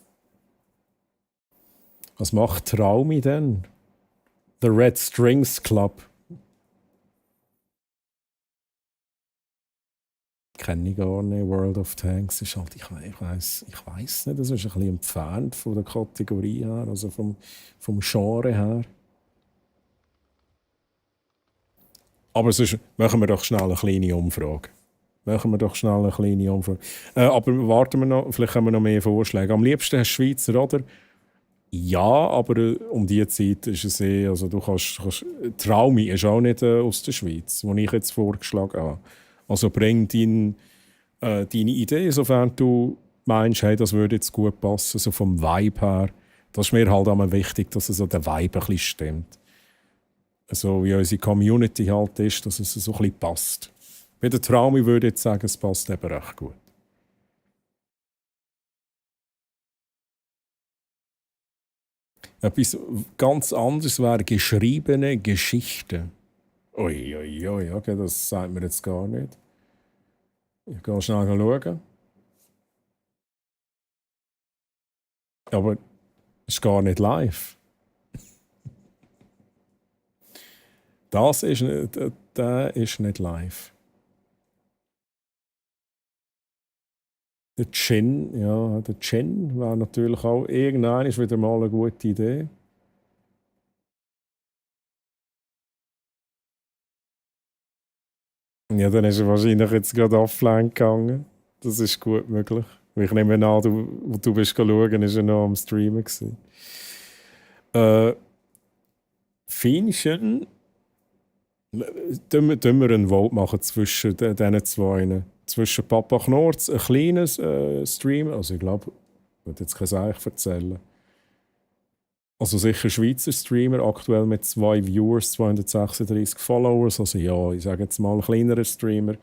Was macht Traumi denn? The Red Strings Club. Kenne ich gar nicht. World of Tanks ist halt, ich weiß nicht, das ist ein bisschen entfernt von der Kategorie her, also vom Genre her. Aber sonst machen wir doch schnell eine kleine Umfrage. Aber warten wir noch, vielleicht haben wir noch mehr Vorschläge. Am liebsten hast du Schweizer, oder? Ja, aber um diese Zeit ist es also du kannst Traumi ist auch nicht aus der Schweiz, die ich jetzt vorgeschlagen habe. Also bring deine Idee, sofern du meinst, hey, das würde jetzt gut passen, so vom Vibe her. Das ist mir halt einmal wichtig, dass so der Vibe ein bisschen stimmt. Also wie unsere Community halt ist, dass es so ein bisschen passt. Bei der Traumi würde ich jetzt sagen, es passt eben recht gut. Etwas ganz anderes wäre geschriebene Geschichten. Ui, okay, das sagt mir jetzt gar nicht. Ich gehe schnell schauen. Aber es ist gar nicht live. Das ist nicht, der ist nicht live. Der Gin wäre natürlich auch irgendwann ist wieder mal eine gute Idee. Ja, dann ist er wahrscheinlich jetzt gerade offline gegangen. Das ist gut möglich. Weil ich nehme an, du bist schauen, ist er noch am Streamen gewesen. Feinchen. Tun wir einen Vote machen zwischen diesen zwei. Zwischen Papa Knorz, ein kleines Stream. Also ich glaube, ich würde jetzt kein Seich erzählen. Also sicher Schweizer Streamer, aktuell mit 2 Viewers, 236 Followers. Also ja, ich sage jetzt mal ein kleinerer Streamer.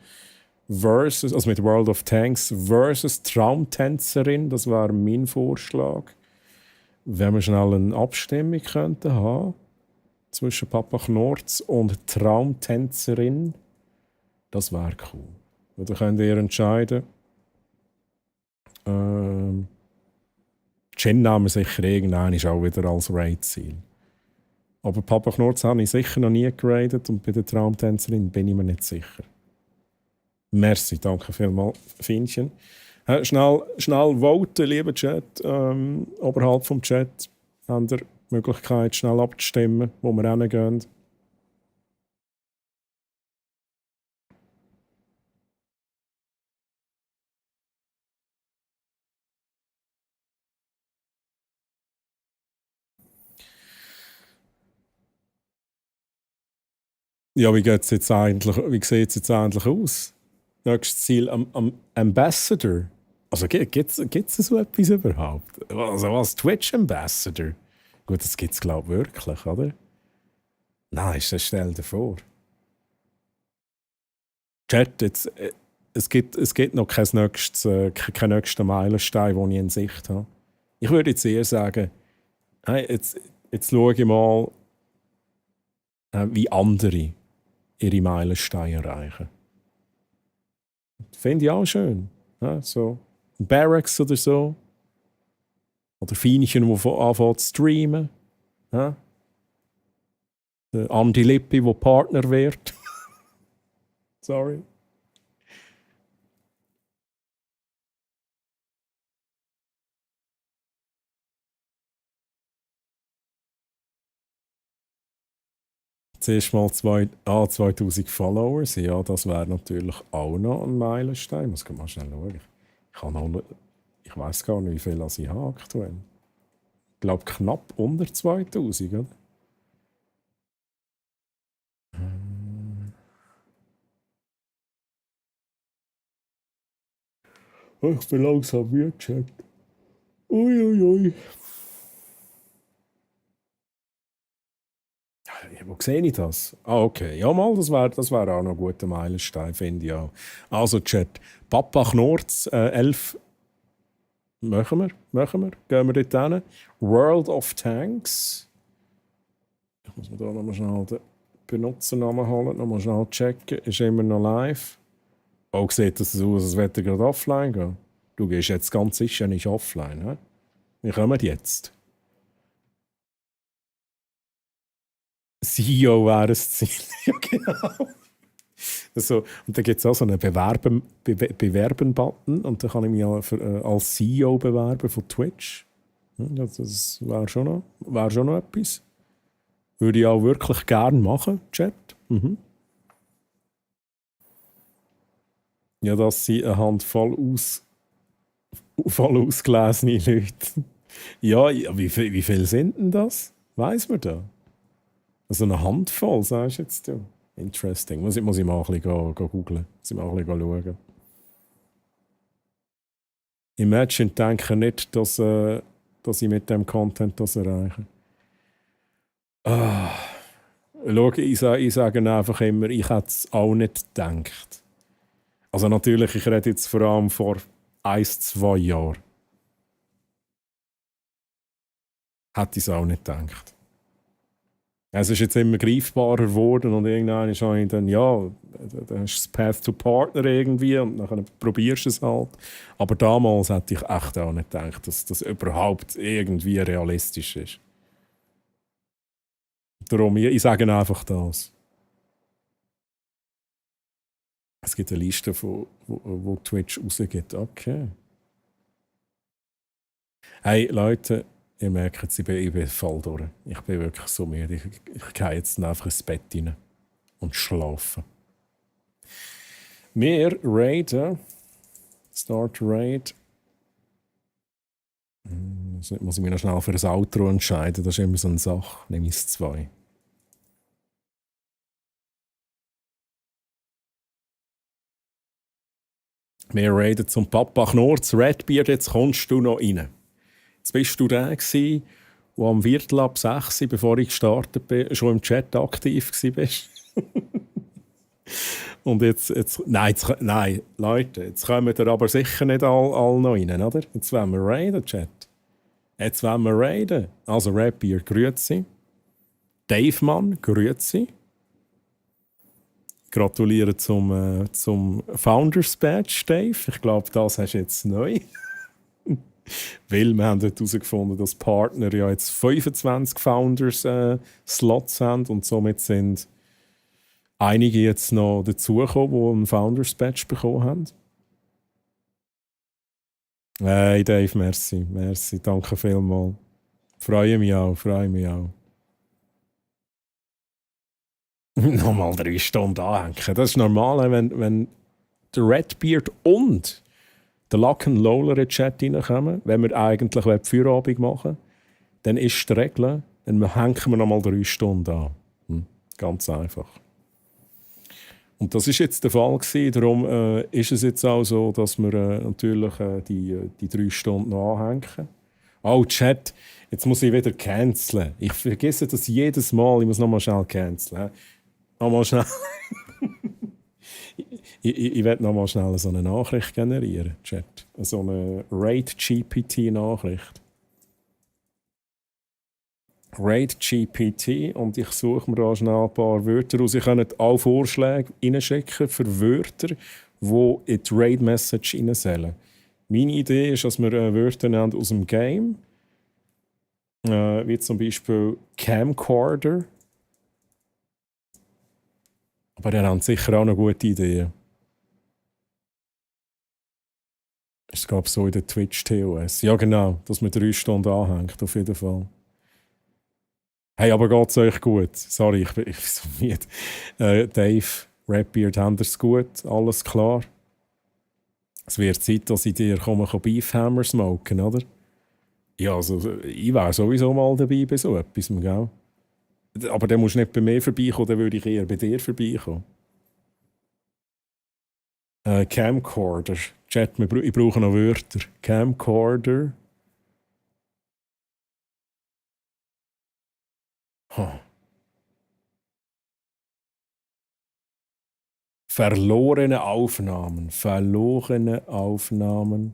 Versus, also mit World of Tanks versus Traumtänzerin, das wäre mein Vorschlag. Wenn wir schnell eine Abstimmung könnten haben zwischen Papa Knorz und Traumtänzerin, das wäre cool. Da könnt ihr entscheiden. Gin nehmen wir sicher irgendwann ist auch wieder als Raid-Ziel. Aber Papa Knorz habe ich sicher noch nie geradet und bei der Traumtänzerin bin ich mir nicht sicher. Merci, danke vielmals, Finchen. Schnell voten, lieber Chat. Oberhalb vom Chat habt ihr die Möglichkeit, schnell abzustimmen, wo wir hingehen. Ja, wie sieht es jetzt eigentlich aus? Nächstes Ziel am Ambassador. Also gibt es so etwas überhaupt? Also was? Twitch Ambassador? Gut, das gibt es glaube ich wirklich, oder? Nein, stell dir vor. Chat, jetzt, es gibt noch keinen nächsten Meilenstein, den ich in Sicht habe. Ich würde jetzt eher sagen, hey, jetzt schaue ich mal, wie andere ihre Meilensteine erreichen. Finde ich auch schön. Ja, so Barracks oder so. Oder Feinchen, die anfangen zu streamen. Ja? Der Andi Lippi, der Partner wird. Sorry. Zuerst mal 2000 Followers. Ja, das wäre natürlich auch noch ein Meilenstein. Muss ich mal schnell schauen. Ich weiß gar nicht, wie viel ich habe aktuell. Ich glaube, knapp unter 2000, oder? Ich bin langsam müde. Uiuiui. Wo sehe ich das? Ah, okay. Ja, mal, das wär auch noch ein guter Meilenstein, finde ich auch. Also, Chat. Papa Knorz, 11. Machen wir. Gehen wir dort hin. World of Tanks. Ich muss mir da nochmal schnell den Benutzernamen holen, nochmal schnell checken. Ist immer noch live. Oh, sieht das aus, als würde er gerade offline gehen? Du gehst jetzt ganz sicher nicht offline, he? Wir kommen jetzt. CEO wäre das Ziel. Ja, genau. Also, und dann gibt es auch so einen Bewerben-Button und dann kann ich mich als CEO bewerben von Twitch. Das wäre schon noch etwas. Würde ich auch wirklich gerne machen, Chat. Mhm. Ja, das sind eine Handvoll voll ausgelesene Leute. Ja, wie viel sind denn das? Weiss man da? Also eine Handvoll, sagst du jetzt? Du? Interesting. Muss ich mal ein bisschen googeln. Muss ich mal ein bisschen schauen. Imagine denken nicht, dass ich mit dem Content das erreiche. Schau, ich sage einfach immer, ich hätte es auch nicht gedacht. Also natürlich, ich rede jetzt vor allem vor 1-2 Jahren. Hätte ich es auch nicht gedacht. Es ist jetzt immer greifbarer geworden und irgendwann ist ich dann, ja, dann ist das Path to Partner irgendwie und dann probierst du es halt. Aber damals hätte ich echt auch nicht gedacht, dass das überhaupt irgendwie realistisch ist. Darum, ich sage einfach das. Es gibt eine Liste, wo Twitch rausgeht. Okay. Hey, Leute, ihr merkt, ich bin voll durch. Ich bin wirklich so müde. Ich gehe jetzt einfach ins Bett rein und schlafen. Wir raiden. Start Raid. Jetzt muss ich mich noch schnell für ein Outro entscheiden. Das ist immer so eine Sache. Nehme ich es 2. Wir raiden zum Papa Knorz. Redbeard, jetzt kommst du noch rein. Jetzt bist du der der am 5:45, bevor ich gestartet bin, schon im Chat aktiv warst. Und nein, Leute, jetzt kommen wir aber sicher nicht alle noch rein, oder? Jetzt wollen wir raiden, Chat. Jetzt wollen wir raiden. Also Redbeard, grüezi. Dave Mann, grüezi. Gratuliere zum Founders Badge, Dave. Ich glaube, das hast du jetzt neu. Weil wir haben dort herausgefunden, dass Partner ja jetzt 25 Founders-Slots haben und somit sind einige jetzt noch dazugekommen, die einen Founders-Badge bekommen haben. Hey Dave, merci, danke vielmals. Freue mich auch. Nochmal 3 Stunden anhängen. Das ist normal, wenn der Redbeard und der Luck and Lola in den Chat reinkommen, wenn wir eigentlich Feierabend machen, dann ist die Regel, dann hängen wir nochmal 3 Stunden an. Ganz einfach. Und das war jetzt der Fall gewesen. Darum ist es jetzt auch so, dass wir natürlich die 3 Stunden noch anhängen. Oh, Chat, jetzt muss ich wieder canceln. Ich vergesse das jedes Mal. Ich muss nochmal schnell canceln. Nochmal schnell. Ich werde nochmal schnell so eine Nachricht generieren, Chat. So eine RaidGPT-Nachricht. RaidGPT und ich suche mir da schnell ein paar Wörter raus. Ich kann auch Vorschläge reinschicken für Wörter, die in die Raid-Message rein sollen. Meine Idee ist, dass wir Wörter nehmen aus dem Game. Wie zum Beispiel Camcorder. Aber der hat sicher auch noch gute Ideen. Es gab so in der Twitch-TOS. Ja, genau, dass man 3 Stunden anhängt, auf jeden Fall. Hey, aber geht's euch gut? Sorry, ich bin so müde. Dave, Redbeard, habt ihr's gut? Alles klar? Es wird Zeit, dass ich dir Beefhammer smoken, oder? Ja, also ich wäre sowieso mal dabei bei so etwas, gell? Aber dann musst du nicht bei mir vorbeikommen, dann würde ich eher bei dir vorbeikommen. Camcorder. Chat, ich brauche noch Wörter. Camcorder. Verlorene Aufnahmen. Verlorene Aufnahmen.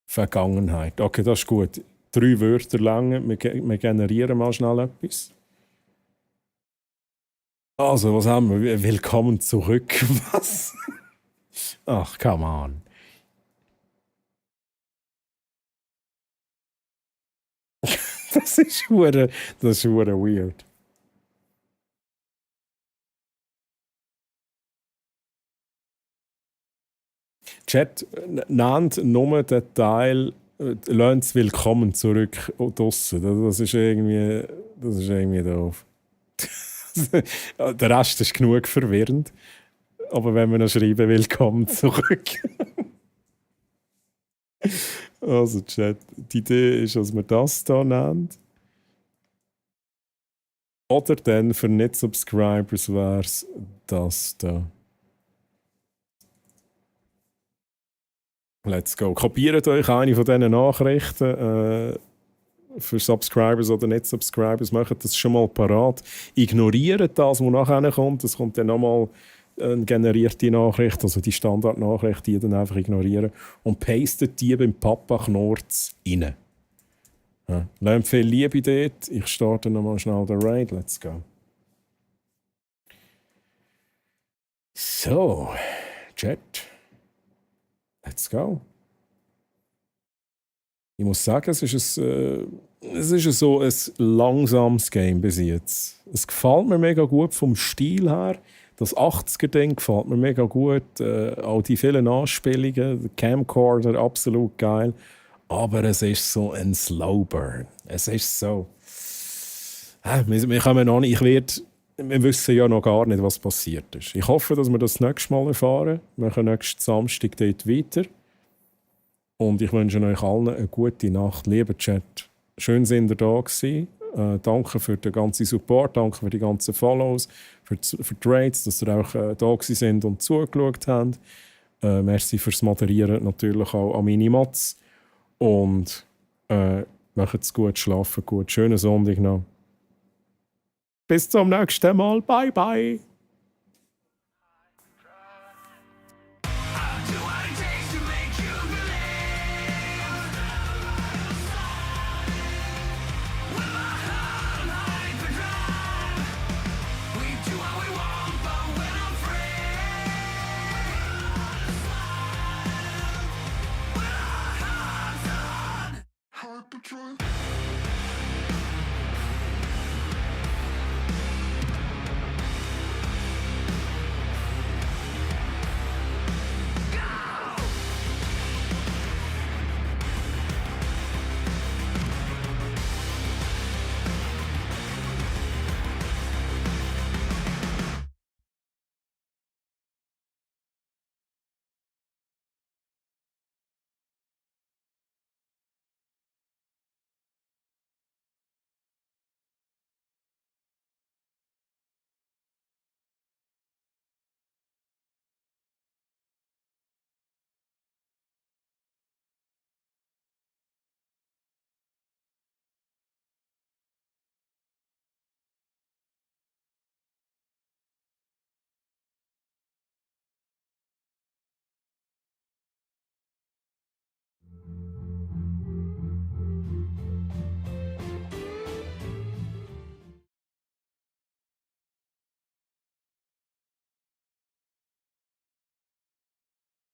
Vergangenheit. Okay, das ist gut. 3 Wörter lang. Wir generieren mal schnell etwas. Also, was haben wir? Willkommen zurück. Was? Ach, come on. Das ist hure weird. Chat, nennt nur den Teil, lasst willkommen zurück draussen. Das ist irgendwie doof. Der Rest ist genug verwirrend. Aber wenn wir noch schreiben, willkommen zurück. Also, Chat, die Idee ist, dass wir das hier nennen. Oder dann für Nicht-Subscribers wäre es das da. Let's go. Kopiert euch eine von diesen Nachrichten. Für Subscribers oder Nicht-Subscribers, macht das schon mal parat. Ignoriert das, was nachher kommt. Es kommt dann nochmal eine generierte Nachricht, also die Standardnachricht, die dann einfach ignorieren. Und pastet die beim Papa Knorz rein. Ja. Lasst viel Liebe dort. Ich starte nochmal schnell den Raid. Let's go. So, Chat. Let's go. Ich muss sagen, es ist so ein langsames Game bis jetzt. Es gefällt mir mega gut vom Stil her. Das 80er-Ding gefällt mir mega gut. Auch die vielen Anspielungen, der Camcorder, absolut geil. Aber es ist so ein Slowburn. Es ist so... wir kommen noch nicht... Wir wissen ja noch gar nicht, was passiert ist. Ich hoffe, dass wir das nächste Mal erfahren. Wir machen nächsten Samstag dort weiter. Und ich wünsche euch allen eine gute Nacht. Lieber Chat, schön sind ihr da gewesen. Danke für den ganzen Support, danke für die ganzen Follows, für die Raids, dass ihr auch da gewesen sind und zugeschaut habt. Merci fürs Moderieren, natürlich auch an meine Mats. Und macht's gut, schlafen gut. Schönen Sonntag noch. Bis zum nächsten Mal. Bye, bye. Hyperdrive.